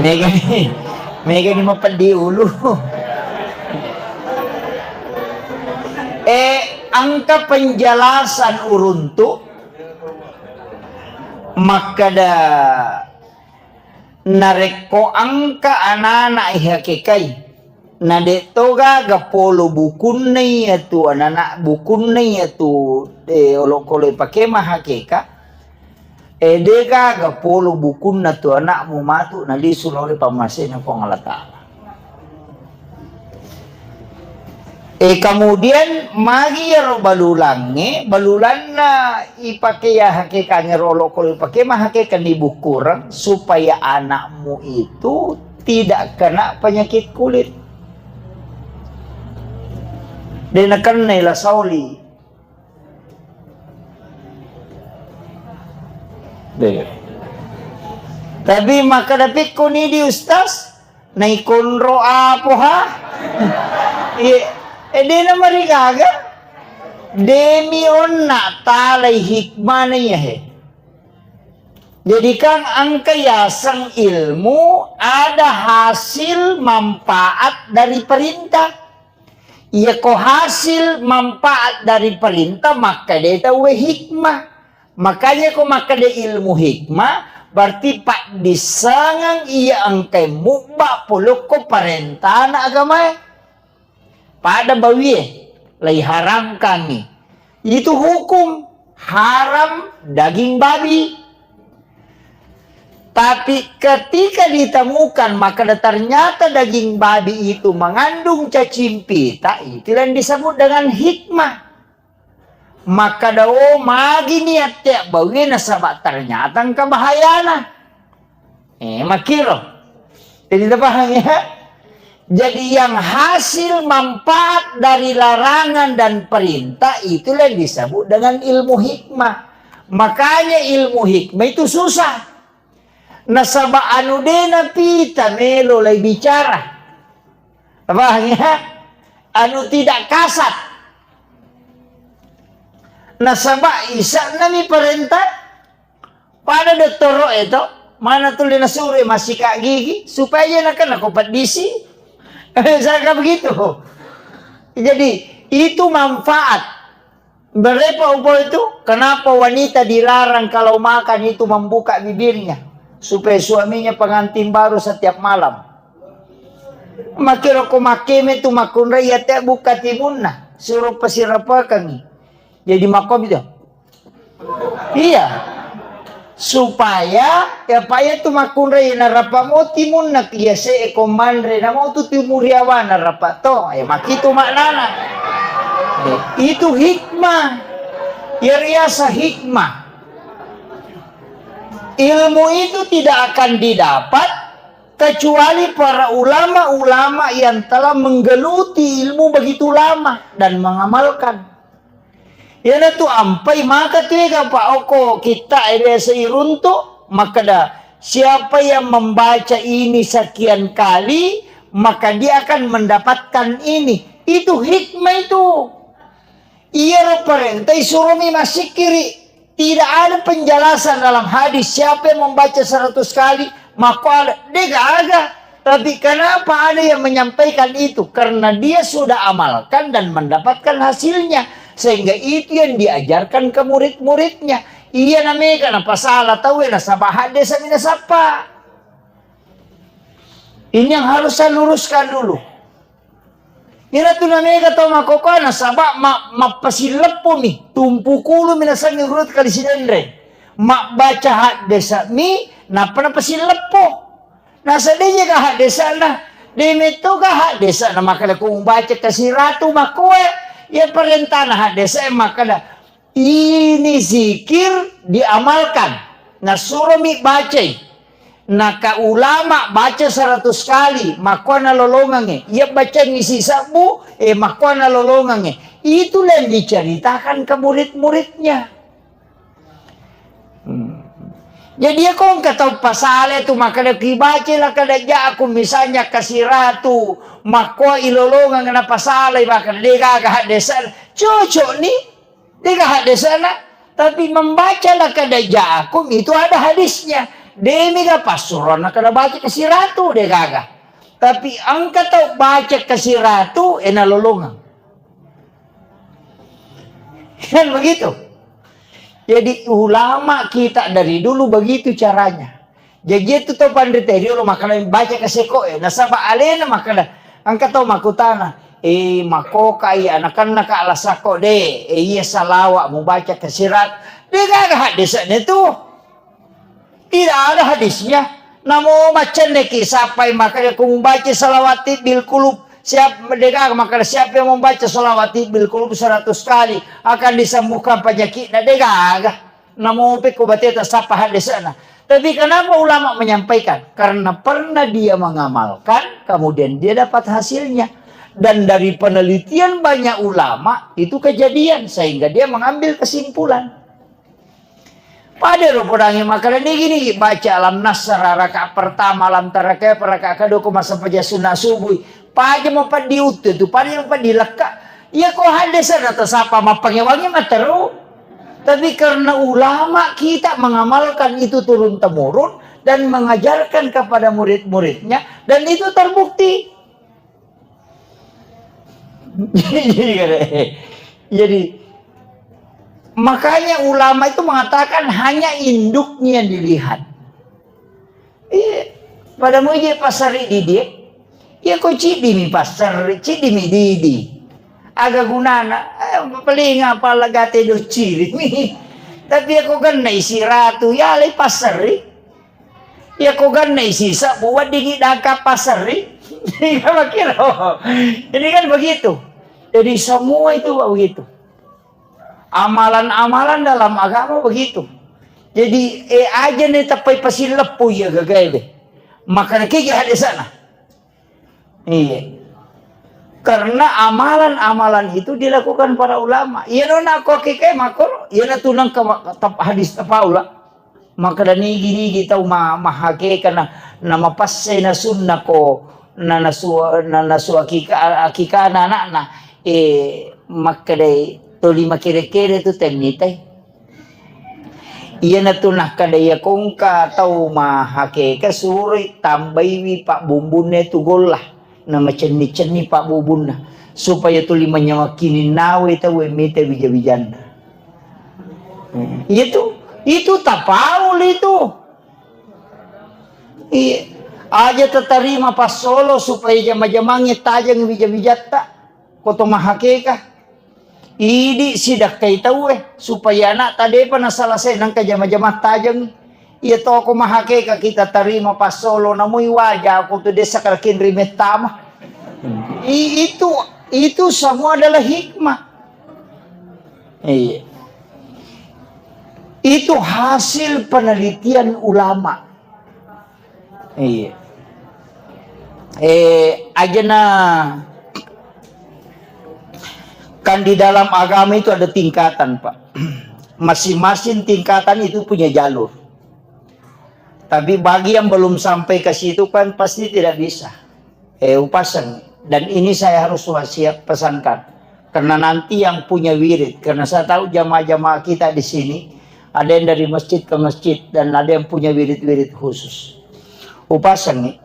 Megani, megani mapeddi ulu. Eh, engka penjelasan uruntu makkeda, narekko engka anana ihakekai, na de to gaga polo bukunna iyatu anana, bukunna iyatu, eh, olokolo ipake mahakeka, eh, de gaga polo bukunna tu anakmu matu nalisu lao ri pammasena Puang Allah Ta'ala. E, kemudian magi iyaro balulangnge, balulanna ipake iya hakekangngero olokolo ipake mahakeka nibukkureng supaya anakmu itu tidak kena penyakit kulit. De nakennai la saoli. Deh. Tapi makkeda pikkuni di Ustaz, naikonro apo ha? Iya, eh, dena marigaga. Demi onna talai hikmana iya he. Jadi kan engka yaseng ilmu ada hasil manfaat dari perintah. Iya ko hasil manfaat dari perintah, makkeda tauwe hikmah. Makanya ko makkeda ilmu hikmah, Berarti paddissengeng iya engkae mubba polokko parentana agamae. Pada bawie, laiharamkangngi. Itu hukum haram daging babi. Tapi ketika ditemukan, maka ternyata daging babi itu mengandung cacing pita, itu yang disebut dengan hikmah. Makkeda, "Oh, magi niatte abbawie nasaba ternyata engka bahayana." Eh, makkiro. Jadi, tapahang, ya? Jadi, yang hasil manfaat dari larangan dan perintah itulah yang disebut dengan ilmu hikmah. Makanya ilmu hikmah itu susah. Nasaba anu de napita melo lai bicara. Paham, ya? Anu tidak kasat. Nasaba isa'na mi parenta pada dottoro e to, mana tuli nasuro massika gigi supaya nakana ko peddisi. Misalkan begitu. Jadi itu manfaat. Berepa upo itu, kenapa wanita dilarang kalau makan itu membuka bibirnya supaya suaminya pengantin baru setiap malam? Makkiro ko makkeme tu makkunrai ate buka timunna, suro pasirapakangi. Jadi makom itu. Iya. Supaya, ya, apa iya tu makkunrai narapa mo timunna kiase e komanre na mo tu timuriawa narapa to. Ya, makitu maknana. Eh, itu hikmah. Ya, riasa hikmah. Ilmu itu tidak akan didapat kecuali para ulama-ulama yang telah menggeluti ilmu begitu lama dan mengamalkan. Iyanatu ampai maka tu ega pa okko kitta e biasa iruntu, makkeda, "Siapa yang membaca ini sekian kali, maka dia akan mendapatkan ini." Itu hikmah itu. Iyaro parenta isuromi massikiri. Tidak ada penjelasan dalam hadis siapa yang membaca seratus kali, maka ada. De gaga. Tapi kenapa ada yang menyampaikan itu? Karena dia sudah amalkan dan mendapatkan hasilnya. Sehingga itu yang diajarkan ke murid-muridnya. Iya namega napasala tauwe nasaba hadde sami nasappa. Ini yang harus saya luruskan dulu. Iyana tu namega tau makkokkoe nasaba ma-, mappasileppomi, tumpukulu mi nasengngi urut kali sidenre. Mabbaca haddesa'mi, nappa napasileppo. Nasa de jaga haddesa'na, de mettoga haddesa'na makkeda ko mubaca kasiratu makkoe, iya parentana haddesa'e makkeda, ini zikir diamalkan. Nasuromi bacai. Naka ulama baca seratus kali, makkuana lolongangnge. Iya bacangngi sisabbu, eh, makkuana lolongangnge. Itulah yang diceritakan ke murid-muridnya. Hmm. Jadi, iya ko engka tau pasala tu, makkeda ki baca la kada jaku, misalnya kasiratu, makkua ilolongang na pasalai, makkeda de gaga haddesa, cocok ni. Dega haddesana, tapi membaca laqad ja'akum itu ada hadisnya. Demiga passuronna kada baca kasiratu, degaga. Tapi engka tau baca kasiratu, ena lolongang. Kan begitu? Jadi ulama kita dari dulu begitu caranya. Jaji itu to panrita riolo makkeda baca kaseko e. Nasaba alena makkeda, engka tau makkutana, "Eh, makkoka iya anakanna ka lasakko de, eh, iya salawa mubaca kasirat." Degaga haddesana tu. Tidak ada hadisnya. Namo macenne ki sappai makkeda ku mubaca salawat tibbil kulub. Siap, degaga makkeda siapa yang membaca salawat tibbil kulub seratus kali akan disembuhkan penyakitnya. Degaga. Namope ko bateta sappa haddesana. Tapi kenapa ulama menyampaikan? Karena pernah dia mengamalkan, kemudian dia dapat hasilnya. Dan dari penelitian banyak ulama, itu kejadian, sehingga dia mengambil kesimpulan. Pada ro podangi makkeda nigi-nigi baca alam nasra rakaat pertama, alam tara kaifa rakaat kedua, ko massempajang sunna subuh. Paja mapeddi uttu tu, paja mapeddi lekka. Iya ko haddesana tasappa mappangewangi matteru. Tapi karena ulama kita mengamalkan itu turun temurun dan mengajarkan kepada murid-muridnya, dan itu terbukti. Jadi, makanya ulama itu mengatakan hanya induknya yang dilihat. Iya. Pada mui je passerri didi, eh. Iya ko ciddi mi passerri, ciddi mi didi. Aga gunana, eh, paling apa lagate do ciri mi. Tapi iya ko ganna isi ratu, ya le passerri. Iya ko ganna isi sabu weddingi dangka passerri. Iya makiro. Ini kan begitu. Jadi semua itu begitu. Amalan-amalan dalam agama begitu. Jadi, eh, aja nih tepai pasileppu iya gagae be. Maka nake hadisana. Iya. Karena amalan-amalan itu dilakukan para ulama. Iya nona ko kike makor, iya na tunang ke tap-, hadis tapaula. Makkeda nigi-nigi tau ma-, mahakeka na, na mapasse na sunna ko, na nasu-, na nasu akika-, akikana anakna, eh, makkedai toli makere-kere tu tennitai. Iyanatu nakkeda iya kongka tau mahakeka suroi tambaiwi pabbumbunna tu golla. Namacenni-cenni pabbubunna, supaya tuli manyameng kininnawe tauwe mita wija-wijanna. Itu, itu tapaul itu. Iya. Aja tatarima passolo supaya jama-jamangnge tajeng wija-wijatta. Ko to mahakeka. Idi sidakkai tauwe, supaya anakta depa nasalasai nangka jama-jama tajeng. Iya toko mahakeka kita tarima passolo, namui waja ko tu desa karakin rimettama. I-, itu, itu semua adalah hikmah. Iya. Itu hasil penelitian ulama. Iya. Eh, ajana kan di dalam agama itu ada tingkatan, Pak. Masing-masing tingkatan itu punya jalur. Tapi bagi yang belum sampai ke situ kan pasti tidak bisa. Eh, upasang. Dan ini saya harus wasiat pesankan. Karena nanti yang punya wirid, karena saya tahu jamaah-jamaah kita di sini, ada yang dari masjid ke masjid, dan ada yang punya wirid-wirid khusus. Upasang,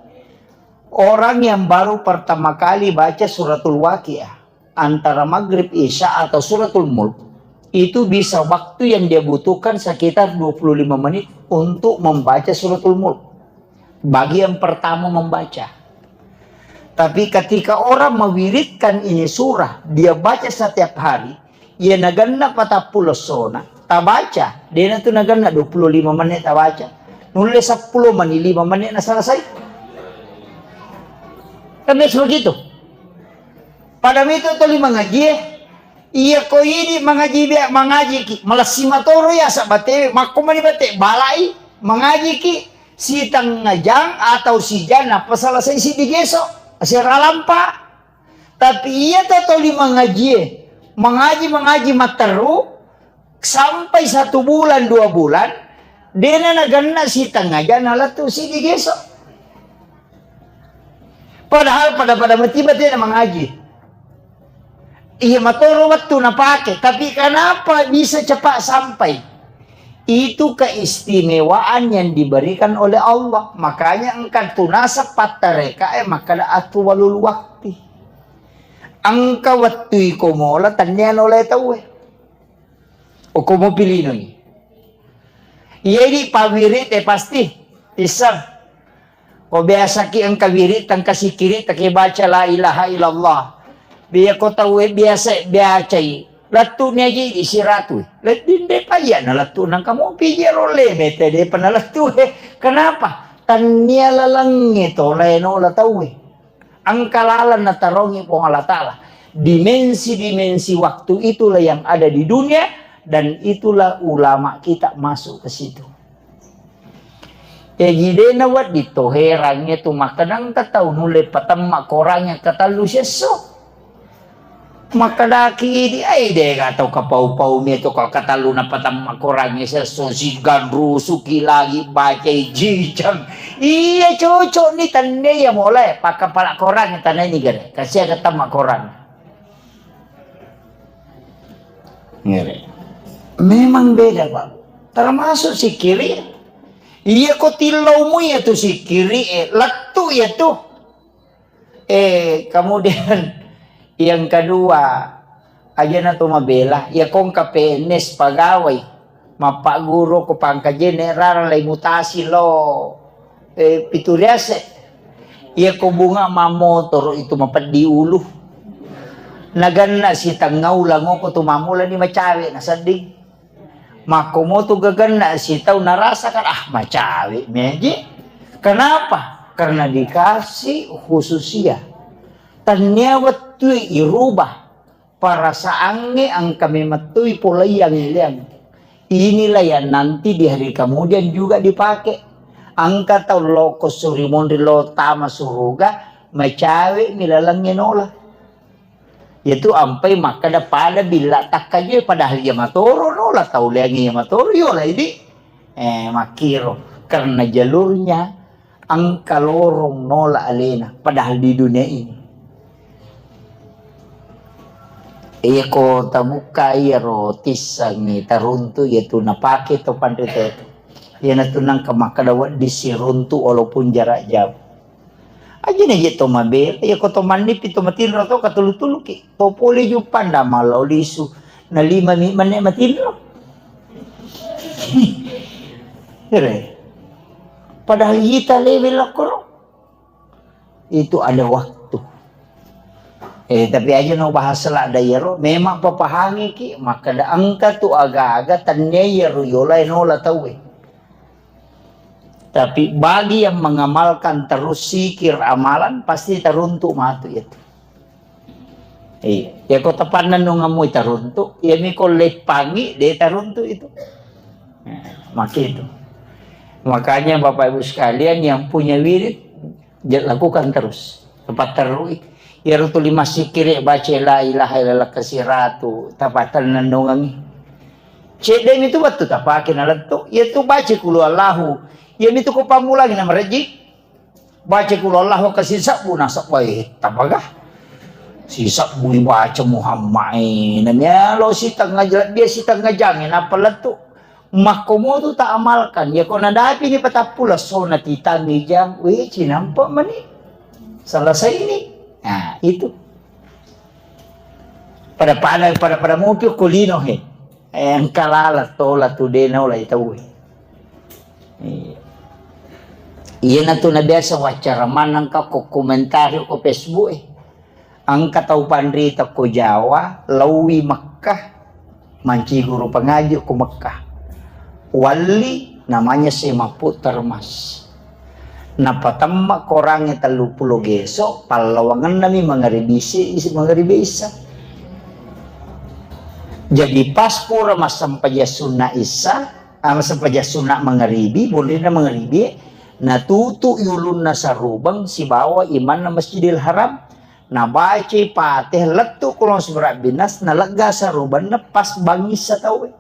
orang yang baru pertama kali baca suratul Waqiah, antara maghrib, isya, atau suratul Mulk, itu bisa waktu yang dia butuhkan sekitar dua puluh lima menit untuk membaca suratul Mulk. Bagi yang pertama membaca. Tapi ketika orang mewiridkan ini surah, dia baca setiap hari, iya naganna patappulo essona, tabaca, dena tu naganna dua puluh lima menit tabaca. Nulle seppulo menit, lima menit na selesai. Kan biasa begitu. Pada mito tuli mangaji, eh. Iya ko idi mangaji bea, mangaji ki. Malessi matoro ya sabate, makko mani bate, balai, mangaji ki. Sitengnga jang atau sijang nappa selesai siddi geso, asera lampa. Tapi iya to toli mangajie, mangaji, mangaji matteru sampai satu bulan, dua bulan, dena naganna sitengnga jang nalettu siddi geso. Padahal pada-pada matiba tena mangaji. Iya matoro wettu napake, tapi kenapa bisa cepat sampai? Itu keistimewaan yang diberikan oleh Allah. Makanya engka tunaseng pattarekae makkeda atwalul wakti. Engka wettu iko mola tennia nolai tauwe. Okko mopilinoi. Iya idi pawirit e pasti. Iseng. Ko biasaki engka wirit, engka sikiri, take baca la ilaha illallah. Biya ko tau e biasa biacai. Lettu ni aji di siratu. Ledding de payya na lettu nang kamu pije rolle mete de pernah lettu e. Kenapa? Tannia lalengnge to leno la tau e. Engka laleng natarongi Puang Allah Ta'ala. Dimensi-dimensi waktu itulah yang ada di dunia, dan itulah ulama kita masuk ke situ. Jaji de nawedding to herangnge tu makkeda engka tau nulle patemma korangnge katellu siesso. Makkedaki idi, "Ai, dega tau kapau-pau mi tu katellu napatemma korangnge siesso, siganrusuki lagi bacai jijang." Iya, cocok ni, tandai ya mulai pakkapala korangnge, tandai ni gare. Kasihan katemma korang. Ngere. Memang beda, Pak. Termasuk sikiri. Iya ko tillau mu iya tu sikiri, eh, lettu iya tu. Eh, kemudian yang kedua, aja na to mabela, ya kong K P N S pegawai, mappagguru ko pangkajene rara lai mutasi lo Eh, pitu riase. Iya ko bunga mammotoro itu mapeddi ulu. Naganna sitengnga ulang ko tu mammulani macawe na sedding. Makkomotu gaganna sitau narasa kan, ah, macawe meji. Kenapa? Karena dikasih khususia. Tania wettui irubah. Perasaangnge engka memettui polaiang ileang. Inilah yang nanti di hari kemudian juga dipakai. Engka tau loko suri monri lo tama suruga, macawe mi lalengnge nola. Yaitu ampai makkeda pada billa takkaje, padahal iya matoro nola tau leangnge iya matoro yola idi. Eh, makkiro. Karena jalurnya engka lorong nola alena, padahal di dunia ini. Iya ko tabukka iyaro tissengngi taruntu, iya tu napake to panrita itu. Iya natu nangka makkeda wedding siruntu walaupun jarak jauh. Aja na je to mabela, iya ko to mannipi to matinro to katulu-tuluki. To pole juppanda malao lisu. Na lima mi menne matinro. Ere. Padahal ita lewe lakkoro. Itu ada waktu. Eh, tapi aja no bahas la da iyaro, memang papahangiki, makkeda engka tu aga-aga tania iyaro yola nola tauwe. Tapi bagi yang mengamalkan terus zikir amalan, pasti taruntu matu itu. Iya, ya ko tapannennungammu taruntu, ya mi ko leppangi de taruntu itu. Nah, maka itu. Makanya Bapak Ibu sekalian yang punya wirid, ja-, lakukan terus. Tepat terui. Ya rutu lima sikiri baca la ilaha illallah kasiratu, tapatennennungangi. Cedde mi tu wettu tapake nalettu, ya tu baca kulu Allahu. Ya mi tu ko pamulangi na marejji. Baca kulu Allahu ka sisebbu nasabbai tapagah. Sisebbu baca Muhammad e. Namialo sitengnga jang, dia sitengnga jang e, nappa lettu. Makkomotu ta amalkan. Ya ko nadapi ni patappulo sona titangi jang, we cinampa mani. Selesai ini. Nah, itu. Pada-pada, pada-pada mopi ko lino he. Eh, engka lala tola tu de naola tau. Iya. Iya natu na biasa wacara maneng ka ko komentari ko Facebook e. Engka tau panrita ko Jawa, laowi Mekkah, manci guru pangaji ko Mekkah. Walli namanya Semaput Termas. Napatemma korangnge telluppulo geso, pallawangenna mi mangaribi isi, isi mangaribi isa. Jadi pas pura massempajang sunna isa, ah, massempajang sunna mangaribi, bonrina mangaribi, natutu yulunna sarubeng sibawa imanna Masjidil Haram, nabacai Fatihah lettu Qul a'udzu birabbinas, nalegga sarubenna pas bangissa tauwe.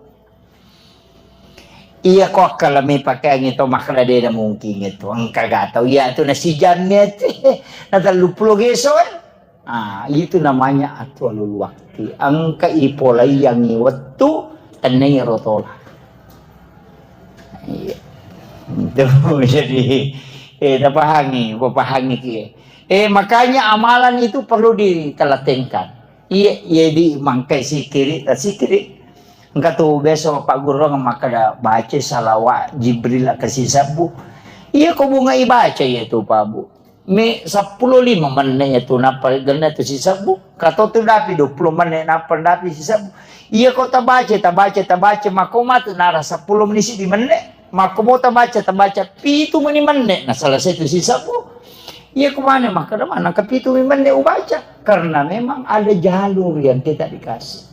Iya ko akkalami pakeangngi to makkeda de na mungkin itu. Engka ga tau iya tu na sijamnya tu. Na telluppulo geso e. Ah, itu namanya atwalul wakti. Engka ipolaiangngi wettu tennai rotola. Iya. Itu jadi eh tapahangi, papahangi ki. Eh makanya amalan itu perlu ditelatenkan. Iya, iya di mangkai sikiri, ta sikiri. Engka tu biasa Pak Guru makkeda baca salawat Jibril ke sisebbu. Iya ko bunga ibaca iya tu Pak Bu. Me seppulo lima menne iya tu napa genna tu sisebbu. Kato tu dapi dua puluh menne napa dapi sisebbu. Iya ko tabaca, tabaca, tabaca mako matu nara seppulo menne sidi menne. Mako mo tabaca, tabaca pitu meni menne na selesai tu sisebbu. Iya ko mana makkeda mana ke pitu menne ubaca karena memang ada jalur yang kita dikasih.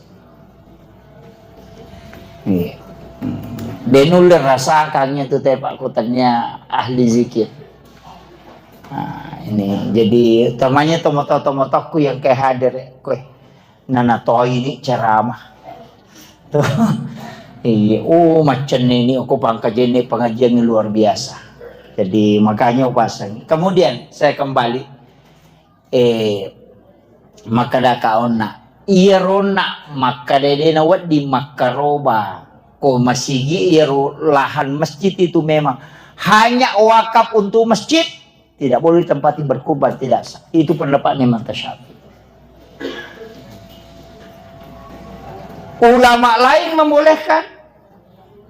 Iya. Hmm. De nulle rasakannya tu te Pak Kutannya ahli zikir. Nah, ini jadi utamanya tomoto-tomotokku yang kayak hadir ya, kue. Nana toi ini ceramah. Tuh. Iya, oh macam ini aku pangkajenni pengajian yang luar biasa. Jadi makanya pasang. Kemudian saya kembali eh, makkeda ka onna. Iya ronna makkeda de na wedding makkaroba ko masigi iyaro lahan masjid itu memang hanya wakaf untuk masjid, tidak boleh ditempati berkurban, tidak sah. Itu pendapatnya Imam Syafi'i. Ulama lain membolehkan,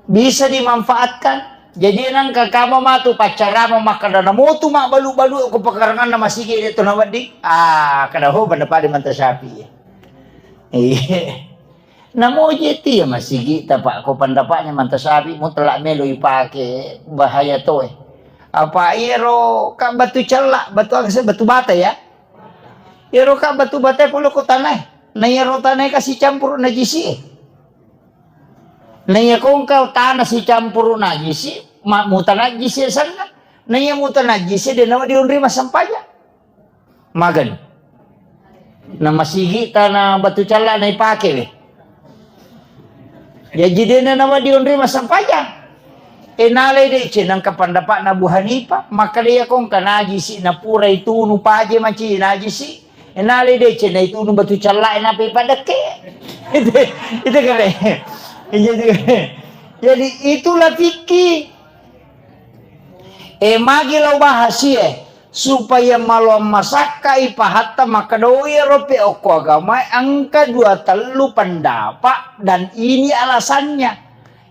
bisa dimanfaatkan, Jaji nangka kama matu paccarama makkeda namotu mabbalu-balu ko pakaranganna masigi de to nawedding. Ah, kada ho benda pada manta sapi. Iya. Namoje ti ya masigi ta, Pak, ko pendapatnya manta sapi mutlak melo ipake, bahaya toe. Apa iyaro ka batu cella, batu akse, batu bata ya. Iyaro ka batu bata polo ko tanai. Na iyaro tanai kasi campur najisi. Na iya kongka tanah sicampuru najisi, ma-, mutanajjisi sanna. Na iya mutanajjisi, de nawa dionri massempajang. Magan. Na masigi tanah batu calla na ipake we. Jaji de nawa dionri massempajang. E nalai deceng nangka pendapatna Abu Hanifah, makkeda iya kongka najisi na pura itunu paje maci najisi. Nalai deceng na itunu batu calla, e, napa ipadekke. Itu, itu kare. Jadi, jadi itulah fikih. E, magi lao bahas, e, supaya maloang masakka ipahatta makkeda, oh, iyaro pe okko agama engka dua tellu pendapat dan ini alasannya.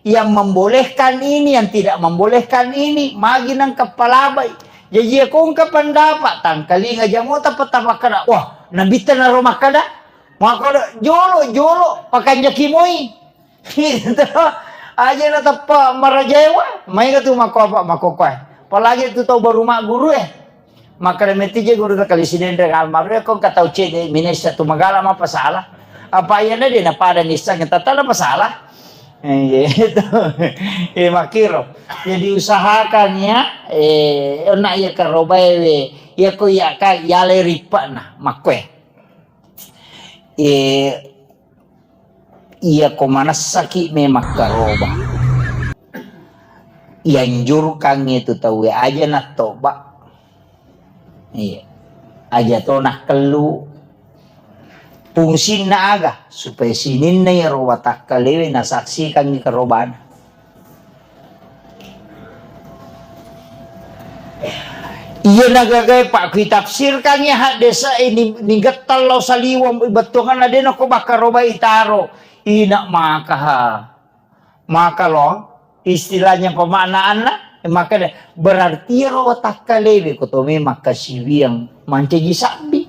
Yang membolehkan ini, yang tidak membolehkan ini, magi nangka palabai. Jaji iya kongka pendapat, tangkalinga jamota peta makkeda, wah, nabitta naro makkeda, makkeda, jolo, jolo, pakanjaki moi. Gitu. Aja na teppa marajaewa, maega tu makko apa, makko koe. Apalagi tu tau baru magguru, e. Makkeda metti je guru ta kali sidenreng almarhum, ko engka tau cedde minessa tu magala mapasala. Apa iyana de napada nisseng tata napasala. Eh, iya, itu. Eh, makkiro. Jadi usahakan ya, eh, onna iya karobae we. Iya ko iya ka yale rippana, makkoe. Eh, Iya ko manessaki memang karoba. Ianjurkangngi tu tauwe aja nattoba. Iya. Aja to nakkellu. Fungsinna aga? Supaya sininna iyaro watakkalewe nasaksikangngi karobana. Iya nagagae, Pak, kui tafsirkan ya haddesa ini, ni gettal lao saliweng bettuanganna de nako bakkarobai taro. Ina maka ha. Maka lo istilahnya pemaknaanna, maka de, berarti ro watakkalewe ko to memang kasiwiang mancaji sabbi.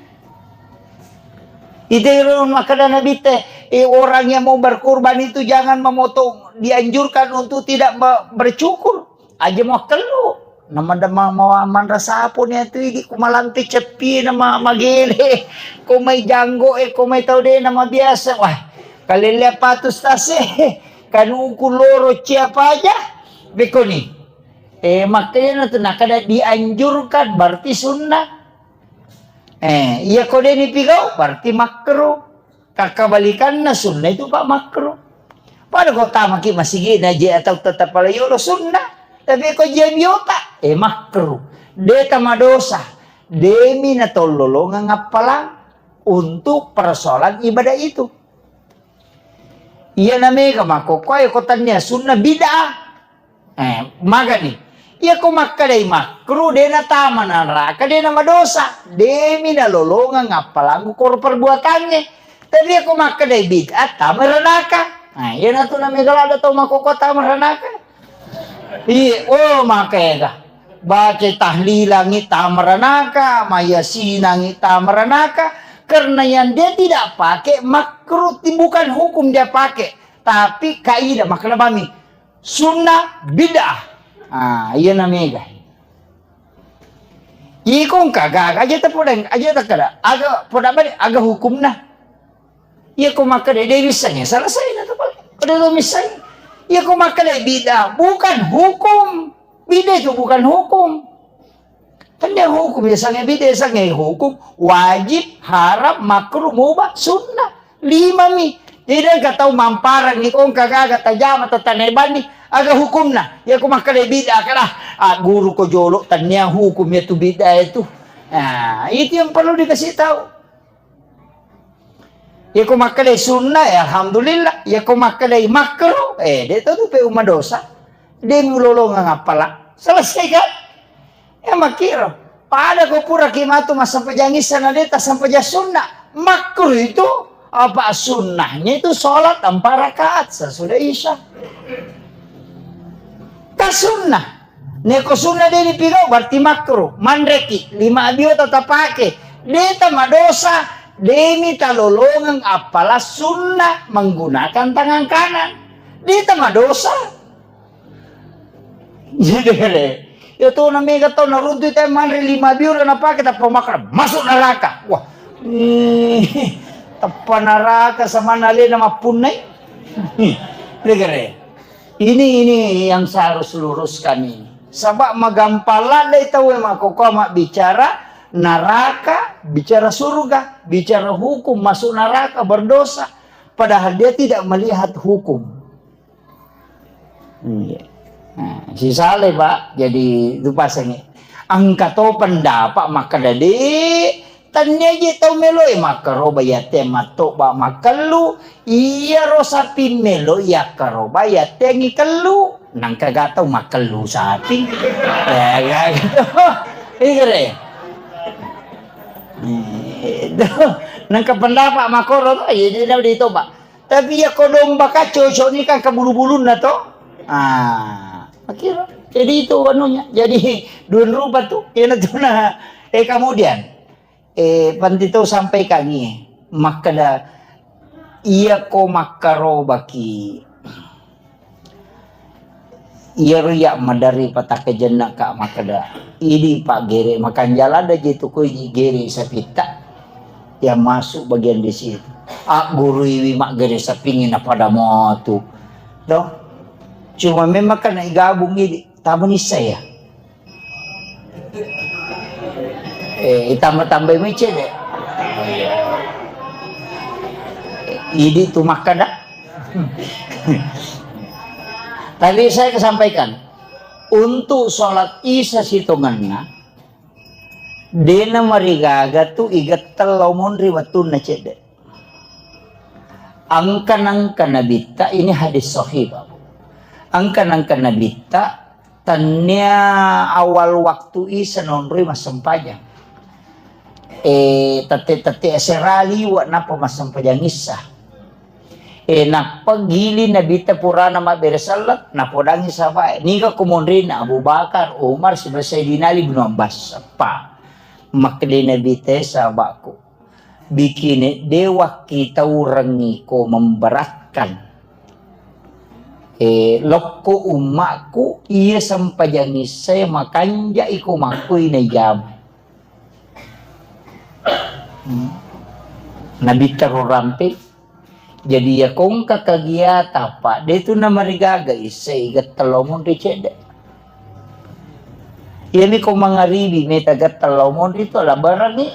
Ite ro makkeda Nabitte, eh, orang yang mau berkurban itu jangan memotong, dianjurkan untuk tidak me-, bercukur. Aja muakkellu. Namada ma-, ma-, manra sapo ni atu idi ku malampe ceppi na ma-, magele. Ko mai janggo e, ko mai tau de na mabiasa. Wah, kalelle apa tu stase? Kanuku loro cia paja. Bekoni. Eh, makanya na tu nakada dianjurkan, berarti sunnah. Eh, iya ko de ni pigau, berarti makruh. Kakkabalikanna sunnah itu, Pak, makruh. Pada ko tamaki masigi na je atau tetap pala yolo sunnah. Tapi ko je biota, eh, makruh. De tamadosa. Demi na tollolongang appalang untuk persoalan ibadah itu. Iya na mega makko, ko ayo ko tannia sunnah bid'ah. Eh, magani. Iya ko makkedai makruh, de natama naraka, de namadosa. Demi nalolongang appalangngu koro perbuatangnge. Tapi iya ko makkedai bid'ah, tama ranaka. Nah, iya natu na mega ladda tau makkokko tama ranaka. Iya, oh, makega. Baca tahlilangi tama ranaka, mayasinangi tama ranaka. Karena yang dia tidak pakai makruh, bukan hukum dia pakai, tapi kaidah, makna bami. Sunnah bid'ah. Ah, iya na mega. Iko engka gaga aja ta podang, aja ta kada. Aga poda bari, aga hukumna. Iya ko makkeda de wissengnge, selesai na to pale. Kada to missengnge. Iya ko makkeda bid'ah, bukan hukum. Bid'ah itu bukan hukum. Kan dia hukum, ya sange bid'ah, sange hukum. Wajib, haram, makruh, mubah, sunnah. Lima mi. Jadi engka tau mamparang ni, ko engka gaga tajama tatanai bani, aga hukumna? Ya ko makkeda bid'ah, kada, ah, guru ko jolo, tania hukum ya tu bid'ah itu. Nah, itu yang perlu dikasih tahu. Ya ko makkeda sunnah, ya alhamdulillah. Ya ko makkeda makruh, eh, de to tu pe umma dosa. De mulolongang appala. Selesai kan? Ya makkiro. Pada ko pura ki matu massempajang isya na de tassempajang sunnah. Makruh itu apa sunnahnya itu sholat empat rakaat sesudah isya. Sunnah. Neko sunnah de' nipigau, berarti makruh. Manreki, lima abiota tapake. De' tamadosa, de' mi talolongeng appala sunnah menggunakan tangan kanan. De' tamadosa. Jadi, ya tu na mega tau naruntu te manre lima abiota napake tappa makan, masuk neraka. Wah, tappa neraka sama alena mappunnai. Ini, ini yang saya harus luruskan ini. Sebab magampang ladde tau e makkokkoe mabbicara neraka, bicara surga, bicara hukum, masuk neraka, berdosa. Padahal dia tidak melihat hukum. Iya. Nah, sisale, Pak. Jadi, itu pasangi. Engka to pendapat makkeda, "De', tennia je tau meloi makkaroba yatte mattoba makkellu, iyaro sapi meloi yakkaroba yatte ngikellu." Nangka ga tau makkellu sapi. Ya, ya, gitu. Iya, re. Itu. Nangka pendapat makkoro to, iya, dia ditoba. Tapi iya ko domba ka cocok ni kan ke bulu-bulunna to. Ah, makiro. Jadi itu anunya. Jadi dua rupa tu. Iya na tu na. Eh, kemudian, eh, panti to sampaikan ni, makkeda, iya ko makkarobaki. Iyaro iya maderri patakkajenna ka makkeda, idi paggere makanjala da je tu ko idi gere sapitta yang masuk bagian di situ. Agguruiwi maggere sapingi na pada motu. Do. Cuma memang kan igabung idi, tamu ni saya. Eh, itambah-tambah mecce deh. Idi tu makkeda. Tadi saya sampaikan, untuk sholat Isya sitongenna, dena marigaga tu igettel lao monri wettunna cedde. Engka nangka nabitta, ini hadis sahih, Bapak. Engka nangka nabitta, tennia awal waktu Isya nonroi massempajang. Eh, tette-tette asera liwa nappa massempajang Isya. Eh, nappa gili nabitta purana mabbere selleng, napodangi sahabae. Niga ko monrina Abu Bakar, Umar, siba Sayyidina Ali bin Abbas. Apa? Makkeda nabitta, sahabatku. Bikine de wakkitaurengngi ko memberatkan. Eh, lokko ummakku, iya sempajang Isya makanja iko makkoi naijama. Hmm. Nabitta ro rampe. Jadi, iya kongka kegiatan, Pak, de tu namarigaga Isya igettel lao monri cedde. Iyami ko mangaribi meta gettel lao monri tu ala berangi.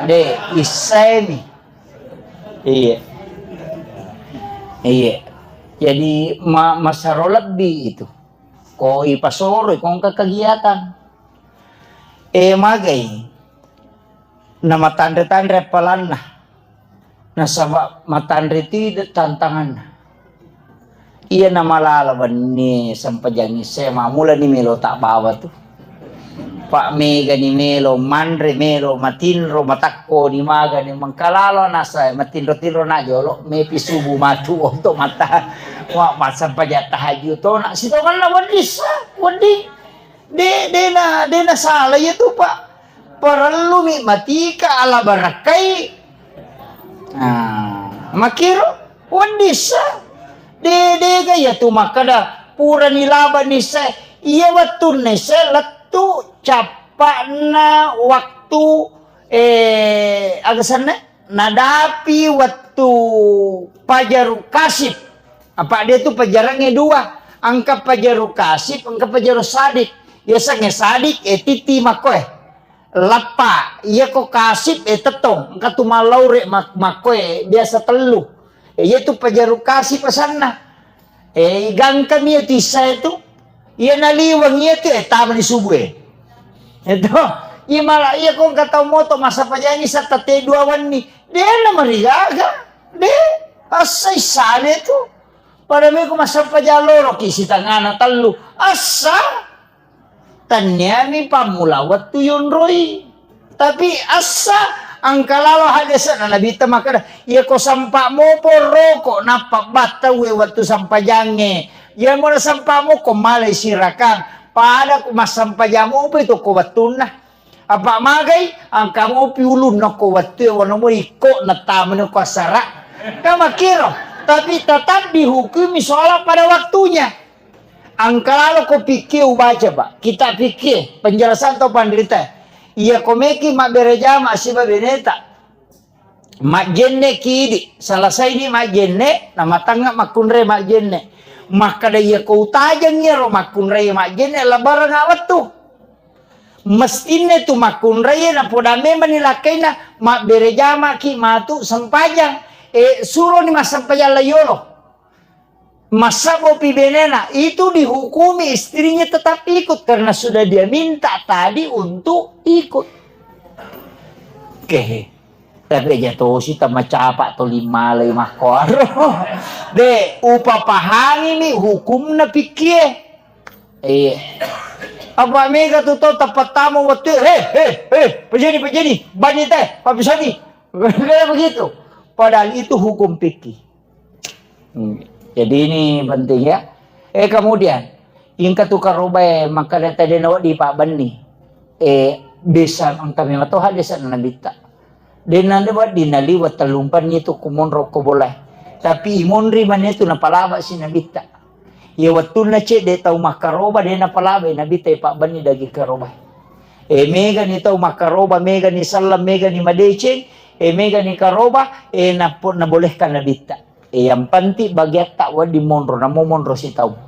De, Isya mi. Iya. Iya. Jadi, ma-, masaro lebbi itu. Ko ipasoro, kongka kegiatan. Eh, magai. Namatanre-tanre appalanna. Nasaba matanre tide tantanganna. Iya namalala wenni sempajang Isya, mamulani melo tabbawa tu. Pak, megani melo manre, melo matinro, matakko ni magani mengkalalo nasa matinro-tinro na jolo, mepi subuh matu untuk mata. Wa, massempajang tahajud to, na sitongenna wedding sa, wedding. De, dena, dena salah iya tu, Pak. Parellumi matika ala barakkai. Nah, makiro wedding sa. De, dega iya tu makkeda purani laba nisse. Iya wettunna isse lettu cappa'na waktu, eh, aga senna? Nadapi wettu pajaru kasib. Apa dia tu pajarangnge dua. Engka pajaru kasib, engka pajaru sadik. Yasengnge sadik, eh, titi makkoe. Lappa, iya ko kasib, eh, tettong. Engka tu mallaure mak-, makkoe, biasa tellu. Eh, iya tu pajaru kasib asanna. Eh, igangkami iya tu Isya itu. Iya naliweng iya tu, eh, tamani subuh, eh. Itu. Iya mala, iya ko engka tau moto massempajang Isya tette dua wenni. De namarigaga. De. Assa Isya de tu. Pada meko massempajang loro ki sitangana tellu. Assa. Tenniami pammula wettu yonroi. Tapi assa engka lalo hadesana Nabitta makkeda, iya ko sempa mopo roko nappa battaue wettu sempajangnge, Iya mo nasempamo ko malai sirakang, pada ku massempajang mopi to ko wettunna. Apa magai, angka mopi ulunna ko wettu e, wano mo ikko nattamani ko assara. Ka makkiro, tapi tetap dihukumi sholat pada waktunya. Angka lalo ko fikih ubaca, Pak. Kitab fikih, penjelasan to panrita. Iya ko meki mabbere jama siba beneta. Majjenne ki idi, selesai ni majjenne, namatangnga makkunrai majjenne. Makkada iya ko utajeng iyaro makkunrai majjenne, lebarengnga wettu. Mestinna tu makkunrai napoda memang ni lakkainna mabbere jamaki matu sempajang. E, suroni massempajang laiyolo. Massabbopi benena, itu dihukumi istrinya tetap ikut karena sudah dia minta tadi untuk ikut. Oke. Tapi aja tosi tamacapa to limalai makkoaro. De, upapahangimi hukumna pikkie. Iya. Apa mega tu tau tapattama wettu, "He, he, he, pajani, pajani, bani teh, papisani." Kayak begitu. Padahal itu hukum fikih. Hmm. Jadi ini penting ya. Eh, kemudian, ingka tu karobae makkada tadi nawa di Pak Benni. Eh, bisa engka memang toha desa Nabitta. Denna de wedding naliwa tellumpanni tu kumonro ko bolae. Tapi imonri mane tu napalaba si Nabitta. Iya wettunna cedde tau makkaroba de napalabai Nabitta, Pak Benni dagi karoba. Eh, megani tau makkaroba, megani sallang, megani madeceng, eh, megani karoba, eh, napo-, nabolehkan Nabitta. Eh, yang penting bagiatta wedding monro, namo monro sitau.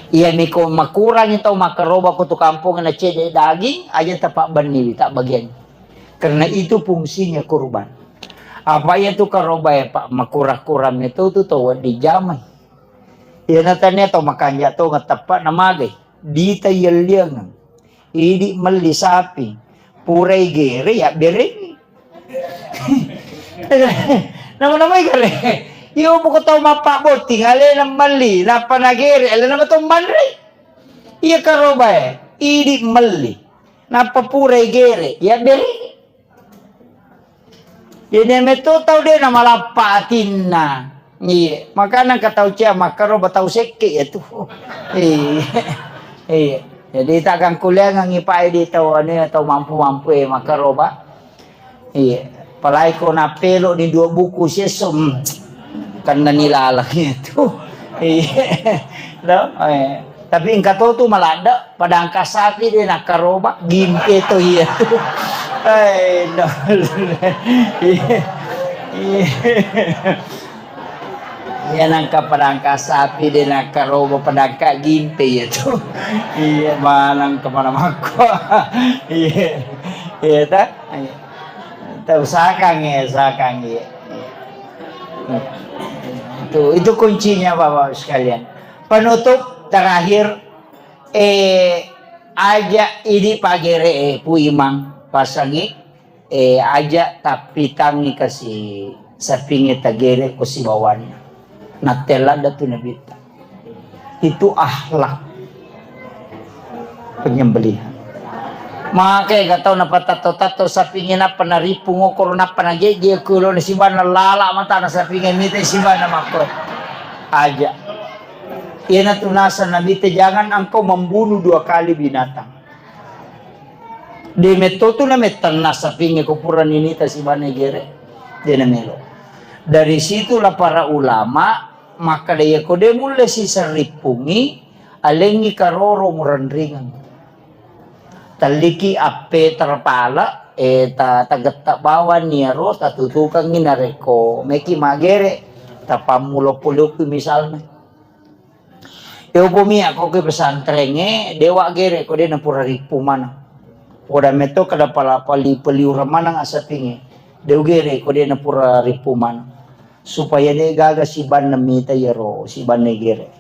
Iya miko makurangi tau makkaroba ko tu kampong na cedde daging, aja tapabbenniwi, tak bagian. Karena itu fungsinya kurban. Apa iya tu karoba ya, Pak, makura-kura meto tu tau wedding jamai. Iya natania tau makanja to ngeteppa na magai. Dita yelliangeng. Idi melli sapi. Purai gere ya berengi. Nama-namai gare. Iyo buku tau mappa botting alena melli. Nappa na gere alena mato manre. Iya karobae. Idi melli. Nappa purai gere ya berengi. Jadi metto tau de namalappa atinna. Iya, makana engka tau cia makkaroba tau sekke ya tu. Iya. Iya. Jadi takkan kuliah ngangi pae di tau anu ya, tau mampu-mampu ya makkaroba. Iya. Apalagi ko napelo di dua buku siesso, hmm, kanna ni lalang itu. Iya. No? Eh. Tapi engka to tu maladde, padangka sapi de nakkaroba, gimpe to iya tu. Eh, no. Iya. Iya. Iya, nangka padangka sapi de nakkaroba, padangka gimpe iya tu. Iya, manang kemana makko. Iya. Iya ta? Iya. Usahakan ya, usahakan ya. Itu, itu kuncinya Bapak Ibu sekalian. Penutup terakhir, eh, aja idi pagere, eh, Pu Imang pasangi, eh, aja tappitangi kasi sapinge tagere ko sibawanna. Nattella datu Nabitta. Itu akhlak penyembelihan. Maka ega tau napatatto-tatto sapinge nappa narippu ngokoro nappa najeje kulo na sibanna lala matana sapinge mita sibanna makko. Aja. Iyanatu nasa Nabitta, jangan engkau membunuh dua kali binatang. De metto tu na mettenna sapinge ko pura ninita sibanna gere. De namelo. Dari situlah para ulama makkeda, iya ko de mulle siseng rippungi, alengngi karoro murenringeng. Telliki appe terpala, eh, ta-, tagetta bawang niaro tatutukangngi narekko meki magere, tapammulo pulukki misalna. Eopo mia ko ke pesantrengnge, dewa gere ko de napura rippu maneng. Poda metto kada pala-, pali-, peliureng maneng asapinge. Deu gere ko de napura rippu maneng. Supaya de gaga sibanna mita iyaro, sibanna gere.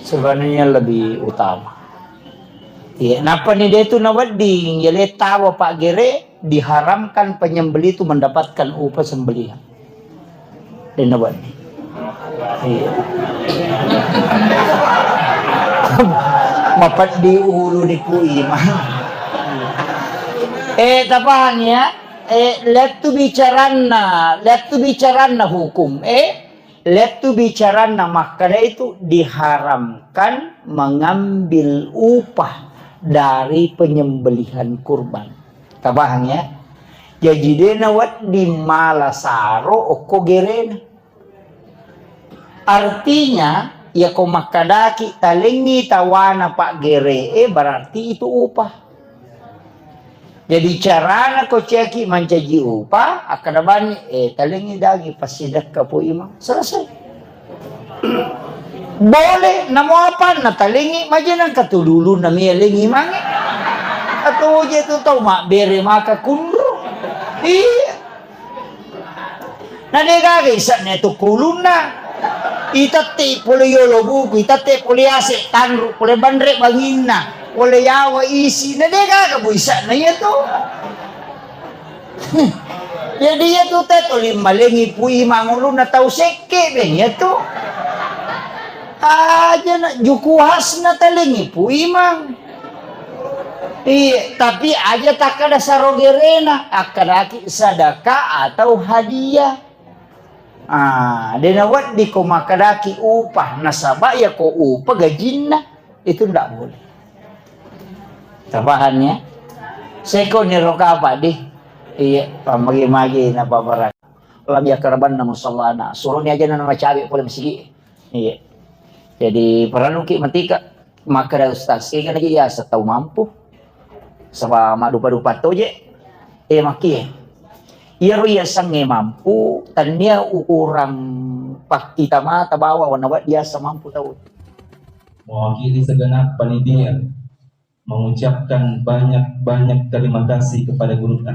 Sebenarnya lebih utama. Iya, nappa ni de tu nawedding, ya le tawa pak gere, diharamkan penyembelih itu mendapatkan upah sembelihan. Dena bani. Iya. Mapeddi ulu di kui mah. Eh, tapahang ya? Eh, lettu bicaranna, lettu bicaranna hukum. Eh, Lettu bicaranna makkeda itu diharamkan mengambil upah dari penyembelihan kurban. Tabahang ya? Jaji de nawedding mala saro okko gerena. Artinya, yako makkedaki talengngi tawana paggere'e, berarti itu upah. Jadi carana ko ciaki mancaji upah, akkeda bani, eh, talengngi dagi passidekka Pu Imang. Selesai. Boleh, namo apa na talengngi, majenang katululunna mi alengngi mange. Atau je tu tau mabbere maka kunru. Iya. Na de gaga isa'na tu kulunna. Itette pole yolo buku, itette pole ase tanru, pole banre banginna, pole yawa isi. Na de gaga bu isa'na iya tu. Jadi iya tu te tuli malengi Pu Imang ulunna tau sekke ben iya tu. Aja na juku hasna talengi Pu Imang. Iya, tapi aja takkeda saro gerena, akkedaki sedekah atau hadiah. Ah, de nawedding ko makkedaki upah, nasaba iya ko upah gajinna, itu ndak boleh. Tapahan ya? Seko ni roka apa di? Iya, pamagi-magi na pabarang. Lam yakarabanna musallana. Suruni aja na macabe pole masigi. Iya. Jadi, parelluki matika makkeda ustaz, kega naja iyaseng tau mampu. Saba maddupa-dupa toje. Eh, makkie. Iyaro iyasengnge mampu, tennia ukurang pakkita mata bawa wana wa-, iyaseng mampu tau. Mewakili segenap panitia mengucapkan banyak-banyak terima kasih kepada guru.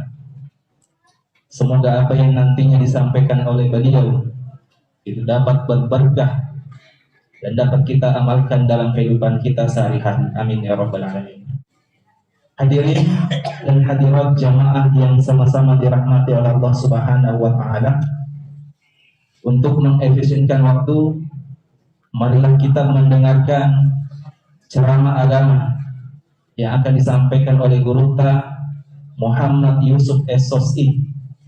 Semoga apa yang nantinya disampaikan oleh beliau itu dapat berberkah dan dapat kita amalkan dalam kehidupan kita sehari-hari. Amin ya rabbal alamin. Hadirin dan hadirat jamaah yang sama-sama dirahmati oleh Allah Subhanahu wa taala, untuk mengefisienkan waktu, marilah kita mendengarkan ceramah agama yang akan disampaikan oleh Gurutta Muhammad Yusuf S.Sosi,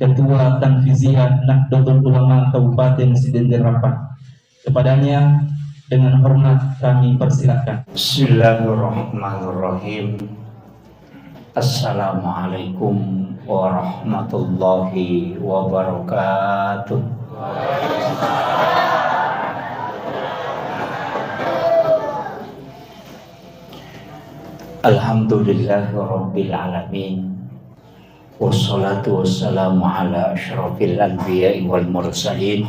Ketua Tanfiziyah Nahdlatul Ulama Kabupaten Sidendir Rappang. Kepadanya dengan hormat kami persilakan. Bismillahirrahmanirrahim. Assalamualaikum warahmatullahi wabarakatuh. Alhamdulillahirabbil alamin. Wassalatu wassalamu ala asyrafil anbiya'i wal mursalin,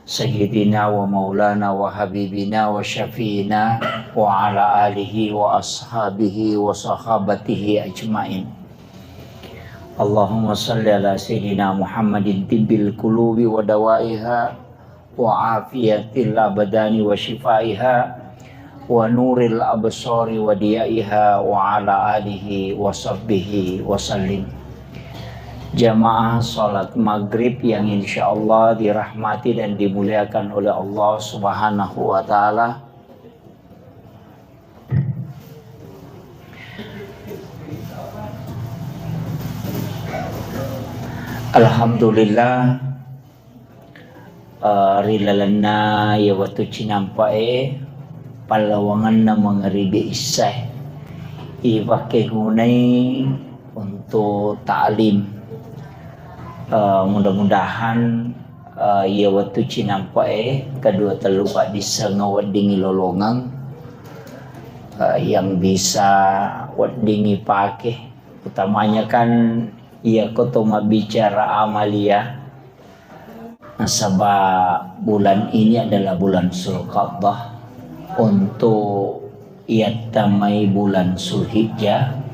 sayyidina wa maulana wa habibina wa syafi'ina wa ala alihi wa ashabihi wa sahabatihi ajmain. Allahumma salli ala sayyidina Muhammadin tibbil qulubi wa dawaiha wa afiyatil abdani wa syifaiha wa nuril absari wa diyaiha wa ala alihi wa sahbihi wa sallim. Jamaah salat maghrib yang insyaallah dirahmati dan dimuliakan oleh Allah Subhanahu wa taala. Alhamdulillah, eh, ri lalenna iya wettu cinampa'e, pallawangenna mangaribi issae, ipakkegunai untuk taklim. Eh, mudah-mudahan, eh, iya wettu cinampa'e kedua tellu paddisseng weddingngi lolongeng, eh, yang bisa weddingngi pake. Utamanya kan iya ko to mabbicara amalia, nasaba bulan ini adalah bulan Zulqa'dah untuk iyattamai bulan Zulhijjah.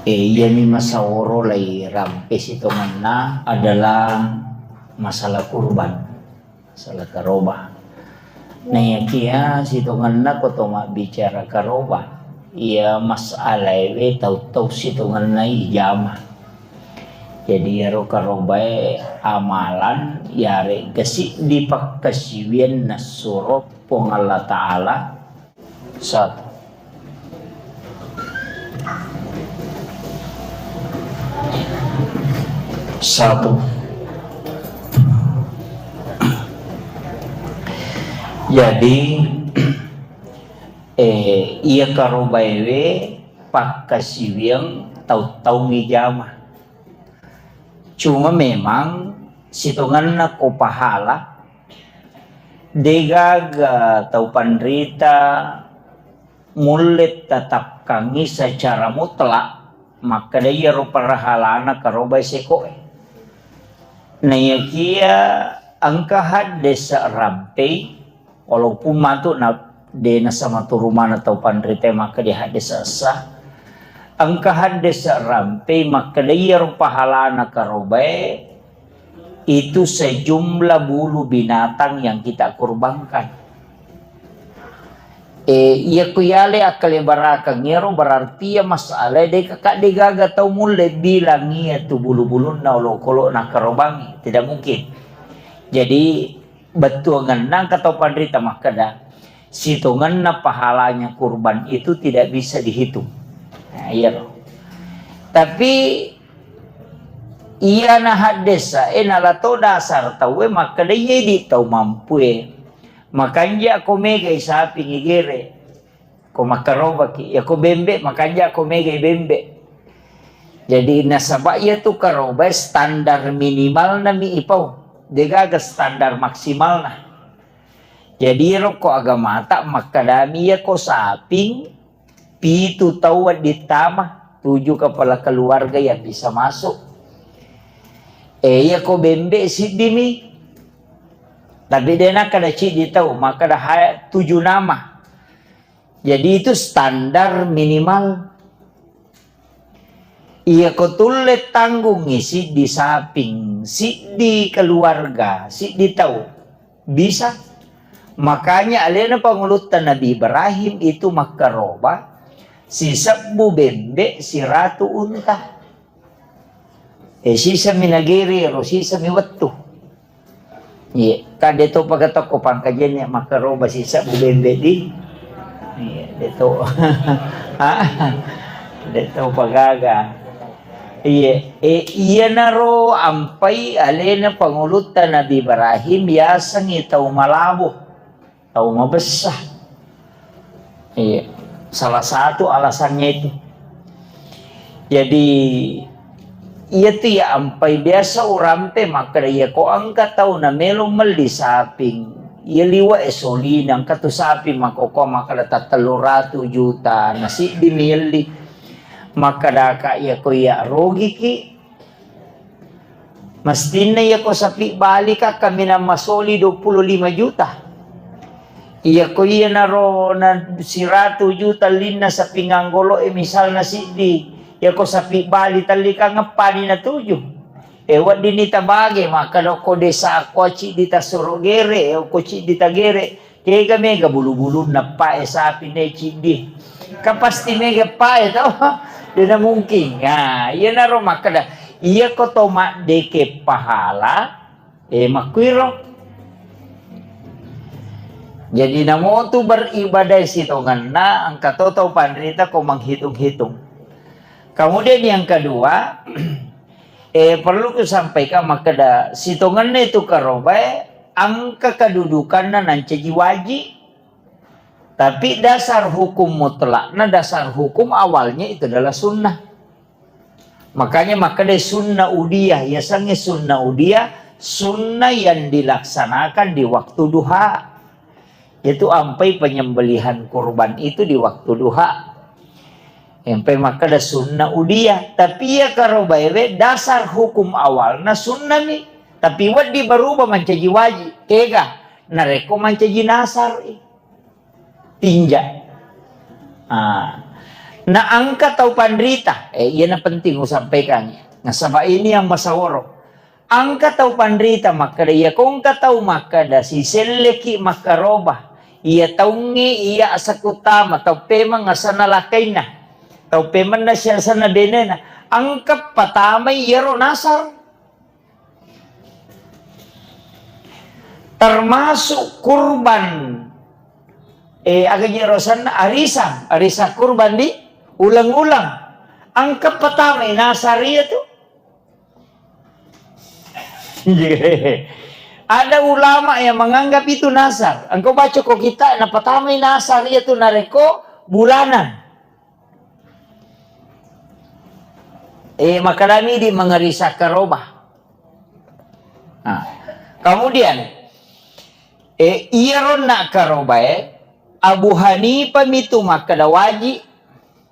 Eh, iyami masaworo lai rampe sitongenna adalah masalah kurban. Masalah karoba. Naiyakiya sitongenna ko to mabbicara karoba, iya masalaewe tau-tau sitongenna ijama. Jadi iyaro karobae amalan yarega siddi pakkasiwiang nassuro Puang Allah Ta'ala. Satu. Satu. Jadi, eh, iya karobaewe pakkasiwiang tau-tau ijama. Cuma memang sitongenna ko pahala, degaga tau panrita mulle tatapkangngi secara mutlak makkeda iyaro pahalana karobai sekoe. Naiyakia engka haddese rampei, walaupun matu na de nasamaturu maneng tau panrita makkeda haddese essa, engka haddese rampei makkeda iyaro pahalana karobae itu sejumlah bulu binatang yang kita kurbankan. Eh, iya ku yale akkalebarakeng ero berarti iya masalah de kakak de gaga tau mulle bilang iya tu bulu-bulunna olokolo na karobangi. Tidak mungkin. Jadi bettuangenna engka tau panrita makkeda, sitongenna pahalanya kurban itu tidak bisa dihitung. Nah, iya loh. Tapi iya na haddesa, eh, nala to dasar tauwe makkeda iya idi tau mampue. Makanja ko megai sapi ngigere. Ko makkarobaki, ya ko bembe, makanja ko megai bembe. Jadi nasaba iya tu karobai standar minimalna mi ipau. Degaga standar maksimalna. Jadi ero ko agamata makkedami iya ko saping pitu tau wedding tama, tujuh kepala keluarga yang bisa masuk. Eh, iya ko bembe siddimi. Tapi de nakkeda ciddi tau, makkeda ha-, tujuh nama. Jadi itu standar minimal. Iya ko tulle tanggungi siddi saping, siddi keluarga, siddi tau. Bisa. Makanya alena pangulutta Nabi Ibrahim itu makkaroba sisebbu bembe siratu unta. Eh, sisami nagere ro, sisami wettu. Iya, kan de to paga tokko pangkajenna makkaroba sisebbu bembe di. Iya, de to. Ah, de to pagaga. Iya, eh, iyanaro ampai alena pangulutta Nabi Ibrahim yasengngi tau malabo, tau mabessa. Iya, salah satu alasannya itu. Jadi, iya tu ya ampai biasa urampe makkeda iya ko engka tau na melo melli saping, iya liwa e solina engka tu saping makkokko makkeda tattellu ratu juta, na siddi melli. Makkeda ka iya ko iya rogiki, Mestinna iyako sapi balika kaminang masoli dua puluh lima juta. Iyako iyanaro na siratu juta linna sapi nganggolo'e misalna siddi, iyako sapi bali tallikang eppani natuju. E, weddinni tabage, makkeda okko desa ko ciddi tasoro gere, okko ciddi tagere. Kega mega bulu-bulunna pae sapi ne ciddi. Kan pasti mega pae to. Dena mungkin. Nah, iyanaro makkeda, iyako to maddeke pahala, eh, makkuiro. Jadi namotu beribadah sitongenna, engka to tau panrita ko menghitung-hitung. Kemudian yang kedua, eh, perlu kusampaikan makkeda sitongenna itu karobae engka kedudukanna nancaji wajib. Tapi dasar hukum mutlakna, dasar hukum awalnya itu adalah sunnah. Makanya makkeda sunnah udiyah, yasengnge sunnah udiyah, sunnah yang dilaksanakan di waktu duha. Yaitu ampai penyembelihan kurban itu di waktu duha. Ampai makkeda sunnah udiyah, tapi iya karobaewe dasar hukum awalna sunnah mi, tapi wedding berubah mancaji wajib. Kega? Narekko mancaji nasar i. Tinja. Ah. Na engka tau panrita, eh, iyana penting usampaikan. Nasaba ini yang masaworo. Engka tau panrita makkeda, iya ko engka tau makkeda, siselleki makkaroba. Iya taungnge, iya asakutama, tau pemeng asanna lakainna. Tau pemenna siasanna benena. Engka patamai iyaro nasar. Termasuk kurban, eh, aga je rosanna arisan, arisan kurban di ulang-ulang. Engka patamai nasar iya tu. Ada ulama yang menganggap itu nazar. Engkau baca ko kita, napatamai nazar iya tu narekko bulanan. Eh, makadami di mengerisa karoba. Nah, kemudian, eh, iyaro nakkarobae, Abu Hanifah mitu makkeda waji,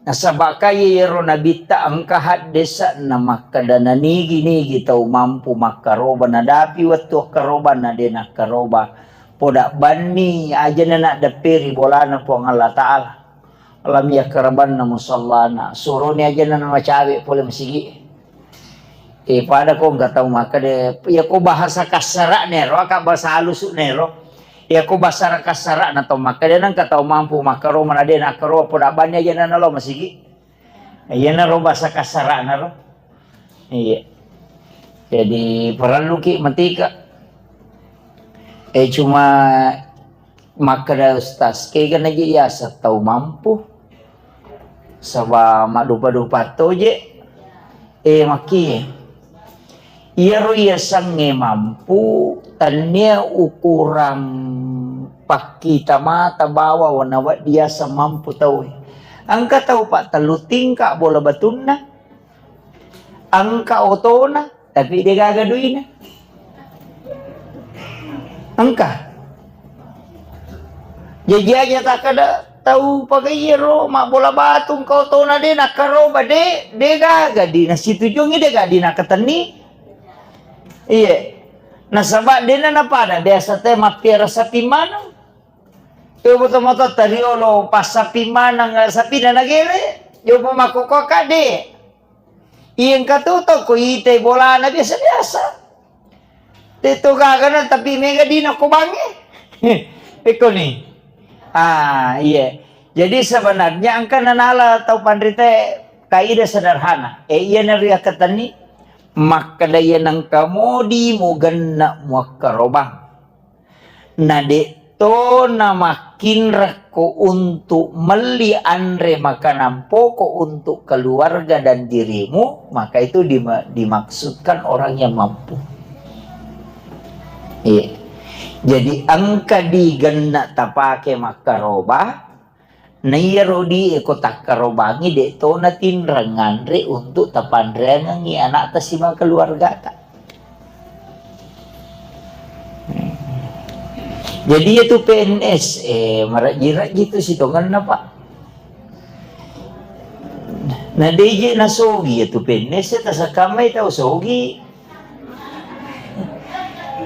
nasaba kaya iyaro nabitta engka haddesa na makkeda nanigi-nigi tau mampu makkaroba, nadapi wettu akkaroba na de nakkaroba, poda banni ajana naddepperi bolana Puang Allah Ta'ala. Lam yakrabanna musallana, suroni ajana macawe pole masigi. Eh, pada ko engka tau makkeda, iya ko bahasa kassara'na ero, aka bahasa halusuna ero. Iya ko bahasa kassara'na tau makkeda, nengka tau mampu makkaroba na de nakkaroba, poda banni ajana nalo masigi. Iyanaro bahasa kassara'na ro. Iya. Jadi, parelluki matika. Eh, cuma makkeda Ustaz, kega naji yaseng tau mampu? Saba maddupa-dupa toje. Eh, makkie. Iyaro yasengnge mampu, tennia ukurang pakkita mata bawa nawedding yaseng mampu tauwe. Engka tau pa tellu tingka bola batunna, engka otona, tapi de gaga duina. Engka. Jaji aja takkeda tau pagaiyaro mabbola batu engka otona de nakkaroba de, de gaga di nasitujuangngi, de gaga di nakatenni. Iye. Nasaba dena napada biasa te mappiara sapi maneng. Yo boto-boto tariolo passapi maneng sapina nagere. Yo pemakkokkoka de. Iya engka tu tau ko itai bolana biasa-biasa. Te to gagana tapi mega dina ko bangnge. Pekko ni. Ah, iya. Jadi sebenarnya engka nanala tau panrita kaidah sederhana. Eh, iya nariakkatenni makkeda iya nengka modi mugenna muakkarobang. Na de'to namakkinrakko untuk melli anre makanan pokok untuk keluarga dan dirimu, maka itu dima-, dimaksudkan orang yang mampu. Iya. Jadi engka di genna tapake makkaroba, Naiyaro di e ko takkarobangi, de' to natinreng nganre untuk tapanreangengi anakta sibawa keluargata. Jadi, iya tu P N S, eh, marajji-rajji tu sitongenna, Pak. Na de' je nasogi iya tu P N S, tasakkamai tau sogi.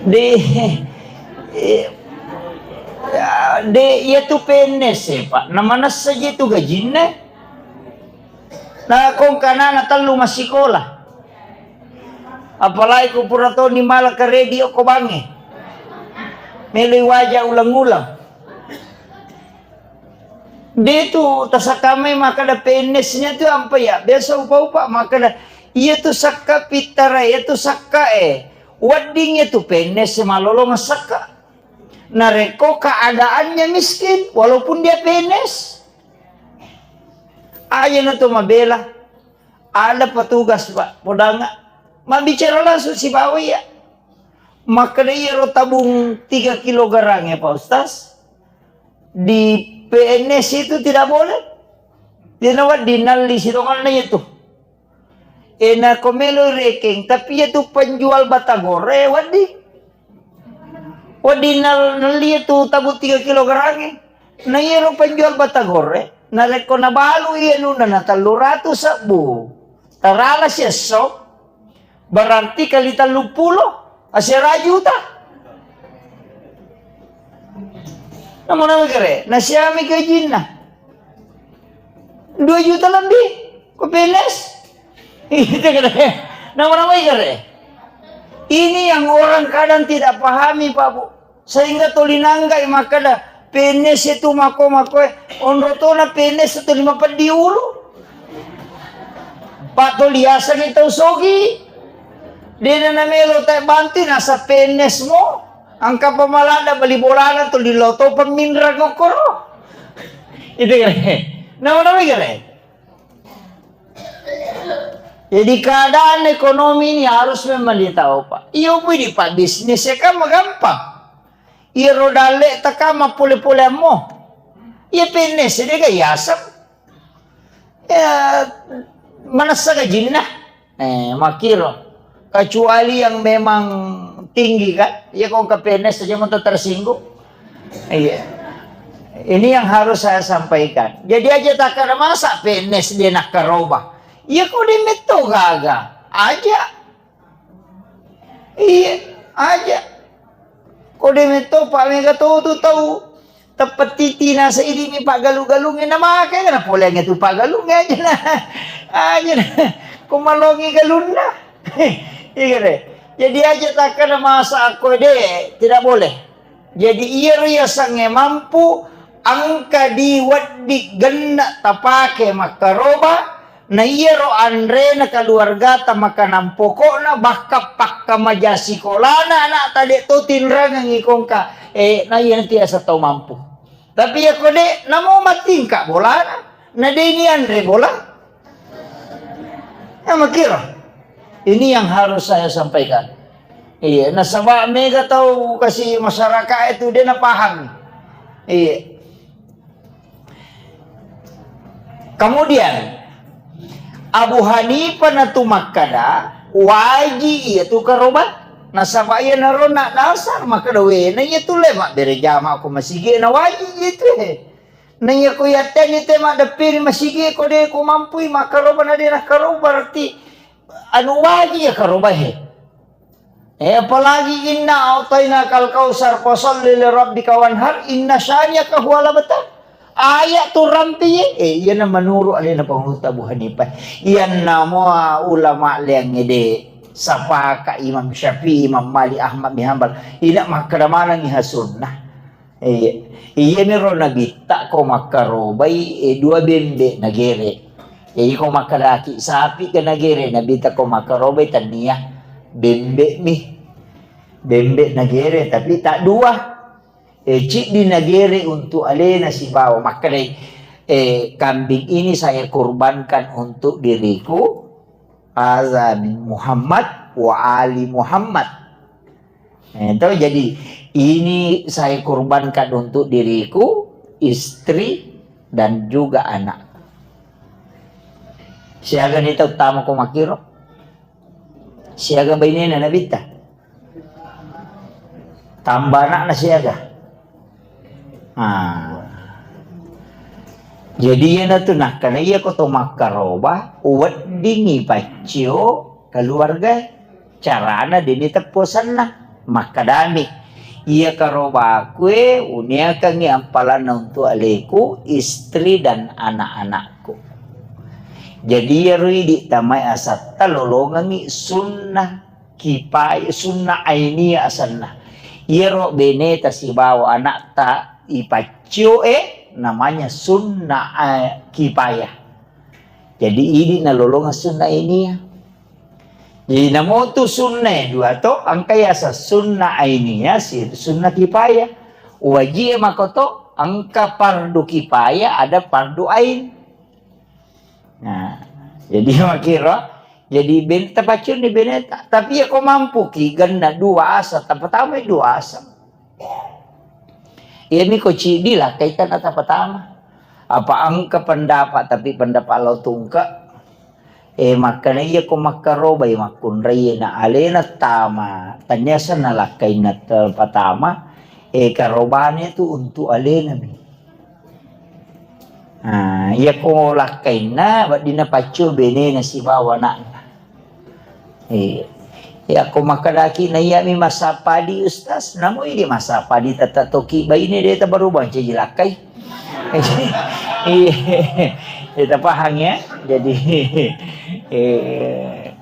De, eh, ya, de, iya tu P N S e, Pak. Na manessa je tu gajinna. Na kongka anana tellu massikola. Apalagi ku pura toni mala karedi okko bangnge. Meloi waja ulang-ulang. De tu tasakkamai makkeda P N S-nya tu ampa ya. Biasa upa-upa makkeda, iya tu sakka pittara, iya tu sakka e. Wedding iya tu P N S malolongeng sakka. Narekko keadaannya miskin, walaupun dia P N S. Aja na tu mabela. Ada petugas, Pak, podanga. Mabbicara langsung sibawa iya. Makkeda iyaro tabung tiga kilogram ya, Pak Ustaz. Di P N S itu tidak boleh. Dia nawa dinalli sitonganna itu. Eh, nako melo rekeng, tapi iya tu penjual batagore, wedding. Wedding nal-, nelli tu tabung tiga kilogram e. Na iyaro penjual batagore, narekko nabalu iya nuna na tellu ratu sebbu, tarala siesso, berarti kali tellu pulo, asera juta. Namu-namu kere, nasiami gajinna. Dua juta lebih, ko P N S. Itu kere. Namu-namu kere. Ini yang orang kadang tidak pahami, Pak Bu. Sehingga tuli nanggai makkeda, P N S itu mako-mako, eh, onro tona P N S itu lima peddi ulu. Pak tuli aseng tau sogi. Dena namelo tai bantu nasa P N S mo. Angka pamalada bali bolana tuli lo to peminrang okkoro. Itu kere. Nama-nama kere. Jadi keadaan ekonomi ini harus memang ditahu, Pak. Iyo, pui di Pak bisnis ya kan gampang. Iyaro dalle'ta ka mappole-poleammo. Iya P N S de ga yaseng. Ya, manessa gajinna. Eh, makkiro. Kecuali yang memang tinggi kan. Iya, kok ke P N S aja mau tersinggung. Iya. Ini yang harus saya sampaikan. Jadi aja takkada masa P N S de nakkaroba. Iya, kok de metto gaga. Aja. Iya, aja. Ko de metto, Pak, mega to tu tau. Teppetiti nasa idi mi paggalu-galungnge na make na poleangnge tu paggalungnge aja na. Aja na. Ko malongi galunna. Iya de. Jadi aja takkada masa aku de, tidak boleh. Jadi iyaro yasengnge mampu engka di wedding genna tapake makkaroba, na iyaro anrena keluargata makanan pokokna, bahkan pakkamaja sikolana anakta de to tinrangengi kongka, eh, na iya nanti asa tau mampu. Tapi yako de, namo matingka bolana, na de ni anre bola. Ya, makiro. Ini yang harus saya sampaikan. Iya, nasaba mega tau kasi masyarakat itu dia na paham. Iya. Kemudian Abu Hanifah natu makkada waji iya tu karoba. Nasaba iya narona dasar makkada wena iya tu le mabbere jama ko masigi na waji iya tu he. Naiya ko yatteni te maddeppiri masigi ko de ko mampui makkaroba na de nakkaroba, berarti anu waji ya karoba he. Eh, apalagi inna a'tainakal kautsar fasalli li rabbika wanhar inna syani'aka huwal abtar. Ayat tu rampi ye. Eh, iyana menurut alena panguluta Abu Hanifah. Iyanna mua ulama leang ede. Sapaka Imam Syafi'i, Imam Malik, Ahmad bin Hanbal. Ina makkada manengi ha sunnah. Iya. Iyaniro nabitta ko makkarobai, eh, dua bembe nagere. Jadi ko makkadaki sapi ke nagere, nabitta ko makkarobai tania bembe mi. Bembe nagere, tapi tak dua. Eh, ciddi nagere untuk alena sibawa. Makkadai, eh, kambing ini saya kurbankan untuk diriku, hadza min Muhammad wa ali Muhammad. Eh, to, jadi, ini saya kurbankan untuk diriku, istri, dan juga anak. Siaga ni tau tama ko makiro? Siaga bainena nabitta? Tambah anakna siaga? Ah. Jadi, iyana tu nakkada iya ko to makkaroba, weddingi paccio keluarga. Carana deni teppu asenna. Makkadami, iya karobaku e uniakangngi ampalanna untuk aleku, istri dan anak-anakku. Jadi iyaro idi tamai asatta lolongengngi sunnah kipaya, sunnah ainiyah asenna. Iyaro beneta sibawa anakta ipaccio e namanya sunnah, eh, kipaya. Jadi idi nalolongeng sunnah ainiyah. Jadi namotu sunnae dua to, engka yaseng sunnah ainiyah, si sunnah kifayah. Wajie makoto, engka fardu kifayah, ada fardu ain. Nah, jadi makkiro, jadi ben-, tapacunni beneta. Tapi ya ko mampuki genna dua asa, tapatamai dua asa. Iyami ko ciddi lakkai tana tapatama. Apa engka pendapat, tapi pendapat lao tungke. Eh, makkeda iya ko makkarobai makkunrai na alena tama, tania senna lakkainna te-, patama, eh, karobane tu untuk alena mi. Ah, iya ko lakkainna, weddinna paccio benena sibawa anakna. Iya. Iya ko makkedaki na iya mi massapadi, Ustaz, namu idi massapadi tette toki baine de tabarubang caji lakkai. Iya, kita paham ya. Jadi, eh,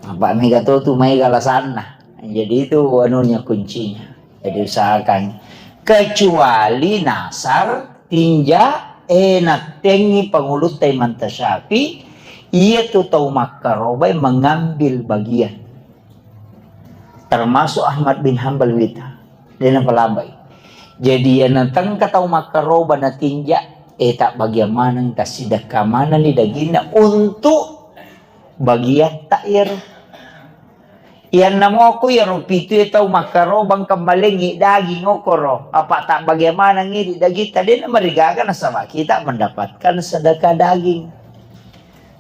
apa mega to tu mai galasanna. Jadi itu anunya kuncinya. Jadi usahakan. Kecuali nasar tinja, eh, nattengi pangulutta Imam Tasyafi, iya tu tau makkarobai mengambil bagian. Termasuk Ahmad bin Hambal wita. Dena palabai. Jadi, iya natengka tau makkaroba natinja, eh, tak bagian maneng, tak sidekka maneng ni dagingna untuk Bagiatta iyaro. Iyanna moko iyaro pitu e tau makkarobang kemmalengngi daging okoro, apa tabbage manengngi di dagitta, de namarigaga nasaba kita mendapatkan sedekah daging.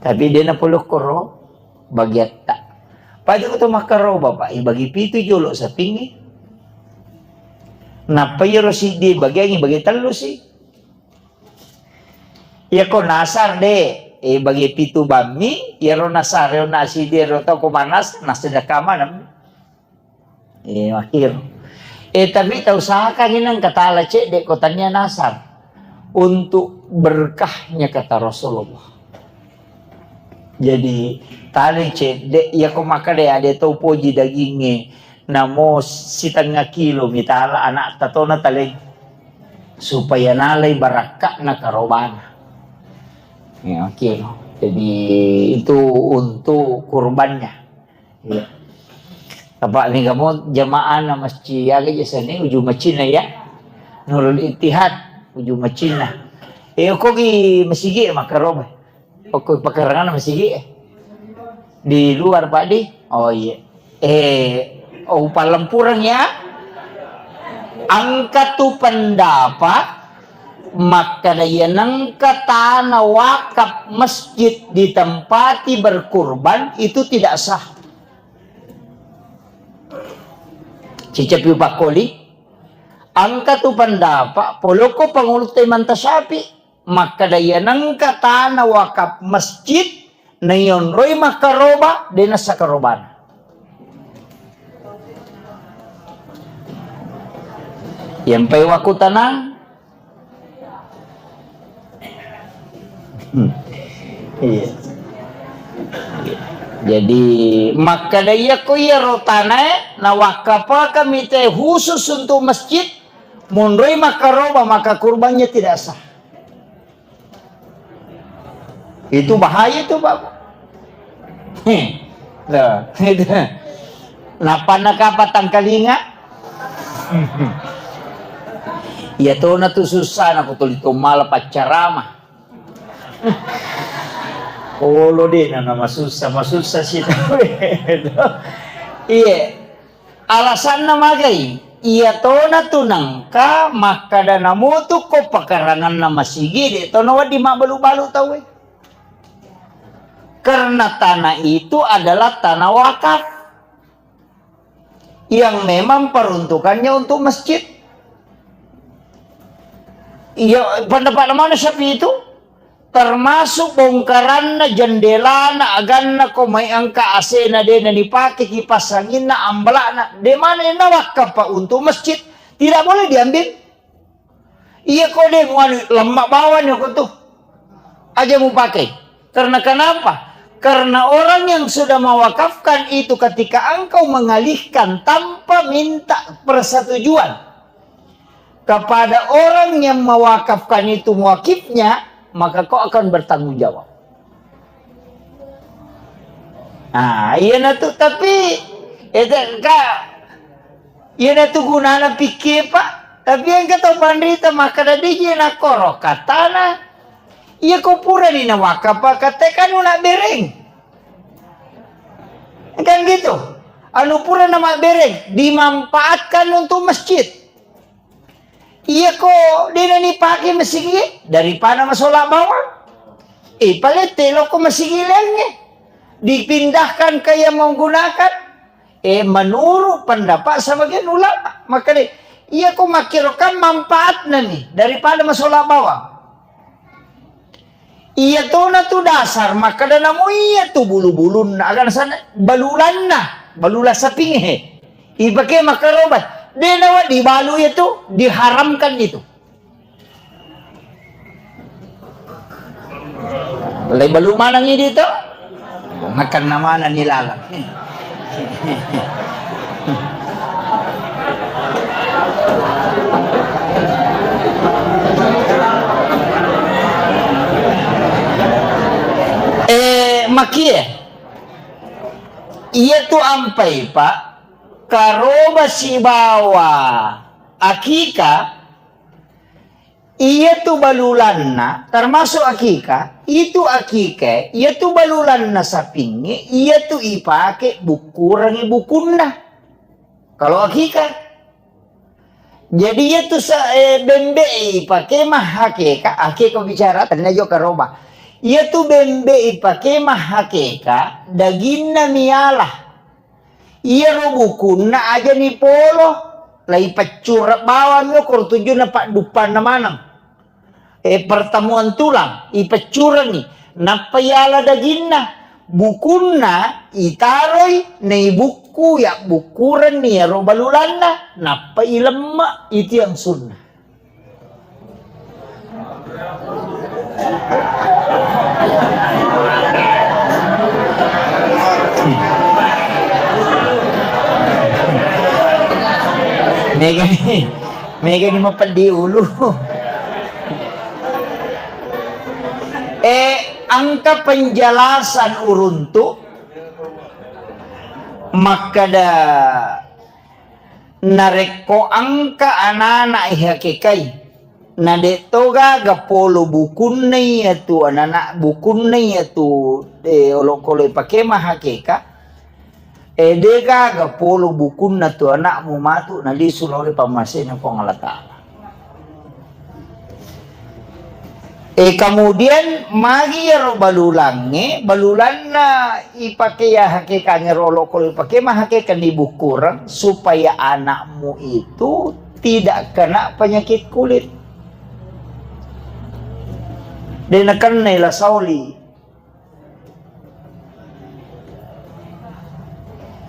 Tapi de napole okkoro bagiatta. Pada ko to makkaroba, Pak, ibagi pitu jolo sapingngi. Nappa iyaro siddi bagiangngi bagi tellu si. Iyako nasar de, eh, bagi pitu bammi, iyaro nasar, iyaro nasi de, iyaro tau ko manas, nasi dakama nam. Eh, akhir. Eh, tapi tau usahakan ini engka tala cedde ko tania nasar untuk berkahnya kata Rasulullah. Jadi, tali cedde, iyako makkeda ade tau poji dagingnge, namo sitengnga kilo mitala anakta tona taleng, supaya nalai barakka'na karobana. Ya, oke. Jadi, itu untuk kurbannya. Iya. Apa mega mo jamaah na masjid, aga je seni uju macinna ya. Nurul Ittihad, uju macinna. Eh, ko gi masigi makkaroba. Okko pakarangan masigi, eh. Di luar, Pak, di? Oh, iya. Eh, oh, Palempureng, ya? Engka tu pendapat, makkeda iya nengka tanah wakaf masjid ditempati berkurban, itu tidak sah. Cicapi pakkoli, engka tu pendapat, poloko pangulutta Imam Tasyafi, makkeda iya nengka tanah wakaf masjid, naionroi makkaroba, de nassa karobana. Yampai wakkutanang. Hmm. Iya. Jadi, makkeda iya ko iyaro tanae, nawakkapakami te khusus untuk masjid, monroi makkaroba, maka kurbannya tidak sah. Itu bahaya itu, Bapak. Heh. Loh, itu. Napanna kapang tangkalinga? Iya tona tu susah, na kutuli to mala paccarama. Olo de na masussa, masussa si tau itu. Iya. Alasanna magai, iya tona tu nengka makkada namutu ko pakaranganna masigi, de tona wedding mabbalu-balu tauwe. Karena tanah itu adalah tanah wakaf yang memang peruntukannya untuk masjid. Iya, pendapat mana Syafi'i itu? Termasuk bongkaranna, jendelana, aganna, ko mai engka A C-na de na dipake, kipas anginna, ambalakna, de mana na wakaf, Pak, untuk masjid, tidak boleh diambil. Iya ko de muanu, lemma bawang ko tu. Aja mupake. Karena kenapa? Karena orang yang sudah mewakafkan itu ketika engkau mengalihkan tanpa minta persetujuan, kepada orang yang mewakafkan itu muwakifnya, maka kau akan bertanggung jawab. Nah, iya na tu, tapi, eh, ka, iya na tu gunana pikir, Pak. Tapi engka tau panrita makkada de je nakoro katana, iya ko purani nawakaf, Pak, kate kan una bereng. Kan gitu. Anu pura namabbereng, dimanfaatkan untuk masjid. Iya ko de na dipake masigi, daripada masola bawang. Eh, palette loko masigi laingnge. Dipindahkan ke yang menggunakan. Eh, menurut pendapat sebagian ulama, maka de, iya ko makkiro kan manfaatna ni daripada masola bawang. Iya tona tu dasar, makkada namo iya tu bulu-bulunna, aga nasana, balulanna, balula saping he. Ipake makkaroba, de nawa dibalu itu, diharamkan itu. Lai balu maneng idi to? Makan namana ni lalang. Eh, makie. Iya tu ampai, Pak. Karoba sibawa akika. Iyatu balulanna, termasuk akika, itu akika, iyatu balulanna sapingnge, iyatu ipake bukkurengngi bukunna. Kalau akika. Jadi iyatu sa-, eh, bembe ipake mahakeka, akeka bicara, tania jo karoba. Iyatu bembe ipake mahakeka, daginna miala. Iyaro bukunna aja nipolo, laipeccureng bawang okko tujunna padduppanna maneng. Eh, pertemuan tulang, ipeccurengngi, nappa iala daginna, bukunna itaroi, naibukku, yabbukkurenni iyaro balulanna, nappa ilemme, itu yang sunnah. Mega ni, mega ni mapeddi ulu. Eh, engka penjelasan uruntu makkeda narekko engka anana ihakekai, na de' to gaga polo bukunna iyatu anana, bukunna iyatu, eh, olokolo ipake mahakeka, eh, de' gaga polo bukunna tu anakmu matu nalisu lao ri pammasena Puang Allah Ta'ala. Eh, kemudian magi iyaro balulangnge, balulanna ipake ya hakekangnge rolo, kalau ipake mahakekan di bukureng supaya anakmu itu tidak kena penyakit kulit. De' nakennai la sauli.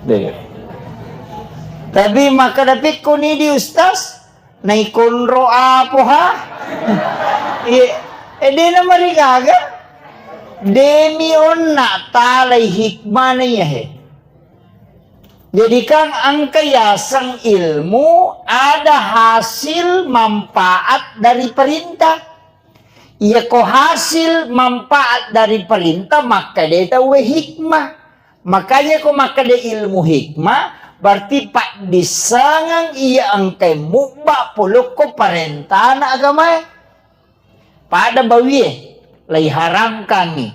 De'. Tapi makkeda pikkuni di ustaz, naikonro apo ha? Iya, eh, de' namarigaga. Demi onna talai hikmana iya he. Jadi kan engka yaseng ilmu ada hasil manfaat dari perintah. Iyako hasil manfaat dari perintah, makkeda tauwe hikmah. Makanya ko makkeda ilmu hikmah, berarti paddissengeng iya engkai mubba polokko parentana agamae. Pada bawie, laiharamkangngi.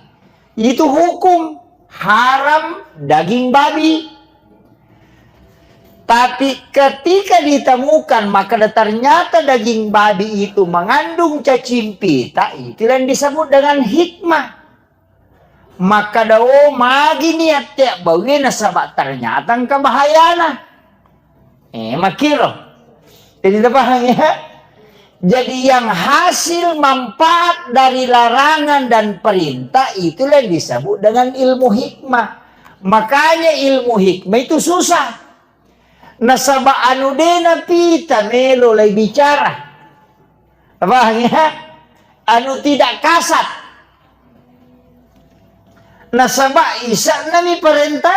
Itu hukum haram daging babi. Tapi ketika ditemukan, maka ternyata daging babi itu mengandung cacing pita, itulah yang disebut dengan hikmah. Makkeda, "Oh, magi niatte bawie nasaba ternyata engka bahayana." Eh, makkiro. Jadi, tapahang ya? Jadi, yang hasil manfaat dari larangan dan perintah itulah yang disebut dengan ilmu hikmah. Makanya ilmu hikmah itu susah. Nasaba anu de napita melo lai bicara. Pahang ya? Anu tidak kasat. Nasaba isa'na mi parenta.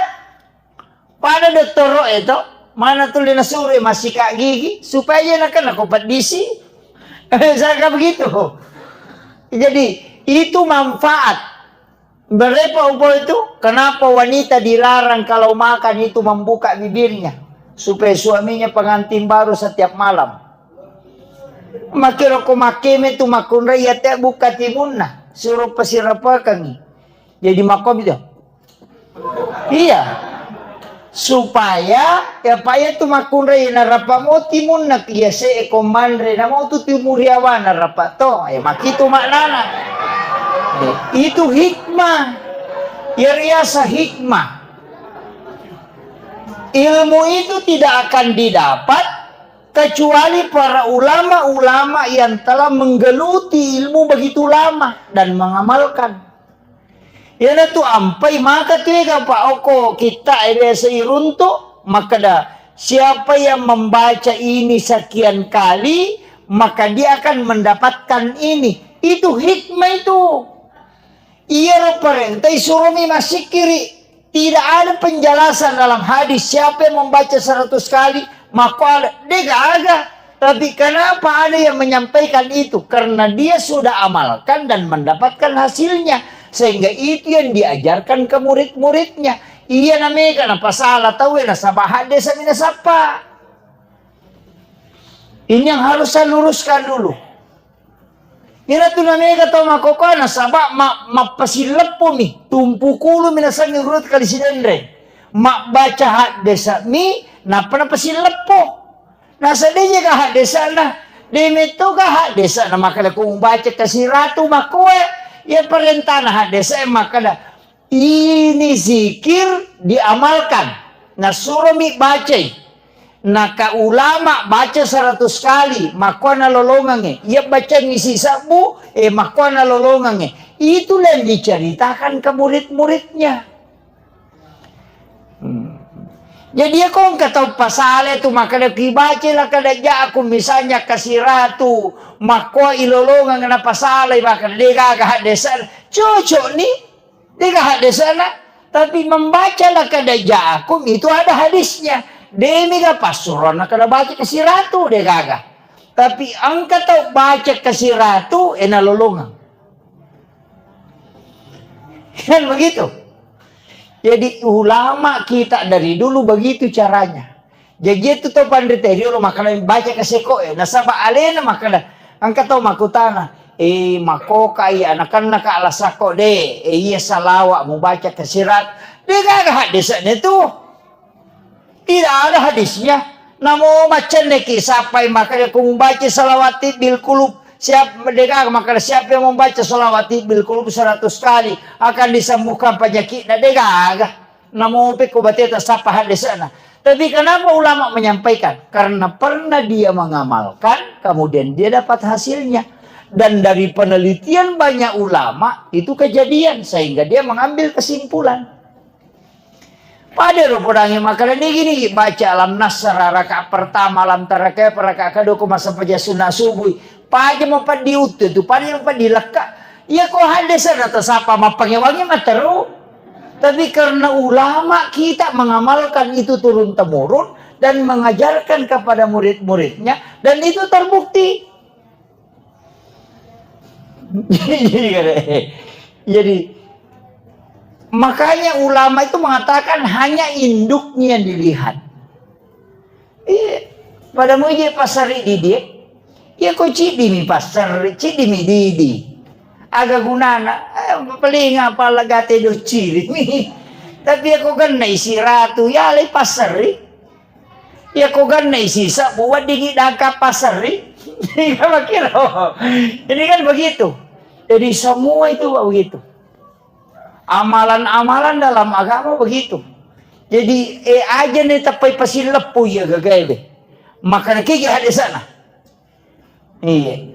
Pada dottoro e to, mana tuli nasuro massika gigi supaya nakana ko peddisi. Saka begitu. Jadi itu manfaat. Berapa upo itu? Kenapa wanita dilarang kalau makan itu membuka bibirnya? Supaya suaminya pengantin baru setiap malam. Makkiro ko makkeme tu makkunrai ate buka timunna, suro pasirapakangi. Jadi makko itu. Iya. Supaya ya paya tu makkunrai narapa mo timunna, biasa e ko manre namo tu timuriawa narapa to. Ya makitu maknana. Itu hikmah. Ya riasa hikmah. Ilmu itu tidak akan didapat kecuali para ulama-ulama yang telah menggeluti ilmu begitu lama dan mengamalkan. Iyanatu ampai maka tuega pa okko kitta e biasa iruntu, makkeda, "Siapa yang membaca ini sekian kali, maka dia akan mendapatkan ini." Itu hikmah itu. Iyaro parenta isuromi massikkiri. Tidak ada penjelasan dalam hadis siapa yang membaca seratus kali, maka ada. Degaga. Tapi kenapa ada yang menyampaikan itu? Karena dia sudah amalkan dan mendapatkan hasilnya. Sehingga itu yang diajarkan ke murid-muridnya. Iya namanya kenapa salah tahu ya nasaba hadis mina sapa. Ini yang harus saya luruskan dulu. Iyana tu namega tau makkokkoe nasaba ma-, mappasileppo mi, tumpu kulu mi nasengnge urut kali sidenre. Mabbaca haddesa mi, nappa napasileppo. Nasaddeje ga haddesana, de metto ga haddesana makkeda ko mubaca kasiratu makkoe, iya parentana haddesa makkeda, ini zikir diamalkan. Nasuromi bacai. Naka ulama baca seratus kali, makkuana lolongangnge. Iya bacangngi sisebbu, eh, makkuana lolongangnge. Itulah yang diceritakan ke murid-muridnya. Hmm. Jadi, iya ko engka tau pasala tu makkeda ki baca la kada jaku misalnya kasiratu, makkua ilolongang napasalai makkeda de gaga haddesa. Cocok ni. Dega haddesana, tapi membaca laqad ja'akum itu ada hadisnya. Demiga passuroanna kada baca kasiratu, degaga. Tapi engka tau baca kasiratu, ena lolongang. Kan begitu? Jadi ulama kita dari dulu begitu caranya. Jaji itu tau panrita riolo makkeda baca kaseko e. Nasaba alena makkeda, engka tau makkutana, eh, makoka iya anakanna ka lasako de, eh, iya salawa mubaca kasirat. De gaga hadisnya tu. Tidak ada hadisnya. Namo macenne ki sapai makkeda ku mubaca salawati bil kulub. Siap de gaga makkeda siapa yang membaca salawati bil kulub seratus kali akan disembuhkan penyakitnya. De gaga. Namope ko bateta sappa haddesana. Tapi kenapa ulama menyampaikan? Karena pernah dia mengamalkan, kemudian dia dapat hasilnya. Dan dari penelitian banyak ulama, itu kejadian, sehingga dia mengambil kesimpulan. Pada ro podangi makkeda nigi-nigi baca alam nasra rakaat pertama, alam tara kaifa rakaat kedua, ko masa paja sunat subuh. Paja mau paddi uttu tu, paja mau paddi lekka. Iya ko haddesana tasapa mappangewangi materu. Tapi karena ulama kita mengamalkan itu turun temurun dan mengajarkan kepada murid-muridnya dan itu terbukti. Jadi, jadi, jadi, makanya ulama itu mengatakan hanya induknya yang dilihat. Iya, pada muji pasari didi. Iya ko cidi mi pasari, cidi mi didi. Aga gunana, eh, paling apa lagate do ciri mi. Tapi aku kan isi ratu, ya le pasari. Iya ko ganna isi sabu weddingi dangka pasari. Ini kan begitu. Jadi semua itu begitu. Amalan-amalan dalam agama begitu. Jadi, eh, aja nih tepai pasilleppu ya gagae be. Makanya kiki hadisana. Iya.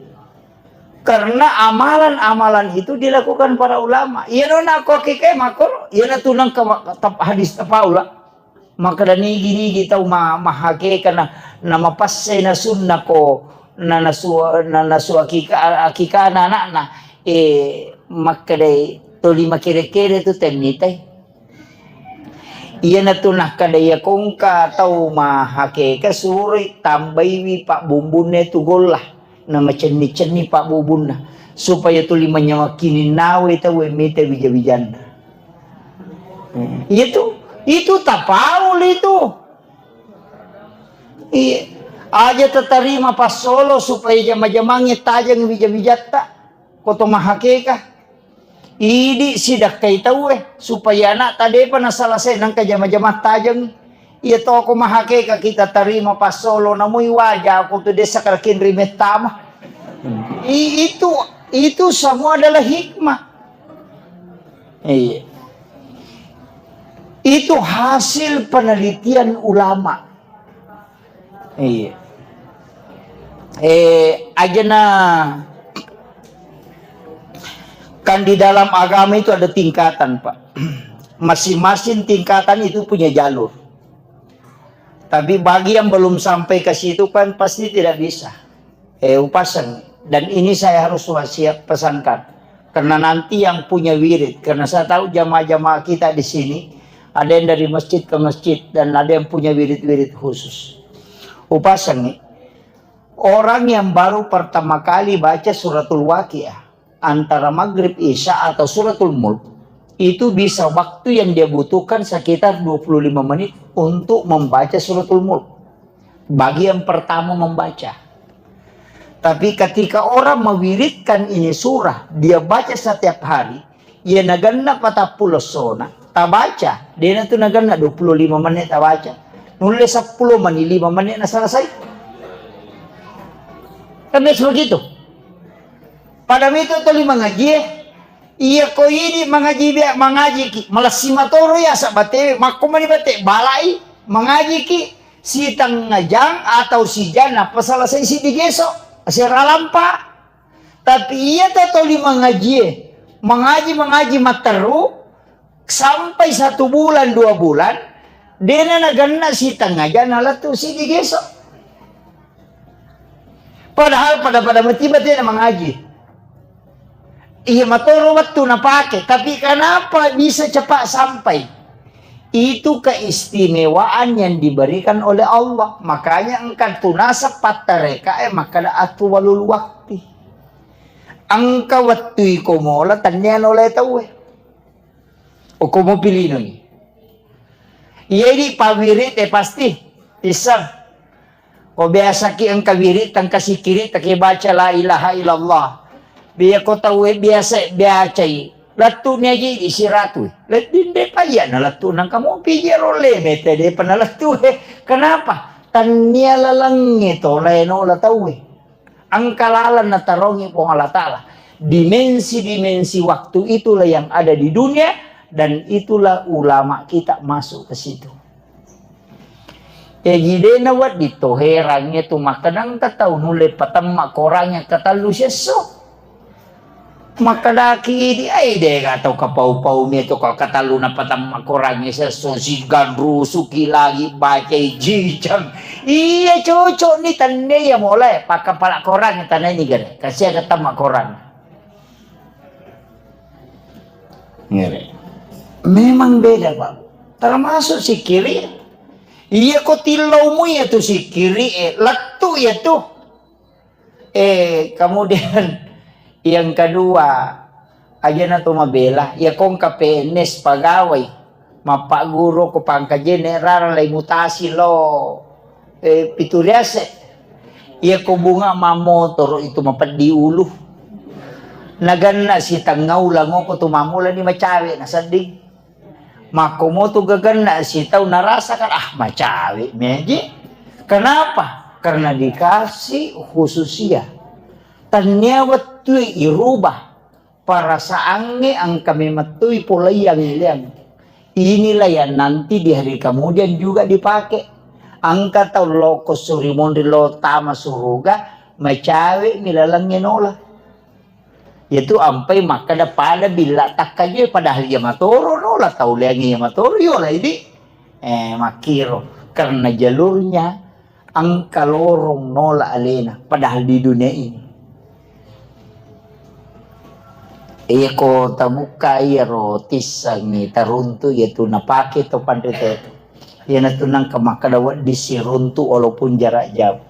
Karena amalan-amalan itu dilakukan para ulama. Iya nona ko kike makor, iya na tunang ke ma-, tap-, hadis tapaula. Makkeda nigi-nigi tau ma-, mahakeka na, na mapasse na sunna ko, na, na sua-, na, na sua akika-, akikana anakna, eh, makkedai toli makere-kere tu temmitai. Iyanatu nakkeda iya kongka tau mahakeka suroi tambaiwi pabbumbunna tu golla. Namacenni-cenni pabbubunna, supaya tuli manyameng kininnawe tauwe mita wija-wijanna. Eh, itu, itu tapaul itu. Iya. Aja tatarima passolo supaya jama-jamangnge tajeng wija-wijatta. Koto mahakeka. Idi sidakkai tauwe, supaya anakta depa nasalasai nengka jama-jama tajeng. Iya toko mahakeka kita tarima passolo, namui waja aku tu desa karakin rimettama. I-, itu, itu semua adalah hikmah. Iya. Itu hasil penelitian ulama. Iya. Eh, ajana kan di dalam agama itu ada tingkatan, Pak. Masing-masing tingkatan itu punya jalur. Tapi bagi yang belum sampai ke situ kan pasti tidak bisa. Eh, upasang. Dan ini saya harus wasiat pesankan. Karena nanti yang punya wirid, karena saya tahu jamaah-jamaah kita di sini, ada yang dari masjid ke masjid dan ada yang punya wirid-wirid khusus. Upasang nih, orang yang baru pertama kali baca suratul Waqiah, antara Maghrib, Isya, atau Suratul Mulk, itu bisa waktu yang dia butuhkan sekitar dua puluh lima menit untuk membaca Suratul Mulk. Bagi yang pertama membaca. Tapi ketika orang mewiridkan ini surah, dia baca setiap hari, iya naganna patappulo essona, tabaca, dena tu naganna dua puluh lima menit tabaca, nulle seppulo menit, lima menit na selesai. Kan biasa begitu. Pada itu tuli mangaji, iya ko idi mangaji bia, mangaji ki, malessi matoro ya sabatewe, makko mani bate, balai, mangaji ki, sitengnga jang atau sijang, nappa selesai siddi geso, sera lampa. Tapi iya ta toli mangajie, mangaji, mangaji matteru, sampai satu bulan, dua bulan, dena naganna sitengnga jang nalettu siddi geso. Padahal pada-pada matiba tena mangaji. Iya matoro wettu napake, tapi kenapa bisa cepat sampai? Itu keistimewaan yang diberikan oleh Allah. Makanya engka tu nasab pattarekae makkada atuwalul wakti. Engka wettu iko mola tennia nolai tauwe. Oko mopilinoi. Iya idi pawirit e pasti. Iseng. Ko biasaki engka wirit, engka sikiri, taki baca la ilaha illallah. Biya ko tauwe biasa biacai. Lettu ni aji di siratu. Ledding de payya na lettu nang kamu pije rolle mete de pernah lettu. Kenapa? Tania lalangnge to laino la tauwe. Engka lalang natarongi Puang Allah Ta'ala. Dimensi-dimensi waktu itulah yang ada di dunia, dan itulah ulama kita masuk ke situ. Jaji de nawedding to herangnge tu makkeda engka tau nulle patemma korangnge katellu siesso. Makkedaki idi, ai de ga tau kapau-pau mi tu ka-, katellu napatemma korangnge siesso, siganrusuki lagi bacai jijang. Iya cocok ni tenne ya mulai pakkapala korang tanai ni gare. Kasihan ketemma korang. Ngere. Memang beda, Pak. Termasuk sikiri. Iya ko tillau mu iya tu sikiri, eh, lettu iya tu. Eh, kemudian yang kedua, aja na to mabela, iya ko engka P N S pagawai, mappaguru ko pangkajene rara lai mutasi lo, eh, pitu riase. Iya ko bunga mamotoro itu mapeddi ulu. Naganna sitengnga ulangoko tu mamulani macawe na sedding. Makkomotu gaganna sitau narasakan, ah, macawe meji. Kenapa? Karena dikasih khususia. Tania wettui irubah perasaannya angka memettui polai yang ileang. Inilah yang nanti di hari kemudian juga dipakai. Angka tau loko surimonri lo tama suruga, macawe mi lalangnya nola. Iyatu ampai makkeda pada billa takkaje, padahal iya matoro no la tau leangi iya matoro yo la idi. Eh, makkiro karena jalurnya engka lorong nola alena padahal di dunia ini. Iya ko tabukka iyaro tissengi taruntu iyatu napake to panrita itu. Iyanatu nangka makkeda wedding siruntu walaupun jarak jauh.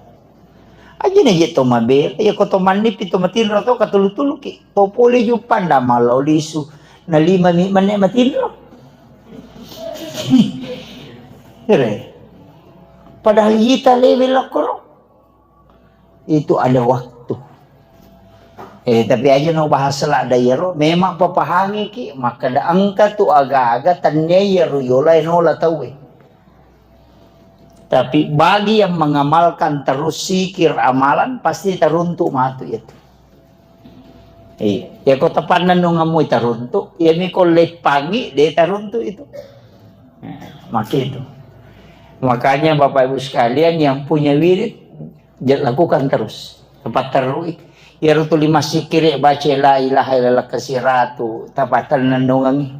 Aja na je to mabela, iya ko to mannipi to matinro to katulu-tuluki. To pole juppanda malao lisu. Na lima mi menne matinro. Ere. Padahal ita lewe lokoro. Itu ada waktu. Eh, tapi aja no bahas la da iyaro, memang papahangiki, makkeda engka tu aga-aga tenne iyaro yola nola tauwe. Tapi bagi yang mengamalkan terus zikir amalan, pasti taruntu matu itu. Iya, ya ko tapannennungemmu taruntu, ya mi ko leppangi de taruntu itu. Nah, maka itu. Makanya Bapak Ibu sekalian yang punya wirid, ja-, lakukan terus. Tepat terui. Ya rutu lima sikiri baca la ilaha illallah kasiratu, tapatennennungengi.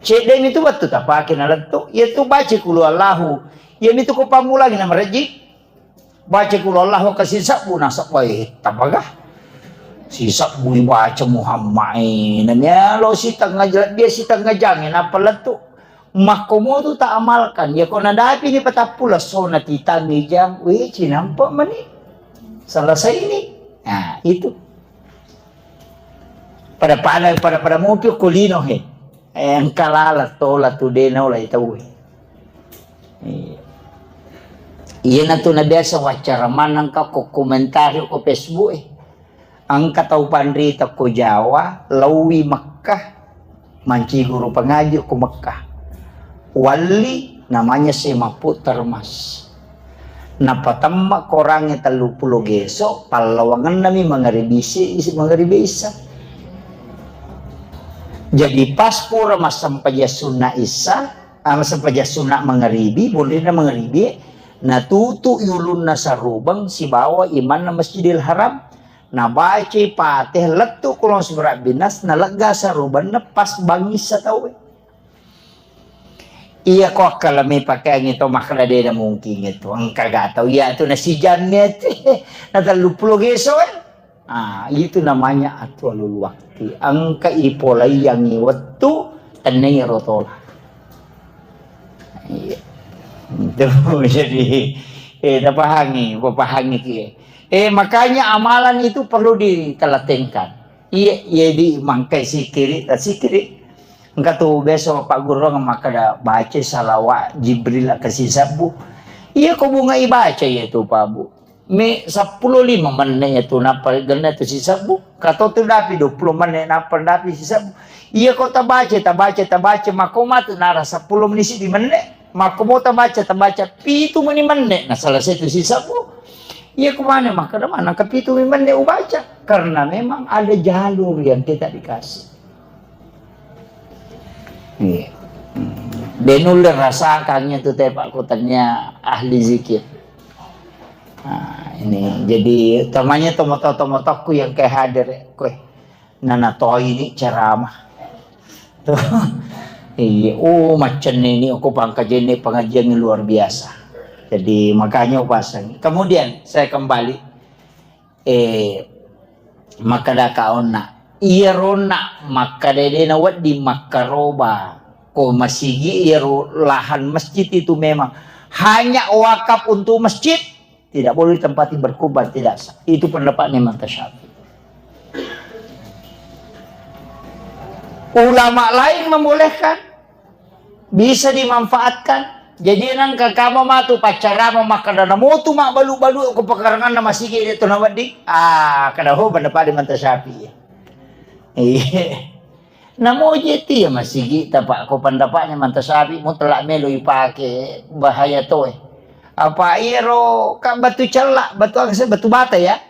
Cedde mi tu wettu tapake nalettu, iya tu baca kulu Allahu. Iya mi tu ko pammulangi na marejji. Baca kulu Allahu kasi sabbu nasabbai tapaga. Si sabbu baca Muhammad e. Namialo sitengnga jang, dia sitengnga jang e, napa lettu. Makkomotu ta amalkan. Ya ko nadapi ni patappulo so natitangi jang, we cinampa mani. Selesai ni. Nah, itu. Pada-pada, pada-pada mopi ko lino he. Eh, engka lala tola tu de naola tauwe. Iya. Iyanatu nabiasa waccara maneng ka ko komentari ko Facebook e. Engka tau panrita ko Jawa, laowi Mekkah, mancaji guru pangaji ko Mekkah. Walli namanya Semaput Termas. Napatemma korangnge telluppulo geso, pallawangennami mangaribi isi, isi mangaribi isa. Jadi pas pura massempajang sunna isa, ah, massempajang sunna mangaribi, bonrina mangaribi, natutu ulunna sarubeng sibawa imanna Masjidil Haram, nabacai Fatihah lettu Qul a'udzu birabbinas, nalegga sarubenna pas bangissa tauwe. Iya ko akkalami pakeangngi to makkeda de na mungkin itu. Engka ga tau iya tu nasijanni ati. Na telluppulo geso e. Ah, itu namanya atwalul wakti. Engka ipolaiangngi wettu tennai rotola. Iya. Itu jadi eh tapahangi, papahangi ki. Eh makanya amalan itu perlu ditelatenkan. Iya, iya di mangkai sikiri, ta sikiri. Engka tu biasa Pak Guru makkeda baca salawat Jibril ke sisebbu. Iya ko bunga ibaca iya tu Pak Bu. Me seppulo lima menit iya tu napa genna tu sisebbu. Kato tu dapi dua puluh menit napa dapi sisebbu. Iya ko tabaca, tabaca, tabaca mako matu nara seppulo menit di menit. Mako mo tabaca, tabaca pitu meni menit na selesai tu sisebbu. Iya ko mana makkeda mana ke pitu meni menit ubaca. Karena memang ada jalur yang kita dikasih. Iya. Hmm. De nulle rasakannya tu tepak kotanya ahli zikir. Nah, ini jadi utamanya tomoto-tomotokku yang kayak hadir ya, kue. Nana toi ini ceramah. Tuh. Iya, oh macam ini aku pangkajenni pengajian yang luar biasa. Jadi makanya aku pasang. Kemudian saya kembali eh, makkeda ka onna, iyaronna makkeda de nawedding makkaroba ko masigi, iyaro lahan masjid itu memang hanya wakaf untuk masjid, tidak boleh ditempati berkurban, tidak sah. Itu pendapatnya Imam Syafi'i. Ulama lain membolehkan, bisa dimanfaatkan. Jadi nangka kama matu paccarama makkeda namotu mabbalu-balu ko pakaranganna masigi de to nawedding. Ah, kada ho pendapat Imam Syafi'i. Iya. Namo je ti ya masigi tapak ko pendapatnya Imam Syafi'i mutlak melo ipake bahaya toe. Apa iyaro ka batu cella, batu akse, batu bata ya?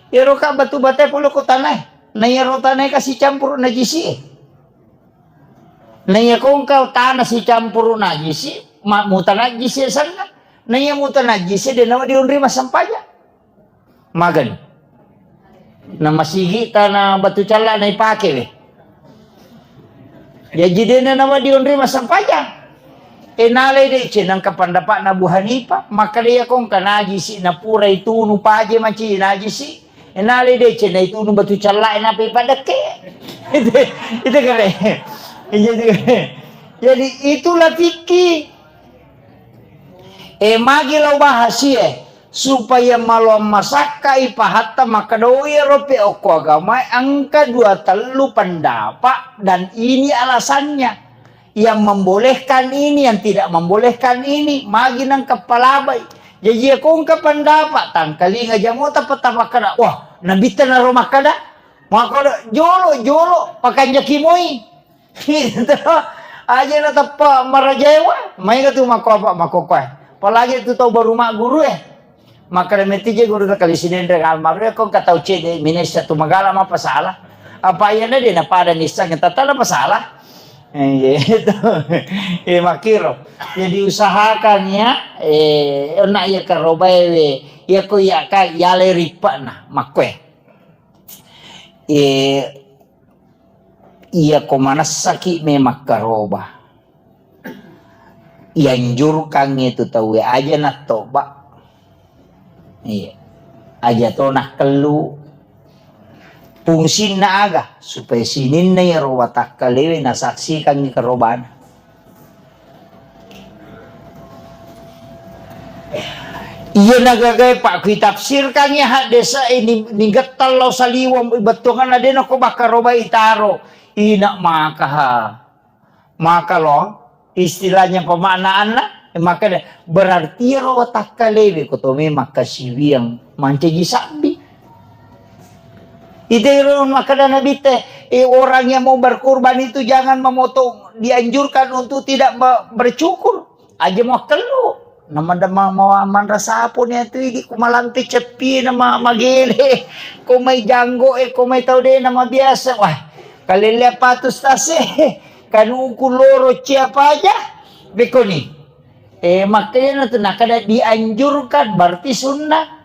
Iyaro ka batu bata pole ko tanah. Na iyaro tanah ka sicampur najisi. Na iya ko engka tana sicampuru najisi, ma-, mutanajjisi asenna. Na iya mutanajjisi de nawa dionri massempajang. Magen. Na masigi tana batu calla na ipake we. Jaji de na nawa dionri massempajang. E nalai deceng nangka pendapatna Abu Hanifah, makkeda iya ko engka najisi na pura itunu paje maci najisi. E nalai deceng na itunu batu calla e napa ipadekke. Itu, itu kere. Jadi, jadi itulah fikih. E magi lao bahas e supaya maloang masakka ipahatta makkeda iyaro pe okko agama e engka dua tellu pendapat dan ini alasannya. Yang membolehkan ini, yang tidak membolehkan ini, magi nang kepalabai. Jaji iya ko engka pendapat, tangkalinga jamota peta makkeda, wah, nabitta naro makkeda, makkeda, jolo, jolo, pakanjaki moi. Gitu. Aja na teppa marajaewa, maega tu makko apa, makko koe. Apalagi tu tau baru magguru e. Makkeda metti je guru ta kali Sidenreng almarhum, ko engka tau cedde minessa tu magala mapasala. Apa iyana de napada nisseng tata napasala. Eh, iya, itu. Eh, makkiro. Jadi usahakan ya, eh, onna iya karobae we, iya ko iya ka, iya le rippa'na, makkoe. Eh, iya ko manessaki me makkaroba. Ianjurkangngi tu tauwe aja nattoba. Iya. Aja to nakkellu. Fungsinna aga? Supaya sininna iyaro watakkalewe nasaksikangngi karobana. Iya nagagae, Pak, kui tafsirkangngi haddese ini, nigettal lao saliweng bettuanganna de nako bakkaroba itaro. Ina makaha. Maka lo, istilahnya pemaknaanna, Makkeda, berarti ro watakkalewe ko to memang kasiwiang mancaji sabbi. Ite ro makkeda Nabi te, eh, orang yang mau berkurban itu jangan memotong, dianjurkan untuk tidak me-, bercukur. Aja muakkellu. Nama dama mawa manra sapo ni atu idi ku malampe ceppi na ma-, magele. Ko mai janggo e, ko mai tau de na mabiasa. Wah, kalelle apa tu stase? Kanuku loro cia paja. Bekoni. Eh, makanya na tu nakada dianjurkan, berarti sunnah.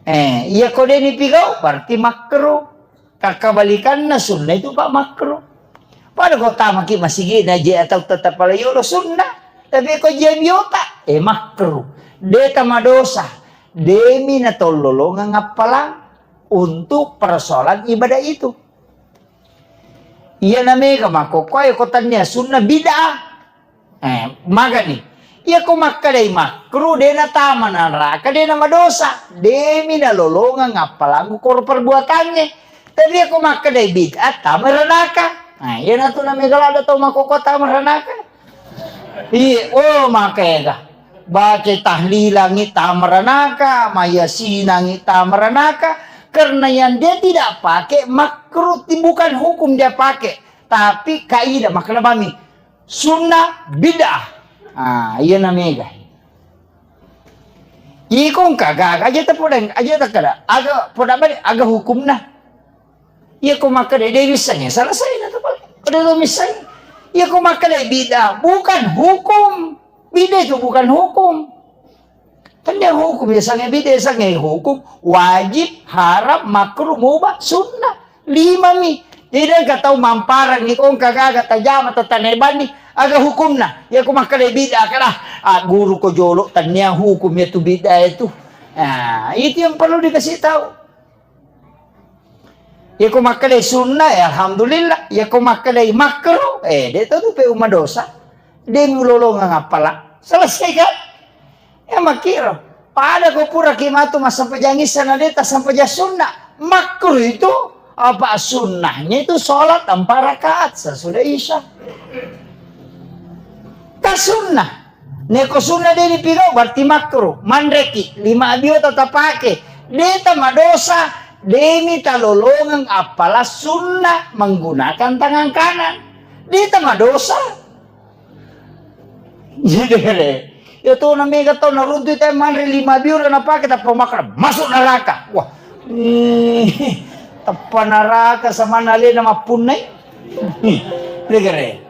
Eh, iya ko de ni pigau, berarti makruh. Kakkabalikanna sunnah itu, Pak, makruh. Pada ko tamaki masigi na je atau tetap pala yolo sunnah. Tapi ko je biota, eh, makruh. De tamadosa. Demi na tollolongang appalang untuk persoalan ibadah itu. Iya na mega makkokkoe ko tannia sunnah bid'ah. Eh, magani. Iya ko makkedai makruh, de na tama naraka, de na madosa. Demi na lolongang appalang koro perbuatangnge. Tapi iya ko makkedai bid'ah, tama ranaka. Nah, iya na tu na mega lada tau makkokkoe tama ranaka. Iya, oh, makega. Baca tahlilangi tama ranaka, mayasinangi tama ranaka. Karena yang dia tidak pakai makruh, bukan hukum dia pakai, tapi kaidah, makna bami. Sunnah bid'ah. Ah, iya na mega. Iko engka gaga aja ta podang, aja ta kada. Aga poda balik, aga hukumna. Iya ko makkeda de missangnge, selesai na tu paling. Ada tu missangnge. Iya ko makkeda bid'ah, bukan hukum. Bid'ah itu bukan hukum. Kan dia hukum, ya sange bid'ah, sange hukum, wajib, haram, makruh, mubah, sunnah. Lima mi. Jadi engka tau mamparang ni, ko engka gaga tajama tatane bani, aga hukumna. Iya ko makkeda bid'ah, kada. Ah, guru ko jolo, tania hukum ya tu bid'ah itu. Nah, itu yang perlu dikasih tahu. Iya ko makkedai sunnah, ya alhamdulillah. Iya ko makkedai makruh, eh, de to tu pe umma dosa. De mulolongang appala. Selesai kan? Ya makkiro. Pada ko pura ki matu massempajang isya na de tassempajang sunnah. Makruh itu apa sunnahnya itu sholat empat rakaat sesudah isya. Ka sunnah. Neko sunnah de dipigau, berarti makruh. Manreki, lima biota tapake. De tamadosa, demi talolongeng appala sunnah menggunakan tangan kanan. De tamadosa. Jadi, ya tu na mega tau naruntu te manre lima biota napake tappa makruh. Masuk neraka. Wah. Ih, tappa neraka sama alena mappunnai. Ih, degere.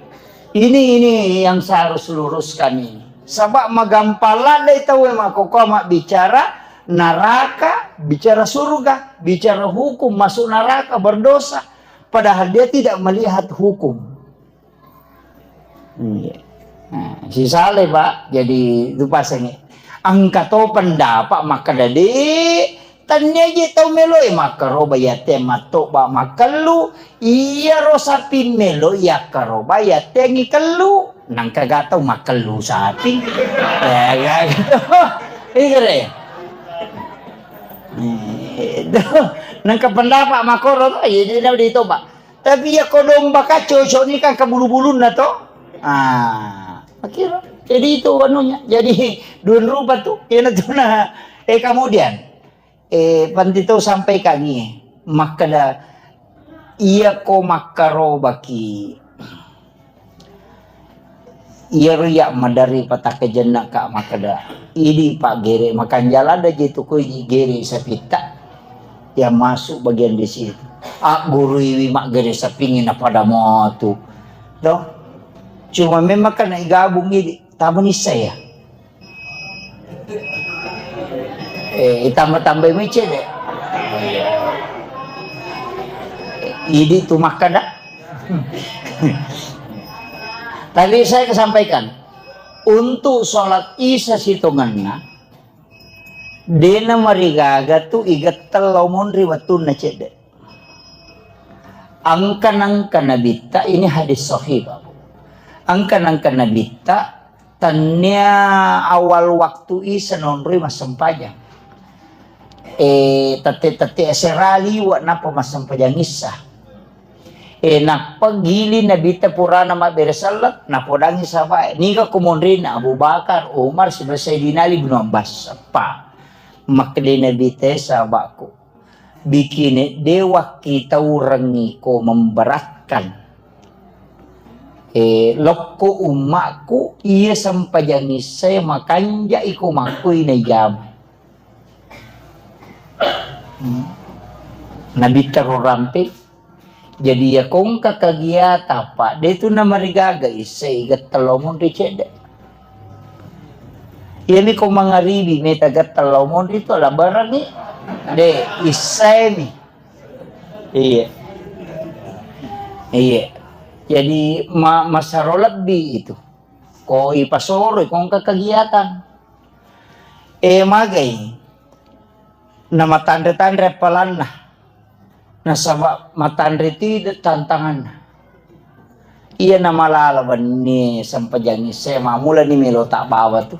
Ini, ini yang saya harus luruskan ini. Sebab magampang ladde tau e makkokkoe mabbicara neraka, bicara surga, bicara hukum masuk neraka, berdosa. Padahal dia tidak melihat hukum. Iya. Nah, sisale, Pak. Jadi, itu pasangi. Engka to pendapat makkeda, "De, tania je tau meloi makkaroba yate mattoba makkellu, iyaro sapi meloi yakkaroba yate ngikellu." Nangka ga tau makkellu sapi. Ya, ya, gitu. Iya, re. Itu. Nangka pendapat makkoro to, iya, dia udah ditoba. Tapi iya ko domba ka cocok ni kan ke bulu-bulunna to. Ah, akhirnya. Jadi itu anunya. Jadi dua rupa tu. Iya na tu na. Eh, kemudian, eh, panti to sampaikan ni. Makkeda, iya ko makkarobaki. Iyaro iya maderri patakkajenna ka makkeda, idi paggere makanjala da je tu ko idi gere sapitta yang masuk bagian di situ. Agguruiwi maggere sapingi na pada motu. To? Cuma memang kan igabung idi, tamani saya. Eh, tambah-tambah mecce deh. Idi tu makkeda. Tadi saya kesampaikan, untuk sholat isya sitongenna, dena marigaga tu igetteng lao monri wettunna cedde. Angka-angka nabitta, ini hadis sahih, Bapak. Angka-angka nabitta, tania awal waktu isya nonroi massempajang. Eh, tette-tette asera liwa napa massempajang isya. E, nappa gili Nabitta purana mabbere selleng, napodangi sahabae. Niga ko monrinna Abu Bakar, Umar, sibawa Sayyidina Ali bin Abbas. Eppa. Makkeda Nabitta, sahabatku, bikine de wakkitaurengngi ko memberatkan. E, lokko ummakku, iya sempajang issae makanja iko makkoi naijama. Hmm. Nabitta ro rampe. Jadi, iya kongka kagiatang, Pak, de tu namarigaga issai gatta lao monri cedde. Iyami ko mangaribi meta gatta lao monri tu labarangi. De, issaimi. Iya. Iya. Jadi, ma-, masaro lebbi itu. Ko ipasoro, kongka kagiatang. E, magai. Namatanre-tanre appalanna. Nasaba matanre tide tantanganna. Iya namalala wenni sempajang isse, mamulani melo tabbawa tu.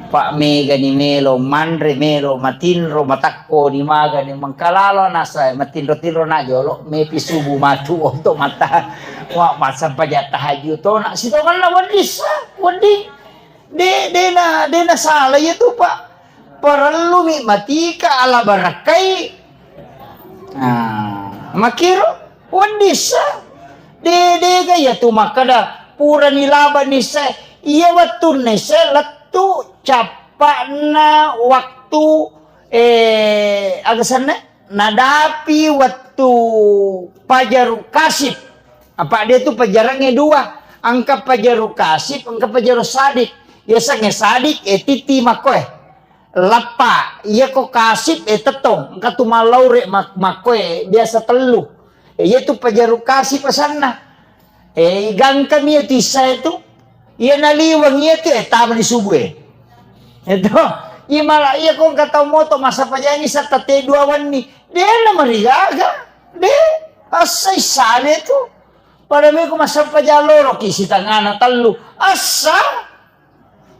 Pak, megani melo manre, melo matinro, matakkoni magani mengkalalo nasa matinro-tinro na jolo, mepi subuh matu untuk mata. Wa, massempajang tahajud to, na sitonganna wedding sa, wedding. De, de na, de na salah iya tu, Pak. Parellumi matika ala barakkai. Nah, makiro wedding sa. De, de ga iya tu makkeda purani laba nisse. Iya wettunna isse lettu cappa'na waktu, eh, aga senna? Nadapi wettu pajaru kasip. Apa dia tu pajarangnge dua, engka pajaru kasip, engka pajaru sadik. Yasengnge sadik, eh, titi makkoe. Lappa, iya ko kasip, eh, tettong, engka tu mallaure mak-, makkoe, biasa tellu. Eh, iya tu pajaru kasip asanna. Eh, gangkami iya tu issae tu. Iya naliweng iya tu, eh, tama di subuh, eh. Itu, iya mala, iya ko engka tau moto massampajangi satta te dua wenni. De na marigaga. De, assa issane tu. Pada meko massempajang loroki sitangana tellu. Assa.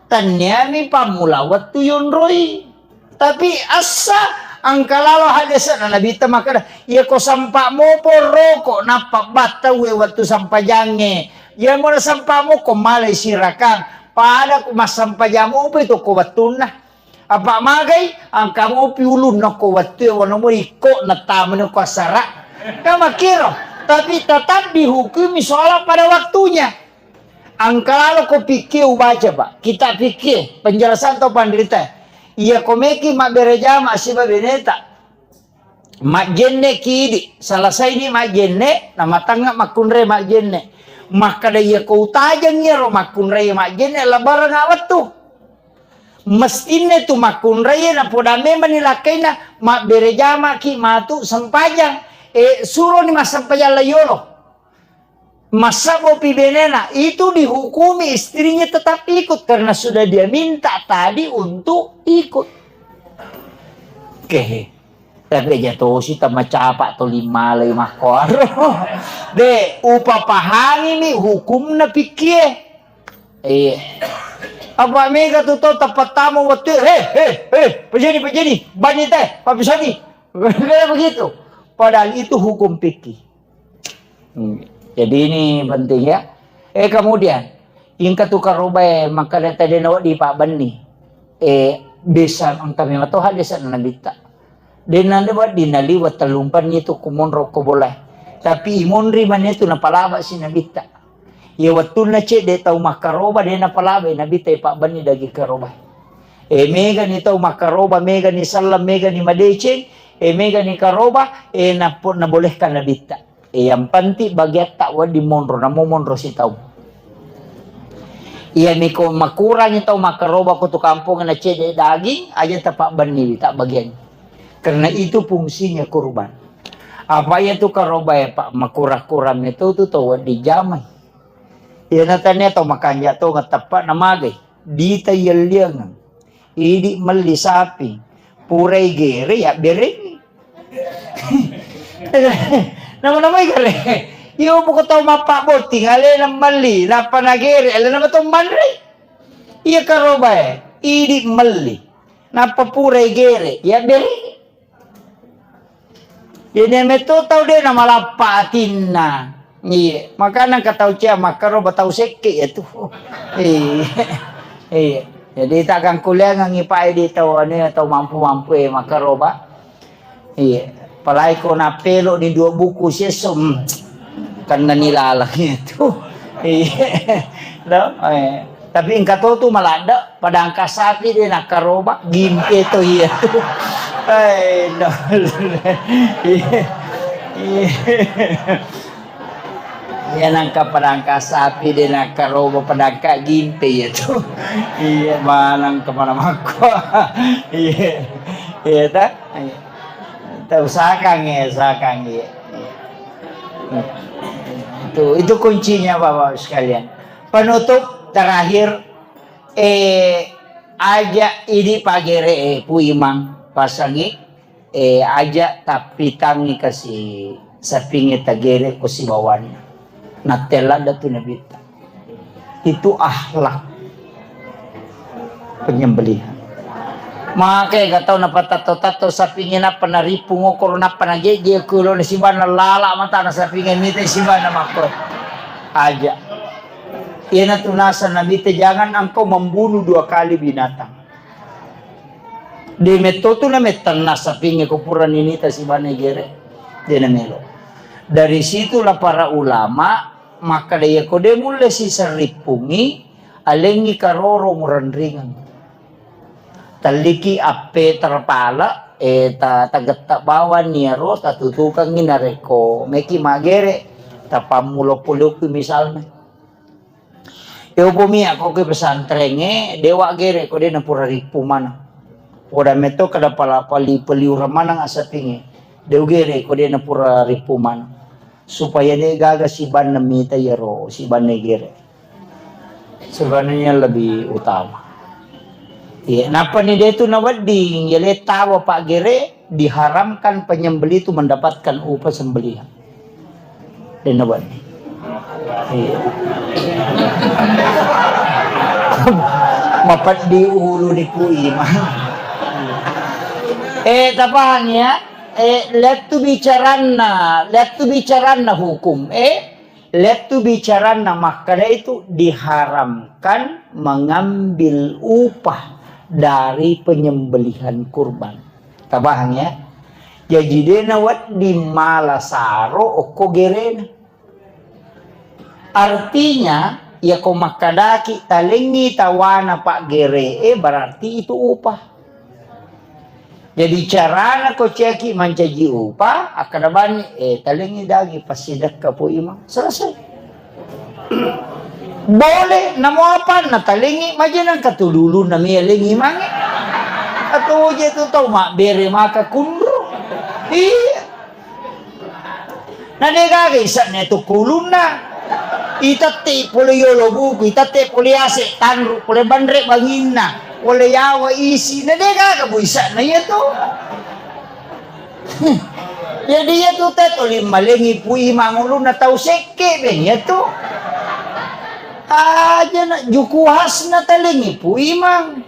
Tanniami pammula wettu yonroi. Tapi assa engka lalo haddese'na Nabitta makkeda, iya ko sampa mopo roko nappa battaue wettu sampajangnge. Iya mo nasampa moko malai sirakang. Pada ko massempajang mopo itu ko wettunna. Apa magai, engka mopi ulunna ko wettu e, wono mo ikko nattamani ko assara. Kan makkiro, tapi tetap dihukumi sholat pada waktunya. Engka lalo ko fikih ubaca, Pak. Kitab fikih, penjelasan tau panrita. Iya ko meki mabbere jama siba beneta. Majjenne ki idi, selesai ni majjenne, namatangnga makkunrai majjenne. Makkeda iya ko utajeng iyaro makkunrai majjenne, lebareng wettu. Mestinna tu makkunrai napoda memang ni lakkainna, mabbere jamaki matu sempajang. E, suroni massempajang laiyolo. Massabbopi benena, itu dihukumi istrinya tetap ikut karena sudah dia minta tadi untuk ikut. Oke. Tapi aja tosi tamacapa to limalai makkoaro. De, upapahangi mi hukumna pikkie. Iya. Apa mega tu to tepat tamu waktu, he, he, he, pejani, pejani, bani teh, papisani. Begitu. Padahal itu hukum fikih. Hmm. Jadi ini penting ya. Eh, kemudian, ingka tu karobae, maka data dena wadi Pak Benni. Eh, bisa engka memang toha desa Nabitta. Dena de wadi naliwa tellumpanni tu kumonro ko boleh. Tapi imonri mane tu napalaba si Nabitta. Iya wettunna cedde tau makkaroba, dena palaba Nabitta Pak Benni dagi karoba. Eh, megani tau makkaroba, megani sallam, megani madeceng, eh, megani karoba, eh, napo-, nabolehkan Nabitta. Eh, yang penting bagiatta wedding monro, namo monro sitaung. Iya miko makurangi tau makkaroba ko tu kampung na cedde daging, aja tapak benni tak bagian. Karena itu fungsinya kurban. Apa iya tu karoba ya Pak, makurang-kurang itu tu tau wedding jamai. Iya natanya tau makanja tau ngeteppa na magai. Dita yelliangeng. Idi melli sapi, purai gere, ya bereng. Nama-namai gere. Iyo, poko tau mappabbotting, alena melli, nappa nagere, alena mato manre. Iya karobae, idi melli, nappa purai gere, ya bereng. Iyana metto tau de' namalappa atinna. Iya, makana engka tau cia makkaroba tau sekke' ya tu. Iya. Iya. Jadi takangkuleangengngi pae di tau anu ya, tau mampu-mampu e makkaroba. Iya. Apalagi ko nappelo di dua buku siesso, hmm, kennani laleng itu. Iya. No? Eh. Tapi engka to tu maladde', padangka sapi de' nakkaroba, gimpe to iya tu. Eh, no. Iya. Iya. Iya, nangka padangka sapi de' nakkaroba, padangka gimpe iya tu. Iya, manang kemana makko. Iya. Iya, ta? Iya. Ta usahakan ya, usahakan ya. Iya. Itu, itu kuncinya, Bapak-Bapak sekalian. Penutup terakhir, eh, aja' idi' pagere', eh, Pu Imang, pasangi, eh, aja' tappitangngi kasi sapingnge tagere' ko sibawanna. Nattella ladde' tu Nabitta. Itu akhlak penyembelihan. Maka ega tau napatatto-tatto sapingnge nappa narippung okkoro nappa najeje kulo na sibanna lala' matana sapingnge mita sibanna makko. Aja'. Iyana tu naseng Nabitta, jangan engkau membunuh dua kali binatang. De' metto tu namettenna sapingnge ko pura ninita sibanna gere'. De' namelo. Dari situlah para ulama makkeda, iya ko de' mulle siseng rippungngi, alengngi karoro murenringeng. Telliki appe terpale, eh, ta-, tagetta' bawang iyaro tatutukengngi narekko meki magere', tapammulo polokki misalna. Iya upomi akko ke pesantrengnge, de' wa gere' ko de' napura rippu maneng. Poda metto kada pala-, pali-, paliureng maneng asapingnge. De' ugere' ko de' napura rippu maneng. Supaya de' gaga sibanna mita iyaro, sibanna gere'. Sebenarnya lebih utama. Iya, nappa ni de' tu nawedding, iya le tawa paggere', diharamkan penyembelih itu mendapatkan upah sembelihan. De' nawedding. Iya. Mapeddi ulu di Pu Imang. Eh, tapahang ya? Eh, lettu bicaranna, lettu bicaranna hukum. Eh, lettu bicaranna makkeda itu diharamkan mengambil upah dari penyembelihan kurban. Tapahang ya? Jaji de' nawedding mala saro okko gerena. Artinya, iya ko makkedaki talengngi tawana paggere'e, berarti itu upah. Jadi carana ko ciaki mancaji upah, akkeda bani, eh, talengngi daging passidekka Pu Imang. Selesai. Boleh, namo apa na talengngi, maja nangka tu dulu nami alengngi mange. Atau je tu tau mabbere maka kunru. Iya. Na de' gaga ise'na tu kulunna. Itette' pole yolo buku, itette' pole ase' tanru, pole banre' banginna, pole yawa isi. Na de' gaga bu ise'na iya tu. Jadi iya tu te tuli malengngi Pu Imang ulunna tau sekke' beng iya tu. Aja na juku khasna talengngi Pu Imang.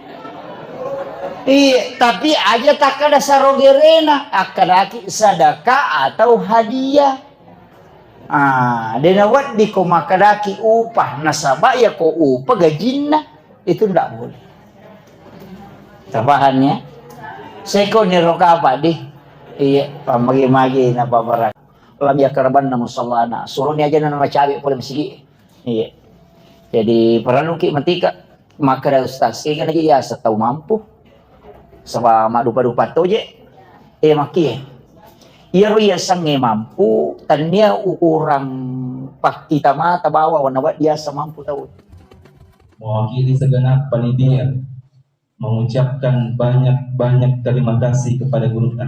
Iya, tapi aja takkeda saro gerena, akkedaki sedekah atau hadiah. Ah, de' nawedding ko makkedaki upah, nasaba iya ko upah gajinna, itu ndak boleh. Tapahannya? Seko ni roka apa di? Iya, pamagi-magi na pabarak. Lam yakarabanna musallana. Suruni aja na macawe pole masigi. Iya. Jadi, parelluki matika makkeda ustaz, kega naji biasa tau mampu. Saba maddupa-dupa toje. Eh, makkie. Iyaro yasengnge mampu, tania ukurang pakkita mata bawa warna biasa mampu tau. Mewakili segenap panitia mengucapkan banyak-banyak terima kasih kepada guru.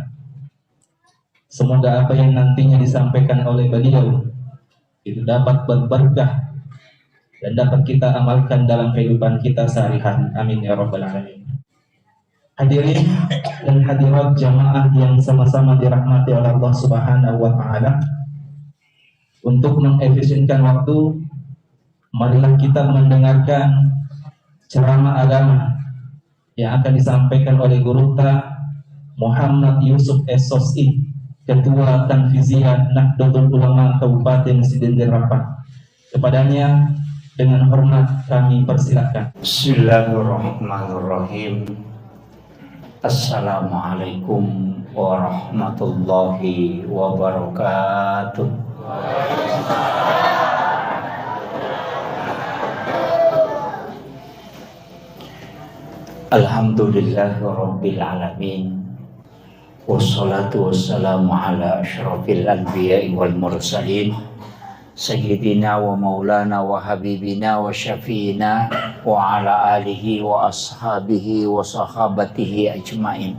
Semoga apa yang nantinya disampaikan oleh beliau itu dapat berberkah dan dapat kita amalkan dalam kehidupan kita sehari-hari. Amin ya rabbal alamin. Hadirin dan hadirat jamaah yang sama-sama dirahmati oleh Allah Subhanahu wa taala, untuk mengefisienkan waktu, marilah kita mendengarkan ceramah agama yang akan disampaikan oleh Gurutta Muhammad Yusuf S O S I. Ketua Tanfiziyah Nahdlatul Ulama Kabupaten Sidenreng Rappang. Kepadanya dengan hormat kami persilakan. Bismillahirrahmanirrahim. Assalamualaikum warahmatullahi wabarakatuh. Alhamdulillahirabbil alamin. Wassalatu wassalamu ala asyrafil anbiya'i wal mursalin, sayyidina wa maulana wa habibina wa syafi'ina wa ala alihi wa ashabihi wa sahabatihi ajmain.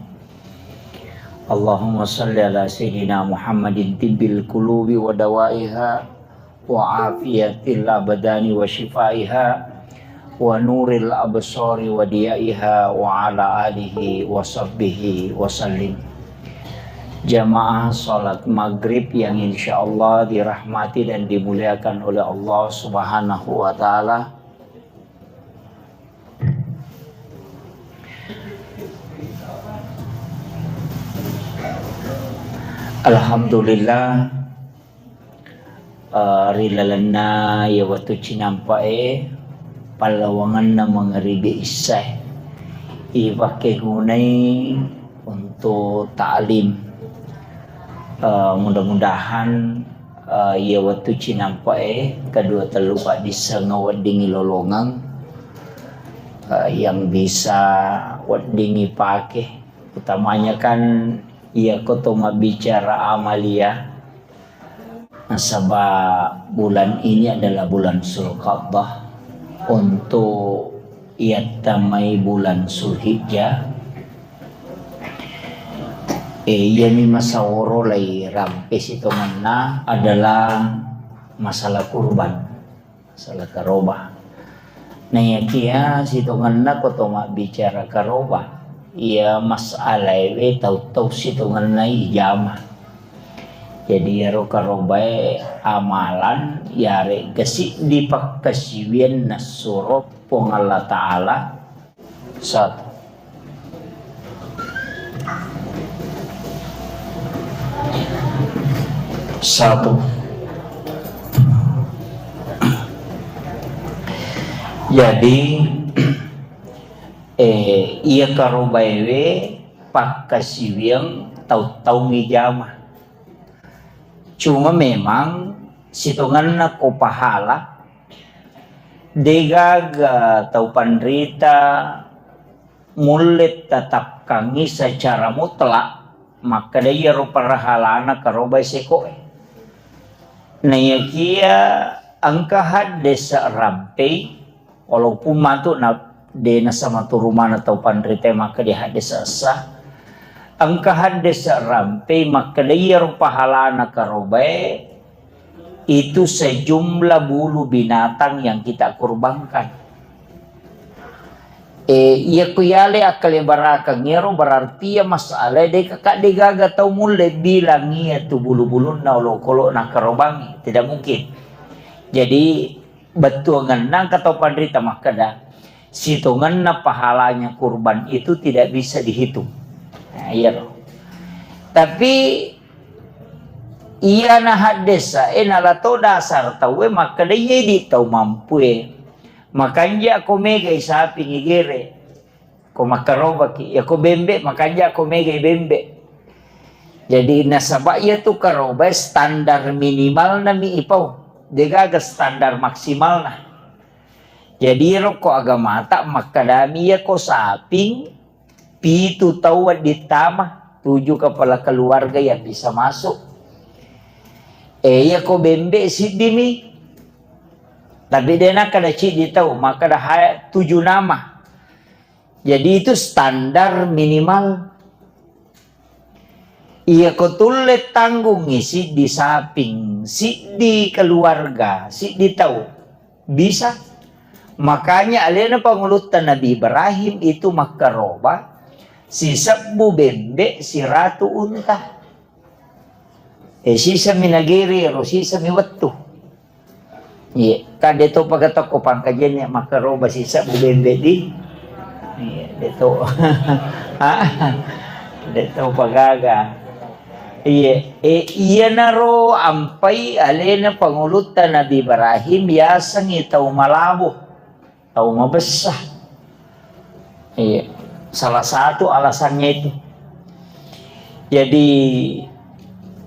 Allahumma salli ala sayyidina Muhammadin tibbil qulubi wa dawaiha, wa afiyatil abdani wa syifaiha, wa nuril absari wa diyaiha, wa ala alihi wa sahbihi wa sallim. Jamaah salat maghrib yang insya Allah dirahmati dan dimuliakan oleh Allah Subhanahu wa Ta'ala. Alhamdulillah, eh, ri lalenna iya wettu cinampae, pallawangenna mangaribi issae, ipakkegunai untuk ta'lim. Eh, mudah-mudahan, eh, iya wettu cinampae kedua tellu paddisseng weddingngi lolongeng, eh, yang bisa weddingngi pake, utamanya kan iya ko to mabbicara amalia. Nasaba bulan ini adalah bulan Zulqa'dah untuk iyattamai bulan Zulhijjah. Eh, iyami masaworo lai rampe sitongenna adalah masalah kurban. Masalah karoba. Naiyakiya sitongenna ko to mabbicara karoba, iya masalaewe tau-tau sitongenna ijama. Jadi iyaro karobae amalan, iyarega siddi pakkasiwiang nassuro Puang Allah Ta'ala. Satu. Satu. Jadi, eh, iya karobaewe pakkasiwiang tau-tau mijama. Cuma memang sitongenna ko pahala, degaga tau panrita mulle tatapkangngi secara mutlak makkeda iyaro pahalana karobai sekoe. Naiyakiya engka haddese rampei, walaupun matu na de nasama turumana tau panrita makkeda haddese essa, engka haddese rampei makkeda iyaro pahalana karobae itu sejumlah bulu binatang yang kita kurbankan. Eh, iya ku yale akkalebarakeng ero berarti iya masalah de kakak de gaga tau mulle bilang iya tu bulu-bulunna olokolo na karobangi, tidak mungkin. Jadi bettuangenna engka tau panrita makkeda, sitongenna pahalanya kurban itu tidak bisa dihitung. Nah, iya loh. Tapi iyana haddesa, eh, nala to dasar tauwe makkeda iya idi tau mampue. Makanja ko megai sapi ngigere, ko makkarobaki, ya ko bembe, makanja ko megai bembe. Jadi nasaba iya tu karobai standar minimalna mi ipau, degaga standar maksimalna. Jadi rokko agamata makkedami iya ko saping, pitu tau wedding tama, tujuh kepala keluarga yang bisa masuk. Eh, iya ko bembe siddimi. Tapi de nakkeda ciddi tau, makkeda ha-, tujuh nama. Jadi itu standar minimal. Iya ko tulle tanggungi siddi saping, siddi keluarga, siddi tau. Bisa. Makanya alena pangulutta Nabi Ibrahim itu makkaroba sisebbu bembe siratu unta. Eh, sisami nagere ro, sisami wettu. Iya, kan de to pagatokko pangkajenna makkaroba sisebbu bembe di. Iya, de to. Ah, de to pagaga. Iya, e, iyanaro ampai alena pangulutta Nabi Ibrahim yasengngi tau malabo, tau mabessa. Iya, salah satu alasannya itu. Jadi,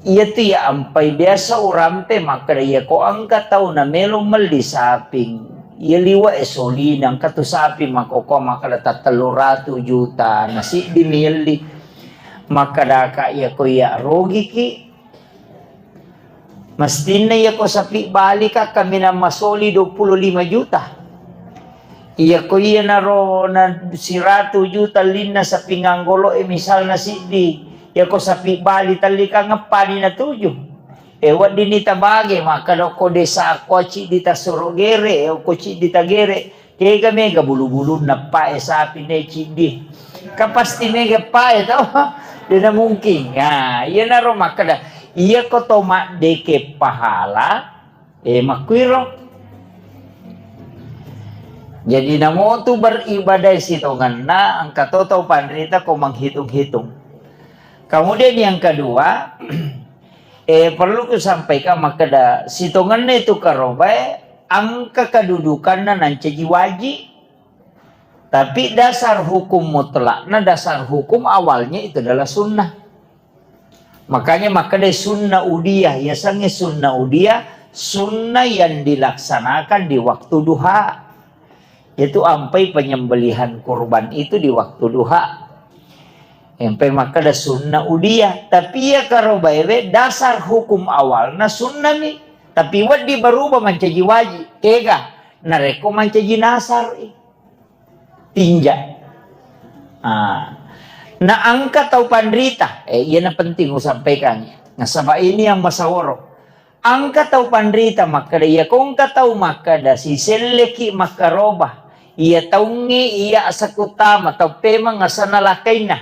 iyatu iya ampai biasa urampe makkeda, iya ko engka tau namelo melli saping, iya liwa e solina, engka tu sapi makkokko makkeda tattellu ratu juta, nasiddi mi yelli. Makkedaka iya ko iya rogiki, mestinna iya ko sapi balika kaminang masoli dua puluh lima juta. Iya ko iyanaro na siratu juta linna sapi nganggolo e misalna siddi, iya ko sapi bali tallikang eppani natuju. E weddinni tabage makkeda ko desa ko ciddi tasuro gere, e ko ciddi tagere. Kega mega bulu-bulunna pae sapi ne ciddi. Kan pasti mega pae to. Dena mungkin. Ya, iyanaro makkeda, iya ko to maddeke pahala, e makkuiro. Jadi namotu beribadah sitongenna engka to tau panrita ko menghitung-hitung. Kemudian yang kedua, eh, perlu kusampaikan makkeda sitongenna itu karobae engka kedudukanna nancaji wajib. Tapi dasar hukum mutlakna, dasar hukum awalnya itu adalah sunnah. Makanya makkeda sunnah udiyah, yasengnge sunnah udiyah, sunnah yang dilaksanakan di waktu duha. Itu ampai penyembelihan kurban itu di waktu duha. Ampai makkeda sunnah udiyah, tapi iya karobaewe dasar hukum awalna sunnah mi, tapi wedding berubah mancaji wajib. Kega? Narekko mancaji nasar i. Tinja. Ah. Na engka tau panrita, eh, iyana penting usampaikan. Nasaba ini yang masaworo. Engka tau panrita makkeda, iya ko engka tau makkeda, siselleki makkaroba. Iya taungnge iya asakutama, tau pemeng asanna lakainna.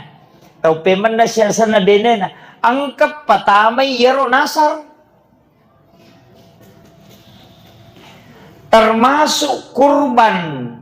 Tau pemenna siasanna benena. Engka patamai iyaro nasar. Termasuk kurban